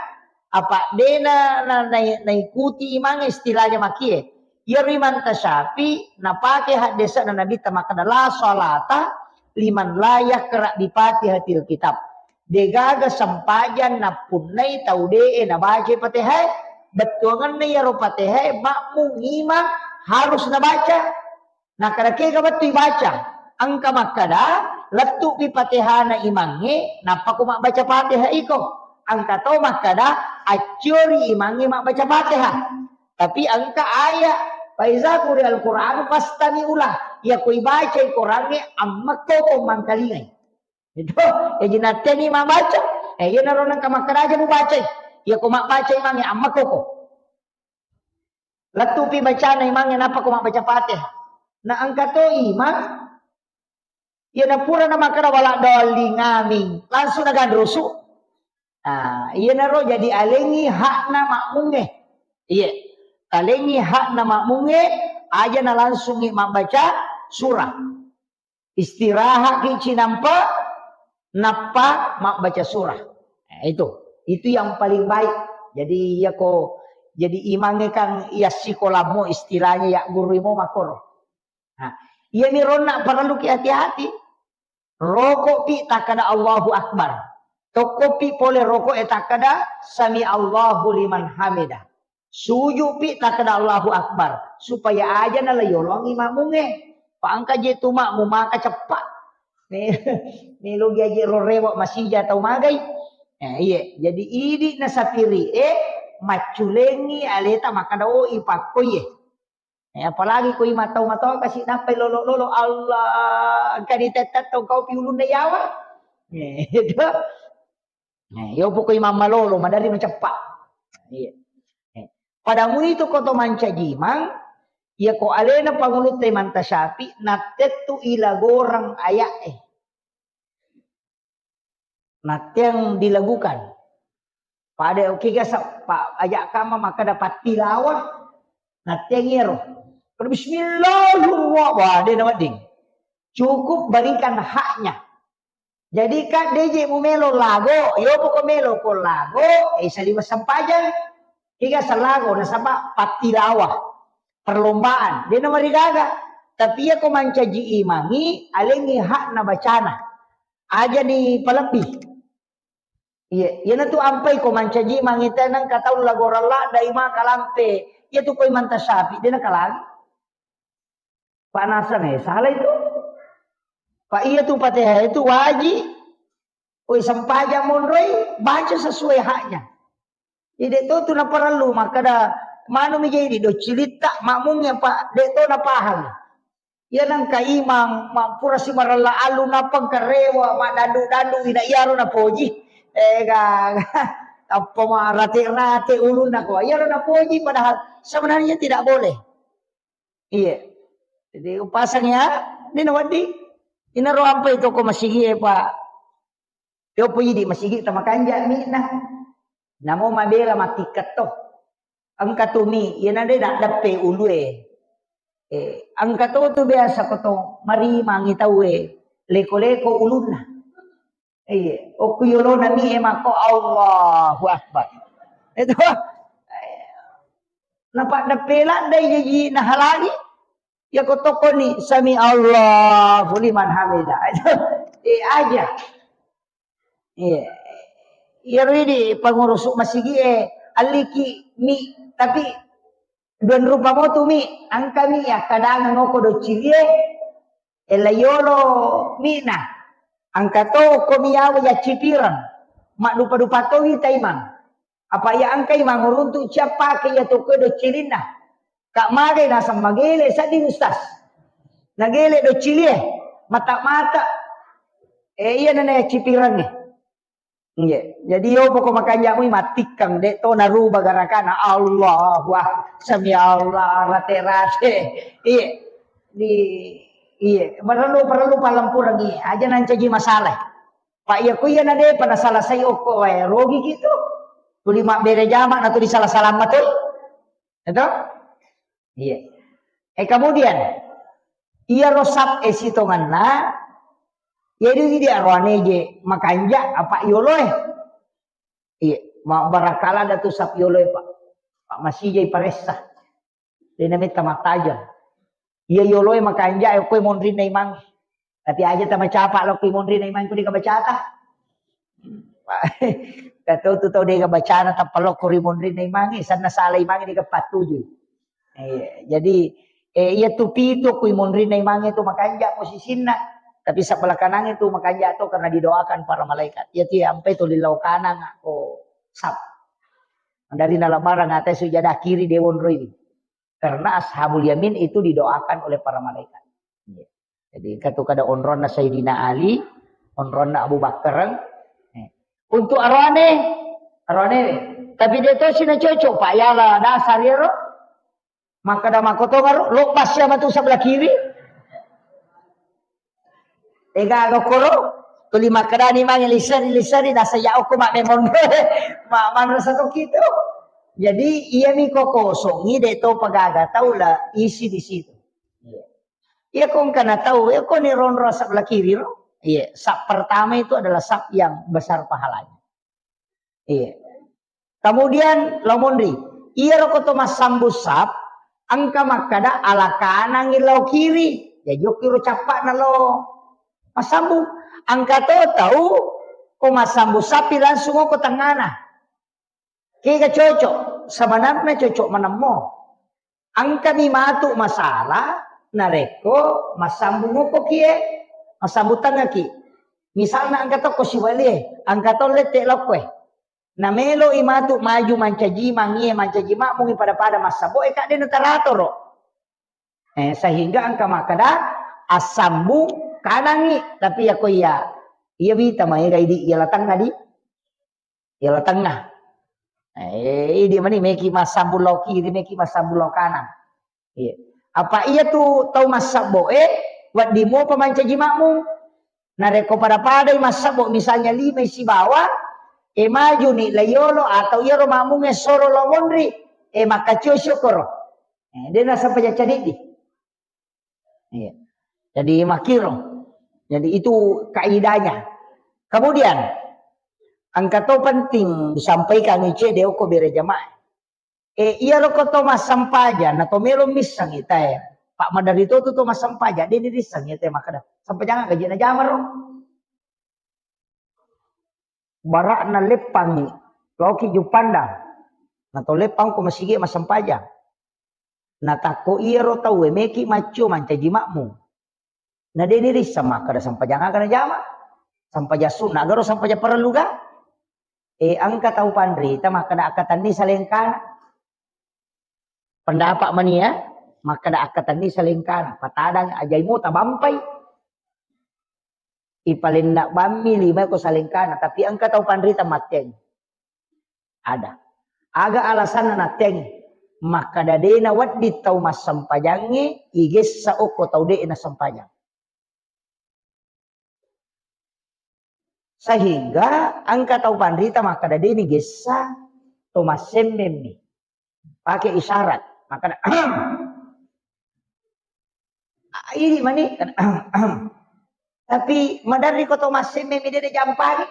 apa dena na, na, naikuti imang istilahnya makie. Iyaro Imam Tasyafi napake haddese'na Nabitta makkeda, "La salata liman la yaqra bi Fatihatil kitab." Degaga sempajang nappunnai tau de'e nabaca Fatihah. Bettuangenna iyaro Fatihah makmung imang harus nabaca. Nakkeda kega wettu ibaca, engka makkeda lettu'pi Fatihana imangnge, nappa ko mabbaca Fatihah iko. Engka to makkeda acciori imangnge mabbaca Fatihah. Tapi engka ayat, "Fa iza quri'al Qur'anu fastami'u lah." Iya ko ibacai Korangnge, ammekko ko mangkalingai. Itu, eh, jinatteni mabbaca. Eh, iyanaro nengka makkeda aja mubacai. Iya ko mabbaca imangnge, ammekko ko. Lettupi bacana imangnge nappa ko mabbaca Fatihah. Na engka to imang Iya, napura na makkeda wala dhalin, amin, langsung naganrusu. Nah, iyanaro jadi alengi hakna makmungnge. Iya. Alengi hakna makmungnge, aja na langsungi mabbaca surah. Istirahatki cinampa, nappa mabbaca surah. Nah, itu. Itu yang paling baik. Jadi, iya ko, jadi imangnge kan iya sikolammo, istilahnya ya guru mo makoro. Nah, iyami ronna parelluki hati-hati. Roko'pi takkeda Allahu Akbar. Tokko'pi pole roko'e takkeda sami Allahu liman hamida. Suju'pi takkeda Allahu Akbar. Supaya aja nala yolongi makmungnge. Pa engka je tu makmum maka ceppa. Me-, melo gi aje ro rewe masija tau magai. Eh, iye. Jadi idi nasapiri e macculengi aleta makkeda, oh, ipakkoiye. Eh, apalagi ko imang tau matoa kasi nappai lolo-lolo, Allah, engka ditettetto kau pi ulunna yawa. Eh, itu. Eh, yo poko imang malolo, madari maceppa. Iya. Eh, pada muitu ko to mancaji imang, iya ko alena pangulutta Imam Tasyafi, nattettu ilagoreng aya'e. Natteang dilagukan. Pada oke ga sa-, pa-, aja kama makkeda pattilawah. Natteang iyaro. Pada bismillahirrahmanirrahim. Wah, de nawedding. Cukup berikan haknya. Jadi kan deje mu melo lago, yo poko melo ko lago, eh, saliwa sempajang. Kega salago nasaba pattilawah. Perlombaan. De namarigaga. Tapi iya ko mancaji imangi, alengi hakna bacana. Aja dipalebbi. Iya, iyanatu ampai ko mancaji mangita nengka tau lagorang ladda imang kalampe. Iyatu ko Imam Tasyafi, de nakalangi. Panasan, eh, salah itu. Pak, iyatu Fatihah itu wajib. Oi, sempajang monroi, baca sesuai haknya. Jadi, de to tu naparellu makkeda, manu mi jadi docilitta, makmumnya, Pak, de to napahang. Iya nengka imang, ma-, pura simarella allu nappa engka rewe, maddandu-dandu, ina iyaro napoji. Eh, ga-, tappa marate-rate ulunna ko. Iyaro napoji, padahal sebenarnya tidak boleh. Iya. Jadi, upasang ya, ini nawaddi. Ina ro ampai toko masigi e, Pak. Yopo idi masigi tamakanja mi na. Namo mabela matikketto. Engka tu mi, iyana de naddeppe ulue. Eh, engka to tu biasa ko to marimangi tauwe, leko-leko ulunna. Iya, okku yolona mi e mako, Allahu Akbar. Itu. Napaddeppe laddai jaji nahalangi. Ya ko tokoni sami Allahu liman hamida. Eh, aja. Iya. Iyaro idi pangurus masigi e, alliki mi, tapi dua rupa motu mi, angka mi ya kadang ngoko docili e, ela yolo mina, angka to ko mi yawa ya cipirang, maddupa-dupa to wi taimang. Apa iya engkai manguruntu ciappake iya tokkoe doccilinna. Kak magai naseng magele sedding Ustaz. Nagele doccilie, mata-mata. Eh, iya nana cipirangnge. Iya. Jadi yo poko makanjamui mattikkang, de to naruba garakana. Allah, wah, sami Allah, rate-rate. Iya. Di, iya, perlu, perlu palempurengi. Aja nancaji masalah. Pak, iya ku iya na depa nasalasai okko wae, rogi gitu. Tuli mabbere jama na tuli salah-salah matoi. Itu? Iya. Eh, kemudian, iya rosap e sitonganna, iya di, di aroane je makanja apa yoloe. Iya, ma-, barakala ada tu sap yoloe, Pak. Pak masih jai paressa. Dena metta mattajeng. Iya yoloe makanja e okkoe monrinna imangnge. Tapi aja tamacapa lokko monrinna imangnge ko dega bacata. Katau tu tau dega bacana tappa lokko ri monrinna imangnge, sanna sala imangnge dega pattuju. Iya, jadi, eh, iya tu pitu kui monrinna imangnge tu makanja posisinna. Tapi sabala kanangnge tu makanja to karena didoakan para malaikat. Iya tu ya ampe tu lillau kanang ko sap. Dari nala barang atai sujada kiri de wonroi. Karena Ashabul Yamin itu didoakan oleh para malaikat. Iya. Jadi, engka tu kada onronna Sayyidina Ali, onronna Abu Bakar. Eh. Untuk aroane, aroane, tapi de to sina cocok, Pak, yala dasar iyaro. Makkada makkotongaro, lo pas ya matu sebelah kiri. Degaga koro, tuli makkedani mange lisseri-lisseri, nasa ya okko mak mengonro, mak manrasa to kitu. Jadi, iya mi ko kosongi, de to pagaga tau la isi di situ. Iya. Iya ko engka na tau, iya ko ni ronro sab la kiri ro. Iya, sab pertama itu adalah sab yang besar pahalanya. Iya. Kemudian lo monri. Iya ro ko to massambu sab, engka makkada ala kanangi lo kiri. Jadi okki ro cappana lo massambu. Engka to tau ko massambu sapi langsung ko tengana. Kega cocok, sebenarnya cocok menemmo. Engkami matu masalah, narekko massambung ko kie, massambung tengaki. Misalna engka to ko siwalie, engka to lette lokkoe. Namelo i matu maju mancaji mangie, mancaji makmungi pada-pada massabo e, kadde na taratoro. Eh, sehingga engka makkada assambung kanangi, tapi ya ko iya, iya wita maega idi iya latangnga di. Iya latangnga. Eh, idi mani meki massambung lao kiri, meki massambung lao kanang. Iya. Apa iya tu tau massabbo e, wedding mopa mancaji makmum. Narekko pada-padai massabbo, misalnya lima sibawa, e maju ni layolo atau iyaro makmungnge soro lao monri, e makkacio syukuro. Eh, de nasempajang cadiddi. Iya. Jadi makiro. Jadi itu kaidahnya. Kemudian, engka to penting disampaikan ice de okko bere jamaah. Eh, iya roko to massempajang, na to melo misseng ita e. Pak madari to tu to massempajang, de ni risseng ita e makkada. Sempajang gaji na jamaro. Bara'na leppangngi, laoki Juppandang. Na to leppang ko masigi massempajang. Na takko iyaro tauwe meki maccio mancaji makmum. Na de ni risseng makkada sempajang aga najama. Sempajang sunna garo sempajang parellu ga. E, engka tau panrita makkada akkatenni salengkana. Pendapat mani ya, makkada akkatenni salengkana. Patadang ajai mo tabampai. Ipalenna bammi lima ko salengkana, tapi engka tau panrita matteang. Ada. Aga alasanna natteang? Makkada de nawedding tau massempajangnge igessa okko tau de nasempajang. Sehingga engka tau panrita makkada de nigessa to massemmemmi. Pake isyarat. Makkada, "Ahem." Ah, idi mani. Tapi maderri ko to massemme mi de jampangi.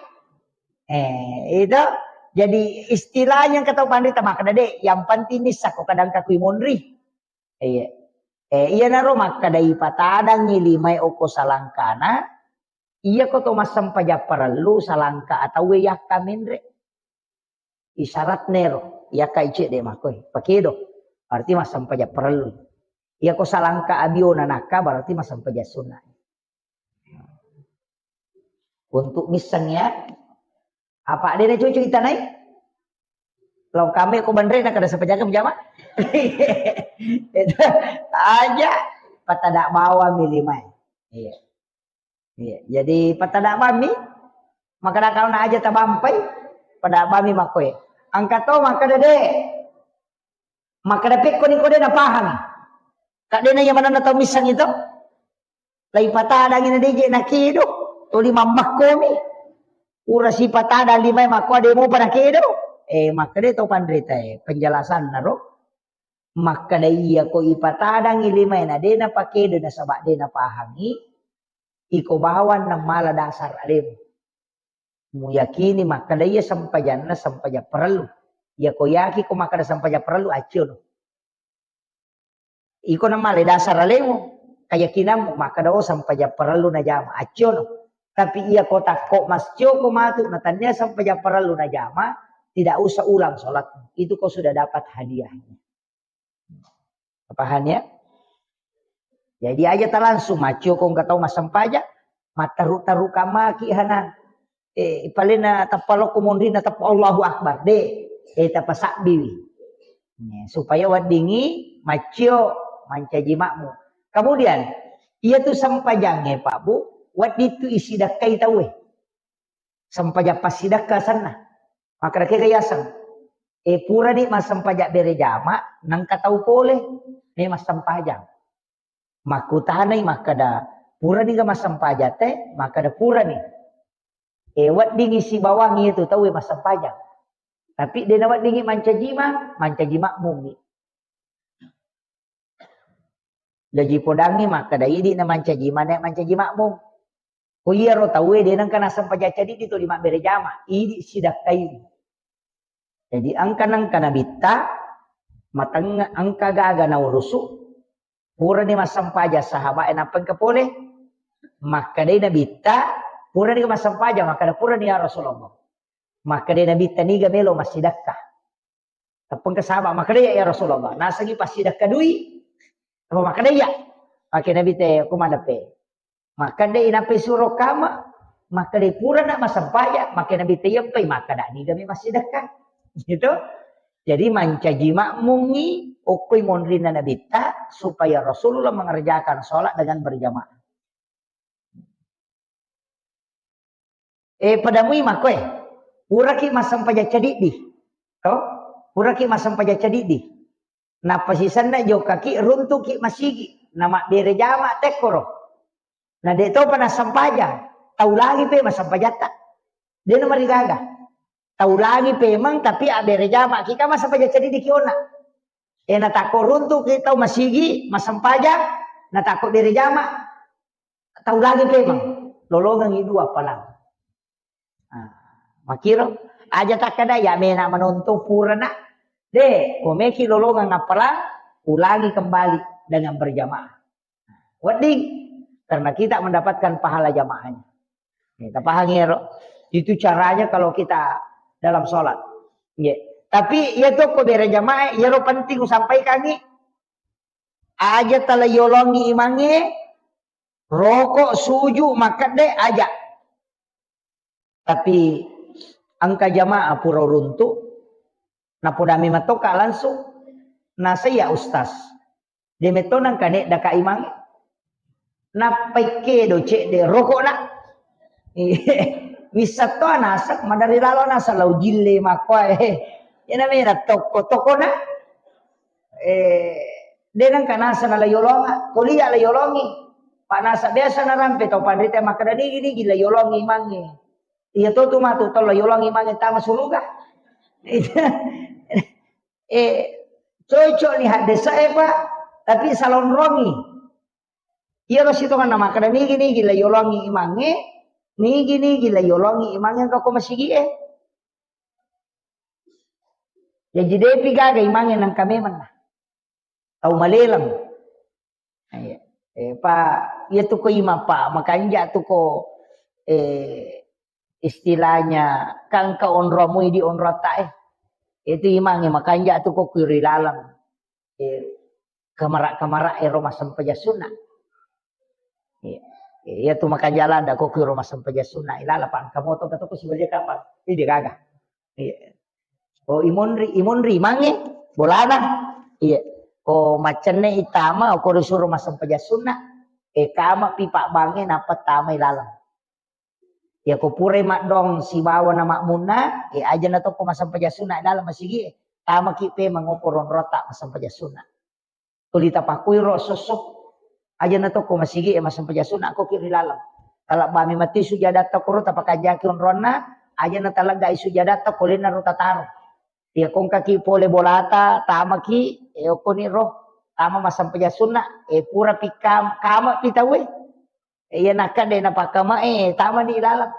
Eh, itu. Jadi istilahnya engka tau panrita makkada de, yang penting nissakko kadang kakui monri. Iya. Eh, iyanaro makkada ipatadangngi limae okko salangkana, iya ko to massempajang parellu salangka atauwe yakka menre. Isyaratnero, yakka icedde makkoi, pakedo. Berarti massempajang parellu. Iya ko salangka abiona nakka, berarti massempajang sunna. Untuk misseng ya. Apa de na cucu itanai? Lo kame ko banre na kada sempajang jama. Itu aja patada bawang mi limae. Iya. Iya, jadi patada bammi, makkada kalau na aja tabampai, pada bammi makkoe. Engka to makkada de. Makkada pekko ni ko de napahang. Kak de na iya manenna tau misseng itu. Lai patadangi na deje na kedo. Toli mammakkomi. Ura si patada limae makko de mopa na kedo. Eh, makkada to panrita e, penjelasan naro. Makkada iya ko ipatadangi limae na de napakedo nasaba de napahangi, iko bawang namala dasar alemu. Muyakini makkada iya sempajanna sempajang parellu. Iya ko yaki ko makkada sempajang parellu, acciono. Iko namala dasar alemu, keyakinanmu makkada, oh, sempajang parellu najama, acciono. Tapi iya ko takko mascio ko matu na tania sempajang parellu najama, tidak usah ulang sholatmu. Itu kau sudah dapat hadiahnya. Paham ya? Jadi aja ta langsung maccio ko engka tau massempajang, mattaru-taru kamaki hana. Eh, palena tappa lokko monrina tappa Allahu Akbar. De, eh, tappa sabbiwi. Ya, supaya weddingi maccio mancaji makmu. Kemudian, iya tu sempajangnge, Pak Bu, wedding tu isidakkai tauwe. Sempajang passidakka asenna. Makkada kega yaseng. E, purani massempajang bere jama, nengka tau pole, me massempajang. Makkutanai makkada, Purani ga massempajang te, makkeda purani. E, weddingi sibawangi itu tauwe massempajang. Tapi dena weddingi mancaji ma, mancaji makmumi. Jaji podangngi makkeda idi na mancaji ma, nek mancaji makmum. Ko iyaro tauwe de nengka nassempajang cadiddi tuli mabbere jama, idi sidakkai. Jadi engka nengka nabitta, matengnga engka gaga naurusu, purani massempajang sahabat e nappa engka pole. Makkedai nabitta, purani massempajang, makkeda purani ya Rasulullah. Makkedai nabitta niga melo massidakka. Tappa engka sahabat makkeda, "Ya, ya Rasulullah, nasengi passidakka dui." Apa makkeda, "Iya." Makkeda Nabi te, "Ko manape?" Makkeda, "Inappa suro kama." Makkeda, "Purana massempajang." Makkeda Nabi te, "Iyappai makkeda niga mi massidakka." Gitu. Jadi mancaji makmungi okkoi monrinna Nabitta supaya Rasulullah mengerjakan sholat dengan berjamaah. E, padamui makkoe, puraki massempajang cadiddi. To? Puraki massempajang cadiddi. Nappa sisenna jokkaki runtuki masigi, namabbere jama tekkoro. Na de topa nassempajang, tau lagi pe massempajatta. De namarigaga. Tau lagi pemeng tapi abbere jama ki ka massempajang cadiddi ki ona. E, natakko runtuki tau masigi, massempajang, natakko bere jama. Tau lagi pemeng, lolongengi dua appalang. Ah, makiro, aja takkeda, "Ya mena menonton purana." De, ko meki lolongeng appalang, ulangi kembali dengan berjamaah. Wedding, karena kita mendapatkan pahala jamaahnya. Nih, tapahangi ero? Itu caranya kalau kita dalam sholat. Nggih. Tapi iya tokko bere jamaah, iyaro penting usampaikangi. Aja tala yolongi imangnge, rokok, suju, makkedde, aja. Tapi engka jamaah pura runtu, napodami matoka langsung, nasaiya ustaz. De metto nangka neddaka imangnge. Nappa ikkedo cedde rokokna. Wissatto naseng madari lalo naseng lau jille makkoe. Iyana mena tokko-tokkona. Eh, de nengka naseng la yolonga, kuliah la yolongi. Pak naseng biasa narampe tau panrita makkeda nigi-nigi la yolongi imangnge. Iya to tu matu tau la yolongi imangnge tama suruga. Eh, cocok ni haddesa e, Pak, tapi salonrongi. Iyaro sitonganna makkeda nigi-nigi la yolongi imangnge, nigi-nigi la yolongi imangnge engka ko masigi e. Jaji depi gaga imangnge nangka memang na. Tau maleleng. Iya. Eh, pa, iya tu ko imang, Pak, makanja tu ko, eh, istilahnya kan ka onromu idi onrota e. Itu imangnge makanja tu ko kiri laleng. Eh, kamara-kamara ero massempajang sunna. Iya. Iya tu makanja lada ko kiro massempajang sunna. Ilala pangka moto ka toko sibalia kapang. Idi gaga. Iya. Oh, imonri, imonri mange bolana. Iya. Ko macenne itama, ko disuruh massempajang sunna. Eh, kama pi pabbange nappa tama ilaleng. Iya ko purai maddong sibawa na makmunna, eh, aja na tokko massempajang sunna dalam masigi, eh. Tamaki pe mangoko ronrota massempajang sunna. Tuli tapakuiro sosso. Aja na tokko masigi e massempajang sunna ko ki ri laleng. Talabbami mati sujadatta koro tapakanjaki onronna, aja na taleggai sujadatta ko lenna ro tataro. Iya kongkaki pole bolata, tamaki, e okkoni ro, tama massempajang sunna, e pura pi kam-, kama pi tauwe. E iya nakka de napakkama e, tamani laleng.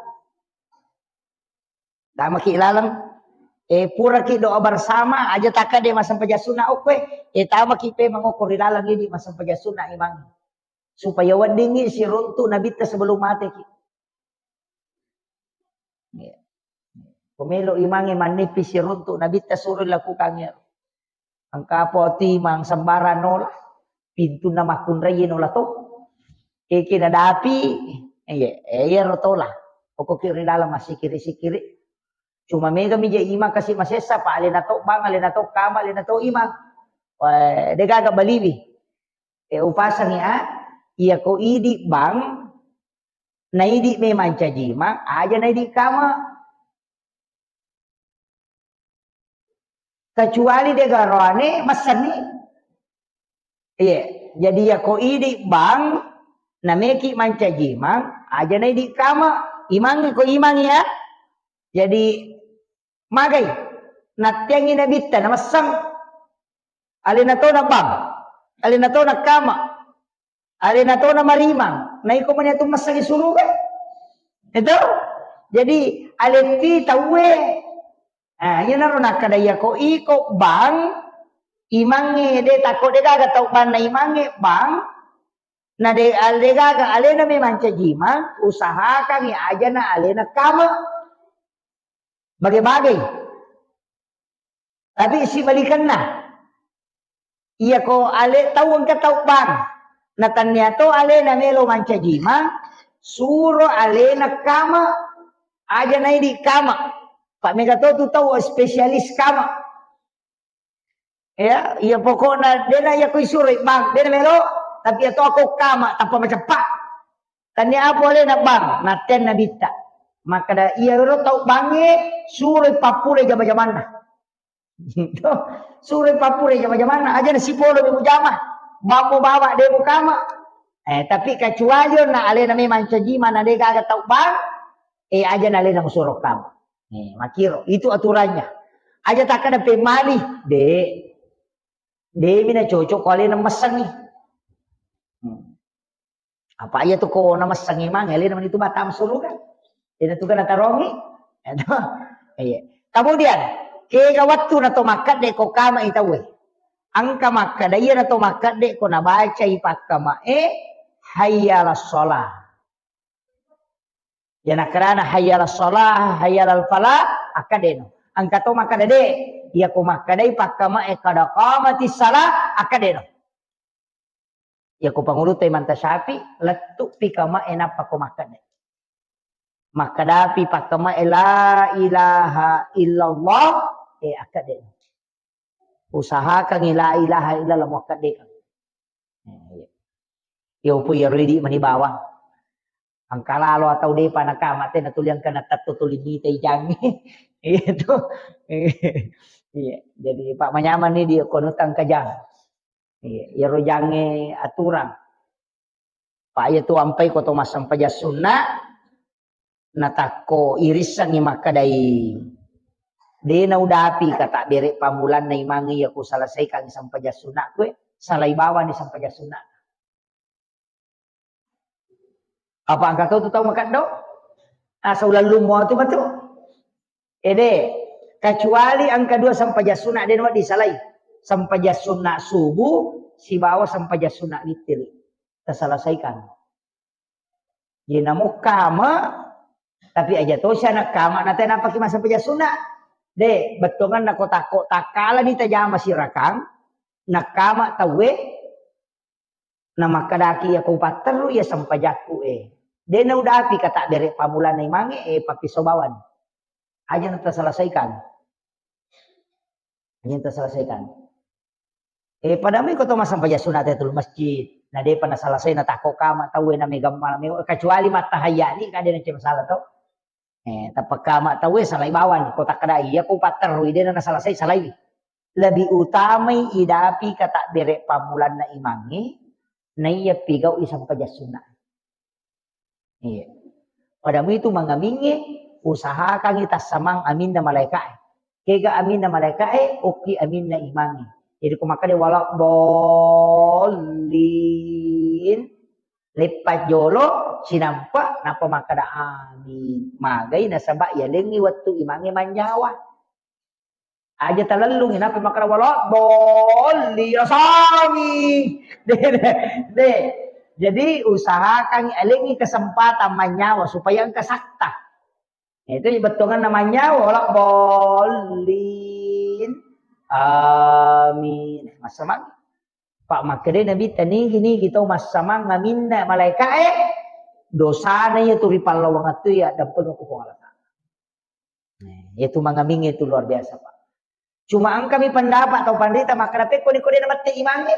Tamaki laleng. Eh, puraki doa bersama, aja takkade massempajang sunna okkoe. Eh, tamaki pe mangokko ri laleng idi massempajang sunna imang. Supaya weddingi siruntu nabitta sebelum mateki. Iya. Pomelo imange mannipi siruntu nabitta suro lakukan ya. Engka apa timang sembarang nola, pintunna makkunrai nola to. Eke nadapi, iya, eh, iyaro tola. Pokokki ri dalam massikiri-sikiri. Cuma mega mi je imang kasi masessa, pa alena to bang, alena to kama, alena to imang. Wah, degaga baliwi. Eh, upasangi a, iya ko idi bang, na idi memang cajima, aja na idi kama. Kecuali de garoane messenni. Iya, jadi ya ko idi bang, Nameki mancaji imang, aja naidi kama. Imangnge ko imang ya. Jadi magai. Nattiangi nabitta namessang. Alena to nabang. Alena to nakama. Alena to namarimang. Naiko mani atu messangi suruga. Itu. Jadi aletti tauwe. Ah, iyanaro nakkada iyako iko bang imangnge de tako de gaga tau banna imangnge bang. Na de, al-, de gaga alena memang cajimang, usahakangi aja na alena kama. Bage-bage. Tapi sibalikanna. Iyako ale tau engka tau bang. Na tannia to alena melo mancajimang, suro alena kama. Aja naidi kama. Pak mega to tu tau spesialis kama. Ya, iya pokokna dena iya ko isuroi bang, dena melo, tapi iya to ako kama tappa maceppa. Tannia apa alena bang, nattianna bitta. Makkada iya ro tau bangnge suroi pappura jama-jamanna. Suroi pappura jama-jamanna, aja na sipolo mi mujama. Bammo bawa de mukama. Eh, tapi kecuali onna alena memang cajima na de gaga tau bang, eh aja na alena musuro kama. Eh, makiro, itu aturannya. Aja takkada pemmali, de. De mina cocok ko alena messangi. Hmm. Apa iya tu ko namessangi mang, alena mani tu batang suruga. Ina tu kana tarongi. Iya. Kemudian, kega wattu na to makkadde ko kama i tauwe. Engka makkada iya na to makkadde ko nabacai pakkama e, hayya ala sholah. Iya nakkedana hayya ala sholah, hayya ala falah, akkadeno. Engka to makkada de, iya ko makkadai pakkama e kada qamati salah, akkadeno. Iya ko pangulu to Imam Syafi'i, lettu pi kama e nappa ko makkada. Makkadapi pakkama e la ilaha illallah, e akkadeno. Usahakangi la ilaha illallah muakkadekang. Eh, iya. Iya, upu iya ridi mani bawang. Engka lalo atau depa nakama te natuli engka natatto tuli mita ijangi. Iya tu. Iya, jadi pak manyamani dia kono tangka jang. Iya, iyaro jange aturang. Pak iya tu ampai ko to massempajang sunna, natakko irissengngi makkadai, de naudapi katabbere pammulanna imangnge iya kuselesaikangngi sempajang sunnaku e, salai bawani sempajang sunna. Apa engka to tu tau makeddo? Asa ulallummo tu matu. Ede, kecuali engka dua sempajang sunna de nawedding salai. Sempajang sunna subuh sibawa sempajang sunna witir. Taselesaikan. Jadi namo kama, tapi aja tosi anak kama na tenapaki massempajang sunna. De, bettuanganna ko takko takkalani tajama sirakang, nakkama tauwe, namakkedaki iya ko patterru iya sempajakku e. De naudapi katabbere pammulanna imangnge e, pappiso bawani. Aja na taselesaikan. Aja na taselesaikan. Eh, padamui ko to massempajang sunna te tulu masjid. Na depa naselesai natakko kama tauwe na mega mala mega, kecuali mattahayya ni kade na masalah to. Eh, tappa kama tauwe salai bawang ko takkada iya ko patterrui de na naselesai salai. Lebih utamai idapi katabbere pammulanna imangnge, naiya pigau'i sempajang sunna. Iya. Padamui tu mangamingnge, usahakangi tassamang aminna malaeka'e. Kega aminna malaeka'e, okki aminna imangnge. Jadi ko makkeda wala dhollin, leppa jolo, sinampa, nappa makkeda amin. Magai nasaba yalengngi wettu imangnge mannyawa. Aja talellungi, nappa makkeda wala dhollin, asami. De, de, de. Jadi usahakan alengngi kesempatan mannyawa supaya engka sakta. Itu bettuanganna mannyawa, wala dhollin. Amin. Massamang. Pak makkeda Nabi, tanigi-nigi tau massamang aminna malaeka'e, dosana iya tu ripallawang attu iya dampeng ku Puang Allah Ta'ala. Nah, itu mangamingnge itu luar biasa, Pak. Cuma engkami pendapat atau pandita makkeda pekko ni ko de namette imangnge.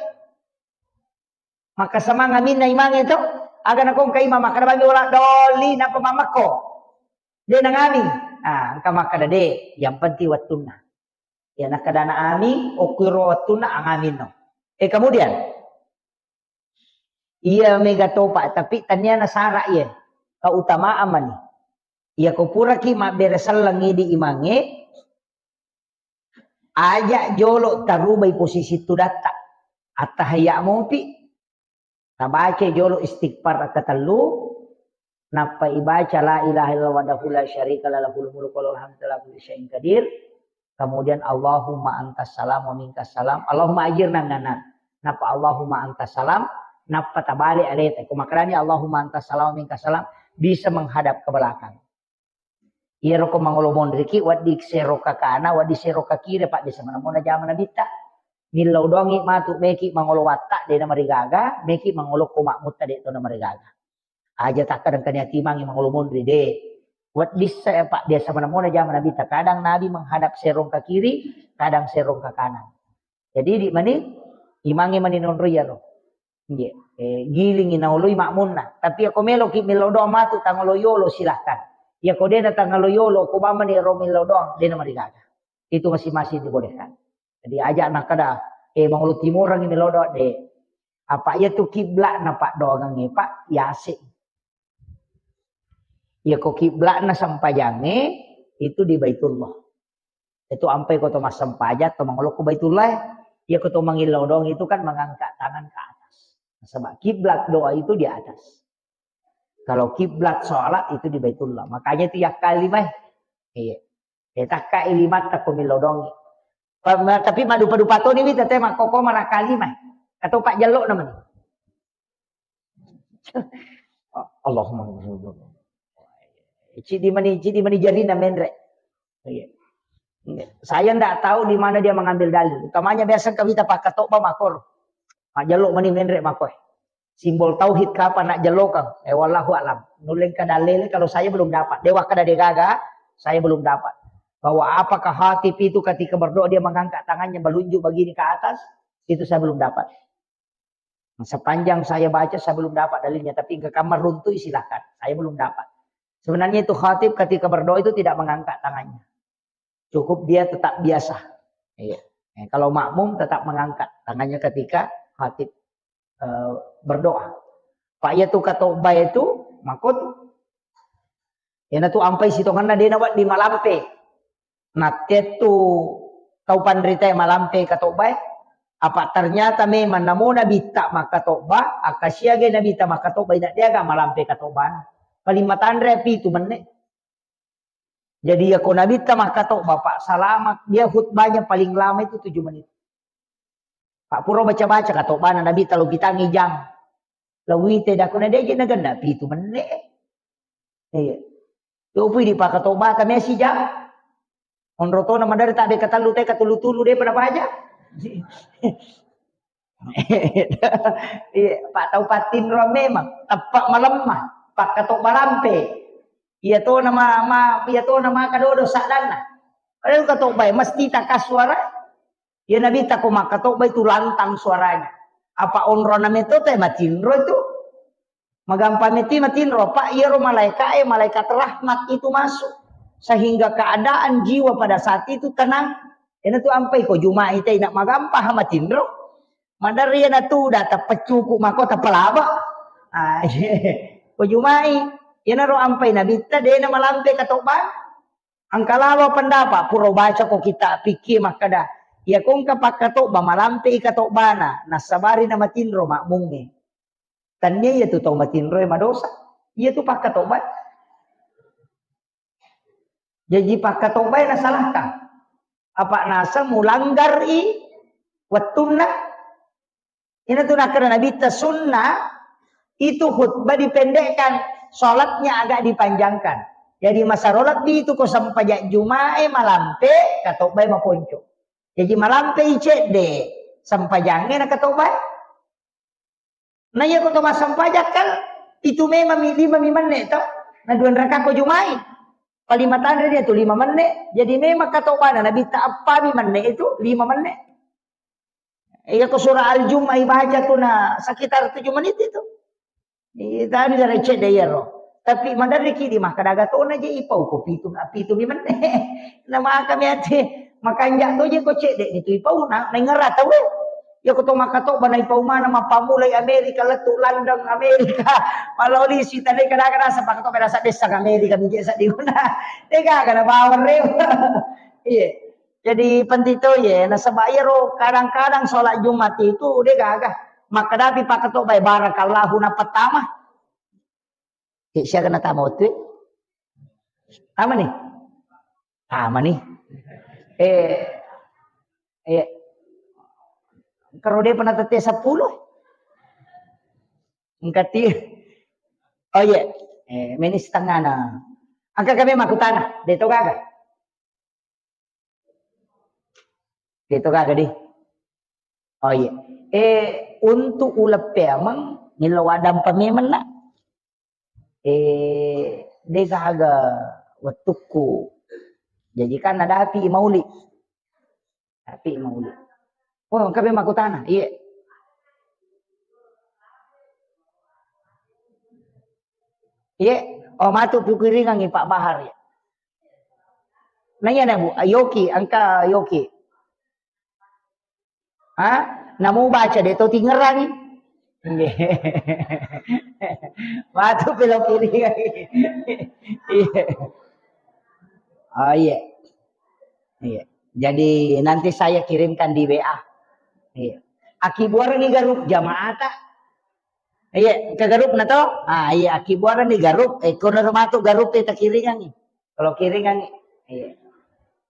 Maka semang aminna imangnge to. Aga nako engka imang makkeda bami wala doli napa mamakko. De nangaming. Ah, engka makkeda de, yang penting wettunna. Ya nakkeda na aming, okkuiro wettunna angaminno. Eh, kemudian Iya mega topa, tapi tania nasara iya. Keutamaan mani. Iya ko puraki mabbere selleng idi imangnge, aja jolo tarubai posisi tudatta. Attahiyya mopi, tabaca jolo istighfar katellu, nappa ibaca la ilaha illallah wahdahu la syarika la lahul mulku wa lahul hamdu ala kulli syai'in qadir. Kemudian Allahumma antas salam wa minkas salam. Allahumma ajirna minan nar. Nappa Allahumma antas salam, nappa tabalik aleta. Ko makkedani Allahumma antas salam wa minkas salam, bisa menghadap ke belakang. Iyaro ko mangolo monriki, wedding sero kakana, wedding sero kakire, Pak, biasa manemmona jama nabitta. Millau doangi matu, meki mangolo watta, de na marigaga, meki mangolo ko makmutta, de to na marigaga. Aja takkadang kania timangi mangolo monri, de. Wedding sa, Pak, biasa manemmona jama nabitta. Kadang Nabi menghadap serong ke kiri, kadang serong ke kanan. Jadi di mani, imangi mani nonro iyaro. Nggih. Eh, gilingi naoloi makmunna. Tapi ako meloki millau doang matu tangolo yolo, silahkan. Iya ko dena tangolo yolo, ko bamani ro millau doang, dena marigaga. Itu masing-masing dibolehkan. Jadi aja nakkeda, eh, mangolo timorangi millau doang, de. Apa iya tu kiblatna paddoangangnge, Pak, yase. Iya ko kiblatna sempajangnge itu di Baitullah. Itu ampai ko to massempajang, to mangolo ko Baitullah, iya ko to mangillau doang itu kan mengangkat tangan ke atas. Sebab kiblat doa itu di atas. Kalau kiblat sholat itu di Baitullah. Makanya itu yakka lima. Iya. Eh, takka limatta ko millau doang. Pa-, ma-, tapi madupa-dupa toni wita te makkoko manakka lima. Atau pak jellok namanya. Allahumma. Cidi mani, cidi mani jarina menre. Iya. Saya ndak tahu di mana dia mengambil dalil. Utamanya biasa kawita pakkatobba makor. Majjellok mani menre makoe. Simbol tauhid kapan nak jellokang? Eh, wallahu alam. Nulleng kada lele kalau saya belum dapat. Dewa kada degaga, saya belum dapat. Bahwa apakah khatib itu ketika berdoa dia mengangkat tangannya melunjuk begini ke atas? Itu saya belum dapat. Sepanjang saya baca, saya belum dapat dalilnya. Tapi engka kamar runtuh, silahkan. Saya belum dapat. Sebenarnya itu khatib ketika berdoa itu tidak mengangkat tangannya. Cukup dia tetap biasa. Iya. Eh, kalau makmum tetap mengangkat tangannya ketika khatib, eh, berdoa. Pak, iya tu katobba itu, makot. Iyana tu ampai sitongenna dena wedding malampe. Nattettu tau panritae malampe katobbae. Apa ternyata memang namo nabitta makkatobba, akkasiagai nabitta makkatobba, ina deaga malampe katobbana. Paling matanre pitu menne. Jadi, ya, ko nabitta makkatobba, Pak, selama dia khutbahnya paling lama itu tujuh menit. Pak, pura baca-baca katobbana nabitta lo pitangi jang. Lo wite dakuna deje nagenna pitu menne. Iya. Tupui di pakatobba kami si jang. Onro tona madari tak deka tellu teka tulu-tulu de pada baca. Iya, Pak, tau pattinro memang, teppa malemma, pakkatobba lampe. Iya to nama, ma, iya to nama kadodo saddanna. Padahal katobba mesti takasuara. Iya nabitta ko makkatobba itu lantang suaranya. Apa onrona meto te matinro itu. Magampa meti matinro, Pak, iyaro malaika e, malaikat rahmat itu masuk. Sehingga keadaan jiwa pada saat itu tenang. Ena tu ampai ko jumai te ina magampa ha matinro. Maderri ena tu data peccuku mako tapalaba. Ah, ko jumai, ena ro ampai nabitta dena malampe katobba. Engka lawa pendapat, pura baca ko kita fikih makkeda, iya ko engka pakkatobba malampe i katobbana, nassabari na matinro makmungnge. Tania iya tu tau matinro e madosa. Iya tu pakkatobba. Jaji pakkatobba na salahkan. Apa nasa mulanggar i wettunna. Ina tu nakkeda nabitta sunnah itu khutbah dipendekkan, sholatnya agak dipanjangkan. Jadi masaro lebbi itu ko sempajang jumae malampe, katobbae maponco. Jadi malampe i cedde, sempajangnge na katobbae. Nah, iya ko to massempajang kan itu memang mi lima mi menne to. Nah, dua raka ko jumai. Palima tanre dia tu lima menne. Jadi memang katobbana nabitta appa mi menne itu lima menne. Iya ko surah Al-Jumu'ah ibaca tu na sekitar tujuh menit itu. Iya, tadi dari cedde iyaro. Tapi maderriki di makkeda aga tona je ipau ko pitu, pitu mi menne. Na maka mi ate makanja to je ko cedde itu ipau na, na ngera tau e. Iya ko to makkatobba naipaumana mappammulai Amerika lettu London Amerika. Malolisi tadi kadang-kadang sepakat to berasa desa Amerika mije seddi guna. Dega kada bawang rewa. Iya. Jadi penting to ye nasaba iyaro kadang-kadang sholat Jumat itu de gaga. Makkadapi pakkatobba barakallahu na pertama. Eh, siaga natama wettu? Tama ni? Tama ni. Eh, eh, karo de pernah tette sepuluh. Engkati. Oh iya. Eh, meni setengah na. Angka kami makutana, de to gaga. De to gaga di. Oh iya. Eh, untuk uleng peameng, nillo wadampa memeng na. Eh, de gaga wettukku. Jadi kan ada api mauli. Api mauli. Oh, engka memang kutana. Iya. Iya. Oh, matu pikiringangi Pak Bahar ya. Nanya na Bu, Yoki, engka Yoki. Ha? Namu baca de to tingerangi. Nggih. Matu pelo kiri. Iya. Oh iya. Iya. Jadi nanti saya kirimkan di W A. Iya. Akibuarengi garup jamaata. Iya, ke garup na to? Ah, iya, akibuarengi garup, eh, kono matu garup e takiringangi. Kalau kiringangi. Iya.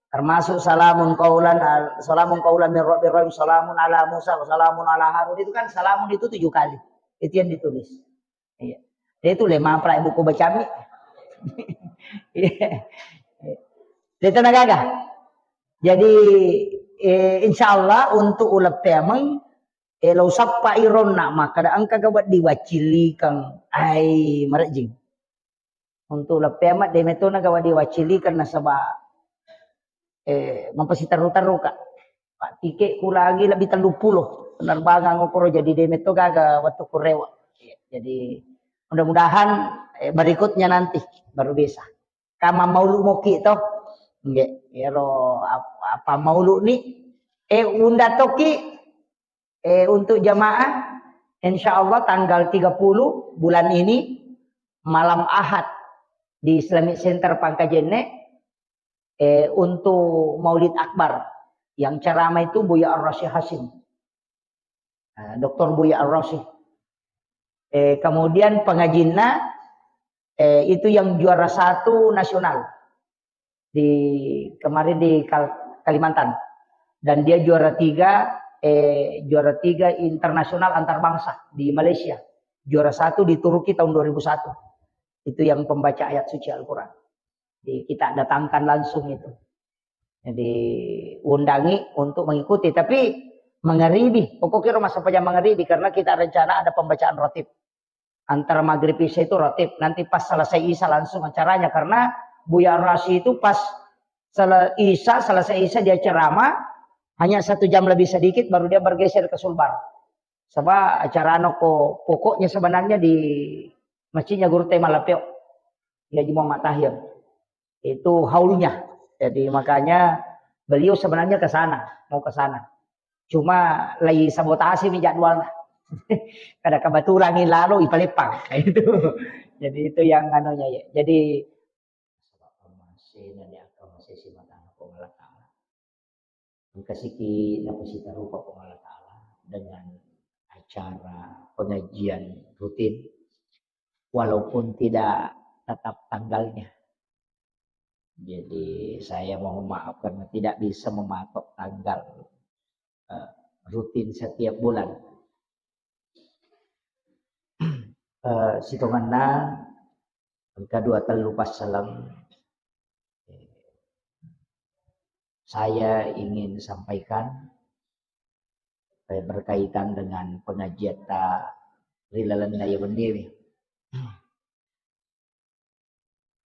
Termasuk salamun qaulan al-, salamun qaulan min rabbir rahim, salamun ala Musa, salamun ala Harun. Itu kan salamun itu tujuh kali. Itu yang ditulis. Iya. Dia itu lima pula buku bacami. Iya. Dia tenaga. Jadi, eh, insya Allah untuk uleng peameng, eh, lo sappa ironna, makkada engka ga wedding waccilikeng. Ai, marejjing. Untuk uleng peameng de metto na ga wedding waccilikeng nasaba, eh, mapasiterru-terru ka. Pak, tiket ku lagi lebih tellu puluh penerbangan ukuro, jadi de metto gaga wettu kurewa. Jadi mudah-mudahan, eh, berikutnya nanti baru bisa. Kama maulu moki to. Nggih, ero ap-, apa maulu ni? Eh, unda toki, eh, untuk jamaah, insya Allah tanggal tiga puluh bulan ini, malam Ahad di Islamic Center Pangkajene, eh, untuk Maulid Akbar. Yang ceramah itu Buya Ar-Rasyid Hasyim. Eh, doktor Buya Ar-Rasyid. Eh, kemudian pengajinna, eh, itu yang juara satu nasional di kemarin di Kal-, Kalimantan. Dan dia juara tiga, eh, juara tiga internasional antar bangsa di Malaysia. Juara satu di Turki tahun dua ribu satu. Itu yang pembaca ayat suci Al-Quran. Di, kita datangkan langsung itu. Jadi, undangi untuk mengikuti. Tapi mengeribi, pokoknya rumah sampajang mengeribi karena kita rencana ada pembacaan ratib. Antara maghrib isya itu ratib. Nanti pas selesai isya langsung acaranya. Karena Buya Ar-Rasyid itu pas sele-, isya, selesai isya dia ceramah, hanya satu jam lebih sedikit baru dia bergeser ke Sulbar. Sebab acara noko pokoknya sebenarnya di masjidnya Guru Tema Lapeo. Ya, Juma Matahir. Itu haulnya. Jadi makanya beliau sebenarnya ke sana, mau ke sana. Cuma lagi sabotase mi jadwalnya. Kada kebetulan ini lalu ipaleppang. Itu. Jadi itu yang anunya ya. Jadi masih nanya masih simatana Puang Allah Ta'ala. Engka siki napasitarupa Puang Allah Ta'ala dengan acara pengajian rutin, walaupun tidak tetap tanggalnya. Jadi, saya mohon maaf karena tidak bisa mematok tanggal, eh, rutin setiap bulan. Eh, sitongenna engka dua tellu passaleng, eh, saya ingin sampaikan, eh, berkaitan dengan pengajiatta ri lalenna iya wenniwi.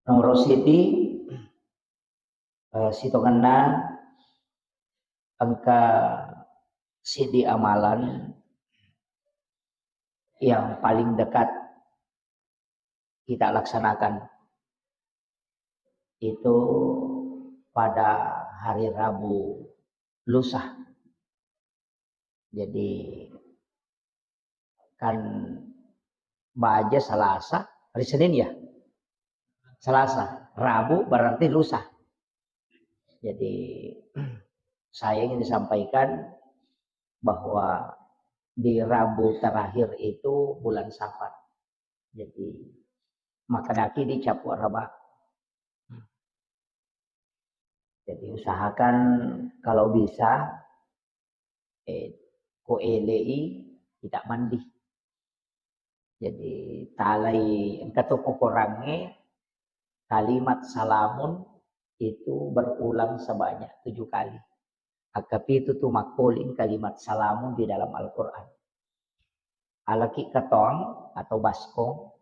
Nomoro siti, eh, sitongenna engka siddi amalan yang paling dekat kita laksanakan itu pada hari Rabu lusa. Jadi kan baja Selasa, hari Senin ya? Selasa, Rabu berarti lusa. Jadi saya ingin disampaikan bahwa di Rabu terakhir itu bulan Safar. Jadi makkedaki di capu araba. Jadi usahakan kalau bisa, eh, ko elei kita mandi. Jadi talai engka to kokorangnge kalimat salamun itu berulang sebanyak tujuh kali. Akkapitu tu makkoling kalimat salamun di dalam Al-Quran. Alaki katong atau baskom,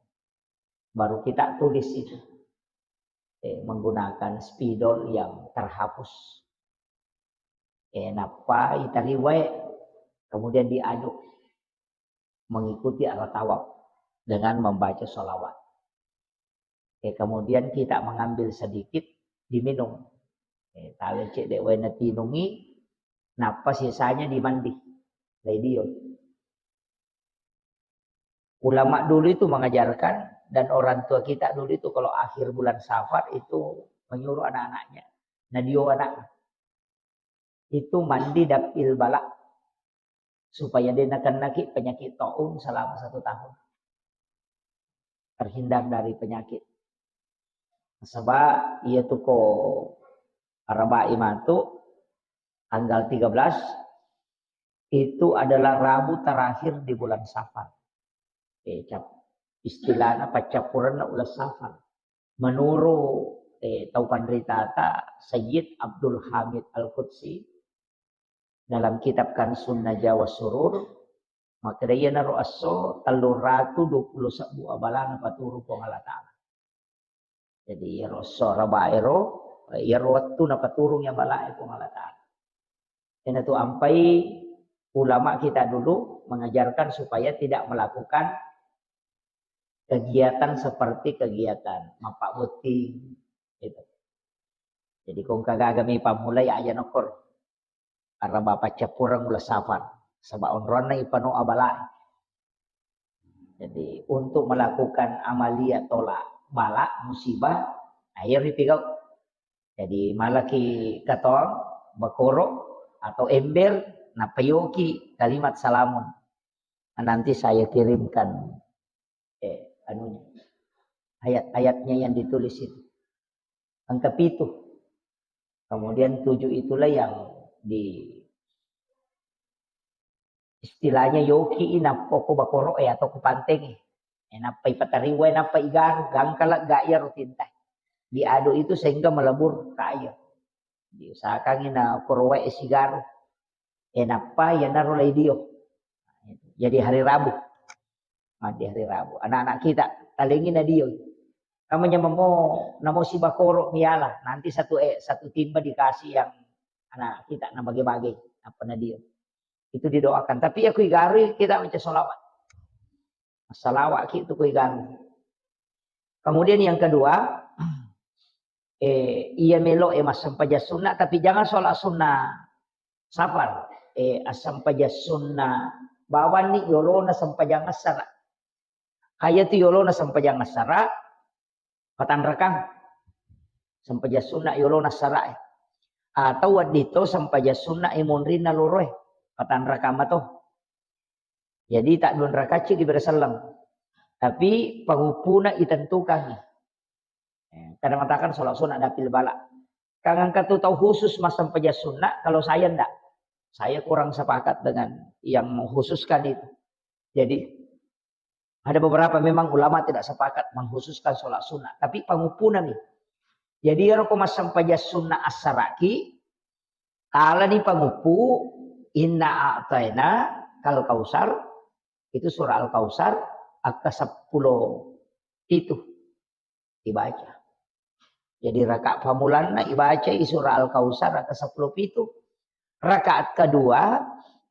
baru kita tulis itu. Eh, menggunakan spidol yang terhapus. Eh, nappa itariwai, kemudian diaduk mengikuti arah tawaf dengan membaca sholawat. Eh, kemudian kita mengambil sedikit, diminum. Eh, talecek dek wena tinungi, nappa sisanya dimandi. Laidio. Ulama dulu itu mengajarkan, dan orang tua kita dulu itu kalau akhir bulan Safar itu menyuruh anak-anaknya, nadio anak itu mandi dapil bala supaya dia nakennaki penyakit taun selama satu tahun, terhindar dari penyakit. Sebab ia tu ko arabai matu tanggal tiga belas itu adalah Rabu terakhir di bulan Safar. Eh, cap-, istilahnya paccappurenna uleng Safar. Menurut, eh, tau panritata Sayyid Abdul Hamid Al-Qudsi dalam kitab Kansun Najwa Surur, makkeda iyanaro esso tellung ratu dua puluh sebbu abalana paturung Puang Allah Ta'ala. Jadi iyaro esso araba ero, iyaro wettu napaturung iya balae Puang Allah Ta'ala. Iyanatu ampai ulama kita dulu mengajarkan supaya tidak melakukan kegiatan seperti kegiatan mappabbotting, gitu. Jadi ko engka gaga mi pammulai aja nokkor araba paccappureng uleng Safar, saba onronna ipano abala. Jadi untuk melakukan amalia tolak bala musibah, ayo ripigau. Jadi malaki katong bakoro atau ember, napayoki kalimat salamun. Nanti saya kirimkan, eh, anunya, ayat-ayatnya yang ditulis itu. Engka pitu. Kemudian tujuh itulah yang di, istilahnya yoki i nappa ko bakoro e atau ko panteng e. E, nappa ipatariwa, nappa igaru, gangkala ga iya rutinta. Diaduk itu sehingga melebur ke air. Diusahakan ina korowa e sigaru. E, nappa iyanaro laidio. Jadi hari Rabu. Mandi hari Rabu. Anak-anak kita, talengi nadio. Kamu nyamamo namo sibakoro miala. Nanti satu, eh, satu timba dikasih yang anak kita nabage-bage. Apa nadio? Itu didoakan. Tapi aku igarui kita baca sholawat. Salawat ki tu ku igaru. Kemudian yang kedua, eh, iya melo, eh, massempajang sunnah, tapi jangan sholat sunnah safar. Eh, assempajang sunnah bawanni yolona sempajang assara. Kaya tu yolona sempajang assara, patanrakang. Sempajang sunnah yolona assara, eh. Atau wedding to sempajang sunnah, eh, monrinna loro, eh. Patanrakang mato. Jadi tak dua rakaat ci diberi selleng. Tapi panguppuna itentukangi. Eh, kada matakan sholat sunnah dapil bala. Kangangka tu tau khusus massempajang sunnah, kalau saya ndak. Saya kurang sepakat dengan yang mengkhususkan itu. Jadi ada beberapa memang ulama tidak sepakat mengkhususkan sholat sunnah, tapi panguppuna mi. Jadi ero ko massempajang sunnah assaraki, talani panguppu, inna a'taina kal kausar, itu surah Al-Kausar, akka seppulo pitu dibaca. Jadi rakaat pamulanna ibacai surah Al-Kausar akka seppulo pitu. Rakaat kedua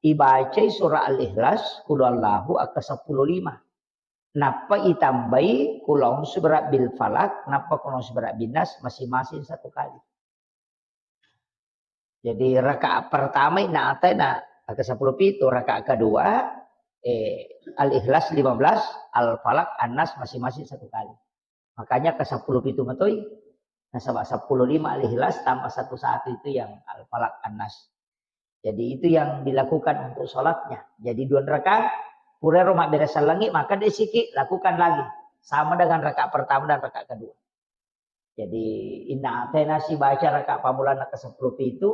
ibacai surah Al-Ikhlas, Qul Huwallahu akka seppulo lima. Nappa itambai Qul A'udzu Birabbil Falaq, nappa Qul A'udzu Birabbin Nas masing-masing satu kali. Jadi rakaat pertama inna a'taina Ke sepuluh pitu, rakaat kedua, eh, Al-Ikhlas lima belas, Al-Falaq, An-Nas masing-masing satu kali. Makanya ke sepuluh pitu matoi. Nasaba sepuluh lima Al-Ikhlas tambah satu satu itu yang Al-Falaq, An-Nas. Jadi itu yang dilakukan untuk sholatnya. Jadi dua rakaat, pura ro mabbere sellengi, maka desiki lakukan lagi. Sama dengan rakaat pertama dan rakaat kedua. Jadi, inna atena si baca rakaat pammulana ke sepuluh pitu,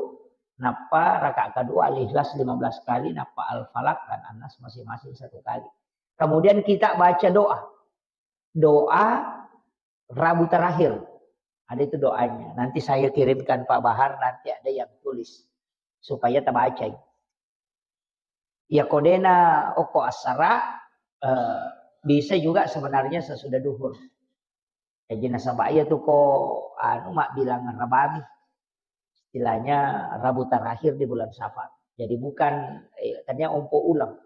nappa rakaat kedua Al-Ikhlas lima belas kali, nappa Al-Falaq dan An-Nas masing-masing satu kali. Kemudian kita baca doa. Doa Rabu terakhir. Ada itu doanya. Nanti saya kirimkan Pak Bahar, nanti ada yang tulis. Supaya terbaca. Ya kodena oko asara, eh, bisa juga sebenarnya sesudah duhur. Jadi nasaba iya tu ko anu mabbilang rabami. Istilahnya Rabu terakhir di bulan Safar. Jadi bukan, eh, tadinya ompo ulang.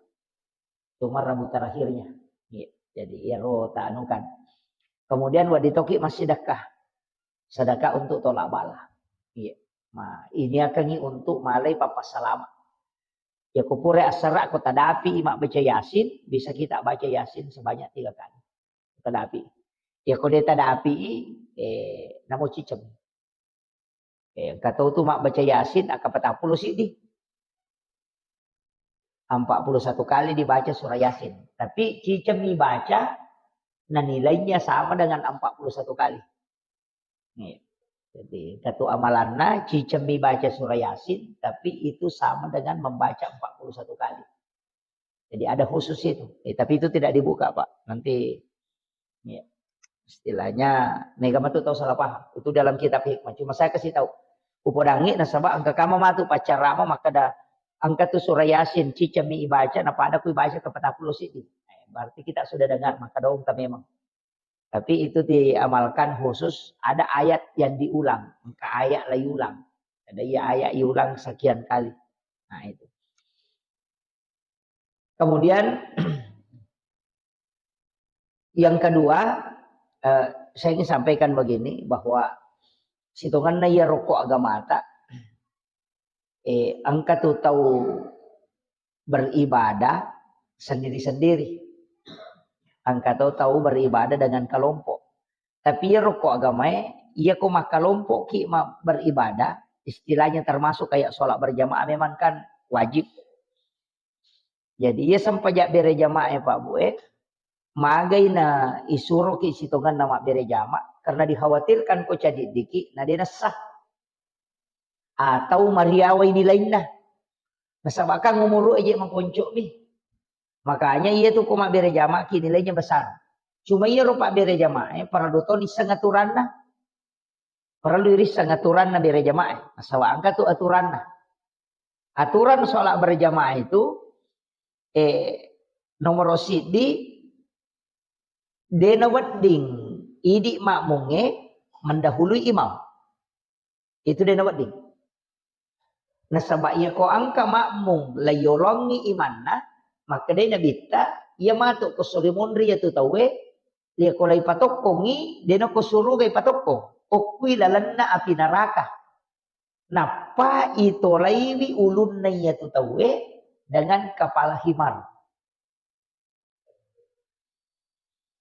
Cuma Rabu terakhirnya. Iya. Jadi iyaro ta anu kan. Kemudian wadi toki masih sedekah. Sedekah untuk tolak bala. Iya. Nah, ini akan untuk malai papa salama. Ya ko pura asara ko tadapi mabbaca Yasin, bisa kita baca Yasin sebanyak tiga kali. Tadapi. Ya ko de tadapi, eh, namo ciceng. Eh, engka tau tu mabbaca Yasin, angka patappulo siddi. Empat puluh satu kali dibaca surah Yasin. Tapi ciceng mi baca, nah nilainya sama dengan empat puluh satu kali. Nih. Jadi, satu amalanna, ciceng mi baca surah Yasin, tapi itu sama dengan membaca empat puluh satu kali. Jadi ada khusus itu. Eh, tapi itu tidak dibuka, Pak. Nanti, ya, istilahnya, mega matu tau salah paham. Itu dalam kitab hikmah. Cuma saya kasih tahu. Upodangi nasaba engka kama matu paccarama makkeda engka tu surah Yasin, ciceng mi ibaca, na pada ku ibaca ke patappulo siddi. Eh, berarti kita sudah dengar, maka dong memang. Tapi itu diamalkan khusus, ada ayat yang diulang, engka ayat lagi ulang. Ada iya ayat diulang sekian kali. Nah, itu. Kemudian, yang kedua, eh, saya ingin sampaikan begini, bahwa sitonganna iya rokok agamata, eh, engka tu tau beribadah sendiri-sendiri. Engka tau tau beribadah dengan kelompok. Tapi iya rokok agamae, iya ko makkelompok ki ma-, beribadah, istilahnya termasuk kayak sholat berjamaah memang kan wajib. Jadi iya sempajak bere jamaah ya Pak Bu, eh, magai na isuro ki sitonganna mabbere jamaah karena dikhawatirkan ko cadiddiki na de nessa. Atau mariawai nilainna. Nasaba kan umuru aja maponco mi. Makanya iya tu ko mabbere jamaah ki nilainya besar. Cuma iya rupa bere jamaah, eh, parallu to nisseng aturanna. Parallu irisseng aturanna bere jamaah. Nasaba engka tu aturanna. Aturan sholat berjamaah itu, eh, nomor siddi, de nawedding idi makmungnge mendahului imam. Itu de nawedding. Nasaba iya ko engka makmung laiyolongi imanna, makkedai nabitta, iya matu ko sori monri iya tu tauwe, iya ko laipatokkongi, de nako suruga ipatokkong. Okkui lalenna api neraka. Nappa itolaiwi ulunna iya tu tauwe dengan kepala himar.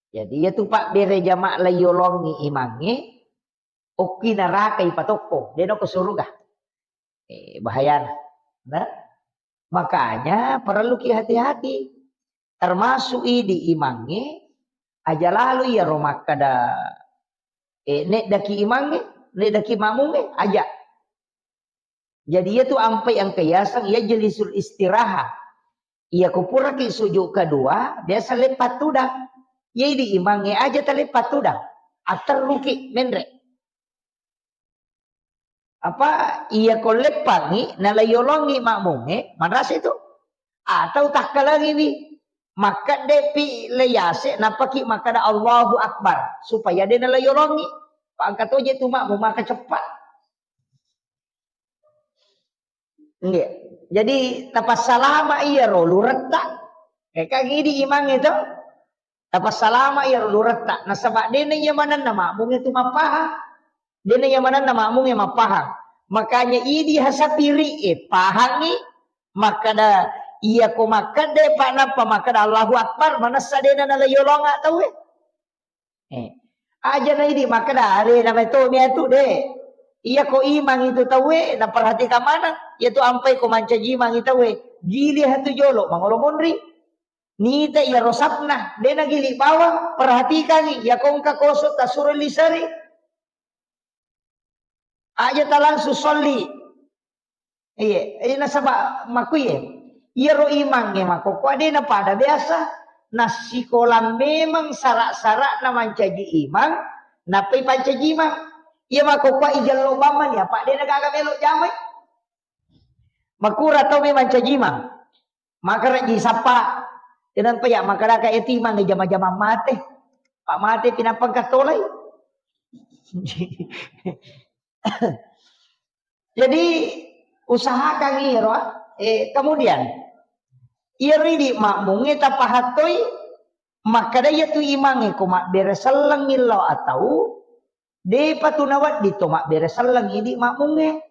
Jadi iya tu pabbere jamaah laiyolongi imangnge, okkui neraka ipatokkong, de nako suruga. Eh, bahayana. Nah, makanya parelluki hati-hati. Termasuk idi imangnge, aja lalo iyaro makkada, eh, neddaki imangnge, neddaki makmungnge, aja. Jadi iya tu ampai engka yaseng yajlisul istiraha. Iya ko puraki sujud kedua, biasa leppa tudang. Iya idi imangnge aja taleppa tudang. Atterruki menre. Apa iya ko leppangi, nalaiyolongi makmungnge, manrasa itu. Atau takkalangiwi, makkeddepi leyase, nappaki makkada Allahu Akbar, supaya de nalaiyolongi. Pangka toje tu makmung maka ceppa. Nggih. Jadi tapassalama iyaro luretta. Eh, kan idi imang itu. Tapassalama iyaro luretta. Nasaba dena iya manenna makmungnge tu mappahang. Dena iya manenna makmungnge mappahang. Makanya idi hasapiri e pahangi. Makkada, iya ko makkada, Pak, nappa makkada Allahu Akbar, manessa dena nala yolonga tauwe. Eh. Aja na idi makkada, are na meto miatu de. Iya ko imang itu tauwe, na perhatikan mana. Iya tu ampai ko mancaji imang itu tauwe. Gili hatu jolo, mangolo monri. Nita iya rosapna, de na gili bawang, perhatikan iya ko engka koso tasuro lisari. Aja ta langsung solli. Iya, iya, nasaba makkuye. Iyaro imangnge makkokkoe de na pada biasa. Nassikolang memang sara-sarana mancaji imang, nappai pancaji imang. Iya makkokkoe ijello bamma ni, apa de na gaga melo jamai. Makura tau memang mancaji imang. Makara ji sappa. Kenapa ya makkadaka eti imang jama-jama mate. Pak mate pinapang katolai. Jadi usahakan iro, eh, kemudian iro idi makmungnge tapahattoi makkada iya tu imangnge ko mabbere selleng illau atau depa tu nawedding to mabbere selleng idi makmungnge.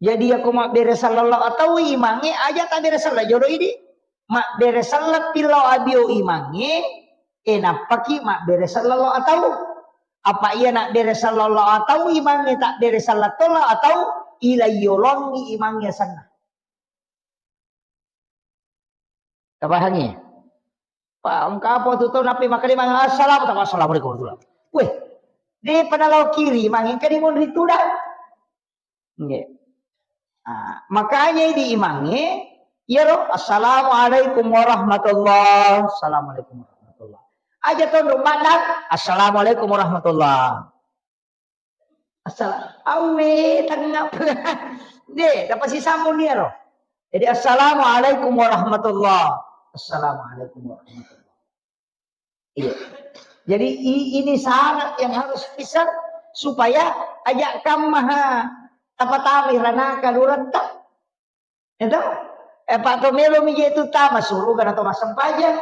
Jadi, yako mabbere selleng lao atau imangnge, aja tabbere selleng jolo idi. Mabbere selleng pi lao abio imangnge, e nappaki mabbere selleng lao atau. Apa iya nabbere selleng lao atau imangnge tabbere selleng to lao atau, ilai yolongi imangnge asenna. Tapahangi? Pa, engka apa tu tau nappi makkeda maneng, "Assalamu-," tama, "Assalamualaikum warahmatullahi." Weh, depa nalao kiri, imangnge engka dimonri tudang. Nggih. Ah, makanya di imangnge, iyaro, "Assalamualaikum warahmatullah." "Assalamualaikum warahmatullah." Aja tondok mandang, "Assalamualaikum warahmatullah." Assala-, awe, tengah. Deh, dapat si sambung dia, roh. Jadi, "Assalamualaikum warahmatullah." "Assalamualaikum warahmatullah." Iya. Jadi, i-, ini syarat yang harus bisa supaya aja kam maha apa tami ranaka luretta. Itu? Eh, Pak, to melo mi je tu tama suruga na to massempajang.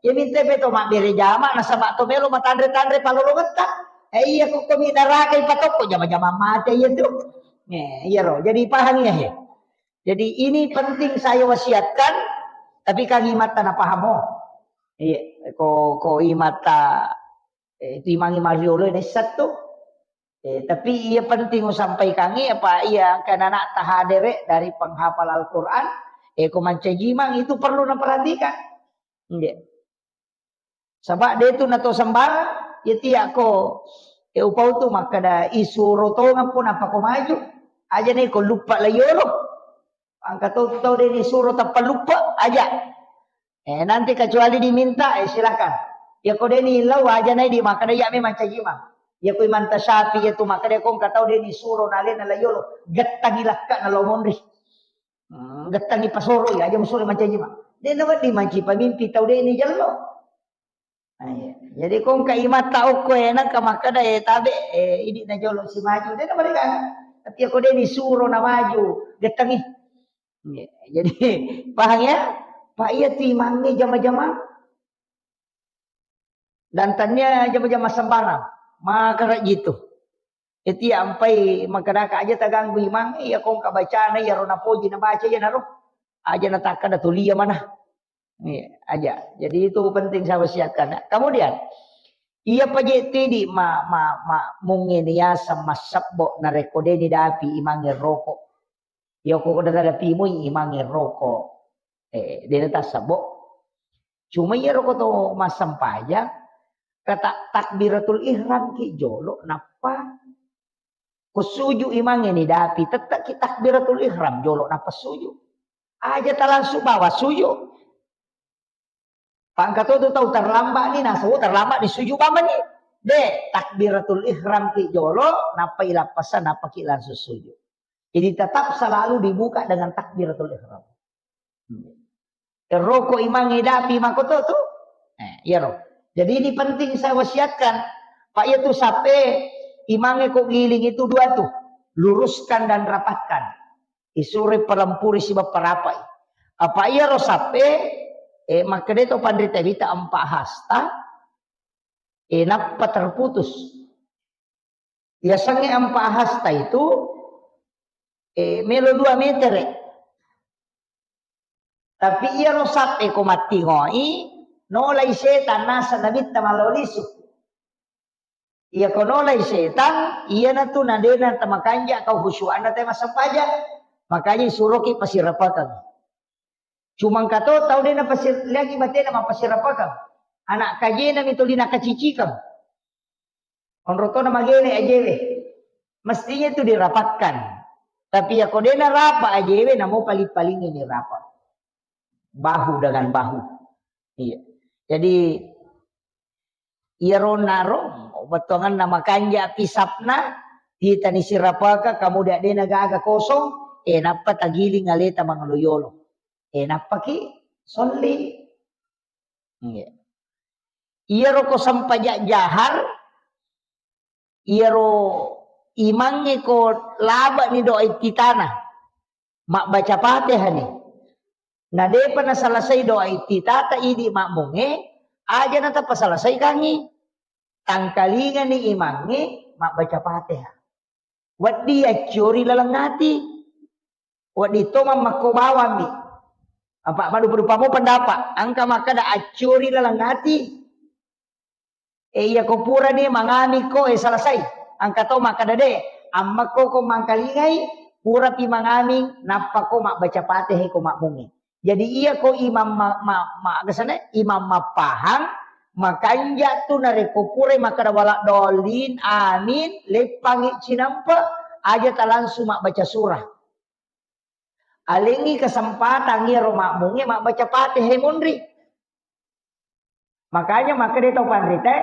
Ya minta pe to mabbere jama, nasaba to melo matanre-tanre palolongetta. Eh, iya, ko komi neraka ipatokko jama-jama mate iya tu. Eh, iya ro. Jadi paham ya, he. Jadi ini penting saya wasiatkan, tapi kan imatta na pahamo. Iya, ko, ko imatta, eh, itu imangi mariolo ini satu. Eh, tapi iya penting usampaikangi apa iya engka anak tahadere dari penghafal Al-Quran, eh, ko mancajimang itu perlu naperhatikan. Nggih. Saba de tu nato sembarang, ya tiak ko, eh, upau tu makkada isuro tongeng pun apa ko maju. Aja ne ko lupa la yolo. Angka to tu tau de ni suro tappa lupa aja. Eh, nanti kecuali diminta, eh, silakan. Ya ko de ni lau aja nai di makkada ya memang cajimang. Ya ko imanta sapi ya tu makkada ko engka tau de ni suro nalena la yolo. Gettangi lakka na lo monri. Hmm, gettangi pasoro ya aja musuro mancajimang. De na wedding manci pamimpi tau de ni jello. Ah, iya. Jadi ko engka imatta okko e nangka makkada e tabe, eh, idi na jolo si maju. De na mereka. Tapi ko de ni suro na maju, gettangi. Iya, jadi, paham ya? Pak iya tu imangnge jama-jama. Dan tania jama-jama sembarang. Maka kayak gitu. Eti ampai mengkedaka aja taganggu imang, iya kong kabacana, iya ro napoji nabaca, iya naro. Aja natakkada tulia mana. Iya, aja. Jadi itu penting saya wasiatkan. Kemudian, iya paje tidi ma, ma, ma, mungkin ya sama sebbo na rekode ni dapi imangnge rokok. Iya ko daga dapi mui imangnge rokok. Eh, dena tassebbo. Cuma iya rokok to massempajang, kata takbiratul ihram ki jolo, nappa ko suju imangnge ni dapi, tette ki takbiratul ihram jolo, nappa suju. Aja ta langsung bawa suju. Pangka to tu tau terlambat ni, nasaba terlambat ni suju bamani. De, takbiratul ihram ki jolo, nappa ilappasa, nappa ki langsung suju. Jadi tetap selalu dibuka dengan takbiratul ihram. Roko imang idapi makoto tu. Eh, iya ro. Jadi ini penting saya wasiatkan. Pak iya tu sape imangnge ko giling itu dua tu. Luruskan dan rapatkan. Isure palempuri siba parapai. Apa iya ro sape, eh, makkeda to panrita wita empat hasta, eh, nappa terputus. Yasengnge empat hasta itu, Eh, melo dua metere. Tapi iyaro sappe ko mattingoi, nolai setan nasa nabitta malao lisu. Iya ko nolai setan, iyanatu nadena tamakanja kau khusyuanna te massempajang. Makanya suroki pasirapakang. Cuma engka to tau de napasir-, lagi batena mappasirapakang. Anak kajena mi tuli nakacicikang. Onrotona magele ajewe. Mestinya itu dirapatkan. Tapi ya ko de narapa ajewe, namo paling-paling ini rapa. Bahu dengan bahu. Iya. Jadi, iyaro naro, bettuanganna makanja pisapna, titani sirapaka, kamudian de nagaga kosong, eh, nappa tagiling aleta mangolo-yolo. Eh, nappaki solli. Iya. Iyaro ko sempajang jahar, iyaro imangnge ko labe'ni doa iftitana, mabbaca Fatihani. Na depa nasalasai doa iftitata idi makmungnge, aja natappa salasaikangngi. Tangkalingani imangnge mabbaca Fatihah. Wedding acciori laleng ati. Wedding to mammakko bawammi. Apa madupa-dupa mo pendapat. Engka makkeda acciori laleng ati. E, iya ko purani mangami ko, e, selesai. Engka to makkeda de, ammakko ko mangkalingai, purapi mangami, nappa ko mabbaca Fatihah ko makmungngi. Jadi iya ko imam ma-, ma-, ma-, agasana, imam mappahang, makanja tu narekko purai makkeda wala dolin, amin, leppangi cinampe, aja ta langsung mabbaca surah. Alengngi kesempatan iyaro makmungnge mabbaca Fatihah monri. Makanya makkeda tau panrita,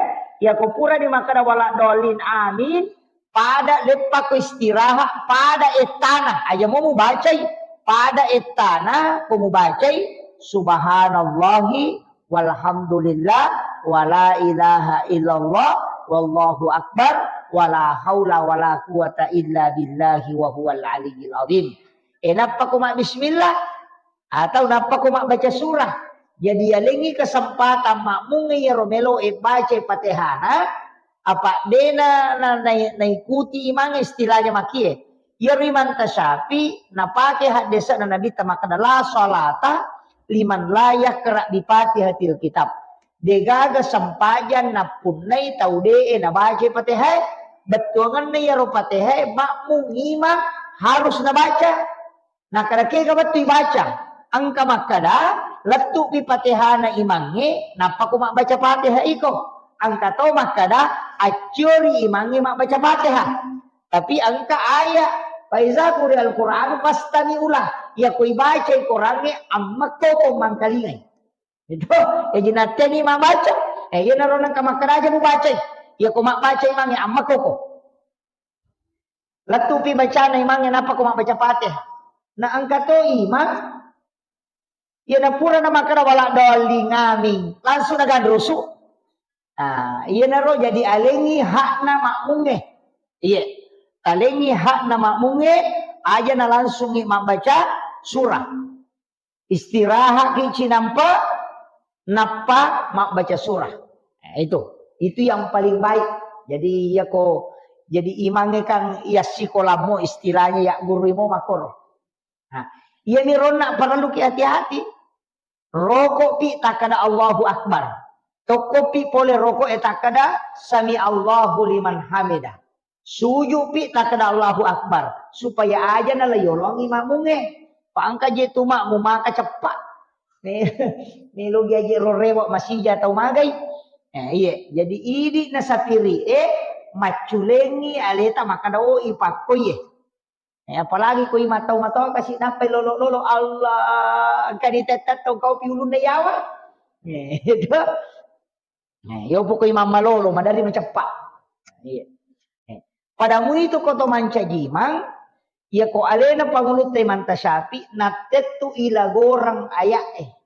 iya ko purani makkeda wala dolin, amin, pada leppako istirahat, pada ettana, aja mo mubacai, pada ettana ko mubacai, subhanallahi walhamdulillah, wala ilaha illallah, wallahu akbar, wala haula wala quwata illa billahi wa huwal aliyyil azim. E, nappa ko mabbismillah, atau nappa ko mabbaca surah. Jadi, yalengngi kesempatan makmungnge iyaro melo e baca Fatihana, apa dena na, na, naikuti imang istilahnya makie. Iyaro Imam Tasyafi napake haddese'na Nabitta makkeda, "La salata liman la yaqra bi Fatihatil kitab." Degaga sempajang nappunnai tau de'e nabaca Fatihah. Bettuanganna iyaro Fatihah makmung imang harus nabaca. Nakkeda kega wettu ibaca, engka makkeda, lettu'pi Fatihana imangnge, nappa ko mabbaca Fatihah iko. Engka to makkeda, acciori imangnge mabbaca Fatihah. Tapi engka ayat, "Fa iza quri'al Qur'anu fastami'u lah." Iya ko ibacai Korangnge, ammekko ko mangkalingai. Itu, jadi natteni mabbaca. Eh, iyanaro nengka makkeda aja mubacai. Iya ko mabbaca imangnge, ammekko ko. Lettupi bacana imangnge nappa ko mabbaca Fatihah. Na engka to imang, iya napura namakkeda wala dolin, amin, langsung naganrusu. Nah, iyanaro jadi alengngi hakna makmungnge. Iya. Alengngi hakna makmungnge, aja na langsungngi mabbaca surah. Istirahatki cinampe, nappa mabbaca surah. Nah, itu. Itu yang paling baik. Jadi, iya ko, jadi imangnge kan iya sikolamo istilahnya, ya guru mo makoro. Nah, iyami ronna parelluki hati-hati. Roko'pi takkeda Allahu Akbar. Tokkopi pole roko'e takkeda sami Allahu liman hamida. Suju'pi takkeda Allahu Akbar, supaya aja nala yolongi makmungnge. Pa engka je tu makmung maka ceppa. Me-, melogi aje ro rewe masija tau magai. Eh, iye, jadi idi na sapiri'e macculengi aleta makkeda, "Oh, ipakkoiye." Eh, apalagi ko imang tau matoa kasi nappai lolo-lolo, Allah, engka ditetta tau kaupi ulunna yawa. Eh, itu. Eh, yo poko imang malolo, madari maceppa. Iya. Eh, pada muitu ko to mancaji imang, iya ko alena pangulutta Imam Tasyafi, nattettu ilagoreng aya'e.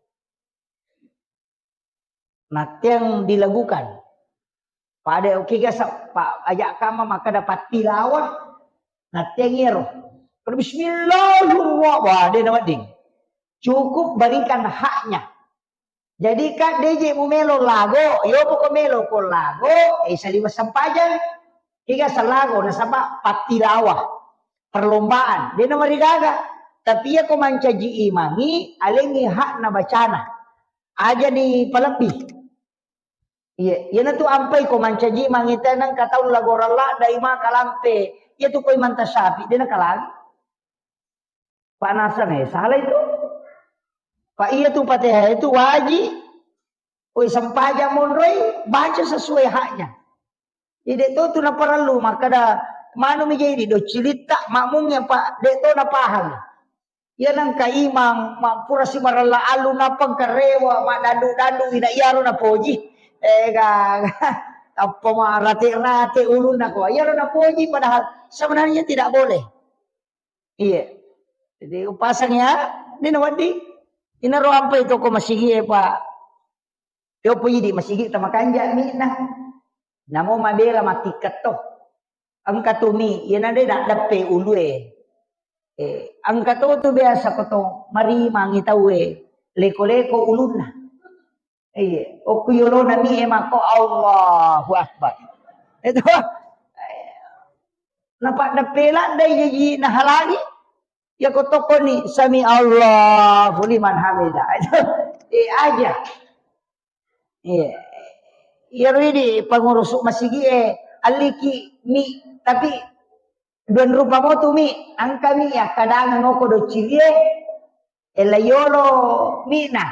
Natteang dilagukan. Pada oke ga sa-, pa-, aja kama makkeda pattilawah, natteang iyaro. Kada bismillahirrahmanirrahim. Wah, de na wedding. Cukup berikan haknya. Jadi, ka, de je mumelo lago, yo poko melo ko lago, eh, saliweng sempajang, kega salago, nasaba pattilawah. perlombaan, de' namarigaga. Tapi iya ko mancaji imangi, alengi hakna bacana. Aja ni palebbi. Iya, iyanatu ampai ko mancaji imangi tenang ka tau lagorang ladda imang kalampe. Iyatu ko imang tasyafi, de' nakalangi. Panasan eh, salah itu. Pak iya tu Fatihah itu wajib. Oi sempajang monroi, baca sesuai haknya. Jadi itu tu naparellu makkada manu mi jadi docilitta makmung yang Pak de' to napaham. Iya nangka imang mappura si marella alu napang karewa maddandu-dandu ina iyaro napoji. Eh ga tappa marate-rate ulunna ko. Iyaro napoji padahal sebenarnya tidak boleh. Iya. Jadi upasang ya, ini nawaddi. Ina ro ampai toko masigi e, Pak. Yopo idi masigi tamakanja mi na. Namo mabela matiket to. Engka tu mi, iyana de' naddeppe ulue. Eh, engka to tu biasa ko to marimangi tau e. Leko-leko ulunna. Iya, okku yolona mi e mako Allahu Akbar. Itu. Napaddeppe ladde jaji nahalangi. Ya ko tokoni sami Allahu liman hamida. Itu. Eh aja. Iya. Iya ridi pengurus masigi e aliki mi tapi dua rupa motu mi angka mi ya kadang ngoko docili e. Ella yolo mina.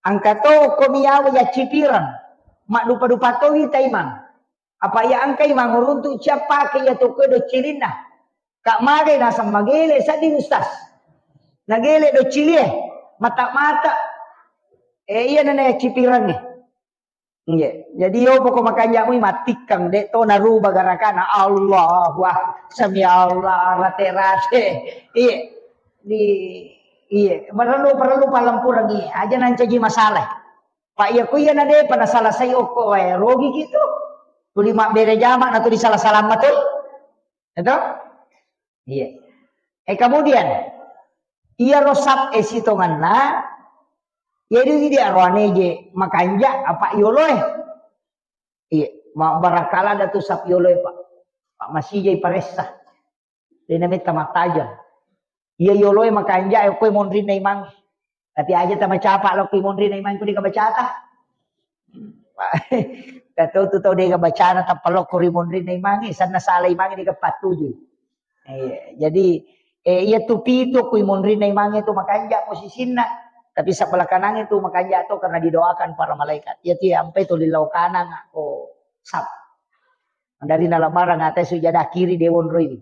Angka to ko miyawa yaccipireng. Maddupa-dupa to wita imang. Apa iya angka imang uruntu ciappake iya to koe doccilinna. Kak mage naseng magele sedding ustaz. Nagele doccilie. Mata-mata. Eh iya nana yaccipirengnge. Iya. Jadi yo poko makanja mui mattikkang de' to naruba garakana Allah wah sami Allah rate-rate. Iya. Di iya, perlu perlu palempurengi aja nancaji masalah. Pak iya ku iya na de' pada selesai okko wae rogi gitu. Tuli mabbere jama na tuli salah-salah matoi. Itu? Iya. Eh kemudian iya rosap e sitonganna Jadi dia roane je makanja apa yoloe. Iya, ma barakala ada tu sap yoloe, Pak. Pak masih je paressa. Dena metta matajang. Iya yoloe makanja e koe monrinna imang. Tapi aja tama capa lo koe monrinna imang ko deka bacata. Pak, tato tu tau deka bacana tappa lo ko ri monrinna imang, sanna sala imang deka patuju. Iya, jadi eh, iya tu pitu kui monrinna imangnge tu makanja posisinna. Tapi sebelah kanangnge tu makanja to karena didoakan para malaikat. Iya tu ya ampe tu lillau kanang ko sap. Dari nalamarang atai sujada kiri de wonroi.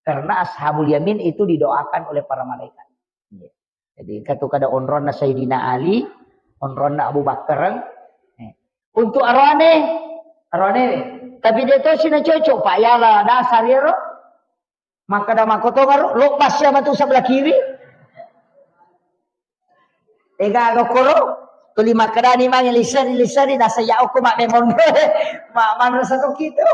Karena ashabul yamin itu didoakan oleh para malaikat. Iya. Jadi katu kada onronna Sayyidina Ali, onronna Abu Bakar. Eh. Untuk arwane, arwane. Tapi dia tu sina cocok Pak Yala dasar ya ro. Makkada makkotongaro, lobbas ya matu sebelah kiri. Ega gokkoro, tuli makkadani mange lisseri-lisseri, nasa ya okko mak memon. Mak manrasa to kitu.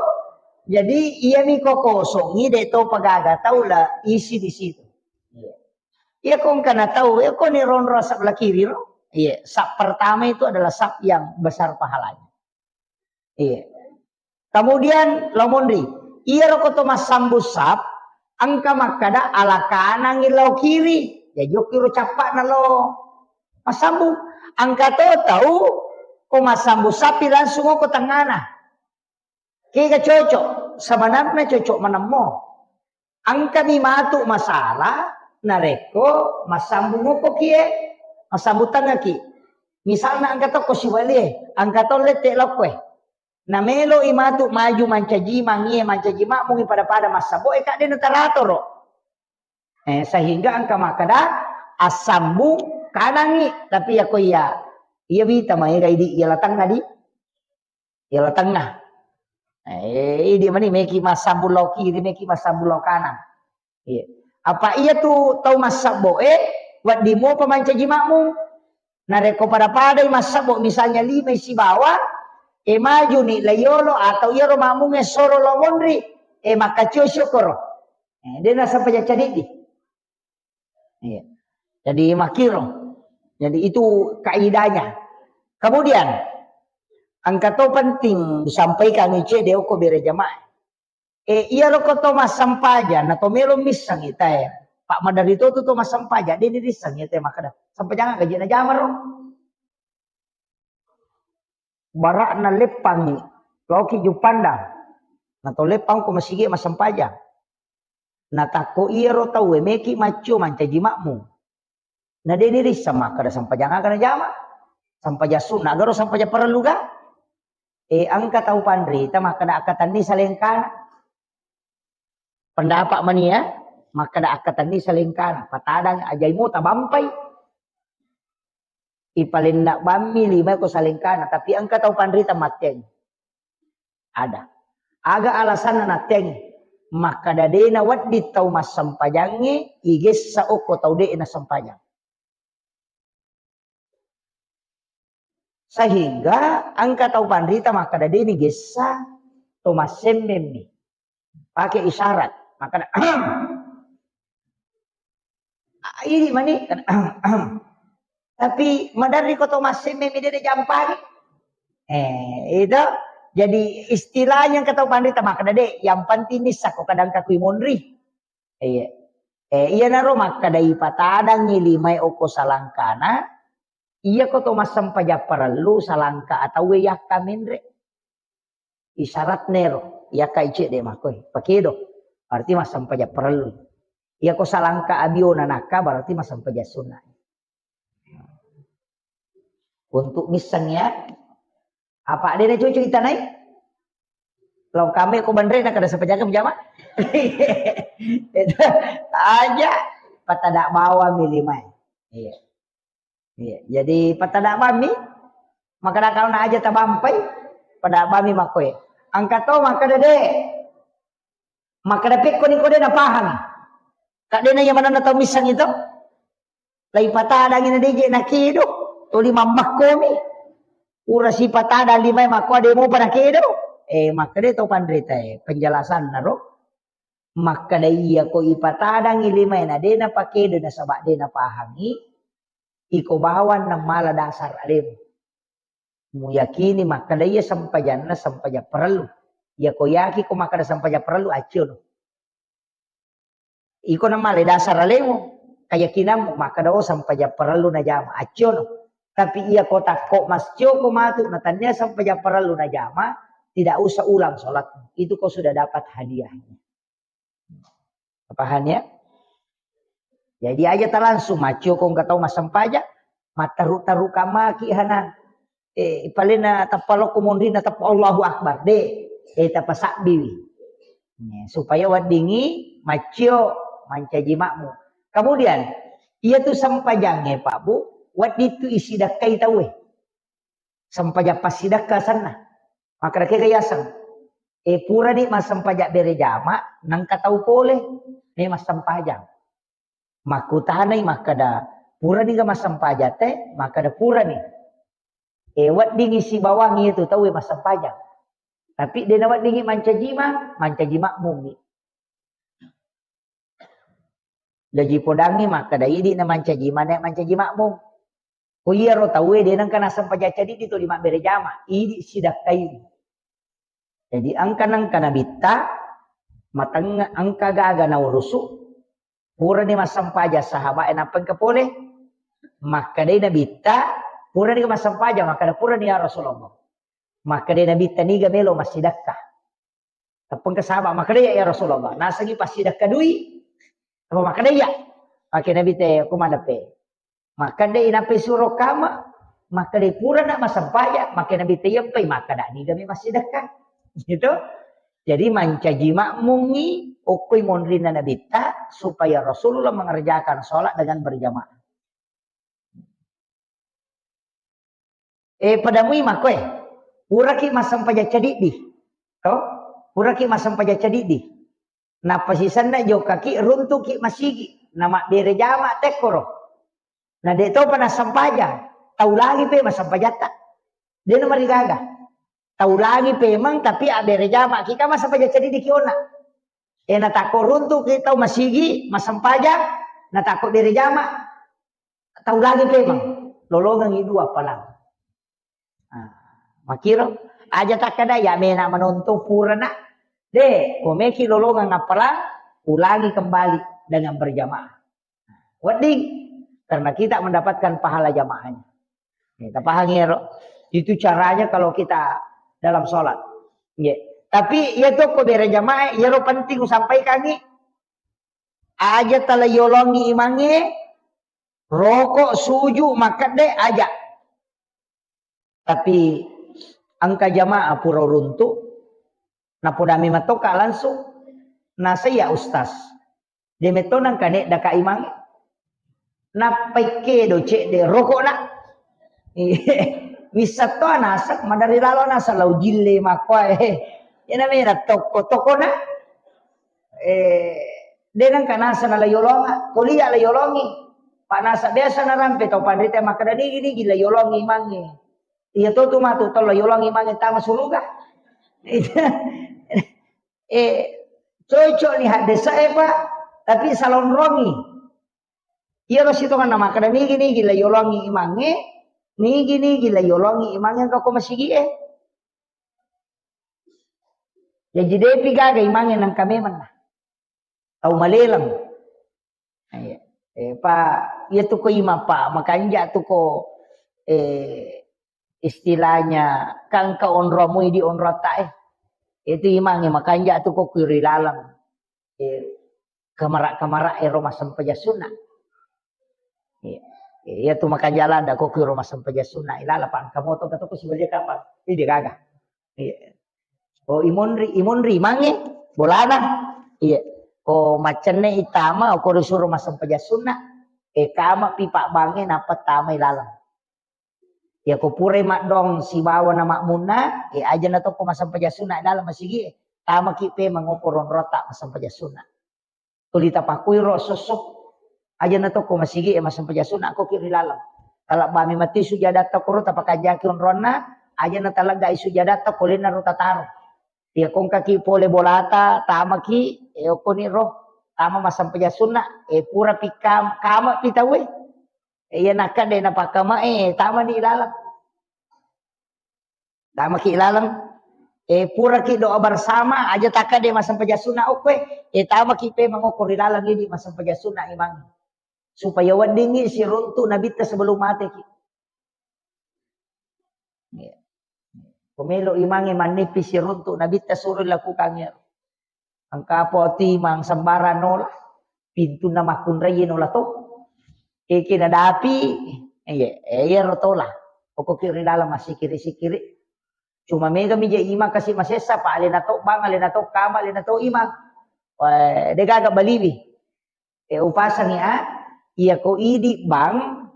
Jadi iya mi ko kosongi de to pagaga tau la isi di situ. Iya. Iya ko engka na tau, iya ko ni ronro sebelah kiri ro. Iya, sap pertama itu adalah sap yang besar pahalanya. Iya. Kemudian lo monri, iya ro ko to massambu sap, engka makkada ala kanangi lao kiri. Jadi okkiro cappa'na lo massambu. Engka to tau ko massambu sapi langsung ko tengana. Kega cocok, sebenarnya cocok menemmo. Engkami matu masalah narekko massambung okko kie, massambung tengngaki. Misalna engka tokko siwalie, engka to lette lokkoe. Namelo i matu maju mancaji mangie, mancaji makmungi pada-pada massabo e kadde na taratoro. Eh, sehingga engka makkada assambung kanangi, tapi yako iya, iya wita maega idi iya latang adi. Yala tengah. Eh, idi mani meki massambung lao kiri, meki massambung lao kanan. Iya. Apa iya tu tau massabbo e, wedding mopa mancaji makmum. Narekko pada-padai massabbo, misalnya lima sibawa, e maju ni layolo atau iyaro makmum e soro lao monri, e makkacio syukuro. Eh, dena sampai jadi. Iya. Jadi makiro. Jadi itu kaidahnya. Kemudian engka to penting disampaikan ice de okko bere jamaah. Eh, iyaro ko to massempajang, na to melo misseng ita e. Pak madari to tu to massempajang, de' ni risseng ita e makkeda. Sempajang gaji na jamaro. Bara'na leppangngi, laoki Juppandang. Na to leppang ko masigi massempajang. Na takko iyaro tauwe meki maccio mancaji makmum. Na de' ni risseng makkeda sempajang aga najama. Sempajang sunna garo sempajang parellu ga. Eh, engka tau panrita makkeda akkatenni salengkana. Pendapat mania, makkeda akkatenni salengkana. Patadang ajai mo tabampai. Ipalenna bammi lima ko salengkana, tapi engka tau panrita matteang. Ada. Aga alasanna natteangi? Makkeda de'na wedding tau massempajangnge, igessa okko tau de' nasempajang. Sehingga engka tau panrita makkeda de'ni gessa to massemmemmi. Pakai isyarat. Makkeda, "Ahem." Ah, ini mani. Tapi maderri ko to massemmemmi de' jampangi. Eh, itu. Jadi istilahnya engka tau panrita makkeda de', yang penting nissakko kadang kakui monri. Iya. Eh, iyanaro makkeda ipatadangngi limae okko salangkana, iyako to massempajang parellu salangka atauwe yakka menre. Isyaratnero, yakka ice de' makkoi, pakedo. Berarti massempajang parellu. Iyako salangka abiona nakka berarti massempajang sunna. Untuk misseng ya. Apa de' na cocok itanai? Lao kame ko banre na kada sepajaga jama. Itu aja patada bawang mi limae. Iya. Iya. Jadi patada bami makkeda kalau na aja tabampai pada bami makkoi. Engka to makkeda de'. Makkeda pekko ni ko de' napahang. Kak de' na iya manenna tau misseng itu. Lai patadangi na de' je nakedo. Toli mammakkomi. Pura sipatadang limae makko de' mopa nakedo. Eh, makkeda to panrita e. Penjelasanna ro. Makkeda iya ko ipatadangi limae na de' napakedo nasaba de' napahangi. Iko bawang na mala dasar alemu. Muyakini makkeda iya sempajanna sempajang parellu. Iya ko yaki ko makkeda sempajang parellu, acciono. Iko namale dasar alemu, keyakinanmu makkeda, oh, sempajang parellu najama, acciono. Tapi iya ko takko mascio ko matu na tania sempajang parellu najama, tidak usah ulang sholatmu. Itu kau sudah dapat hadiahnya. Paham ya? Jadi aja ta langsung macio ko engka tau massempajang, mattaru-taru kamaki hana. Eh, palena tappa lokko monrina tappa Allahu Akbar. De, eh, tappa sabbiwi. Ya, supaya weddingi macio mancaji makmu. Kemudian, iya tu sempajangnge, Pak Bu, wedding tu isidakkai tauwe. Sempajang passidakka asenna. Makkeda kega yaseng. E, purani massempajang bere jama, nengka tau pole, ne massempajang. Makkutanai makkeda, purani ga massempajang te? Makkeda purani. E, weddingi sibawangi itu tau e massempajang. Tapi dena weddingi mancaji ma, mancaji makmumi. Jaji podangngi makkeda idi na mancaji ma, ne mancaji makmum. Ko iyaro tauwe de nengka nassempajang cadiddi tuli mabbere jama, idi sidakkaidi. Jadi engka nengka nabitta, mateng engka gaga naurusu, purani massempajang sahabat e nappa engka pole, makkedai nabitta, purani massempajang, makkeda purani ya Rasulullah. Makkedai nabitta niga melo massidakka. Teppengka sahabat, makkeda ya, ya Rasulullah, nasengi passidakka dui. Apa makkeda ya? Makkeda nabitta, ko madape. Makkeda inappa suro kama, makkeda purana massempajang, makkeda nabitta yempai, makkeda niga mi massidakka. Gitu. Jadi mancaji makmungi, okkoi monrinna nabitta, supaya Rasulullah mengerjakan sholat dengan berjamaah. E, padamui makkoe, puraki massempajang cadiddi. To? Puraki massempajang cadiddi. Nappa sisenna jokkaki, runtuki masigi. Namabbere jama tekkoro. Na de topa nassempajang. Tau lagi pe massempajatta. De namarigaga. Tau lagi pemeng, tapi abbere jama ki, kan massempajang cadiddi ki onna. E, natakko runtuki tau masigi, massempajang, natakko bere jama, tau lagi pemeng, lolongengi dua palang. Ah, makiro, aja takkeda, ya mena manontong purana, De, komeki lolongang appalang, ulangi kembali dengan berjamaah. Wedding, karena kita mendapatkan pahala jamaahnya. Kita pahami ero. Itu caranya kalau kita dalam sholat. Nggih. Tapi iya to ko bere jamaah, iyaro penting usampaikangi. Aja tala yolongi imangnge, roko, suju, makkedde, aja. Tapi engka jamaah pura runtu, napodami matoka langsung, nasaiya ustaz. De metto nangka neddaka imangnge. Nappai kedo cedde rokokna. Wissatto naseng, madari lalo naseng lau jille makkoe. Iyana mena tokko-tokkona. Eh, de nangka naseng nala yolonga, kuliah la yolongi. Pak naseng biasa narampe tau panrita makkeda nigi-nigi la yolongi imangnge. Iya to tu matu tau la yolongi imangnge tama suruga. Eh, cocok ni haddesa e, Pak, tapi salonrongi. Iya lo sitonganna makkeda nigi-nigi la yolongi imangnge, nigi-nigi la yolongi imangnge engka ko masigi e. Jaji depi gaga imangnge nangka memang na. Tau maleleng. Iya. Eh, pa, iya tu ko imang, Pak, makanja tu ko, eh, istilahnya kan ka onromu idi onrota e. Itu imangnge makanja tu ko kiri laleng. Eh, kamara-kamara ero massempajang sunna. Iya. Iya tu makanja landa ko kiro massempajang sunna ilala pangka moto ka to ko sibalia kapang. Ini dia gaga. Iya. Oh, imonri, imonri mange bolana. Iya. Ko macenne itama ko disuruh massempajang sunna. E kama pipa bange nappa tama ilalang. Iya ko purai maddong sibawa na makmunna, e aja na tokko massempajang sunna ilalang masigi. Tamaki pe mangoko ronrota massempajang sunna. Tuli tapakuiro sosso. Aja na tokko masigi e massempajang sunna ko ki ri laleng. Talabbami mati sujadatta koro tapakanjaki onronna, aja na taleggai sujadatta ko lenna ro tataro. Iya kongkaki pole bolata, tamaki, e okkoni ro, tama massempajang sunna, e pura pikkam-, kama pi tauwe. E iya nakkade napakkama e, tama di laleng. Tamaki laleng. E puraki doa bersama, aja takkade massempajang sunna okkoe. E tamaki pe mangoko ri laleng idi massempajang sunna imang. Supaya weddingi siruntu nabitta sebelum mateki. Iya. Pemelo imange mannipi siruntu nabitta suruh lakukan ya. Engka apa timang sembarang nola, pintunna makkunrai nola to. Eke nadapi, iya, iya ro tola. Pokokki ri dalam masikiri-sikiri. Cuma mega mija imang kasi masessa, pa alena to bang, alena to kama, alena to imang. Wah, degaga baliwi. E upasangi a, iya ko idi bang,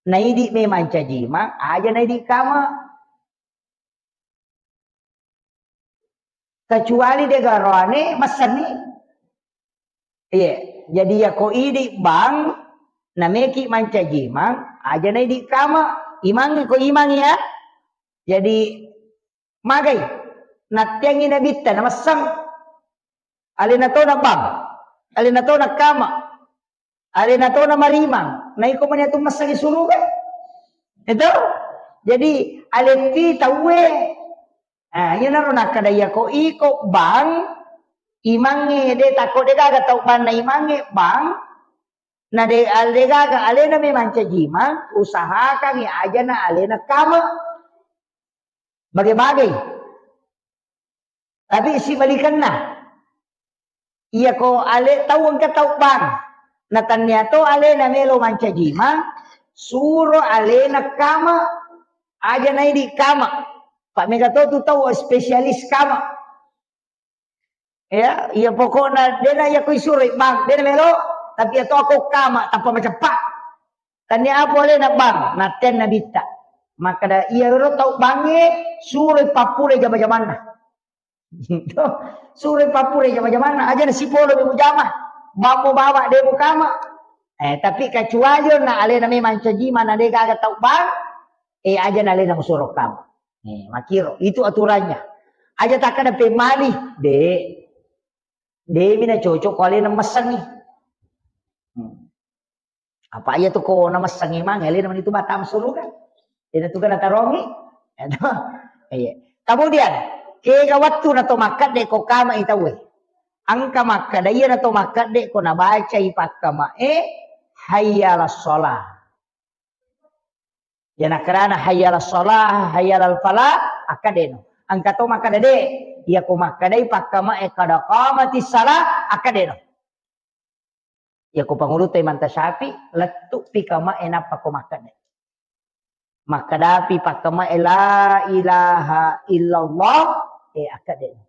naidi memang cajimang, aja naidi kama. Kecuali de garoane messenni. Iya, jadi ya ko idi bang, nameki mancajimang, aja naidi kama, imangi ko imangi ya. Jadi magai, nattiangi nabitta namessang. Alena to na bang, alena to na kama. Alena to na marimang, na iko mani atu messengi suruga. Itu. Jadi, aletti tauwe. Ah, iya naro nakkada iya ko iko bang, imangnge de tako de gaga tau banna imangnge bang, na de, ale gaga alena memang cajimang, usahakan aja na alena kama. Bage-bage. Tapi sibalikanna. Iya ko ale tau engka tau bang. Na tannia to alena melo mancajimang, suro alena kama, aja naidi kama. Pak mega to tu tau spesialis kama. Ya, iya pokokna dena iya ko isuroi bang, dena melo, tapi iya to ako kama tanpa maceppa. Tannia apa alena bang, natten nabitta. Makkada iya ro tau bangnge, suroi pappura jama-jamanna. Suroi pappura jama-jamanna, aja na sipolo mi mujama. Bammo bawa de mukama. Eh, tapi kecuali na alena memang cajima na de gaga tau bang, eh, aja na alena musuro kama. Eh, makiro, itu aturannya. Aja takkada pemali, de. De mina cocok ko alena messengi. Hmm. Apa iya tu ko namessangi mang, alena mani tu batang suruga. Ina tu kana tarongi. Iya. Kemudian, Kega wettu na to makkedde ko kama i tauwe. Engka makkeda iya na to makkedde ko nabacai pakkama e, hayya alas shalah. Iya nakkedana hayya alas shalah, hayya alal falah, akkedeno. Engka to makkeda de, iya ko makkedai pakkama e kada qamatis shalah, akkedeno. Iya ko pangulutta Imam Syafi'i, lettu pi kama e nappa ko makkeda. Makkedapi pakkama e la ilaha illallah, e akkedeno.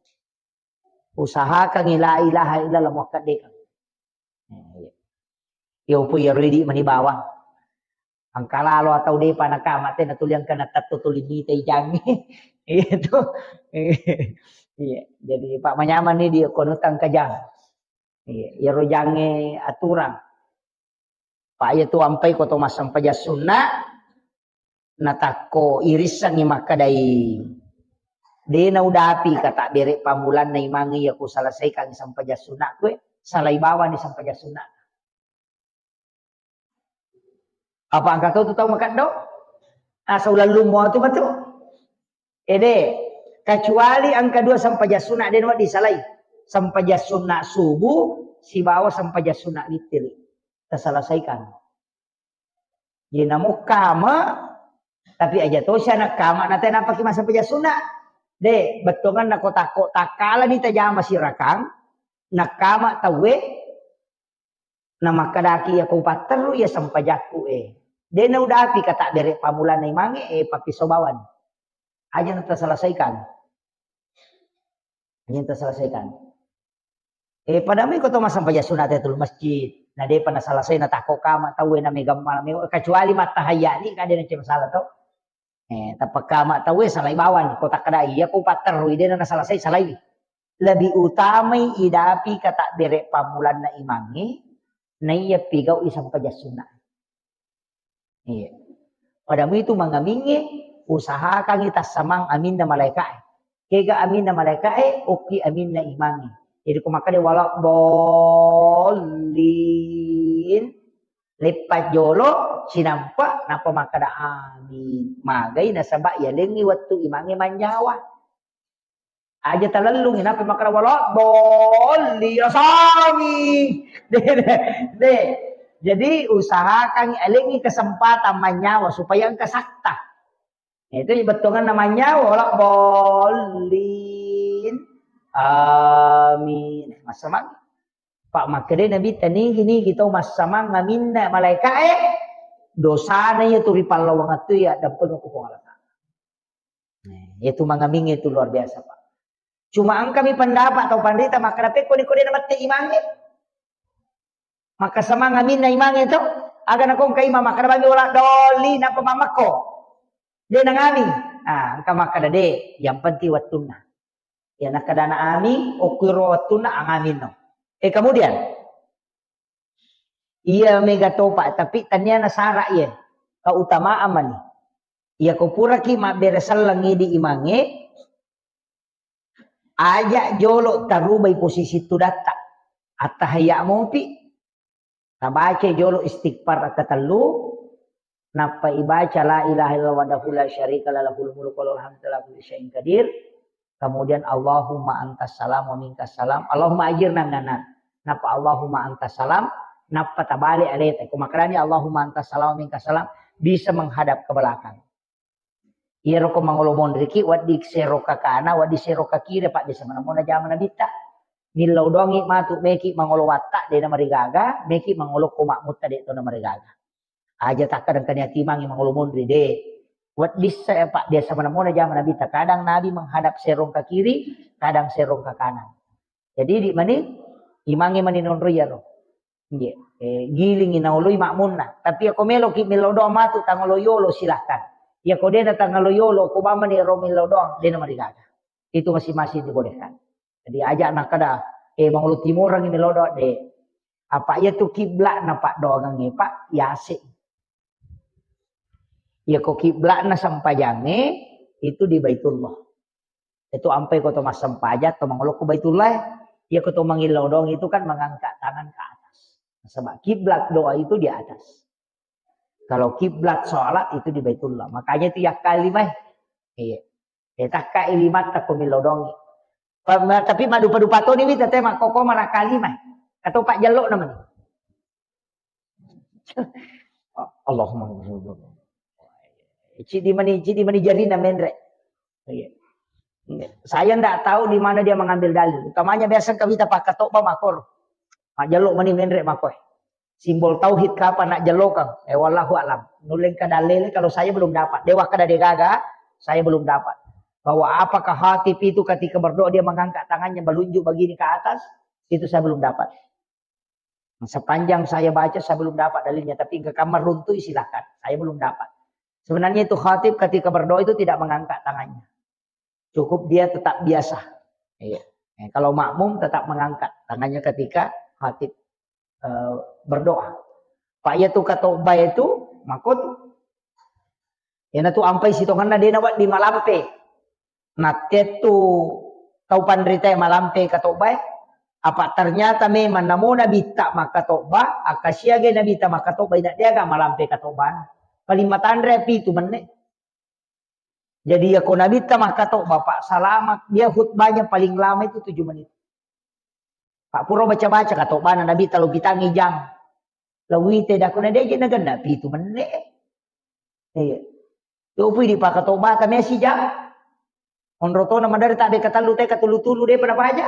Usahakangngi la ilaha illallah muakkeddekang. Eh, iya. Iya, upu iyaro idi mani bawang. Engka lalo atau depa nakama te natuli engka natetto tuli mita ijangnge. Itu. Iya, jadi Pak manyameng ni dia kono tangka jang. Iya, iyaro jangnge aturang. Pak iya tu ampai ko to massempajang sunna, natakko irissengngi makkedai de naudapi katabbere pammulanna imangnge iya ku selesaikan sempajang sunna kue, salai bawani sempajang sunna. Apa engka kau tu tau makeddo? Asa ulallummo tu matu. Ede, kecuali engka dua sempajang sunna de nawedding salai. Sempajang sunna subuh sibawa sempajang sunna witir. Taselesaikan. Jadi namukkama, tapi aja tosi anak kama na tena paki massempajang sunna. De, bettuanganna ko takko takkalani tajama sirakang, nakkama tauwe, namakkedaki iya ko patterru iya sempajakku e. De naudapi katabbere pammulanna imangnge e pappiso bawani. Aja na taselesaikan. Aja na taselesaikan. E, pada mui ko to massempajang sunna Tahiyatul Masjid, na depa naselesai natakko kama tauwe na megamma, me-, kecuali mattahayya ni kade na masalah to. E, tappa kama tauwe salai bawang ko takkeda iya ko patterru ide na naselesai salai. Lebih utamai idapi katabbere pammulanna imangnge naiya pigau i sempajang sunna. Iya. Pada mui tu mangamingnge, usahakangngi tassamang aminna malaika'e. Kega aminna malaika'e, okki aminna imangnge. Jadi ko makkeda wala dhollin, leppa jolo, sinampa, nappa makkeda amin. Magai nasaba yalengngi wettu imangnge manyawa. Aja talellungi, nappa makkeda wala dhollin, rasami. De, de, de. Jadi usahakan alengngi kesempatan manyawa supaya engka sakta. Itu bettuanganna manyawa, wala dhollin. Amin. Massamang. Pak makkeda Nabi, tanigi-nigi tau massamang aminna malaika'e, dosana iya tu ripallawang tu iya dampeng ku Puang Allah Ta'ala. Nah, itu mangamingnge itu luar biasa, Pak. Cuma engkami pendapat tau panrita makkeda pekko ni ko de namette imangnge. Maka samang aminna imangnge to, aga nakongka imang makkeda bami wala doli nappa mammekko. De nangami. Ah, engka makkeda de, yang penting wettunna. Ya nakkedana ami, okkuiro wettunna angaminno. Eh, kemudian iya mega topa, tapi tania nasara iya keutamaan mani. Iya ko puraki mabbere selleng idi imangnge, aja jolo tarubai posisi tudatta. Attahayya mopi, tabaca jolo istighfar katellu, nappa ibaca la ilaha illallah wahdahu la syarika lah lahul mulku wa lahul hamdu ala kulli syai'in qadir. Kemudian Allahumma antas salam wa minkas salam. Allahumma ajirna minan nar. Nappa Allahumma antas salam, nappa tabale aleta. Ko makkadani Allahumma antas salam wa minkas salam, bisa menghadap ke belakang. Iyaro ko mangolo monriki, wedding sero kakana, wedding sero kakiri, Pak, biasa manamona jama nabitta. Millau doangi matu meki mangolo watta, de namarigaga, meki mangolo ko makmutta de to namarigaga. Aja takkadang kani atimangi mangolo monri de. Wedding sa, Pak, biasa manamona jama nabitta. Kadang Nabi menghadap serong ke kiri, kadang serong ke kanan. Jadi di mani imangnge mani nonro iyaro. Nggih. Eh, gilingi naoloi makmunna. Tapi ako meloki millau doang matu tangolo yolo, silahkan. Iya ko dena tangolo yolo, ko bamani ro millau doang, dena marigaga. Itu masing-masing dibolehkan. Jadi aja nakkeda, eh, mangolo timorang millau doang, de. Apa iya tu kiblatna, Pak, doangangnge, Pak, yase. Iya ko kiblatna sempajangnge itu di Baitullah. Itu ampai ko to massempajang, to mangolo ko Baitullah, iya ko to mangillau doang itu kan mengangkat tangan ke atas. Sebab kiblat doa itu di atas. Kalau kiblat sholat itu di Baitullah. Makanya itu yakkalimai. Iya. Eh, takka i limatta ko milodongi. Pa-, ma-, tapi madupa-dupa toni wi tete makkoko manakkalima. Atau pak jello namanya. Allahumma. Cidi mani, cidi mani jarina menre. Iya. Saya ndak tahu di mana dia mengambil dalil. Utamanya biasa kawita pakkatobba makor. Majjello mani menre makoe. Simbol tauhid kapan nak jellokang? Eh, wallahu alam. Nuleng ka dalil kalau saya belum dapat. Dewa kada degaga, saya belum dapat. Bahwa apakah Hatib itu ketika berdoa dia mengangkat tangannya melunjuk begini ke atas? Itu saya belum dapat. Sepanjang saya baca, saya belum dapat dalilnya. Tapi ke kamar runtui, silahkan. Saya belum dapat. Sebenarnya itu Hatib ketika berdoa itu tidak mengangkat tangannya. Cukup dia tetap biasa. Iya. Eh, kalau makmum tetap mengangkat tangannya ketika Hatib, eh, berdoa. Pak, iya tu katobba itu, makot. Iyana tu ampai sitonganna dena wak di malampe. Nattettu tau panritae malampe katobbae. Apa ternyata memang namo nabitta makkatobba, akkasiagai nabitta makkatobba, ina deaga malampe katobbana. Paling matanre pitu menne. Jadi, yako nabitta makkatobba, Pak, salama, dia khutbahnya paling lama itu tujuh menit. Pak, pura baca-baca katobbana nabitta lo pitangi jang. Lo wite dakuna deje nagenna pitu menne. Iya. Topui di pakkatobba kami sijang. Onro tona madari tabe katellu te katulu-tulu de pada paja.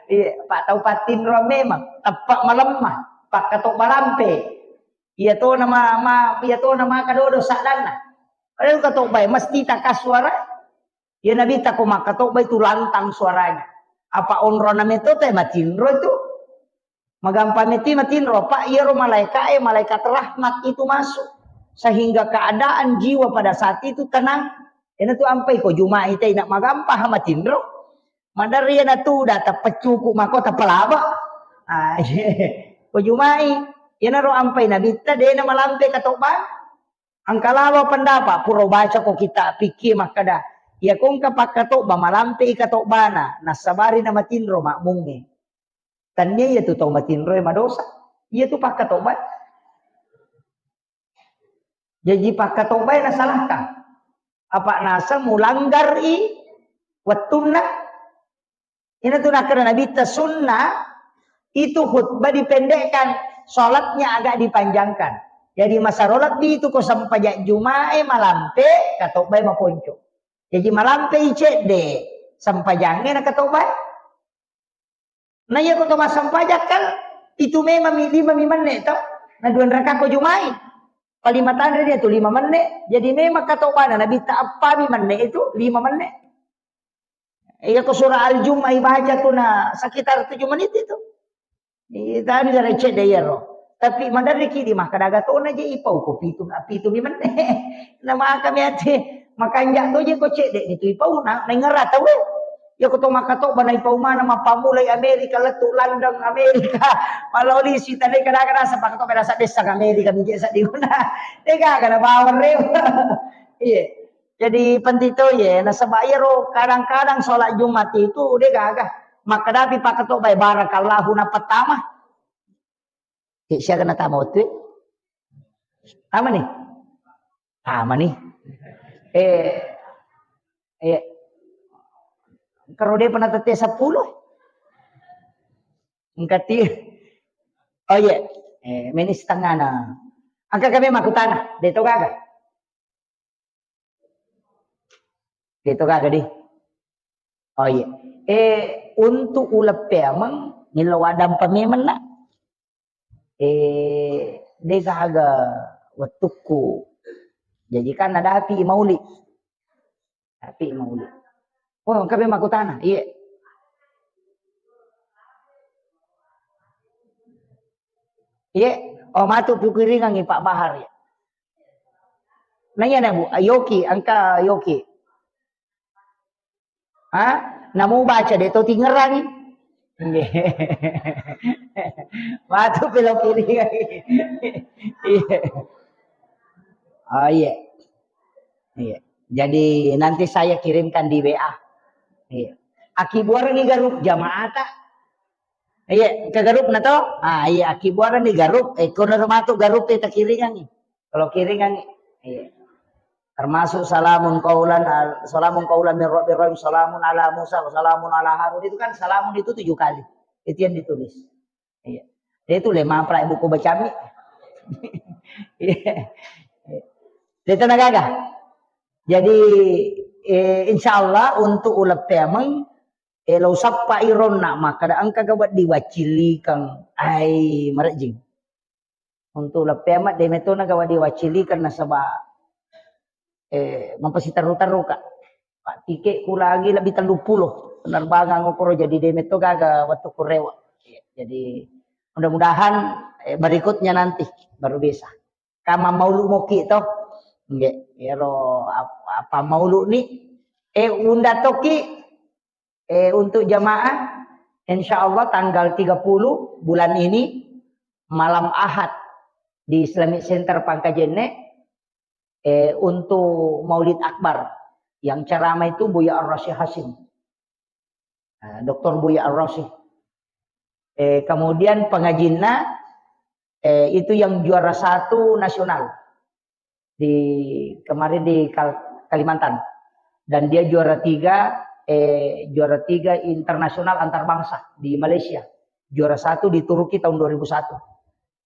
Iya, Pak, tau pattinro memang tepat malemma, pakkatobba lampe. Iya to nama, ma, iya to nama kadodo sadanna. Padahal katobba mesti takasuara. Iya nabitta ko makkatobba itu lantang suaranya. Apa onrona metto te matinro itu. Magampa metti matinro, Pak, iyaro malaika e, malaikat rahmat itu masuk. Sehingga keadaan jiwa pada saat itu tenang. Ena tu ampai ko Juma'i te, ina magampa ha matinro. Madari ena tu udah tepeccuku mako tepelaba. Ah, ko Juma'i, ena ro ampai nabitta, dena malampe katobba. Engka lalo pendapat, pura baca ko kita fikih makkada, iya ko engka pakkatobba malampe i katobbana, nassabari na matinro makmungnge. Tania iya tu tau matinro e madosa. Iya tu pakkatobba. Jaji pakkatobba e nasalahkan. Apa naseng mulanggar i wettunna. Ina tu nakkeda Nabitta, sunnah itu khutbah dipendekkan, sholatnya agak dipanjangkan. Jadi masaro lebbi itu ko sempajang Jumae malampe, katobbae maponco. Jadi malampe i cedde, sempajange na katobbae. Na iya ko to massempajang kan itu memang mi lima mi menne to, na dua raka ko Jumae. Paling matanre dia tu lima menne. Jadi memang katobbana Nabitta eppa mi menne itu lima menne. Iya ko surah Al-Jumu'ah ibaca tu na sekitar tujuh menit itu. Iya, tadi dari cedde iyaro. Tapi maderri ki di makkada aga tona je ipau ko pitu, pitu mi menne. Na maka mi ate makanja to je ko cedde ni tu ipau na, na ngera tau e. Iya ko to makkatobba na ipau mana mappamulai Amerika lettu London Amerika. Maloli sita de kada kada sapa to kada sadessa Amerika mi je saddi guna. De gaga na bawang rewa. Iya. Jadi penting to ye, nasaba iyaro kadang-kadang sholat Jumat itu de gaga. Makkadapi pakkatobbae barakallahu na pertama. Ke siaga na tama wettu? Tama ni? Tama ni. Eh, eh, karo de pernah tette sepuluh? Engkati. Oh iya. Eh, meni setengah na. Angka kami makutana, de to gaga. Itu kagak di. Oh iya. Eh, untuk uleng peameng, millau adampa memeng na. Eh, de gaga wettukku. Jadi kan ada api mauli. Api mauli. Oh, engka memang makutana. Iya. Iya. Oh, matu pikiringangi Pak Bahar ya. Nanya na Bu, Yoki, engka Yoki. Ha? Namu baca de to tingerangi. Matu pelo kiri. Iya. Oh iya. Iya. Jadi nanti saya kirimkan di W A. Iya. Aki buareng ni garup jamaata. Iya, ke garup na to? Ah, iya, aki buareng ni garup. Eh, kono matu garup e takiringangi. Kalau kiringangi. Iya. Termasuk salamun qaulan al-, salamun qaulan min rabbir rahim, salamun ala Musa, salamun ala Harun. Itu kan salamun itu tujuh kali. Itu yang ditulis. Iya. Dia itu lemah pula buku bacami. Iya. Dia tenaga. Jadi, eh, insya Allah untuk ulep pemeng, eh, lo sappa ironna, maka da engka ga wedding waccilikeng. Ai, marejing. Untuk leppe amat de metona ga wedding waccilikeng nasaba, eh, mapasiterru-terru ka. Pak, tiket ku lagi lebih tellu puluh penerbangan okoro, jadi de meto gaga waktu kurewa. Jadi mudah-mudahan, eh, berikutnya nanti baru bisa. Kama maulu moki to. Nggih, ero ap-, apa maulu ni? Eh, unda toki, eh, untuk jamaah, insya Allah tanggal tiga puluh bulan ini, malam Ahad di Islamic Center Pangkajenne, eh, untuk Maulid Akbar. Yang ceramah itu Buya Ar-Rasyid Hasyim. Eh, doktor Buya Ar-Rasyid. Eh, kemudian pengajinna, eh, itu yang juara satu nasional di kemarin di Kal-, Kalimantan. Dan dia juara tiga, eh, juara tiga internasional antar bangsa di Malaysia. Juara satu di Turki tahun dua ribu satu.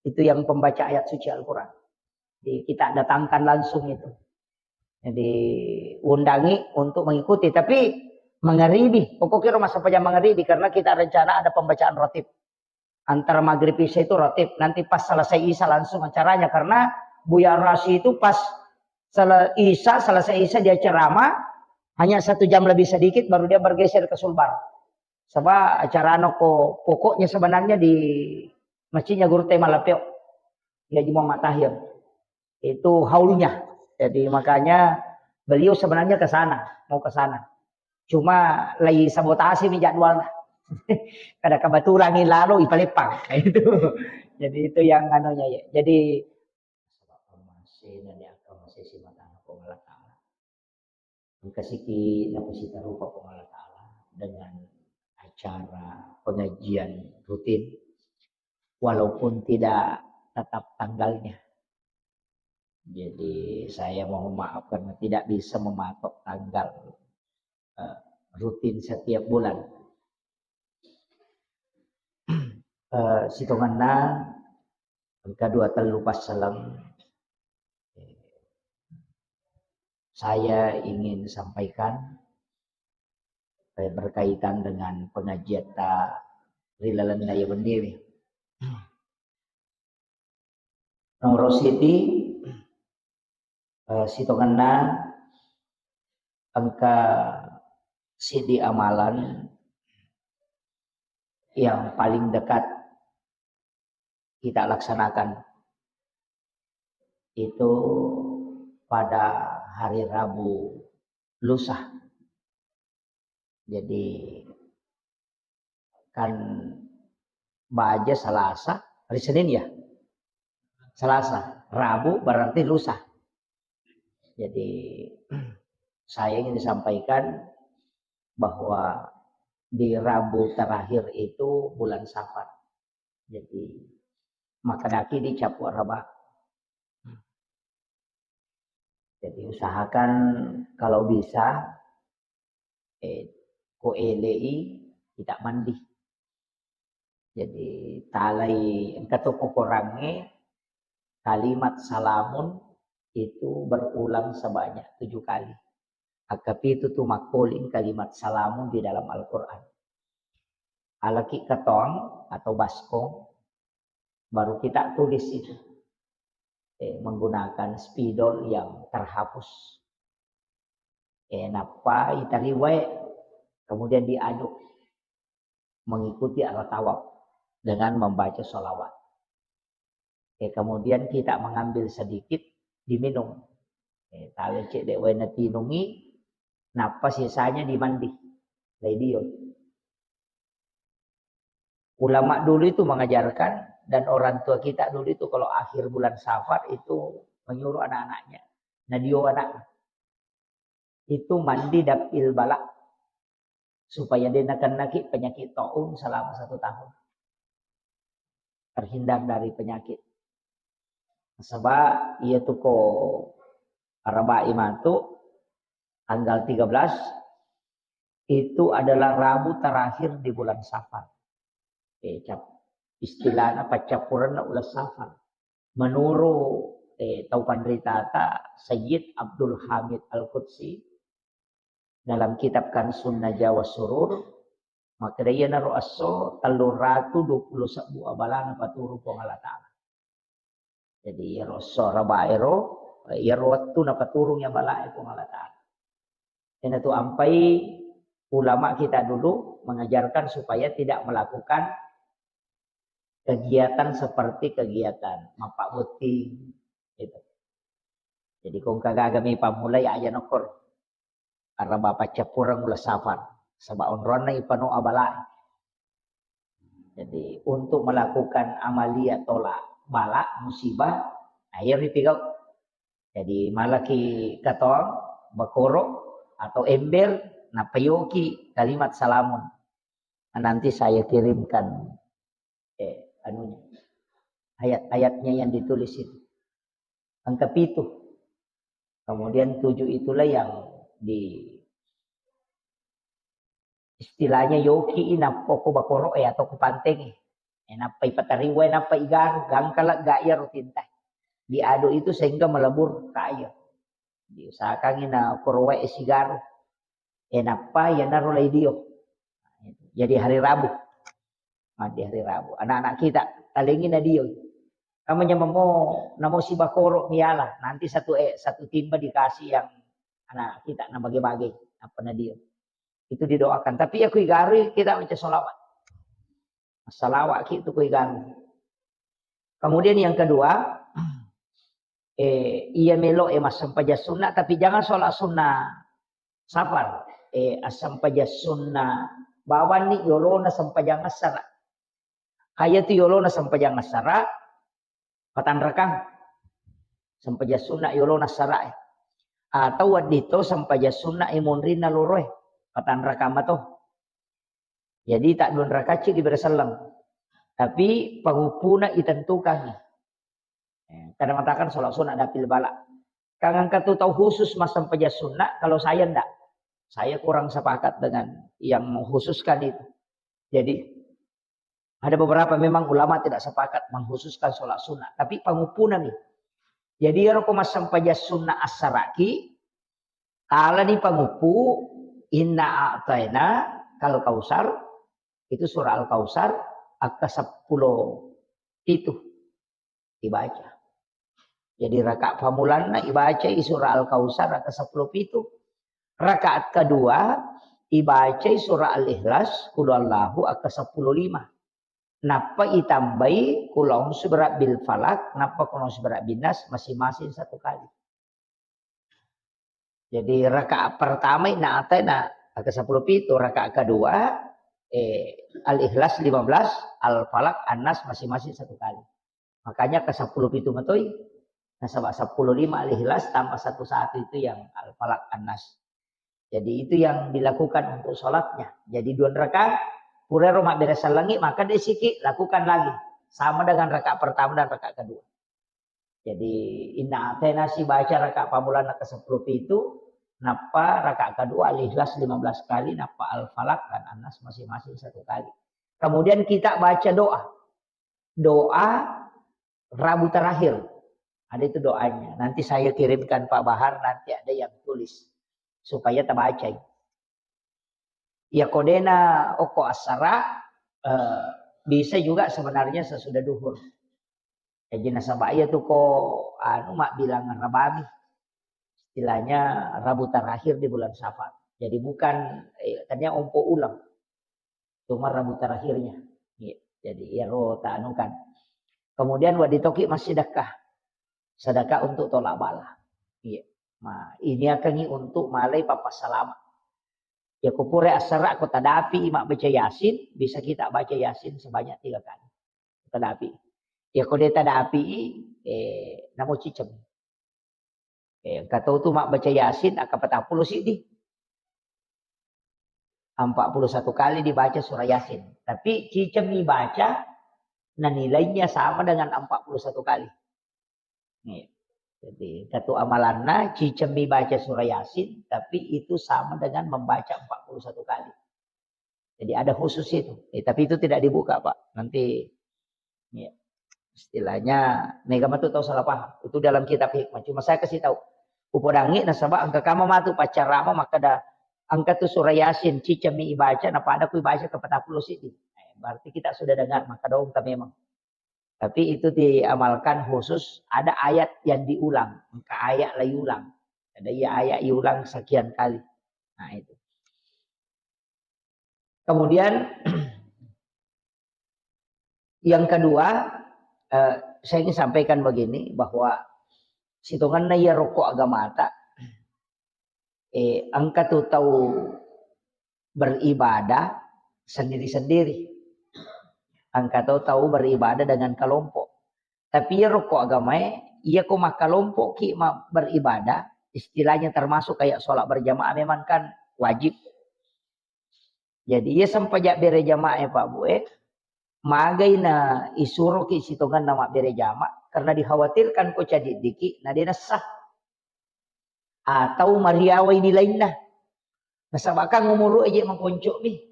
Itu yang pembaca ayat suci Al-Quran. Jadi kita datangkan langsung itu. Jadi undangi untuk mengikuti. Tapi mengeribi, pokoknya rumah sampajang mengeribi karena kita rencana ada pembacaan rotib. Antara maghrib isya itu rotib. Nanti pas selesai isya langsung acaranya. Karena Buya Ar-Rasyid itu pas sele-, isya, selesai isya dia ceramah, hanya satu jam lebih sedikit baru dia bergeser ke Sulbar. Sebab acara noko pokoknya sebenarnya di masjidnya Guru Tema Lapeo. Ya, Haji Muhammad Tahir. Itu haulnya. Jadi makanya beliau sebenarnya ke sana, mau ke sana. Cuma lagi sabotase mi jadwalnya. Kada kebetulan ni lalu ipaleppang. Itu. Jadi itu yang anunya ya. Jadi sebab pemase dan yang masih simatana Puang Allah Ta'ala. Engka siki napasitarupa Puang Allah Ta'ala dengan acara pengajian rutin, walaupun tidak tetap tanggalnya. Jadi saya mohon maaf karena tidak bisa mematok tanggal, eh, rutin setiap bulan. Eh, sitongenna engka dua tellu passaleng, eh, saya ingin sampaikan, eh, berkaitan dengan pengajiatta ri lalenna iya wenniwe. Nomoro siji, eh, sitongenna engka sidi amalan yang paling dekat kita laksanakan itu pada hari Rabu lusa. Jadi kan baja Salasa, hari Senin ya. Salasa, Rabu berarti lusa. Jadi saya ingin disampaikan bahwa di Rabu terakhir itu bulan Safar. Jadi makkedaki di capu araba. Jadi usahakan kalau bisa, eh, ko elei kita mandi. Jadi talai engka to kokorangnge kalimat salamun itu berulang sebanyak tujuh kali. Akkapitu tu makkoling kalimat salamun di dalam Al-Quran. Alaki katoang atau baskong, baru kita tulis itu, eh, menggunakan spidol yang terhapus. Eh, nappa itariwai, kemudian diaduk mengikuti arah tawaf dengan membaca sholawat. Eh, kemudian kita mengambil sedikit diminum. Eh, tawe cedde wae natinungi, nappa sisanya dimandi. Laidio. Ulama dulu itu mengajarkan dan orang tua kita dulu itu kalau akhir bulan Safar itu menyuruh anak-anaknya, nadio anak itu mandi dapil bala supaya dia nakennaki penyakit taun selama satu tahun. Terhindar dari penyakit. Sebab iya tu ko Arabai matu tanggal tiga belas itu adalah Rabu terakhir di bulan Safar. Eh, cap-, istilahnya paccappurenna uleng Safar. Menurut, eh, tau panritata Sayyid Abdul Hamid Al-Qudsi dalam kitab Kansun Najah was Surur, makkeda iyanaro esso tellung ratu dua puluh sebbu abalana paturung Puang Allah Ta'ala. Jadi iyaro esso Arabai ero, eh, iyaro wettu napaturung abalae Puang Allah Ta'ala. Iyanatu ampai ulama kita dulu mengajarkan supaya tidak melakukan kegiatan seperti kegiatan mappabbotting, gitu. Jadi ko engka gagami pammulai aja nokkor araba paccappureng uleng Safar, saba onronna ipano abalae. Jadi untuk melakukan amalia tolak bala musibah, ayo ripigau. Jadi malaki katong bakoro atau ember, napayoki kalimat salamun. Nanti saya kirimkan, eh, anunya, ayat-ayatnya yang ditulis itu. Angka pitu. Kemudian tujuh itulah yang di, istilahnya yoki i nappa ko bakoro e atau ko panteng e. E, nappa ipatariwa, nappa igaru, gangkala ga iya rutinta. Diaduk itu sehingga melebur ke air. Diusahakan ina korowa e sigaru. E, nappa iyanaro lai dio. Jadi hari Rabu. Mandi hari Rabu. Anak-anak kita, talengi na dio. Kamu nyamamo, namo si bakoro miala. Nanti satu, eh, satu timba dikasih yang anak kita na bage-bage. Apa na dio. Itu didoakan. Tapi aku igarui kita baca sholawat. Salawat ki tu ku igarui. Kemudian yang kedua, eh, iya melo e massempajang sunna, tapi jangan sholat sunnah safar. Eh, assempajang sunna bawanni yolona sempajang assara. Kaya tu yolona sempajang assara, patanrakang. Sempajang sunna yolona assara e. Atau wedding to sempajang sunna e monrinna loro e. Patanrakang mato. Jadi tak dua rakacci di berselleng. Tapi panguppuna itentukan. Eh, kadang mengatakan sholat sunat dapil bala. Kang angka tu tahu khusus massempajang sunat, kalau saya ndak. Saya kurang sepakat dengan yang mengkhususkan itu. Jadi ada beberapa memang ulama tidak sepakat mengkhususkan sholat sunat, tapi panguppuna nih. Jadi ero ko massempajang sunat assaraki, alani panguppu, inna a'taina kal kausar, itu surah Al-Kausar, akka seppulo pitu dibaca. Jadi rakaat pamulanna ibacai surah Al-Kausar akka seppulo pitu. Rakaat kedua ibacai surah Al-Ikhlas, Qul Huwallahu akka seppulo lima. Nappa itambai Qul A'udzu Birabbil Falaq, nappa Qul A'udzu Birabbin Nas masing-masing satu kali. Jadi rakaat pertama inna a'taina akka seppulo pitu, rakaat kedua, eh, Al-Ikhlas lima belas, Al-Falaq, An-Nas masing-masing satu kali. Makanya ke seppulo pitu matoi, nasaba seppulo lima Al-Ikhlas tambah satu satu itu yang Al-Falaq, An-Nas. Jadi itu yang dilakukan untuk sholatnya. Jadi dua rakaat, purero mabbere sellengi, maka desiki lakukan lagi. Sama dengan rakaat pertama dan rakaat kedua. Jadi inna a'taina si baca rakaat pamulanna ke seppulo pitu, nappa rakaat kedua Al-Ikhlas lima belas kali, nappa Al-Falaq dan An-Nas masing-masing satu kali. Kemudian kita baca doa. Doa Rabu terakhir. Ada itu doanya. Nanti saya kirimkan Pak Bahar, nanti ada yang tulis supaya terbaca. Ya kodena oko asara, eh, bisa juga sebenarnya sesudah duhur. Jadi nasaba iya tu ko anu mak bilang rabami. Istilahnya Rabu terakhir di bulan Safar. Jadi bukan, eh, tanya ompo ulang. Cuma Rabu terakhirnya. Iya. Jadi iyaro tanukan. Kemudian wadi toki masih sedekah. Sedekah untuk tolak bala. Iya. Nah, ini akan untuk malai papa salama. Ya kupure asara ko tadapi mak baca Yasin, bisa kita baca Yasin sebanyak tiga kali. Tadapi. Ya ko de tadapi, eh, namo ciceng. Eh, engka tau tu mabbaca Yasin, akka patappulo siddi. Empat puluh satu kali dibaca surah Yasin. Tapi ciceng mi baca, nah nilainya sama dengan empat puluh satu kali. Nih. Jadi, satu amalanna, cicemmi baca surah Yasin, tapi itu sama dengan membaca empat puluh satu kali. Jadi, ada khusus itu. Eh, tapi itu tidak dibuka, Pak. Nanti, ya, istilahnya, mega matu tahu salah paham. Itu dalam kitab hikmah. Cuma saya kasih tahu. Upodangi nasaba engka kama matu paccarama makkeda engka tu surah Yasin, cicemmi ibaca, na pada ku ibaca ke patappulo sidi. Eh, berarti kita sudah dengar, maka dong memang. Tapi itu diamalkan khusus, ada ayat yang diulang, engka ayat la iulang. Ada iya ayat iulang sekian kali. Nah, itu. Kemudian, yang kedua, eh, saya ingin sampaikan begini, bahwa sitongenna iya rokok agamata, eh, engka tu tau beribadah sendiri-sendiri. Engka to tau beribadah dengan kelompok. Tapi iyaro ko agamae, iya ko makkalompoki ma-, beribadah, istilahnya termasuk kayak sholat berjamaah memang kan wajib. Jadi iya sempaja bere jamaah, Pak Bu, eh, magai na isuroki sitongenna mabbere jamaah karena dikhawatirkan ko cadiddiki na de nessa. Atau mariawai nilainna. Nasaba kan umuru eje maponco'mi.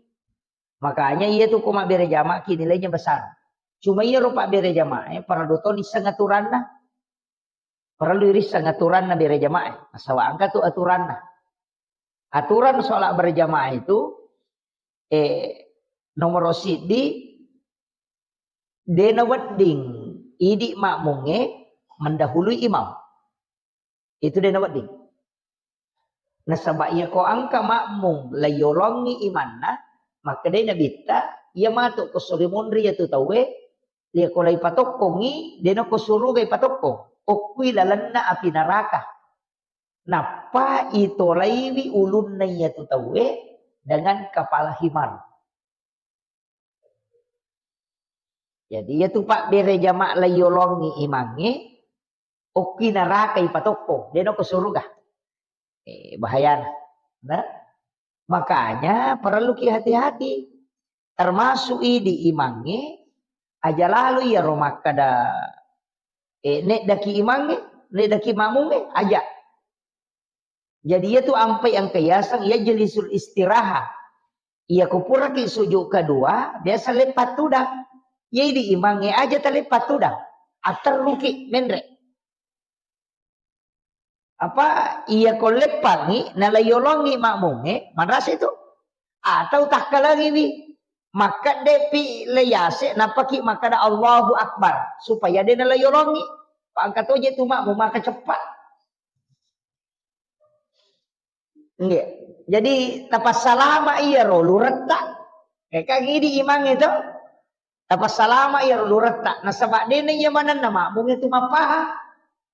Makanya iya tu ko mabbere jamaah ki nilainya besar. Cuma iya ro pabbere jamaah, eh, parellu to nisseng aturanna. Parellu irisseng aturanna bere jamaah, eh. Nasaba engka tu aturanna. Aturan sholat berjamaah itu, eh, nomor siddi, de nawedding idi makmungnge mendahului imam. Itu de nawedding. Nasaba iya ko engka makmung la yolongi imanna, makkedai Nabitta, iya matu ko sori monri iya tu tauwe, iya ko la ipatokkongi, de nako suruga ipatokkong. Okkui lalenna api naraka. Nappa itolaiwi ulunna iya tu tauwe dengan kepala himar. Jadi, iya tu pabbere jamaah la yolongi imangnge, okki naraka ipatokko, de nako suruga. Eh, bahayana. Nah, makanya parelluki hati-hati. Termasuk idi imangnge, aja lalo iyaro makkada, eh, neddaki imangnge, neddaki makmungnge, aja. Jadi, iya tu ampai engka yaseng yajlisul istiraha. Iya ko puraki sujud kedua, biasa leppa tudang. Iya idi imangnge aja taleppa tudang. Atterruki menre. Apa iya ko leppangi, nala yolongi makmungnge, manrasa itu. Atau takkalangiwi, makkeddepi le yase, nappaki makkada Allahu Akbar, supaya de nala yolongi. Pangka toje tu makmung maka cepat. Nggih. Jadi, tapassalama iyaro luretta. Eh, kan idi imangnge to? Tapassalama iyaro luretta. Nasaba dena iya manenna makmungnge tu mappahang.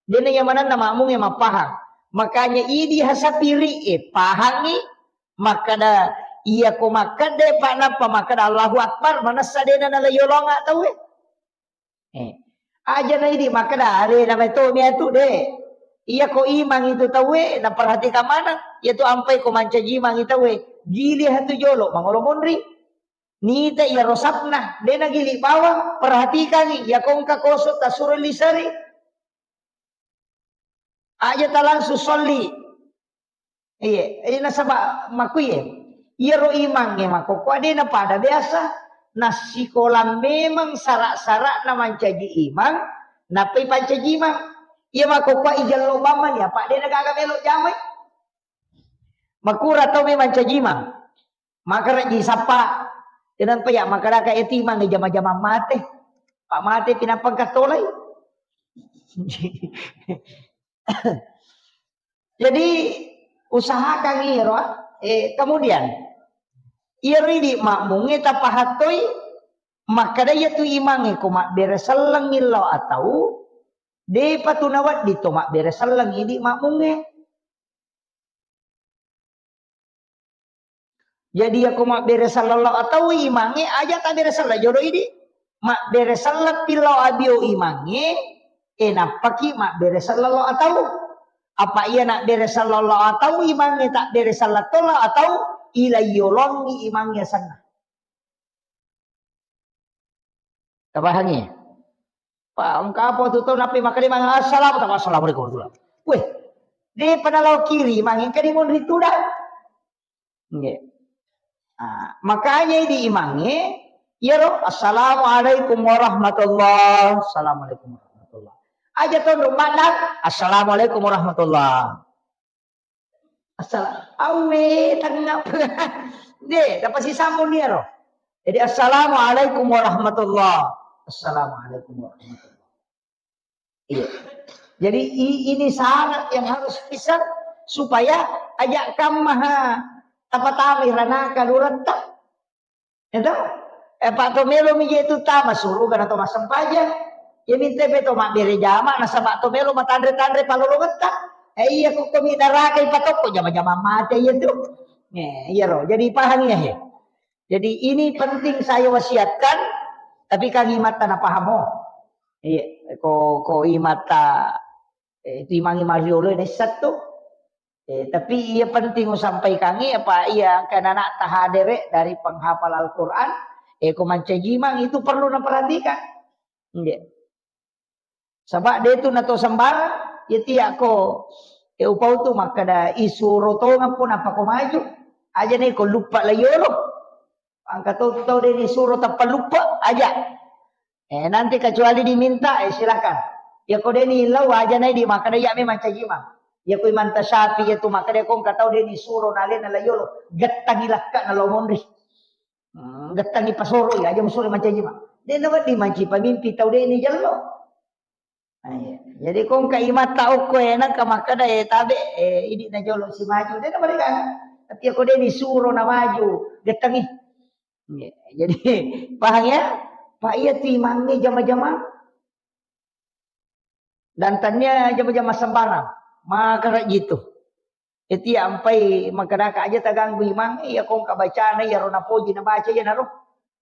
Dena iya manenna makmungnge mappahang. Makanya idi hasapiri, eh, pahangi. Makkada, iya ko makkeda, Pak, nappa makkada Allahu Akbar, manessa dena nala yolonga tauwe. Eh, aja na idi makkeda, "Are na meto miatu de." Iya ko imang itu tauwe, naperhatikan maneng. Iya tu ampai ko mancaji imang itu tauwe, gili hatu jolo, mangolo monri. Nita iya rosapna, de na gili bawang, perhatikangi, iya ko engka koso tasuro lisari. Aja ta langsung solli. Iya, iya, nasaba makkuye. Iyaro imangnge makkokkoe de napada biasa. Nassikolang memang sara-sara'na mancaji imang, nappai pancaji imang. Iya makkokkoe ijello bamma ni, apa de nagaga melo jamai. Makura tau memang mancaji imang. Makarejji sappa. Tenang pa ya, makkadaka eti imang jama-jama mate. Pak mate pinapang katolai. Jadi, usahakan iro, eh, kemudian, iro idi makmungnge tapahattoi, makkada iya tu imangnge ko mabbere selleng illau atau, depa tu nawedding to mabbere selleng idi makmungnge. Jadi, iya ko mabbere selleng lao atau imangnge, aja tabbere selleng jolo idi. Mabbere selleng pi lao abio imangnge, e nappaki mabbere selleng lao atau. Apa iya nabbere selleng lao atau imangnge tabbere selleng to lao atau, ilai yolongi imangnge asenna. Tapahangi? Pa engka apa tu tau napi makkeda imang, "Assalamu-, assalamualaikum warahmatullah." Weh, de pada lao kiri, imang engka di monri tudang. Nggih. Ah, makanya di imangnge, iyaro, "Assalamualaikum warahmatullah." "Assalamualaikum warahmatullah." Aja tonro maddang, "Assalamualaikum warahmatullah." Assalam. Awe, tengap. De, dapat si sambung dia, roh. Jadi, "Assalamualaikum warahmatullah." "Assalamualaikum warahmatullah." Iya. Jadi, i-, ini syarat yang harus bisa supaya aja kammaha tapatama iranaka luretta. Itu? Eh, Pak to melo mi je tu tama suruga na to massempajang. Ya minta be to mabbere jama, nasaba to melo matanre-tanre palolongetta. Eh, iya ko komi neraka ipatokko jama-jama mate iya tu. Eh, iya ro. Jadi paham ya, he. Jadi ini penting saya wasiatkan, tapi kang imatta na pahamo. Iya, ko, ko imatta, eh, itu imangi mariolo ini satu. Eh, tapi iya penting usampaikangi apa iya engka nana'ta hadere dari penghafal Al-Quran, eh, ko mancajimang itu perlu naperhatikan. Nggih. Saba de tu nato sembarang, ya tiak ko, eh, upau tu makkada isuro tongeng pun apa ko maju, aja ne ko lupa layolo. Angka to tau de ni suro tappa lupa aja. Eh, nanti kecuali diminta, eh, silakan. Ya ko deni lau aja nai di makkada ya memang cajima. Ya ko imanta syafi ya tu makkada ko engka tau deni suro na alena la yolo. Gettangi lakka na lo monri. Hmm, gettangi pasoro ya aja musuro mancajima. Dena wedding manci pamimpi tau deni jello. Ah, iya. Jadi ko engka imatta okko e nangka makkada, eh, tabe, eh, idi na jolo si maju. Dena mereka. Tapi ya ko deni suro na maju. Gettangi. Iya, jadi, paham ya? Pak iya timangnge jama-jama. Dan tania jama-jama sembarang. Maka kayak gitu. Eti ampai makkadaka aja taganggu imang, iya kongka bacana, iya ro napoji nabaca, iya naro.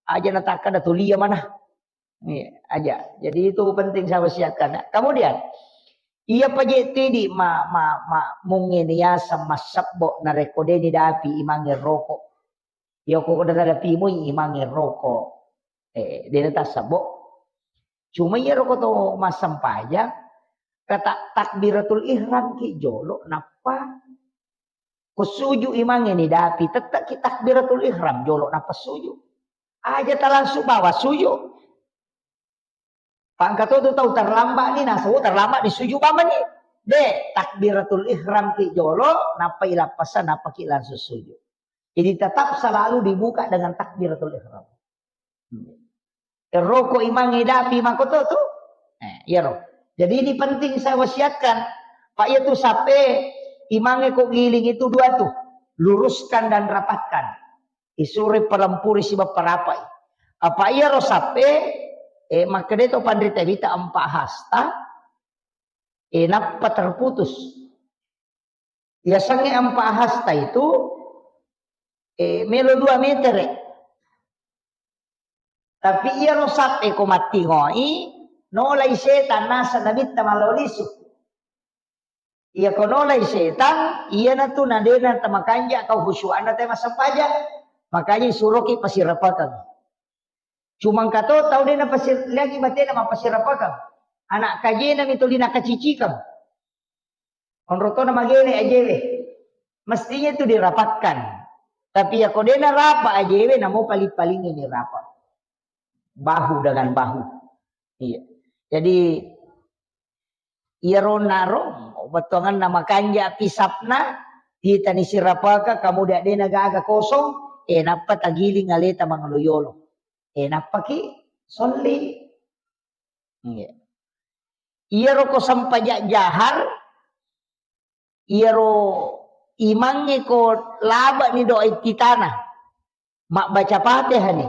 Aja natakkada tulia mana. Iya, aja. Jadi itu penting saya wasiatkan. Nah, kemudian, iya paje tidi ma, ma, ma, mungeni yaseng massebbo narekko deni dapi imangnge rokok. Iya ko daga dapi mui imangnge rokok. Eh, dena tassebbo. Cuma iya roko to massempajang, kata takbiratul ihram ki jolo, nappa ko suju imangnge ni dapi, tette ki takbiratul ihram jolo, nappa suju. Aja ta langsung bawa suju. Pangka to tu tau terlambat ni, naso terlambat ni suju bamani. De, takbiratul ihram ki jolo, nappa ilappasa, nappa ki langsung suju. Jadi tetap selalu dibuka dengan takbiratul ihram. Roko imangnge dapi makoto tu. Eh, iyaro. Jadi ini penting saya wasiatkan. Pak, iya tu sape imangnge ko giling itu dua tu. Luruskan dan rapatkan. Isure palempuri siba parapai. Apa iyaro sape, eh, makkeda to panrita wita empat hasta, eh, nappa terputus. Yasengnge empat hasta itu, eh, melo dua meter, eh. Tapi iyaro sape ko mattingoi, nolai setan naseng nabitta malao lisu. Iya ko nolai setan, iyanatu nadena tamakanja kau khusyuanna te massempajang. Makanya suroki pasirapakeng. Cuma engka to tau de napasir-, lagi batena mappasirapakeng. Anak kajena mi tuli nakacicikeng. Onro to namagele ajewe. Mestinya itu dirapatkan. Tapi ya ko de narapa ajewe, namo paling-paling ini rapa. Bahu dengan bahu. Iya. Jadi, iyaro naro, bettuanganna makanja pisapna, itani sirapaka, kamudian de nagaga kosong, eh, nappa tagiling aleta mangolo yolo. Eh, nappaki solli. Iya. Iyaro ko sempajang jahar, iyaro imangnge ko labani doa iftitana, mabbaca Fatihah ni.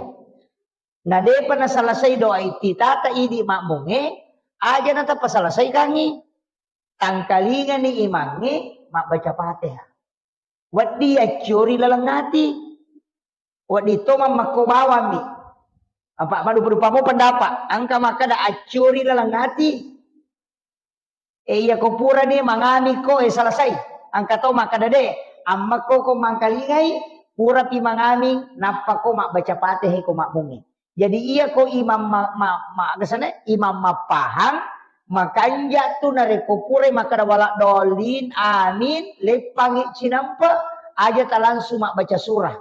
Na depa nasalasai doa iftitata idi makmungnge, aja natappa salasai kangi. Tangkalingani imangnge mabbaca Fatihah. Wedding acciori laleng ati. Wedding to mammakko bawammi. Apa madupa-dupamo pendapat. Engka makkeda acciori laleng ati. Eh, iya ko purani mangami ko, eh, selesai. Engka to makkeda de, ammekko ko mangkalingai, purapi mangami, nappa ko mabbaca Fatihah ko makmungngi. Jadi iya ko imam ma-, ma-, ma-, aga sana, imam mappahang, makanja tu narekko pura makkeda wala dolin, amin, leppangi cinampe, aja ta langsung mabbaca surah.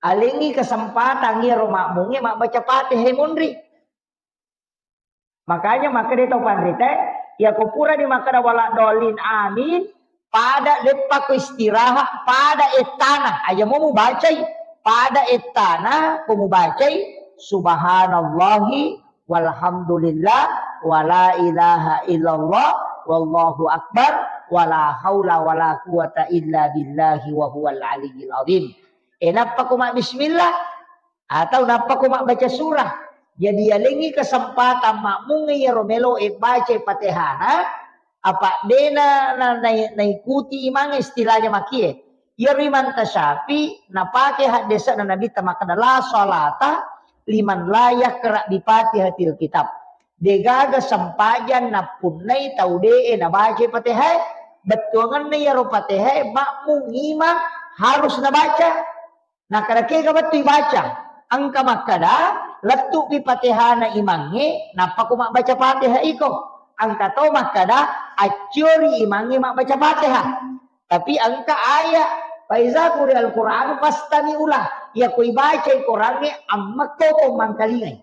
Alengi kesempatan iyaro makmungnge mabbaca Fatihah monri. Makanya makkeda tau panrita, iya ko pura di makkeda wala dolin amin, pada leppako istirahat, pada ettana, aja mo mubacai, pada ettana ko mubacai subhanallahi walhamdulillah wala ilaha illallah wallahu akbar wala haula wala quwata illa billahi wa huwal aliyyil azim. E, nappa ko mabbismillah, atau nappa ko mabbaca surah. Jadi yalengi kesempatan makmungnge iyaro melo e baca Fatihana, apa dena na, na, naikuti imangnge istilahnya makie. Iyaro Imam Tasyafi napake haddese'na Nabitta makkeda la salata liman la yaqra bi Fatihatil kitab. Degaga sempajang nappunnai tau de'e nabaca Fatihah, bettuangenna iyaro Fatihah makmung imang harus nabaca. Nakkeda kega wettu ibaca, engka makkeda lettupi Fatihana imangnge, nappa ko mabbaca Fatihah iko. Engka to makkeda acciori imangnge mabbaca Fatihah. Tapi engka ayat, "Faiza quri'al Qur'anu fastami'ulah." Iya ko ibacai Qur'angnge, ammekko ko mangkalingai.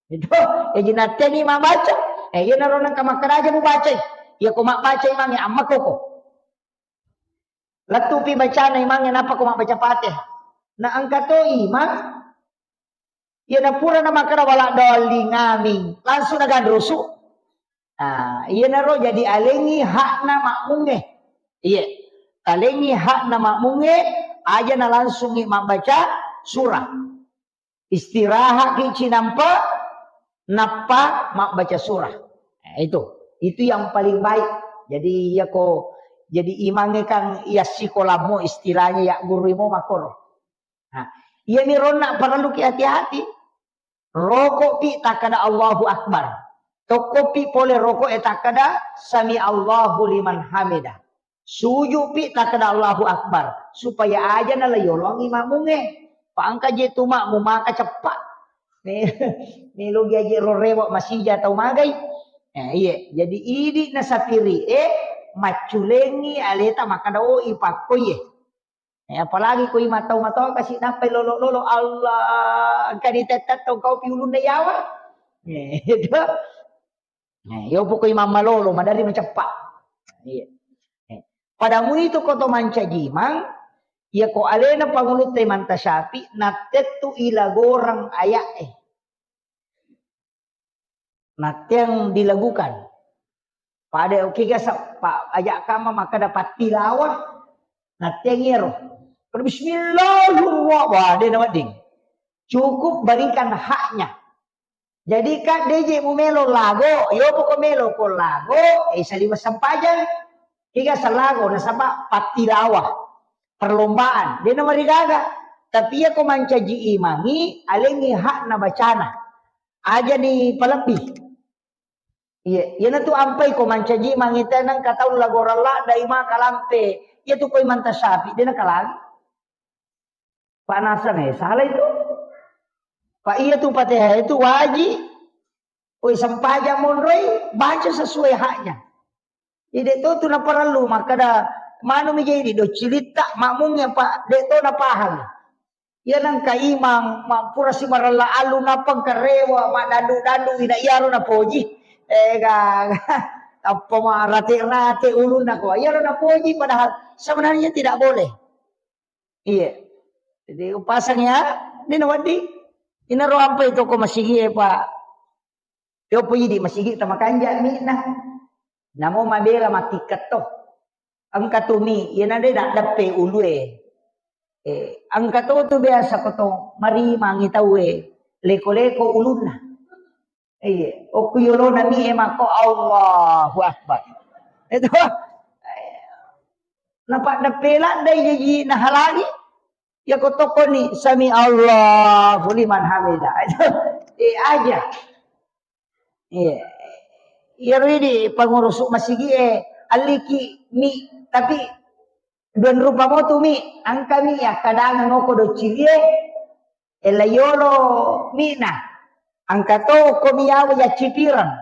Itu, jadi natteni mabbaca. Eh, iyanaro nengka makkeda aja mubacai. Iya ko mabbaca imangnge, ammekko ko. Lettupi bacana imangnge nappa ko mabbaca Fatihah. Na engka to imang, iya napura namakkeda wala dolin amin, langsung naganrusu. Nah, iyanaro jadi alengi hakna makmungnge. Iya, alengi hakna makmungnge, aja na langsungi mabbaca surah. Istirahatki cinampe, nappa mabbaca surah. Nah, itu. Itu yang paling baik. Jadi, iya ko, jadi imangnge kan iya sikolamo istilahnya, ya gurui mo makkoro. Nah, iyami ronna parelluki hati-hati. Rokopi takkeda Allahu Akbar. Tokkopi pole roko'e takkeda Sami Allahu liman hamida. Sujupi takkeda Allahu Akbar, supaya aja nala yolongi makmungnge. Pa engka je tu makmung maka ceppa. Me-, melo gi aje ro rewe masija tau magai. Eh, iye, jadi idi nasapiri e macculengi aleta makkeda, "Oh, ipakko iye." Eh, apalagi ko imang tau matoa kasi nappai lolo-lolo, Allah, engka ni tettetto engka opi ulunna yawa. Eh, itu. Eh, yopo ko imang malolo, madari maceppa. Iya. Eh, pada muitu ko to mancaji imang, iya ko alena pangulutta Imam Tasyafi, nattettu ilagoreng aya'e. Natteang dilagukan. Pada oke ga sa-, pa-, aja kamma makkeda pattilawah. Natteang iyaro. Kalau bismillahirrahmanirrahim. Wah, de nawedding. Cukup berikan haknya. Jadi, Kak, de je mu melo lago, yopo ko melo ko lago, eh, salima sempajang. Kega salago, nasaba pattilawah. Perlombaan. De namarigaga. Tapi iya ko mancaji imangi, alengi hakna bacana. Aja ni palebbi. Iya, iyanatu ampai ko mancaji mangi tenang ka tau lagorang ladda imang kalampe. Iya tu ko Imam Tasyafi, de nakalangi. Panasang, eh, salah itu. Pak, iya tu Fatihah itu wajib. Oi, sempajang monroi, baca sesuai haknya. Jadi, de to tu naparellu makkeda, manu mi jadi do cilitta makmungnya, Pak, de to napahang. Iya nengka imang, ma-, pura simarella alu nappa engka rewa, maddandu-dandu, ina iyaro napoji. Eh, ga, tappa marate-rate ulunna ko. Iyaro napoji, padahal sebenarnya tidak boleh. Iya. Jadi, upasang ya, ini nawaddi. Inaro ampai toko masigi e, Pak. Yopo idi masigi tamakanja mi na. Namo mabela matikket to. Engka tu mi, iyana de daddeppe ulue. Eh, engka to tu biasa ko to marimangi tau e. Leko-leko ulunna. Iya, okku yolona mi e makko Allahu Akbar. Itu. Napa deppe laddai jaji nahalangi? Ya ko tokoni sami Allahu liman hamida. Eh, aja. Iya. Iya ridi pengurus masigi e, alliki mi, tapi dua rupa motu mi, angka mi ya kadang ngoko do cilie. Ella yolo mina. Angka to ko miyawa ya cipirang.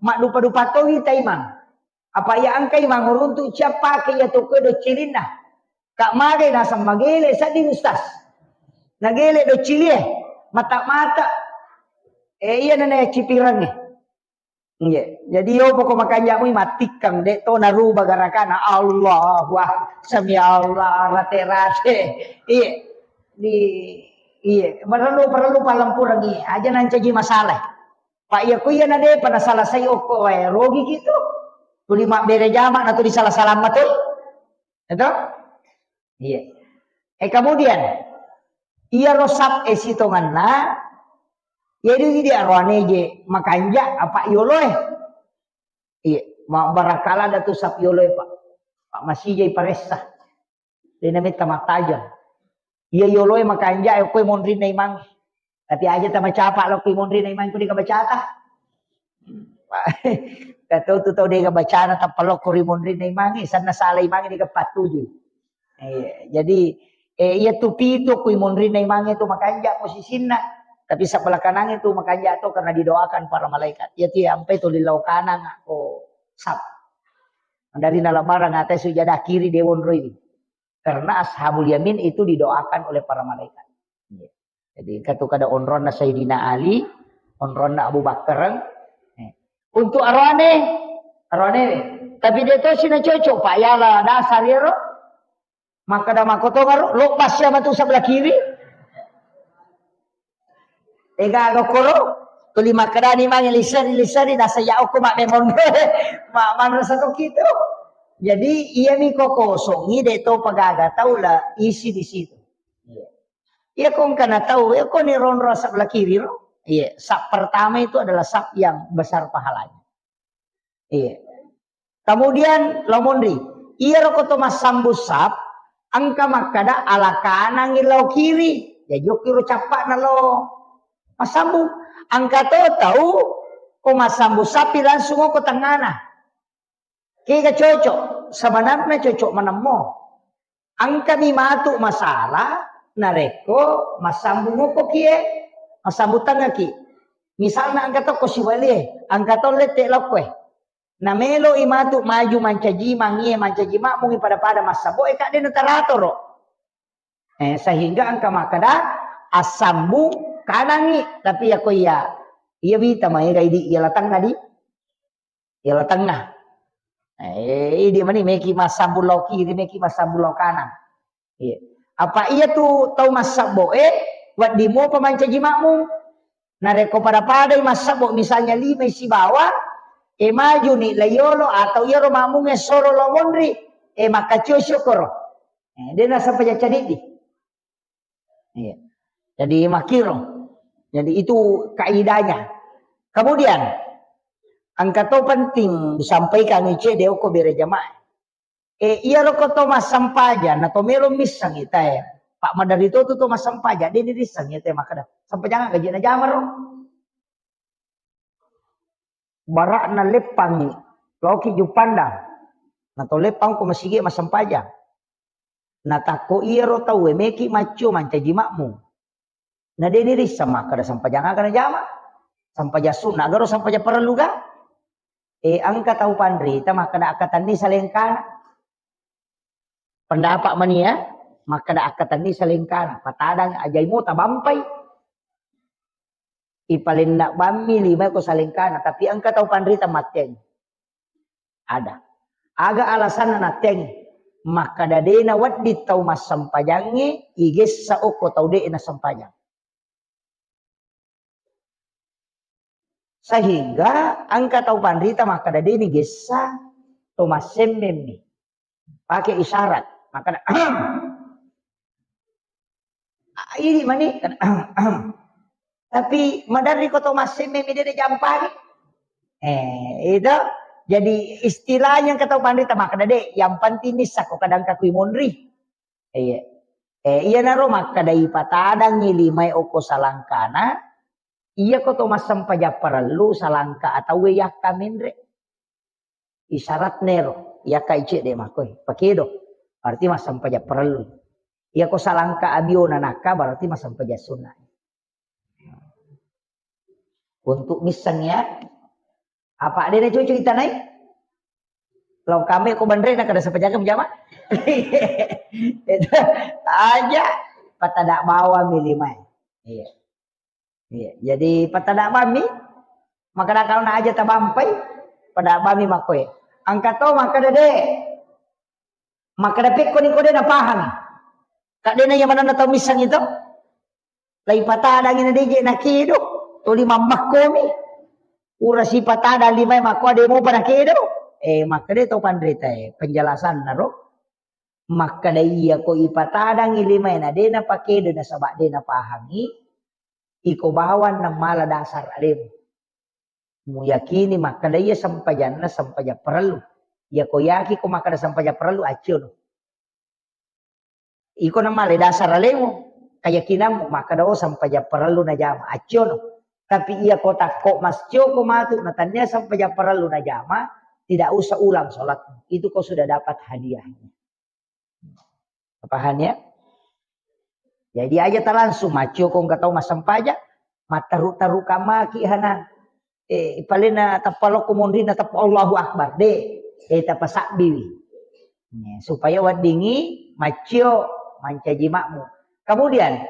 Maddupa-dupa to wi taimang. Apa iya angka imang uruntu ciappake iya to ko do cilinna. Kak magai naseng magele sadding ustaz. Nagele do cilie. Mata-mata. Eh iya nana ya cipirangnge. Iya, jadi yo pokok makanja mui matikkang de to naruba garakana Allah wah sami Allah rate-rate. Iya. Di iya, perlu perlu palempurengi aja nancaji masalah. Pak iya ku iya na de pada salah saya okko wae rogi gitu. Tuli mabbere jama na tuli salah-salah matul. Itu? Iya. Eh kemudian iyaro sap e sitonganna, jadi di aroane je makanja apa yoloe. Iya, ma barakala ada tu sap yoloe, Pak. Pak masih jadi paressa. Dia namanya tamat tajam. Iya yoloe makanja, eh, koe monrinna imang. Tapi aja tama capa lo kui monrinna imang ku deka bacata. Katau tu tau deka bacana tappa lo kuri monrinna imang, sanna sala imang deka patuju. Iya, jadi eh, iya tu pitu kui monrinna imang itu makanja posisinna. Tapi sebelah kanan itu makanja tu karena didoakan para malaikat. Iya tu ya ampe tu lilau kanan ko sap. Dari nalabarang atas sujada kiri dewon roi. Karena ashabul yamin itu didoakan oleh para malaikat. Iya. Jadi katu kada onronna Sayyidina Ali, onronna Abu Bakar. Eh. Untuk arwane, arwane. Tapi dia tu sina cocok Pak Yala dasar ya ro. Makkada makkotongaro, lo pas ya matu sebelah kiri. Ega gokoro, tuli makkedani mange liseri liseri nasa ya okko mak memon. Mak manrasa to kitu. Jadi iya mi ko kosongi de to pagaga tau la isi di situ. Iya. Iya ko engkana tau, iya ko ni ronro sebelah kiri ro. Iya, sap pertama itu adalah sap yang besar pahalanya. Iya. Kemudian lo monri, iya ro ko to massambu sap, engka makkada ala kanang lao kiri. Ya jokki ro cappa na lo massambu. Engka to tau ko massambu sapi langsung ko tengana. Kega cocok, sebenarnya cocok menemmo. Engkami matu masalah narekko massambung okko kie, massambung tengngaki. Misalna engka tokko siwalie, engka to lette lokkoe. Namelo i matu maju mancaji mangie, mancaji makmungi pada-pada massabo e kadde na taratoro. Eh, sehingga engka makkada assambung kanangi, tapi ya ko iya, iya wita maega idi iya latangnga di. Yala tengah. Eh, idi mani meki massambung lao kiri, meki massambung lao kanan. Iya. Apa iya tu tau massabbo e, wedding mopa mancaji makmum. Narekko pada-padai massabbo, misalnya lima sibawa, e maju ni la yolo atau iyaro makmum e soro lao monri, e makkacio syukuro. Eh, de nasempajang cadiddi. Iya. Jadi makiro. Jadi itu kaidahnya. Kemudian engka to penting disampaikan ice de okko bere jamaah. Eh, iya roko to massempajang na to melo misseng ita e. Pak madari to tu to massempajang de ni disseng ita e makkada. Sempajang gaji na jamaro. Bara'na leppangngi, laoki Juppandang. Na to leppang ko masigi massempajang. Na takko iyaro tauwe meki maccio mancaji makmum. Na de ni risseng makkada sempajang aga najama. Sempajang sunna garo sempajang parellu ga. E engka tau panrita makkada akkatenni salengkana. Pendapat mani ya, makkada akkatenni salengkana. Patadang ajai mo tabampai. Ipalenna bammi lima ko salengkana, tapi engka tau panrita matteang. Ada. Aga alasanna natteang? Makkada de na wedding tau massempajangnge igessa okko tau de na sempajang. Sehingga engka tau panrita makkada de ni gessa to massemmemmi. Pakai isyarat. Makkada, "Ahem." Ah, ini mani. Tapi maderri ko to massemme mi dede jampani. Eh, itu. Jadi istilahnya kata panrita makkada de, yang penting ni sako kadang kakui monri. Iya. Eh, iya naro makkada ipatadangi limai oko salangkana, iya ko to massempajang parellu salangka atau yakka menre. Isyaratna ero, yakka icedde makkoi, pakedo. Berarti massempajang parellu. Iya ko salangka abiona nakka berarti massempajang sunna. Untuk misseng ya. Apa de' na cocok itanai? Lo kami ko banre na kada sepejaga jama. Itu aja patada bawang mi lima. Iya. Iya. Jadi patada bami, maka kalau na aja tabampai, pada bami makoe. Angka to maka de'. Makkeda pekko ni ko de' napahang. Ka de' na iya manenna tau misseng itu. Lai patadangi na de' je nakedo. Tuli mammakkomi. Ura sipatadang limae makko de' mopa nakedo. Eh, makkeda to panrita e, penjelasan naro. Makkeda iya ko ipatadangi limae na de' napakedo nasaba de' napahangi. Iko bawang na mala dasar alemu. Muyakini makkeda iya sempajanna sempajang parellu. Iya ko yaki ko makkeda sempajang parellu, acciono. Iko namale dasar alemu, keyakinanmu makkeda, oh, sempajang parellu najama, acciono. Tapi iya ko takko mascio ko matu, na tania sempajang parellu najama, tidak usah ulang sholatmu. Itu kau sudah dapat hadiahnya. Paham ya? Jadi aja ta langsung macio ko engka tau massempajang, mattaru-taru kamaki hana. Eh, palena tappa lokko monrina tappa Allahu Akbar. De, eh, tapasabbiwi. Ya, supaya weddingi macio mancaji makmu. Kemudian,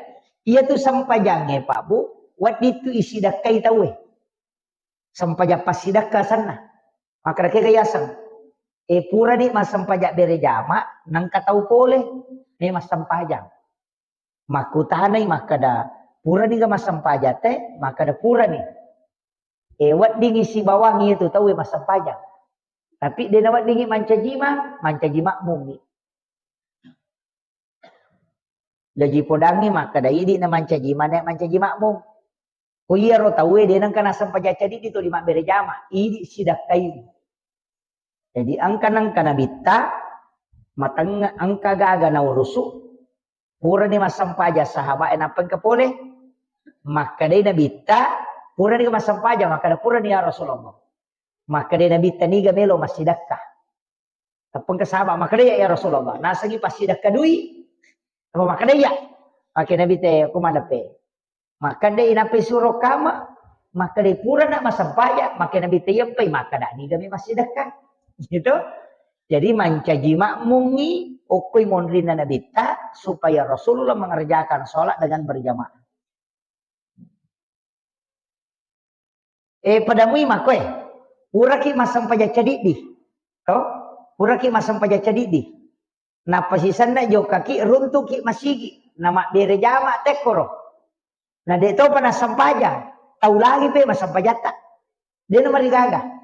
iya tu sempajangnge, Pak Bu, wedding tu isidakkai tauwe. Sempajang passidakka asenna. Makkeda kega yaseng. Eh, purani massempajang bere jama, nengka tau pole, ne massempajang. Makkutanai makkeda, purani ga massempajang te? Makkeda purani. Eh, weddingi sibawangi itu tauwe massempajang. Tapi de' naweddingi mancaji ma-, mancaji makmummi. Jaji podangngi makkeda idi' na mancaji mane mancaji makmum. Ko iyaro tauwe de' nengka nassempajang cadiddi tuli mabbere jama, idi' sidakkai. Jadi engka nengka nabitta, matengnga engka gaga naurusu, purani massempajang sahabat e nappa engka pole, makkedai nabitta, purani massempajang, makkeda purani ya Rasulullah. Makkedai nabitta niga melo massidakka. Tappengka sahabat, makkeda, "Ya, ya Rasulullah, nasengi passidakka dui?" Apa makkeda, "Iya." Makkeda Nabi te, "Ko maleppe." Makkeda, "Inappa suro kama?" Makkeda, "Purana massempajang." Makkeda Nabi te, "Iyappai." Makkeda, "Nigami massidakka." Gitu. Jadi mancaji makmungi okkoi monrinna Nabitta supaya Rasulullah mengerjakan sholat dengan berjamaah. Eh, padamui makkoe. Puraki massempajang cadiddi. To? Puraki massempajang cadiddi. Nappa sisenna jokkaki runtuki masigi. Namabbere jama tekkoro. Na de' topa nassempajang. Tau lagi pe massempajatta. De' namarigaga.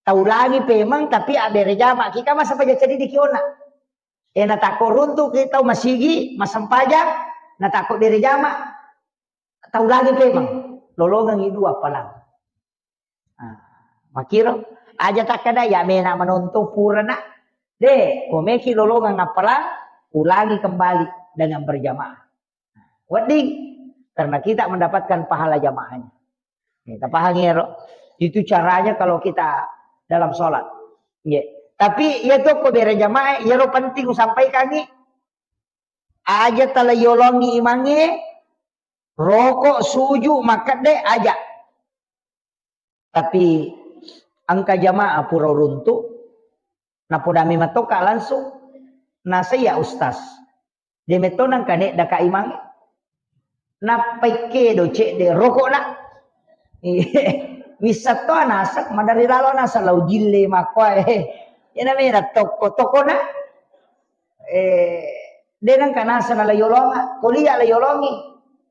Tau lagi pemeng tapi abbere jama. Kika massempajang cadiddi kiona. Eh, natakko runtuki tau masigi, massempajang, natakko bere jama. Tau lagi pemeng, lolongengngi dua palang. Ah, makkiro, aja takkeda, "Ya, mena menonton purana." De, ko meki lolongeng appalang, ulangi kembali dengan berjamaah. Wedding, karena kita mendapatkan pahala jamaahnya. Ya, tapahangi ero. Itu caranya kalau kita dalam sholat. Ya. Tapi iya tokko bere jamaah, iyaro penting usampaikangi. Aja tala yolongi imangnge, rokok, suju, makkedde, aja. Tapi engka jamaah pura runtu, napodami matoka langsung, nasaiya ustaz. De metto nangka neddaka imangnge. Nappai kedo cedde rokokna. Wissatto naseng, madari lalo naseng lau jille makkoe. Iyana mena tokko-tokkona. Eh, de nengka naseng nala yolonga, kuliah la yolongi.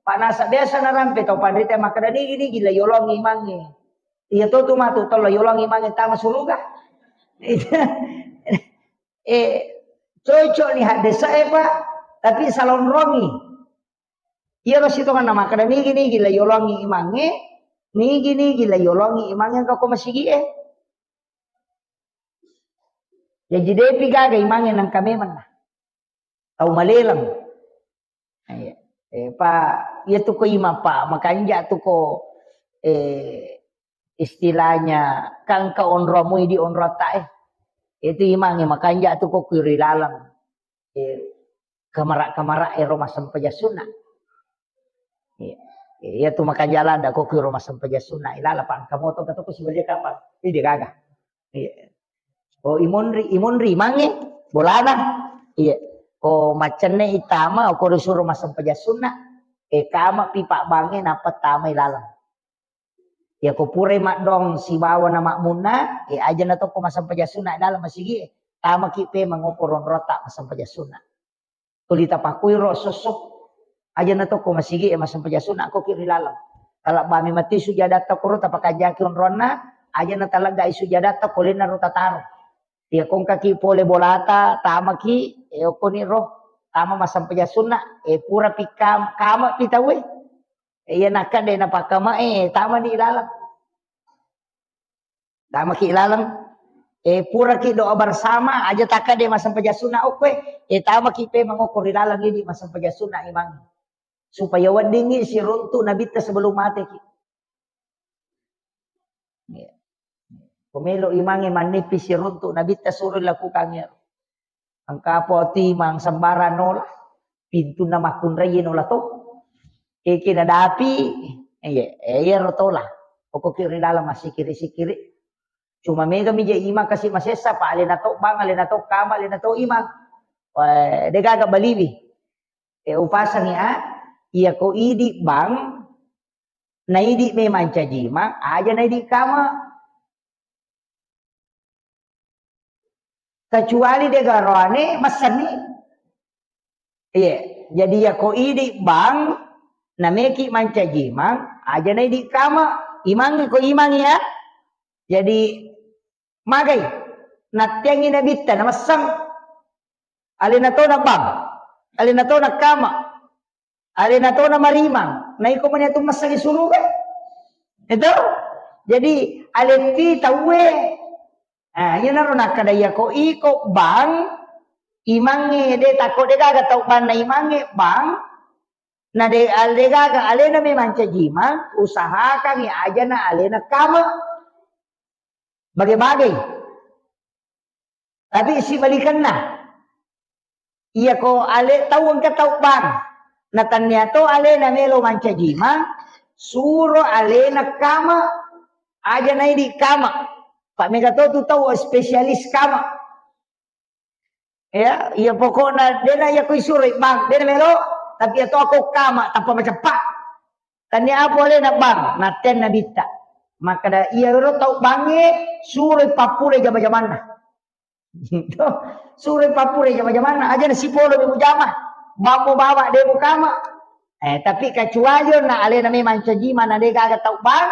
Pak naseng biasa narampe tau panrita makkeda nigi-nigi la yolongi imangnge. Iya to tu matu tau la yolongi imangnge tama suruga. Eh, cocok ni haddesa e, Pak, tapi salonrongi. Iyaro sitonganna makkeda nigi-nigi la yolongi imangnge, nigi-nigi la yolongi imangnge engka ko masigi e. Jaji depi gaga imangnge nengka memang na. Tau maleleng. Iya. Eh, Pak, iya tu ko imang, Pak, makanja tu ko, eh, istilahnya kan ka onromu idi onrota e. Itu imangnge makanja tu ko kiri laleng. Eh, kamara-kamara ero massempajang sunna. Iya. Iya tu makanja ladda ko kiro massempajang sunna ilala pa engka moto ka toko sibalia kapang. Ini dia gaga. Iya. Oh, imonri, imonri mange bolana. Iya. Ko maccenne itama ko disuruh massempajang sunna. E kama pi pabbange nappa tama ilalang. Iya ko pura maddong sibawa na makmunna, e aja na tokko massempajang sunna dalam masigi, tamaki pe mangoko ronrota massempajang sunna. Tuli tapakkui ro sosso. Aja na tokko masigi e massempajang sunna ko ki ri laleng. Talabbami matti sujadatta koro tapakanjaki onronna, aja na taleggai sujadatta ko lenna ro tataro. Iya kongkaki pole bolata, tamaki, e okkoni ro, tama massempajang sunna, e pura pi kam-, kama pi tauwe. Iya nakka de napakkama e, tama di laleng. Tamaki laleng. E puraki doa bersama, aja takka de massempajang sunna okkoe. E tamaki pe mangoko ri laleng idi massempajang sunna imang. Supaya weddingi siruntu nabitta sebelum mateki. Iya. Pomelo imange mannipi siruntu nabitta suruh lakukan ya. Engka poti mang sembarang nola, pintunna makkunrai nola to. Eke nadapi, iya, iya ro tola. Pokoknya ri dalam masih kiri-sikiri. Cuma mega mija imang kasi masessa, pa alena to bang, alena to kama, alena to imang. Wah, degaga baliwi. E upasangi a, iya ko idi bang, naidi memang cajima, aja naidi kama. Kecuali de garoane massenni. Iya, jadi ya ko idi bang, nameki mancaji imang, aja na idi kama, imang ko imang ya. Jadi magai, nattiangi nabitta, namesseng. Alena to na bang, alena to na kama. Alena to na marimang, naiko mani atu massengi suruga. Itu. Jadi, aletti tauwe. Ah, iyanaro nakkada iya ko iko bang, imangnge de takko de gaga tau banna imangnge bang, na de, al-, de gaga alena memang cajimang, usahakangi aja na alena kama. Bage-bage. Tapi sibalikanna. Iya ko ale tau engka tau bang. Na tannia to alena melo mancajima, suro alena kama, aja naidi kama. Pak mega to tu tau spesialis kama. Ya, iya pokokna dena iya ko isuro bang, dena melo, tapi iya to ako kama tanpa maceppa. Tannia apa alena bang, natten nabitta. Makkada iya ro tau bangnge, suro pappule jama-jamanna. Suro pappure jama-jamanna, aja na sipolo mi mujama. Bammo bawa de mukama. Eh, tapi kecuali onna alena memang cajima na de gaga tau bang,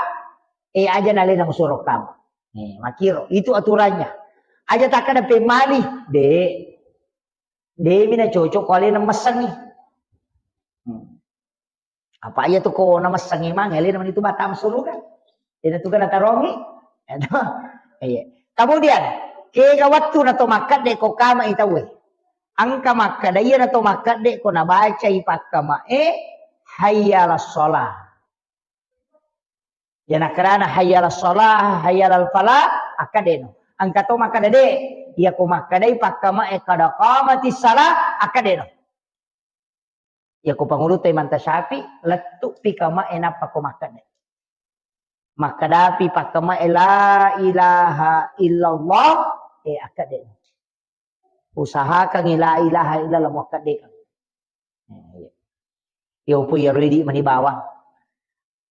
eh, aja na alena musuro kama. Eh, makiro, itu aturannya. Aja takkada pemali, de. De mina cocok ko alena messengi. Hmm. Apa iya tu ko na messengi mang, alena mani tu batang suruga. Ina tu kana tarongi. Iya. Kemudian, kega wattu na to makkadde ko kama i tauwe. Engka makkada iya na to makkadde ko nabacai pakkama e, hayya ala sholah. Iya nakkedana hayya ala sholah, hayya ala falah, akkadeno. Engka to makkada de, iya ko makkadai pakkama e kada qamati salah, akkadeno. Iya ko pangulutta Imam Syafi'i, lettu'pi kamae nappa ko makkeda. Makkadapi pakkamae la ilaha illallah, eh, akkede. Usahakangi la ilaha illallah muakkede. Eh, iya. Iya, upu iya ridi mani bawang.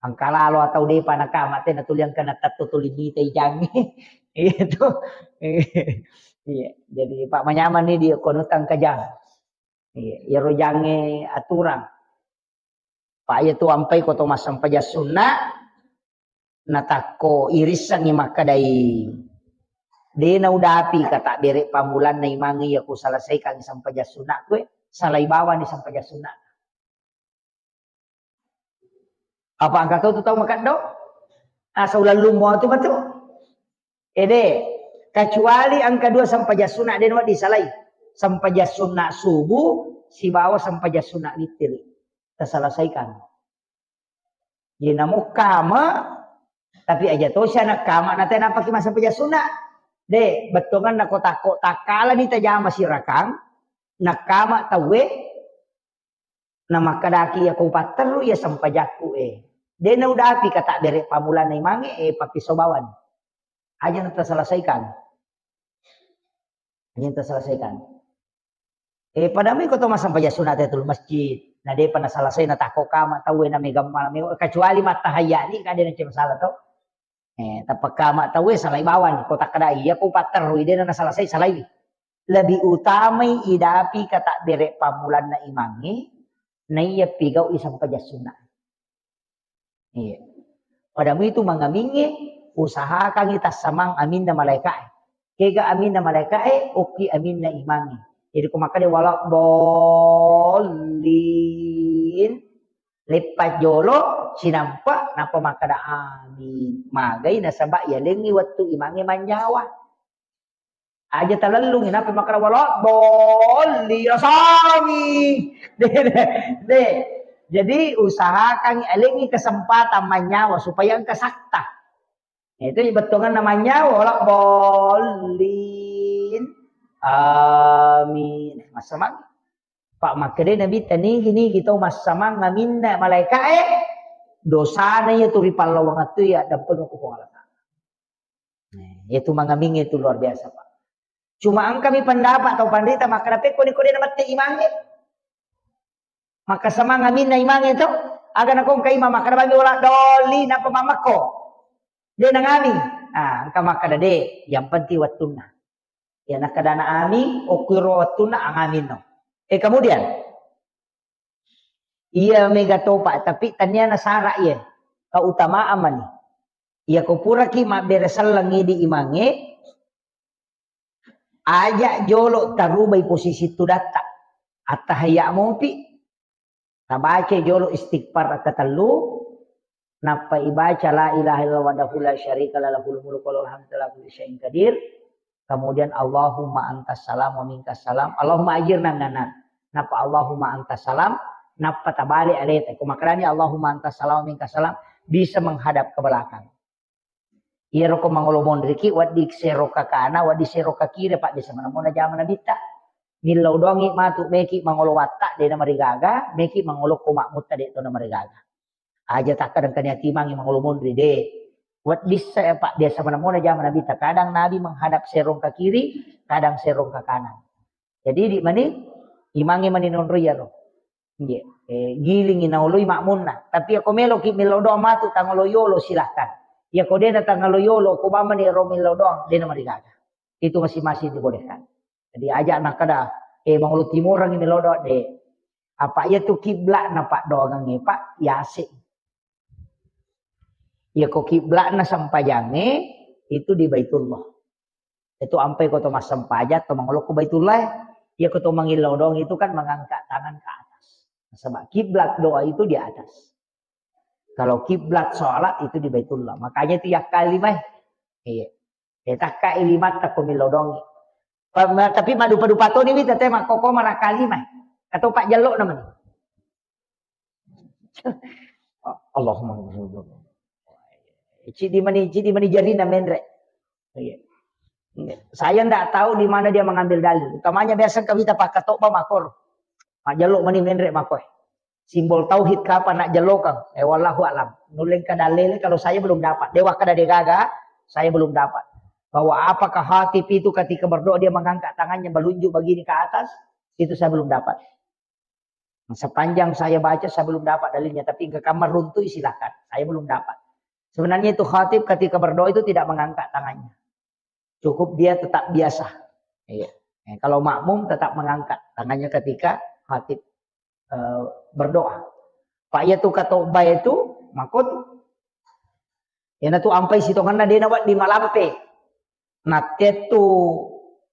Engka lalo atau depa nakama te natuli engka natetto tuli mitai jangnge. Iya tu. Iya. Jadi, Pak, manyameng ni dia kono tangka jang. Iya, iyaro jangnge aturang. Pak, iya tu ampai ko to massempajang sunna, natakko irissengngi makkedai, de naudapi kata bere pammulanna imangnge iya ku selesaikan sempajang sunna kue, salai bawani sempajang sunna. Apa engka to tu tau makeddo? Asa ulallummo tu matu. Ede, kecuali engka dua sempajang sunna de nawedding salai. Sempajang sunna subuh sibawa sempajang sunna witir. Taselesaikan. Ye namukkama, tapi aja tosi anak kama na tenapaki massempajang sunna. De, bettuanganna ko takko takkalani tajama sirakang, nakkama tauwe, Namakkedaki, "Iyako upatterru iya sempajakku e." De naudapi katabbere pammulanna imangnge, e, pappiso bawang. Aja nataselesaikan. Aja nataselesaikan. E, padahal iko to massempajang sunat Tahiyatul Masjid. Na depa naselesai, natakko kama tauwe, na mega mala mega, kecuali mattahayya ni, kan de nacce masalah to. Eh, tappa kama tauwe salai bawang, ko takkeda, "Iyako upatterru i," de naselesai, salai. Lebih utamai idapi katabbere pammulanna imangnge, naiya pigau'i sempajang sunna. Iya. Pada muitu mangamingnge, usahakangngi tassamang aminna malaeka'e. Kega aminna malaeka'e, okki aminna imangnge. Jadi ko makkeda wala dhollin, leppa jolo, sinampa, nappa makkeda amin. Magai nasaba yalengngi wettu imangnge manyawa. Aja talellungi, nappa makkeda wala dhollin, asami. De, de, de. Jadi usahakan alengngi kesempatan manyawa supaya engka sakta. Itu bettuanna manyawa, wala dhollin. Amin. Massamang. Pak makkeda Nabi, "Tanigi-nigi tau massamang aminna malaeka'e, dosana iya tu ri pallawangattu iya dampengku Puang Allah Ta'ala." Nah, itu mangamingnge itu luar biasa, Pak. Cuma engkami pendapat tau panrita makkeda, "Pekko ni ko de namette imangnge." Maka samang aminna imangnge to, aga nakongka imang makkeda bami wala dhollin, nappa mammekko. De nangaming. Ah, engka makkeda de, yang penting wettunna. Ya, nakkeda na amin, okkuiro wettunna angaminno. Eh, kemudian, iya mega topa, tapi tania nasara iya. Keutamaan mani. Iya ko puraki mabbere selleng idi imangnge, aja jolo tarubai posisi tudatta. Attahayya mopi, tabaca jolo istighfar katellu, nappa ibaca la ilaha illallah wahdahu la syarika lah, lahul mulku wa lahul hamdu ala kulli syai'in qadir. Kemudian Allahumma antas salam wa minkas salam. Allahumma ajirna minan nar. Nappa Allahumma antas salam, nappa tabalik aleta. Ko makkedani Allahumma antas salam wa minkas salam, bisa menghadap ke belakang. Iyaro ko mangolo monriki, wedding sero kakana, wedding sero kakiri, Pak, biasa manemmona jama Nabitta. Millau doangi matu, meki mangolo watta, de namarigaga, meki mangolo ko makmutta, de to namarigaga. Aja takkadang kania timangi mangolo monri, de. Wedding sa, Pak, biasa manemmona jama Nabitta. Kadang Nabi menghadap serong ke kiri, kadang serong ke kanan. Jadi, di mani, imangi mani nonro iyaro. Nggih. Eh, gilingi naoloi makmunna. Tapi ako meloki millau doang matu tangolo yolo, silahkan. Iyako dena tangolo yolo, ko bamani ro millau doang, dena marigaga. Itu masing-masing dibolehkan. Jadi aja nakkeda, eh, mangolo timorangi millau doang, de. Apa iya tu kiblatna, Pak, doangangnge, Pak, yase. Iyako kiblatna sempajangnge itu di Baitullah. Itu ampai ko to massempajang, to mangolo ko Baitullah, iyako to mangillau doang itu kan mengangkat tangan ke atas. Sebab kiblat doa itu di atas. Kalau kiblat sholat itu di Baitullah. Makanya itu yakka lima. Iya. Eh, takka i limatta ko millau doang. Pa-, ma-, tapi madupa-dupa toni wita te makkoko manakka lima. Atau pak jallo namanya. Allahumma. Cidi mani, cidi mani jarina menre. Iya. Saya ndak tahu di mana dia mengambil dalil. Utamanya biasa kawita pakkatobba makor. Majjallo mani menre makoe. Simbol tauhid kapan nak jallokang? Eh, wallahu alam. Nuleng ka dalil kalau saya belum dapat. Dewa kada degaga, saya belum dapat. Bahwa apakah khatib itu ketika berdoa dia mengangkat tangannya melunjuk begini ke atas? Itu saya belum dapat. Sepanjang saya baca, saya belum dapat dalilnya. Tapi engka kamar runtuh, silahkan. Saya belum dapat. Sebenarnya itu khatib ketika berdoa itu tidak mengangkat tangannya. Cukup dia tetap biasa. Iya. Eh, kalau makmum tetap mengangkat tangannya ketika khatib, eh, berdoa. Pak, iya tu katobba itu, makot. Iyana tu ampai sitongenna dena wedding malampe. Nattettu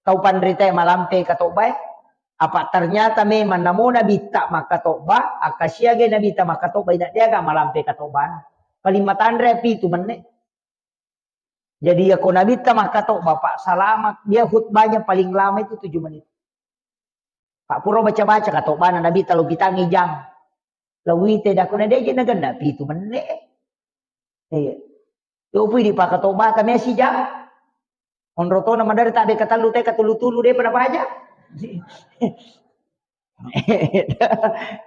tau panritae malampe katobbae, apa ternyata memang namo Nabitta makkatobba, akka siaga Nabitta makkatobba, ina deaga malampe katobbana. Paling matanre pitu menne. Jadi, yako Nabitta makkatobba, Pak, selama dia khutbahnya paling lama itu tujuh menit. Pak, pura baca-baca katobbana Nabitta, lo pitangi jang. Lo wite dakuna deje nagenna pitu menne. Iya. Yopui di pakatobba kami sijang. Onrotona madari tak deka tallu teka tulu-tulu de pada baca.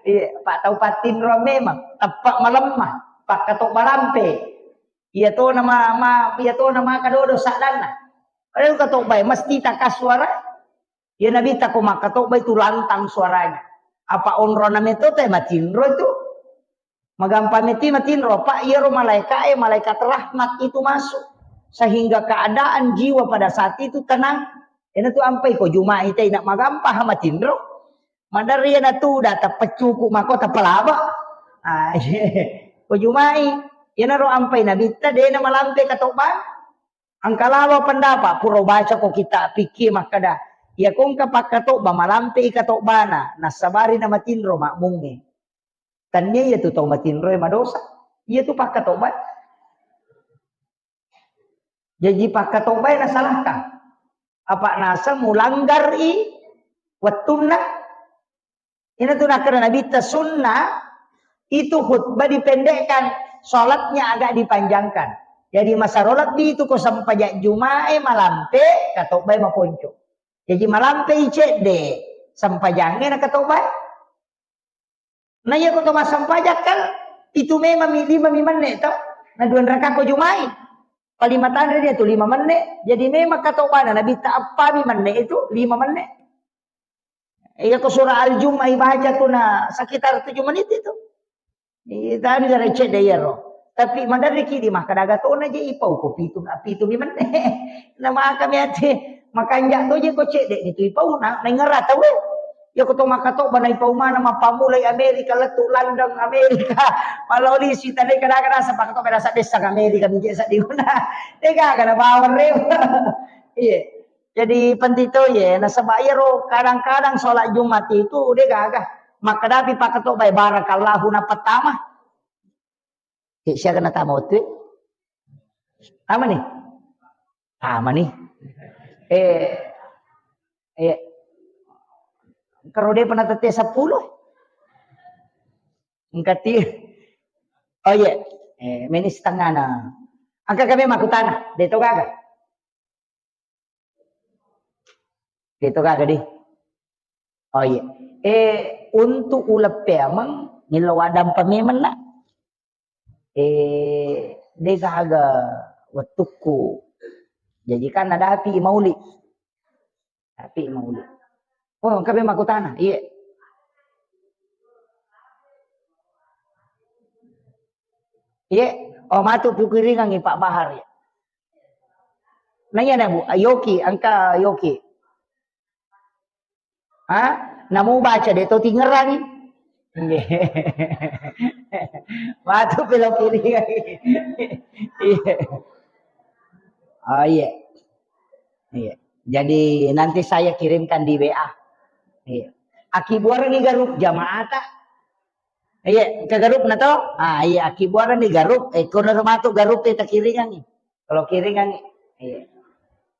Iya, Pak, tau pattinro memang teppe' malemma, pakkatobba lampe. Iya to nama, ma, iya to nama kadodo saddanna. Padahal katobbae mesti takassuara. Iya Nabitta ko makkatobba itu lantang suaranya. Apa onrona metto te matinro itu. Magampa meti matinro, Pak, iyaro malaika'e, malaikat rahmat itu masuk. Sehingga keadaan jiwa pada saat itu tenang. Ena tu ampai ko Juma'i te ina magampa ha matinro. Maderri ena tu da tapeccuku mako tapalaba. Ah, ko Juma'i, iyanaro ampai Nabitta dena malampe katobba. Engka lawa pendapat, pura baca ko kitab fikih makkeda, iya ko engka pakkatobba, malampe i katobbana, nassabari na matinro makmungnge. Tania iya tu tau matinroe madosa. Iya tu pakkatobba. Jaji pakkatobbae nasalahkan. Apa naseng mulanggari wettunna. Ina tu nakkeda Nabitta sunnah itu khutbah dipendekkan, sholatnya agak dipanjangkan. Jadi masaro lebbi itu ko sempajang Jumae malampe, katobbae maponco. Jadi malampe i cedde, sempajangnge na katobbae. Na iya ko to massempajang kan itu memang mi lima mi menne to. Na dua raka ko Jumae. Palima tanre dia tu lima menne. Jadi memang katobbana Nabitta appa mi menne itu lima menne. Iya ko surah Al-Jumu'ah ibaca tu na sekitar tujuh menit itu. Iya, tadi dari cedde iyaro. Tapi maderriki di makkeda aga tona je ipau ko pitu, pitu mi menne. Na maka mi ate makanja to je ko cedde ni tu ipau na, na ingera tau e. Iya ko to makkatobba na ipau mana mappamulai Amerika lettu London Amerika. Maloli sita de kada kada sapa to kada sadessa Amerika mi je saddi guna. De gaga na bawang re. Iya. Jadi penting to ye, nasaba iyaro kadang-kadang sholat Jumat itu de gaga. Makkedapi pakkatobbae barakallahu na pertama. Eh, siaga na tama wettu? Tama ni? Tama ni. Eh, eh, karo de pernah tette sepuluh. Engkati. Oh iya. Eh, meni setengah na. Angka kami makutana, de to gaga. Itu kagak di. Oh iya. Eh, untuk uleng peameng, nillo wadang pememeng nak. Eh, de gaga wettukku. Jadi kan ada api mauli. Api mauli. Oh, engka memang aku tanah. Iya. Iya. Oh, matu pikiringan Pak Bahar ya. Nanya na, Bu, yoki, engka yoki. Ha? Namu baca de to tingerangi. Nggih. Matu pelo kiri. Iya. Oh, iya. Iya. Jadi nanti saya kirimkan di W A. Iya. Akibuareng ni garup jamaah ta. Iya, ke garup na to? Ah, iya, akibuareng ni garup. Eh, kono matu garup e takiringan ni. Kalau kiringan ni. Iya.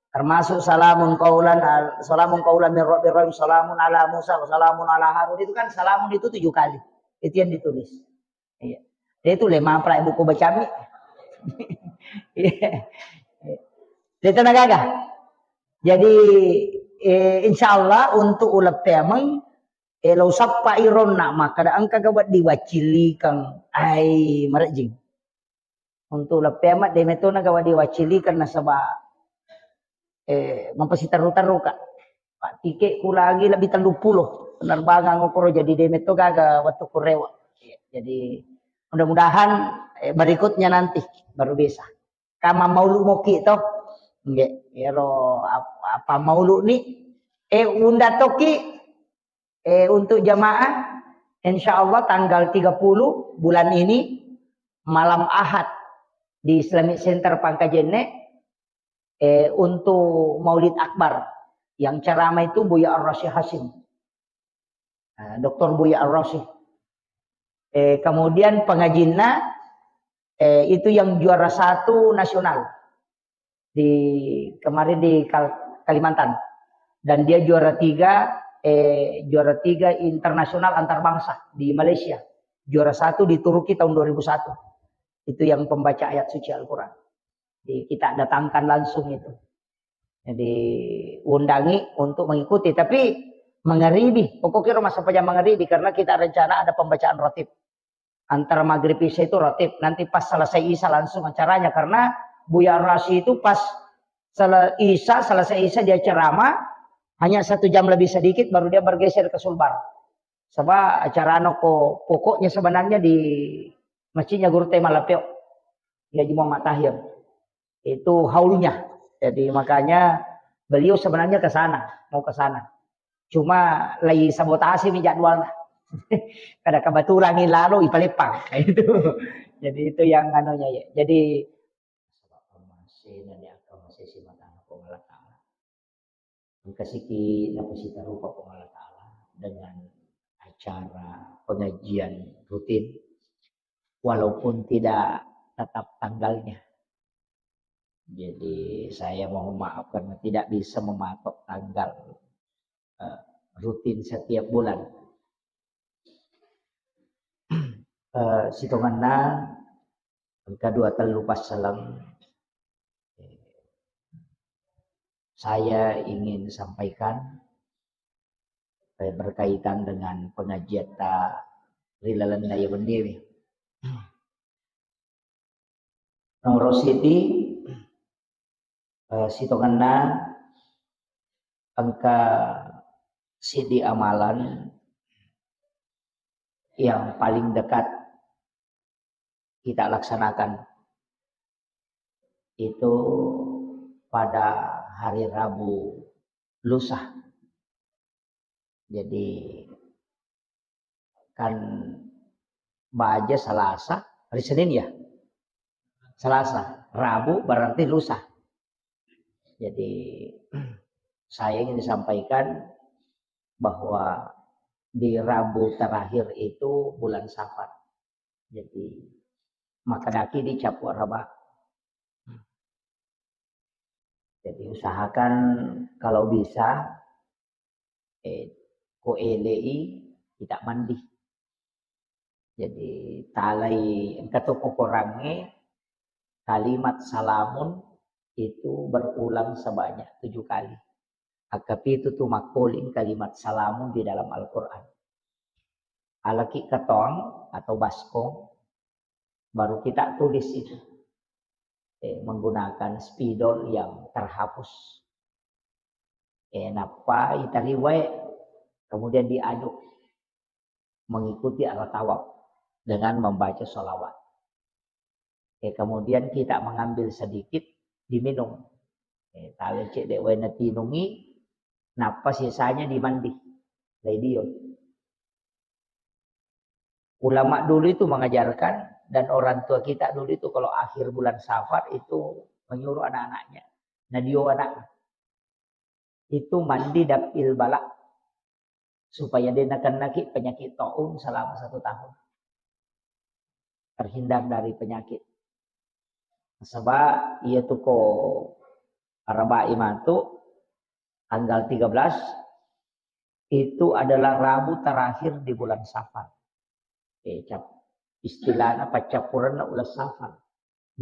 Termasuk salamun qaulan al-, salamun qaulan min rabbir rahim, salamun ala Musa, wa salamun ala Harun. Itu kan salamun itu tujuh kali. Itu yang ditulis. Iya. Dia itu le mapra buku bacami. Iya. Dia tenaga gak? Jadi, eh, insya Allah untuk uleng peameng, eh, lo sappa ironna, maka da engka ga wedding waccilikeng. Ai, marejjing. Untuk uleng peameng, de metto na ga wedding waccilikeng nasaba, eh, mapasiterru-terru ka. Pak, tiket ku lagi lebih tellu pulo penerbangan ngokoro, jadi de metto gaga wettu ku rewe. Jadi mudah-mudahan, eh, berikutnya nanti baru bisa. Kama maulu moki to. Nggih, ero ap-, apa maulu ni, eh, unda toki, eh, untuk jamaah, insya Allah tanggal tiga puluh bulan ini, malam Ahad di Islamic Center Pangkajene, eh, untuk Maulid Akbar. Yang ceramah itu Buya Ar-Rasyid Hasyim. Nah, doktor Buya Ar-Rasyid. Eh, kemudian pengajinna, eh, itu yang juara satu nasional di, kemarin di Kal-, Kalimantan. Dan dia juara tiga, eh, juara tiga internasional antar bangsa di Malaysia. Juara satu di Turki tahun dua ribu satu. Itu yang pembaca ayat suci Al-Quran. Jadi, kita datangkan langsung itu. Jadi, undangi untuk mengikuti. Tapi, Mangaribi, pokoknya rumah sampai jam mangaribi karena kita rencana ada pembacaan ratib. Antara maghrib isya itu ratib. Nanti pas selesai isya langsung acaranya karena Buya Rasi itu pas sele- isya, selesai isya dia ceramah, hanya satu jam lebih sedikit baru dia bergeser ke Sulbar. Sebab acara no ko pokoknya sebenarnya di masjidnya Guru Tema Lapeo, ya Juma Matahir. Itu haulnya. Jadi makanya beliau sebenarnya ke sana, mau ke sana. Cuma lagi sabotasi nih jadwalnya. Kada kebetulan nih lalu ipaleppang. Itu. Jadi itu yang anunya ya. Jadi sebab pemase dan yang akan masih simatana Puang Allah Ta'ala. Engka siki napasitarupa Puang Allah Ta'ala dengan acara pengajian rutin, walaupun tidak tetap tanggalnya. Jadi saya mohon maaf karena tidak bisa mematok tanggal eh, rutin setiap bulan. Eh, sitongenna engka dua tellu passaleng, eh, saya ingin sampaikan, eh, berkaitan dengan pengajiatta ri lalenna iya wenniewe. Nomoro siji, eh, sitongenna engka sidi amalan yang paling dekat kita laksanakan itu pada hari Rabu lusa. Jadi kan baja Selasa, hari Senin ya. Selasa, Rabu berarti lusa. Jadi saya ingin disampaikan bahwa di Rabu terakhir itu bulan Safar. Jadi makkedaki di capu araba. Jadi usahakan kalau bisa eh, ko elei kita mandi. Jadi talai engka to kokorangnge kalimat salamun itu berulang sebanyak tujuh kali. Akkapitu tu makkoling kalimat salamun di dalam Al-Quran. Alaki ketong atau baskong, baru kita tulis itu. Eh, menggunakan spidol yang terhapus. Eh, nappa itariwai, kemudian diaduk mengikuti arah tawaf dengan membaca sholawat. Eh, kemudian kita mengambil sedikit diminum. Eh, tale cedde wae natinungi, nappa sisanya dimandi. Laidio. Ulama dulu itu mengajarkan dan orang tua kita dulu itu kalau akhir bulan Safar itu menyuruh anak-anaknya, nadio anak itu mandi dapil bala supaya dia nakennaki penyakit taun selama satu tahun, terhindar dari penyakit. Sebab iya tu ko arabai matu tanggal tiga belas itu adalah Rabu terakhir di bulan Safar. Eh, cap, istilahnya paccappurenna uleng Safar.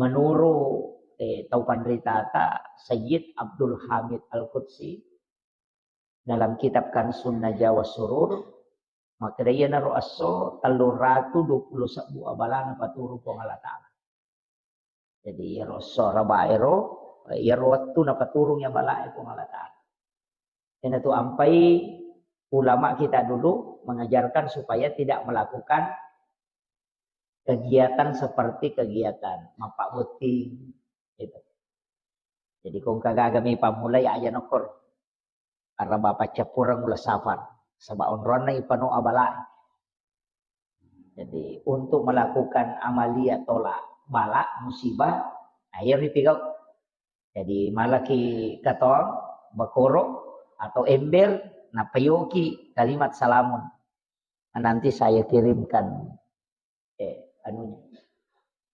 Menurut eh, tau panritata Sayyid Abdul Hamid Al-Qudsi dalam kitab Kansun Najwa Surur, makkeda iyanaro esso tellung ratu dua puluh sebbu abala napaturung Puang Allah Ta'ala. Jadi iyaro esso araba ero, iyaro wettu napaturung abalae Puang Allah Ta'ala. Iyanatu ampai ulama kita dulu mengajarkan supaya tidak melakukan kegiatan seperti kegiatan mappabotting, gitu. Jadi ko engka gaga mi pammulai aja nokkoro. Karena bapak cappureng uleng Safar. Sebab onronna ipano abala. Jadi untuk melakukan amalia tolak bala musibah, ayo ripigau. Jadi malaki katong bakoro atau ember, napayoki kalimat salamun. Nanti saya kirimkan eh, anunya,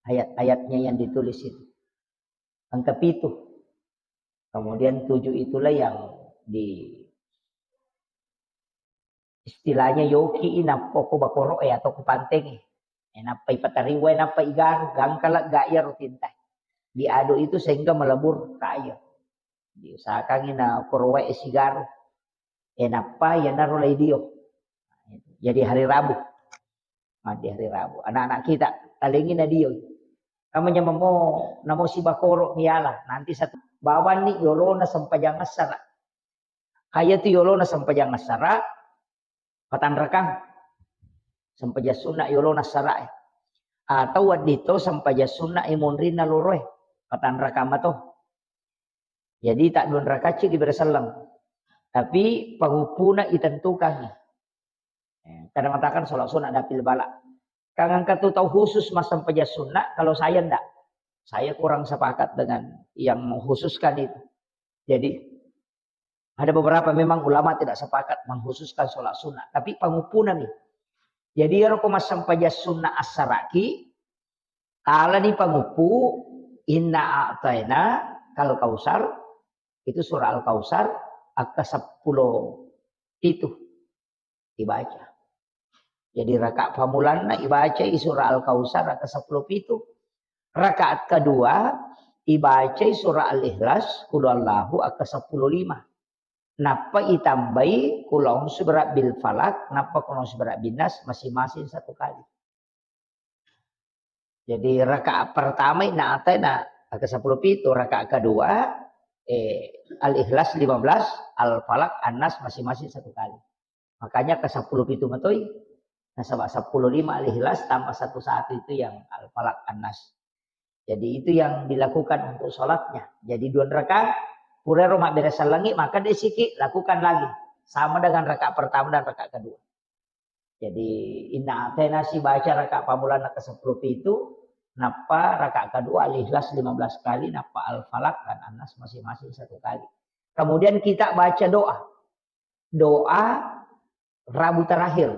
ayat-ayatnya yang ditulis itu. Angka pitu. Kemudian tujuh itulah yang di istilahnya yoki i nappa ko bakoro e atau ko panteng e. E, nappa ipatariwai, nappa igaru, gangkala ga iya rutinta. Di ado itu sehingga melebur ke air. Diusahakan ina korowa e sigaru. E, nappa iyanaro laidio. Jadi hari Rabu. Mandi hari Rabu. Anak-anak kita, talengi nadio. Kamu nyamamo, namo sibakoro miala. Nanti satu bawanni yolona sempajang assara. Kaya tu yolona sempajang assara, patanrakang. Sempajang sunna yolona assara e. Atau wedding to sempajang sunna e monrinna loro e. Patanrakang mato. Jadi tak dua rakaat ci diberi selleng. Tapi panguppuna itentukangi. Eh, kadang mengatakan sholat sunat dapil bala. Kan engka tu tau khusus massempajang sunat, kalau saya ndak. Saya kurang sepakat dengan yang mengkhususkan itu. Jadi ada beberapa memang ulama tidak sepakat mengkhususkan sholat sunat, tapi panguppuna mi. Jadi ero ko massempajang sunat assaraki, talani panguppu, inna a'taina kal kausar, itu surah Al-Kausar, akka seppulo pitu dibaca. Jadi rakaat pamulanna ibacai surah Al-Kausar akka seppulo pitu. Rakaat kedua ibacai surah Al-Ikhlas, Qul Huwallahu akka seppulo lima. Nappa itambai Qul A'udzu Birabbil Falaq, nappa Qul A'udzu Birabbin Nas masing-masing satu kali. Jadi rakaat pertama inna a'taina akka seppulo pitu, rakaat kedua eh, Al-Ikhlas lima belas, Al-Falaq, An-Nas masing-masing satu kali. Makanya ke seppulo pitu matoi, nasaba seppulo lima Al-Ikhlas tambah satu satu itu yang Al-Falaq, An-Nas. Jadi itu yang dilakukan untuk sholatnya. Jadi dua rakaat, purero mabbere sellengi, maka desiki lakukan lagi. Sama dengan rakaat pertama dan rakaat kedua. Jadi inna a'taina sibaca rakaat pamulanna ke seppulo pitu, nappa rakaat kedua Al-Ikhlas lima belas kali, nappa Al-Falaq dan An-Nas masing-masing satu kali. Kemudian kita baca doa. Doa Rabu terakhir.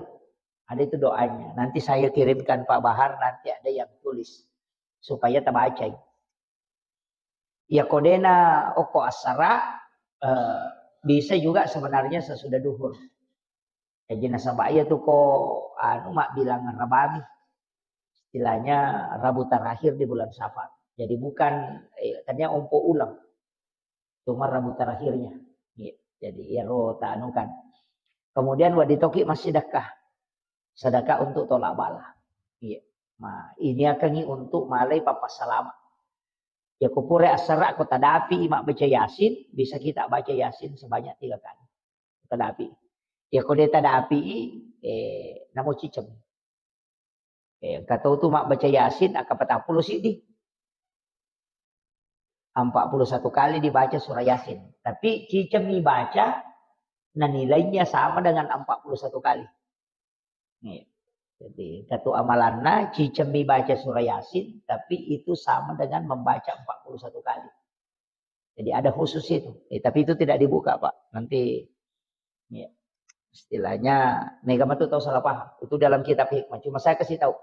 Ada itu doanya. Nanti saya kirimkan Pak Bahar, nanti ada yang tulis. Supaya tabacai. Ya kodena oko assara, eh, bisa juga sebenarnya sesudah duhur. Jadi nasaba iya tu ko anu mabbilang rabami. Istilahnya Rabu terakhir di bulan Safar. Jadi bukan eh, tanya ompo ulang. Cuma Rabu terakhirnya. Iya. Jadi iyaro tanukan. Kemudian wedding toki massidekah. Sedekah untuk tolak bala. Iya. Ma, ini akan untuk malai papa salama. Ya kupure assara ko tadapi mabbaca Yasin, bisa kita baca Yasin sebanyak tiga kali. Tadapi. Ya ko de tadapi eh namo cicem. Eh, engka tau tu mabbaca Yasin akka patappulo siddi. Empat puluh satu kali dibaca surah Yasin. Tapi cicemmi baca, na nilainya sama dengan empat puluh satu kali. Nih. Jadi, engka tu amalanna cicemmi baca surah Yasin, tapi itu sama dengan membaca empat puluh satu kali. Jadi ada khusus itu. Eh, tapi itu tidak dibuka, Pak. Nanti ya, istilahnya mega matu tau salah paham. Itu dalam kitab hikmah. Cuma saya kasih tahu.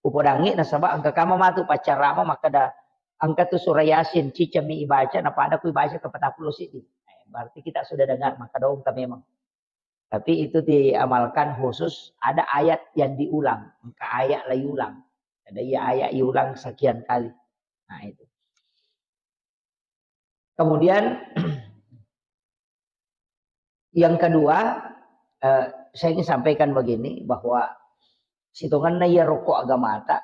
Upodangi nasaba engka kama matu paccarama makkeda engka tu surah Yasin cicemmi ibaca na pada ku ibaca ke patappulo siddi. Eh, berarti kita sudah dengar maka dong memang. Tapi itu diamalkan khusus ada ayat yang diulang, engka ayat lagi ulang. Ada iya ayat iulang sekian kali. Nah, itu. Kemudian yang kedua, eh, saya ingin sampaikan begini bahwa sitonganna iya rokok agamata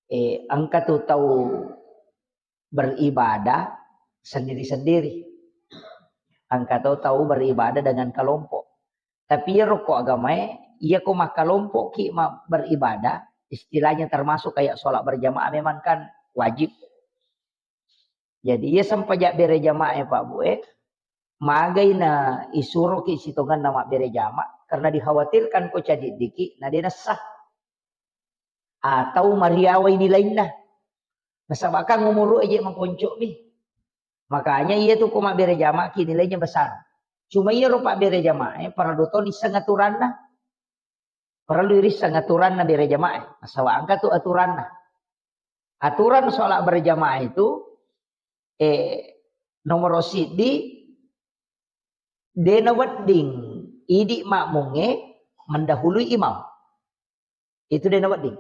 eh, engka tu tau beribadah sendiri-sendiri. Engka tu tau beribadah dengan kelompok. Tapi iyaro ko agamae, iya ko makkalompoki ma-, beribadah, istilahnya termasuk kayak sholat berjamaah memang kan wajib. Jadi iya sempajang bere jamaah ya Pak Bu eh, magai na isuroki sitonganna mabbere jamaah karena dikhawatirkan ko cadiddiki na de nessa. Atau mariawai nilainna. Nasaba kan umuru aja mangkonco'mi. Makanya iya tu ko mabbere jama'ki nilainya besar. Cuma iya ro pabbere jamaah, eh, parellu to nisseng aturanna. Parellu irisseng aturanna bere jamaah, eh. Nasaba engka tu aturanna. Aturan sholat berjamaah itu eh, nomoro siddi de nawedding idi makmungnge mendahului imam. Itu de nawedding.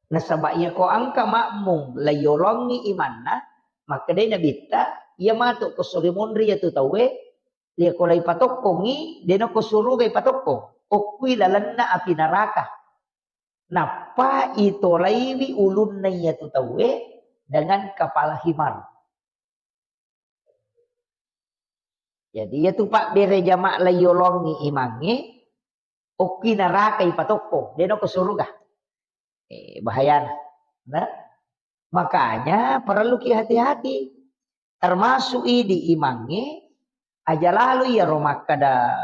Nasaba iya ko engka makmung laiyolongi imanna, makkedai Nabitta, iya matu ko sori monri iya tu tauwe, Iya ko lai patokkongi, dena ko suruga ipatokkong. Okkui lalenna api neraka. Nappa itolaiwi ulunna iyatu tauwe dengan kepala himar. Jadi iyatu pabbere jama lai yolongi imangnge, okkui neraka ipatokkong, dena ko suruga. Eh, bahayana. Nah, makanya perlu ki hati-hati. Termasuk idi imangnge, aja lalu iyaro makkada,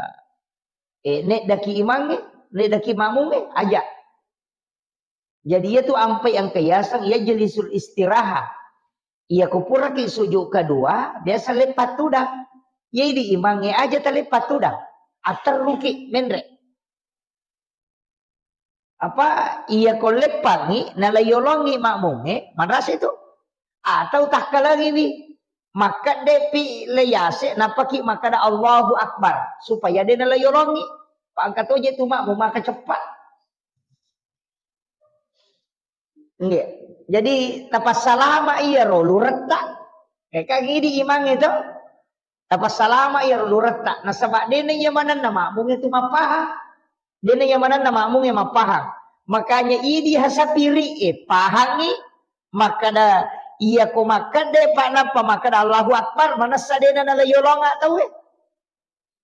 eh, neddaki imangnge, neddaki makmungnge, aja. Jadi iyatu ampai engka yaseng yajlisul istiraha. Iya ko puraki sujud kedua, biasa leppa tudang. Iya idi imangnge aja taleppa tudang. Atterruki menre. Apa iya ko leppangi, nalai yolongi makmungnge, madrasa itu. Atau takkalangiwi. Makkeddepi le yase, nappaki makkada Allahu Akbar. Supaya de nalai yolongi. Pangka toje tu makmung maka cepat. Nggih. Jadi tapassalama iyaro luretta. Eh, kan idi imang itu. Tapassalama iyaro luretta. Nasaba dena iya manenna makmungnge tu mappahang. Dena iya manenna makmungnge mappahang. Makanya idi hasapiri e pahangi makkada iya ko makkeda pa nappa makkada Allahu Akbar manessa dena nalai yolonga tauwe.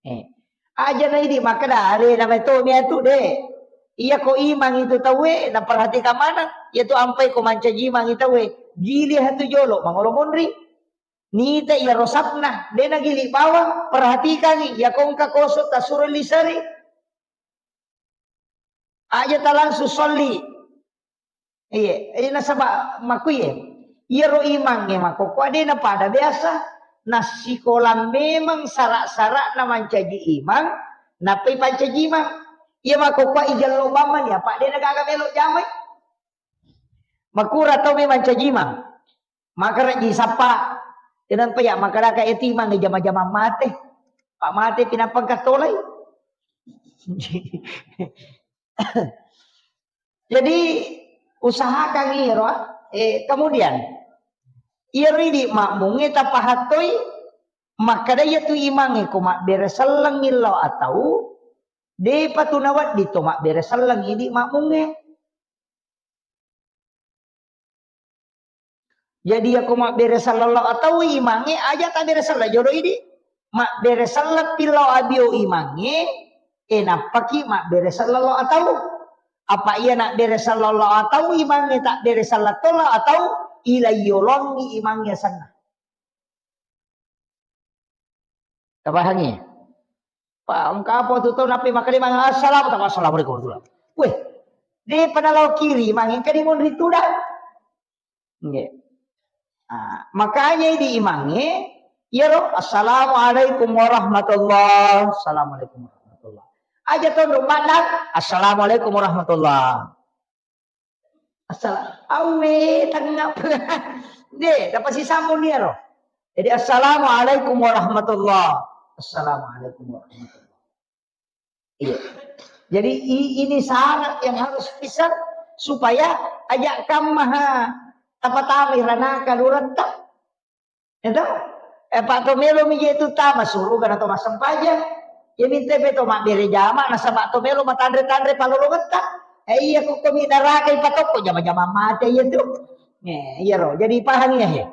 Eh. Aja na idi makkeda, "Are na meto miatu de." Iya ko imang itu tauwe, na perhatikan maneng. Iya tu ampai ko mancaji imang itu tauwe. Gili hatu jolo, mangolo monri. Nita iya rosapna, de na gili bawang, perhatikangi. Iya ko engka koso tasuro lisari. Aja ta langsung solli. Iya, iya nasaba makkuye. Iyaro imangnge makkokkoe de na pada biasa. Nassikola memang sara-sarana mancaji imang, nappai pancaji imang. Iya makkokkoe ijello bamma ni apa de na gaga melo jamai. Makura tau memang mancaji imang. Maka rejji sappa. Kenapa ya? Maka raka eti imang jama-jama mate. Pak mate pinapang katolai. Jadi usahakan iro, eh, kemudian iyaro idi makmungnge tapahattoi makkeda iya tu imangnge ko mabbere selleng illau atau depa tu nawedding to mabbere selleng idi makmungnge. Jadi, yako mabbere selleng lao atau imangnge, aja tabbere selleng jolo idi. Mabbere selleng pillau abio imangnge, e nappaki mabbere selleng lao atau. Apa iya nabbere selleng lao atau imangnge, tabbere selleng to lao atau, ilaiyolongi imangnge asenna. Tapahangi? Pa, engka apa tu tau nappi makkalimang, "Assalamu-," tau, "Assalamualaikum warahmatullahi." Weh, depa nalao kiri, mangengka dimonri tudang. Nggih. Ah, makanya di imangnge, iyaro, "Assalamualaikum warahmatullah." "Assalamualaikum warahmatullah." Aja tonro madang, "Assalamualaikum warahmatullah." Assalam. Awe, tengngap. De, dapat si sambung dia, roh. Jadi, "Assalamualaikum warahmatullah." "Assalamualaikum warahmatullah." Iya. Jadi, i-, ini syarat yang harus bisa supaya ajak kam maha tapatama iranaka luretta. Itu, eh, Pak, to melo mi je tu tama suruga na to massempajang. Ya minta be to mabbere jama, nasaba to melo matanre-tanre palolongetta. Eh, iya, ko komi neraka ipatokko jama-jama mate iya tu. Eh, iya ro. Jadi paham ya, he.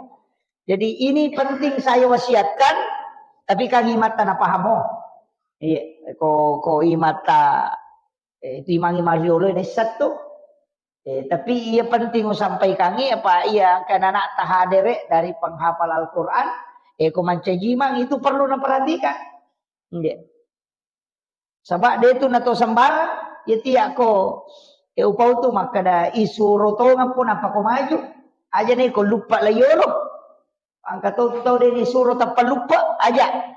Jadi ini penting saya wasiatkan, tapi kan imatta napahamo. Iya, ko, ko imatta Eh, itu imangi mariolo ini satu. Eh, tapi iya penting usampaikangi apa iya engka anak tahadere dari penghafal Al-Quran, eh, ko mancaji imang itu perlu naperhatikan. Nggih. Sebab dia itu nato sembarang, ya tiak ko, eh, upau tu makkada isuro tonga pun apa ko maju. Aja nih ko lupa layolo. Angka tau tu tau de ni suro tappa lupa aja.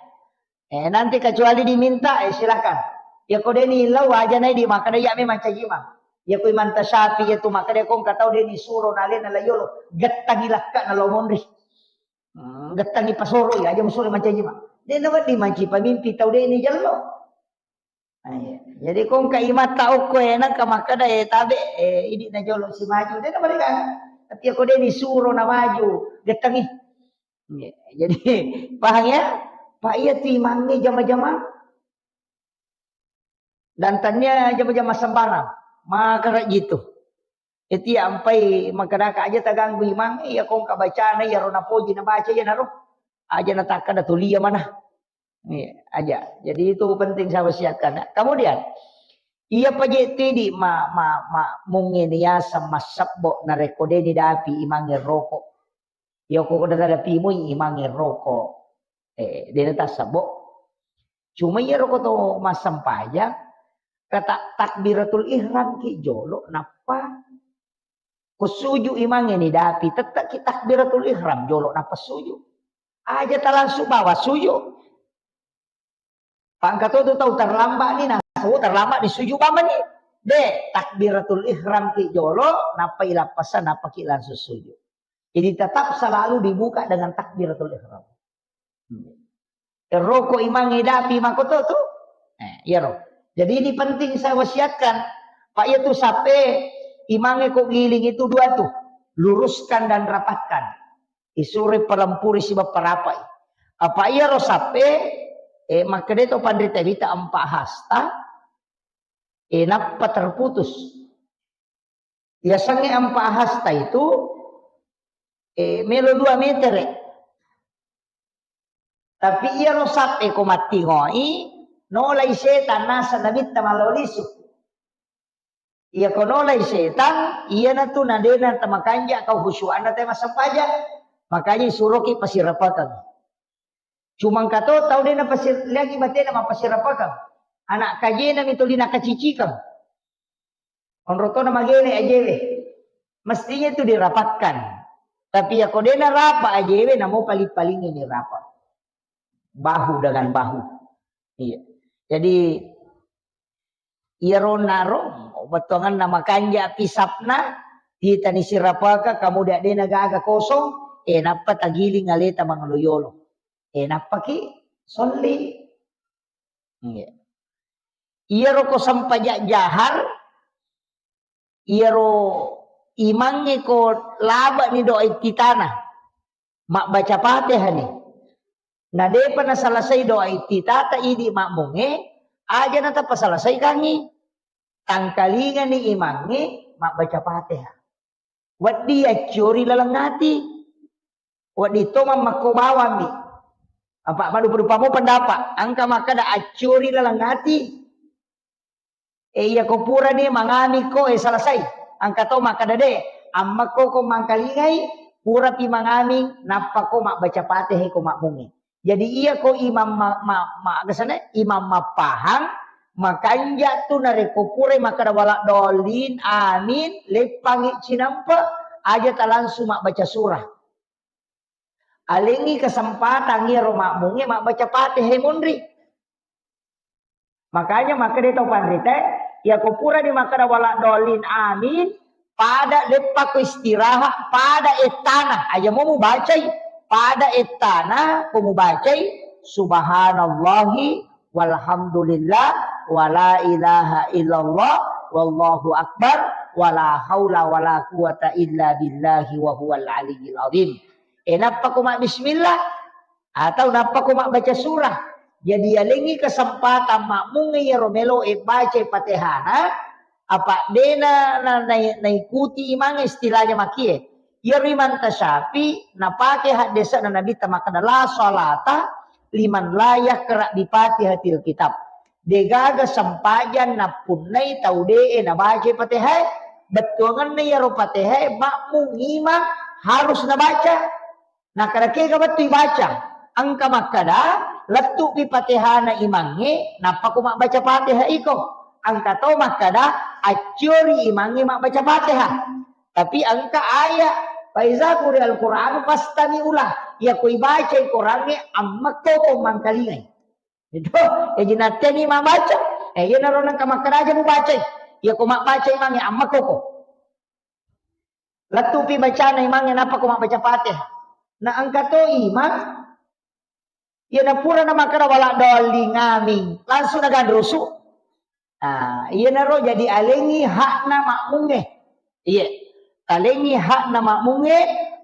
Eh, nanti kecuali diminta, eh, silakan. Ya ko de ni lau aja nai di makkada iya memang caji imang. Ya ko imanta Syafi'i itu makkada ko engka tau de ni suro nalena layolo. Gettangi lakka na lao monri. Hmm, gettangi pasoro ya aja musuro mancaji imang. De na wedding manci pamimpi tau de ni jello. Ah, iya. Jadi ko engka imatta okko e nangka makkada, eh, tabe, eh, idi na jolo si maju. De na mereka. Tapi ko de ni suro na maju, gettangi. Iya. Jadi paham ya? Pak, iya tu imangnge jama-jama. Dan tania jama-jama sembarang. Maka jitu. Eti ampai makkadaka aja taganggu imang, iya kongka bacana, iya ro napoji nabaca, iya naro. Aja natakkada tulia mana. Iya, aja. Jadi itu penting saya wasiatkan, ya. Kemudian, iya pajetti di ma, ma, ma, mungkin ya sama sebbo narekko deni dapi imangnge rokok. Iya kok udah ada pimui imangnge rokok. Eh, dena tassebbo. Cuma iya rokok to massempajang, kata takbiratul ihram ki jolo, nappa ko suju imangnge ni dapi, tettak ki takbiratul ihram jolo, nappa suju. Aja ta langsung bawa suju. Pangka to tu tau terlambat ni, nah, oh, terlambat ni suju bama ni. De, takbiratul ihram ki jolo, nappa ilappasa, nappa ki langsung suju. Jadi tetap selalu dibuka dengan takbiratul ihram. Roko imangnge dapi makoto tu. Eh, iyaro. Jadi ini penting saya wasiatkan. Pak, iya tu sape imangnge ko giling itu dua tu. Luruskan dan rapatkan. Isure palempuri siba parapai. Apa iyaro sape, eh, makkeda to panrita-rita empat hasta, eh, nappa terputus. Yasengnge empat hasta itu, eh, melo dua meter, eh. Tapi iyaro sape ko mattingoi, nolai setan naseng nabitta malao lisu. Iya ko nolai setan, iyanatu nadena tamakanja kau khusyuanna te massempajang. Makanya suroki pasirapakang. Cuma engka to tau de napasir-, liangi batena mappasirapakang. Anak kajena mi tuli nakacicikang. Onrong tona magele ajewe. Mestinya itu dirapatkan. Tapi ya ko de narapa ajewe, namo paling-paling ini rapa. Bahu dengan bahu. Iya. Jadi, iyaro naro, bettuanganna makanja pisapna, itani sirapaka, kamu de dena gaga kosong, eh, nappa tagiling aleta mangolo yolo. Eh, nappaki solli. Iya. Iyaro ko sempajang jahar, iyaro imangnge ko labani doa iftitana, mabbaca Fatihah ni. Na depa nasalasai doa iftitata idi makmungnge, aja natappa salasai kangi. Tangkalingani imangnge mabbaca Fatihah. Wedding acciori laleng ati. Wedding to mammakko bawammi. Apa madupa-dupa mo pendapat. Engka makkeda acciori laleng ati. Eh, iya ko purani mangami ko, eh, selesai. Engka to makkeda de, ammekko ko mangkalingai, purapi mangami, nappa ko mabbaca Fatihah ko makmungi. Jadi iya ko imam ma-, ma-, ma-, agasana, imam mappahang, makanja tu narekko purai makkeda wala dolin, amin, leppangi cinampe, aja ta langsung mabbaca surah. Alengi kesempatan iyaro makmunge mabbaca Fatihah monri. Makanya makkeda tau panrita, iya ko purani makkeda wala dolin, amin, pada leppako istirahat, pada ettana, aja mo mubacai, pada ettana ko mubacai, subhanallahi walhamdulillah, wala ilaha illallah, wallahu akbar, wala haula wala quwata illa billahi wa huwal aliyyil azim. E, nappa ko mabbismillah, atau nappa ko mabbaca surah. Jadi, yalengi kesempatan makmungnge iyaro melo e baca Fatihana, apa dena na, na, naikuti imang istilahnya makie. Iyaro Imam Tasyafi napake haddese'na Nabitta makkeda, "La salata liman la yaqra bi Fatihatil kitab." Degaga sempajang nappunnai tau de'e nabaca Fatihah, bettuangenna iyaro Fatihah makmung imang harus nabaca. Nakkeda kega wettu ibaca? Engka makkeda, lettu'pi Fatihana imangnge, nappa ko mabbaca Fatihah iko. Engka to makkeda, acciori imangnge mabbaca Fatihah. Tapi engka ayat, "Fa iza quri'al Qur'anu fastami'u lah." Iya ko ibacai Korangnge, ammekko ko mangkalingai. Itu, jadi natteni mabbaca. Eh, iyanaro nengka makkeda aja mubacai. Iya ko mabbaca imangnge, ammekko ko. Lettupi bacana imangnge nappa ko mabbaca Fatihah. Na engka to imang, iya napura namakkeda wala dolling, amin, langsung naganrusu. Ah, iyanaro jadi alengi hakna makmungnge. Iya. Alengi hakna makmungnge,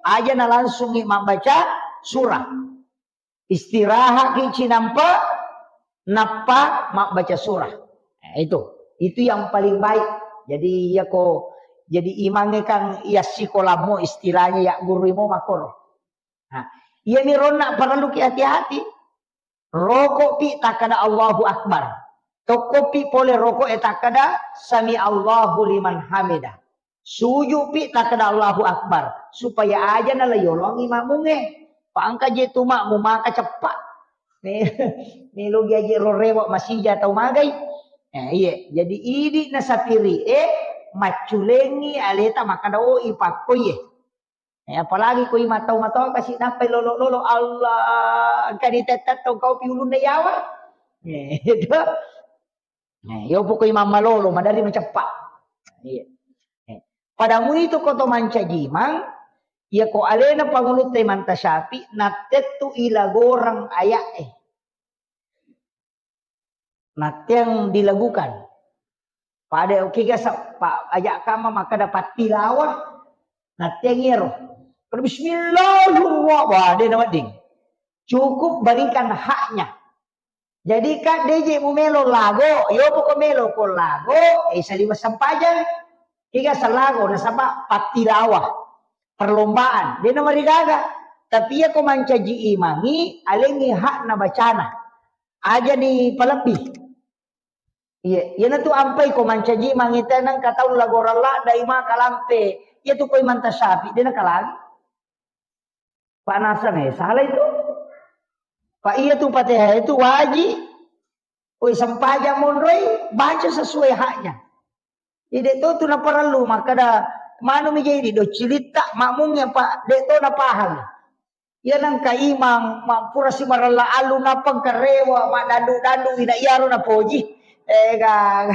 aja na langsungi mabbaca surah. Istirahat ki cinampa, nappa mabbaca surah. Nah, itu. Itu yang paling baik. Jadi, iya ko, jadi imangnge kan iya sikolammo istilahnya ya guru mo makoro. Nah, iya mi ronna parellu ki hati-hati. Roko pi takkada Allahu Akbar. Tokko pi pole roko e takkada sami Allahu liman hamida. Suju pi takkada Allahu Akbar. Supaya aja na la yolongi makmungnge. Pa engka je tu makmu maka ceppa. Melo gi aje ro rewa masija tau magai. Eh, iye. Jadi idi na sapiri e macculengi aleta makkada o ipakko iye. Eh, apalagi ko ima tau matoa kasi nappai lolo-lolo, Allah, engka ni tettetto kau pi ulunna yawa. Eh, itu. Eh, yo poko imam malolo, madari maceppa. Iya. Eh. Pada muitu ko to mancaji imang, iya ko alena pangulutta Imam Tasyafi, nattettu ilagoreng ayat e. Natteang dilagukan. Pada oke ga sa-, pa-, aja kama makkada pattilawa. Natteang iyaro. Pada bismillahirrahmanirrahim. Wah, de na wedding. Cukup berikan haknya. Jadi, Kak, de je mu melo lago, yo poko melo ko lago, eh, saliweng sempajang. Kega salago, nasaba pattilawa. Perlombaan. De na marigaga. Tapi iya ko mancaji imangi, alengi hakna bacana. Aja ni palebbi. Iya, iyanatu ampai ko mancaji imangi tenang ka tau lagoreng ladda ima kalampe. Iya tu ko Imam Tasyafi, de na kalangi. Pak Nasang, eh, salah itu. Pak, iya tu Fatihah itu wajib. Oi, sempajang monroi, baca sesuai haknya. Jadi, de to tu naparellu, makkada, manu mi jadi, do cilitta, makmumnya, Pak, de to napahang. Iya nangka imang, ma-, pura si marella alu, nappa engka rewa, maddandu-dandu, ina iyaro napoji. Eh, ga,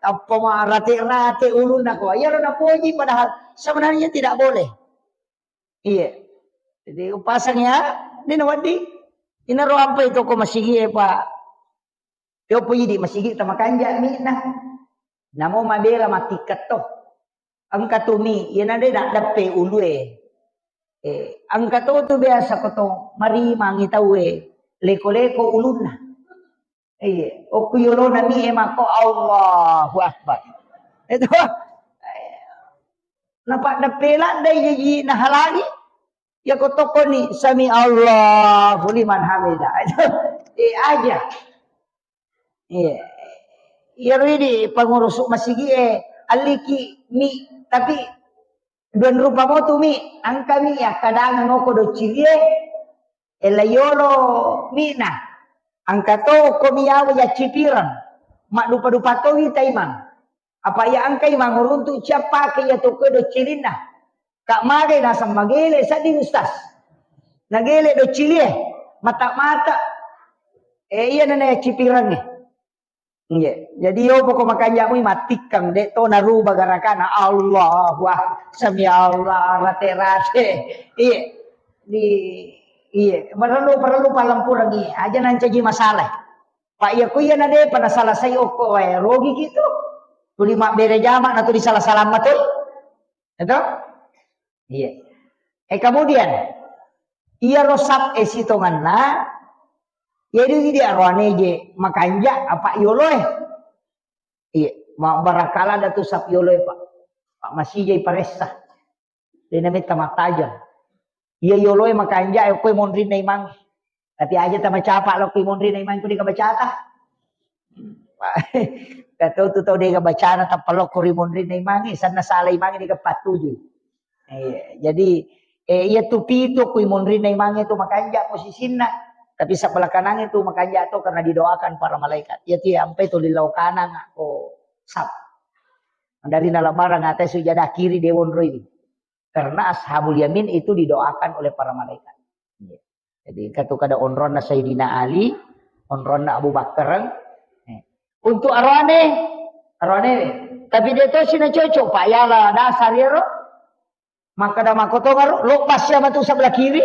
tappa ma rate-rate ulunna ko. Iyaro napoji, padahal sebenarnya tidak boleh. Iya. Jadi, upasang ya, ini na wedding. Inaro ampai toko masigi e, Pak. Yopo idi masigi tamakanja mi na. Namo mabela matikkat to. Engka tu mi, iyana de na deppe ulue. Eh, engka to tu biasa ko to marimangi taue. Leko-leko ulunna. Iya, okku yolona mi e makko Allahu Akbar. Itu. Napaddeppe laddai jaji nahalangi. Yako tokkoni sami Allahu liman hamida. Eh, aja. Iya. Iyaro idi pengurus masigi e alliki mi, tapi dua rupa motu mi, angka mi yakkadangeng oko doccilie, ella yolo mina. Angka to ko mi yawa yaccipireng. Maddupa-dupa to wi taimang. Apa iya engkai manguruntu ciappake iya tokkoe doccilinna. Kak magai naseng magele sedding ustaz. Nagele doccilie, mata-mata. Eh, iya nana cipirangnge. Iya. Jadi yo poko makanjamui mattikkang, de to naruba garakana. Allahu Akbar. Sami Allah, rate-rate. Iya. Di, iya. Perlu, perlu palempurengi. Aja nancaji masalah. Pak, iya ku iya na depa nasalasai okko wae, rogi gitu. Tuli mabbere jama na tuli salah-salah matoi. Eto? Iya. Eh, kemudian, iya rosap e sitonganna, iya di, di aroane je makanja apa yolo e. Iya, ma-, barakala ada tu sap yolo e, Pak. Pak masih jai paressa. Dena metta mattajeng. Iya yoloe makanja e okkoe monrinna imangnge. Tapi aja tamacapa lokko monrinna imangnge ko dega bacata. Katau tu tau dega bacana tappa lokko ri monrinna imangnge, sanna sala imangnge dega pattuju. Iya, jadi, eh, iya tu pitu kui monrinna imangnge tu makanja posisinna. Tapi sebelah kanangnge tu makanja to karena didoakan para malaikat. Iya tu ya ampe tu lillau kanang ko sap. Dari nalamarang atai sujada kiri de wonroi. Karena Ashabul Yamin itu didoakan oleh para malaikat. Iya. Jadi, katu kada onronna Sayyidina Ali, onronna Abu Bakar. Eh. Untuk arwane, arwane. Tapi de tosi na cocok, Pak. Yala dasar ya, ro. Maka ada makotong, ro. Lo pas ya matu sebelah kiri.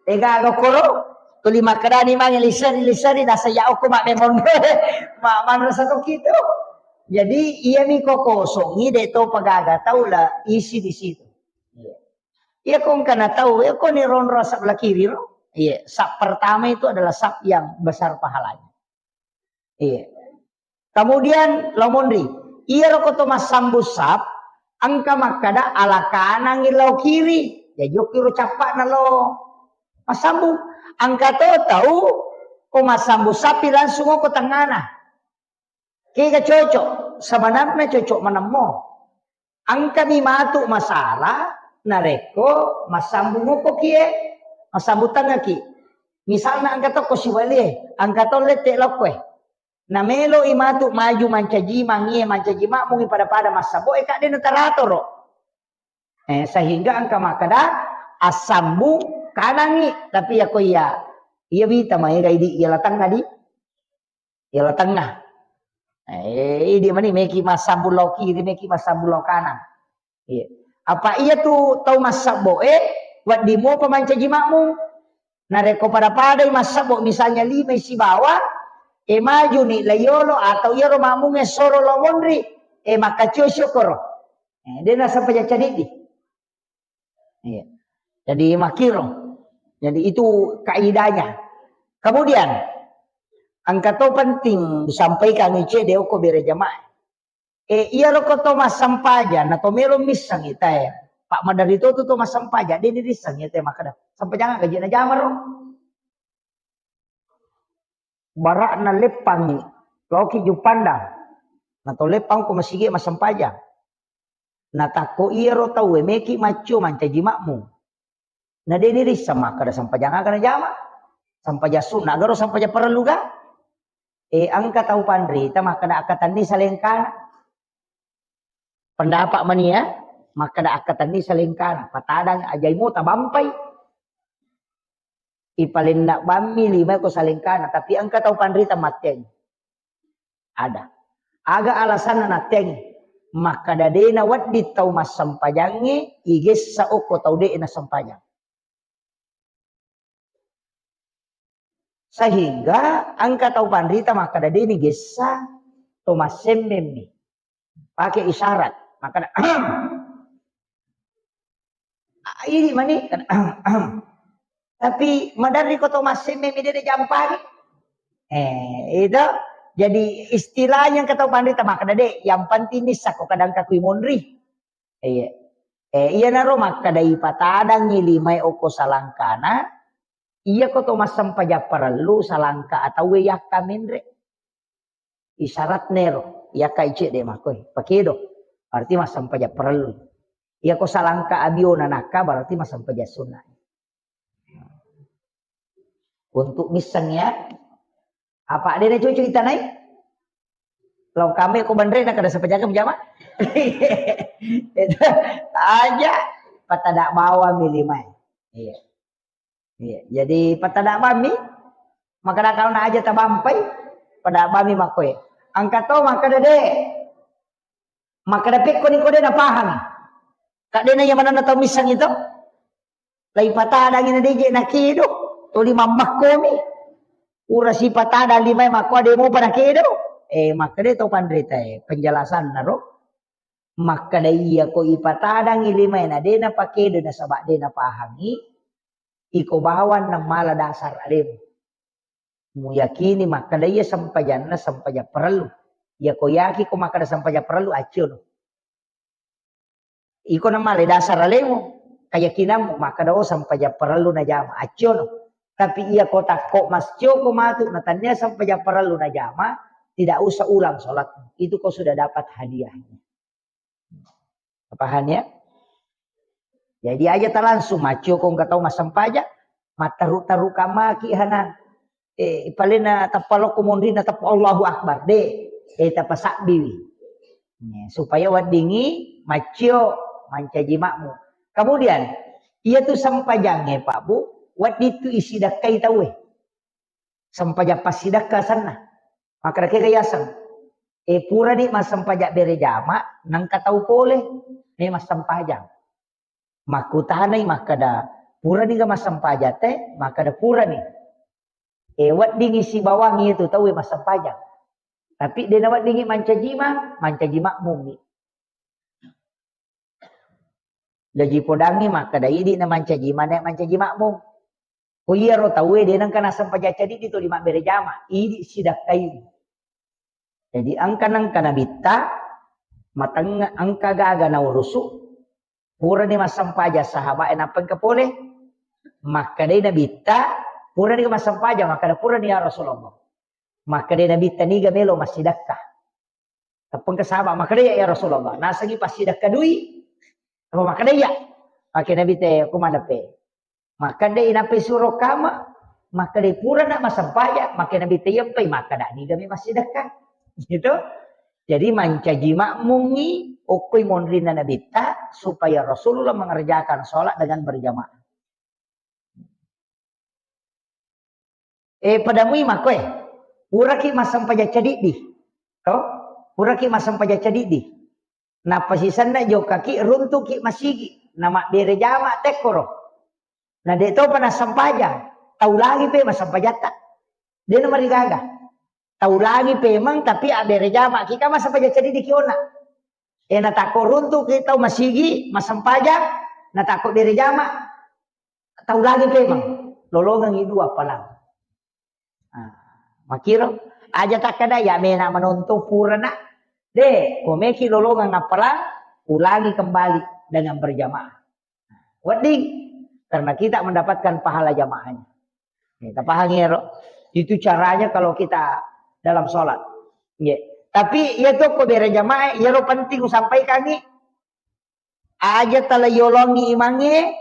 Ega gokoro, tuli makkedani mange liseri-liseri, nasaya okko mabbemong. Ma-, manrasa tokki tu. Jadi, iya mi ko kosongi, de to pagaga tau la isi di situ. Iya. Iya ko engka na tau, iya ko ni ronro saf la kiri ro. Iya, saf pertama itu adalah saf yang besar pahalanya. Iya. Kemudian, iya ro ko to massambu saf, engka makkada ala kanangi lao kiri. Jadi, okiro cappa'na lo massambu. Engka to tau ko massambu saf langsung ko tengana. Kega cocok, sebenarnya cocok menemmo. Engkami matu masalah narekko massambung ko kie, massambung tengaki. Misalna engka tokko sibalie, engka to lette lokkoe. Namelo i matu maju mancaji mangie, mancaji makmungi pada-pada massabo e, kadena taratoro. Eh, sehingga engka makkada assambung kanangi, tapi ya ko iya, iya wita maega idi iya latang adi. Iya la tengah. Eh, idi mani meki massambung lao kiri, meki massambung lao kanan. Iya. Apa iya tu tau massabbo e, wedding mopa mancaji makmum. Narekko pada-padai massabbo, misalnya lima sibawa, e maju ni la yolo atau iyaro makmum e soro lao monri, e makkacio syukuro. Eh, de nasempajang cadiddi. Iya. Jadi makkiro. Jadi itu kaidahnya. Kemudian, engka to penting disampaikan ice de okko bere jamaah. Eh, iya roko to massempajang, na to melo misseng ita e. Pak madari to tu to massempajang, de ni disseng ita e makkada. Sempajang aga je na jama ro? Bara'na leppangngi, laoki Juppandang. Na to leppang ko masigi massempajang. Na takko iyaro tauwe meki maccio mancaji makmum. Na de ni risseng makkada sempajang aga najama. Sempajang sunna garo sempajang parellu ga. Eh, engka tau panrita makkada akkatenni salengkana. Pendapat mani ya, makkada akkatenni salengkana. Patadang ajai mo tabampai. Ipalenna bammi lima ko salengkana, tapi engka tau panrita matteang. Ada. Aga alasanna natteang? Makkada de na wedding tau massempajangnge, igessa okko tau de na sempajang. Sehingga engka tau panrita makkada de ni gessa to massemmemmi. Pake isyarat. Makkada, "Ah, ini mani." Tapi maderri ko to massemmemmi de jampangi. Eh, itu. Jadi istilahnya engka tau panrita makkada de, yang penting ni sakko kadang kakui monri. Iya. Eh, iyanaro makkada ipatadangngi limae okko salangkana, iya ko to massempajang parellu salangka atauwe yakka menre. Isyaratna ero, yakka ice de makkoi, pakedo. Berarti massempajang parellu. Iya ko salangka abiona nakka berarti massempajang sunna. Untuk misseng ya. Apa de na cocok itanai? Lao kame ko banre na kada sepejaga jama. Itu aja patada bawang mi limae. Iya. Iya. Jadi patada bami makkada kalau na aja tabampai pada bami makkoi. Engka to makkada de. Makkada pekko ni ko de napahang. Kak de na iya manenna tau misseng itu. Lai patadangi na deje na kedo. Toli mammakkomi. Ura sipatadang limae makko de mopa na kedo. Eh, makkada to panrita e. Penjelasan naro. Makkada iya ko ipatadangi limae na de napakedo nasaba de napahangi. Iko bawang na mala dasar alemu. Muyakini makkada iya sempajanna sempajang parellu. Iya ko yaki ko makkada sempajang parellu, acciono. Iko na mala dasar alemu, keyakinanmu makkada, oh, sempajang parellu najama, acciono. Tapi iya ko takko mascio ko matu na tania sempajang parellu najama, tidak usah ulang sholatmu. Itu ko sudah dapat hadiahnya. Paham ya? Jadi aja ta langsung maccio ko engka tau massempajang, mattaru-taru kamaki hana. Eh, palena tappa lokko monrina tappa Allahu Akbar. De, eh, tapasabbiwi. Ya, supaya weddingi maccio mancaji makmu. Kemudian, iya tu sempajangnge, Pak Bu, wedding tu isidakkai tauwe. Sempajang passidakka asenna. Makkada kega yaseng. E, purani massempajang bere jama, nengka tau pole, ne massempajang. Makkutanai makkada, purani ga massempajang te? Makkada purani. E, weddingi sibawangi itu tau e massempajang. Tapi dena weddingi mancaji ma, mancaji makmummi. Jaji podangngi makkeda idi na mancaji mane mancaji makmum. Ko iyaro tauwe de nengka nasempaja cadiddi tuli mabbere jama, idi sidakkai. Jadi engka nengka nabitta mateng engka gaga naurusu, purani massempaja sahabat e nappa engka pole. Makkedai nabitta, purani massempaja, makkeda purani ya Rasulullah. Makkedai nabitta niga melo massidakka. Teppengka sahabat, makkeda ya, ya Rasulullah, nasengi passidakka dui. Apa makkeda iya? Makkeda nabitta, aku madape. Makkeda inappai suro kama, makkeda purana massempaja, makkeda nabitta iyappai, makkeda niga mi massidakka. Gitu. Jadi mancaji makmungi okkoi monrinna nabitta supaya Rasulullah mengerjakan sholat dengan berjamaah. Eh, pada mui makko, eh. Puraki massempaja cadiddi. To? Puraki massempaja cadiddi. Nappa sisenna jokkaki runtuki masigi. Namabbere jama tekkoro. Na de topa nassempajang. Tau lagi pe massempajatta. De namarigaga. Tau lagi pemeng tapi abbere jama ki ka massempaja cadiddi ki ona. Eh, natakko runtuki tau masigi, massempaja, natakko bere jama, tau lagi pemeng, lolongengi dua appalang. Ah, makiro, aja takkeda ya mena menonton purana. De, komeki lolongeng appalang, ulangi kembali dengan berjamaah. Wedding, karena kita mendapatkan pahala jamaahnya. Nih, tapahangi ero. Itu caranya kalau kita dalam sholat. Nggih. Tapi iya tokko bere jamaah, iyaro penting usampaikangi. Aja tala yolongi imangnge,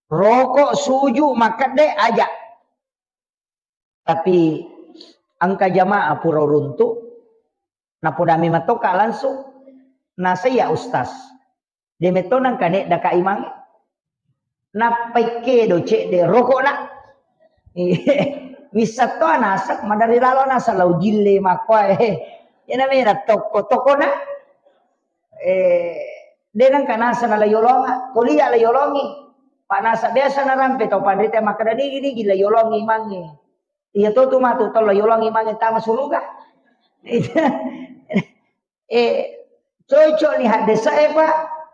rokok, suju, makkedde, aja. Tapi engka jamaah pura runtu, napodami matoka langsung, nasaiya ustaz. De metto nangka neddaka imangnge. Nappai kedo cedde rokokna. Wissatto naseng, madari lalo naseng lau jille makkoe. Iyana mena tokko-tokkona. Eh, de nangka naseng la yolonga, kuliah la yolongi. Pak naseng biasa narampe tau panrita makkeda nigi-nigi la yolongi imangnge. Iya to tu matu tau la yolongi imangnge tama suruga. Eh, cocok ni haddesa e, Pak,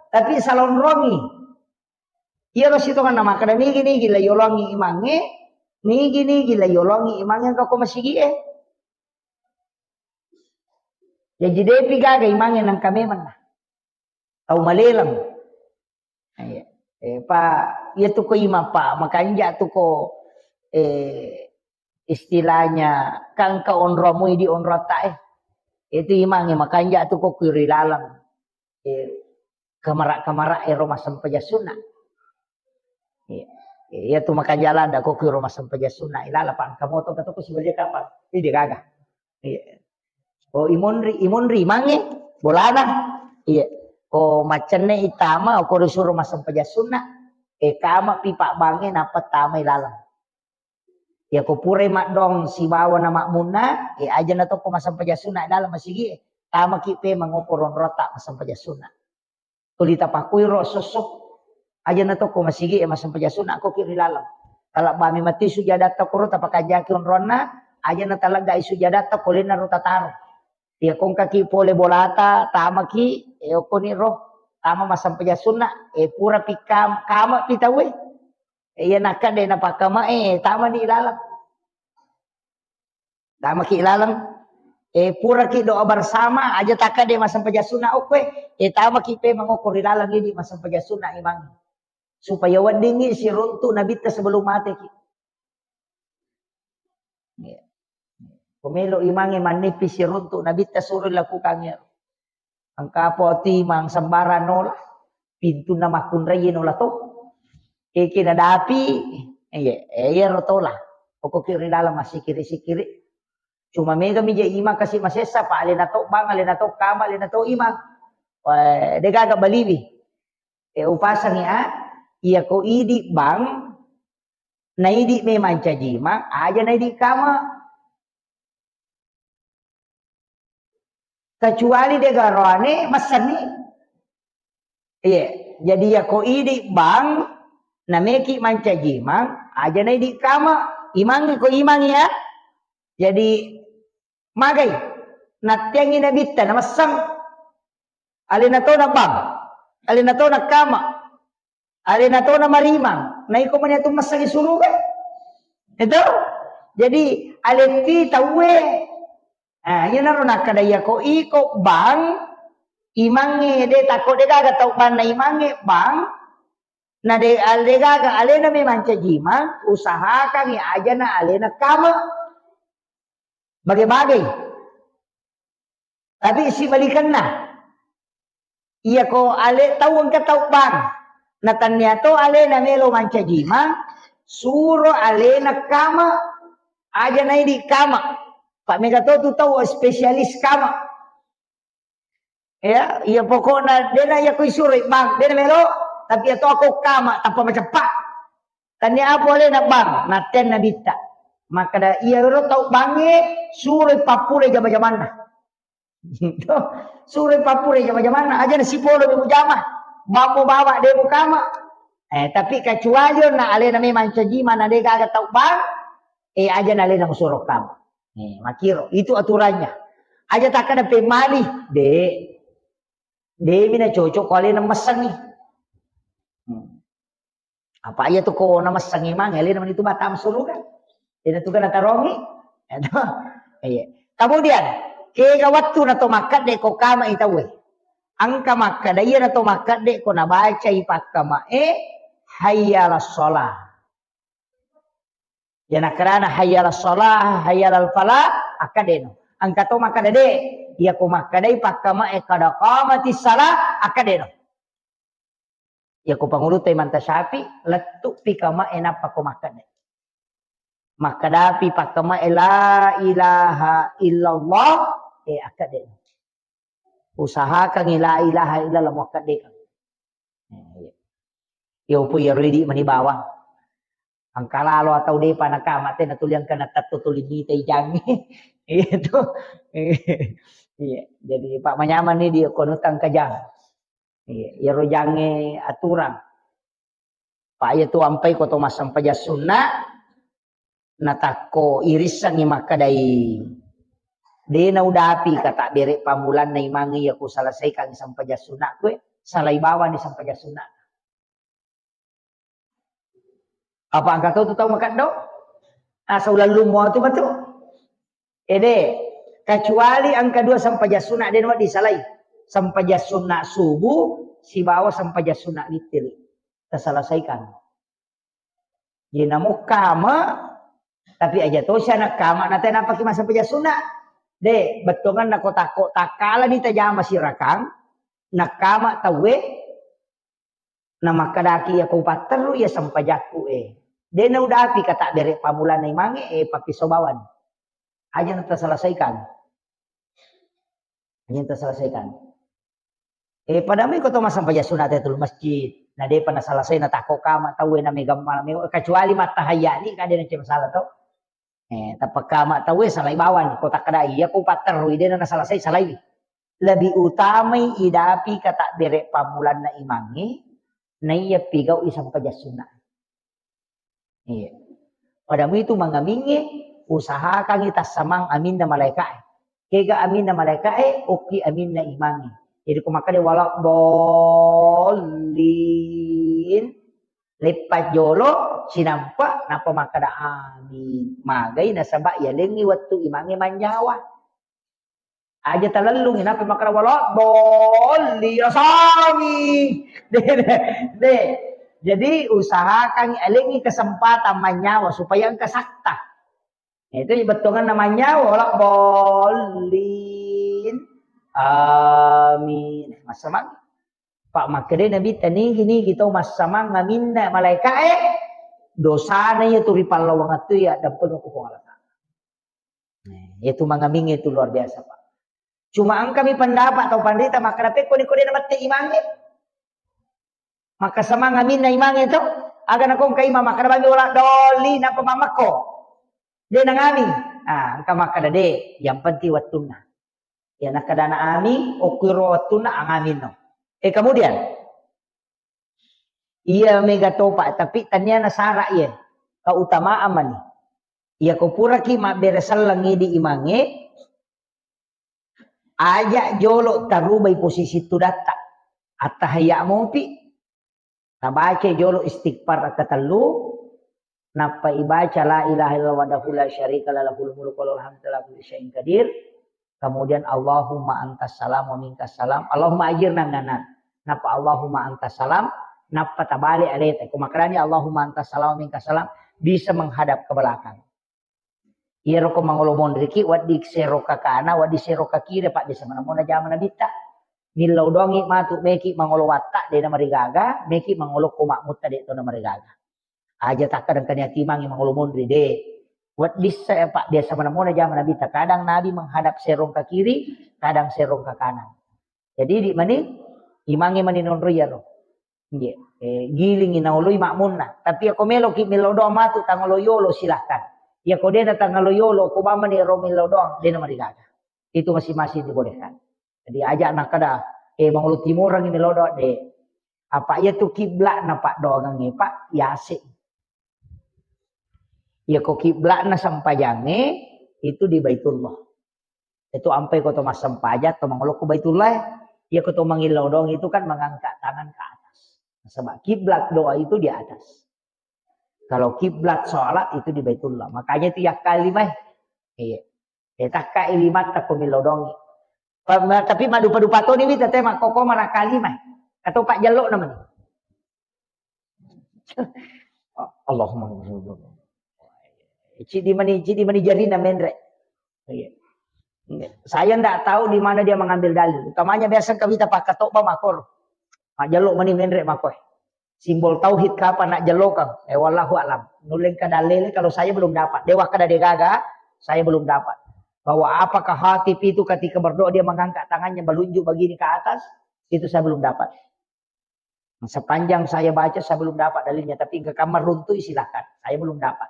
tapi salonrongi. Iyaro sitongenna makkeda nigi-nigi la yolongi imangnge, nigi-nigi la yolongi imangnge engka ko masigi e. Jaji depi gaga imangnge nangka memang na. Tau maleleng. Iya. Eh, pa, iya tu ko imang, Pak, makanja tu ko, eh, istilahnya kan ka onromu idi onrota e. Itu imangnge makanja tu ko kiri laleng. Eh, kamara-kamara ero massempajang sunna. Iya. Iya tu makanja landa ko kiro massempajang sunna. Ilala pa engka moto ka tu ko sibalia kapang. Idi gaga. Iya. Oh, imonri, imonri mange bolana. Iya. Ko macenne itama, ko disuruh massempajang sunna. Eh, kama pi pabbangnge nappa tama ilaleng. Iya ko purai maddong sibawa na makmunna, eh, aja na tokko massempajang sunna dalam masigi, eh. Tamaki pe mangoko ronrota massempajang sunna. Tuli tapakkui ro sosso. Aja na tokko masigi e massempajang sunna ko ki ri laleng. Talabba mi matti sujadatta koro tapakanjaki onronna, aja na taleggai sujadatta ko lenna ro tataro. Iya kongkaki pole bolata, tamaki, e okkoni ro, tama massempajang sunna, e pura pi kam-, kama pi tauwe. E iya nakka de napakkama e, tama ni laleng. Tamaki laleng. Eh, puraki doa bersama, aja takkade massempajang sunna okkoe. Eh, tamaki pe mangokko ri laleng idi massempajang sunna imang. Supaya weddingngi siruntu nabitta sebelum mateki. Iya. Pomelo imangnge mannipi siruntu nabitta suro lakukan iyaro. Engka apa timang sembarang nola, pintunna makkunraie nola to. Eke nadapi, iya, eh, iyaro tola. Pokokki ri dalam massikiri-sikiri. Cuma mega mi je imang kasi masessa, pa alena to bang, alena to kama, alena to imang. Eh, degaga baliwi. Eh, upasangi a, iya ko idi bang, naidi memang caji imang, aja naidi kama. Kecuali de garoane messenni. Iya, jadi ya ko idi bang, nameki mancaji imang, aja naidi kama, imangi ko imang ya. Jadi magai, nattiangi nabitta, namesseng. Alena to na bang, alena to na kama. Alena tona marimang, na iko mani atu messengi suruga. Itu? Jadi, aletti tauwe. Ah, iyanaro nakkeda iyako iko bang, imangnge de takko de gaga tau banna imangnge bang, na de, al-, de gaga alena memang cajimang, usahakangi ajana alena kama. Bage-bage. Tapi sibalikenna. Iyako ale tau engka tau bang. Na tannia to alena melo mancajimang, suro alena kama, aja naidi kama. Pak mega to tu tau spesialis kama. Ya, iya pokokna dena iya ko isuroi bang, dena melo, tapi iya to ako kama tanpa maceppa. Tannia apa alena bang, natten nabitta. Makkeda iya ro tau bangnge suroi pappule jama-jamanna. Suroi pappule jama-jamanna, aja nasipolo mi mujama. Bammo bawa de mukama. Eh, tapi kecuali onna alena memang cajima na de gaga tau bang, eh aja na alena musuro kama. Eh, makiro, itu aturannya. Aja takkada pemali, de. De mina cocok ko alena messengi. Hmm. Apa iya tu ko na messengi mang, alena mani tu batang suruga. Ina tu kana tarongi. Iya. Kemudian, kega wattu na to makkadde ko kama i tauwe. Engka makkada iya na to makkadde ko nabacai pakkamae, hayya ala sholah. Ya nakkedana hayya ala sholah, hayya ala falah, akkadeno. Engka to makkada de, iya ko makkadai pakkamae kada qamatis salah, akkadeno. Iya ko pangulu to Imam Syafi'i, lettu pi kamae nappa ko makkada. Makkadapi pakkamae la ilaha illallah, eh, akkadeno. Usahakangi la ilaha illallah muakkaddekang. Eh, iya. Iya, upu iya ridi mani bawang. Engka lalo atau depa nakama te natuli engka natatto tuli mita ijangi. Iya tu. Iya, jadi Pak manyaman ni dia kono tangka jang. Iya, iyaro jange aturang. Pak iya tu ampai ko to massempajang sunna, natakko irissengngi makkadai, de naudapi kata bere pammulanna imangnge iya ku selesaikan sempajang sunna kue, salai bawani sempajang sunna. Apa engka to tu tau makaddo? Asa ulallummo tu matu. Ede, kecuali engka dua sempajang sunna de nuwa disalai. Sempajang sunna subuh sibawa sempajang sunna witir. Taselesaikan. Ye namo kama, tapi aja to sia nakama na tenapaki massempajang sunna. De, bettongan nako takko takkalani tajama sirakang, nakama tauwe, namakkedaki iya ko patterru iya sempajakku e. De naudapi kata bere pammulanna imangnge, eh, pappiso bawani. Aja na taselesaikan. Aja na taselesaikan. Eh, padami ko to massempajang sunna Tahiyatul Masjid. Na depa naselesai natakko kama tauwe na mega mala mega, kecuali mattahayyani ka de nacce masalah to. Eh, tappa kama tauwe salai bawani ko takkada iya ko patterru de na naselesai salai. Lebih utamai idapi kata bere pammulanna imangnge, naiya pigau i sempajang sunna. Iya. Pada muitu mangamingnge, usahakangi tassamang aminna malaeka'e. Kega aminna malaeka'e, okki aminna imangnge. Jadi ko makkeda wala dhollin, leppa jolo, sinampa, nappa makkeda amin. Magai nasaba yalengngi wettu imangnge manyawa. Aja talellungi, nappa makkeda wala dhollin, asami. De, de, de. Jadi usahakan alengi kesempatan manyawa supaya engka sakta. Itu bettonganna manyawa wala dhollin. Amin. Massamang. Pak makkeda Nabi tanigi-nigi tau massamang aminna malaeka'e dosana iya tu ripallawang attu iya dampeng ku Puang Allah Ta'ala. Nah, itu mangamingnge itu luar biasa, Pak. Cuma engkami pendapat atau pandita makkeda pekko ni ko de namette imangnge. Maka semang aminna imangnge to, aga nakongka imang makkeda bami wala doli napa mamakko. De nangaming. Ah, engka makkeda de, yang penting wettunna. Ya nakkedana ami, okkiro wettunna angaminno. Eh, kemudian Iya mega topa, tapi tania nasara iya. Keutamaan mani. Iya ko puraki mabbere selleng idi imangnge, aja jolo tarubai posisi tudatta. Attahayya mopi. Tabaca jolo istighfar katellu, nappa ibaca la ilaha illallah wahdahu la syarika lah lahul mulku wa lahul hamdu ala kulli syai'in qadir. Kemudian Allahumma antas salam wa minkas salam. Allahumma ajirna minan nar. Nappa Allahumma antas salam, nappa tabalik aleta. Ko makkedani Allahumma antas salam wa minkas salam, bisa menghadap ke belakang. Iyaro ko mangolo monriki, wedding sero kakana, wedding sero kakire, Pak, biasa manamona jama nabitta. Millau doangi matu, meki mangolo watta, dena marigaga, meki mangolo ko makmutta, de tona marigaga. Aja takkadang kania timangi mangolo monri, de. Wedding sa, Pak, biasa manamona jama nabitta. Kadang Nabi menghadap serong ke kiri, kadang serong ke kanan. Jadi di mani, imangi mani nonro iyaro. Nggih. Eh, gilingi naoloi makmunna. Tapi ako meloki millau doang matu tangolo yolo, silahkan. Yako dena tangolo yolo, ko bamani ro millau doang, dena marigaga. Itu masing-masing dibolehkan. Jadi aja nakkeda, eh, mangolo timorang millau doang, de. Apa iya tu kiblatna Pak doangangnge, Pak, yase. Yako kiblatna sempajangnge itu di Baitullah. Itu ampai ko to massempajang, to mangolo ko Baitullah, iya ko to mangillau doang itu kan mengangkat tangan ke atas. Sebab kiblat doa itu di atas. Kalau kiblat sholat itu di Baitullah. Makanya itu yakkalimai. Iya. Eh, takka ilimatta ko millau doang. Pa-, ma-, tapi madupa-dupa toni wita te makkoko manakkalimai. Atau Pak Jallo namanya. Allahumma. Cidi mani, cidi mani jarina menre. Iya. Saya ndak tahu di mana dia mengambil dalil. Utamanya biasa kawita pakkatobba makor. Majjallo mani menre makoe. Simbol tauhid kapan nak jallokang? Eh, wallahu alam. Nuleng kadalele kalau saya belum dapat. Dewa kada degaga, saya belum dapat. Bahwa apakah khatib itu ketika berdoa dia mengangkat tangannya melunjuk begini ke atas? Itu saya belum dapat. Sepanjang saya baca, saya belum dapat dalilnya. Tapi engka kamar runtuh, silahkan. Saya belum dapat.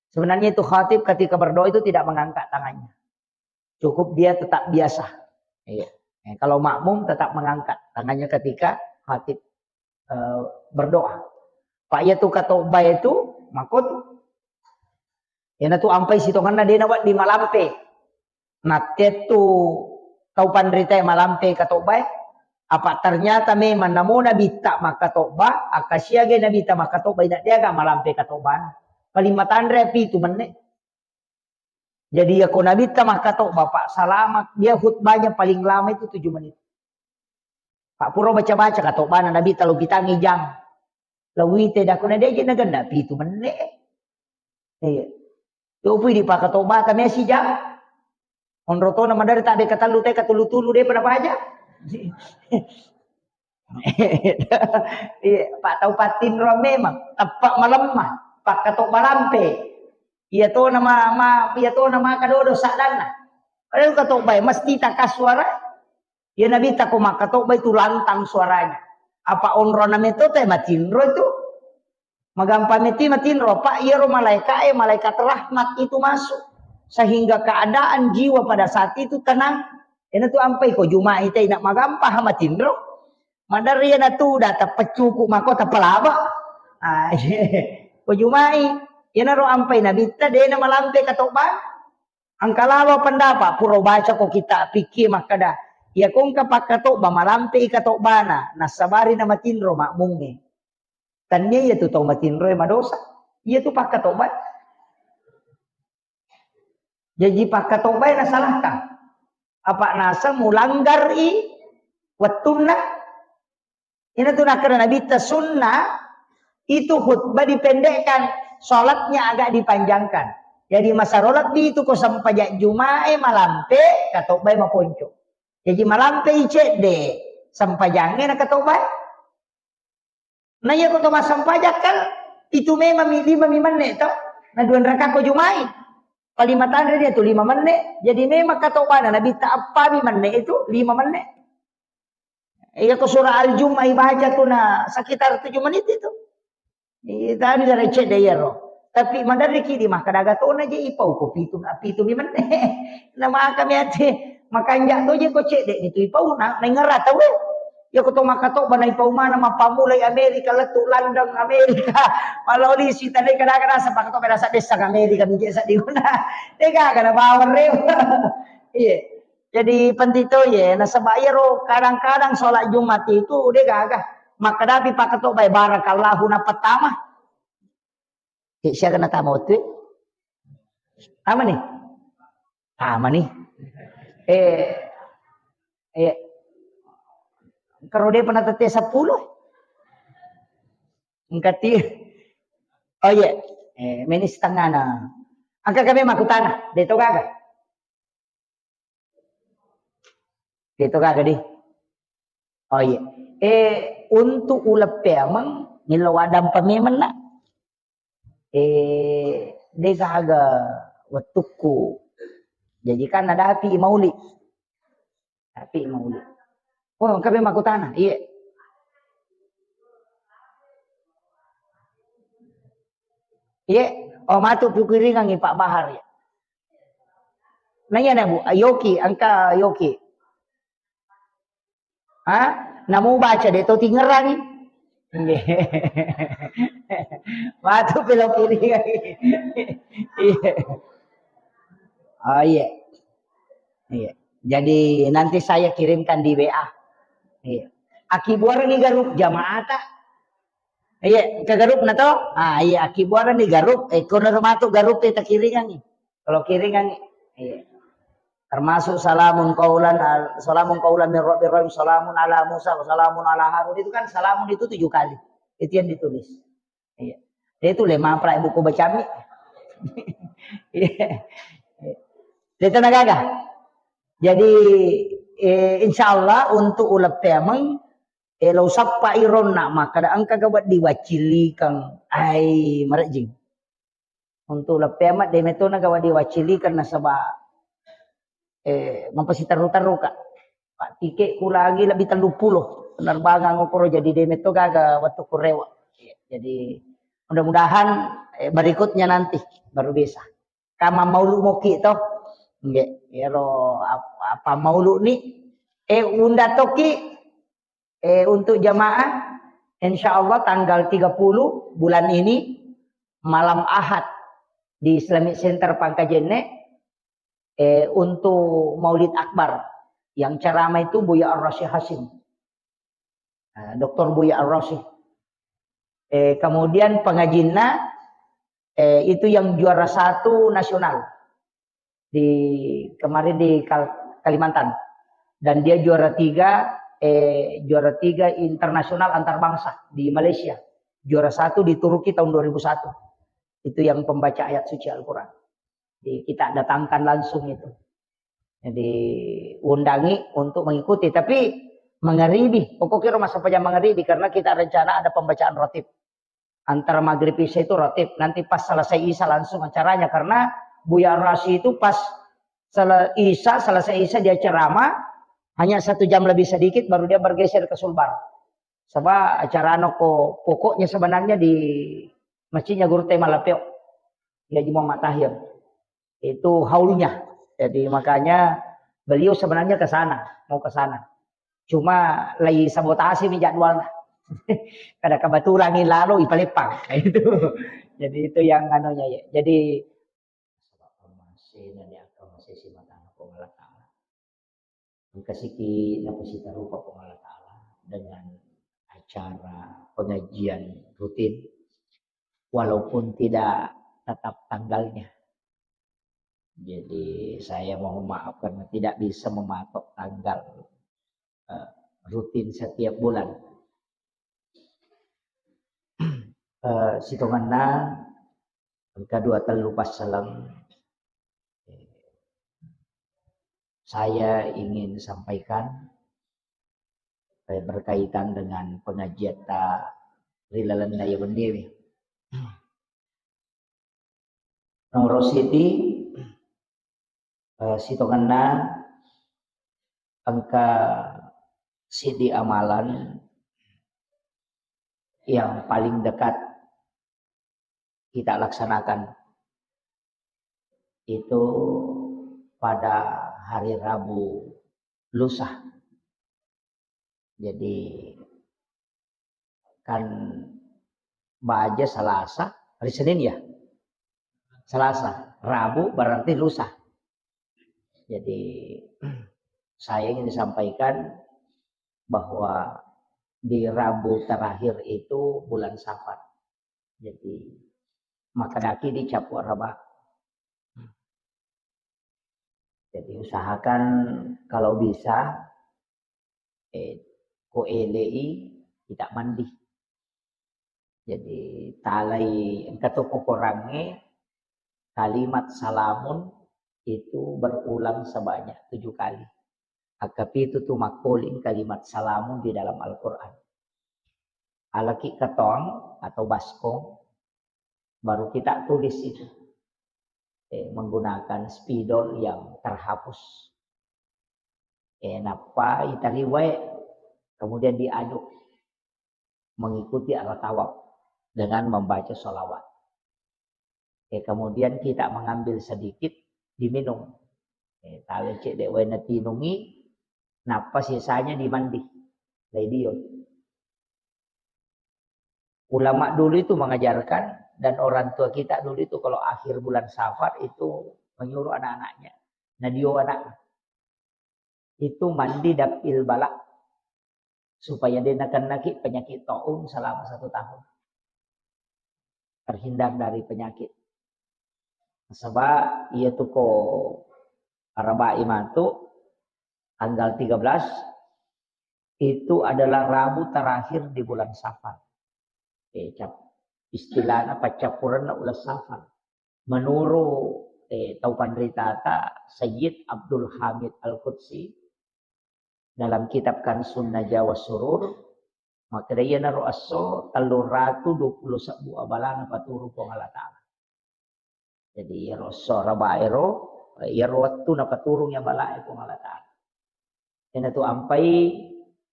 Sebenarnya itu khatib ketika berdoa itu tidak mengangkat tangannya. Cukup dia tetap biasa. Iya. Eh, kalau makmum tetap mengangkat tangannya ketika khatib, eh, berdoa. Pak, iya tu katobba itu, makotu. Iyanatu ampai sitongenna de nawedding malampe. Nattettu tau panritae malampe katobbae. Apa ternyata memang namo nabitta makkatobba, akka siaga nabitta makkatobba, ina deaga malampe katobbana. Paling matanre pitu menne. Jadi yako nabitta makkatobba, Pak, selama dia khutbahnya paling lama itu tujuh menit. Pak, pura baca-baca katobbana nabitta lo pitangi jang. Lawite dakuna deje nagenna pitu menne. Iya. Tupui di pakatobba kami sijang. Onro tona madari tak deka tellu teka tulu-tulu de pada baca. Iya, Pak, tau patinro memang tepat malemma, pakkatobba lampe. Iya tona ma, ma, iya tona maka dodo sadanna. Padahal katobba mesti takasuara. Iya nabitta ko makkatobba itu lantang suaranya. Apa onrona metto te matinro itu. Magampa metti matinro, Pak, iyaro malaika e, malaikat rahmat itu masuk. Sehingga keadaan jiwa pada saat itu tenang. Iyanatu ampai ko Juma'i te ina magampa ha matinro. Maderri iyanatu data peccuku mako tapalaba. Ah, ko Juma'i, iyanaro ampai nabitta dena malampe katobba. Engka lawa pendapat, pura baca ko kita fikih makkeda, iya ko engka pakkatobba malampe i katobbana, nassabari na matinro makmungnge. Tania iya tu tau matinro e madosa. Iya tu pakkatobba. Jaji pakkatobba e nasalahkan. Apa naseng mulanggar i wettunna. Ina tu nakkeda nabitta sunnah itu khutbah dipendekkan, sholatnya agak dipanjangkan. Jadi masaro lebbi itu ko sempajang Jumae malampe, katobbae maponco. Jadi malampe i cedde, sempajangnge na katobbae. Na iya ko to massempajang kan itu memang mi lima mi menne to. Na dua raka ko Jumae. Paling matanre dia tu lima menne. Jadi memang katobbana nabitta appa mi menne itu lima menne. Iya ko surah Al-Jumu'ah ibaca tu na sekitar tujuh menit itu. Iya, tadi dari cedde iyaro. Tapi maderriki di makkeda aga tona je ipau ko pitu, pitu mi menne. Na maka mi ate makanja to je ko cedde ni tu ipau na, na ingera tau e. Iya ko to makkatobba na ipau mana mappamulai Amerika lettu London Amerika. Maloli sitane kada-kada sapa ko to berasa desa Amerika mi je saddi guna. Dega kada bawang re. Iya. Jadi penting to ye, nasaba iyaro kadang-kadang sholat Jumat itu de gaga. Makkadapi pakkatobbae, barakallahu, napattama. Eh, siaga natama wettu? Tama ni? Tama ni. Eh, eh, karo depa natette seppulo. Engka ti. Oh iya, eh, meni setengah na. Engka kami makkutana, de to gaga. De to gaga di. Oh iya. Eh, untuk uleng peameng, millau addampeng memeng na. Eh, de gaga wettukku. Jadi kan nadapi mauli. Tapi mauli. Oh, engka memang makkutana. Iya. Iya. Oh, matu pikiringangi Pak Bahar ya. Nanya na, Bu, yoki, engka yoki. Ha? Namu baca de to tingerangi. Nggih. Matu pikiringangi. Iya. Oh, iya. Iya. Jadi nanti saya kirimkan di W A. Iya. Akkibuarengngi garup jamaata. Iya, ke garup na to? Ah, iya, akkibuarengngi garup. Eh, kono matu garup e takiringangngi. Kalau kiringangngi. Iya. Termasuk salamun qaulan al-, salamun qaulan min rabbir rahim, salamun ala Musa, wa salamun ala Harun. Itu kan salamun itu tujuh kali. Itu yang ditulis. Iya. Dia itu lima prai buku bacami. Iya. Dia tenaga. Jadi, eh, insya Allah untuk uleng peameng, eh, lo sappa ironna, maka da engka ga wedding waccilikeng. Ai, marejjing. Untuk uleng peameng, de metona ga wedding waccilikeng nasaba, eh, mapasiterru-terru ka. Pak, tiketku lagi lebih tellu pulo penerbangan ukuro, jadi de metto gaga wettukku rewe. Jadi mudah-mudahan, eh, berikutnya nanti baru bisa. Kama maulu moki to. Nggih, ero ap-, apa maulu ni, eh, unda toki, eh, untuk jamaah, insya Allah tanggal tiga puluh bulan ini, malam Ahad di Islamic Center Pangkajene, eh, untuk Maulid Akbar. Yang ceramah itu Buya Ar-Rasyid Hasyim. Eh, Doktor Buya Ar-Rasyid. Eh, kemudian pengajinna, eh, itu yang juara satu nasional di kemarin di Kal-, Kalimantan. Dan dia juara tiga, eh, juara tiga internasional antar bangsa di Malaysia. Juara satu di Turki tahun dua ribu satu. Itu yang pembaca ayat suci Al-Quran. Jadi kita datangkan langsung itu. Jadi undangi untuk mengikuti, tapi mangaribi. Pokoknya rumah sampai jam mangaribi karena kita rencana ada pembacaan ratib. Antara maghrib isya itu ratib. Nanti pas selesai isya langsung acaranya karena Buya Ar-Rasyid itu pas sele-, isya, selesai isya dia ceramah, hanya satu jam lebih sedikit baru dia bergeser ke Sulbar. Sebab acara noko pokoknya sebenarnya di masjidnya Guru Tema Lapeo. Dia Haji Muhammad Tahir. Itu haulnya. Jadi makanya beliau sebenarnya ke sana, mau ke sana. Cuma lagi sabotase mi jadwalnya. Kada kebetulan ni lalu ipaleppang. Itu. Jadi itu yang anunya ya. Jadi Engkasiki napasitarupa Puang Allah Ta'ala dengan acara pengajian rutin, walaupun tidak tetap tanggalnya. Jadi, saya mohon maaf karena tidak bisa mematok tanggal, eh, rutin setiap bulan. Eh, sitongenna engka dua tellu passaleng, eh, saya ingin sampaikan, eh, berkaitan dengan pengajiatta ri lalenna iya wenniwi. Nomor siji, eh, sitongenna engka siddi amalan yang paling dekat kita laksanakan itu pada hari Rabu lusa. Jadi, kan baja Salasa, hari Senin ya? Salasa, Rabu berarti lusa. Jadi, saya ingin disampaikan bahwa di Rabu terakhir itu bulan Safar. Jadi, makkedaki di cappua Araba. Jadi, usahakan kalau bisa, eh, ko elei kita mandi. Jadi, talai engka to kokorangnge kalimat salamun itu berulang sebanyak tujuh kali. Akkapitu tu makkoling kalimat salamun di dalam Al-Quran. Alaki ketong atau baskong, baru kita tulis itu. Eh, menggunakan spidol yang terhapus. Eh, nappa itariwai, kemudian diaduk mengikuti arah tawaf dengan membaca sholawat. Eh, kemudian kita mengambil sedikit, diminum. Eh, tale cedde wae natinungi, nappa sisanya dimandi. Lai dio. Ulama dulu itu mengajarkan dan orang tua kita dulu itu kalau akhir bulan Safar itu menyuruh anak-anaknya, nadio anak itu mandi dapil bala supaya dia nakennaki penyakit taun selama satu tahun. Terhindar dari penyakit. Sebab iya tu ko Arabai matu tanggal tiga belas itu adalah Rabu terakhir di bulan Safar. Eh, cap-, istilahnya paccappurenna uleng Safar. Menurut, eh, tau panritata Sayyid Abdul Hamid Al-Qudsi dalam kitab Kansun Najwa Surur, makkeda iyanaro esso tellung ratu dua puluh sebbu abalana paturung Puang Allah Ta'ala. Jadi, iyaro esso Arabai ro, iyaro wettu napaturung iya balae Puang Allah Ta'ala. Iyanatu ampai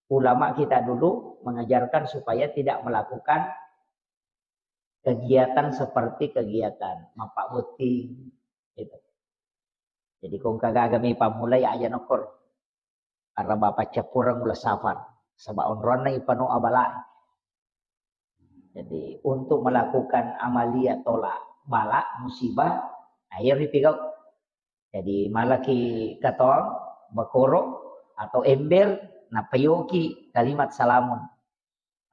ulama kita dulu mengajarkan supaya tidak melakukan kegiatan seperti kegiatan mappabbotting, gitu. Jadi, ko engka gaga mi pammulai aja nokkoro. Araba paccappureng uleng Safar. Saba onronna ipano abalae. Jadi, untuk melakukan amaliyah tolak bala, musibah, nah, iya ripigau. Jadi, malaki katong, bakoro, atau ember, napayoki kalimat salamun.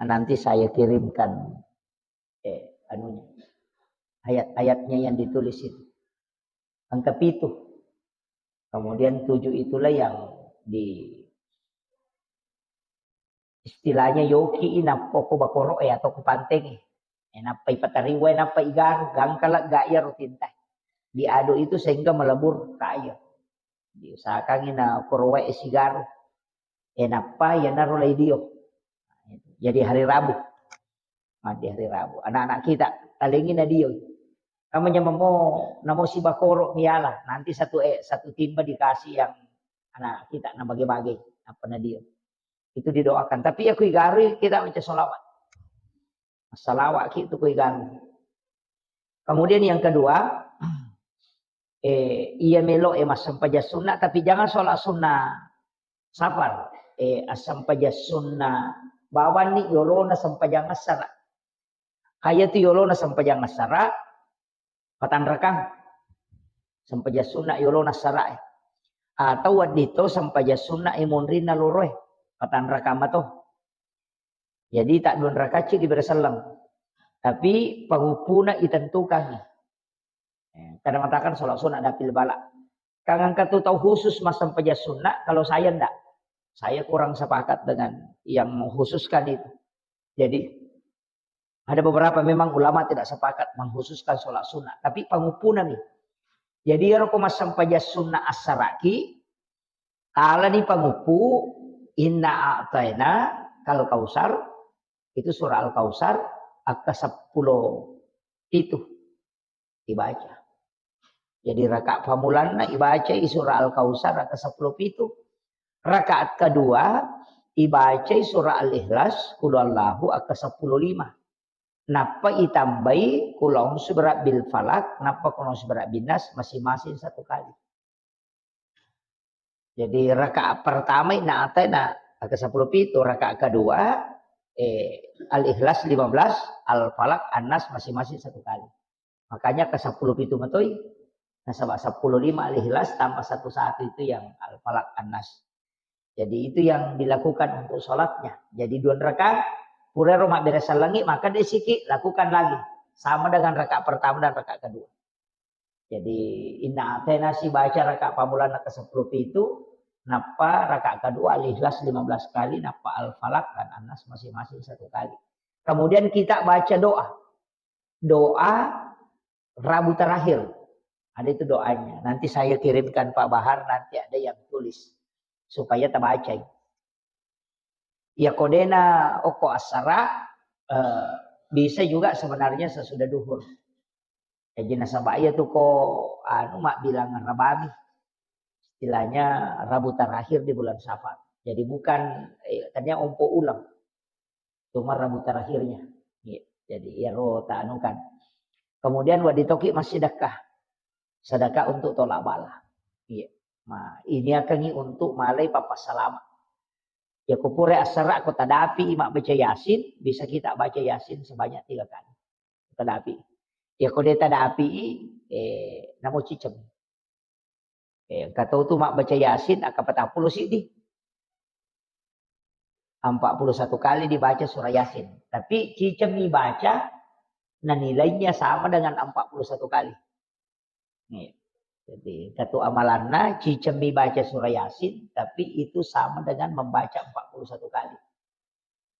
Nah, nanti saya kirimkan, eh, anunya, ayat-ayatnya yang ditulis itu. Angka pitu. Kemudian tujuh itulah yang di, istilahnya yoki i nappa ko bakoro e atau ko panteng e. E, nappa ipatariwa e, nappa igaru, gangkala ga iya ro tinta. Diaduk itu sehingga melebur ke air. Diusahakan i na korowa e sigaru. E, nappa iyanaro lai dio. Jadi hari Rabu. Mandi hari Rabu. Anak-anak kita, talengi na dio. Kamu nyamamo, namo si bakoro miala. Nanti satu, eh, satu timba dikasih yang anak kita, na bage-bage. Apa na dio. Itu didoakan. Tapi aku igarui kita baca sholawat. Salawat ki tu ku igaru. Kemudian yang kedua, eh, iya melo e massempajang sunna, tapi jangan sholat sunnah safar. Eh, assempajang sunna bawanni yolona sempajang assara. Kaya tu yolona sempajang assara, patanrakang. Sempajang sunna yolona assara e. Atau wedding to sempajang sunna e monrinna loro e, patanrakang mato. Jadi tak dua rakaat ci diberi selleng. Tapi panguppuna itentukangi. Eh, kadang mengatakan sholat sunat dapil bala. Kang engka tu tau khusus massempajang sunat, kalau saya ndak. Saya kurang sepakat dengan yang mengkhususkan itu. Jadi ada beberapa memang ulama tidak sepakat mengkhususkan sholat sunat, tapi panguppuna mi. Jadi ero ko massempajang sunat assaraki, talani panguppu, inna a'taina kal kausar, itu surah Al-Kausar, akka seppulo pitu dibaca. Jadi rakaat pamulanna ibacai surah Al-Kausar rakaat seppulo pitu. Rakaat kedua ibacai surah Al-Ikhlas, Qul Huwallahu aka seppulo lima. Nappa itambai Qul A'udzu Birabbil Falaq, nappa Qul A'udzu Birabbin Nas masing-masing satu kali. Jadi rakaat pertama inna a'taina aka seppulo pitu, rakaat kedua, eh, Al-Ikhlas lima belas, Al-Falaq, An-Nas masing-masing satu kali. Makanya ke seppulo pitu matoi. Nasaba seppulo lima Al-Ikhlas tambah satu satu itu yang Al-Falaq, An-Nas. Jadi itu yang dilakukan untuk sholatnya. Jadi dua rakaat, purero mabbere sellengi, maka desiki lakukan lagi. Sama dengan rakaat pertama dan rakaat kedua. Jadi inna atena si baca rakaat pamulana ke sepuluh pitu, nappa rakaat kedua Al-Ikhlas lima belas kali, nappa Al-Falaq dan An-Nas masing-masing satu kali. Kemudian kita baca doa. Doa Rabu terakhir. Ada itu doanya. Nanti saya kirimkan Pak Bahar, nanti ada yang tulis supaya tabaca. Ya kodena oko asara, eh, bisa juga sebenarnya sesudah duhur. Jadi nasaba iya tu ko anu mak bilang Rabami. Istilahnya Rabu terakhir di bulan Safar. Jadi bukan eh, tanya ompo ulang. Cuma Rabu terakhirnya. Iya. Jadi iyaro ta anu kan. Kemudian wadi toki masih sedekah. Sedekah untuk tolak bala. Iya. Nah, ini akan untuk malai papa salama. Ya ko pura asara ko tadapi mak baca Yasin, bisa kita baca Yasin sebanyak tiga kali. Tadapi. Ya ko de tadapi eh namo cicem. Eh, engka tau tu mabbaca Yasin, akka patappulo siddi. Empat puluh satu kali dibaca surah Yasin. Tapi cicemmi baca, nah nilainya sama dengan empat puluh satu kali. Nih. Jadi, engka tu amalanna, cicemmi baca surah Yasin, tapi itu sama dengan membaca empat puluh satu kali.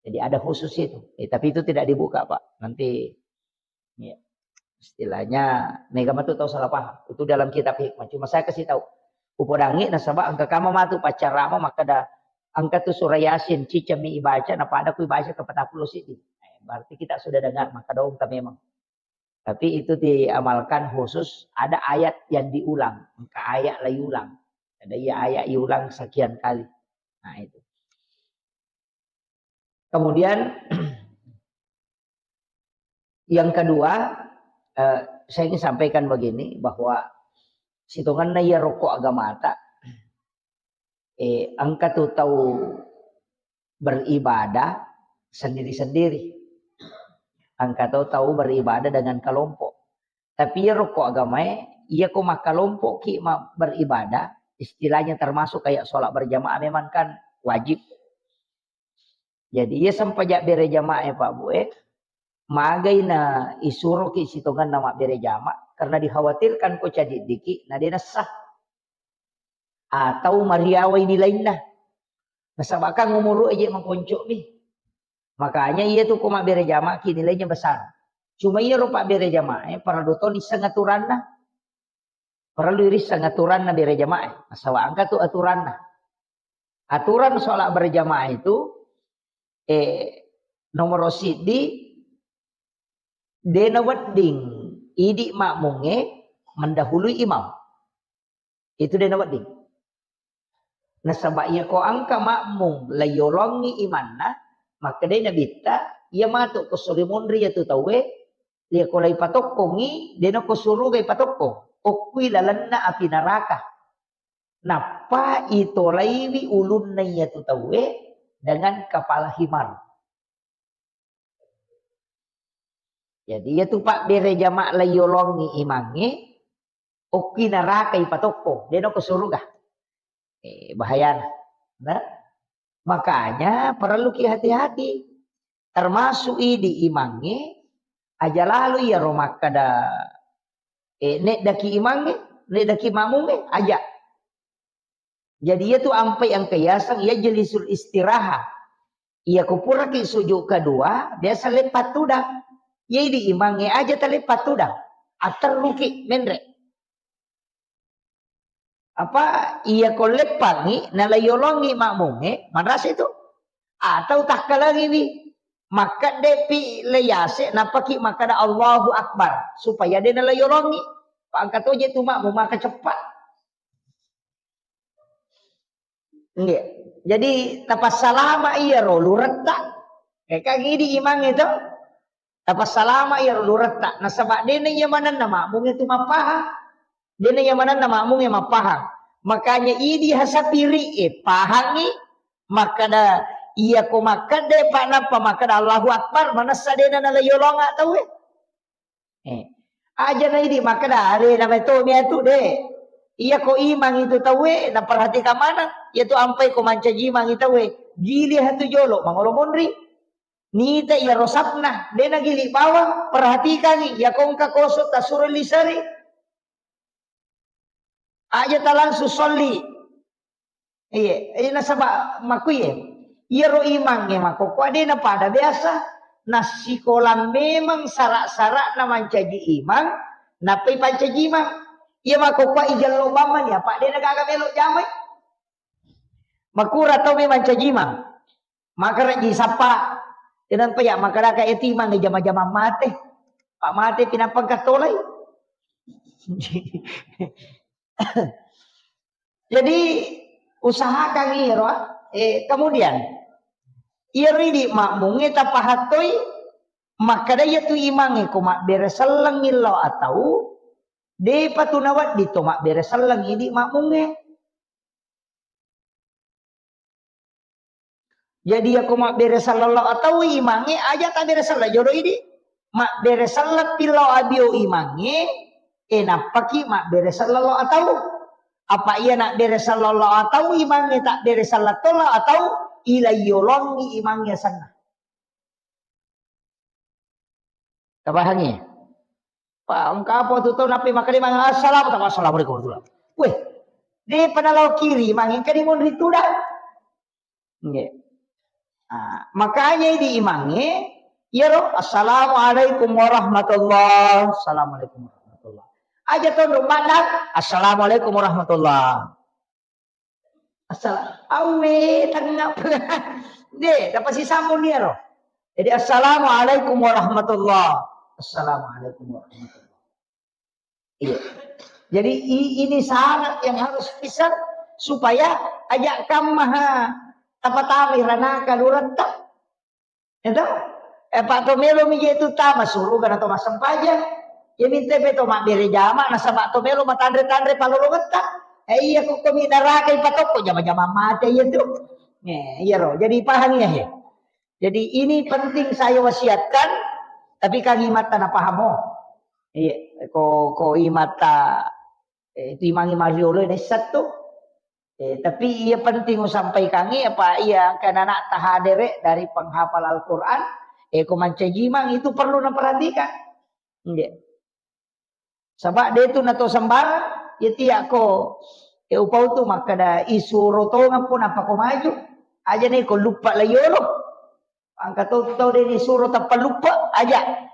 Jadi ada khusus itu. Eh, tapi itu tidak dibuka, Pak. Nanti ya, istilahnya mega matu tau salah paham. Itu dalam kitab hikmah. Cuma saya kasih tahu. Upodangi nasaba engka kama matu paccarama makkeda engka tu surah Yasin cicemmi ibaca na pada ku ibaca ke patappulo siddi. Eh, berarti kita sudah dengar maka dong memang. Tapi itu diamalkan khusus ada ayat yang diulang, engka ayat lagi ulang. Ada iya ayat iulang sekian kali. Nah, itu. Kemudian yang kedua, eh, saya ingin sampaikan begini bahwa sitonganna iya rokok agamata, eh, engka tu tau beribadah sendiri-sendiri. Engka tu tau beribadah dengan kelompok. Tapi iya rokok agamae, iya ko makkalompoki ma-, beribadah, istilahnya termasuk kayak sholat berjamaah memang kan wajib. Jadi iya sempajak bere jamaah ya Pak Bu eh, magai na isuroki sitonganna mabbere jamaah karena dikhawatirkan ko cadiddiki na de nessa. Atau mariawai nilainna. Nasaba kan umuru aja mengkonco mi. Makanya iya tu ko mabbere jamaah ki nilainya besar. Cuma iya rupa bere jamaah eh, parallu to nisseng aturanna. Parallu irisseng aturanna bere jamaah eh. Nasaba engka tu aturanna. Aturan sholat berjamaah itu eh nomor siddi de nawedding idi makmungnge mendahului imam. Itu de nawedding. Nasaba iya ko engka makmum laiyolongi imanna, makkedai nabitta, iya matu ko suri monri iya tu tauwe, iya ko laipatokkongi, de nako suruga ipatokkong. Okkui lalenna api neraka. Nappa itolaiwi ulunna iya tu tauwe dengan kepala himar. Jadi iya tu pabbere jamaah laiyolongi imangnge, okki neraka ipatokko, de nako suruga. Eh, bahayana. Nah, makanya perlu ki hati-hati. Termasuk idi imangnge, aja lalu iya ro makkada, eh, neddaki imangnge, neddaki makmungnge, aja. Jadi iya tu ampai engka yaseng yajlisul istiraha. Iya ko puraki sujud kedua, biasa leppa tudang. Iya idi imangnge aja taleppa tudang. Atterruki menre. Apa iya ko leppangi, nalaiyolongi makmungnge, manrasa itu. Atau takkalangiwi, makkeddepi layase, nappaki makkada Allahu Akbar, supaya de nalaiyolongi. Pangka toje tu makmung maka cepat. Nggih. Jadi tapassalama iyaro luretta. Eh, kan idi imang itu. Tapassalama iyaro luretta. Nasaba dena iya manenna makmung itu mappahang. Dena iya manenna makmung e mappahang. Makanya idi hasapiri e pahangi makkada iya ko makkada pa nappa makkada Allahu Akbar manessa dena nalaiyolonga tau e. Eh. Aja na idi makkada are na meto miatu de. Iya ko imang itu tauwe, naperhatikang maneng, iya tu ampai ko mancaji imangi tauwe, gili hatu jolo, mangolo monri. Nita iya rosapna, de nagili bawang, perhatikangi, iya ko engka koso tasuro lisari. Aja ta langsung solli. Iye, iye, nasaba makkuye. Iyaro imangnge makkokkoe de napada biasa. Nassikolang memang sara-sara'na mancaji imang, nappai pancaji imang. Iya makkokkoe ijello bamma ni, apa de nagaga melo jamai. Makura tau memang mancaji imang. Makara ji sappa. Kenapa ya makara ka eti imang jama-jama mate. Pak mate pinapang katolai. Jadi usahakan iro, eh, kemudian iyaro idi makmungnge tapahattoi makkada iya tu imangnge ko mabbere selleng illau atau depa tu nawedding to mabbere selleng idi makmungnge. Jadi yako mabbere selleng lao atau imangnge aja tabbere selleng jolo idi. Mabbere selleng pillau abio imangnge, e nappaki mabbere selleng lao atau. Apa iya nabbere selleng lao atau imangnge tabbere selleng to lao atau ila yolongi imangnge senna. Tapahangi? Pa engka apa tu tau nappi makkeda maneng assalamu, tapa assalamualaikum warahmatullah. Weh, de pada lao kiri imangnge engka di monri tudang. Nggih. Ah, makanya di imangnge iyaro assalamualaikum warahmatullah. Assalamualaikum warahmatullah. Aja to rumah assalamualaikum warahmatullah. Assala-, awe, tengngap. De, dapat sisambung dia roh. Jadi, "Assalamualaikum warahmatullah." "Assalamualaikum warahmatullah." Iya. Jadi, i-, ini syarat yang harus bisa supaya aja kam maha tapatami ranaka luretta. Itu? Eh, Pak, to melo mi je tu tama suruga na to massempajang. Ya minta pe to mabbere jama nasaba to melo matanre-tanre palolongetta. Eh, iya ko komi neraka ipatokko jama-jama mate iya tu. Eh, iya ro. Jadi paham ya he. Jadi ini penting saya wasiatkan, tapi kan imatta na pahamo. Iya, ko, ko imatta, eh, itu imangi mariolo ini satu. Eh, tapi iya penting usampaikangi apa iya engka anak tahadere dari penghafal Al-Quran, eh, ko mancajimang itu perlu naperhatikan. Nggih. Saba de tu nato sembarang, ya tiak ko, eh, upau tu makkada isuro tongeng pun apa ko maju, aja ne ko lupa la yolo. Angka to tau de ni suro tappa lupa aja.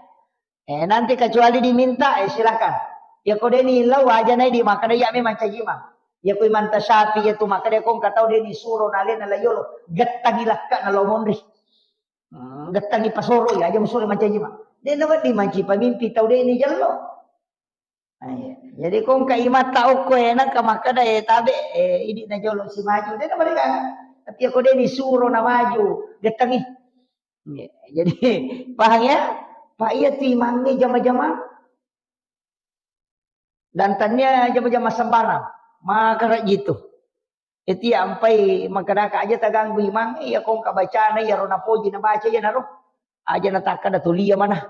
Eh, nanti kecuali diminta, eh, silakan. Ya ko de ni lau aja nai di makkada ya memang cajimang. Ya ko imanta sapi ya tu makkada ko engka tau de ni suro nalena la yolo, gettangi lakka na lo monri. Hmm, gettangi pasoro ya aja musore mancaji ma. De na wedding manci pamimpi tau de ni jello. Nah, iya. Jadi ko engka imatta okko e naka makkada e tabe e idi na jolo si maju de na mereka. Tapi ko de ni suro na maju, gettangi. Iya. Jadi paham ya? Pak iya tu imangnge jama-jama. Dan tania jama-jama sembarang. Maka jitu. Eti ampai makkadaka aja taganggu imang, iya ko engka bacana, iya ro napoji nabaca, iya naro aja natakkada tulia mana.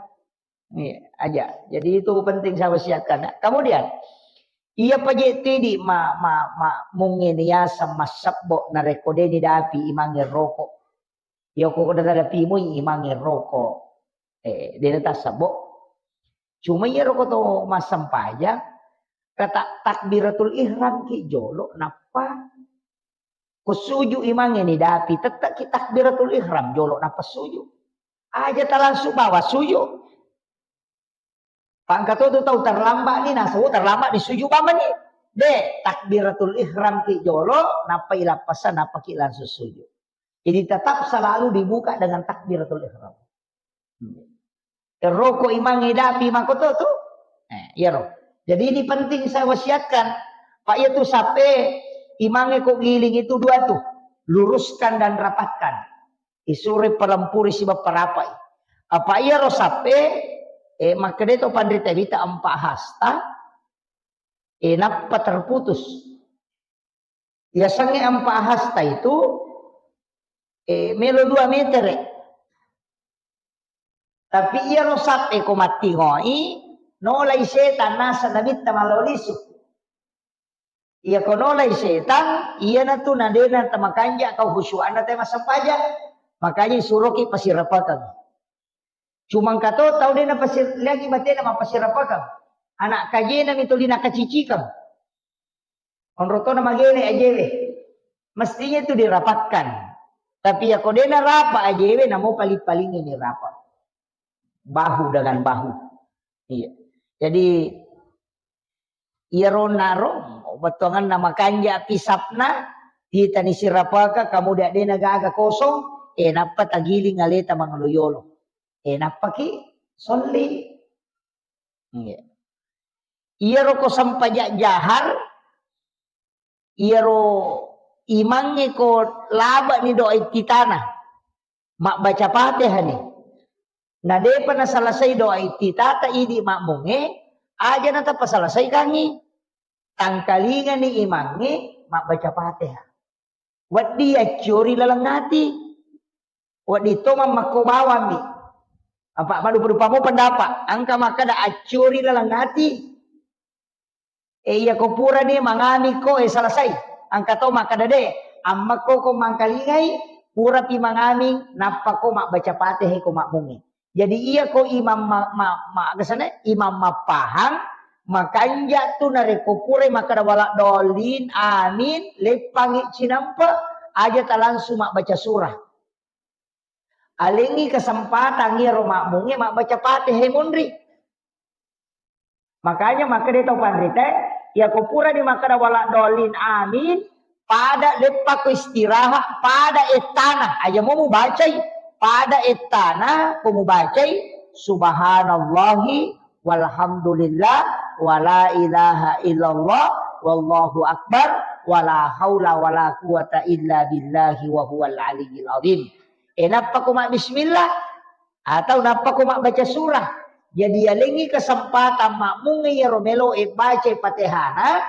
Iya, aja. Jadi itu penting saya wasiatkan. Kemudian, iya paje tidi ma, ma, ma, mungkin ya sama sebbo narekko deni dapi imange rokok. Iya ko daga dapi mui imange rokok. Eh, dena tassebbo. Cuma iyaro ko to massempajang, kata takbiratul ihram ki jolo, nappa ko suju imangnge ni dapi, tette ki takbiratul ihram jolo, nappa suju. Aja ta langsung bawa suju. Pangka to tu tau terlambat ni, nasu terlambat ni suju bamani. De, takbiratul ihram ki jolo, nappa ilappasa, nappa ki langsung suju. Jadi tetap selalu dibuka dengan takbiratul ihram. Roko imangnge dapi makoto tu. Eh, iyaro. Jadi ini penting saya wasiatkan. Pak, iya tu sape imangnge ko giling itu dua tu. Luruskan dan rapatkan. Isure palempuri siba parapai. Apa iyaro sape, eh, makkeda to panrita wita empat hasta, eh, nappa terputus. Yasengnge empat hasta itu, eh, melo dua meter. Tapi iyaro sape ko mattingoi, nolai setan nasa nabitta malao lisu. Iya ko nolai setang, iyanatu nadena tamakanja kau khusyuanna te massempajang. Makanya suroki pasirapakang. Cuma engka to tau de napasir-, lagi batena mappasirapakang. Anak kajena mi tuli nakacicikang. Onrong tona magele ajewe. Mestinya itu dirapatkan. Tapi ya ko de narapa ajewe, namo paling-paling ini rapa. Bahu dengan bahu. Iya. Jadi, iyaro naro, bettuanganna makanja pisapna, titani sirapaka, kamudian de nagaga kosong, eh, nappa tagiling aleta mangolo-yolo. Eh, nappaki solli. Iya. Iyaro ko sempajang jahar, iyaro imangnge ko labani doa iftitana, mabbaca Fatihah ni. Na depa nasalasai doa iftitata idi makmungnge, aja natappa salasaikangngi. Tangkalingani imangnge mabbaca Fatihah. Wedding acciori laleng ati. Wedding to mammakko bawammi. Apa madupa-dupamo pendapat. Engka makkeda acciori laleng ati. E, iya ko purani mangami ko, e, selesai. Engka to makkeda de, ammekko ko mangkalingai, purapi mangami, nappa ko mabbaca Fatihah ko makmungnge. Jadi iya ko imam ma-, ma-, ma-, kesana, imam mappahang, makanja tu narekko pura makkeda wala dolin, amin, leppangi cinampe, aja ta langsung mabbaca surah. Alengngi kesempatan iyaro makmungnge mabbaca Fatihah monri. Makanya makkeda tau panrita, iya ko purani makkeda wala dolin, amin, pada leppako istirahat, pada ettana, aja mo mubacai, pada ettana ko mubacai, subhanallahi walhamdulillah, wala ilaha illallah, wallahu akbar, wala haula wala quwata illa billahi wa huwal aliyyil azim. E, nappa ko mabbismillah, atau nappa ko mabbaca surah. Jadi, yalengngi kesempatan makmungnge iyaro melo e baca Fatihana,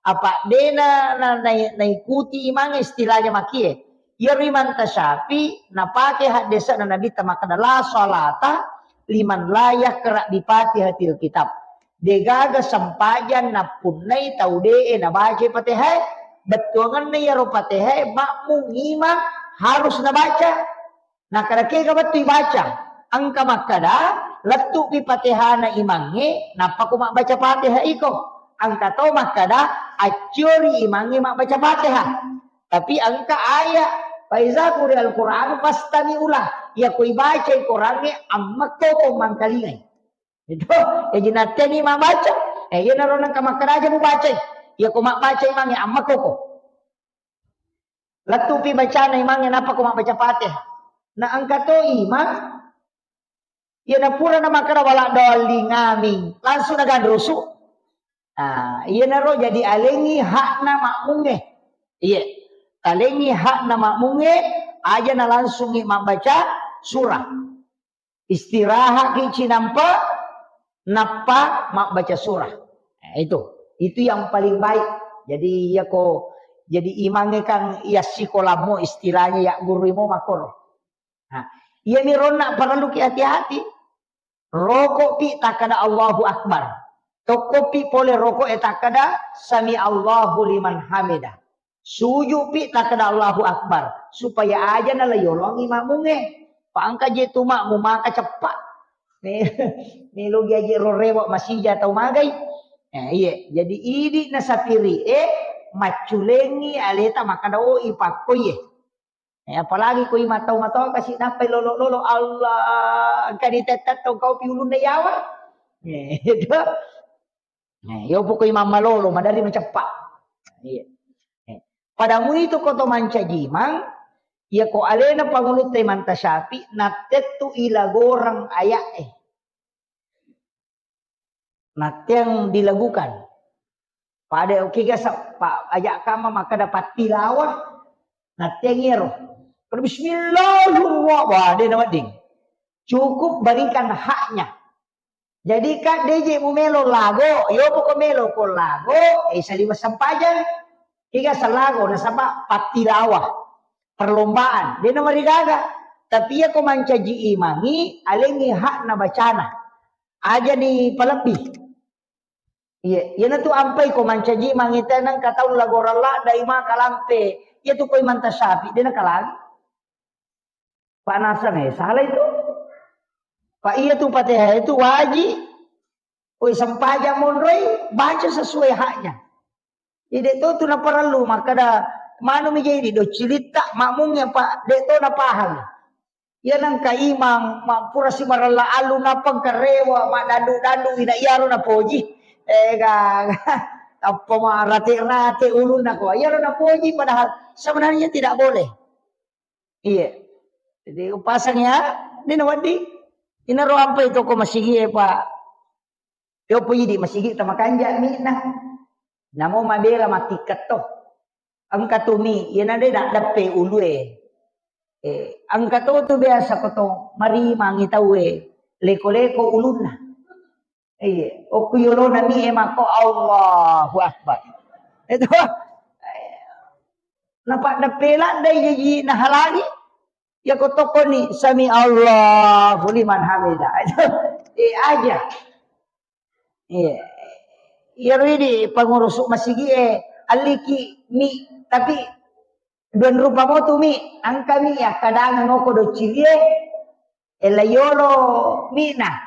apa dena na, na, naikuti imang istilahnya makie. Iyaro imanta Syafi'i napake haddese'na Nabitta makkeda, "La salata liman la yaqra bi Fatihatil kitab." Degaga sempajang nappunnai tau de'e nabaca Fatihah. Bettuanganna iyaro Fatihah makmung imang harus nabaca. Nakkeda kega wettu ibaca, engka makkeda, lettu'pi Fatihana imangnge, nappa ko mabbaca Fatihah iko. Engka to makkeda, acciori imangnge mabbaca Fatihah. Tapi engka ayat, "Fa iza quri'al Qur'anu fastami'u lah." Iya ko ibacai Qurangnge, ammekko ko mangkalingai. Itu, jadi natteni mabbaca. Eh, iyanaro nengka makkeda aja mubacai. Iya ko mabbaca imangnge, ammekko ko. Lettupi bacana imangnge nappa ko mabbaca Fatihah. Na engka to imang, iya napura na makkeda wala dolin, amin, langsung naganrusu. Nah, iyanaro jadi alengngi hakna makmungnge. Iya. Alengngi hakna makmungnge, aja na langsungi mabbaca surah. Istirahatki cinampe, nappa mabbaca surah. Nah, itu. Itu yang paling baik. Jadi, iya ko, jadi imangnge kan iya sikolamo istilahnya, ya guru mo makkoro. Nah, iyami ronna parelluki hati-hati. Roko'pi takkeda Allahu Akbar. Tokkopi pole roko'e takkeda sami Allahu liman hamida. Suju'pi takkeda Allahu Akbar, supaya aja nalayolongi makmungnge. Pa engka je tu makmung maka ceppa. Me-, melogi aje ro rewe masija tau magai. Eh, iye, jadi idi na sapiri e macculengi aleta makkeda, "Oh, ipakkoiye." Eh, apalagi ko imang tau matoa kasi nappai lolo-lolo, Allah, engka ditetta tongkau pi ulunna yawa. Eh, itu. Eh, yo poko imang malolo, madari maceppa. Iya. Eh, pada muitu ko to mancaji imang, iya ko alena pangulutta Imanta Syafi'i, nattettu ilagoreng aya'e. Natteang dilagukan. Pada oke ga sa-, pa-, aja kama makkeda pattilawah, natteang iyaro. Kada bismillahirrahmanirrahim. Wah, de na wedding. Cukup berikan haknya. Jadi, ka, de je mu melo lago, yo poko melo ko lago, eh, saliweng sempajang, kega salago, nasaba pattilawah, perlombaan, de na marigaga. Tapi iya ko mancaji imangi, alengi hakna bacana. Aja ni palebbi. Iya, iyanatu ampai ko mancaji mangita nang kataung lagorang ladda ima kalampe. Iyatu ko Imam Tasyafi, de nakalang. Panasan eh, salah itu. Pak iyatu Fatihah itu wajib. Koi sempajang monroi, baca sesuai haknya. Jadi de to tu naparellu makkada manu mi jadi do cilitta makmung yang pak de to napahang. Iya nangka imang mappura simarella alu napang karewa maddandu-dandu ina iyaro napoji. Eh ga tappa marate-rate ulunna ko. Iyaro napoji padahal sebenarnya tidak boleh. Iya. Jadi upasang ya, ini nawaddi. Inaro ampai toko masigi e, Pak. Yopo idi masigi tamakanja mi'na. Namo mabela matikkat to. Engka tu mi, iyana de nak deppe ulue. Eh, engka to tu biasa ko to marimangi taue leko-leko ulunna. Iya, okku yolona mi e mako Allahu Akbar. Itu. Napa deppe ladde jaji nahalangi. Ya ko tokoni sami Allahu liman hamida. Itu. Eh aja. Iya. Iyaro idi pengurus masigi e alliki mi tapi dua rupa motu mi angka mi ya kadang ngoko do cilie e la yolo mina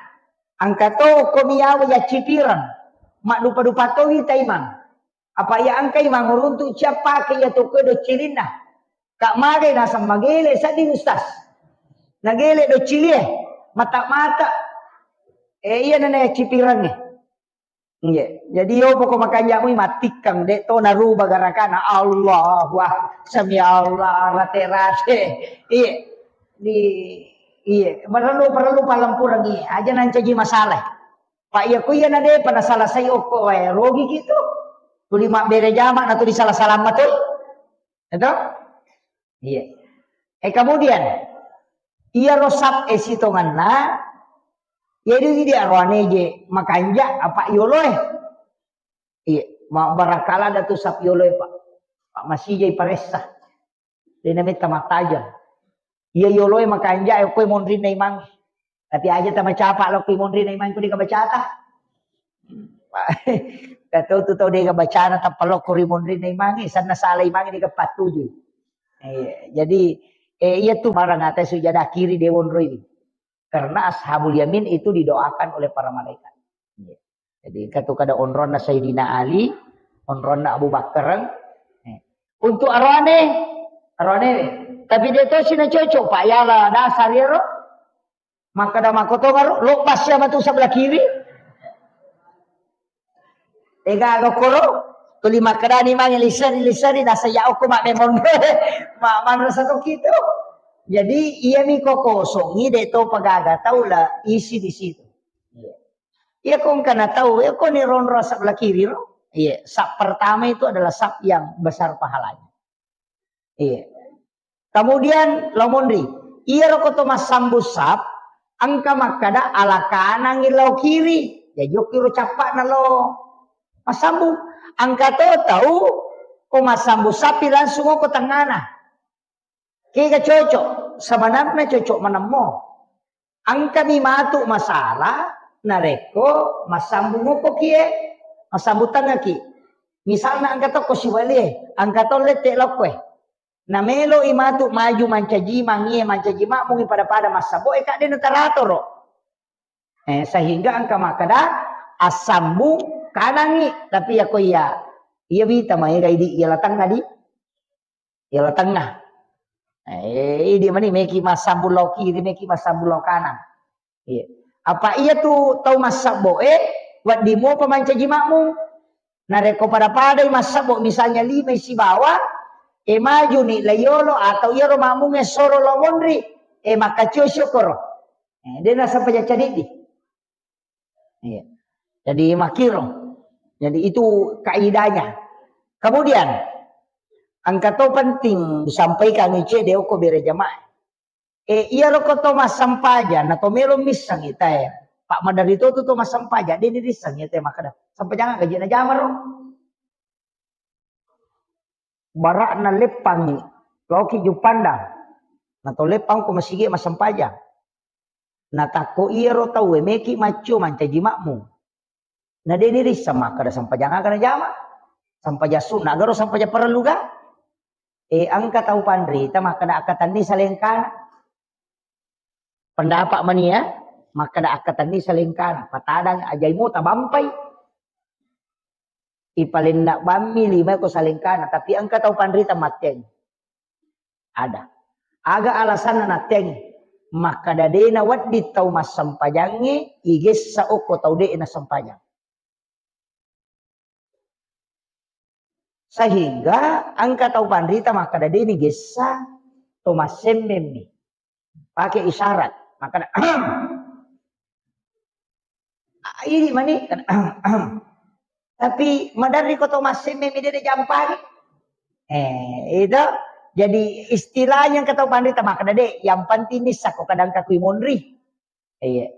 angka to ko mi yawo ya cipirang maddupa-dupa to wi taimang apa ya angka imang uruntu ciappake ya toko do cilinna kak mage nasang magele sadi ustas nagele do cilie mata-mata eh iya nana ya cipirangnge Iya. Jadi yo poko makanja mui mattikkang de to naruba garakana Allahu ah sami Allah rate-rate. Iya. Di iya, perlu perlu palempurengi aja nancaji masalah. Pak iya ku iya na de pada selesai okko wae rogi gitu. Tuli mabbere jama na tuli salah-salah matoi. Itu? Iya. Eh kemudian iya rosap eh sitonganna Jadi idi aroane je makanja apa yoloe. Iya, ma barakala ada tu sap yoloe, Pak. Pak masih je paressa. Dena metta matajang. Iya yoloe makanja e koe monrinna imang. Tapi aja tama capa lo koe monrinna imang ko dika bacata. Katau tu tau dega bacana tappa lokko ri monrinna imang sanna sala imang dega patuju. Iya, jadi eh, iya tu barang atas sujada kiri de wonroi. Karena Ashabul Yamin itu didoakan oleh para malaikat. Iya. Jadi katu kada onronna Sayyidina Ali, onronna Abu Bakar. Eh. Untuk arwane, arwane. Tapi dia tahu sih cocok Pak Yala dasar ya ro. Maka ada makotongaro, lo pas ya matu sebelah kiri. Ega gokoro, tuli makkedani mange liseri-liseri nasa ya okko mak memon. Mak manrasa to kitu. Jadi iya mi ko kosongi de to pagaga tau la isi di situ. Iya. Iya ko engkana tau, iya ko ni ronro sap la kiri ro. Iya, sap pertama itu adalah sap yang besar pahalanya. Iya. Kemudian lo monri, iya ro ko to massambu sap, engka makkada ala kanang lao kiri. Jadi okiro cappa na lo massambu. Engka to tau ko massambu sapi langsung ko tengana. Kega cocok, sebenarnya cocok menemmo. Engkami matu masalah narekko massambung okko kie, massambung tengaki. Misalna engka tokko sibalie, engka to lette lokkoe. Namelo i matu maju mancaji mangie mancaji makmungi pada-pada massabo e kadde na taratoro. Eh, sehingga engka makkada assambung kanangi, tapi yako iya iya wita maega idi iya latangnga di Yala tengah. Eh, idi mani meki massambung lao kiri, meki massambung lao kanan. Iya. Apa iya tu tau massabbo e, wedding mopa mancaji makmum. Narekko pada-padai massabbo, misalnya lima sibawa, e maju ni layolo atau iyaro makmum e soro lao monri, e makkacio syukuro. Eh, de nasaba jacca diddi. Iya. Jadi makiro. Jadi itu kaidahnya. Kemudian engka to penting disampaikan ice de okko bere jamaah. Eh, iya roko to massampajang na to melo missang ita e. Pak madari to tu to massampajang de ni dissang ita e makkada. Sampajang gaji na jamaro. Bara'na leppangngi, laoki Juppandang. Nato leppang ko masigi massempajang. Natakko iyaro tauwe meki maccio mancaji makmum. Na de' ni risseng makkeda sempajang aga najama. Sempajang sunna garo sempajang parellu ga. Eh, engka tau panrita makkeda akkatenni salengkana. Pendapat mani ya, makkeda akkatenni salengkana. Patadang ajai mo tabampai. Ipalenna bammi lima ko salengkana, tapi engka tau panrita matteang. Ada. Aga alasanna natteangngi? Makkeda de' nawedding tau massempajangnge igessa okko tau de' nasempajang. Sehingga engka tau panrita makkeda de' nigessa to massemmemmi. Pakai isyarat. Makkeda, "Ahem." Ah, ini mani, kan, "Ahem, ahem." Tapi maderri ko to massemme mi de' najampani. Eh, itu. Jadi istilahnya engka tau panrita makkeda de', yang penting nissakko kadang kakui monri. Iya.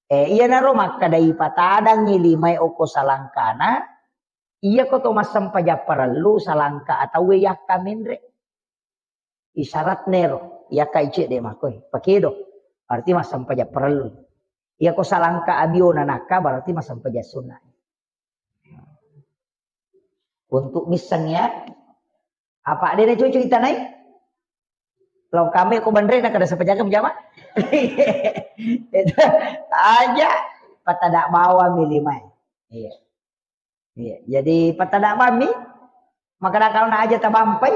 Eh, iyanaro makkeda ipatadangngi limae okko salangkana, iyako to massempajang parellu salangka atauwe yakka menre. Isyaratna ero, yakka icedde makkoi, pakedo. Berarti massempajang parellu. Iyako salangka abiona nakka berarti massempajang sunna. Untuk misseng ya. Apa de' na cocok itanai? Lo kami ko banre na kada sepejaga jama. Itu aja patada bawang mi limae. Iya. Iya, jadi patada bami, makkeda kau na aja tabampai,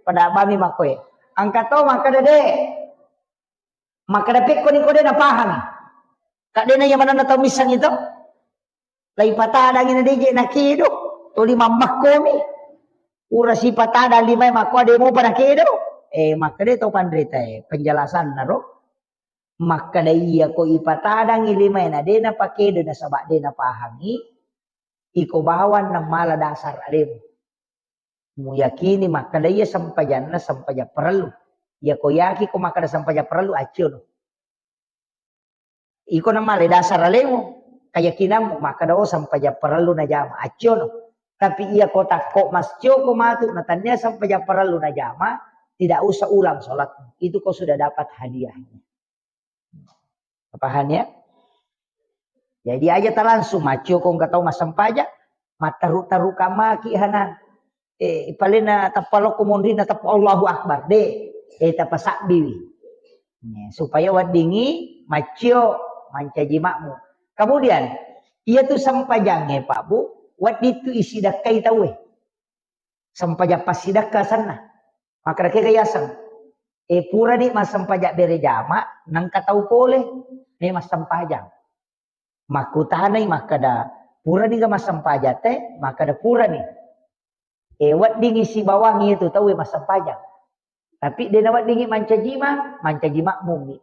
pada bami makkoi. Engka to makkeda de'. Makkeda pekko ni ko de' napahang. Kak de' na iya manenna tau misseng itu. Lai patadangi na de' je nakedo. Toli mammakkomi. Ura si patada limae makko de' mopa nakedo. Eh, makkeda to panrita e, penjelasanna ro. Makkeda iyako ipatadangi limae na de' napakedo nasaba de' napahangi, iko bawang namala dasar alemu. Muyakini makkeda iya sempajanna sempajang parellu. Iyako yaki ko makkeda sempajang parellu, acciono. Iko namala dasar alemu, keyakinanmu makkeda, oh, sempajang parellu najama, acciono. Tapi iyako takko mascio ko matu na tannia sempajang parellu najama, tidak usah ulang sholatmu. Itu kau sudah dapat hadiahnya. Paham ya? Jadi aja ta langsung macio ko engka tau massempajang, mattaru-taru kamaki hana. Eh, palena tappa lokko monrina tappa Allahu Akbar. De, eh, tappa sabbiwi. Ya, supaya weddingi macio mancaji makmu. Kemudian, iya tu sempajangnge, Pak Bu, wedding tu isidakkai tauwe. Sempajang passidakka asenna. Makkeda kega yaseng. Eh, purani massempajang bere jama, nengka tau pole, ne massempajang. Makkutanai makkeda, purani ga massempajang te? Makkeda purani. Eh, weddingi sibawangi itu tauwe massempajang. Tapi de naweddingi mancaji ma, mancaji makmummi.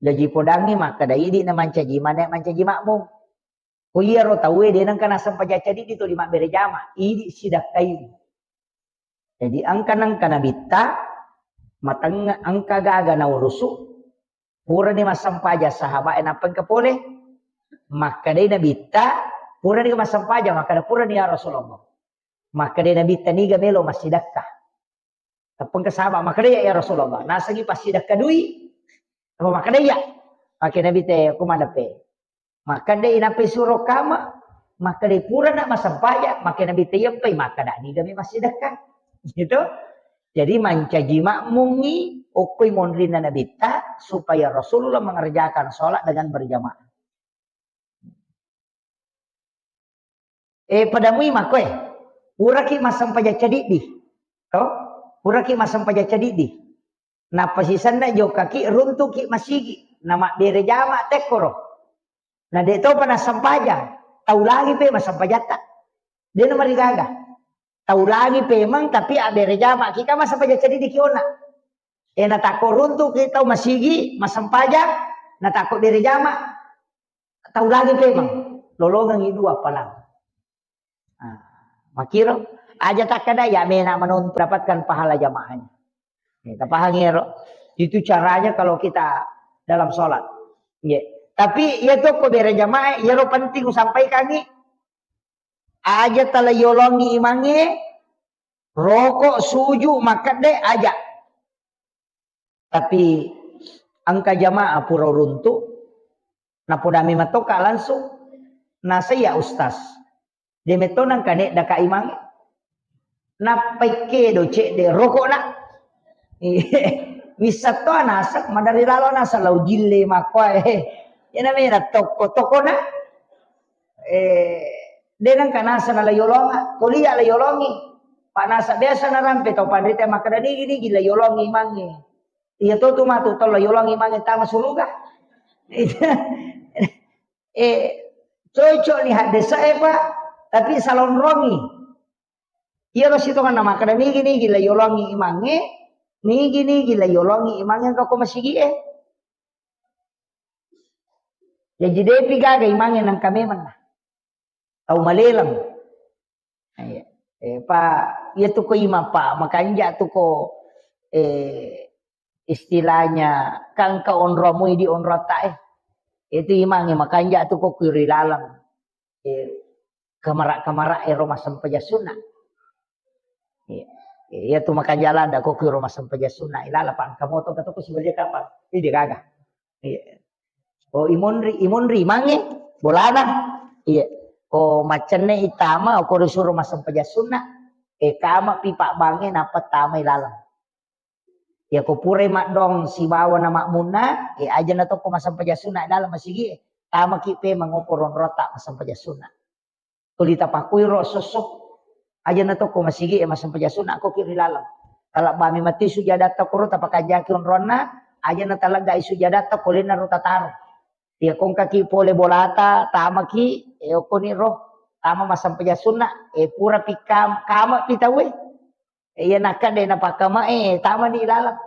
Jaji podangngi makkeda idi na mancaji mane mancaji makmum. Ko iyaro tauwe de nengka nassempajang cadiddi tuli mabbere jama, idi sidakkai. Jadi engka nengka nabitta matengnga engka gaga naurusu, purani massempajang sahabat e nappa engka pole, makkedai nabitta, purani massempajang, makkeda purani ya Rasulullah. Makkedai nabitta niga melo massidakka. Tappa engka sahabat makkeda, "Ya, ya Rasulullah, nasengi passidakka dui." Apa makkeda, "Iya." Makkeda Nabi te, "Ko madape." Makkeda, "Inappai suro kama?" Makkeda, "Purana massempajang." Makkeda Nabi te, "Iyappai." Makkeda, "Niga mi massidakka?" Gitu. Jadi mancaji makmungi okkoi monrinna Nabitta supaya Rasulullah mengerjakan sholat dengan berjamaah. Eh, padamui makkoe, puraki massempajang cadiddi. To? Puraki massempajang cadiddi. Nappa sisenna jokkaki runtuki masigi. Namabbere jama tekkoro. Na de topa nassempajang. Tau lagi pe massempajatta. De namarigaga. Tau lagi pemeng, tapi abbere jama ki ka massempajang cadiddi ki ona. Eh, natakko runtuki tau masigi, massempajang, natakko bere jama. Tau lagi pemeng, lolongengi dua palang. Ah, makiro, aja takkeda ya mena menonton dapatkan pahala jamaahnya. Eh, tapahangi ero? Itu caranya kalau kita dalam sholat. Nggih. Tapi iya tokko bere jamaah, iyaro penting usampaikangi. Aja tala yolongi imangnge, roko, suju, makkedde, aja. Tapi engka jamaah pura runtu, Napodami matoka langsung, nasaiya ustaz. De metto nangka neddaka imangnge. Nappai kedo cedde rokokna. Wissatto naseng, madari lalo naseng lau jille makkoe. Iyana mena tokko-tokkona. Eh, de nangka naseng nala yolonga, kuliah la yolongi. Pak naseng biasa narampe tau panrita makkeda nigi-nigi la yolongi imangnge. Iya to tu matu tau la yolongi imangnge tama suruga. Eh, cocok ni haddesa e, Pak, tapi salonrongi. Iya lo sitonganna makkeda nigi-nigi la yolongi imangnge, nigi-nigi la yolongi imangnge engka ko masigi e. Jaji depi gaga imangnge nangka memang na. Tau maleleng. Iya. Eh, Pak, iya tu ko imang, Pak, makanja tu ko, eh, istilahnya kangka onromu idi onrota e. Itu imangnge makanja tu ko kiri laleng. Eh, kamara-kamara ero massempajang sunna. Iya. Iya tu makanja landa ko kiro massempajang sunna. Ilala pangka moto ka toko sibalia kapang. Ini dia gaga. Iya. Oh, imonri, imonri mange bolana. Iya. Ko macenne itama, ko disuruh massempajang sunna. Eh, kama pipa bange napa tama ilaleng. Iya ko purai maddong sibawa na makmunna, eh, aja na tokko massempajang sunna dalam masigi, eh. Tamaki pe mangoko ronrota massempajang sunna. Tuli tapakuiro sosso. Aja na tokko masigi e massempajang sunna ko ki ri laleng. Talabbami matti sujadatta koro tapakanjaki onronna, aja na taleggai sujadatta ko lenna ro tataro. Iya kongkaki pole bolata, tamaki, e okkoni ro, tama massempajang sunna, e pura pi kam-, kama pi tauwe. E iya nakka de napakkama e, tama di laleng.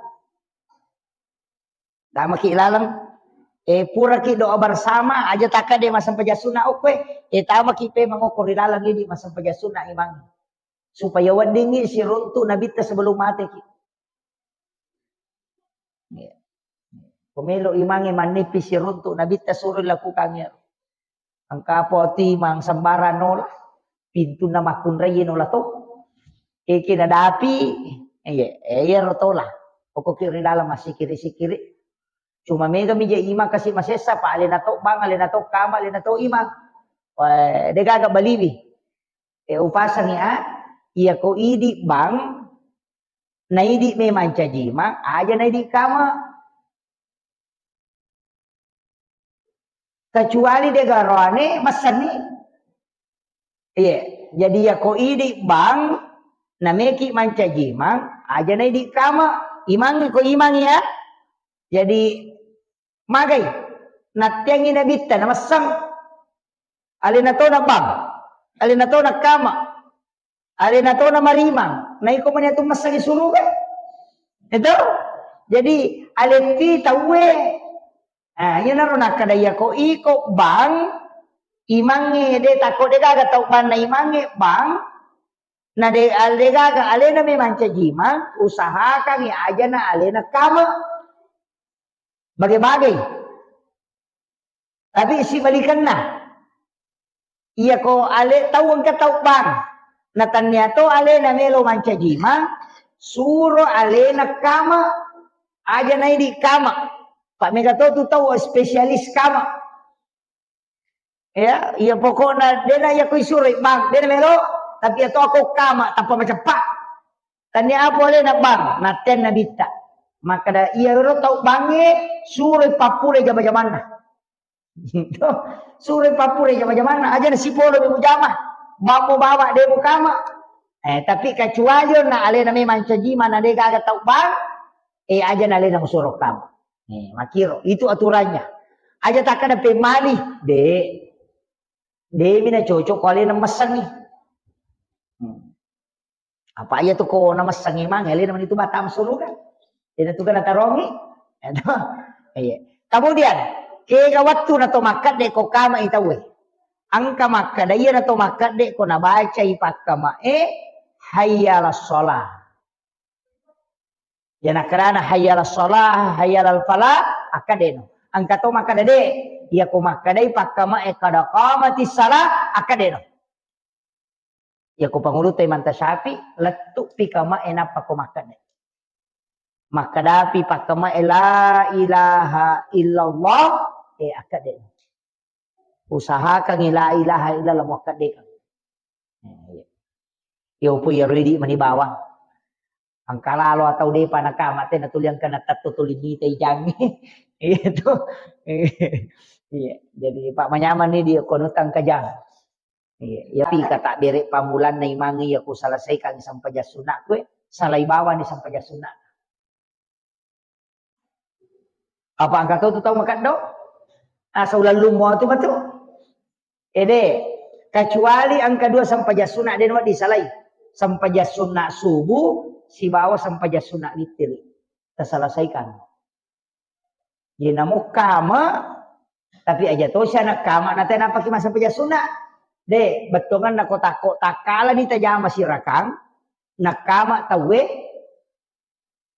Tamaki laleng. Eh, puraki doa bersama, aja takka de massempajang sunna okkoe. Eh, tamaki pe mangokko ri laleng idi massempajang sunna imang. Supaya weddingi siruntu nabitta sebelum mateki. Iya. Pemelo imange mannipi siruntu nabitta suruh lakukan ya. Engka poti mang sembarang nola, pintunna makkunraie nola to. Eke nadapi, iya, iya ro tola. Pokokki ri laleng massikiri-sikiri. Cuma mega mija imang kasi masessa, pa alena to bang, alena to kama, alena to imang. Eh, degaga baliwi. Eh, upasangi a, iya ko idi bang, naidi memang cajimang, aja naidi kama. Kecuali de garoane messenni. Iya, jadi ya ko idi bang, nameki mancajimang, aja na idi kama, imangi ko imangi ya. Jadi magai, nattiangi nabitta, namesseng. Alena tona bang, alena tona kama. Alena tona marimang, naiko mani atu messengi suruga. Itu. Jadi, aletti tauwe. Nah, iyanaro nakkada iya ko iko bang, imangnge de takko de gaga tau banna imangnge bang, na de, al-, de gaga alena memang cajimang, usahakangi aja na alena kama. Bage-bagei. Tapi sibalikenna. Iya ko ale tau engka tau bang. Na tannia to alena melo mancajima, suro alena kama, aja naidi kama. Pak mega to tu tau spesialis kama. Ya, iya pokokna dena iya ko isuroi bang, dena melo, tapi iya to ako kama tanpa maceppa. Tania apa alena bang, natten nabitta. Makkada iya ro tau bangnge, suroi pappule jama-jamanna. Suroi pappule jama-jamanna, aja na sipolo mi mujama. Bammo bawa demo kama. Eh, tapi kecuali na alena memang cajima na de gaga tau bang, eh, aja na alena musuro kama. Eh, makiro, itu aturannya. Aja takkada pemmali, de. De mina cocok ko alena messengi. Hmm. Apa iya tu ko namessengi mang, alena mani tu batang suruga. Dena tu kana tarongi. Iya. Kemudian, kega wattu na to makkadde ko kama i tauwe. Engka makkada iya na to makkadde ko nabacai pakkama e, hayya alas shalah. Iya nakkedana hayya alas shalah, hayya alal falah, akkadeno. Engka to makkada de, iya ko makkadai pakkama e kada qamatis shalah, akkadeno. Iya ko pangulutta Imam Syafi'i, lettu pi kama e nappa ko makkada. Makkadapi pakkama e la ilaha illallah, e akkada. Usahakan la ilaha illallah muakkaddekang. Iya. Iya, upu iyaro idi mani bawang. Engka lalo atau depa nakama te natuli engka natetto tuli mita ijangnge. Iya tu. Iya, jadi Pak manyameng ni dia kono tangkajang. Iya, iya pi kata bere pammulanna imangnge iya ku selesaikan sempajang sunna kue, salai bawani sempajang sunna. Apa engka to tu tau makeddo? Asa ulallummo tu matu. Ede, kecuali engka dua sempajang sunna de nawedding salai. Sempajang sunna subuh sibawa sempajang sunna witir. Taselesaikan. Jadi namo kama, tapi aja tosi anak kama na tena paki massempajang sunna. De, bettuanganna ko takko takkalani tajama sirakang, nakkama tauwe,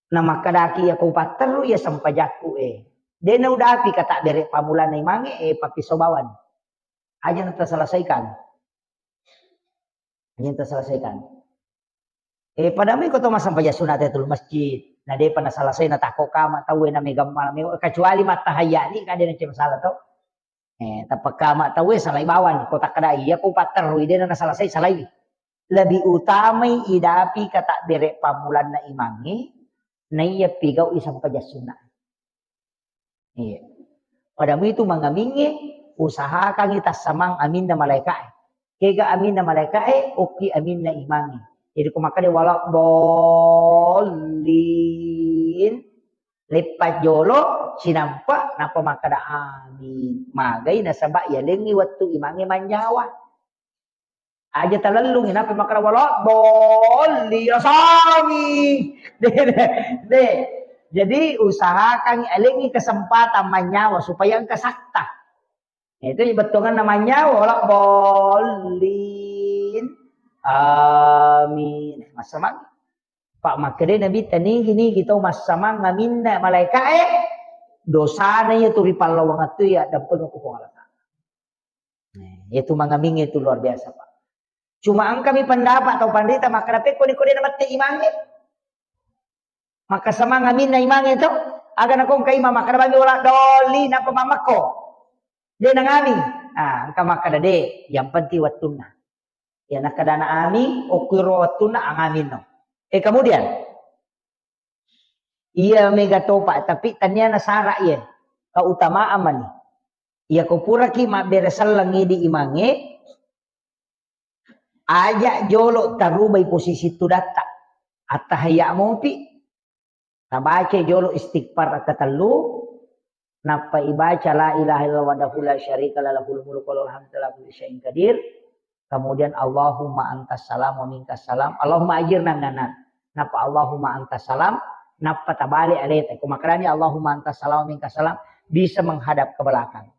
Namakkedaki, "Iya ko upatterru iya sempajakku e." De naudapi kata bere pammulanna imangnge, e, pappiso bawani. Aja nataselesaikan. Aja nataselesaikan. E, padami ko to massempajang sunna te tulu masjid. Na depa naselesai natakko kama tauwe na megamma, me-, kecuali mattahayya ni kade na masalah to. Eh, tapakkama tauwe salai bawang, ko takkeda iya ko patterrui, de na naselesai, salai. Lebih utamai idapi kata bere pammulanna imangnge, naiya pigau'i sempajang sunna. Iya. Pada muitu mangamingnge, usahakangi tassamang aminna malaika'e. Kega aminna malaika'e, okki aminna imangnge. Jadi ko makkeda wala dhollin, leppa jolo, sinampa, nappa makkeda, "Amin." Magai nasaba yalengngi wettu imangnge mannyawa. Aja talellungi, nappa makkeda, "Wala dhollin, asami." De, de, de. Jadi, usahakan alengngi kesempatan mannyawa supaya engka sakta. Itu bettuanganna mannyawa, wala dhollin. Amin. Massamang. Pak makkeda Nabitta, nigi-nigi tau massamang aminna malaika'e, dosana iya tu ripallawang tu iya dampeng ku Puang Allah Ta'ala. Nah, itu mangaming itu luar biasa, Pak. Cuma engkami pendapat atau pandita makkeda pekko ni ko de na mette imangnge. Maka semang aminna imangnge to, aga nakongka imang makkeda bami wala doli, napa mamakko. De nangami. Ah, engka makkeda de, yang penting wettunna. Ya, nakkedana ami, okkuiro wettunna angaminno. Eh, kemudian, iya mega topa, tapi tania nasara iya. Keutamaan mani. Iya ko puraki mabbere selleng idi imangnge, aja jolo tarubai posisi tudatta. Attahayya mopi, Tabaca jolo istighfar katellu, nappa ibaca la ilaha illallah wahdahu la syarika lah lahul mulku wa lahul hamdu ala kulli syai'in qadir. Kemudian Allahumma antas salam wa minkas salam. Allahumma ajirna minan nar. Nappa Allahumma antas salam, nappa tabale aleta. Ko makkedani Allahumma antas salam wa minkas salam, bisa menghadap ke belakang.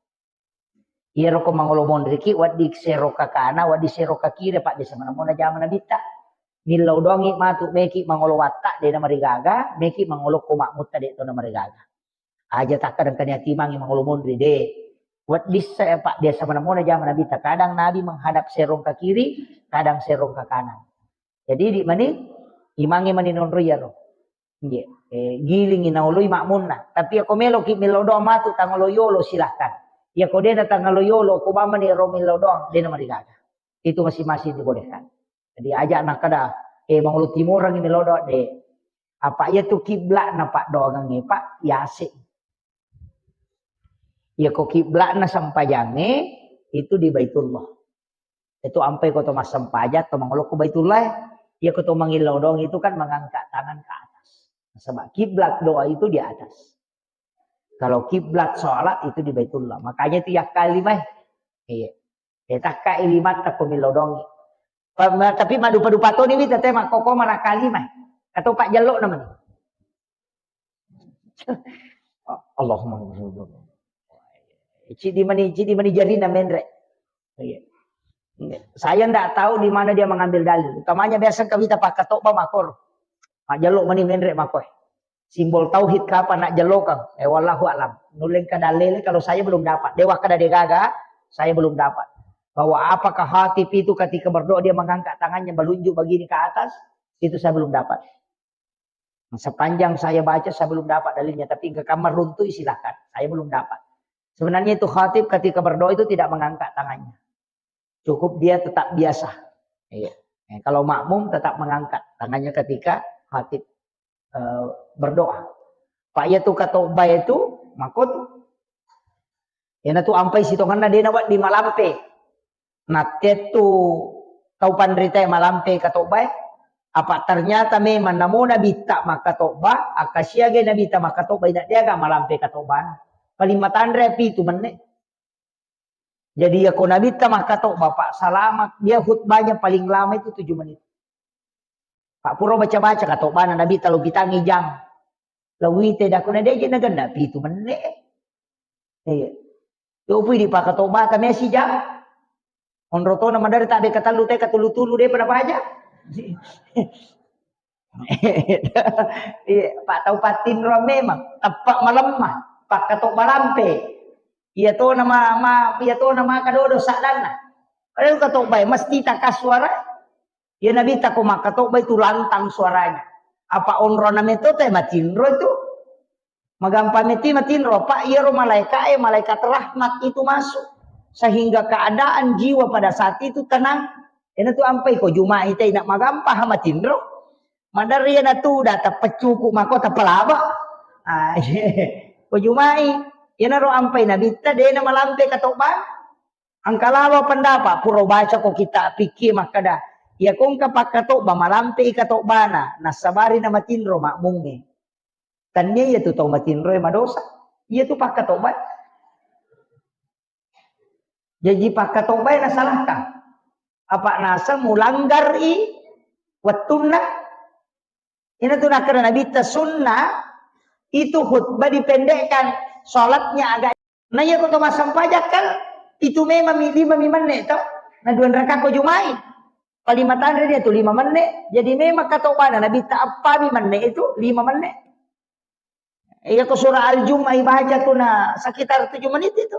Iyaro ko mangolo monriki, wedding sero kakana, wedding sero kakiri, Pak, biasa manemmona jama Nabitta. Millau doangngi matu, meki mangolo watta, de namarigaga, meki mangolo ko makmutta, de to namarigaga. Aja takkadang kania timangi mangolo monri, de. Wedding sa, Pak, biasa manemmona jama Nabitta. Kadang Nabi menghadap serong ke kiri, kadang serong ke kanan. Jadi, di mani, imangnge mani nonro iyaro. Nggih. Eh, gilingi naoloi makmunna. Tapi ako meloki millau doang matu, tangolo yolo, silahkan. Yako dena tangolo yolo, ko bamani ro millau doang, dena marigaga. Itu masing-masing dibolehkan. Jadi, aja nakkeda, eh, mangolo timorangi millau doang, de. Apa iya tu kiblatna, Pak, doangangnge, Pak, yase. Yako kiblatna sempajangnge, itu di Baitullah. Itu ampai ko to massempajang, to mangolo ko Baitullah, iya ko to mangillau doang itu kan mengangkat tangan ke atas. Nasaba kiblat doa itu di atas. Kalau kiblat sholat itu di Baitullah. Makanya itu yakka lima. Iya. Eh, takka lima ta ko millau doang. Pa-, ma-, tapi madupa-dupa toni wita te makkoko manakka lima. Atau pak jallo namanya. Allahumma. Cidi mani, cidi mani jarina menre. Iya. Saya ndak tahu di mana dia mengambil dalil. Utamanya biasa kawita pakkatobba makor. Majjallo mani menre makoe. Simbol tauhid kapan nak jallokang? Eh, wallahu alam. Nuleng kada lele kalau saya belum dapat. Dewa kada degaga, saya belum dapat. Bahwa apakah Hatib itu ketika berdoa dia mengangkat tangannya melunjuk begini ke atas? Itu saya belum dapat. Sepanjang saya baca, saya belum dapat dalilnya, tapi engka kamma runtui, silahkan. Saya belum dapat. Sebenarnya itu khatib ketika berdoa itu tidak mengangkat tangannya. Cukup dia tetap biasa. Iya. Eh, kalau makmum tetap mengangkat tangannya ketika khatib, eh, berdoa. Pak, iya tu katobba itu, mako tu. Iyana tu ampai sitongenna dena wedding malampe. Nattettu tau panritae malampe katobbae. Apa ternyata memang namo nabitta makkatobba, akkasiagai nabitta makkatobba, ina deaga malampe katobbana. Paling matanre pitu menne. Jadi, yako nabitta makkatobba, Pak, selama dia khutbahnya paling lama itu tujuh menit. Pak, pura baca-baca katobbana nabitta lo pitangi jang. Lo wite dakuna deje nagenna pitu menne. Iya. Yo pui di pakatobba kami si jang. Onro tona madari tabe katelu te katulu-tulu de pada baca. Iya, Pak, tau pattinro memang, teppa malemma, pakkatobba lampe. Iya tona ma, ma, iya tona maka dodo saddanna. Padahal katobba e mesti takkas suara. Iya nabitta ko makkatobba itu lantang suaranya. Apa onrona metto te matinro itu. Magampa metti matinro, Pak, iyaro malaika e, malaikat rahmat itu masuk. Sehingga keadaan jiwa pada saat itu tenang. Ena tu ampai ko Juma'i te, ina magampa ha matinro. Maderri ena tu data peccuku mako tapalaba. Ah, ko Juma'i, ena ro ampai nabitta, dena malampe katobba. Engka lawa pendapat, pura baca ko kita fikih makkeda, iya ko engka pakkatobba malampe i katobbana, nassabari na matinro makmungnge. Tania iya tu tau matinro e madosa. Iya tu pakkatobba. Jaji pakkatobba e nasalahkan. Apa nasa mulanggar i wettunna. Ina tu nakkeda nabitta sunnah itu khutbah dipendekkan, salatnya agak. Nah, iya ko to massempajang kan itu memang mi lima mi menne to. Nah, dua rakaat ko Juma'i. Paling matanre dia tu lima menne. Jadi memang katobbana nabitta appa mi menne itu lima menne. Iya ko surah Al-Jumu'ah ibaca tu na sekitar tujuh menit itu.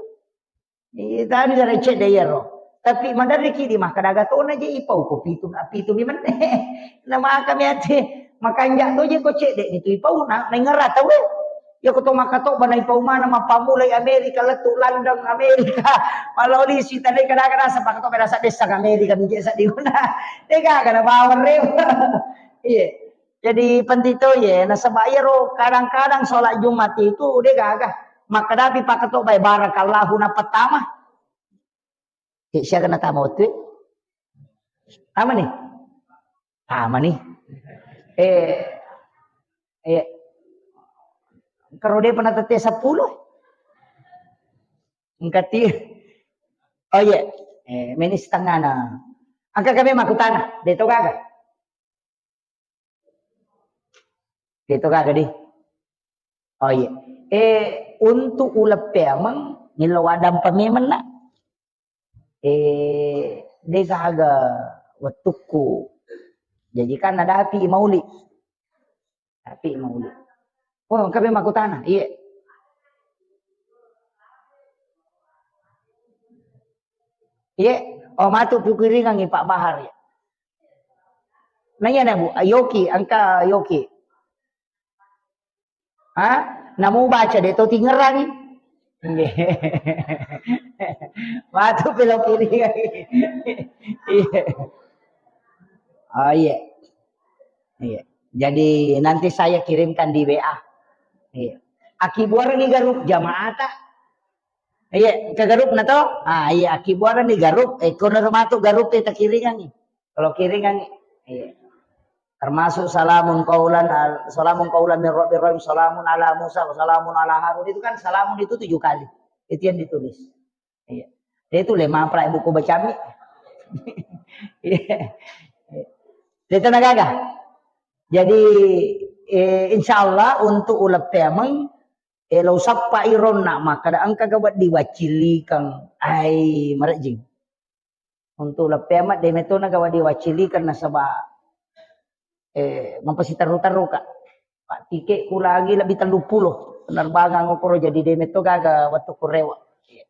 Iya, tadi dari cedde iyaro. Tapi maderri ki di makkeda aga tona je ipau ko pitu, pitu mi menne. Na maka mi ate makanja to je ko cedde ni tu ipau na, na ngera tau e. Iya ko to makkatobba na ipau mana mappamulai Amerika lettu London Amerika. Maloli si tadi kada-kada sepak to kada sadessa Amerika mi je saddi guna. Dega kada bawang re. Iya. Jadi penting to ye, nasaba iyaro kadang-kadang sholat Jumat itu de gaga. Makkedapi pakkatobba e barakallahu na pertama. Ke siaga na tama wettu? Tama ni? Tama ni. Eh, eh, karo de pernah tette sepuluh? Engkati. Oh iya. Eh, meni setengah na. Angka kami makutana, de to gaga. Itu kagak di. Oh iya. Eh, untuk uleng peameng, millau addampeng memeng na. Eh, de gaga wettukku. Jadi kan ada api mauli. Api mauli. Oh, engka memang aku tanah. Iya. Iya. Oh, matu pikiringangi Pak Bahar ya. Naiya na, Bu, yoki, engka yoki. Ha? Namu baca de to tingerangi. Matu pelo kiri. Iya. Oh, iya. Iya. Jadi nanti saya kirimkan di W A. Iya. Akibuarangi garup jamaata. Iya, ke garup na to? Ah, iya, akibuarangi garup. Eh, kono matu garup e takiringangi. Kalau kiringangi. Iya. Termasuk salamun qaulan al-, salamun qaulan min rabbir rahim, salamun ala Musa, salamun ala Harun. Itu kan salamun itu tujuh kali. Itu yang ditulis. Iya. Dia itu lima prai buku bacami. Iya. Dia tenaga. Jadi, eh, insya Allah untuk uleng peameng, eh, lo sappa ironna makkada engka ga wedding waccilikeng. Ai, marejjing. Untuk leppe amat de metona gawa diwacilikan nasaba, eh, mapasiterru-terru ka. Pak, tiketku lagi lebih tellu puluh penerbangan ukuro, jadi de meto gaga wettu kurewa.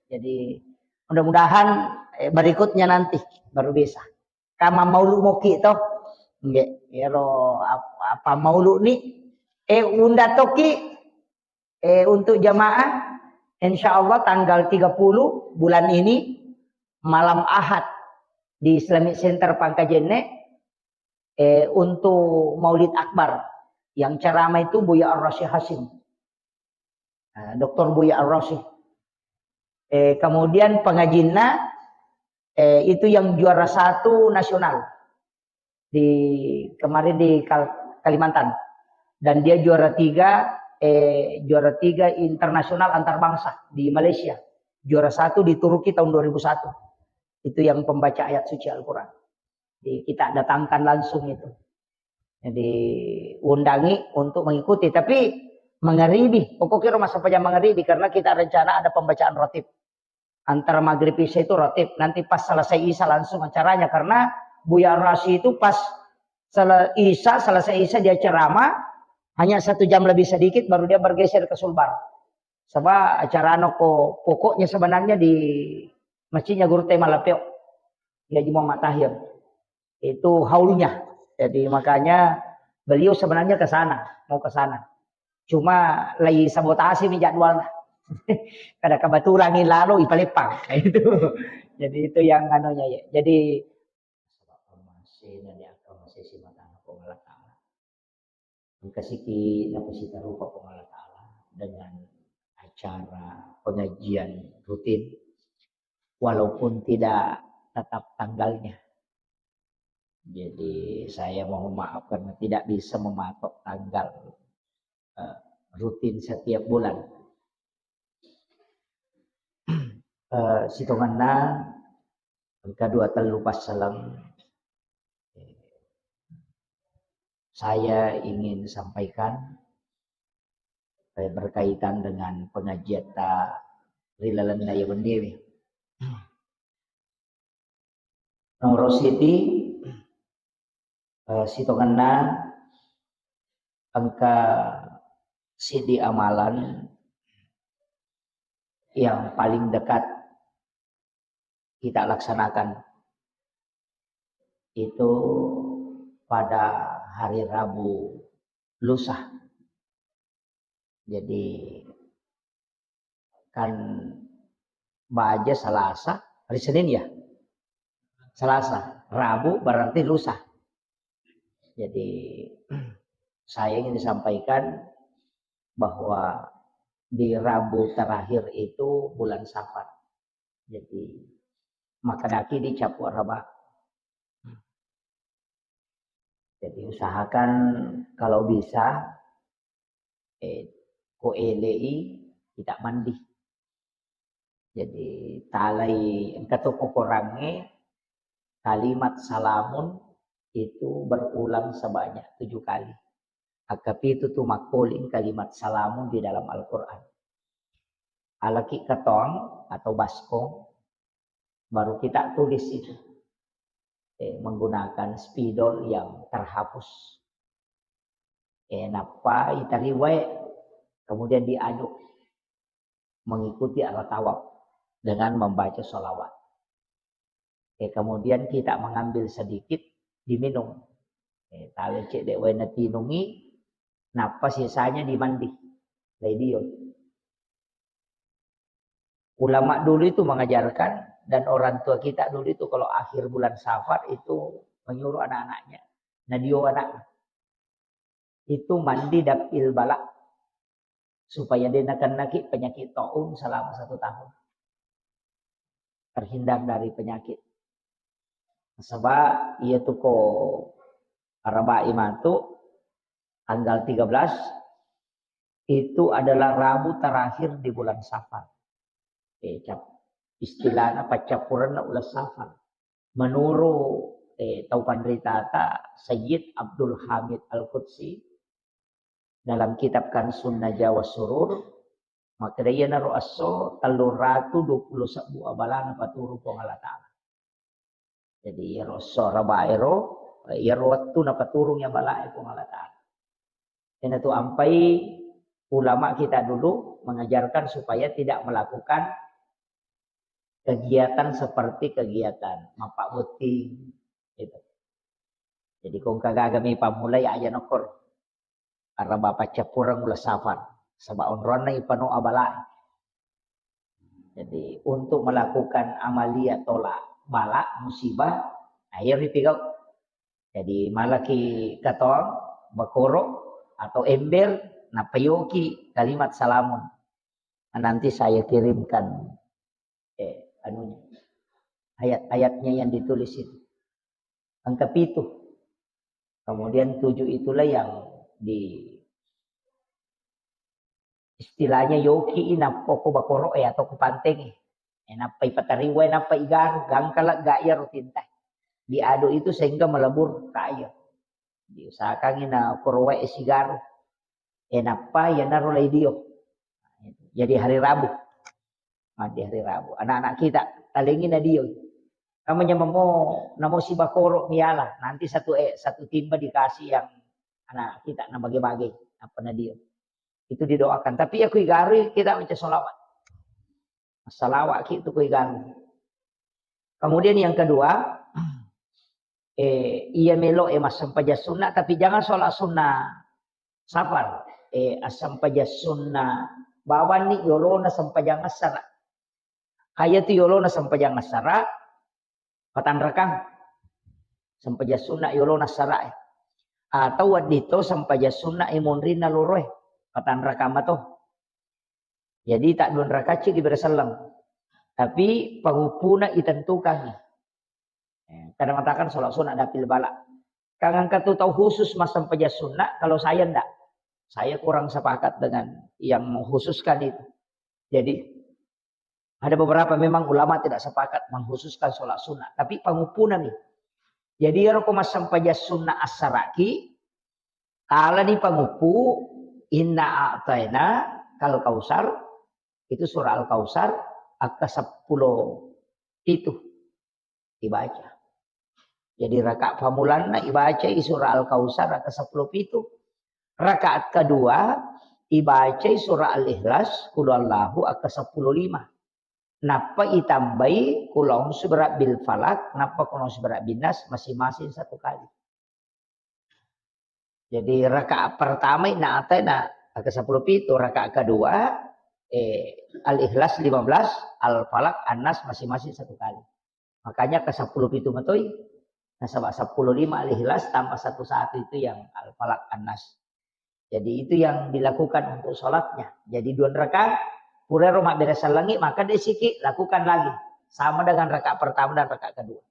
Jadi mudah-mudahan, eh, berikutnya nanti baru bisa. Kama maulu moki to. Nggih, ero ap-, apa maulu ni? Eh, unda toki. Eh, untuk jamaah, Insya Allah tanggal tiga puluh bulan ini, malam Ahad, di Islamic Center Pangkajenne, eh, untuk Maulid Akbar. Yang ceramah itu Buya Ar-Rasyid Hasyim. Nah, Doktor Buya Ar-Rasyid. Eh, kemudian pengajinna, eh, itu yang juara satu nasional di kemarin di Kal-, Kalimantan. Dan dia juara tiga, eh, juara tiga internasional antar bangsa di Malaysia. Juara satu di Turki tahun dua ribu satu. Itu yang pembaca ayat suci Al-Quran. Jadi kita datangkan langsung itu. Jadi undangi untuk mengikuti. Tapi mengeribi, pokoknya rumah sampajang mengeribi karena kita rencana ada pembacaan rotib. Antara maghrib isya itu rotib. Nanti pas selesai isya langsung acaranya. Karena Buya Rasyid itu pas sele-, isya, selesai isya dia ceramah, hanya satu jam lebih sedikit baru dia bergeser ke Sulbar. Sebab acara noko pokoknya sebenarnya di masjidnya Guru Tema Lapeo. Dia Haji Muhammad Tahir. Itu haulnya. Jadi makanya beliau sebenarnya ke sana, mau ke sana. Cuma lagi sabotase mi jadwalnya. Kada kebetulan ini lalu ipaleppang. Itu. Jadi itu yang anunya ya. Jadi sebab pemase dan yang akan masih simatana Puang Allah Ta'ala. Engka siki napasitarupa Puang Allah Ta'ala dengan acara pengajian rutin, walaupun tidak tetap tanggalnya. Jadi saya mohon maaf karena tidak bisa mematok tanggal, eh, rutin setiap bulan. Eh, sitongenna engka dua tellu passaleng, eh, saya ingin sampaikan, eh, berkaitan dengan pengajiatta ri lalenna iya wenniwi. Nomoro siti, eh, sitongenna engka sidi amalan yang paling dekat kita laksanakan itu pada hari Rabu lusa. Jadi kan baja Salasa, hari Senin ya. Salasa, Rabu berarti lusa. Jadi saya ingin disampaikan bahwa di Rabu terakhir itu bulan Safar. Jadi makkedaki di capu Araba. Jadi usahakan kalau bisa, eh, ko elei kita mandi. Jadi talai engka to kokorangnge kalimat salamun itu berulang sebanyak tujuh kali. Akkapitu tu makkoling kalimat salamun di dalam Al-Quran. Alaki katong atau baskong, baru kita tulis itu. Eh, menggunakan spidol yang terhapus. Eh, nappa itariwai, kemudian diaduk mengikuti arah tawaf dengan membaca sholawat. Eh, kemudian kita mengambil sedikit, diminum. Eh, tawe cedde wae natinungi, nappa sisanya dimandi. Laidio. Ulama dulu itu mengajarkan dan orang tua kita dulu itu kalau akhir bulan Safar itu menyuruh anak-anaknya, nadio anak itu mandi dapil bala supaya dia nakennaki penyakit taun selama satu tahun. Terhindar dari penyakit. Sebab iya tu ko Arabai matu tanggal tiga belas itu adalah Rabu terakhir di bulan Safar. Eh, cap-, istilahnya paccappurenna uleng Safar. Menurut, eh, tau panritata Sayyid Abdul Hamid Al-Qudsi dalam kitab Kansun Najawa Surur, makkeda iyanaro esso tellung ratu dua puluh sebbu abala napaturung Puang Allah Ta'ala. Jadi iyaro esso Arabai ro, iyaro wettu napaturung abalae Puang Allah Ta'ala. Iyanatu ampai ulama kita dulu mengajarkan supaya tidak melakukan kegiatan seperti kegiatan mappabotting gitu. Jadi ko engka gagami pammulai aja nokkor Araba paccappureng uleng Safar. Saba onronna ipano abalae. Jadi untuk melakukan amalia tolak bala musibah, nah, iya ripigau. Jadi malaki katong bakoro atau ember, napayoki kalimat salamun. Nah, nanti saya kirimkan eh, anunya, ayat-ayatnya yang ditulis itu. Angka pitu. Kemudian tujuh itulah yang di istilahnya yoki inappo ko bakoro eh atau ko panteng eh. Enappa ipatariwa, enappa igaru, gangkala ga iya rutinta. Diaduk itu sehingga melebur ke air. Diusahakan ina korowa eh sigaru. Enappa iyanaro lai dio. Jadi hari Rabu. Mandi hari Rabu. Anak-anak kita talengi na dio. Namanya mamo namo si bakoro miala. Nanti satu eh satu timba dikasih yang anak kita na bage-bage apa na dio. Itu didoakan. Tapi aku igarui kita baca sholawat. Salawat ki itu ku igarui. Kemudian yang kedua, eh, iya melo eh massempajang sunnah, tapi jangan sholat sunnah safar. Eh, assempajang sunnah bawang ni yolona sempajang assara. Kaya tu yolona sempajang assara, patanrakang. Sempajang sunnah yolona assara eh. Atau wedding to sempajang sunnah eh monrinna loro eh. Patanrakang mato. Jadi tak dua rakaat cik ibereselleng. Tapi panguppuna itentukan. Eh, kadang mengatakan sholat sunnah dapil bala. Kan engka tu tau khusus massempajang sunnah, kalau saya ndak. Saya kurang sepakat dengan yang mengkhususkan itu. Jadi ada beberapa memang ulama tidak sepakat mengkhususkan sholat sunnah, tapi panguppuna mi. Jadi ero ko massempajang sunnah assaraki, talani panguppu, inna a'taina kal kausar, itu surah Al-Kausar, akka seppulo pitu dibaca. Jadi rakaat pamulanna ibacai surah Al-Kausar akka seppulo pitu. Rakaat kedua ibacai surah Al-Ikhlas, Qul Huwallahu akka seppulo lima. Nappa itambai Qul A'udzu Birabbil Falaq, nappa Qul A'udzu Birabbin Nas masing-masing satu kali. Jadi rakaat pertama inna a'taina akka seppulo pitu, rakaat kedua eh, Al-Ikhlas lima belas, Al-Falaq, An-Nas masing-masing satu kali. Makanya ke seppulo pitu matoi, nasaba seppulo lima Al-Ikhlas tambah satu satu itu yang Al-Falaq, An-Nas. Jadi itu yang dilakukan untuk sholatnya. Jadi dua rakaat, purero mabberesan langit, maka desiki lakukan lagi. Sama dengan rakaat pertama dan rakaat kedua.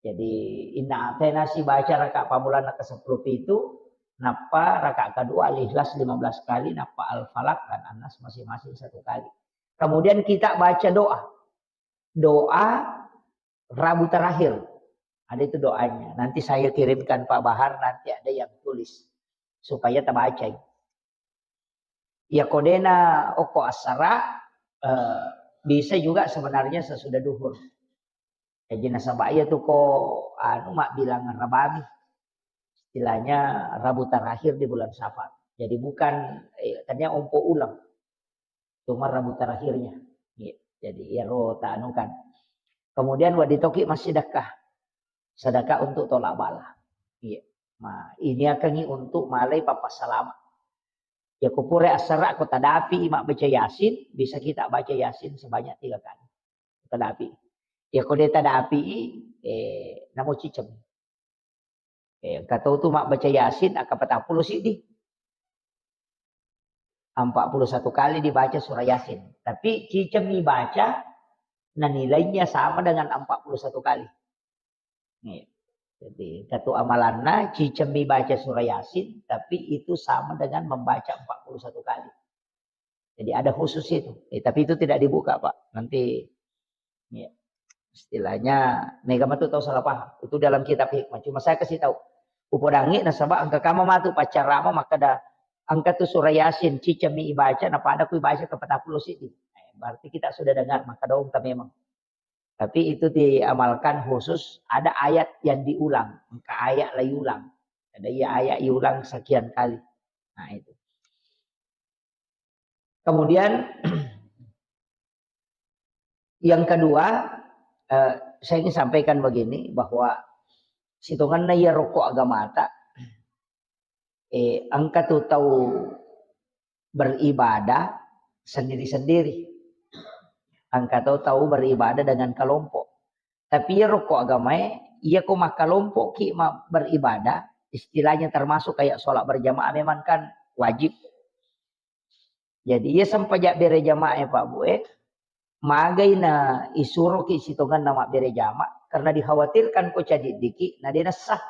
Jadi inna a'taina si baca rakaat pamulanna ke seppulo pitu, nappa rakaat kedua Al-Ikhlas lima belas kali, nappa Al-Falaq dan An-Nas masing-masing satu kali. Kemudian kita baca doa. Doa Rabu terakhir. Ada itu doanya. Nanti saya kirimkan Pak Bahar, nanti ada yang tulis supaya terbaca. Ya kodena oko asara eh, bisa juga sebenarnya sesudah duhur. Jadi nasaba iya tu ko anu mabbilang rabami. Istilahnya Rabu terakhir di bulan Safar. Jadi bukan eh, tanya ompo ulang. Cuma Rabu terakhirnya. Iya. Jadi iyaro tanukan. Kemudian wadi toki masih sedekah. Sedekah untuk tolak bala. Iya. Nah, ini akan untuk malai papa salama. Ya ko pura asara ko tadapi ima baca Yasin, bisa kita baca Yasin sebanyak tiga kali. Tadapi. Ya ko de tadapi eh namo ciceng. Eh, engka tau tu mabbaca Yasin akka patappulo siddi. Empat puluh satu kali dibaca surah Yasin. Tapi cicemmi baca, nah nilainya sama dengan empat puluh satu kali. Nih. Jadi, engka tu amalanna cicemmi baca surah Yasin, tapi itu sama dengan membaca empat puluh satu kali. Jadi ada khusus itu. Eh, tapi itu tidak dibuka, Pak. Nanti ya, istilahnya mega matu tau salah paham. Itu dalam kitab hikmah. Cuma saya kasih tahu. Upodangi nasaba engka kama matu paccarama makkeda engka tu surah Yasin cicami ibaca na pada ku ibaca ke patappulo siddi. Eh, berarti kita sudah dengar maka dong memang. Tapi itu diamalkan khusus ada ayat yang diulang, engka ayat lagi ulang. Ada iya ayat diulang sekian kali. Nah, itu. Kemudian yang kedua, eh, saya ingin sampaikan begini bahwa sitonganna iya rokok agamata eh, engka tu tau beribadah sendiri-sendiri. Engka to tau beribadah dengan kelompok. Tapi iyaro ko agamae, iya ko makkalompoki ma-, beribadah, istilahnya termasuk kayak sholat berjamaah memang kan wajib. Jadi iya sempaja bere jamaah, Pak Bu, eh, magai na isuroki sitongenna mabbere jamaah, karena dikhawatirkan ko cadiddiki, na de nessa.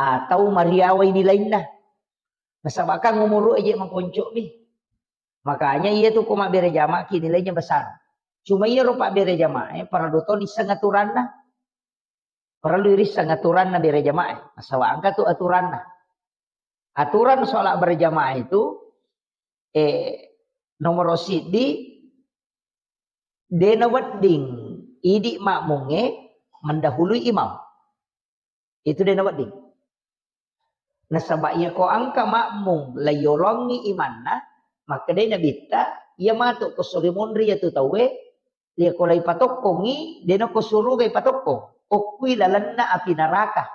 Atau mariawai nilainna. Nasaba kan umuru eje makonco'mi. Makanya iya tu ko mabbere jama'ki nilainya besar. Cuma iya ro pabbere jamaah, eh, parellu to nisseng aturanna. Parellu irisseng aturanna bere jamaah, eh. Nasaba engka tu aturanna. Aturan sholat berjamaah itu, eh, nomor siddi, de nawedding idi makmungnge mendahului imam. Itu de nawedding. Nasaba iya ko engka makmum laiyolongi imanna, makkedai Nabitta, iya matu ko suri monri iya tu tauwe, iya ko laipatokkongi, de nako suruga ipatokkong. Okkui lalenna api neraka.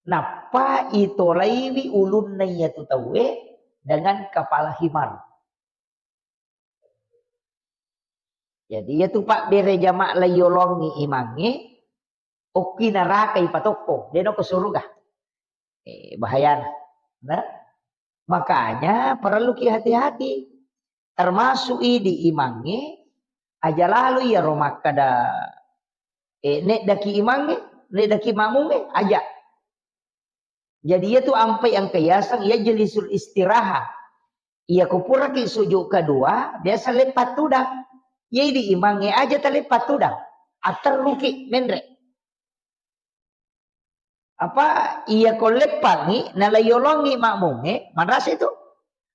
Nappa itolaiwi ulunna iya tu tauwe dengan kepala himar. Jadi iya tu pabbere jamaah laiyolongi imangnge, okki neraka ipatokko, de nako suruga. Eh, bahayana. Nah, makanya parelluki hati-hati. Termasuk idi imangnge, aja lalo iyaro makkada, eh, neddaki imangnge, neddaki makmungnge, aja. Jadi iya tu ampai engka yaseng yajlisul istiraha. Iya ko puraki sujud kedua, biasa leppa tudang. Iya idi imangnge aja taleppa tudang. Atterruki menre. Apa iya ko leppangi, nalaiyolongi makmungnge, manrasa itu.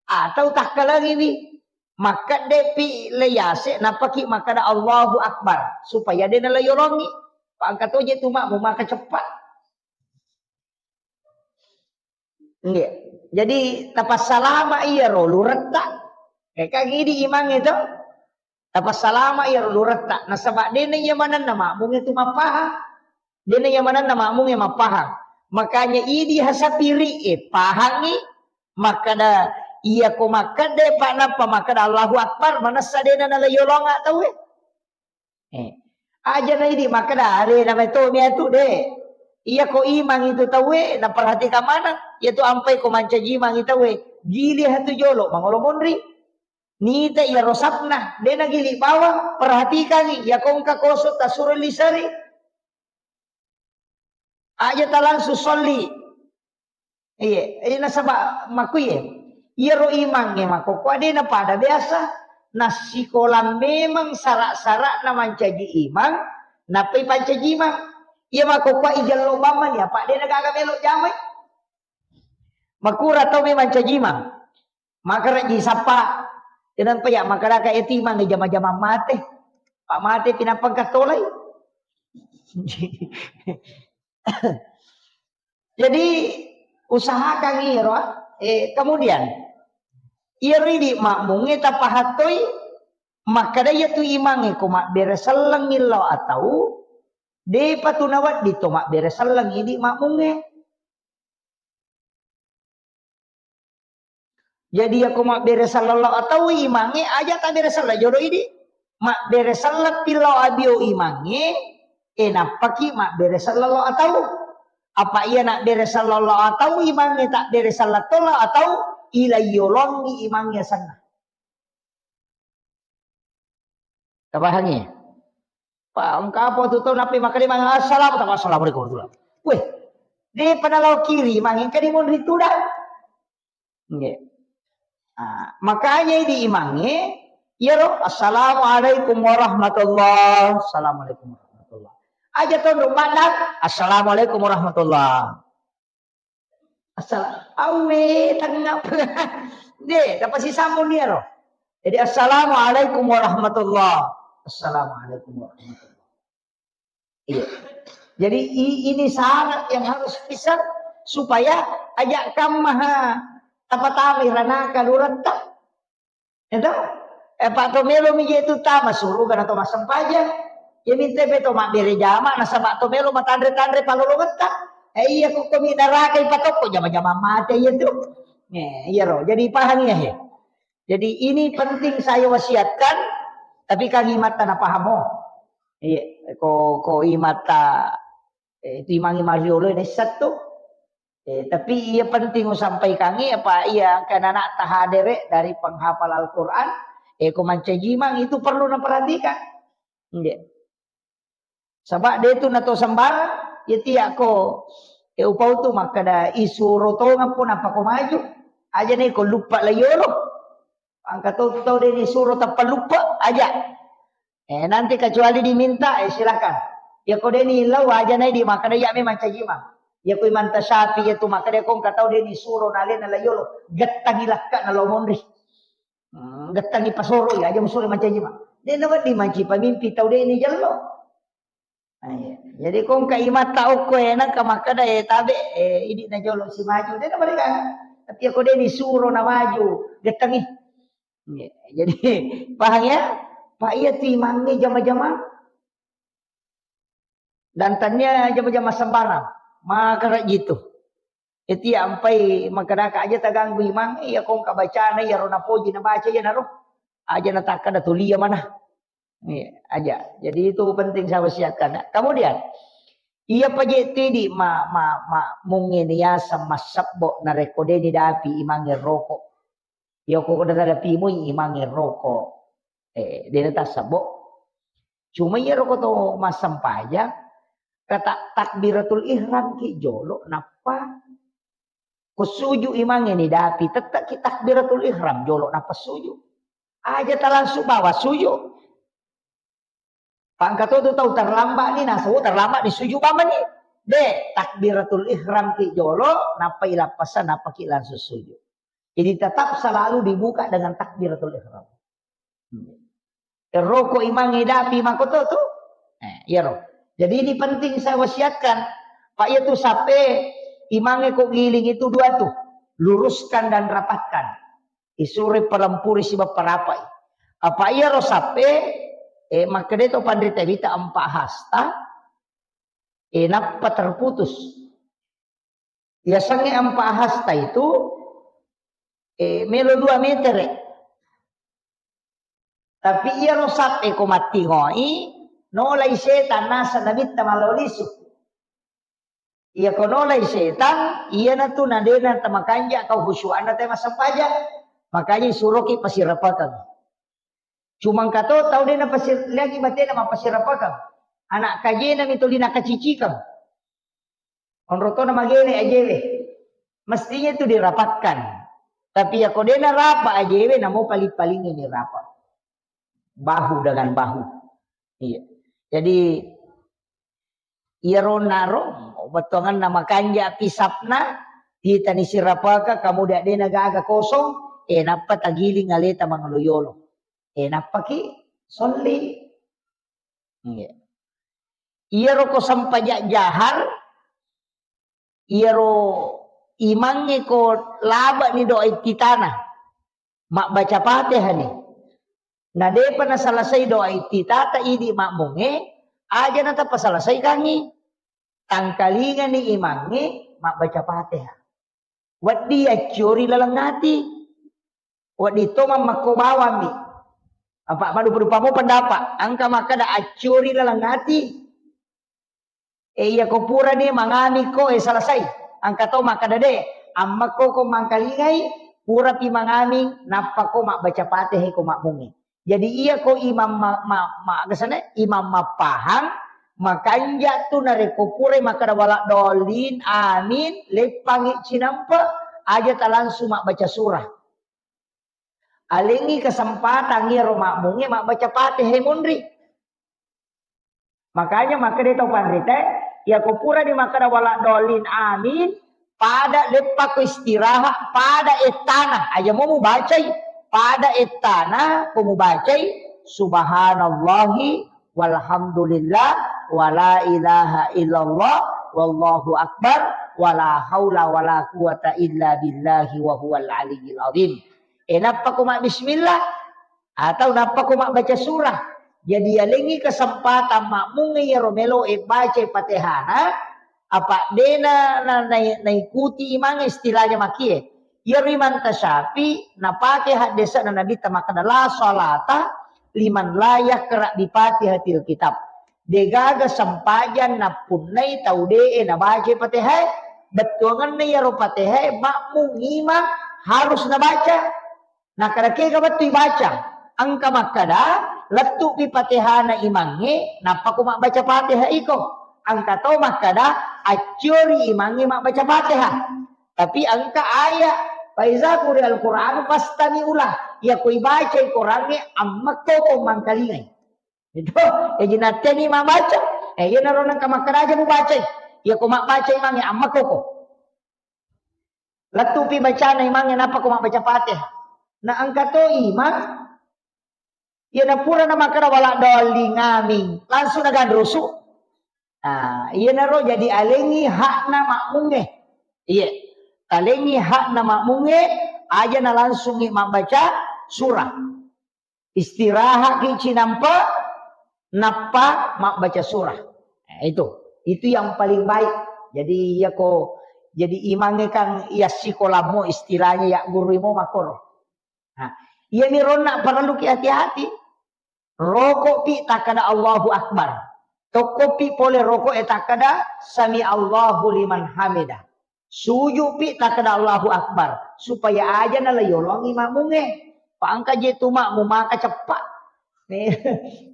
Atau takkalangiwi, makkeddepi leyase, nappaki makkada Allahu Akbar, supaya de nalaiyolongi. Pangka toje tu makmum maka cepat. Nggih. Jadi, tapassalama iyaro luretta. Eh, kan idi imang itu. Tapassalama iyaro luretta. Nasaba dena iya manenna makmung itu mappahang. Dena iya manenna makmung e mappahang. Makanya idi hasapiri e pahangi makkada iya ko makkada pa nappa makkada Allahu Akbar, manessa dena nalaiyolonga tauwe. Eh. Aja na idi makkada, "Are na meto mi atu de." Iya ko imang itu tauwe, naperhatikan maneng. Iya tu ampai ko mancaji imangi tauwe. Gili hatu jolo, mangolo monri. Nita iya rosapna, de na gili bawang, perhatikangi. Iya ko engka koso tasuro lisari. Aja ta langsung solli. Iye, eh, nasaba makkuye. Iyaro imangnge makkokkoe de napada biasa. Nassikolang memang sara-sarana mancaji imang, nappai pancaji imang. Iya makkokkoe ijello bamma ni, apa de nagaga melo jamai. Makura tau memang mancaji imang. Makaraji sappa. Tenang pa ya, makadaka eti imang jama-jama mate. Pak mate pinapang katolai. Jadi, usahakan iro, eh, kemudian, iro idi makmungnge tapahattoi, makkada iya tu imangnge ko mabbere selleng illau atau, depa tu nawedding to mabbere selleng idi makmungnge. Jadi, iya ko mabbere selleng lao atau imangnge, aja tabbere selleng jolo idi. Mabbere selleng pillau abio imangnge, e nappaki mabbere selleng lao atau. Apa iya nabbere selleng lao atau imangnge, tabbere selleng to lao atau, ilaiyolongi imangnge asenna. Tapahangi? Pa, engka apa tu tau nappi makkalimang, "Assalamu-, assalamualaikum warahmatullahi." Weh, depa nalao kiri, mangengka di monri tudang. Nggih. Ah, makanya di imangnge, iyaro, "Assalamualaikum warahmatullah." "Assalamualaikum warahmatullah." Aja tondok maddang, "Assalamualaikum warahmatullah." Asal, awe, tengngap. De, dapat si sambung dia, roh. Jadi, "Assalamualaikum warahmatullah." "Assalamualaikum warahmatullah." Iya. Jadi, i-, ini syarat yang harus bisa supaya aja kam maha tapatami ranaka luretta. Itu, eh, Pak, to melo mi je tu tama suruga na to massempajang. Ya minta be to mabbere jama, nasaba to melo matanre-tanre palolongetta. Eh, iya, ko komi neraka ipatokko jama-jama mate iya tu. Eh, iya ro. Jadi paham ya, he. Jadi ini penting saya wasiatkan, Tapi kan imatta napahamo. Iya, ko, ko imatta, eh, itu imangi mariolo ini satu. Eh, tapi iya penting usampaikangi apa iya kan anak tahadere dari penghafal Al-Quran. Eh, ko mancajimang itu perlu naperhatikan. Iya. Saba' de' tu nato sembarang, ya tiya' ko, eh, upau tu makkada isuro tongeng pun apa ko maju. Aja ne ko luppa layolo. Angka to tau de' ni suro tappa luppa aja. Eh, nanti kecuali diminta, eh, silakan. Ya ko de' ni lau aja ne di makkada ya memang cajima. Ya ko imanta syafi ya tu makkada ko angka tau de' ni suro nalena layolo. Gettangi lakka na lo monri. Hmm, gettangi pasoro ya aja musuro mancaji ma. De' nawedding manci pamimpi tau de' ni jello. Ah, iya. Jadi ko engka imatta okko e nangka makkada e tabe, eh, idi na jolo si maju. De' nawedding kan. Tapi ko de' ni suro na maju, gettangi. Iya. Jadi paham ya? Pak iya tu imangnge jama-jama. Dan tania jama-jama sembarang. Maka gitu. Eti ampai makkadaka aja taganggu imang, iya kongka bacana, iya ro napoji nabaca, iya naro. Aja natakkada tulia mana. Iya, aja. Jadi itu penting saya wasiatkan. Nah, kemudian, iya paje tidi ma, ma, ma, mungkin ya sama sebbo na rekode ni dapi imang rokok. Iya kok udah ada pimui imang rokok. Eh, dia tak sebbo. Cuma iyaro ko to massempajang, kata takbiratul ihram ki jolo, nappa ko suju imangnge ni dapi, tette' ki takbiratul ihram jolo, nappa suju. Aja talangsung bawa suju. Pangka to tu tau terlambat ni, naso terlambat ni suju bama ni. De', takbiratul ihram ki jolo, nappa ilappasa, nappa ki langsung suju. Jadi tetap selalu dibuka dengan takbiratul ihram. Hmm. Roko imangnge dapi makoto tu. Eh, iyaro. Jadi ini penting saya wasiatkan. Pak iya tu sape imangnge ko giling itu dua tu. Luruskan dan rapatkan. Isure palempuri siba parapai. Apa iyaro sape, eh, makkeda to panrita wita empat hasta, eh, nappa terputus. Yasengnge empat hasta itu, eh, melo dua meter, eh. Tapi iyaro sape ko mattingoi, nolai setan naseng nabitta malao lisu. Iya ko nolai setan, iyanatu nadena tamakanja kau khusyuanna te massempajang. Makanya suroki pasirapakang. Cuma engka to tau de' napasir-, lagi batena mappasirapakang. Anak kajena mi tuli nakacicikang. Onrotona magele ajewe. Mestinya itu dirapatkan. Tapi ya ko de' narapa ajewe, namo paling-paling ini rapa. Bahu dengan bahu. Iya. Jadi, iyaro naro, bettuanganna makanja pisapna, itani sirapaka, kamudian de' nagaga kosong, eh, nappa tagiling aleta mangolo yolo. Eh, nappaki solli. Iya. Iyaro ko sempajang jahar, iyaro imangnge ko labani doa iftitana, mabbaca Fatihah ni. Na de'pa nasalasai doa iftitata idi makmungnge, aja natappa salasai kangi. Tangkalingani imangnge mabbaca Fatihah. Wedding accori laleng ati. Wedding to mammakko bawammi. Apa madupa-dupa mo pendapat. Engka makkada accori laleng ati. E, iya ko purani mangami ko, e, selesai. Engka to makkada de, ammekko ko mangkalingai, purapi mangami, nappa ko mabbaca Fatihah ko makmungi. Jadi iya ko imam ma-, ma-, ma-, agasana, imam mappahang, makanja tu narekko purai makkada wala dolin, amin, leppangi cinampe, aja ta langsung mabbaca surah. Alengngi kesempatan iyaro makmungnge mabbaca Fatihah monri. Makanya makkeda tau panrita, iya ko purani makkeda wala dolin amin, pada leppako istirahat, pada ettana, aja mo mubacai, pada ettana ko mubacai, subhanallahi walhamdulillah, wala ilaha illallah, wallahu akbar, wala haula wala quwata illa billahi wa huwal aliyyil azim. E, nappa ko mabbismillah, atau nappa ko mabbaca surah. Jadi, yalengngi kesempatan makmungnge iyaro melo e baca Fatihana, apa dena na, na, naikuti imangnge istilahnya makie. Iyaro Imam Tasyafi napake haddese'na Nabitta makkeda, "La salata liman la yaqra bi Fatihatil kitab. Degaga sempajang nappunnai tau de'e nabacai Fatihae, bettuangenna iyaro Fatihae makmum imang harus nabaca. Nakkeda kega bettu ibaca? Engka makkeda, lettu'pi Fatihana imangnge, nappako mabbaca Fatiha iko. Engka to makkeda, acciori imangnge mabbaca Fatiha. Tapi engka ayat, "Faiza quri'al Qur'anu fastami'u lah." Iyako ibacai Korangnge, ammekkoko mangkalingai. Itu, jadi natteni mabbaca. Eh, iyanaro nengka makkeda aja mubacai. Iyako mabbaca imangnge, ammekkoko. Lettu'pi bacana imangnge, nappako mabbaca Fatiha. Na engka to imang, iyana purana makkeda wala dolling, amin, langsung naganrusu. Ah, iyanaro jadi alengngi hakna makmungnge. Iye. Alengngi hakna makmungnge, aja na langsungngi mabbaca surah. Istirahaki cinampa, nappa mabbaca surah. Nah, itu. Itu yang paling baik. Jadi, iyako jadi imangnge kan iya sikolamo istilahnya, ya guru mo makoro. Nah, iyami ronna parelluki hati-hati. Roko'pi takkeda Allahu Akbar. Tokko'pi pole roko'e takkeda Sami Allahu liman hamida. Suju'pi takkeda Allahu Akbar. Supaya aja nala yolongi makmungnge. Pa engka je tu makmum maka ceppa. Me-,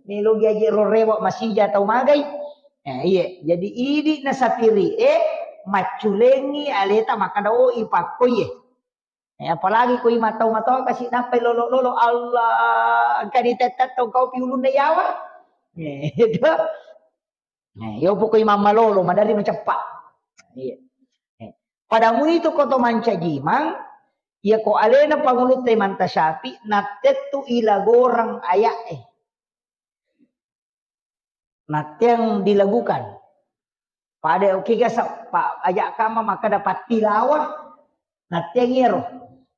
melo gi aje ro rewe masija tau magai. Eh, iye. Jadi idi nasapiri e macculengi aleta makkeda, "Oh, ipakko iye." Eh, apalagi ko imang tau matoa kasi nappai lolo-lolo, Allah, engka ni tette tau kau pi ulunna yawa. Eh, itu. Eh, yo poko imang malolo, madari maceppa. Iya. Eh, pada muitu ko to mancaji imang, iya ko alena pangulutta Imam Tasyafi, nattettu ilagoreng ayat e. Natteang dilagukan. Pada oke ga sa-, pa-, aja kama makkeda pattilawah. Natteang iyaro.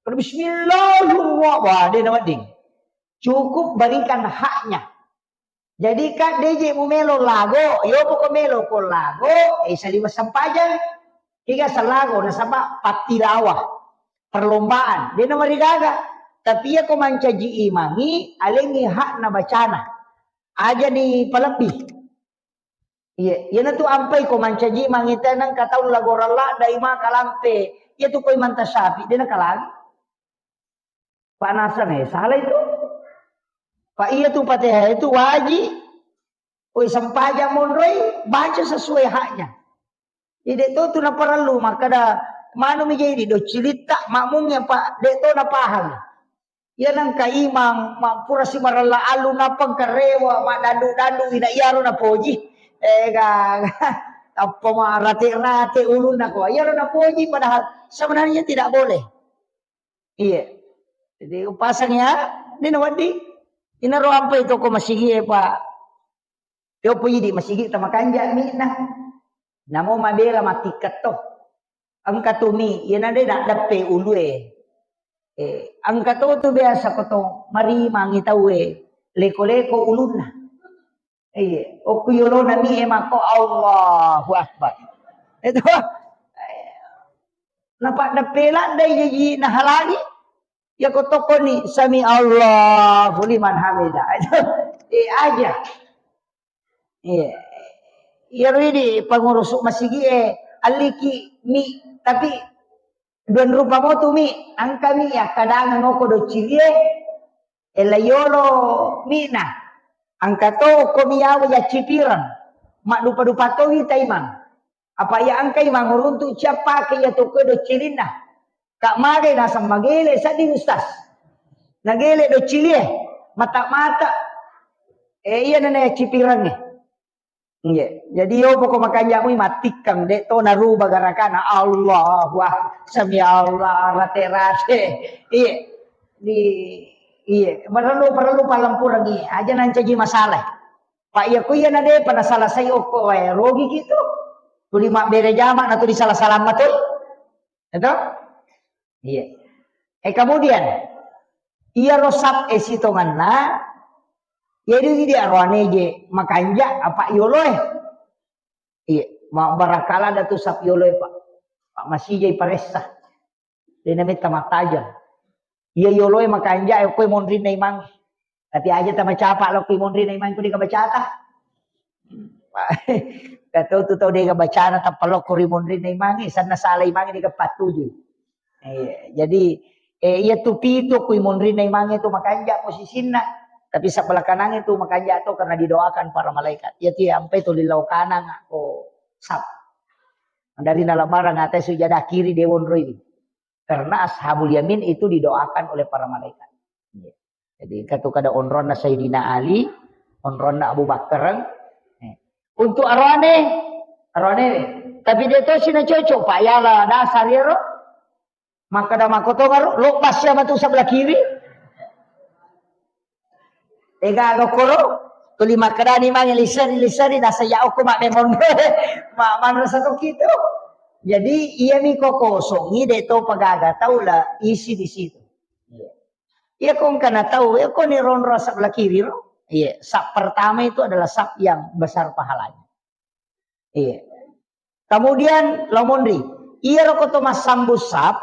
Kada bismillahirrahmanirrahim. Wah, de nawedding. Cukup berikan haknya. Jadi, Kak, deje mu melo lago, yo poko melo ko lago, eh, saliweng sempajang. Kega salago, nasaba pattilawah. Perlombaan. De namarigaga. Tapi iya ko mancaji imangi, alengi hakna bacana. Aja ni palebbi. Iya, iyanatu ampai ko mancaji imangi tenang ka tau lagoreng ladda imang kalampe. Iya tu ko Imam Tasyafi, de nakalagi. Panasang, eh, salah itu. Pak, iya tu Fatihah itu wajib. Oi, sempajang monroi, baca sesuai haknya. Jadi, de to tu naparellu makkeda, manu mi jadi doccilitta, makmumnya, Pak, de to napahang. Iya nengka imang, ma-, pura simarella alu, nappa engka rewa, maddandu-dandu, ina iyaro napoji. Eh, ga, tappa marate-rate ulunna ko. Iyaro napoji, padahal sebenarnya tidak boleh. Iya. Jadi, upasang ya, ini nawaddi. Inaro ampai toko masigi e, Pak. Yopo idi masigi tamakanja mi na. Namo mabela matikkat to. Engka tu mi, iyana de naddeppe ulue. Eh, engka to tu biasa ko to marimangi tau e, leko-leko ulunna. Iya, okku yolona mi e mako Allahu Akbar. Itu. Napaddeppe laddai jaji nahalangi. Ya ko tokoni sami Allahu liman hamida. Eh, aja. Iya. Iyaro idi pengurus masigi e, alliki mi, tapi dua rupa motu mi, angka mi yakkadangeng oko doccilie, ella yolo mina. Angka to ko mi yawa yaccipireng. Maddupa-dupa to wi taimang. Apa iya angka imang uruntu ciappake iya toko doccilinna. Kak magai naseng magele sedding ustaz. Nagele doccilie, mata-mata. Eh, iya nana cipireng e. Iya. Jadi yo poko makanjak mui matikkang, de to naruba garakana. Allahu Akbar. Sami Allah, rate-rate. Iya. Di, iya. Perlu, perlu palempurengi. Aja nancaji masalah. Pak, iya ku iya na de pada salasai okko wae, rogi gitu. Tuli mabbere jama na tuli salah-salah matoi. Itu? Iya. Eh, kemudian, iya rosap e sitonganna, jadi dia roane je makanja apa yolo e. Iya, ma-, barakala ada tu sap yolo e, Pak. Pak masih jai paressa. Dena metta matajang. Iya yolo e makanja e, koe monrinna imang. Tapi aja tamacapa lo kui monri na imang ku dega bacata. Kato tu tau dega bacana tappa lo kori monri na imangi, sanna sala imangi dega pattuju. Iya, jadi, eh, iya tu pitu kui monri na imangi tu makanja posisinna. Tapi sebelah kanannya tu makanja tu karena didoakan para malaikat. Iya tu ya ampe tu lilau kanang ko sap. Dari nalamarang atai sujada kiri dewon roi. Karena ashabul yamin itu didoakan oleh para malaikat. Iya. Jadi engka tu kada onronna Sayyidina Ali, onronna Abu Bakar. Eh. Untuk arwane, arwane. Tapi dia tu sina cocok, Pak. Ya lah, dasar ya, ro. Maka ada makotongaro, lo pas ya matu sebelah kiri. Ega gokoro, tuli makkadani mange liseri, liseri, nasa ya okko mak memon. Mak manrasa tu kitu. Jadi, iya mi ko kosongi, de to pagaga tau la isi di situ. Iya. Iya ko engka na tau, iya ko ni ronro sap la kiri ro. Iya, sap pertama itu adalah sap yang besar pahalanya. Iya. Kemudian lo monri, iya ro ko to massambu sap,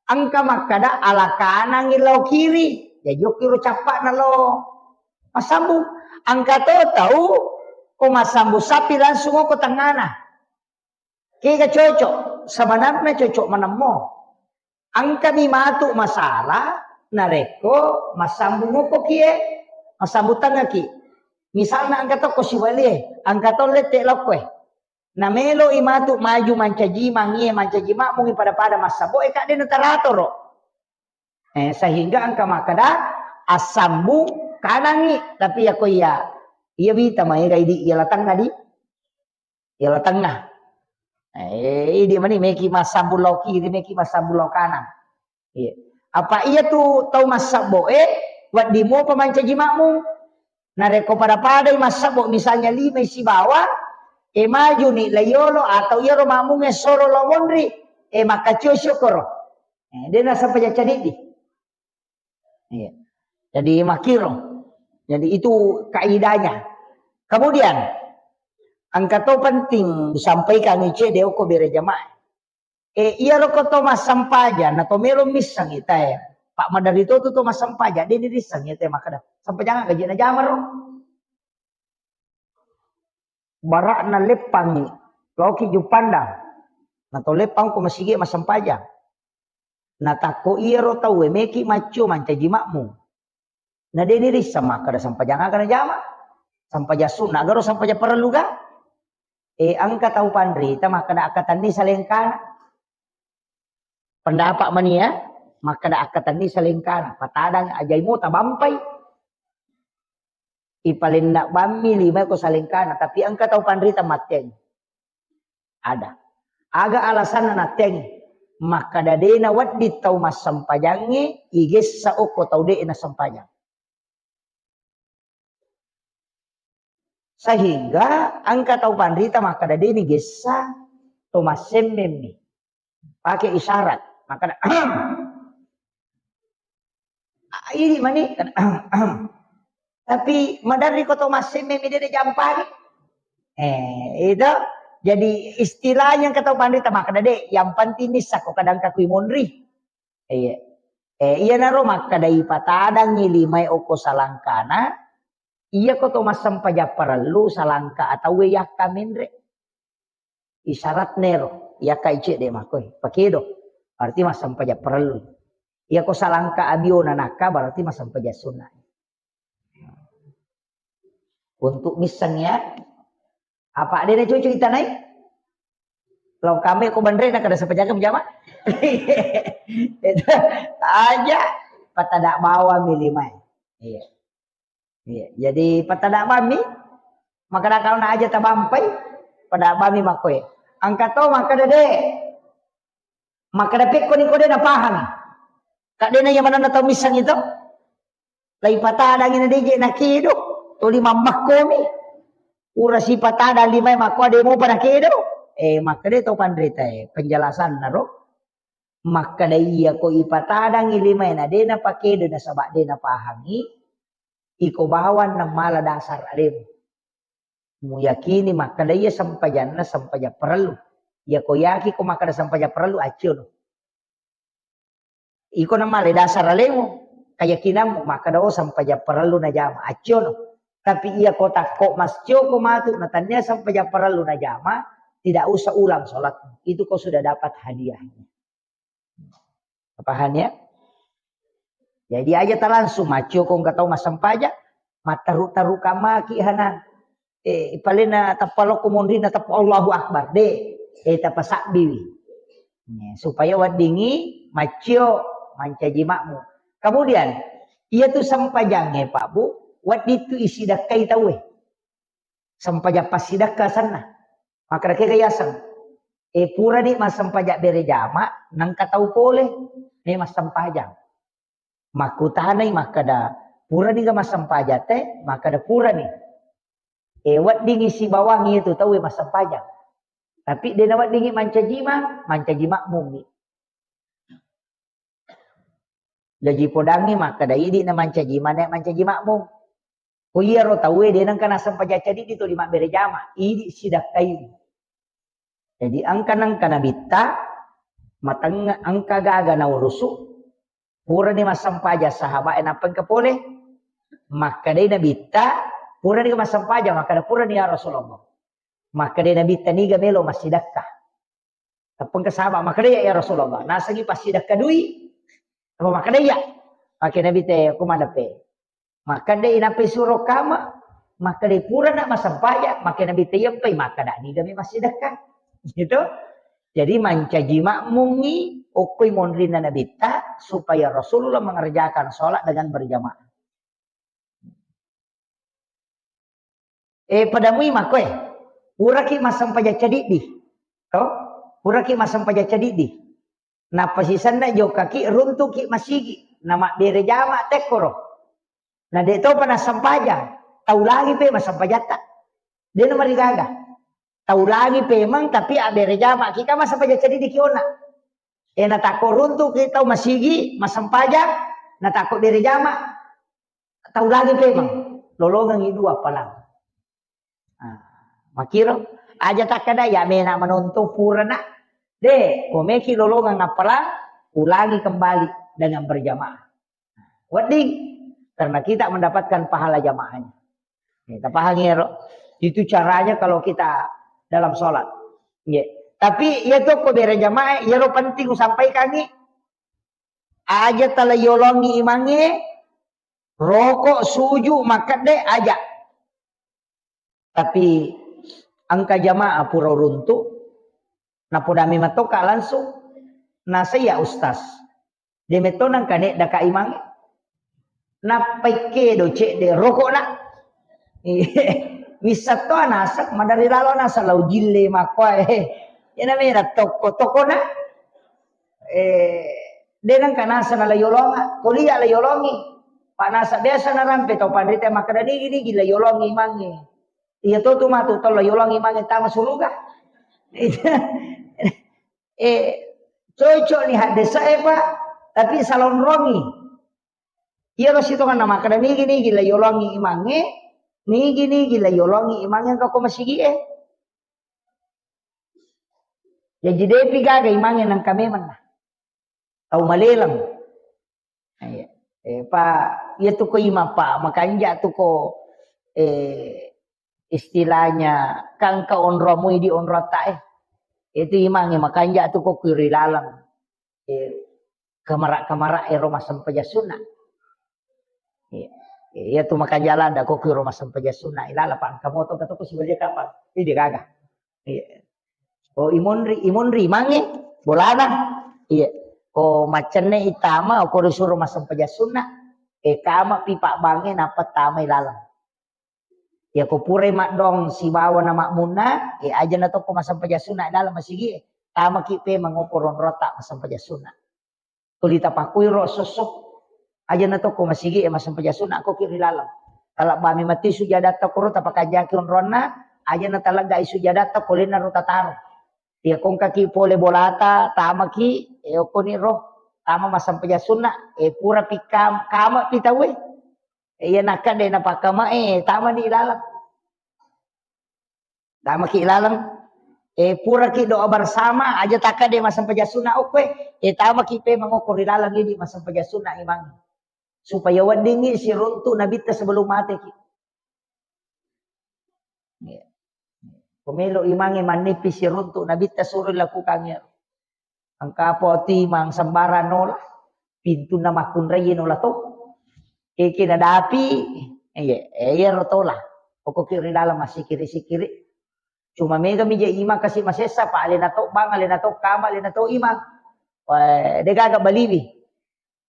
engka makkada ala kanang lao kiri. Jadi okki ro cappa na lo massambu. Engka to tau ko massambu sapi langsung ko tengana. Kega cocok, sebenarnya cocok menemmo. Engkami matu masalah narekko massambung okko kie, massambung tengngaki. Misalna engka tokko sibalie, engka to lette lokkoe. Namelo i matu maju mancaji mangie, mancaji makmungi pada-pada massabo e, kadde na taratoro. Eh, sehingga engka makkada assambung kanangi, tapi ya ko iya, iya wita maega idi iya latanna di. Yala tengah. Eh, idi mani meki massambung lao kiri, meki massambung lao kanang. Iya. Apa iya tu tau massabbo e, wedding mopa mancaji makmum. Narekko pada-padai massabbo, misalnya lima sibawa, e maju ni layolo atau iyaro makmum e soro lao monri, e makkacio syukuro. Eh, de nasapa jacca diddi. Iya. Jadi makkiro. Jadi itu kaidahnya. Kemudian engka to penting disampaikan ice de okko bere jamaah. Eh, iya roko to massempajang na to melo misseng ita e. Pak madari to tu to massempajang de ni disseng ita e makkada. Sempajang gaji na jamaro. Bara'na leppangngi, laoki Juppandang. Na to leppang ko masigi massempajang. Na takko iyaro tauwe meki maccio mancaji makmum. Na de ni risseng makkada sempajang aga najama. Sempajang sunna garo sempajang parellu ga. E engka tau panrita makkada akkatenni salengkana. Pendapat mani ya, makkada akkatenni salengkana. Patadang ajai mo tabampai. Ipalenna bammi lima ko salengkana, tapi engka tau panrita matteang. Ada. Aga alasanna natteang? Makkada de nawedding tau massempajangnge igessa okko tau de nasempajang. Sehingga engka tau panrita makkada de nigessa to massemmemmi. Pake isyarat. Makkada, "Ahem." Ah, idi mani, kan, "Ahem, ahem." Tapi maderri ko to massemme mi de jampangi. Eh, itu. Jadi istilahnya engka tau panrita makkada de, yang penting nissakko kadang kakui monri. Iya. Eh, iyanaro makkada ipatadangngi limae okko salangkana, iya ko to massempajang parellu salangka atauwe yakka menre. Isyaratna ero, iya kaice de makkoi, pakedo. Berarti massempajang parellu. Iya ko salangka abiona nakka berarti massempajang sunna. Untuk misseng ya. Apa de na cucu itanai? Lo kame ko banre na kada sempajang jama. Itu aja patada bawang milih mai. Iya. Iya, jadi patada bammi, makkada kalau na aja tabampai, pada bammi makkoe. Engka to makkada de, makkada pekko ni ko de napahang. Kak de na iya manenna tau misseng itu. Lai patadangi na deje na kedo, toli mammakkomi. Ura si patada limae makko de mopa na kedo. Eh, makkada to panrita e, penjelasan naro. Makkada iya ko ipatadangi limae na de napakedo nasaba de napahangi, iko bawang namala dasar alemu. Muyakini makkada iya sempajanna sempajang parellu. Iya ko yaki ko makkada sempajang parellu acciono. Iko namala dasar alemu. keyakinanmu, makkeda, "Oh, sempajang parellu najama, acciono." Tapi iya ko takko mascio ko matu, na tania sempajang parellu najama, tidak usah ulang sholatmu. Itu ko sudah dapat hadiahnya. Paham ya? Jadi aja ta langsung maccio ko engka tau massempajang, mattaru-taru kamaki hana. Eh, palena tappa lokko monrina tappa Allahu Akbar. De, eh, tapasabbiwi. Ya, supaya weddingi maccio mancaji makmum. Kemudian, iya tu sempajangnge, Pak Bu, wedding tu isidakkai tauwe. Sempajang passidakka asenna. Makkeda kega yaseng. Eh, purani massempajang bere jama, nengka tau pole, ne massempajang. Makkutanai makkeda, "Purani ga massempajang te?" Makkeda, "Purani." Eh, weddingi sibawangi itu tauwe massempajang. Tapi de naweddingi mancaji ma-, mancaji makmummi. Jaji podangngi makkeda, idi na mancaji mane mancaji makmum. Ko iyaro tauwe de nengka nassempajang cadiddi tuli mabbere jama, idi sidakkai. Jadi engka nengka nabitta, mateng-, engka gaga naurusu, purani massempajang sahabat e nappa engka pole. Makkedai nabitta, purani massempajang, makkeda purani ya Rasulullah. Makkedai nabitta, niga melo massidakka. Tappa engka sahabat makkeda, "Ya, ya Rasulullah, nasengi passidakka dui." Apa makkeda, "Iya." Makkeda Nabitta, "Ko madape." Makkeda, "Inappa suro kama." Makkeda, "Purana massempajang." Makkeda Nabitta, "Iyappai makkeda niga mi massidakka." Gitu. Jadi mancaji makmungngi okkoi monrinna Nabitta supaya Rasulullah mengerjakan sholat dengan berjamaah. Eh, padamui makko, eh. Puraki massempajang cadiddi. To? Puraki massempajang cadiddi. Nappa sisenna jokkaki runtuki masigi. Namabbere jama tekkoro. Na de topa nassempajang. Tau lagi pe massempajatta. De namarigaga. Tau lagi pemeng tapi abbere jama. Ki ka massempajang cadiddi ki ona. Eh, natakko runtuki tau masigi, massempajang, natakko bere jama. Tau lagi pemeng, lolongengngi dua palang. Ah, makiro, aja takkeda, "Ya mena menonton purana." De, ko meki lolongeng appalang, ulangi kembali dengan berjamaah. Wedding, karena kita mendapatkan pahala jamaahnya. Ya, tapahangi ero. Itu caranya kalau kita dalam sholat. Ya. Tapi ya to ko bere jamaah, iyaro penting usampaikangi. Aja tala yolongi imangnge, roko, suju, makkedde, aja. Tapi engka jamaah pura uruntu, napodami matoka langsung, nasaiya ustaz. De metto nengka neddaka imangnge. Nappai kedo cedde rokona. Wissatto naseng, madari lalo naseng lau jille makkoe. Iyana mena tokko-tokkona. Eh, de nengka naseng la yolonga, kuliah la yolongi. Pak naseng biasa narampe tau panrita makkeda nigi-nigi la yolongi imangnge. Iya to tu matu tau la yolongi imangnge tama suruga. Eh, cocok ni haddesa e, Pak, tapi salonrongi. Iyaro sitongenna makkeda nigi-nigi la yolongi imangnge, nigi-nigi la yolongi imangnge engka ko masigi e. Jaji depi gaga imangnge nengka memang na. Tau maleleng. Iya. Eh, pa, iya tu ko imang, Pak, makanja tu ko, eh, istilahnya kan ka onromu idi onrota e. Itu imangnge makanja tu ko kiri laleng. Eh, kamara-kamara ero massempajang sunna. Iya. Iya tu makanja landa ko kiro massempajang sunna. Ilala pa engka moto ka tu ko sibalia kapang. Idi gaga. Iya. Oh, imonri, imonri mange bolana. Iya. Ko maccenne itama, ko disuruh massempajang sunna. Eh, kama pi pabbangnge nappa tamai laleng. Ya ko purai maddong sibawa na makmunna, eh, aja na tokko massempajang sunna dalam masigi, eh. Tamaki pe mangoko ronrota massempajang sunna. Tuli tapakkui ro sosso. Aja na tokko masigi e massempajang sunna ko ki ri laleng. Talabbami matti sujadatta koro tapakanjaki onronna, aja na taleggai sujadatta ko lenna ro tataro. Iya kongkaki pole bolata, tamaki, e okkoni ro, tama massempajang sunna, e pura pi kam-, kama pi tauwe. E iya nakka de napakkama e, tama ni laleng. Tamaki laleng. Eh, puraki doa bersama, aja takkade massempajang sunna okkoe. Eh, tamaki pe mangokko ri laleng idi massempajang sunna imang. Supaya weddingngi siruntu nabitta sebelum mateki. Iya. Ko melo imangnge mannipi siruntu nabitta, suro lakukan iyaro. Engka apa timang sembarang nola, pintunna makkunrai nola to. Eke nadapi, iya, iyaro tola. Pokoknya ri dalam massikiri-sikiri. Cuma mega mija imang kasi masessa, pa alena to bang, alena to kama, alena to imang. Wah, degaga baliwi.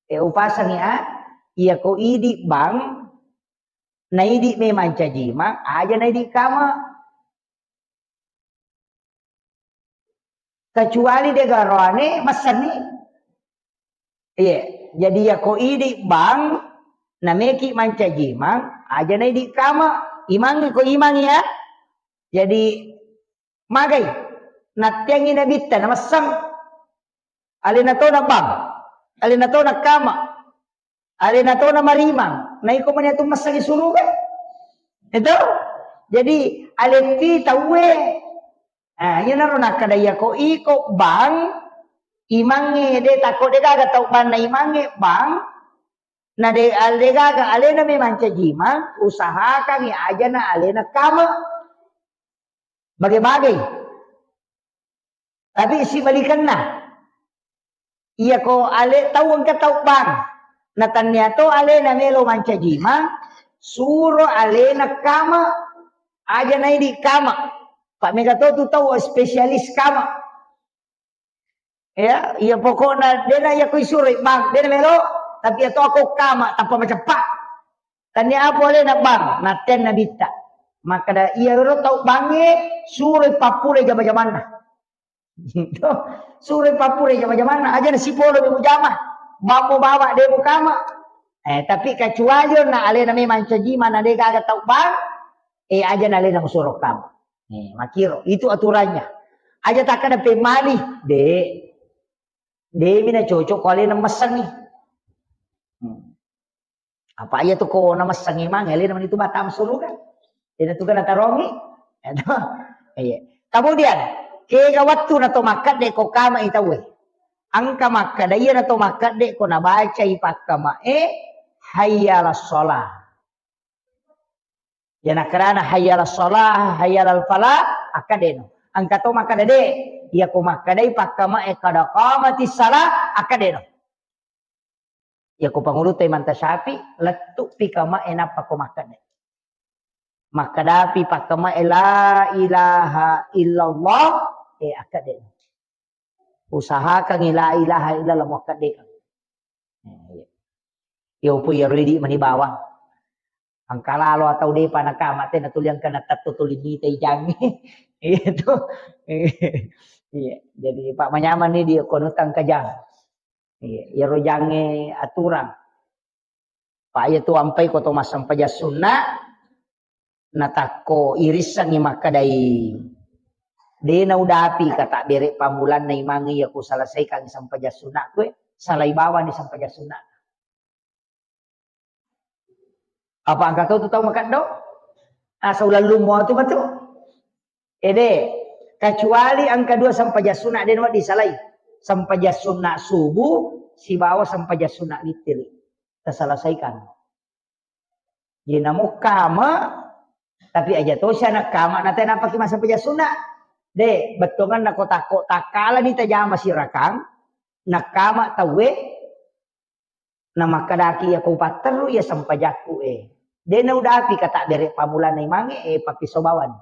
E, upasangi a, iya ko idi bang, naidi memang cajima, aja naidi kama. Kecuali de garoane massenni. Iya, jadi ya ko idi bang, nameki mancajimang, aja naidi kama, imangi ko imang ya. Jadi magai, nattiangi nabitta, namesseng. Alena to na bang, alena to na kama. Alena to na marimang, na iko mani atu massengi suruga. Itu? Jadi, aletti tauwe. Ah, iyanaro nakkada iya ko iko bang, imangnge de tako de gaga tau bang na imangnge bang, na de, al-, de gaga alena memang cajimang, usahakangi aja na alena kama. Bage-bage. Tapi sibalikenna. Iya ko ale tau engka tau bang. Na tannia to alena melo mancajima, suro alena kama, aja naidi kama. Pak mega to tu tau spesialis kama. Ya, iya pokokna dena iya ko isuroi bang, dena melo, tapi iya to ako kama tanpa maceppa. Tannia apa alena bang, nattianna bitta. Makkada iyaro tau bangnge suroi pappura jama-jamanna. Suroi pappura jama-jamanna, aja na sipolo mi mujama. Bammo bawa de mukama. Eh, tapi kecuali onna alena memang cajima na de gaga tau bang, eh, aja na alena musuro kama. Eh, makiro, itu aturannya. Aja takkada pemmali, de. De mina cocok ko alena messengi. Hmm. Apa iya tu ko namessengi mang, alena mani tu batang suruga. Ina tu kana tarongi. Iya. Kemudian, kega wattu na to makkadde ko kama i tauwe. Engka makkada iya na to makkadde ko nabacai pakkama e, hayya ala sholah. Ya nakkedana hayya ala sholah, hayya ala falah, akkadeno. Engka to makkada de, iya ko makkadai pakkama e kada qamati salah, akkadeno. Iya ko pangulu te manta Syafi'i, lettu pi kama e nappa ko makkada. Makkadapi pakkama e la ilaha illallah, eh, akkadeno. Usahakangi la ilaha illallah muakkaddekang. Eh, iya. Iya, upu iyaro idi mani bawang. Engka lalo atau depa nakama te natuli engka natetto tuli mita ijangnge. Iya tu. Iya. Jadi pak manyamani dia kono tangka jang. Iya, iyaro jangnge aturang. Pak iya tu ampai ko to massempajang sunna, natakko irissengngi makkadai, de naudapi kata bere pammulanna imangnge iya ku selesaikangngi sempajang sunna kue, salai bawani sempajang sunna. Apa engka to tu tau makaddo? Asa ulallummo tu matu. Ede, kecuali engka dua sempajang sunna de disalai. Sempajang sunna subuh sibawa sempajang sunna witir. Taselesaikan. Ye namo kama, tapi aja tosi anak kama na tena paki massempajang sunna. De, bettongan nako takko takkalani tajama sirakang, nakama tauwe, namakkadaki iya ko patterru iya sempajakku e. De naudapi kata bere pammulanna imangnge e, papiso bawani.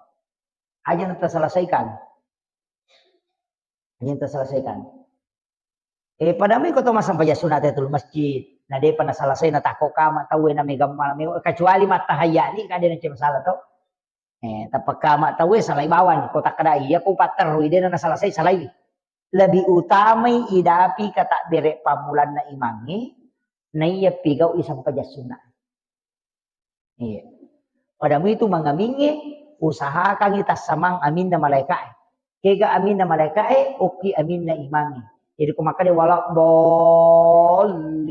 Aja na taselesaikan. Aja na taselesaikan. E, padami ko to massempajang sunna Tahiyatul Masjid. Na depa naselesai natakko kama tauwe na megamma, me-, kecuali mattahayyani kade na masalah to. Eh, tappa kama tauwe salai bawang, ko takkada iya ko patterrui de na nasalasai salai. Lebih utamai idapi kata bere pammulanna imangnge, naiya pigau'i sempajang sunna. Iya. Pada muitu mangamingnge, usahakangi tassamang aminna malaika'e. Kega aminna malaika'e, okki aminna imangnge. Jadi ko makkeda wala dhollin,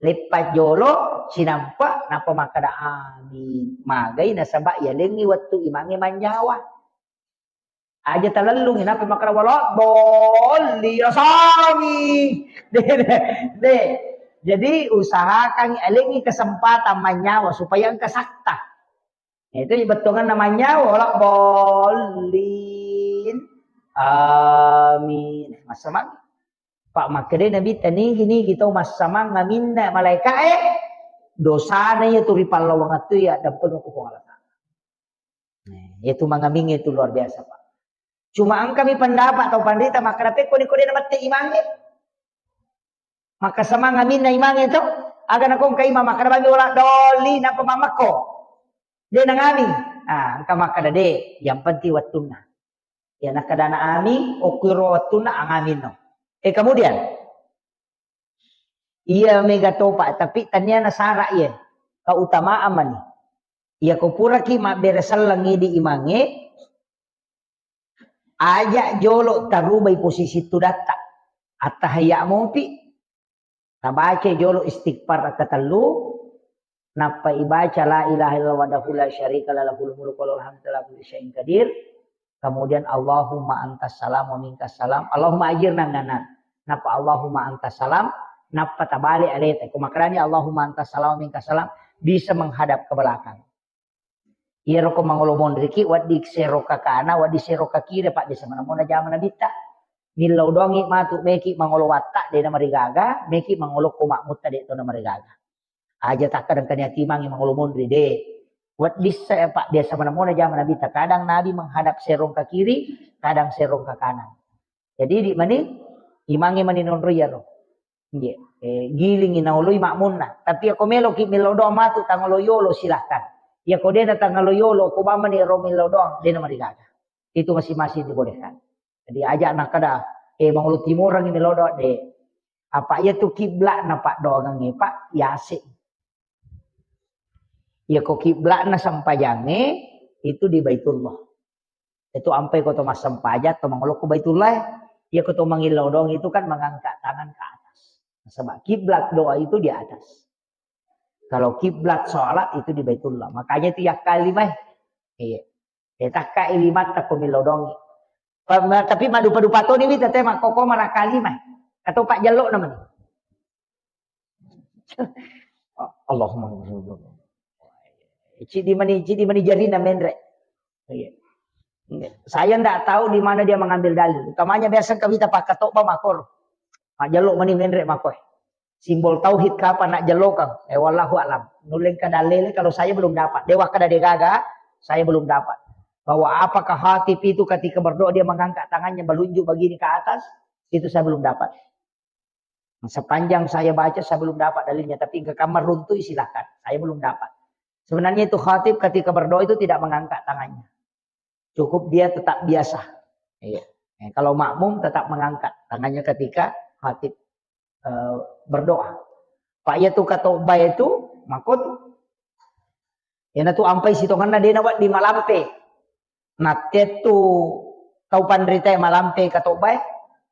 leppa jolo, sinampa, nappa makkeda amin. Magai nasaba yalengngi wettu imangnge manyawa. Aja talellungi, nappa makkeda wala dhollin, asami. De, de, de. Jadi usahakan alengi kesempatan manyawa supaya engka sakta. Itu bettuanna manyawa, wala bolin. Amin. Massamang. Pak, makkeda Nabitta, nigi-nigi tau massamang aminna malaika'e, dosana iya tu ripallawang attu iya dampeng ku Puang Allah Ta'ala. Nah, itu mangaming itu luar biasa, Pak. Cuma engkami pendapat atau pandita makkeda pekko ni ko de namette imangnge. Maka samang aminna imangnge to, aga nakongka imang makkeda bami wala doli napa mamakko. De nangaming. Ah, engka makkeda de, yang penting wettunna. Ya nakkedana ami, okkuro wettunna angaminno. Eh, kemudian, iya mega topa, tapi tania nasara iya. Keutamaan mani. Iya ko puraki mabbere selleng idi imangnge, aja jolo tarubai posisi tudatta. Attahayya mopi, tabaca jolo istighfar katellu, nappa ibaca la ilaha illallah wahdahu la syarika lah lahul mulku wa lahul hamdu ala kulli syai'in qadir. Kemudian Allahumma antas salam wa minkas salam. Allahumma ajirna minan nar. Nappa Allahumma antas salam, nappa tabalik aleta. Ko makkedani Allahumma antas salam wa minkas salam, bisa menghadap ke belakang. Iyaro ko mangolo monriki, wedding sero kakana, wedding sero kakire, Pak, biasa manamona jama Nabitta. Millau doangi matu, meki mangolo watta, de namarigaga, meki mangolo ko makmutta, de to namarigaga. Aja takkadang kania timangi mangolo monri, de. Wedding sa, Pak, biasa manamona jama Nabitta. Kadang Nabi menghadap serong ke kiri, kadang serong ke kanan. Jadi di mani, imangi mani nonro iyaro. Nggih. Eh, gilingi naoloi makmunna. Tapi ako meloki melo doang matu tangolo yolo, silahkan. Iya ko dena tangolo yolo, ko bamani ro melo doang, dena marigaga. Itu masing-masing dibolehkan. Jadi aja nakkeda, eh, mangolo timorang melo doang, de. Apa iya tu kiblatna, Pak, doangangnge, Pak, yase. Iya ko kiblatna sempajangnge itu di Baitullah. Itu ampai ko to massempajang, to mangolo ko Baitullah, iya ko to mangillau doang itu kan mengangkat tangan ke atas. Sebab kiblat doa itu di atas. Kalau kiblat sholat itu di Baitullah. Makanya itu yakkalima. Iya. Eh, takka ilimatta ko millau doang. Pa-, ma-, tapi madupa-dupa toni wita te makkoko manakkalima. Atau pak jallok namanya. Allahumma. Cidi mani, cidi mani jarina menre. Iya. Saya ndak tahu di mana dia mengambil dalil. Utamanya biasa kawita pakkatobba makor. Majjallo mani menre makoi. Simbol tauhid kapan nak jallokang? Eh, wallahu alam. Nuleng kada lele kalau saya belum dapat. Dewa kada degaga, saya belum dapat. Bahwa apakah khatib itu ketika berdoa dia mengangkat tangannya melunjuk begini ke atas? Itu saya belum dapat. Sepanjang saya baca, saya belum dapat dalilnya. Tapi ke kamar runtuh, silahkan. Saya belum dapat. Sebenarnya itu khatib ketika berdoa itu tidak mengangkat tangannya. Cukup dia tetap biasa. Iya. Eh, kalau makmum tetap mengangkat tangannya ketika khatib, eh, berdoa. Pak, iya tu katobba itu, makotu. Iyanatu ampai sitongenna de nawedding malampe. Nattettu tau panritae malampe katobbae.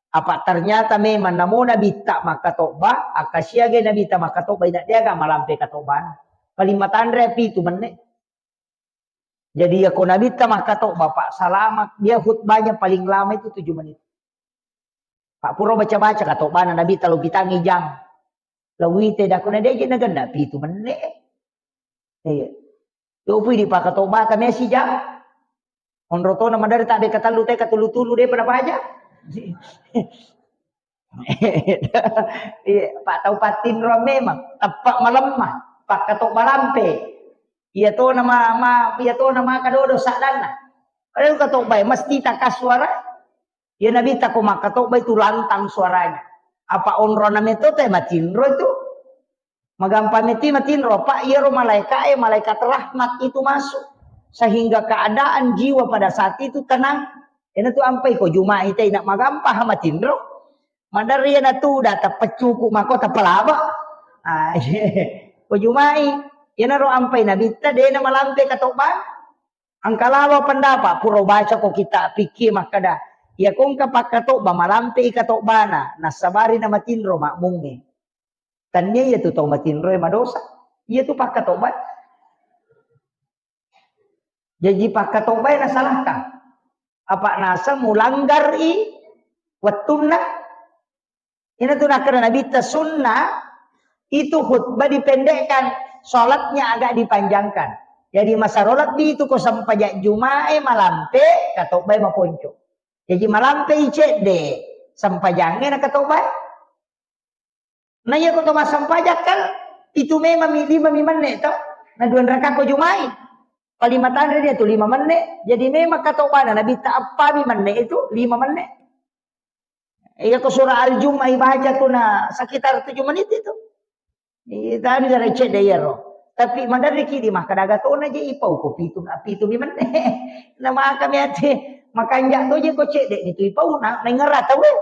Apa ternyata memang namo Nabitta makkatobba, akkasiagai Nabitta makkatobba, ina deaga malampe katobbana. Paling matanre pitu menne. Jadi yako Nabitta makkatobba, Pak, selama dia khutbahnya paling lama itu tujuh menit. Pak, pura baca-baca katobbana Nabitta lo pitangi jang. Lawite dakuna deje nagenna pitu menne. Iya. Yo pui di pakatobba kami sijang. Onro tona madari tabe katellu te katulu-tulu de pada baca. Iya, Pak, tau patinro memang tepat malemma, pakkatobba lampe. Iya to nama ma, iya to nama kadodo sadanna. Padahal katobba mesti takasuara. Iya Nabitta ko makkatobba itu lantang suaranya. Apa onrona metto te matinro itu. Magampa metti matinro, Pak, iyaro malaika e, malaikat rahmat itu masuk. Sehingga keadaan jiwa pada saat itu tenang. Iyanatu ampai ko Juma'i te ina magampa ha matinro. Maderri iyanatu data peccuku mako tapalaba. Ah, ko Juma'i, iyanaro ampai Nabitta dena malampe katobba. Engka lawa pendapat, pura baca ko kita fikih makkeda, iya ko engka pakkatobba malampe i katobbana, nassabari na matinro makmungnge. Tania iya tu tau matinro e madosa. Iya tu pakkatobba. Jaji pakkatobba e nasalahkan. Apa naseng mulanggar i wettunna. Ina tu nakkeda Nabitta sunnah, Itu khutbah dipendekkan, sholatnya agak dipanjangkan. Jadi masaro lebbi itu ko sempajang Jumae malampe, katobbae maponco. Jadi malampe i cedde, sempajangnge na katobbae. Na iya ko to massempajang kan, itu memang mi, lima mi menne to. Na dua raka ko Jumai. Palima tanre dia tu lima menne. Jadi memang katobbana Nabitta appa mi menne itu lima menne. Iya ko surah Al-Jumu'ah ibaca tu na sekitar tujuh menit itu. Iya, tadi dari cedde iyaro. Tapi maderriki di makkadaga tona je ipau ko pitu, pitu mi menne. Na maka mi ate, makanja to je ko cedde ni tu ipau na, na ingera tau e.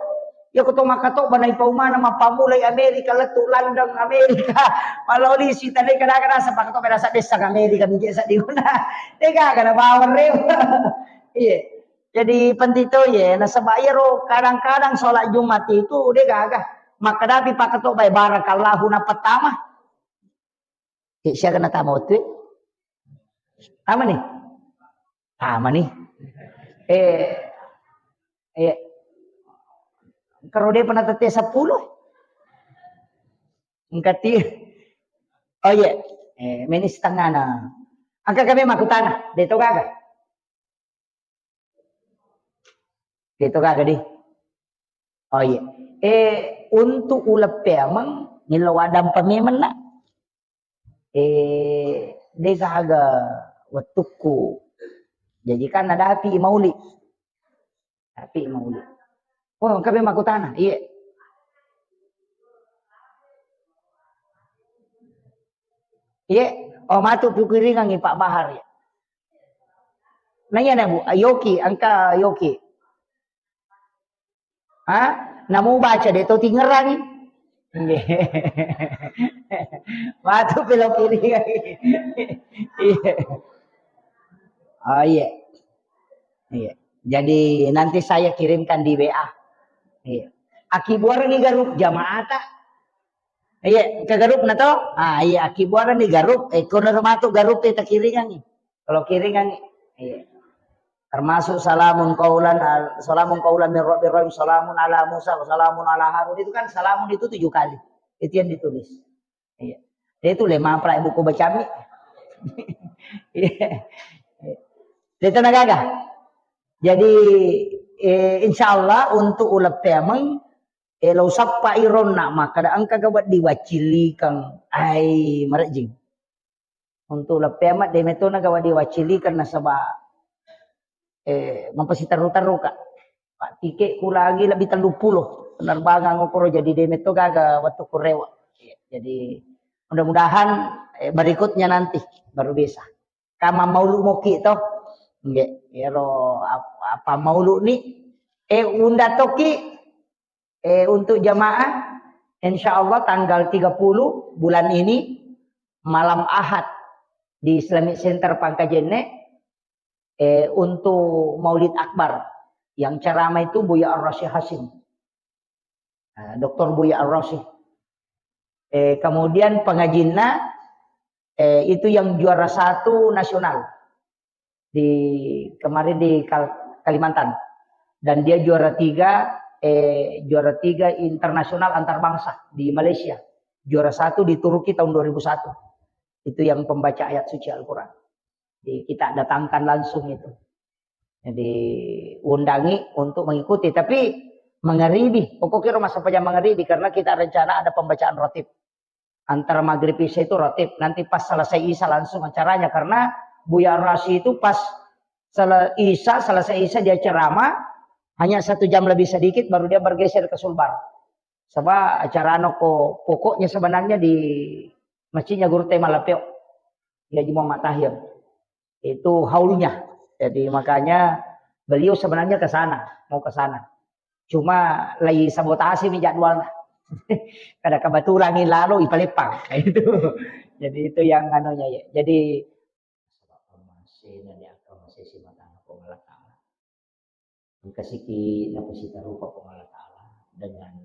Ya ko to makkatobba na ipau mana mappamulai Amerika, lettu London, Amerika. Maloli si tadi kadang-kadang rasa pakkatobba rasa desa Amerika mi je seddi guna. Dega kana bawang rewa. Iya. Jadi penting to ye, nasaba iyaro kadang-kadang sholat Jumat itu de gaga. Makkadapi pakkatobba barakallahu na pertama. Eh, siaga natama wettu e? Tama ni? Tama ni. Eh, eh, karo de pernah tette sepuluh. Engkati. Oh iya. Eh, meni setengah na. Angka kami makutana, de to gaga. De to gaga di. Oh iya. Eh, untuk uleng peameng, millo wadampa memeng na. Eh, de gaga wettukku. Jadi kan ada api mauli. Api mauli. Oh, engka memang makutana. Iya. Iya. Oh, matu pikiringangi Pak Bahar ya. Nanya na Bu, Yoki, engka Yoki. Ha? Namu baca de to tingerangi. Nggih. Matu pelo kiri. Iya. Oh iya. Iya. Jadi nanti saya kirimkan di W A. Iya. Akibuarangi garup jamaata. Iya, ke garup na to? Ah, iya, akibuarangi garup. Eh, kono matu garup e takiringangi. Kalau kiringangi. Iya. Termasuk salamun qaulan al-, salamun qaulan min rabbir rahim, salamun ala Musa, wa salamun ala Harun. Itu kan salamun itu tujuh kali. Itu yang ditulis. Iya. Itu le mapra buku bacami. Iya. Itu na gaga. Jadi, eh, insya Allah untuk uleng peameng, eh, lo sappa ironna makkada engka ga wedding waccilikeng. Ai, marejjing. Untuk uleng peameng de metto na ga wedding waccilikeng nasaba, eh, mapasiterru-terru ka. Pak, tiketku lagi lebih tellu pulo penerbangan ukuro, jadi de metto gaga wettukku rewe. Jadi mudah-mudahan, eh, berikutnya nanti baru bisa. Kama maulu moki to. Nggih, ero ap-, apa maulu ni? Eh, unda toki, eh, untuk jamaah, insya Allah tanggal tiga puluh bulan ini, malam Ahad di Islamic Center Pangkajene, eh, untuk Maulid Akbar. Yang ceramah itu Buya Ar-Rasyid Hasyim. Eh, doktor Buya Ar-Rasyid. Eh, kemudian pengajinna, eh, itu yang juara satu nasional di kemarin di Kal-, Kalimantan. Dan dia juara tiga, eh, juara tiga internasional antar bangsa di Malaysia. Juara satu di Turki tahun dua ribu satu. Itu yang pembaca ayat suci Al-Quran. Jadi kita datangkan langsung itu. Jadi undangi untuk mengikuti. Tapi mengeribi, pokoknya rumah sampajang mengeribi karena kita rencana ada pembacaan ratib. Antara maghrib isya itu ratib. Nanti pas selesai isya langsung acaranya karena Buya Rasi itu pas sele-, isya, selesai isya dia ceramah, hanya satu jam lebih sedikit baru dia bergeser ke Sulbar. Sebab acara noko pokoknya sebenarnya di masjidnya Guru Tema Lapeo. Dia Haji Muhammad Tahir. Itu haulnya. Jadi makanya beliau sebenarnya ke sana, mau ke sana. Cuma lagi sabotase mi jadwalnya. Kada kebetulan ini lalu ipaleppang. Itu. Jadi itu yang anunya ya. Jadi masih nanti akan masih simatang Puang Allah Ta'ala. Engkasiki napasitarupa Puang Allah Ta'ala dengan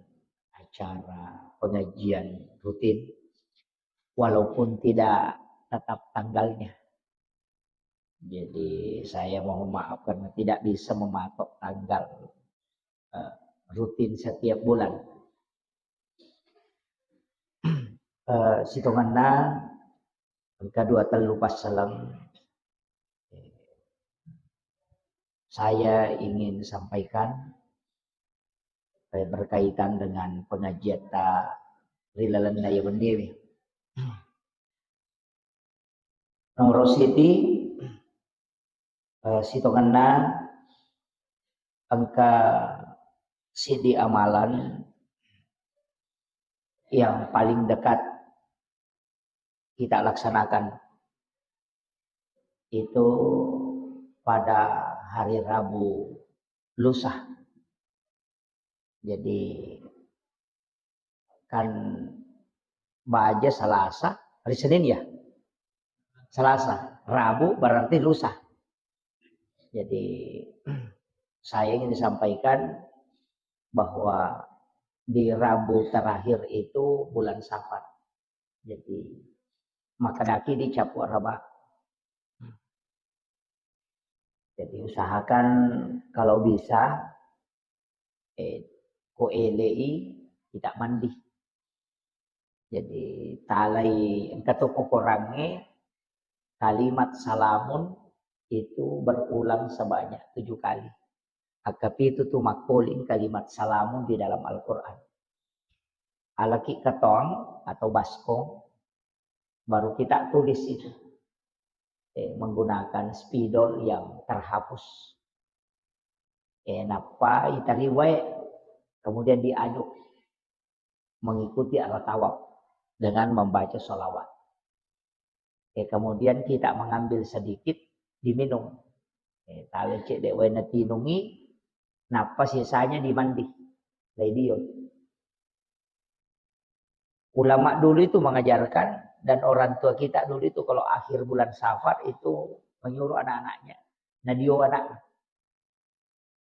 acara pengajian rutin, walaupun tidak tetap tanggalnya. Jadi, saya mohon maaf karena tidak bisa mematok tanggal, eh, rutin setiap bulan. Eh, sitongenna engka dua tellu passaleng, eh, saya ingin sampaikan, eh, berkaitan dengan pengajiatta ri lalenna iya wenniewe. Nomoro siti, eh, sitongenna engka sidi amalan yang paling dekat kita laksanakan itu pada hari Rabu lusa. Jadi kan baja Selasa, hari Senin ya? Selasa, Rabu berarti lusa. Jadi saya ingin disampaikan bahwa di Rabu terakhir itu bulan Safar. Jadi makkedaki di capu araba. Jadi usahakan kalau bisa, eh, ko elei kita mandi. Jadi talai engka to kokorangnge kalimat salamun itu berulang sebanyak tujuh kali. Akkapitu tu makkoling kalimat salamun di dalam Al-Quran. Alaki ketong atau baskom, baru kita tulis itu, eh, menggunakan spidol yang terhapus. Eh, nappa itariwae, kemudian diaduk mengikuti arah tawaf dengan membaca sholawat. Eh, kemudian kita mengambil sedikit, diminum. Eh, tawe cedde wae natinungi, nappa sisanya dimandi. Laidio. Ulama dulu itu mengajarkan, dan orang tua kita dulu itu kalau akhir bulan Safar itu menyuruh anak-anaknya, nadio anak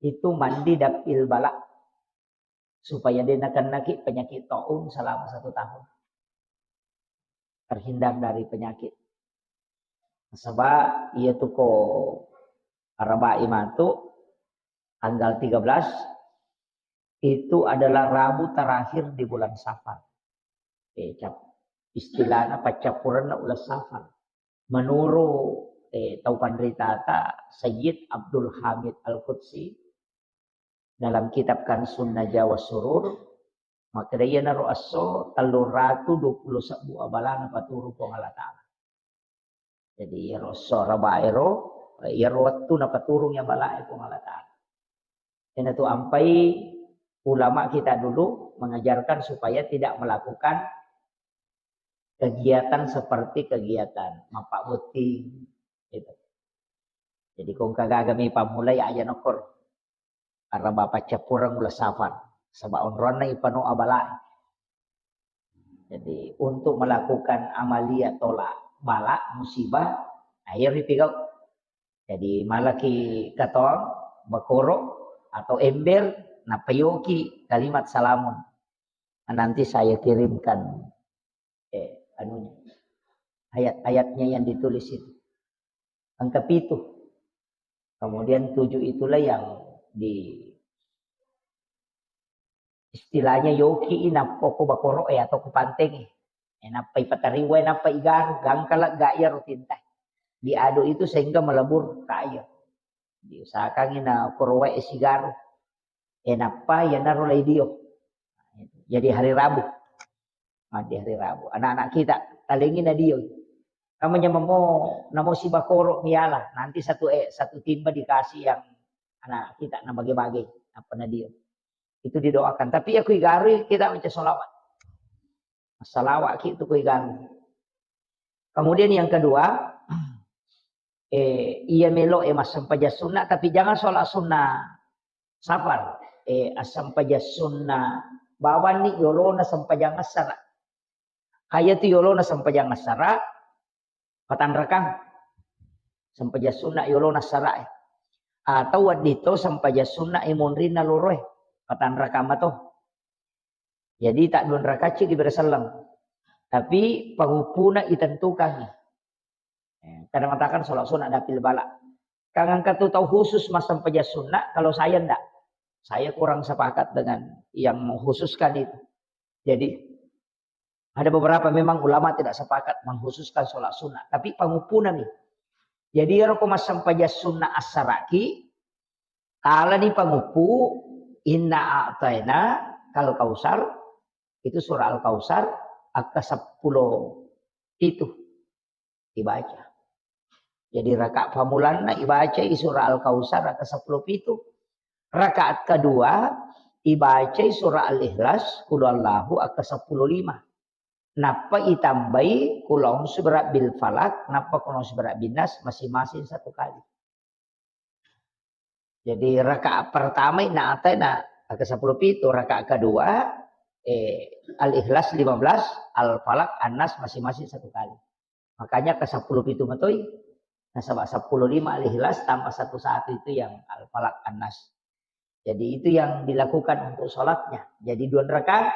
itu mandi dapil bala supaya dia nakennaki penyakit taun selama satu tahun, terhindar dari penyakit. Sebab iya tu ko arabai matu tanggal tiga belas itu adalah Rabu terakhir di bulan Safar. Eh, cap-, istilahna paccappurenna uleng Safar. Menurut, eh, tau panritata Sayyid Abdul Hamid Al-Qudsi dalam kitab Kansun Najwa was Surur, makkeda iyanaro esso tellung ratu dua puluh sebbu abala napaturung Puang Allah Ta'ala. Jadi iyaro esso araba ero, iyaro wettu napaturung iya balae Puang Allah Ta'ala. Iyanatu ampai ulama kita dulu mengajarkan supaya tidak melakukan kegiatan seperti kegiatan mappabbotting, gitu. Jadi ko engka gaga mi pammulai aja nokkoro. Araba paccappureng uleng Safar. Saba onronna ipano abalae. Jadi untuk melakukan amalia tolak bala musibah, nah, iya ripigau. Jadi malaki katong bakoro atau ember, napayoki kalimat salamun. Nanti saya kirimkan, eh, anunya, ayat-ayatnya yang ditulis itu. Engka pitu. Kemudian tujuh itulah yang di, istilahnya yoki i nappa ko bakoro e atau ko panteng e. E, nappa ipatariwa e, nappa igaru, gangkala ga iya rutinta. Diaduk itu sehingga melebur ke air. Diusahakan i na korowa e sigaru. E, nappa iyanaro laidio. Jadi hari Rabu. Ah, di hari Rabu. Anak-anak kita, talengi nadio. Kamu nyamamo, namo sibakoro miala. Nanti satu, eh, satu timba dikasih yang anak kita, na bage-bage. Apa nadio? Itu didoakan. Tapi aku igarui kita baca salawat. Salawat ki itu ku igaru. Kemudian yang kedua, eh, iya melo e massempajang sunna, tapi jangan sholat sunnah safar. Eh, assempajang sunna bawanni yolona sempajang assara. Kaya tu yolona sempajang assara, patanrakang. Sempajang sunna yolona assara e. Atau wedding to sempajang sunna e monrinna loro e, patanrakang mato. Jadi tak dua rakacci diberi selleng. Tapi panguppuna itentukangi. Eh, kada mengatakan sholat sunat dapil bala. Kangangka tu tau khusus massempajang sunat, kalau saya ndak. Saya kurang sepakat dengan yang mengkhususkan itu. Jadi, Ada beberapa memang ulama tidak sepakat mengkhususkan sholat sunnah, tapi panguppunami. Jadi ero ko massempajang sunnah assaraki, talani panguppu, inna a'taina kal kausar, itu surah Al-Kausar, akka seppulo pitu dibaca. Jadi rakaat pamulanna ibacai surah Al-Kausar akka seppulo pitu. Rakaat kedua ibacai surah Al-Ikhlas, Qul Huwallahu akka seppulo lima. Nappa itambai Qul A'udzu Birabbil Falaq, nappa Qul A'udzu Birabbin Nas masing-masing satu kali. Jadi rakaat pertama inna a'taina akka seppulo pitu, rakaat kedua eh, Al-Ikhlas lima belas, Al-Falaq, An-Nas masing-masing satu kali. Makanya ke seppulo pitu matoi. Nasaba seppulo lima Al-Ikhlas tambah satu satu itu yang Al-Falaq, An-Nas. Jadi itu yang dilakukan untuk sholatnya. Jadi dua rakaat,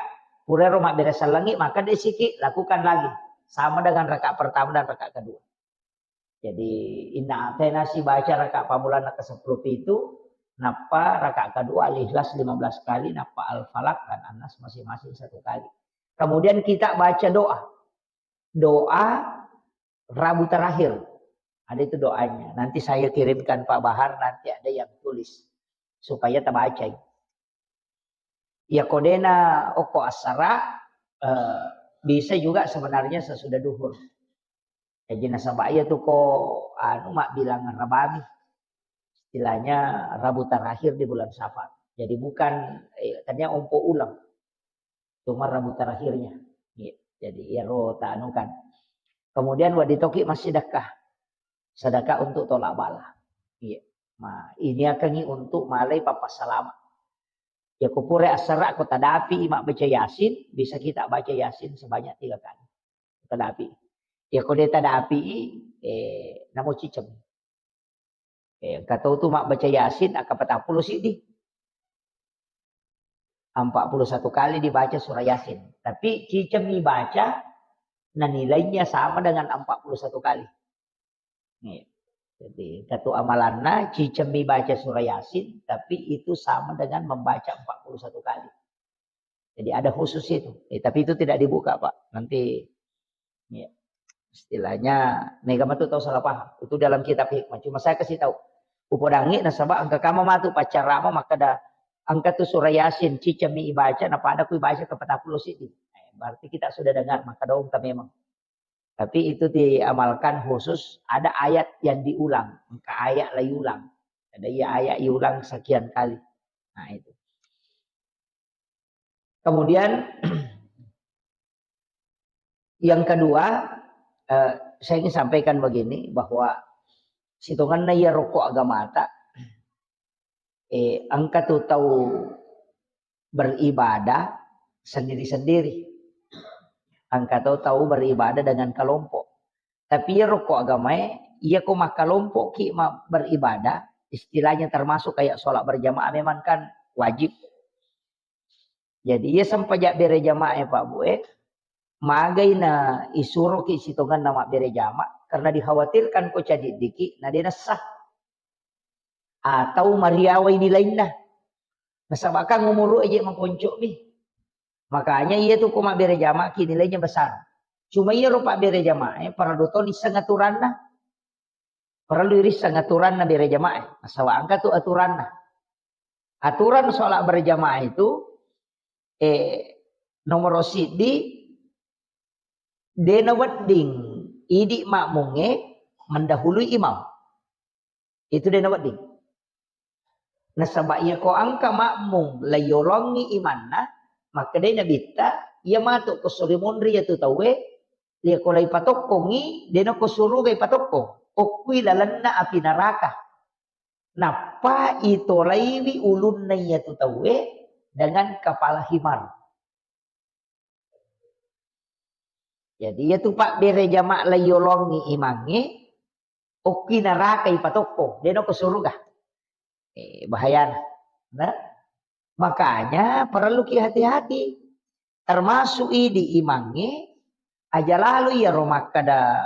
purero mabbere sellengi, maka desiki lakukan lagi. Sama dengan rakaat pertama dan rakaat kedua. Jadi inna a'taina sibaca rakaat pamulanna ke seppulo pitu, nappa rakaat kedua Al-Ikhlas lima belas kali, nappa Al-Falaq dan An-Nas masing-masing satu kali. Kemudian kita baca doa. Doa Rabu terakhir. Ada itu doanya. Nanti saya kirimkan Pak Bahar, nanti ada yang tulis supaya tabacai. Ya kodena okko assara, eh, bisa juga sebenarnya sesudah duhur. Jadi nasaba iya tu ko anu mabbilang rabami. Istilahnya Rabu terakhir di bulan Safar. Jadi bukan eh, tanya ompo ulang. Cuma Rabu terakhirnya. Iya. Jadi iyaro tanukan. Kemudian wedding toki massedekah. Sedekah untuk tolak bala. Iya. Ma, ini akan untuk malai papa salama. Ya ko pura assara ko tadapi mabbaca Yasin, bisa kita baca Yasin sebanyak tiga kali. Tadapi. Ya ko de tadapi eh namo cicem. Eh, engka tau tu mabbaca Yasin akka patappulo siddi. Empat puluh satu kali dibaca surah Yasin. Tapi cicemmi baca, nah nilainya sama dengan empat puluh satu kali. Nih. Jadi, satu amalanna cicemmi baca surah Yasin, tapi itu sama dengan membaca empat puluh satu kali. Jadi ada khusus itu. Eh, tapi itu tidak dibuka, Pak. Nanti ya, istilahnya mega matu tau salah paham. Itu dalam kitab hikmah. Cuma saya kasih tahu. Upodangi nasaba engka kama matu paccarama makkeda engka tu surah Yasin cicemmi ibaca napada ku ibaca ke patappulo siddi. Eh, berarti kita sudah dengar maka dong memang. Tapi itu diamalkan khusus ada ayat yang diulang, engka ayat lagi ulang. Ada iya ayat diulang sekian kali. Nah, itu. Kemudian yang kedua, eh, saya ingin sampaikan begini bahwa sitonganna iya rokok agamata, eh, engka tu tau beribadah sendiri-sendiri. Engka tu tau beribadah dengan kelompok. Tapi iya rokok agamae, iya ko makkelompok ki ma-, beribadah, istilahnya termasuk kayak sholat berjamaah memang kan wajib. Jadi iya sempajak bere jamaah ya Pak Bu eh, magai na isuro ki sitonganna mabbere jamaah karena dikhawatirkan ko cadiddiki na dena sah. Atau mariawai nilainna. Nasaba kan umuru aja mengkoncok mi. Makanya iya tu ko mabbere jamaah ki nilainya besar. Cuma iya rupa bere jamaah eh, parallu to nisseng aturanna. Parallu irisseng aturanna bere jamaah eh. Nasaba engka tu aturanna. Aturan sholat berjamaah itu eh, nomor siddi dena wedding idi makmunge mendahului imam. Itu dena wedding. Nasaba iya ko engka makmung laiyolongi imanna, makkedai nabitta, iya matu ko suri monri iya tu tauwe, iya ko lai patokkongi, dena ko suruga ipatokkong. Okkui lalenna api naraka. Nappa itolaiwi ulunna iya tu tauwe dengan kepala himar. Jadi iya tu pabbere jamaah laiyolongi imangnge, okki naraka ipatokko, dena ko suruga. Eh, bahayana. Nah, makanya perlu ki hati-hati. Termasuk idi imangnge, aja lalu iyaro makkada,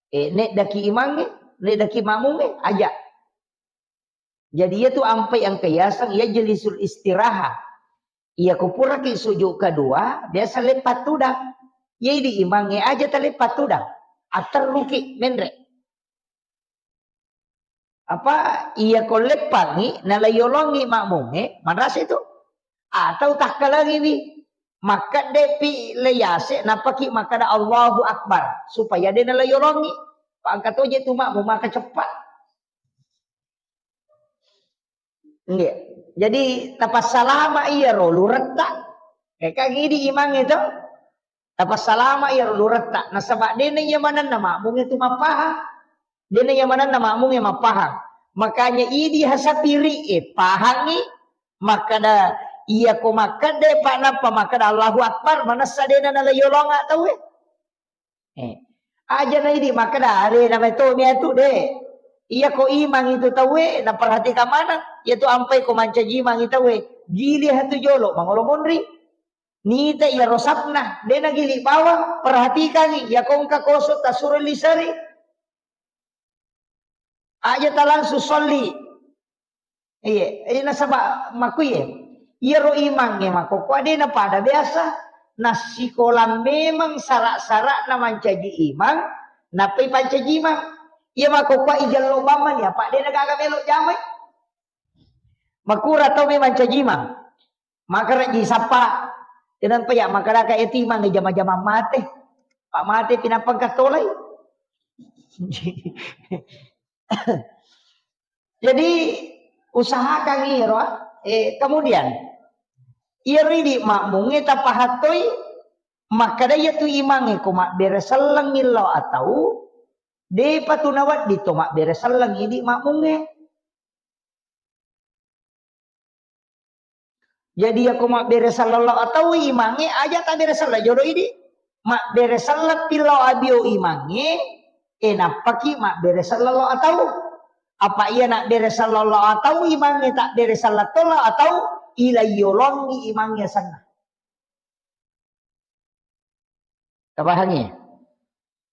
eh, neddaki imangnge, neddaki makmungnge, aja. Jadi iya tu ampai engka yaseng yajlisul istiraha. Iya ko puraki sujud kedua, biasa leppa tudang. Iya idi imangnge aja taleppa tudang. Atterruki menre. Apa iya ko leppangngi, nala yolongngi makmungnge, manrasa itu. Atau takkalangiwi, makkeddepi le yase, nappaki makkeda Allahu Akbar, supaya de nala yolongngi. Pangka toje tu makmung maka ceppa. Nggih. Jadi, tapassalama iyaro luretta. Eh, kan idi imang itu. Tapassalama iyaro luretta. Nasaba dena iya manenna makmungnge tu mappahang. Dena iya manenna makmungnge mappahang. Makanya idi hasapiri e pahangi. Makkeda, iya ko makkeda, Pak, nappa makkeda Allahu Akbar, manessa dena nala yolonga tauwe. Eh. Aja na idi makkeda, "Are na meto miatu de." Iya ko imang itu tauwe, na perhatikan maneng. Iya tu ampai ko mancaji imang itu tauwe. Gili hatu jolo, mangolo monri. Nita iya rosapna, de na gili bawang, perhatikangi. Iya ko engka koso tasuro lisari. Aja ta langsung solli. Iya, iya nasaba makkuye. Iyaro imangnge makkokkoe de napada biasa. Nassikolang memang sara-sara'na mancaji imang, nappai pancaji imang. Iya makkokkoe ijello bamma ni, apa de nagaga melo jamai. Makura tau memang mancaji imang. Makareji sappa. Kenapa ya makkadaka eti imang jama-jama mate. Pak mate pinapang katolai. Jadi usahakan iro, eh, kemudian iyaro idi makmungnge tapahattoi makkeda iya tu imangnge ko mabbere selleng illau atau depa tu nawedding to mabbere selleng idi makmungnge. Jadi, yako mabbere selleng lao atau imangnge, aja tabbere selleng jolo idi. Mabbere selleng pillau abio imangnge, e nappaki mabbere selleng lao atau. Apa iya nabbere selleng lao atau imangnge tabbere selleng to lao atau, ilaiyolongi imangnge asenna. Tapahangi?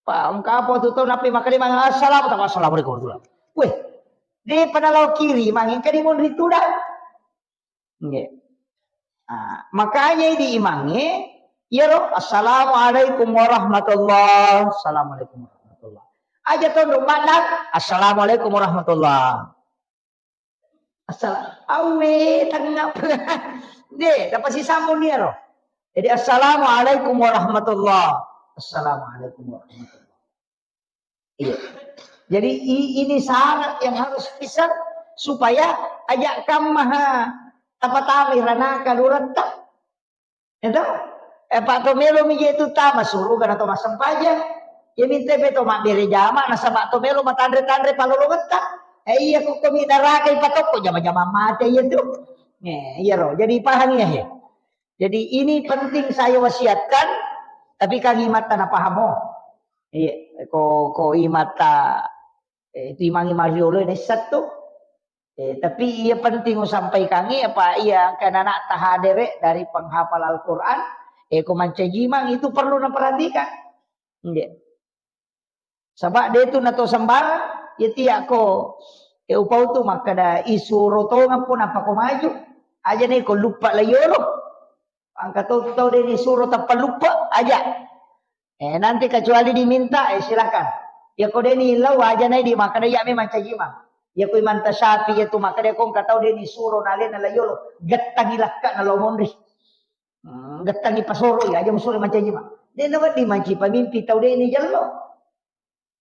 Pa, engka apa tu tau nappi makkalimang, "Assalamu-, assalamualaikum warahmatullahi." Weh, depa nalao kiri, imangnge engka dimonri tudang. Nggih. Ah, makanya idi imangnge, iyaro, "Assalamualaikum warahmatullah." "Assalamualaikum warahmatullah." Aja tonro madang, "Assalamualaikum warahmatullah." Assala-, awe, tengngap. De, dapat sisambung dia, roh. Jadi, "Assalamualaikum warahmatullah." "Assalamualaikum warahmatullah." Iya. Jadi, i-, ini syarat yang harus bisa supaya ajak kam maha tapatami ranaka luretta. Itu, eh, Pak, to melo mi je tu tama suruga na to massempajang. Ya minta be to mabbere jama, nasaba to melo matanre-tanre palolongetta. Eh, iya, ko komi neraka ipatokko jama-jama mate iya tu. Eh, iya ro. Jadi paham ya, he. Jadi ini penting saya wasiatkan, tapi kan imatta na paham, oh. Iya, ko, ko imatta, eh, itu imangi mariolo ini satu. Eh, tapi iya penting usampaikangi apa iya engka anakta hadere dari penghafal Al-Quran, eh, ko mancajimang itu perlu naperhatikan. Nggih. Saba de tu nato sembarang, ya tiak ko, eh, upau tu makkada isuro tongeng pun apa ko maju. Aja ne ko lupa la yolo. Angka tau tu tau de ni suro tappa lupa aja. Eh, nanti kecuali diminta, eh, silakan. Ya ko de ni lau aja nai di makkada ya memang cajimang. Ya ko imanta syafi ya tu makkada ko engka tau de ni suro nalena la yolo. Gettangi lakka na lo monri. Hmm, gettangi pasoro ya aja musuro mancaji ma. De na wedding manci pamimpi tau de ni jello.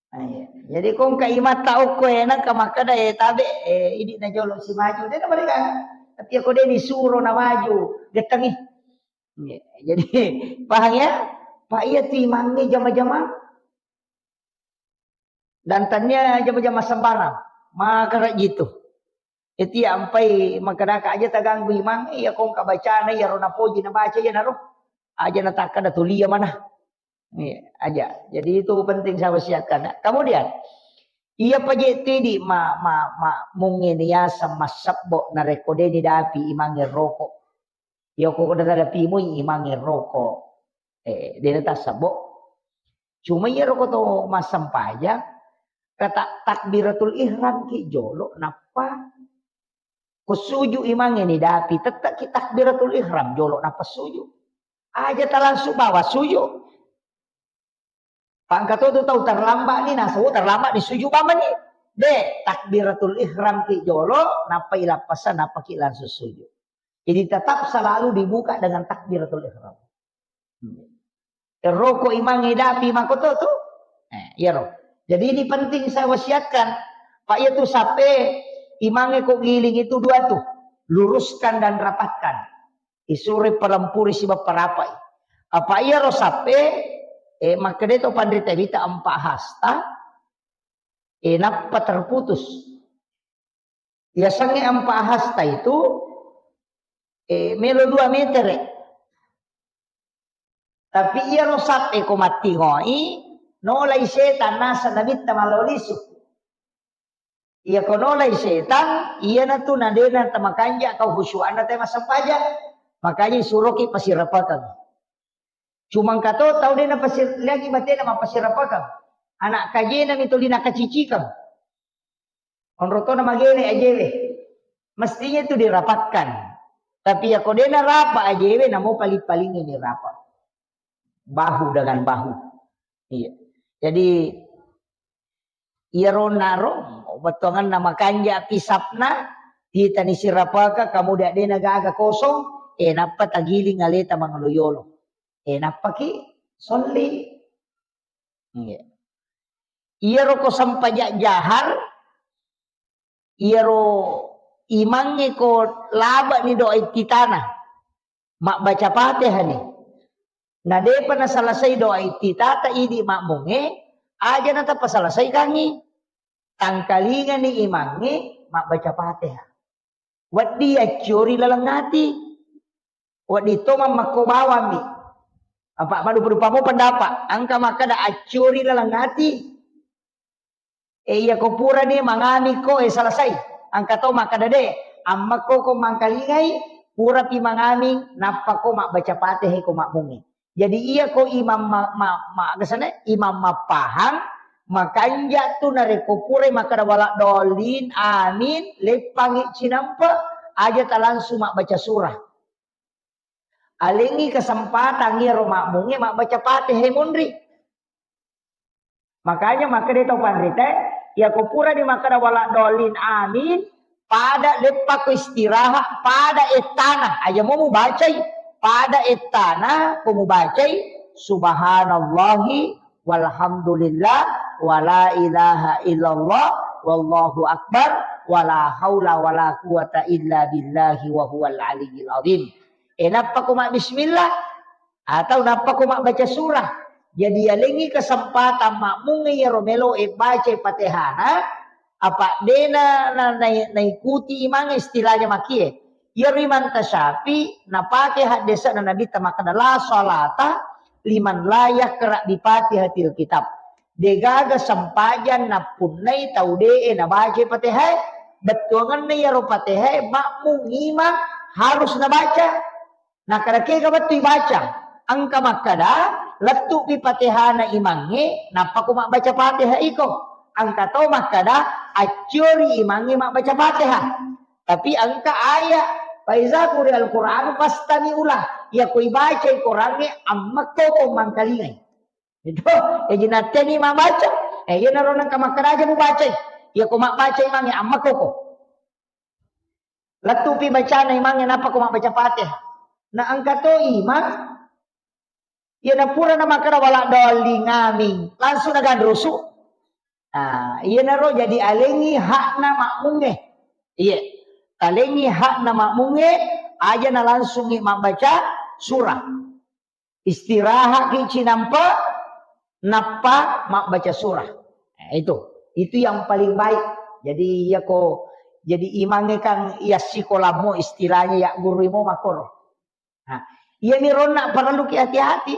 Ah, iya. Jadi ko engka imatta okko e nangka makkada e tabe, eh, idi na jolo si maju. De na mereka. Tapi ko de ni suro na maju, gettangi. Iya. Jadi paham ya? Pak iya timangi jama-jama. Dan tania jama-jama sembarang. Maka jitu. Eti ampai makkadaka aja taganggu imang, iya ko engka bacana, iya ro napoji nabaca, iya naro. Aja natakkada tulia mana. Iya, aja. Jadi itu penting saya wasiatkan, ya. Kemudian, iya paje tidi ma, ma, ma, mungkin ya sama sebbo narekko deni dapi imange rokok. Iya ko dapi mui imange rokok. Eh, dena tassebbo. Cuma iya rokok to massempajang, kata takbiratul ihram ki jolo, nappa ko suju imange ni dapi, tette ki takbiratul ihram jolo, nappa suju. Aja ta langsung bawa suju. Pangka to tu tau terlambat ni, nasaba terlambat ni sujud bamani. De, takbiratul ihram ki jolo, nappa ilappasa, nappa ki langsung sujud. Jadi tetap selalu dibuka dengan takbiratul ihram. Roko imang idapi makoto tu. Eh, iyaro. Jadi ini penting saya wasiatkan. Pak, iya tu sape imange ko giling itu dua tu. Luruskan dan rapatkan. Isure palempuri siba parapai. Apa iyaro sape, eh, makkeda to panrita wita empat hasta, eh, nappa terputus. Yasengnge empat hasta itu, eh, melo dua metere. Tapi iyaro sape ko mattingoi, nolai setan naseng nabitta malao lisu. Iya ko nolai setan, iyanatu nadena tamakanja kau khusyuanna te massempajang. Makanya suroki pasirapakang. Cuma engka to tau de napasir-, lagi batena mappasirapakang. Anak kajena mi tuli nakacicikang. Onrotona magele ajewe. Mestinya itu dirapatkan. Tapi ya ko de narapa ajewe, namo paling-paling ini rapa. Bahu dengan bahu. Iya. Jadi, iyaro naro, bettuanganna makanja pisapna, titani sirapaka, kamu de dena gaga kosong, eh, nappa tagiling aleta mangolo yolo. Eh, nappaki solli. Iya. Iyaro ko sempajang jahar, iyaro imangnge ko labani doa iftitana, mabbaca Fatihah ni. Na depa nasalasai doa iftitata idi makmungnge, aja natapasalasaikangngi. Tangkalingani imangnge mabbaca Fatihah. Wedding acciori laleng ati. Wedding to mammakko bawammi. Apa madupa-dupamo pendapat. Engka makkeda acciori laleng ati. E, iya ko purani mangami ko, e, selesai. Engka to makkeda de, ammekko ko mangkalingai, purapi mangami, nappa ko mabbaca Fatihah ko makmungngi. Jadi iya ko imam ma-, ma-, ma-, agasana, imam mappahang, makanja tu narekko purai makkeda wala dolin, amin, leppangi cinampe, aja ta langsung mabbaca surah. Alengngi kesempatan iyaro makmungnge mabbaca Fatihah monri. Makanya makkeda tau panrita, iya ko purani makkeda wala dolin, amin, pada leppako istirahat, pada ettana, aja mo mubacai, pada ettana ko mubacai, subhanallahi walhamdulillah, wala ilaha illallah, wallahu akbar, wala haula wala quwata illa billahi wa huwal aliyyil azim. E, nappa ko mabbismillah, atau nappa ko mabbaca surah. Jadi, yalengngi kesempatan makmungnge iyaro melo e baca Fatihana, apa dena na, na, naikuti imang istilahnya makie. Iyaro Imam Tasyafi napake haddese'na Nabitta makkeda, "La salata liman la yaqra bi Fatihatil kitab." Degaga sempajang nappunnai tau de'e nabaca Fatihah. Bettuangenna iyaro Fatihah makmung imang harus nabaca. Nakkeda kega wettu ibaca? Engka makkeda, lettu'pi Fatihana imangnge, nappa ko mabbaca Fatihah iko. Engka to makkeda, acciori imangnge mabbaca Fatihah. Tapi engka ayat, "Faiza quri'al Qur'anu fastami'u lah." Iya ko ibacai Qurangnge, ammekko ko mangkalingai. Itu, e, jinatteni mabbaca. E, iyanaro nengka makkeda aja mubacai. Iya ko mabbaca imangnge, ammekko ko. Lettupi bacana imangnge nappa ko mabbaca Fatihah. Na engka to imang, iya napura namakkeda wala dolling amin, langsung naganrusu. Ah, iyanaro jadi alengngi hakna makmungnge. Iya. Alengngi hakna makmungnge, aja nalangsungi mabbaca surah. Istirahatki cinampe, nappa mabbaca surah. Nah, itu. Itu yang paling baik. Jadi, iya ko, jadi imangnge kan iya sikolamo istilahnya, ya guru mo makkoro. Nah, iyami ronna parelluki hati-hati.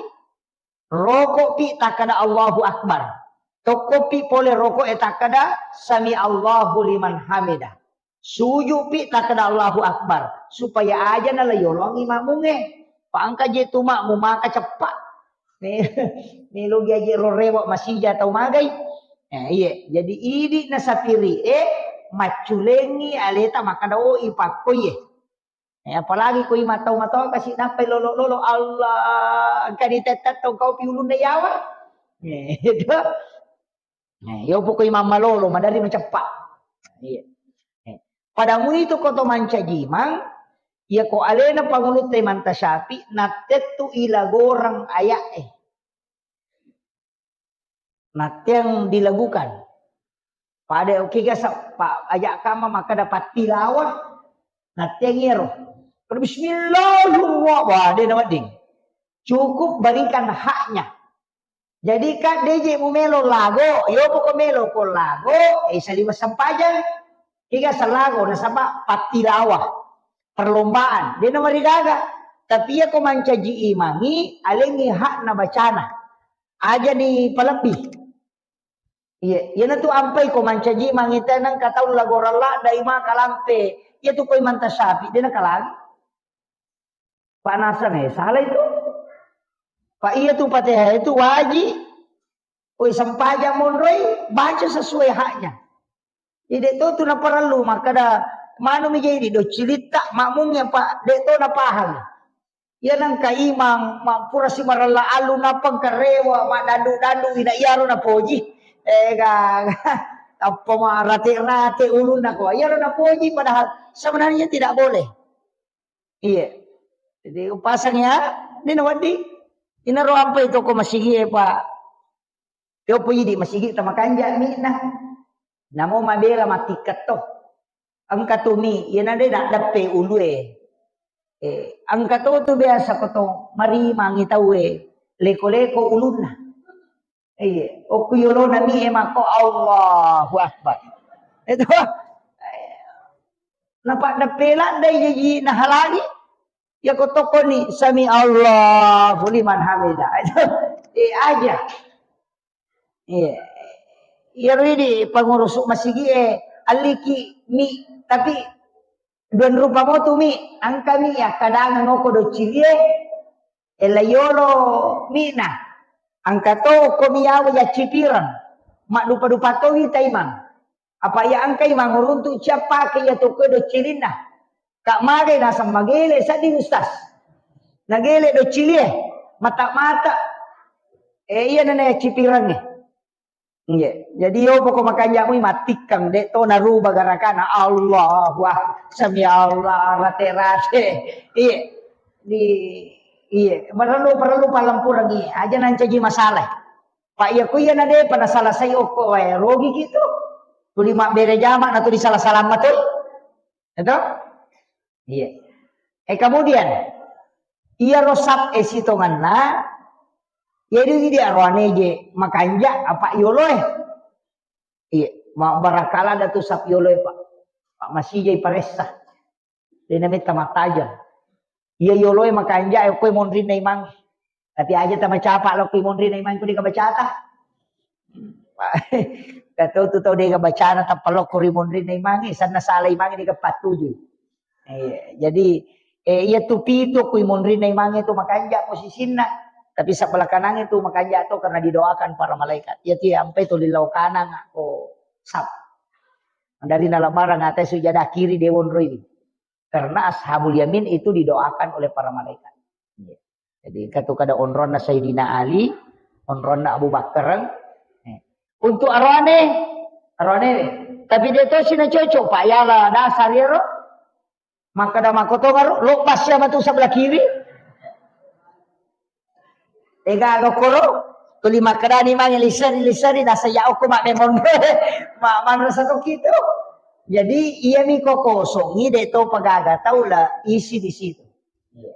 Rokopi takkeda Allahu Akbar. Tokkopi pole roko'e takkeda sami Allahu liman hamida. Suju'pi takkeda Allahu Akbar, supaya aja nala yolongi makmungnge. Pa engka je tu makmung maka ceppa. Me-, melogi aje ro rewe masija tau magai. Eh, iye, jadi idi nasapiri e macculengi aleta makkeda, "Oh, ipakko iye." Eh, apalagi ko imang tau matoa kasi nappai lolo-lolo, Allah, engka ditetta tau kaupi ulunna yawa. Eh, itu. Eh, yo poko imang malolo, madari maceppa. Iya. Eh, pada muitu ko to mancaji imang, iya ko alena pangulutta Imam Tasyafi, nattettu ilagorang aya'e. Natteang dilagukan. Pada oke ga sa-, pa-, aja kama makkada pattilawa. Natteang iyaro. Pada bismillahirrahmanirrahim. Wah, de na wedding. Cukup berikan haknya. Jadi, Kak, de je mu melo lago, yo poko melo ko lago, eh, saliweng sempajang. Kega salago, nasaba pattilawa, perlombaan. De na marigaga. Tapi iya ko mancaji imangi, alengi hakna bacana. Aja ni palebbi. Iya, iyana tu ampai ko mancaji imangi tenang katau lago ralla dai ma kalampe. Iya tu koi manta sapi, de na kalangi. Panasan, eh, salah itu. Pak, iya tu Fatihah itu wajib. Oi, sempajang monroi, baca sesuai haknya. Jadi, de to tu naparellu, makkada, manu mi jadi, do cilitta, makmum yang Pak, de to napaham. Iya nangka imang, mappura si marella allu, nappa karewa, maddandu-dandu, ina iyaro napoji. Eh, ga, tappa marate-rate ulunna ko. Iyaro napoji, padahal sebenarnya tidak boleh. Iya. Jadi, upasang ya, ini nawaddi. Inaro ampai toko masigi e, Pak. Yo po idi masigi tamakanja mi na. Namo mabela matikkat to. Engka tu mi, iyana de nak deppe ulue. Eh, engka to tu biasa ko to marimangi tau e. Leko-leko ulunna. Iya, okku yolona mi e mako Allahu Akbar. Itu. Napa deppe laddai jaji nahalangi? Ya ko tokoni sami Allahu liman hamida. Itu. Eh, aja. Iya. Iyaro idi pengurus masigi e alliki mi, tapi dua rupa motu mi, angka mi ya kadang ngoko do cilie, ela yolo mina. Angka to ko mi yawa ya cipirang. Mak dupa-dupa to wi taimang. Apa ya angka imang uruntu ciapake ya to ko do cilinna. Kak mage naseng magele sadi ustaz. Nagele do cilie, mata-mata. Eh, iya nana ya cipirangnge. Iya. Jadi yo poko makanjak mui matikkang, de to naruba garakana. Allah, wah, sami Allah, rate-rate. Iya. Di, iya, perlu, perlu palempurengi. Aja nancaji masalah. Pak, iya ku iya na de pada selesai okko wae, rogi gitu. Tuli mabbere jama na tuli salah-salah matoi. Itu? Iya. Eh, kemudian, iya rosap e sitonganna, jadi dia roane je makanja apa yoloe. Iya, ma-, barakala ada tu sap yoloe, Pak. Pak masih jai paressa. Dena metta matajang. Iya yoloe makanja e koe monrinna imang. Tapi aja tama capa lokko i monrinna imang ku dega bacata. Katau tu tau dega bacana tappa lokko ri monrinna imangnge, sanna sala imangnge dega pattuju. Iya, jadi, eh, iya tu pitu ku i monrinna imangnge tu makanja posisinna. Tapi sebelah kanangnge tu makanja to karena didoakan para malaikat. Iya tu ya ampe tu lillau kanang ko sap. Dari nalamarang atai sujada kiri de wonroi. Karena ashabul yamin itu didoakan oleh para malaikat. Iya. Jadi, engka tu kada onronna Sayyidina Ali, onronna Abu Bakar. Eh. Untuk arwane, arwane. Tapi de to sina cocok, Pak, yala dasar iyaro. Makkada makkotongaro, lo basya matu sebelah kiri. Ega gokoro, tuli makkadani mange liseri, liseri, nasa ya okko mak memon. Mak manrasa to kitu. Jadi, iya mi ko kosongi de to pagaga tau la isi di situ. Iya.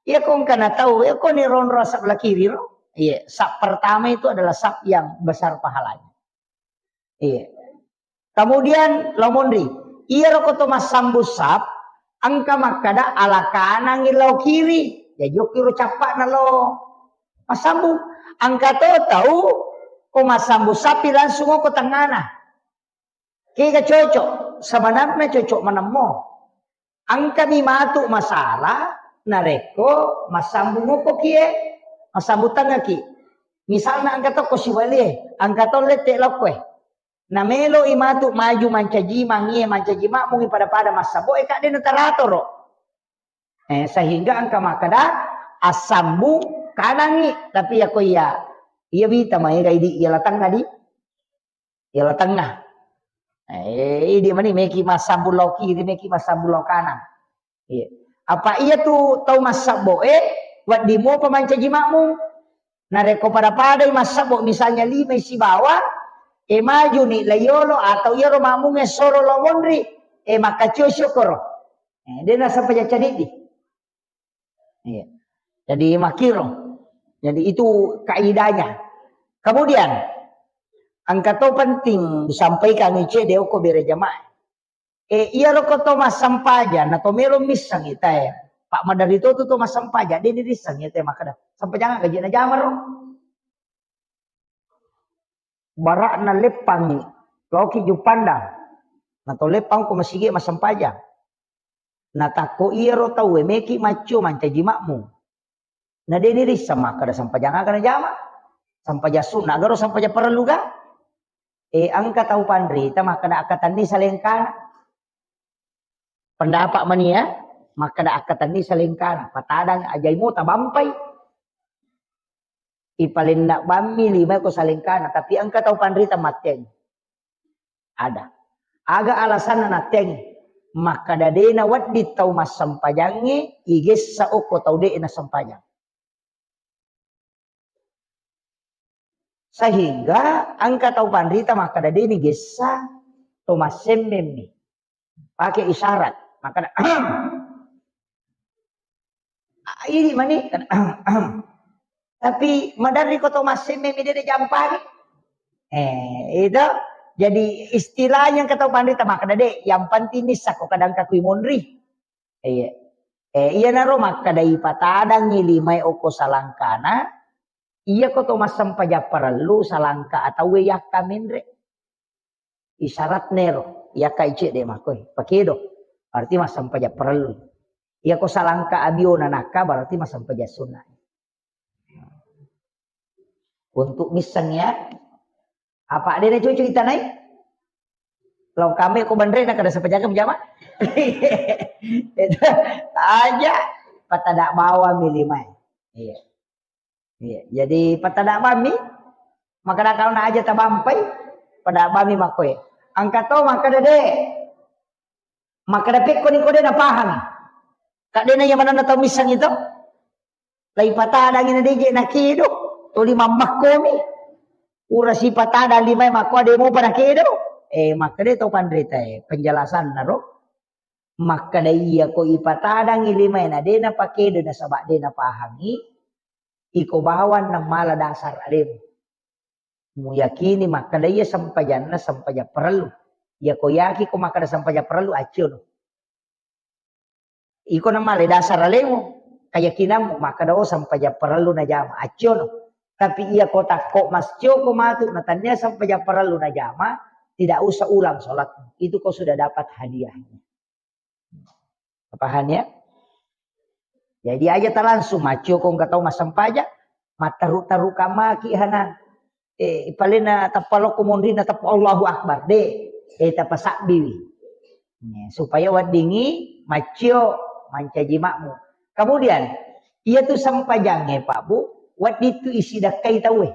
Iya, ko engka na tau, iya, ko ni ronro sap la kiri ro. Iya, sap pertama itu adalah sap yang besar pahalanya. Iya. Kemudian, lo monri, iya ro ko to massambu sap, engka makkada ala kanang lao kiri. Ya, jokki ro cappa'na lo massambu. Engka to tau, ko massambu sapi langsung ko tengana. Kega cocok, sebenarnya cocok menemmo. Engkami matu masalah, narekko massambung okko kie, massambung tengaki. Misalna engka tokko siwalie, engka to lette lokkoe. Namelo i matu maju mancaji mangie, mancaji makmungi pada-pada massabo, e kadde na taratoro. Eh, sehingga engka makkada assambung kanangi, tapi yako iya Iya wita maega idi, iya la tengnga di. Iya la tengnga. Eh, idi mani meki massambung lao kiri, meki massambung lao kanan. Iya. Apa iya tu tau massabbo e, wedding mopa mancaji makmum. Narekko pada-padai massabbo, misalnya lima sibawa, e majuni la yolo atau iyaro makmum e soro lao monri, e makkacio syukuro. Eh, de nasempajang cadiddi. Iya. Jadi makkiro. Jadi itu kaidahnya. Kemudian, engka to penting disampaikan ice de okko bere jamaah. Eh, iyaro ko to massempajang, na to melo misseng ita e. Pak madari to tu to massempajang, de ni risseng ita e makkeda. Sempajang gaji na jamaro. Bara'na leppangngi, laoki Juppandang. Na to leppang ko masigi massempajang. Na takko iyaro tauwe meki maccio mancaji makmum. Na de ni risseng makkeda sempajang aga najama. Sempajang sunna garo sempajang parellu ga. E engka tau panrita makkeda akkatenni salengkana. Pendapat mani ya, makkeda akkatenni salengkana. Patadang ajai mo tabampai. Ipalenna bammi lima ko salengkana, tapi engka tau panrita matteang. Ada. Aga alasanna natteangi? Makkeda de nawedding tau massempajangnge igessa okko tau de nasempajang. Sehingga engka tau panrita makkeda de nigessa to massemmemmi. Pake isyarat. Makkeda, "Ah, ini mani." Tapi maderri ko to massemme mi de jampangi. Eh, itu. Jadi istilahnya engka tau panrita makkeda de, yang penting nissakko kadang kakui monri. Iya. Eh, iyanaro makkeda ipatadangngi limae okko salangkana, iya ko to massempajang parellu salangka atauwe yakka menre. Isyaratna ero, yakka ice de makkoi, pakedo. Berarti massempajang parellu. Iya ko salangka abiona nakka, berarti massempajang sunna. Untuk misseng ya. Apa de na cucu itanai? Lao kame ko banre na kada sempajang jama. Itu aja patada bawang mi limae. Iya. Iya, jadi patada bammi, makkeda kalau na aja tabampai, pada bammi makkoe. Engka to makkeda de. Makkeda pekko ni ko de napahang. Kak de na iya manenna tau misseng itu. Lai patadangi na deje na kedo. Toli mammakkomi. Ura si patada limae makko de mopa na kedo. Eh, makkeda to panrita e, penjelasan naro. Makkeda iya ko ipatadangi limae na de napakedo nasaba de napahangi, iko bawang namala dasar alemu. Muyakini makkeda iya sempajanna sempajang parellu. Iya ko yaki ko makkeda sempajang parellu, acciono. Iko namala dasar alemu, keyakinanmu makkeda, oh, sempajang parellu najama, acciono. Tapi iya ko takko mascio ko matu na tania sempajang parellu najama, tidak usah ulang sholatmu. Itu kau sudah dapat hadiahnya. Paham ya? Jadi aja ta langsung maccio ko engka tau massempajang, mattaru-taru kamaki hana. Eh, palenna tappa lokko monrina tappa Allahu Akbar. De, eh, tappa sabbiwi. Ya, supaya weddingi maccio mancaji makmu. Kemudian, iya tu sempajangnge, Pak Bu, wedding tu isidakkai tauwe.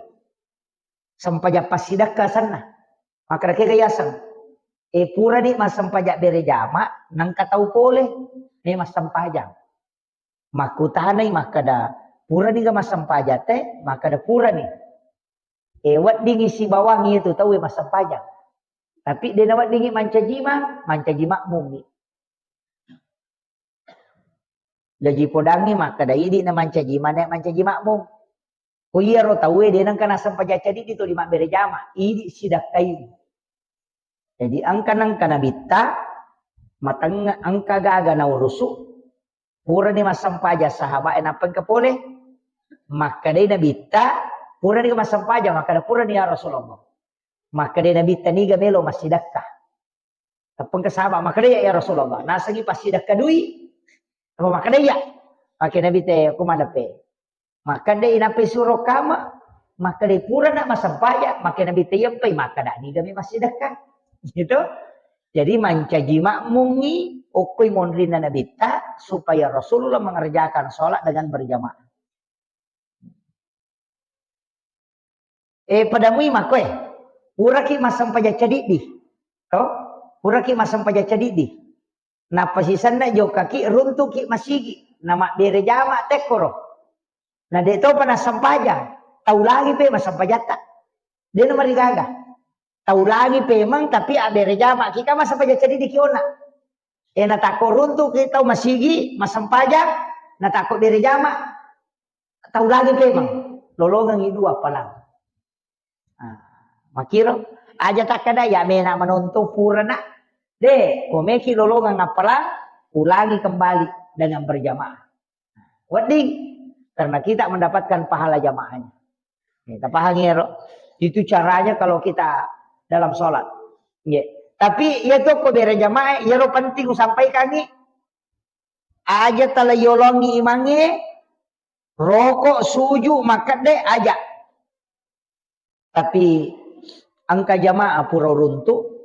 Sempajang passidakka asenna. Makkeda kega yaseng. Eh, purani massempajang bere jama, nengka tau pole, ne massempajang. Makkutanai makkeda, purani ga massempajang te? Makkeda purani. Eh, weddingi sibawangi itu tauwe massempajang. Tapi de naweddingi mancaji ma, mancaji makmummi. Jaji podangngi makkeda idi na mancaji mane mancaji makmum. Ko iyaro tauwe de nengka nasempajang cadiddi tuli mabbere jama, idi sidakkai. Jadi engka nengka nabitta matengnga engka gaga naurusu, purani massempajang sahabat e nappa engka pole. Makkedai nabitta, purani massempajang, makkeda purani ya Rasulullah. Makkedai nabitta niga melo massidakka. Tappengka sahabat, makkeda, "Ya, ya Rasulullah, nasengi passidakka dui." Apa makkeda, "Ya." Makkeda Nabitta, "Ko madape." Makkeda, "Inappai suro kama?" Makkeda, "Purana massempajang." Makkeda Nabitta, "Iyappai." Makkeda, "Nigami massidakka." Gitu. Jadi mancaji makmungi okkoi monrinna Nabitta supaya Rasulullah mengerjakan sholat dengan berjamaah. Eh, pada mui makkoe. Puraki massempajang cadiddi. To? Puraki massempajang cadiddi. Nappa sisenna jokkaki runtuki masigi. Namabbere jama tekkoro. Na de topa nassempajang. Tau lagi pe massempajatta. De namarigaga. Tau lagi pemeng tapi abbere jama ki kan massempajang cadiddi ki ona. Eh, natakko runtuki tau masigi, massempajang, natakko bere jama. Tau lagi pemeng. Lolongengi dua palang. Ah, makiro, aja takkada ya mena menonton purana. De, komeki lolongeng appalang, ulangi kembali dengan berjamaah. Wedding, karena kita mendapatkan pahala jamaahnya. Nih, tapahangi ero. Itu caranya kalau kita dalam sholat. Nggih. Tapi iya to ko bere jamaah, iyaro penting usampaikangi. Aja tala yolongi imangnge, roko, suju, makkedde, aja. Tapi engka jamaah pura runtu,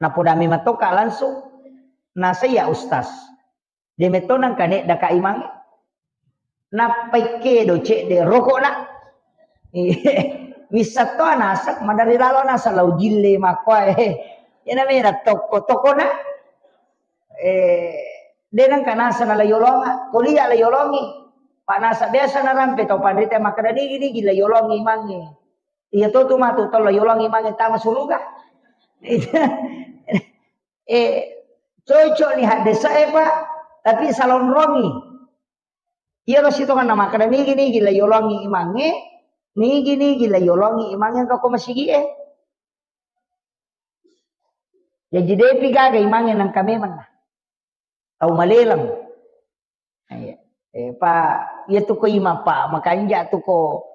napodami matoka langsung, nasaiya ustaz. De metto nangka neddaka imangnge. Nappai kedo cedde rokokna. Wissatto naseng, madari lalo naseng lau jille makkoe. Iyana mera tokko-tokkona. Eh, de nangka naseng la yolonga, kuliah la yolongi. Pak naseng biasa narampe tau panrita makkeda nigi-nigi la yolongi imangnge. Iya to tu matu tau la yolongi imangnge tama suruga. Eh, cocok ni haddesa e, Pak, tapi salonrongi. Iyaro sitongenna makkeda nigi-nigi la yolongi imangnge, nigi-nigi la yolongi imangnge engka ko masigi e. Jaji depi gaga imangnge nangka memang na. Tau maleleng. Iya. Eh, pa, iya tu ko imang, Pak, makanja tu ko,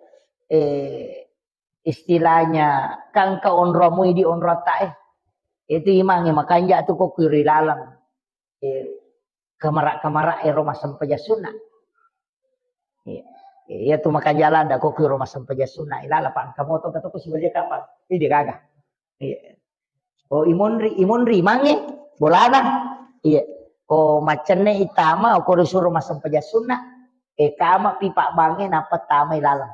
eh, istilahnya kan ka onromu idi onrota e. Itu imangnge makanja tu ko kiri laleng. Eh, kamara-kamara ero massempajang sunna. Iya. Iya tu makanja landa ko kiro massempajang sunna ilala pangka moto ka toko sibaja kapang. Ini gaga. Iya. Oh, imonri, imonri mange bolana. Iya. Ko macenne itama, ko disuruh massempajang sunna. Eh, kama pi pabbangnge nappa tama ilaleng.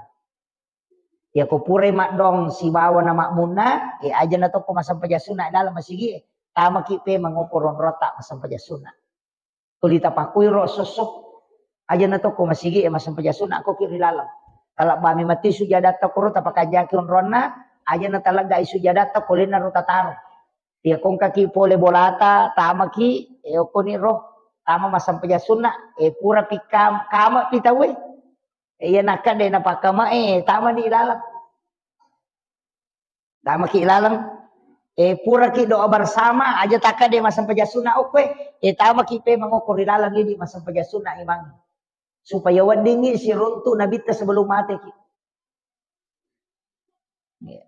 Ya ko purai maddong sibawa na makmunna, eh, aja na tokko massempajang sunna dalam masigi, eh, tamaki pe mangoko ronrota massempajang sunna. Tuli tapakuiro sosso. Aja na tokko masigi, eh, massempajang sunna ko ki ri laleng. Talabbami mati sujadatta koro tapakanjaki onronna, aja na taleggai sujadatta ko lenna ro tataro. Ya kongkaki pole bolata, tamaki, eh, okkoni ro, tama massempajang sunna, eh, pura pi kam-, kama pi tauwe. Iya, nakka de napakkama, eh, tamani laleng. Tamaki laleng. Eh, puraki doa bersama, aja takka de massempajang sunna okkoe. Eh, tamaki pe mangoko ri laleng idi massempajang sunna imang. Supaya weddingi siruntu nabitta sebelum mateki. Iya.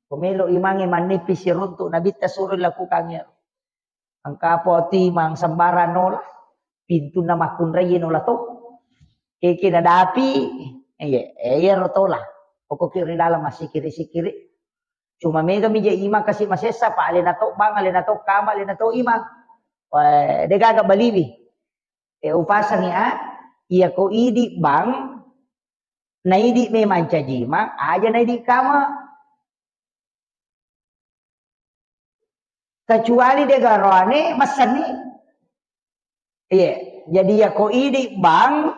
Ko melo imangnge mannipi siruntu nabitta suro lakukangnge. Engka apa timang sembarang nola, pintunna makkunraie nola to. Keke nadapi, iya, eh, iyaro tola. Pokokki ri laleng massikiri-sikiri. Cuma mega mija imang kasi masessa, pa alena to bang, alena to kama, alena to imang. Eh, degaga baliwi. Eh, upasangi a, iya ko idi bang, naidi memang cajima, aja naidi kama. Kecuali de garoane massenni. Iya, jadi ya ko idi bang,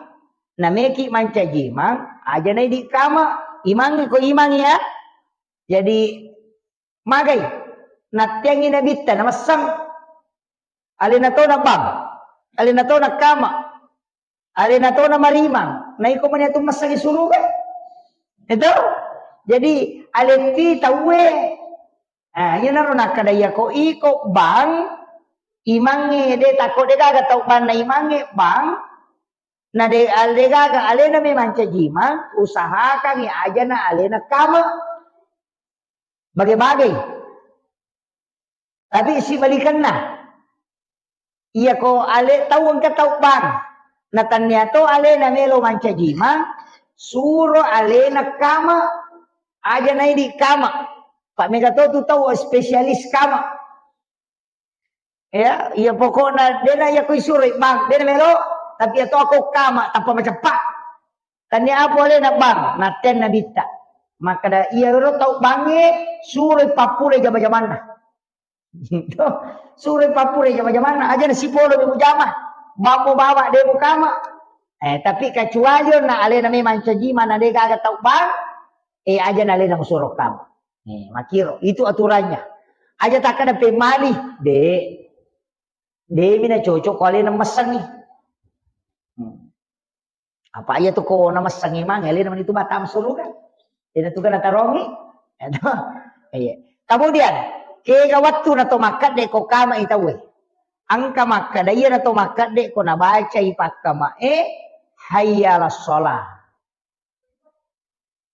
nameki mancajimang, aja na idi kama, imangi ko imang ya. Jadi magai, nattiangi nabitta, namessang. Alena to na bang, alena to na kama. Alena to na marimang, naiko mani atu massangi suruga. Itu. Jadi, aletti tauwe. Ah, iyanaro nakkada iya ko iko bang, imangnge de takko de gaga tau banna imangnge bang, na de, al-, de gaga alena memang cajimang, usahakangi aja na alena kama. Bage-bage. Tapi sibalikenna. Iya ko ale tau engka tau bang. Na tannia to alena melo mancajima, suro alena kama, aja naidi kama. Pak mega to tu tau spesialis kama. Ya, iya pokokna dena iya ko isuro bang, dena melo, tapi iya to ako kama, tappa maceppa. Tannia apa alena bang, natten nabitta. Makkeda, "Iyaro tau bangnge suroi pappura jama-jamanna." Suroi pappura jama-jamanna, aja nasipolo mi mujama. Bammo bawa de mukama. Eh, tapi kecuali onna alena memang cajima na de gaga tau bang, eh, aja na alena musuro kama. Eh, makiro, itu aturannya. Aja takkeda pemmali, de. De mi na cocok ko alena messengi. Hmm. Apa iya tu ko na messengi mang, alena mani tu batang suruga. Ena tu kana tarongi. Iya. Kemudian, kega wattu na to makkedde ko kama i tauwe. Engka makkeda iya na to makkedde ko nabacai pakkamae, "Hayya 'alas shalah."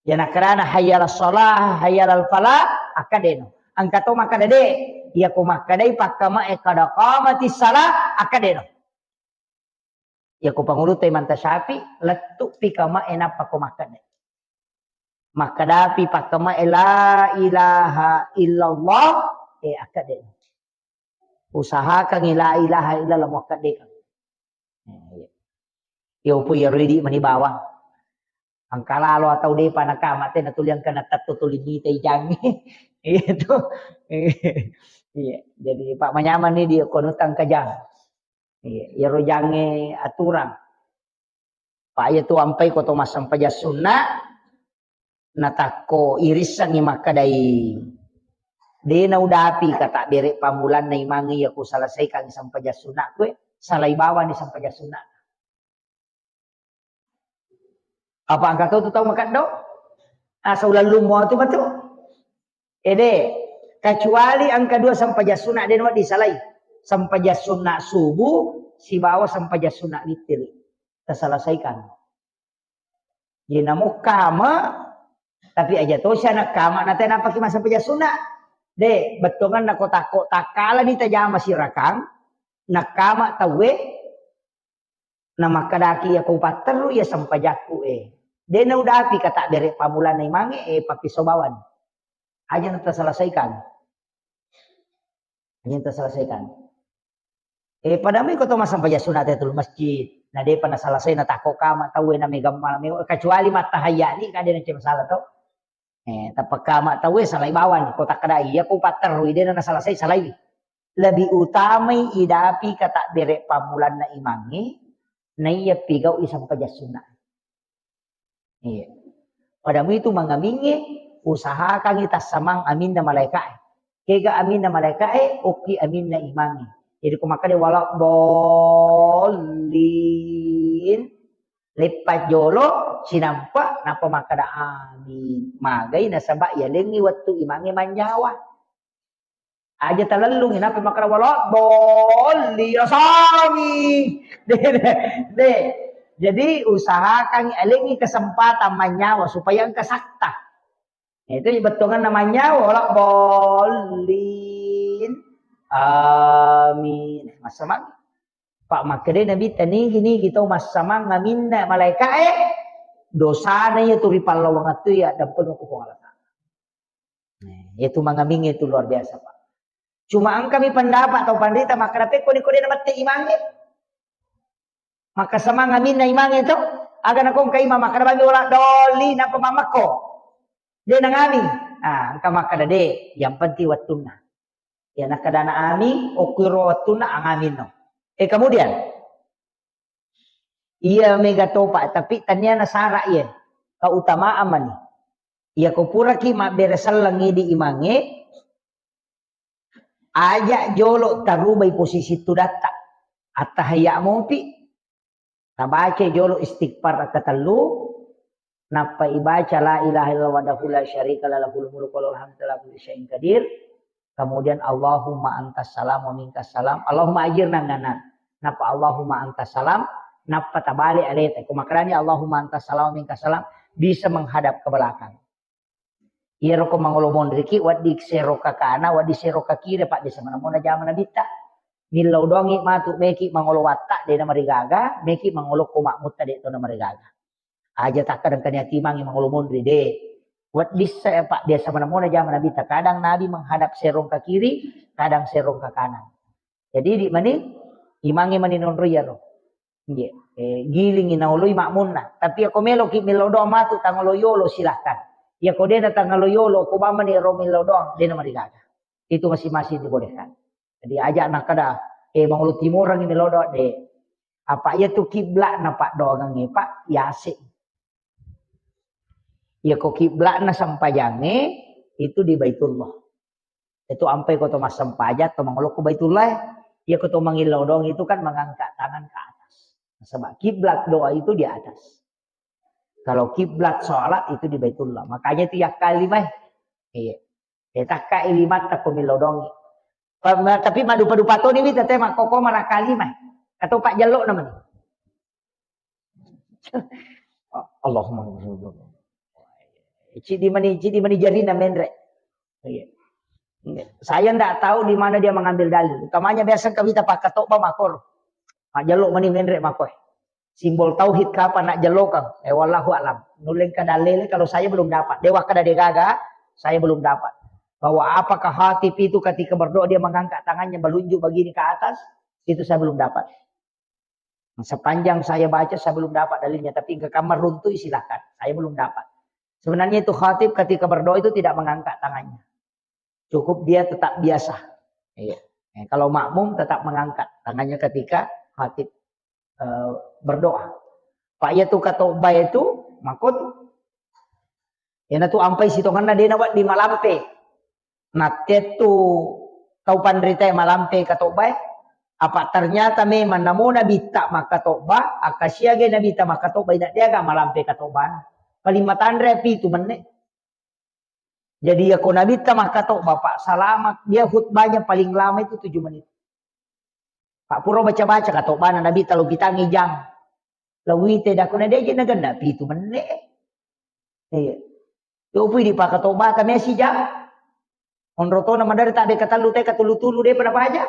Ya nakkedana, "Hayya 'alas shalah, hayya 'alal falah," akkedeno. Engka to makkeda de, iya ko makkedai pakkamae, "Qad qamatis shalah," akkedeno. Iya ko pangulutta Imam Syafi'i, lettu pi kamae nappa ko makkeda. Makkedapi pakkamae, "La ilaha illallah," eh, akkedeno. Usahakangi la ilaha illallah muakkeddekang. Eh, iya. Iya, upu iya ridi mani bawang. Engka lalo atau depa nakama te natuli engka natetto tuli mita ijangi. Iya tu. Iya, jadi Pak manyamang ni dia kono tangka jang. Iya, iyaro jange aturang. Pak iya tu ampai ko to massempajang sunna, natakko irissengngi makkedai, "De naudapi kata bere pammulanna imangnge iya ku selesaikan sempajang sunna kue, salai bawani sempajang sunna." Apa engka kau tu tau makeddo? Asa ulallummo tu matu. Ede, kecuali engka dua sempajang sunna de nuwa disalai. Sempajang sunna subuh sibawa sempajang sunna witir. Taselesaikan. Ye namo kama, tapi aja tosi anak kama na tena paki massempajang sunna. De, bettuanganna ko takko takkalani tajama sirakang, nakama tauwe, namakkedaki iya ko patterru iya sempajakku e. De naudapi kata bere pammulanna imangnge e, pappiso bawani. Aja na taselesaikan. Aja na taselesaikan. Eh, pada mui ko to massempajang sunna tahiyatul masjid. Na depa naselesai natakko kama tauwe na megamma, me-, kecuali mattahayya ni kade na masalah to. Eh, tappa kama tauwe salai bawani. Ko takkeda iya ko patterru de na naselesai salai. Lebih utamai idapi kata bere pammulanna imangnge, naiya pigau'i sempajang sunna. Iya. Pada muitu mangamingnge, usahakangngi tassamang aminna malaeka'e. Kega aminna malaeka'e, okki aminna imangnge. Jadi ko makkeda wala dhollin, leppa jolo, sinampa, nappa makkeda amin. Magai nasaba yalengngi wettu imangnge manyawa. Aja talellungi, nappa makkeda wala dhollin, asangi. De, de, de. Jadi usahakan alengi kesempatan manyawa supaya engka sakta. Itu bettuanganna manyawa, wala dhollin. Amin. Massamang. Pak makkeda Nabi, tanigi-nigi tau massamang aminna malaeka'e, dosana iya tu ri pallawangattu iya dampengeng ku Puang Allah Ta'ala. Nah, itu mangamingnge itu luar biasa, Pak. Cuma engkami pendapat atau pandita makkeda pekko ni ko de namette imangnge. Maka semang aminna imangnge to, aga nakongka imang makkeda bami wala doli nappa mammekko. De nangami. Ah, engka makkeda de, yang penting wettunna. Ya nakkedana amin, okkuiro wettunna angaminno. Eh, kemudian Iya mega topa, tapi tania nasara iya. Keutamaan mani. Iya ko puraki mabbere selleng idi imangnge, aja jolo tarubai posisi tudatta. Attahayya mopi, tabaca jolo istighfar raka tellu, nappa ibaca la ilaha illallah wahdahu la syarika lah lahul mulku wa lahul hamdu ala kulli syai'in qadir. Kemudian Allahumma antas salam wa minkas salam. Allahumma ajirna minan nar. Nappa Allahumma antas salam, nappa tabale aleta. Ko makkadani Allahumma antas salam wa minkas salam, bisa menghadap ke belakang. Iyaro ko mangolo monriki, waddi sero kakana, waddi sero kakire, Pak, desa manamona jama nabitta. Millau doangi matu, meki mangolo watta, dena marigaga, meki mangolo ko makmutta, de tona marigaga. Aja takkadang kania timangi mangolo monri, de. Weddissa ya, Pak, biasa manamona jama nabitta. Kadang Nabi menghadap serong ke kiri, kadang serong ke kanan. Jadi di mani imangi mani nonro iyaro. Nggih. Eh, gilingi naoloi makmunna. Tapi ako meloki melo doa matu tangolo yolo, silahkan. Iya ko de' na tangalo yolo, ko mamani ro millau doang, de' na marigaga. Itu masing-masing dibolehkan. Jadi aja' nakkeda, eh, mangolo timoreng millau doang, de'. Apa iya tu kiblatna paddoangengnge, Pak, yase'. Iya ko kiblatna sempajangnge, itu di Baitullah. Itu ampai ko to massempajang, to mangolo ko Baitullah, iya ko to mangillau doang itu kan mengangkat tangan ke atas. Sebab kiblat doa itu di atas. Kalau kiblat sholat itu di Baitullah. Makanya itu yakkalimai. Iya. Eh, takka ilimatta ko millau doang. Pa-, ma-, tapi madupa-dupa toni wita te makkoko marakkalimai. Atau pak jellok namanya. Allahumma. Cidi mani, cidi mani jarina menre. Iya. Saya ndak tahu di mana dia mengambil dalil. Utamanya biasa kawita pakkatobba makor. Majjellok mani menre makoe. Simbol tauhid kapan nak jellokang? Eh, wallahu alam. Nuleng ka dalil kalau saya belum dapat. Dewa kada degaga, saya belum dapat. Bahwa apakah khatib itu ketika berdoa dia mengangkat tangannya melunjuk begini ke atas? Itu saya belum dapat. Sepanjang saya baca, saya belum dapat dalilnya. Tapi ke kamar runtuh, silahkan. Saya belum dapat. Sebenarnya itu khatib ketika berdoa itu tidak mengangkat tangannya. Cukup dia tetap biasa. Iya. Eh, kalau makmum tetap mengangkat tangannya ketika khatib, eh, berdoa. Pak, iya tu katobba itu, makut. Iyana tu ampai sitongenna de' nawedding malampe. Nattettu tau panritae malampe katobbae. Apa ternyata memang namo nabitta makkatobba, akka siaga nabitta makkatobba, ina de'aga malampe katobbana. Paling matanre pitu menne. Jadi, ya ko nabitta makkatobba, Pak, selama dia khutbahnya paling lama itu tujuh menit. Pak, pura baca-baca katobbana nabitta lo kitangi jang. Lo wite dakuna deje nagenna pitu menne. Iya. Yo pui di pakatobba kami si jang. Onro tona madari tak deka tellu teka tulu-tulu de pada baca.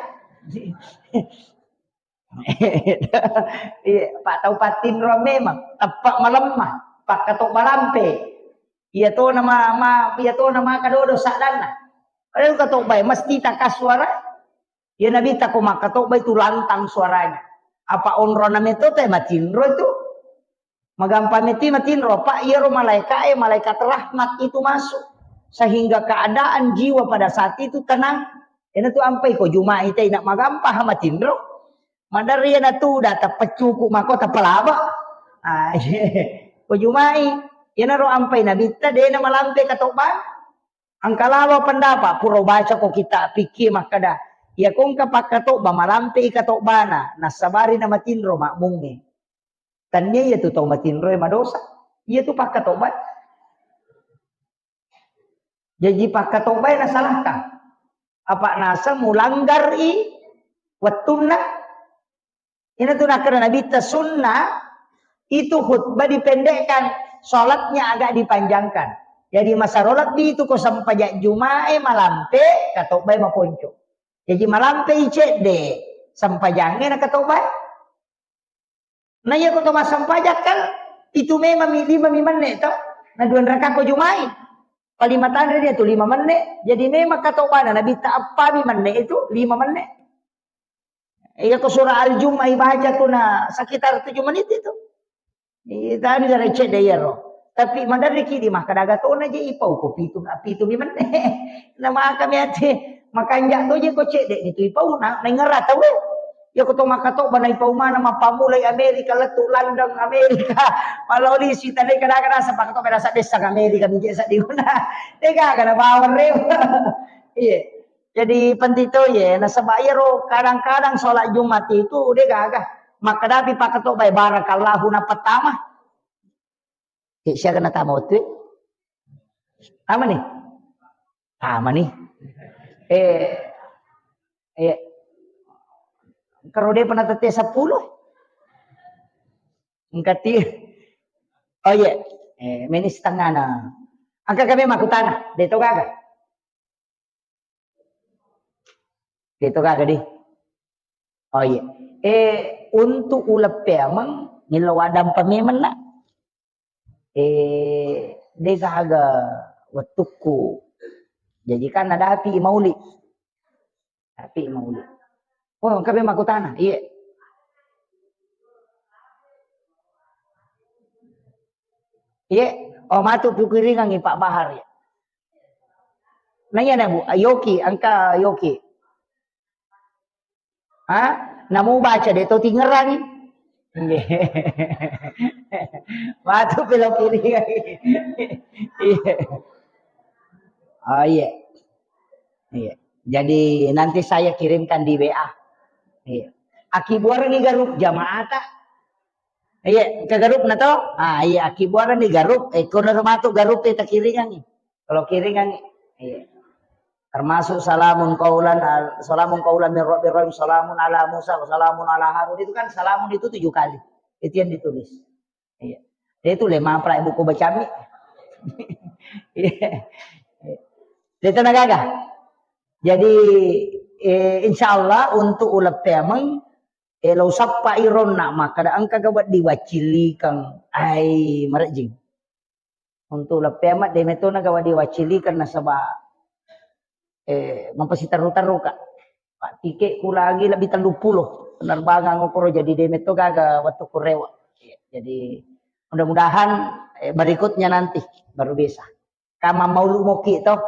Iya, Pak, tau pattinro memang tepat malemma, pakkatobba lampe. Iya to nama, ma, iya to nama kadodo sadanna. Ayo katobbai mesti takas suara. Iya nabitta ko makkatobba itu lantang suaranya. Apa onrona meto te matinro itu. Magampang meti matinro, Pak, iyaro malaika e, malaikat rahmat itu masuk. Sehingga keadaan jiwa pada saat itu tenang. Ena tu ampai ko Juma'i te ina magampang matinro. Madari ena tu udah tepeccuku mako tepelaba. Ah, ko Juma'i, ena ro ampai nabitta dena malampe katobba. Engka lalo pendapat, pura baca ko kita fikih makkeda, iya ko engka pakkatobba malampe i katobbana, nassabari na matinro makmungnge. Tannia iya tu tau matinroe madosa. Iya tu pakkatobba. Jaji pakkatobbae nasalahkan. Apa naseng mulanggar i wettunna. Ina tu nakkeda nabitta sunnah itu khutbah dipendekkan, sholatnya agak dipanjangkan. Jadi masaro lebbi itu ko sempajang Jumae malampe, katobbae maponco. Jadi malampe i cedde, sempajangnge na katobbae. Na iya ko to massempajang kan itu memang mi lima mi menne to. Na dua raka ko Juma'i. Palima tanre dia tu lima menne. Jadi memang katobbana nabitta appa mi menne itu lima menne. Iya ko surah Al-Jumu'ah ibaca tu na sekitar tujuh menit itu. Iya tadi gara cedde iyaro. Tapi maderriki di makkadaga tona je ipau ko pitu, pitu mi menne. Na maka mi ate makanja to je ko cedde ni tu ipau na, na ingerata we. Iya ko to makkatobba na ipau mana mappamulai Amerika lettu London Amerika. Maloli si tadi kadang-kadang sepak to berasa desa Amerika mi je seddi guna. Dega kana bawang rewa. Iya. Jadi penting to ye, nasaba iyaro kadang-kadang sholat Jumat itu de gaga. Makkadapi pakkatobba barakallahu na pertama. Eh, siaga natama wettu? Tama ni? Tama ni. Eh, eh, karo de pernah tette sepuluh. Engkati. Oh iya. Eh, meni setengah na. Angka kami makutana, de to gaga. Itu kagak di. Oh iya. Eh, untuk uleng peameng, millau adampa memeng nak. Eh, de gaga wettukku. Jadi kan ada api mauli. Api mauli. Oh, engka memang aku tanah. Iya. Iya. Oh, matu pikiringangi Pak Bahar ya. Nanya na Bu, yoki, engka yoki. Ha? Namu baca de to tingerangi. Matu pikiringangi. Iya. Oh iya. Iya. Jadi nanti saya kirimkan di W A. Iya. Akibuarangi garup jamaata. Iya, ke garup na to? Ah, iya, akibuarangi garup. Eh, kono matu garup e takiringangi. Kalau kiringangi. Iya. Termasuk salamun qaulan al-, salamun qaulan min rabbir rahim, salamun ala Musa, salamun ala Harun. Itu kan salamun itu tujuh kali. Itu yang ditulis. Iya. Dia itu le mapra buku bacami. Iya. Dia tenaga. Jadi, eh, insya Allah untuk uleppemeng, eh, lo sappa ironna makkada engka ga wedding waccillikeng. Ai, marejjing. Untuk uleppemeng de metona ga wedding waccillikeng nasaba, eh, mapasiterru-terru ka. Pak tike ku lagi lebih tellu pulo penerbangan ngokoro jadi de meto gaga waktu kurewa. Jadi mudah-mudahan, eh, berikutnya nanti baru bisa. Kama maulu moki to.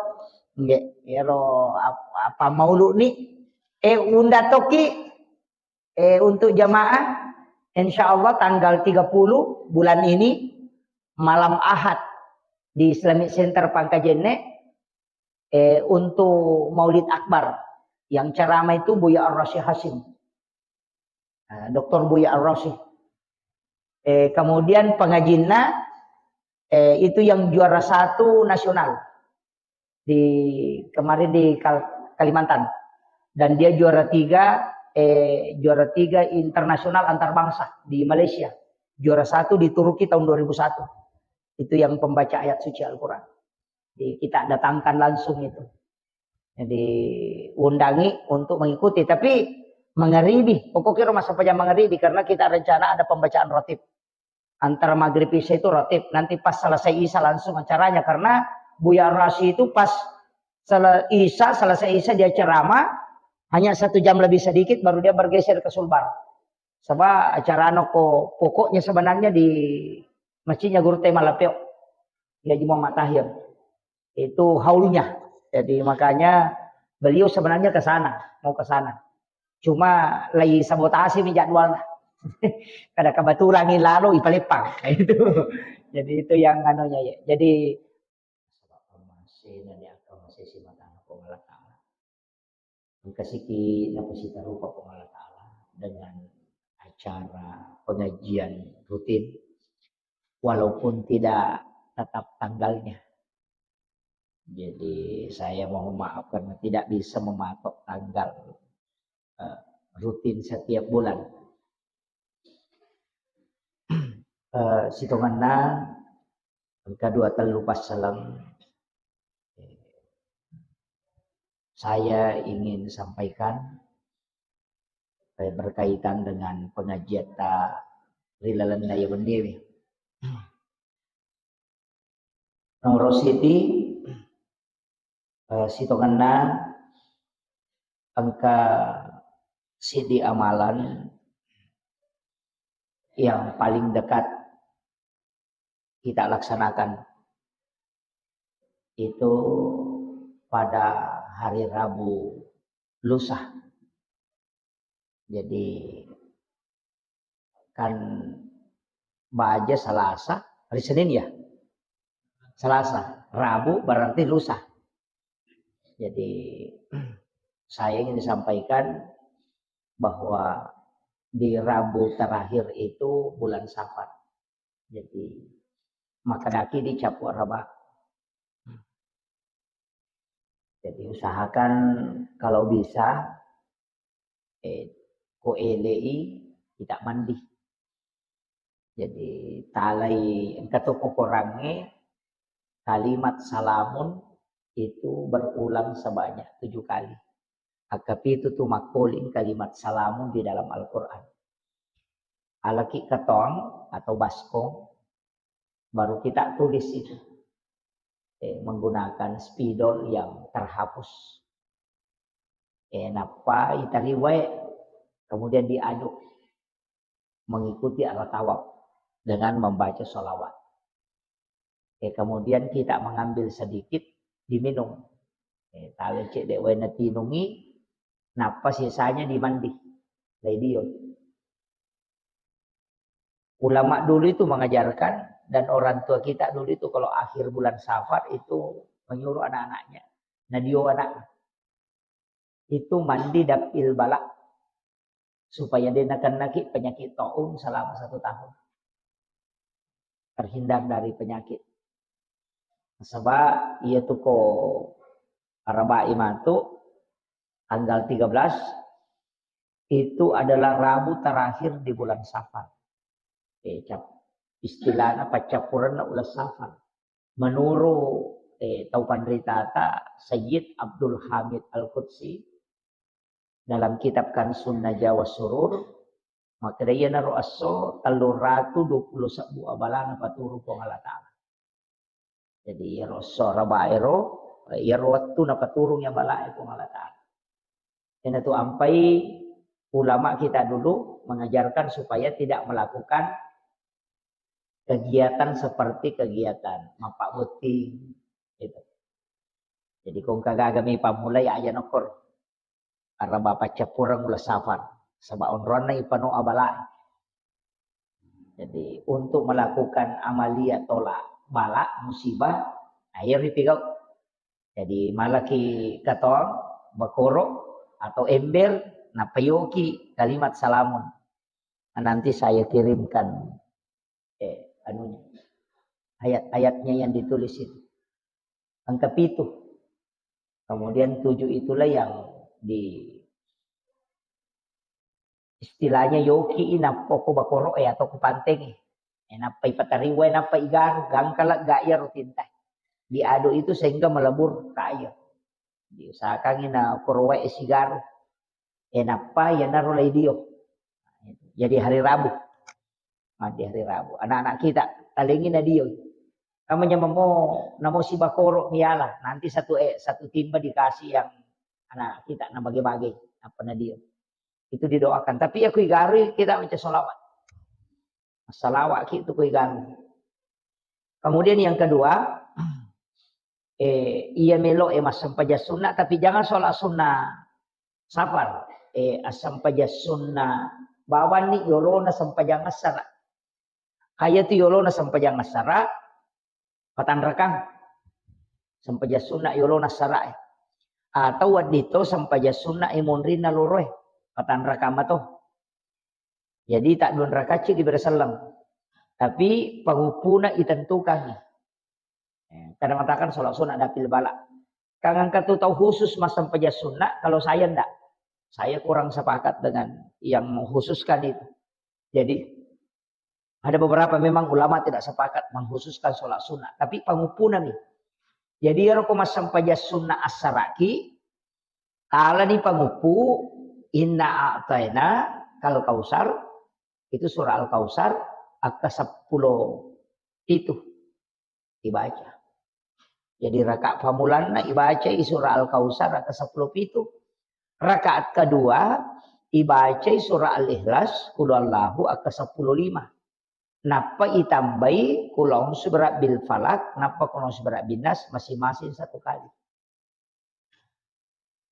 Nggih, ero ap-, apa maulu ni, eh, unda toki, eh, untuk jamaah, insya Allah tanggal tiga puluh bulan ini, malam Ahad di Islamic Center Pangkajene, eh, untuk Maulid Akbar. Yang ceramah itu Buya Ar-Rasyid Hasyim. Eh, Doktor Buya Ar-Rasyid. Eh, kemudian pengajinna, eh, itu yang juara satu nasional di kemarin di Kal-, Kalimantan. Dan dia juara tiga, eh, juara tiga internasional antar bangsa di Malaysia. Juara satu di Turki tahun dua ribu satu. Itu yang pembaca ayat suci Al-Quran. Jadi kita datangkan langsung itu. Jadi undangi untuk mengikuti. Tapi mengeribi, pokoknya rumah sampai jam mengeribi karena kita rencana ada pembacaan rotib. Antara maghrib isya itu rotib. Nanti pas selesai isya langsung acaranya karena Buya Rasi itu pas sele-, isya, selesai isya dia ceramah, hanya satu jam lebih sedikit baru dia bergeser ke Sulbar. Sebab acara noko pokoknya sebenarnya di masjidnya Guru Tema Lapeo. Ya, Juma Matahir. Itu haulnya. Jadi makanya beliau sebenarnya ke sana, mau ke sana. Cuma lagi sabotase mi jadwalnya. Kada kebetulan ini lalu ipaleppang. Itu. Jadi itu yang anunya ya. Jadi Engkasiki napasitarupa Puang Allah Ta'ala dengan acara pengajian rutin, walaupun tidak tetap tanggalnya. Jadi, saya mohon maaf karena tidak bisa mematok tanggal, eh, rutin setiap bulan. Eh, sitongenna engka dua tellu passaleng, eh, saya ingin sampaikan, eh, berkaitan dengan pengajiatta ri lalenna iya wenniewe. Nomor siji, eh, sitongenna engka siddi amalan yang paling dekat kita laksanakan itu pada hari Rabu lusa. Jadi kan baja Salasa, hari Senin ya? Salasa, Rabu berarti lusa. Jadi saya ingin disampaikan bahwa di Rabu terakhir itu bulan Safar. Jadi makkedaki di capu araba. Jadi usahakan kalau bisa, eh, ko elei kita mandi. Jadi talai engka to kokorangnge kalimat salamun itu berulang sebanyak tujuh kali. Akkapitu tu makkoling kalimat salamun di dalam Al-Quran. Alaki ketong atau baskong, baru kita tulis itu. Eh, menggunakan spidol yang terhapus. Eh, nappa itariwae, kemudian diaduk mengikuti arah tawaf dengan membaca sholawat. Eh, kemudian kita mengambil sedikit, diminum. Eh, tawe cedde wae natinungi, nappa sisanya dimandi. Laidio. Ulama dulu itu mengajarkan, dan orang tua kita dulu itu kalau akhir bulan Safar itu menyuruh anak-anaknya, nadio anak itu mandi dapil bala, supaya dia nakennaki penyakit taun selama satu tahun. Terhindar dari penyakit. Sebab iya tu ko arabai matu tanggal tiga belas itu adalah Rabu terakhir di bulan Safar. Eh, cap-, istilahnya paccappurenna uleng Safar. Menurut, eh, tau panritata Sayyid Abdul Hamid Al-Qudsi dalam kitab Kansun Najwa Surur, makkeda iyanaro esso tellung ratu dua puluh sebbu abalana paturung Puang Allah Ta'ala. Jadi iyaro esso arabai ero, iyaro wettu napaturung iya balae Puang Allah Ta'ala. Iyanatu ampai ulama kita dulu mengajarkan supaya tidak melakukan kegiatan seperti kegiatan mappabbotting, gitu. Jadi ko engka gaga mi pammulai aja nokkor araba paccappureng uleng Safar, saba onronna ipano abalae. Jadi untuk melakukan amalia tolak bala musibah, nah, iya ripigau. Jadi malaki katong bakoro atau ember, nappa yoki kalimat salamun. Nah, nanti saya kirimkan, eh, anunya, ayat-ayatnya yang ditulis itu. Angka pitu. Kemudian tujuh itulah yang di, istilahnya yoki i nappa ko bakoro e atau ko panteng e. E, nappa ipatariwa e, nappa igaru, gangkala ga iya rutinta. Diaduk itu sehingga melebur ke air. Diusahakan i na korowa e sigaru. E, nappa iyanaro laidio. Jadi hari Rabu. Mandi hari Rabu. Anak-anak kita, talengi nadio. Kamu nyamamo, namo si bakoro miala. Nanti satu, eh, satu timba dikasih yang anak kita, na bagi-bagi. Apa nadio. Itu didoakan. Tapi aku igarui kita baca salawat. Salawat ki itu ku igaru. Kemudian yang kedua, eh, iya melo, eh, massempajang sunnah, tapi jangan sholat sunnah safar. Eh, assempajang sunnah bawanni yolona sempajang assara. Kaya tu yolona sempajang assara, patanrakang. Sempajang sunnah yolona assara, eh. Atau wedding to sempajang sunnah, eh, monrinna loro, eh. Patanrakang mato. Jadi tak dua rakaat ci diberi selleng. Tapi panguppuna itentukangi. Eh, kadang mengatakan sholat sunnah dapil bala. Kang engka tu tau khusus massempajang sunnah, kalau saya ndak. Saya kurang sepakat dengan yang mengkhususkan itu. Jadi ada beberapa memang ulama tidak sepakat mengkhususkan sholat sunnah, tapi panguppuna mi. Jadi ero ko massempajang sunnah assaraki, talani panguppu, inna a'taina kal kausar, itu surah Al-Kausar, akka seppulo pitu dibaca. Jadi rakaat pamulanna ibacai surah Al-Kausar akka seppulo pitu. Rakaat kedua ibacai surah Al-Ikhlas, Qul Huwallahu akka seppulo lima. Nappa itambai Qul A'udzu Birabbil Falaq, nappa Qul A'udzu Birabbin Nas masing-masing satu kali.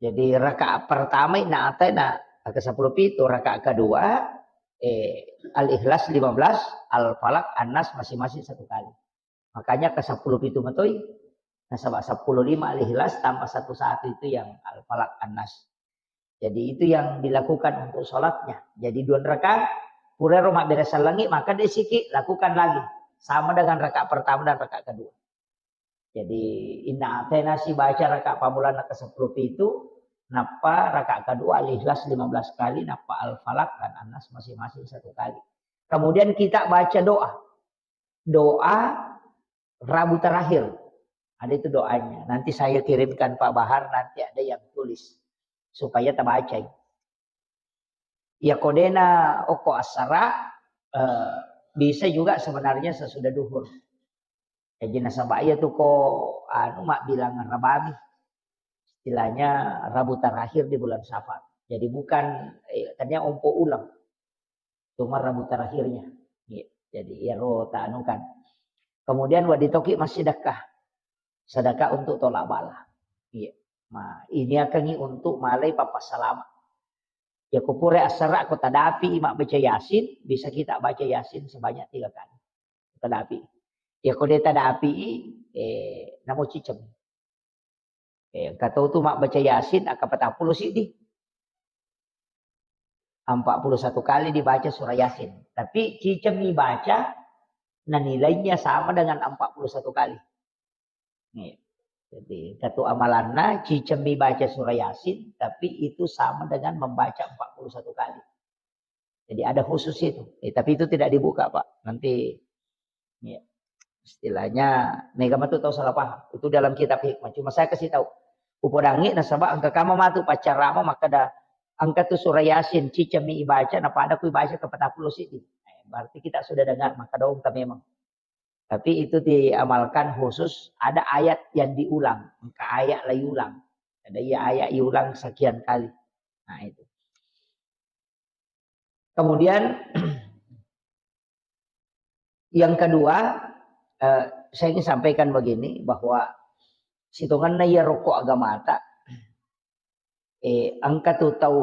Jadi rakaat pertama inna a'taina, ke sepuluh pitu, rakaat kedua, eh, Al-Ikhlas lima belas, Al-Falaq, An-Nas masing-masing satu kali. Makanya ke sepuluh pitu matoi, nasaba sepuluh lima Al-Ikhlas tambah satu satu itu yang Al-Falaq, An-Nas. Jadi itu yang dilakukan untuk sholatnya. Jadi dua rakaat, purero mabbere sellengi, maka desiki lakukan lagi. Sama dengan rakaat pertama dan rakaat kedua. Jadi inna a'taina sibaca rakaat pamulanna ke sepuluh pitu, nappa rakaat kedua Al-Ikhlas lima belas kali, nappa Al-Falaq dan An-Nas masing-masing satu kali. Kemudian kita baca doa. Doa Rabu terakhir. Ada itu doanya. Nanti saya kirimkan Pak Bahar, nanti ada yang tulis supaya tabacai. Ya kodena oko assara, eh, bisa juga sebenarnya sesudah duhur. Jadi nasaba iya tu ko anu mabbilang rabami. Istilahnya Rabu terakhir di bulan Safar. Jadi bukan, eh, tadinya ompo uleng. Cuma Rabu terakhirnya. Iya. Jadi iyaro ta anu kan. Kemudian wedding toki massidekka. Sedekah untuk tolak bala. Iya. Ma, ini akan untuk malai papa salama. Ya ko pura assara ko tadapi mabbaca Yasin, bisa kita baca Yasin sebanyak tiga kali. Tadapi. Ya ko de tadapi, eh, namo ciceng. Eh, engka tau tu mabbaca Yasin, akka patappulo siddi. Empat puluh satu kali dibaca surah Yasin. Tapi ciceng mi baca, na nilainya sama dengan empat puluh satu kali. Nih. Jadi, satu amalanna, ciceng mi baca surah Yasin, tapi itu sama dengan membaca empat puluh satu kali. Jadi ada khusus itu. Eh, tapi itu tidak dibuka, Pak. Nanti, ya, istilahnya, mega matu tau salah paham. Itu dalam kitab hikmah. Cuma saya kasih tahu. Upodangi nasaba engka kama matu paccarama makkeda engka tu surah Yasin, ciceng mi ibaca, na pada ku ibaca ke patappulo siddi. Eh, berarti kita sudah dengar, maka dong memang. Tapi itu diamalkan khusus, ada ayat yang diulang, engka ayat lagi ulang. Ada iya ayat diulang sekian kali. Nah, itu. Kemudian yang kedua, eh, saya ingin sampaikan begini, bahwa sitonganna iya rokok agamata, eh, engka tu tau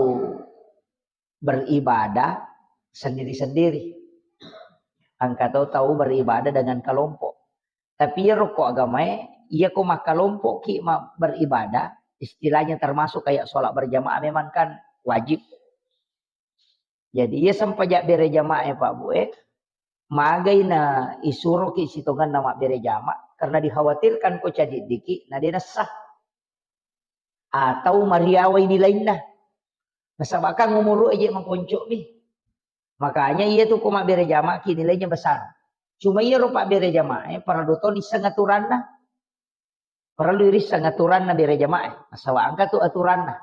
beribadah sendiri-sendiri. Engka tu tau beribadah dengan kelompok. Tapi iya rokok agamae, iya ko makkalompoki ma-, beribadah, istilahnya termasuk kayak sholat berjamaah memang kan wajib. Jadi iya sempajak bere jamaah ya Pak Bu, eh, magai na isuroki sitonganna mabbere jamaah karena dikhawatirkan ko cadiddiki na de nessa. Atau mariawai nilainna. Nasaba kan umuru aja mangkonco mi. Makanya iya tu ko mabbere jamaah ki nilainya besar. Cuma iya ro pabbere jamaah, eh, parallu to nisseng aturanna. Parallu irisseng aturanna bere jamaah, eh. Nasaba engka tu aturanna.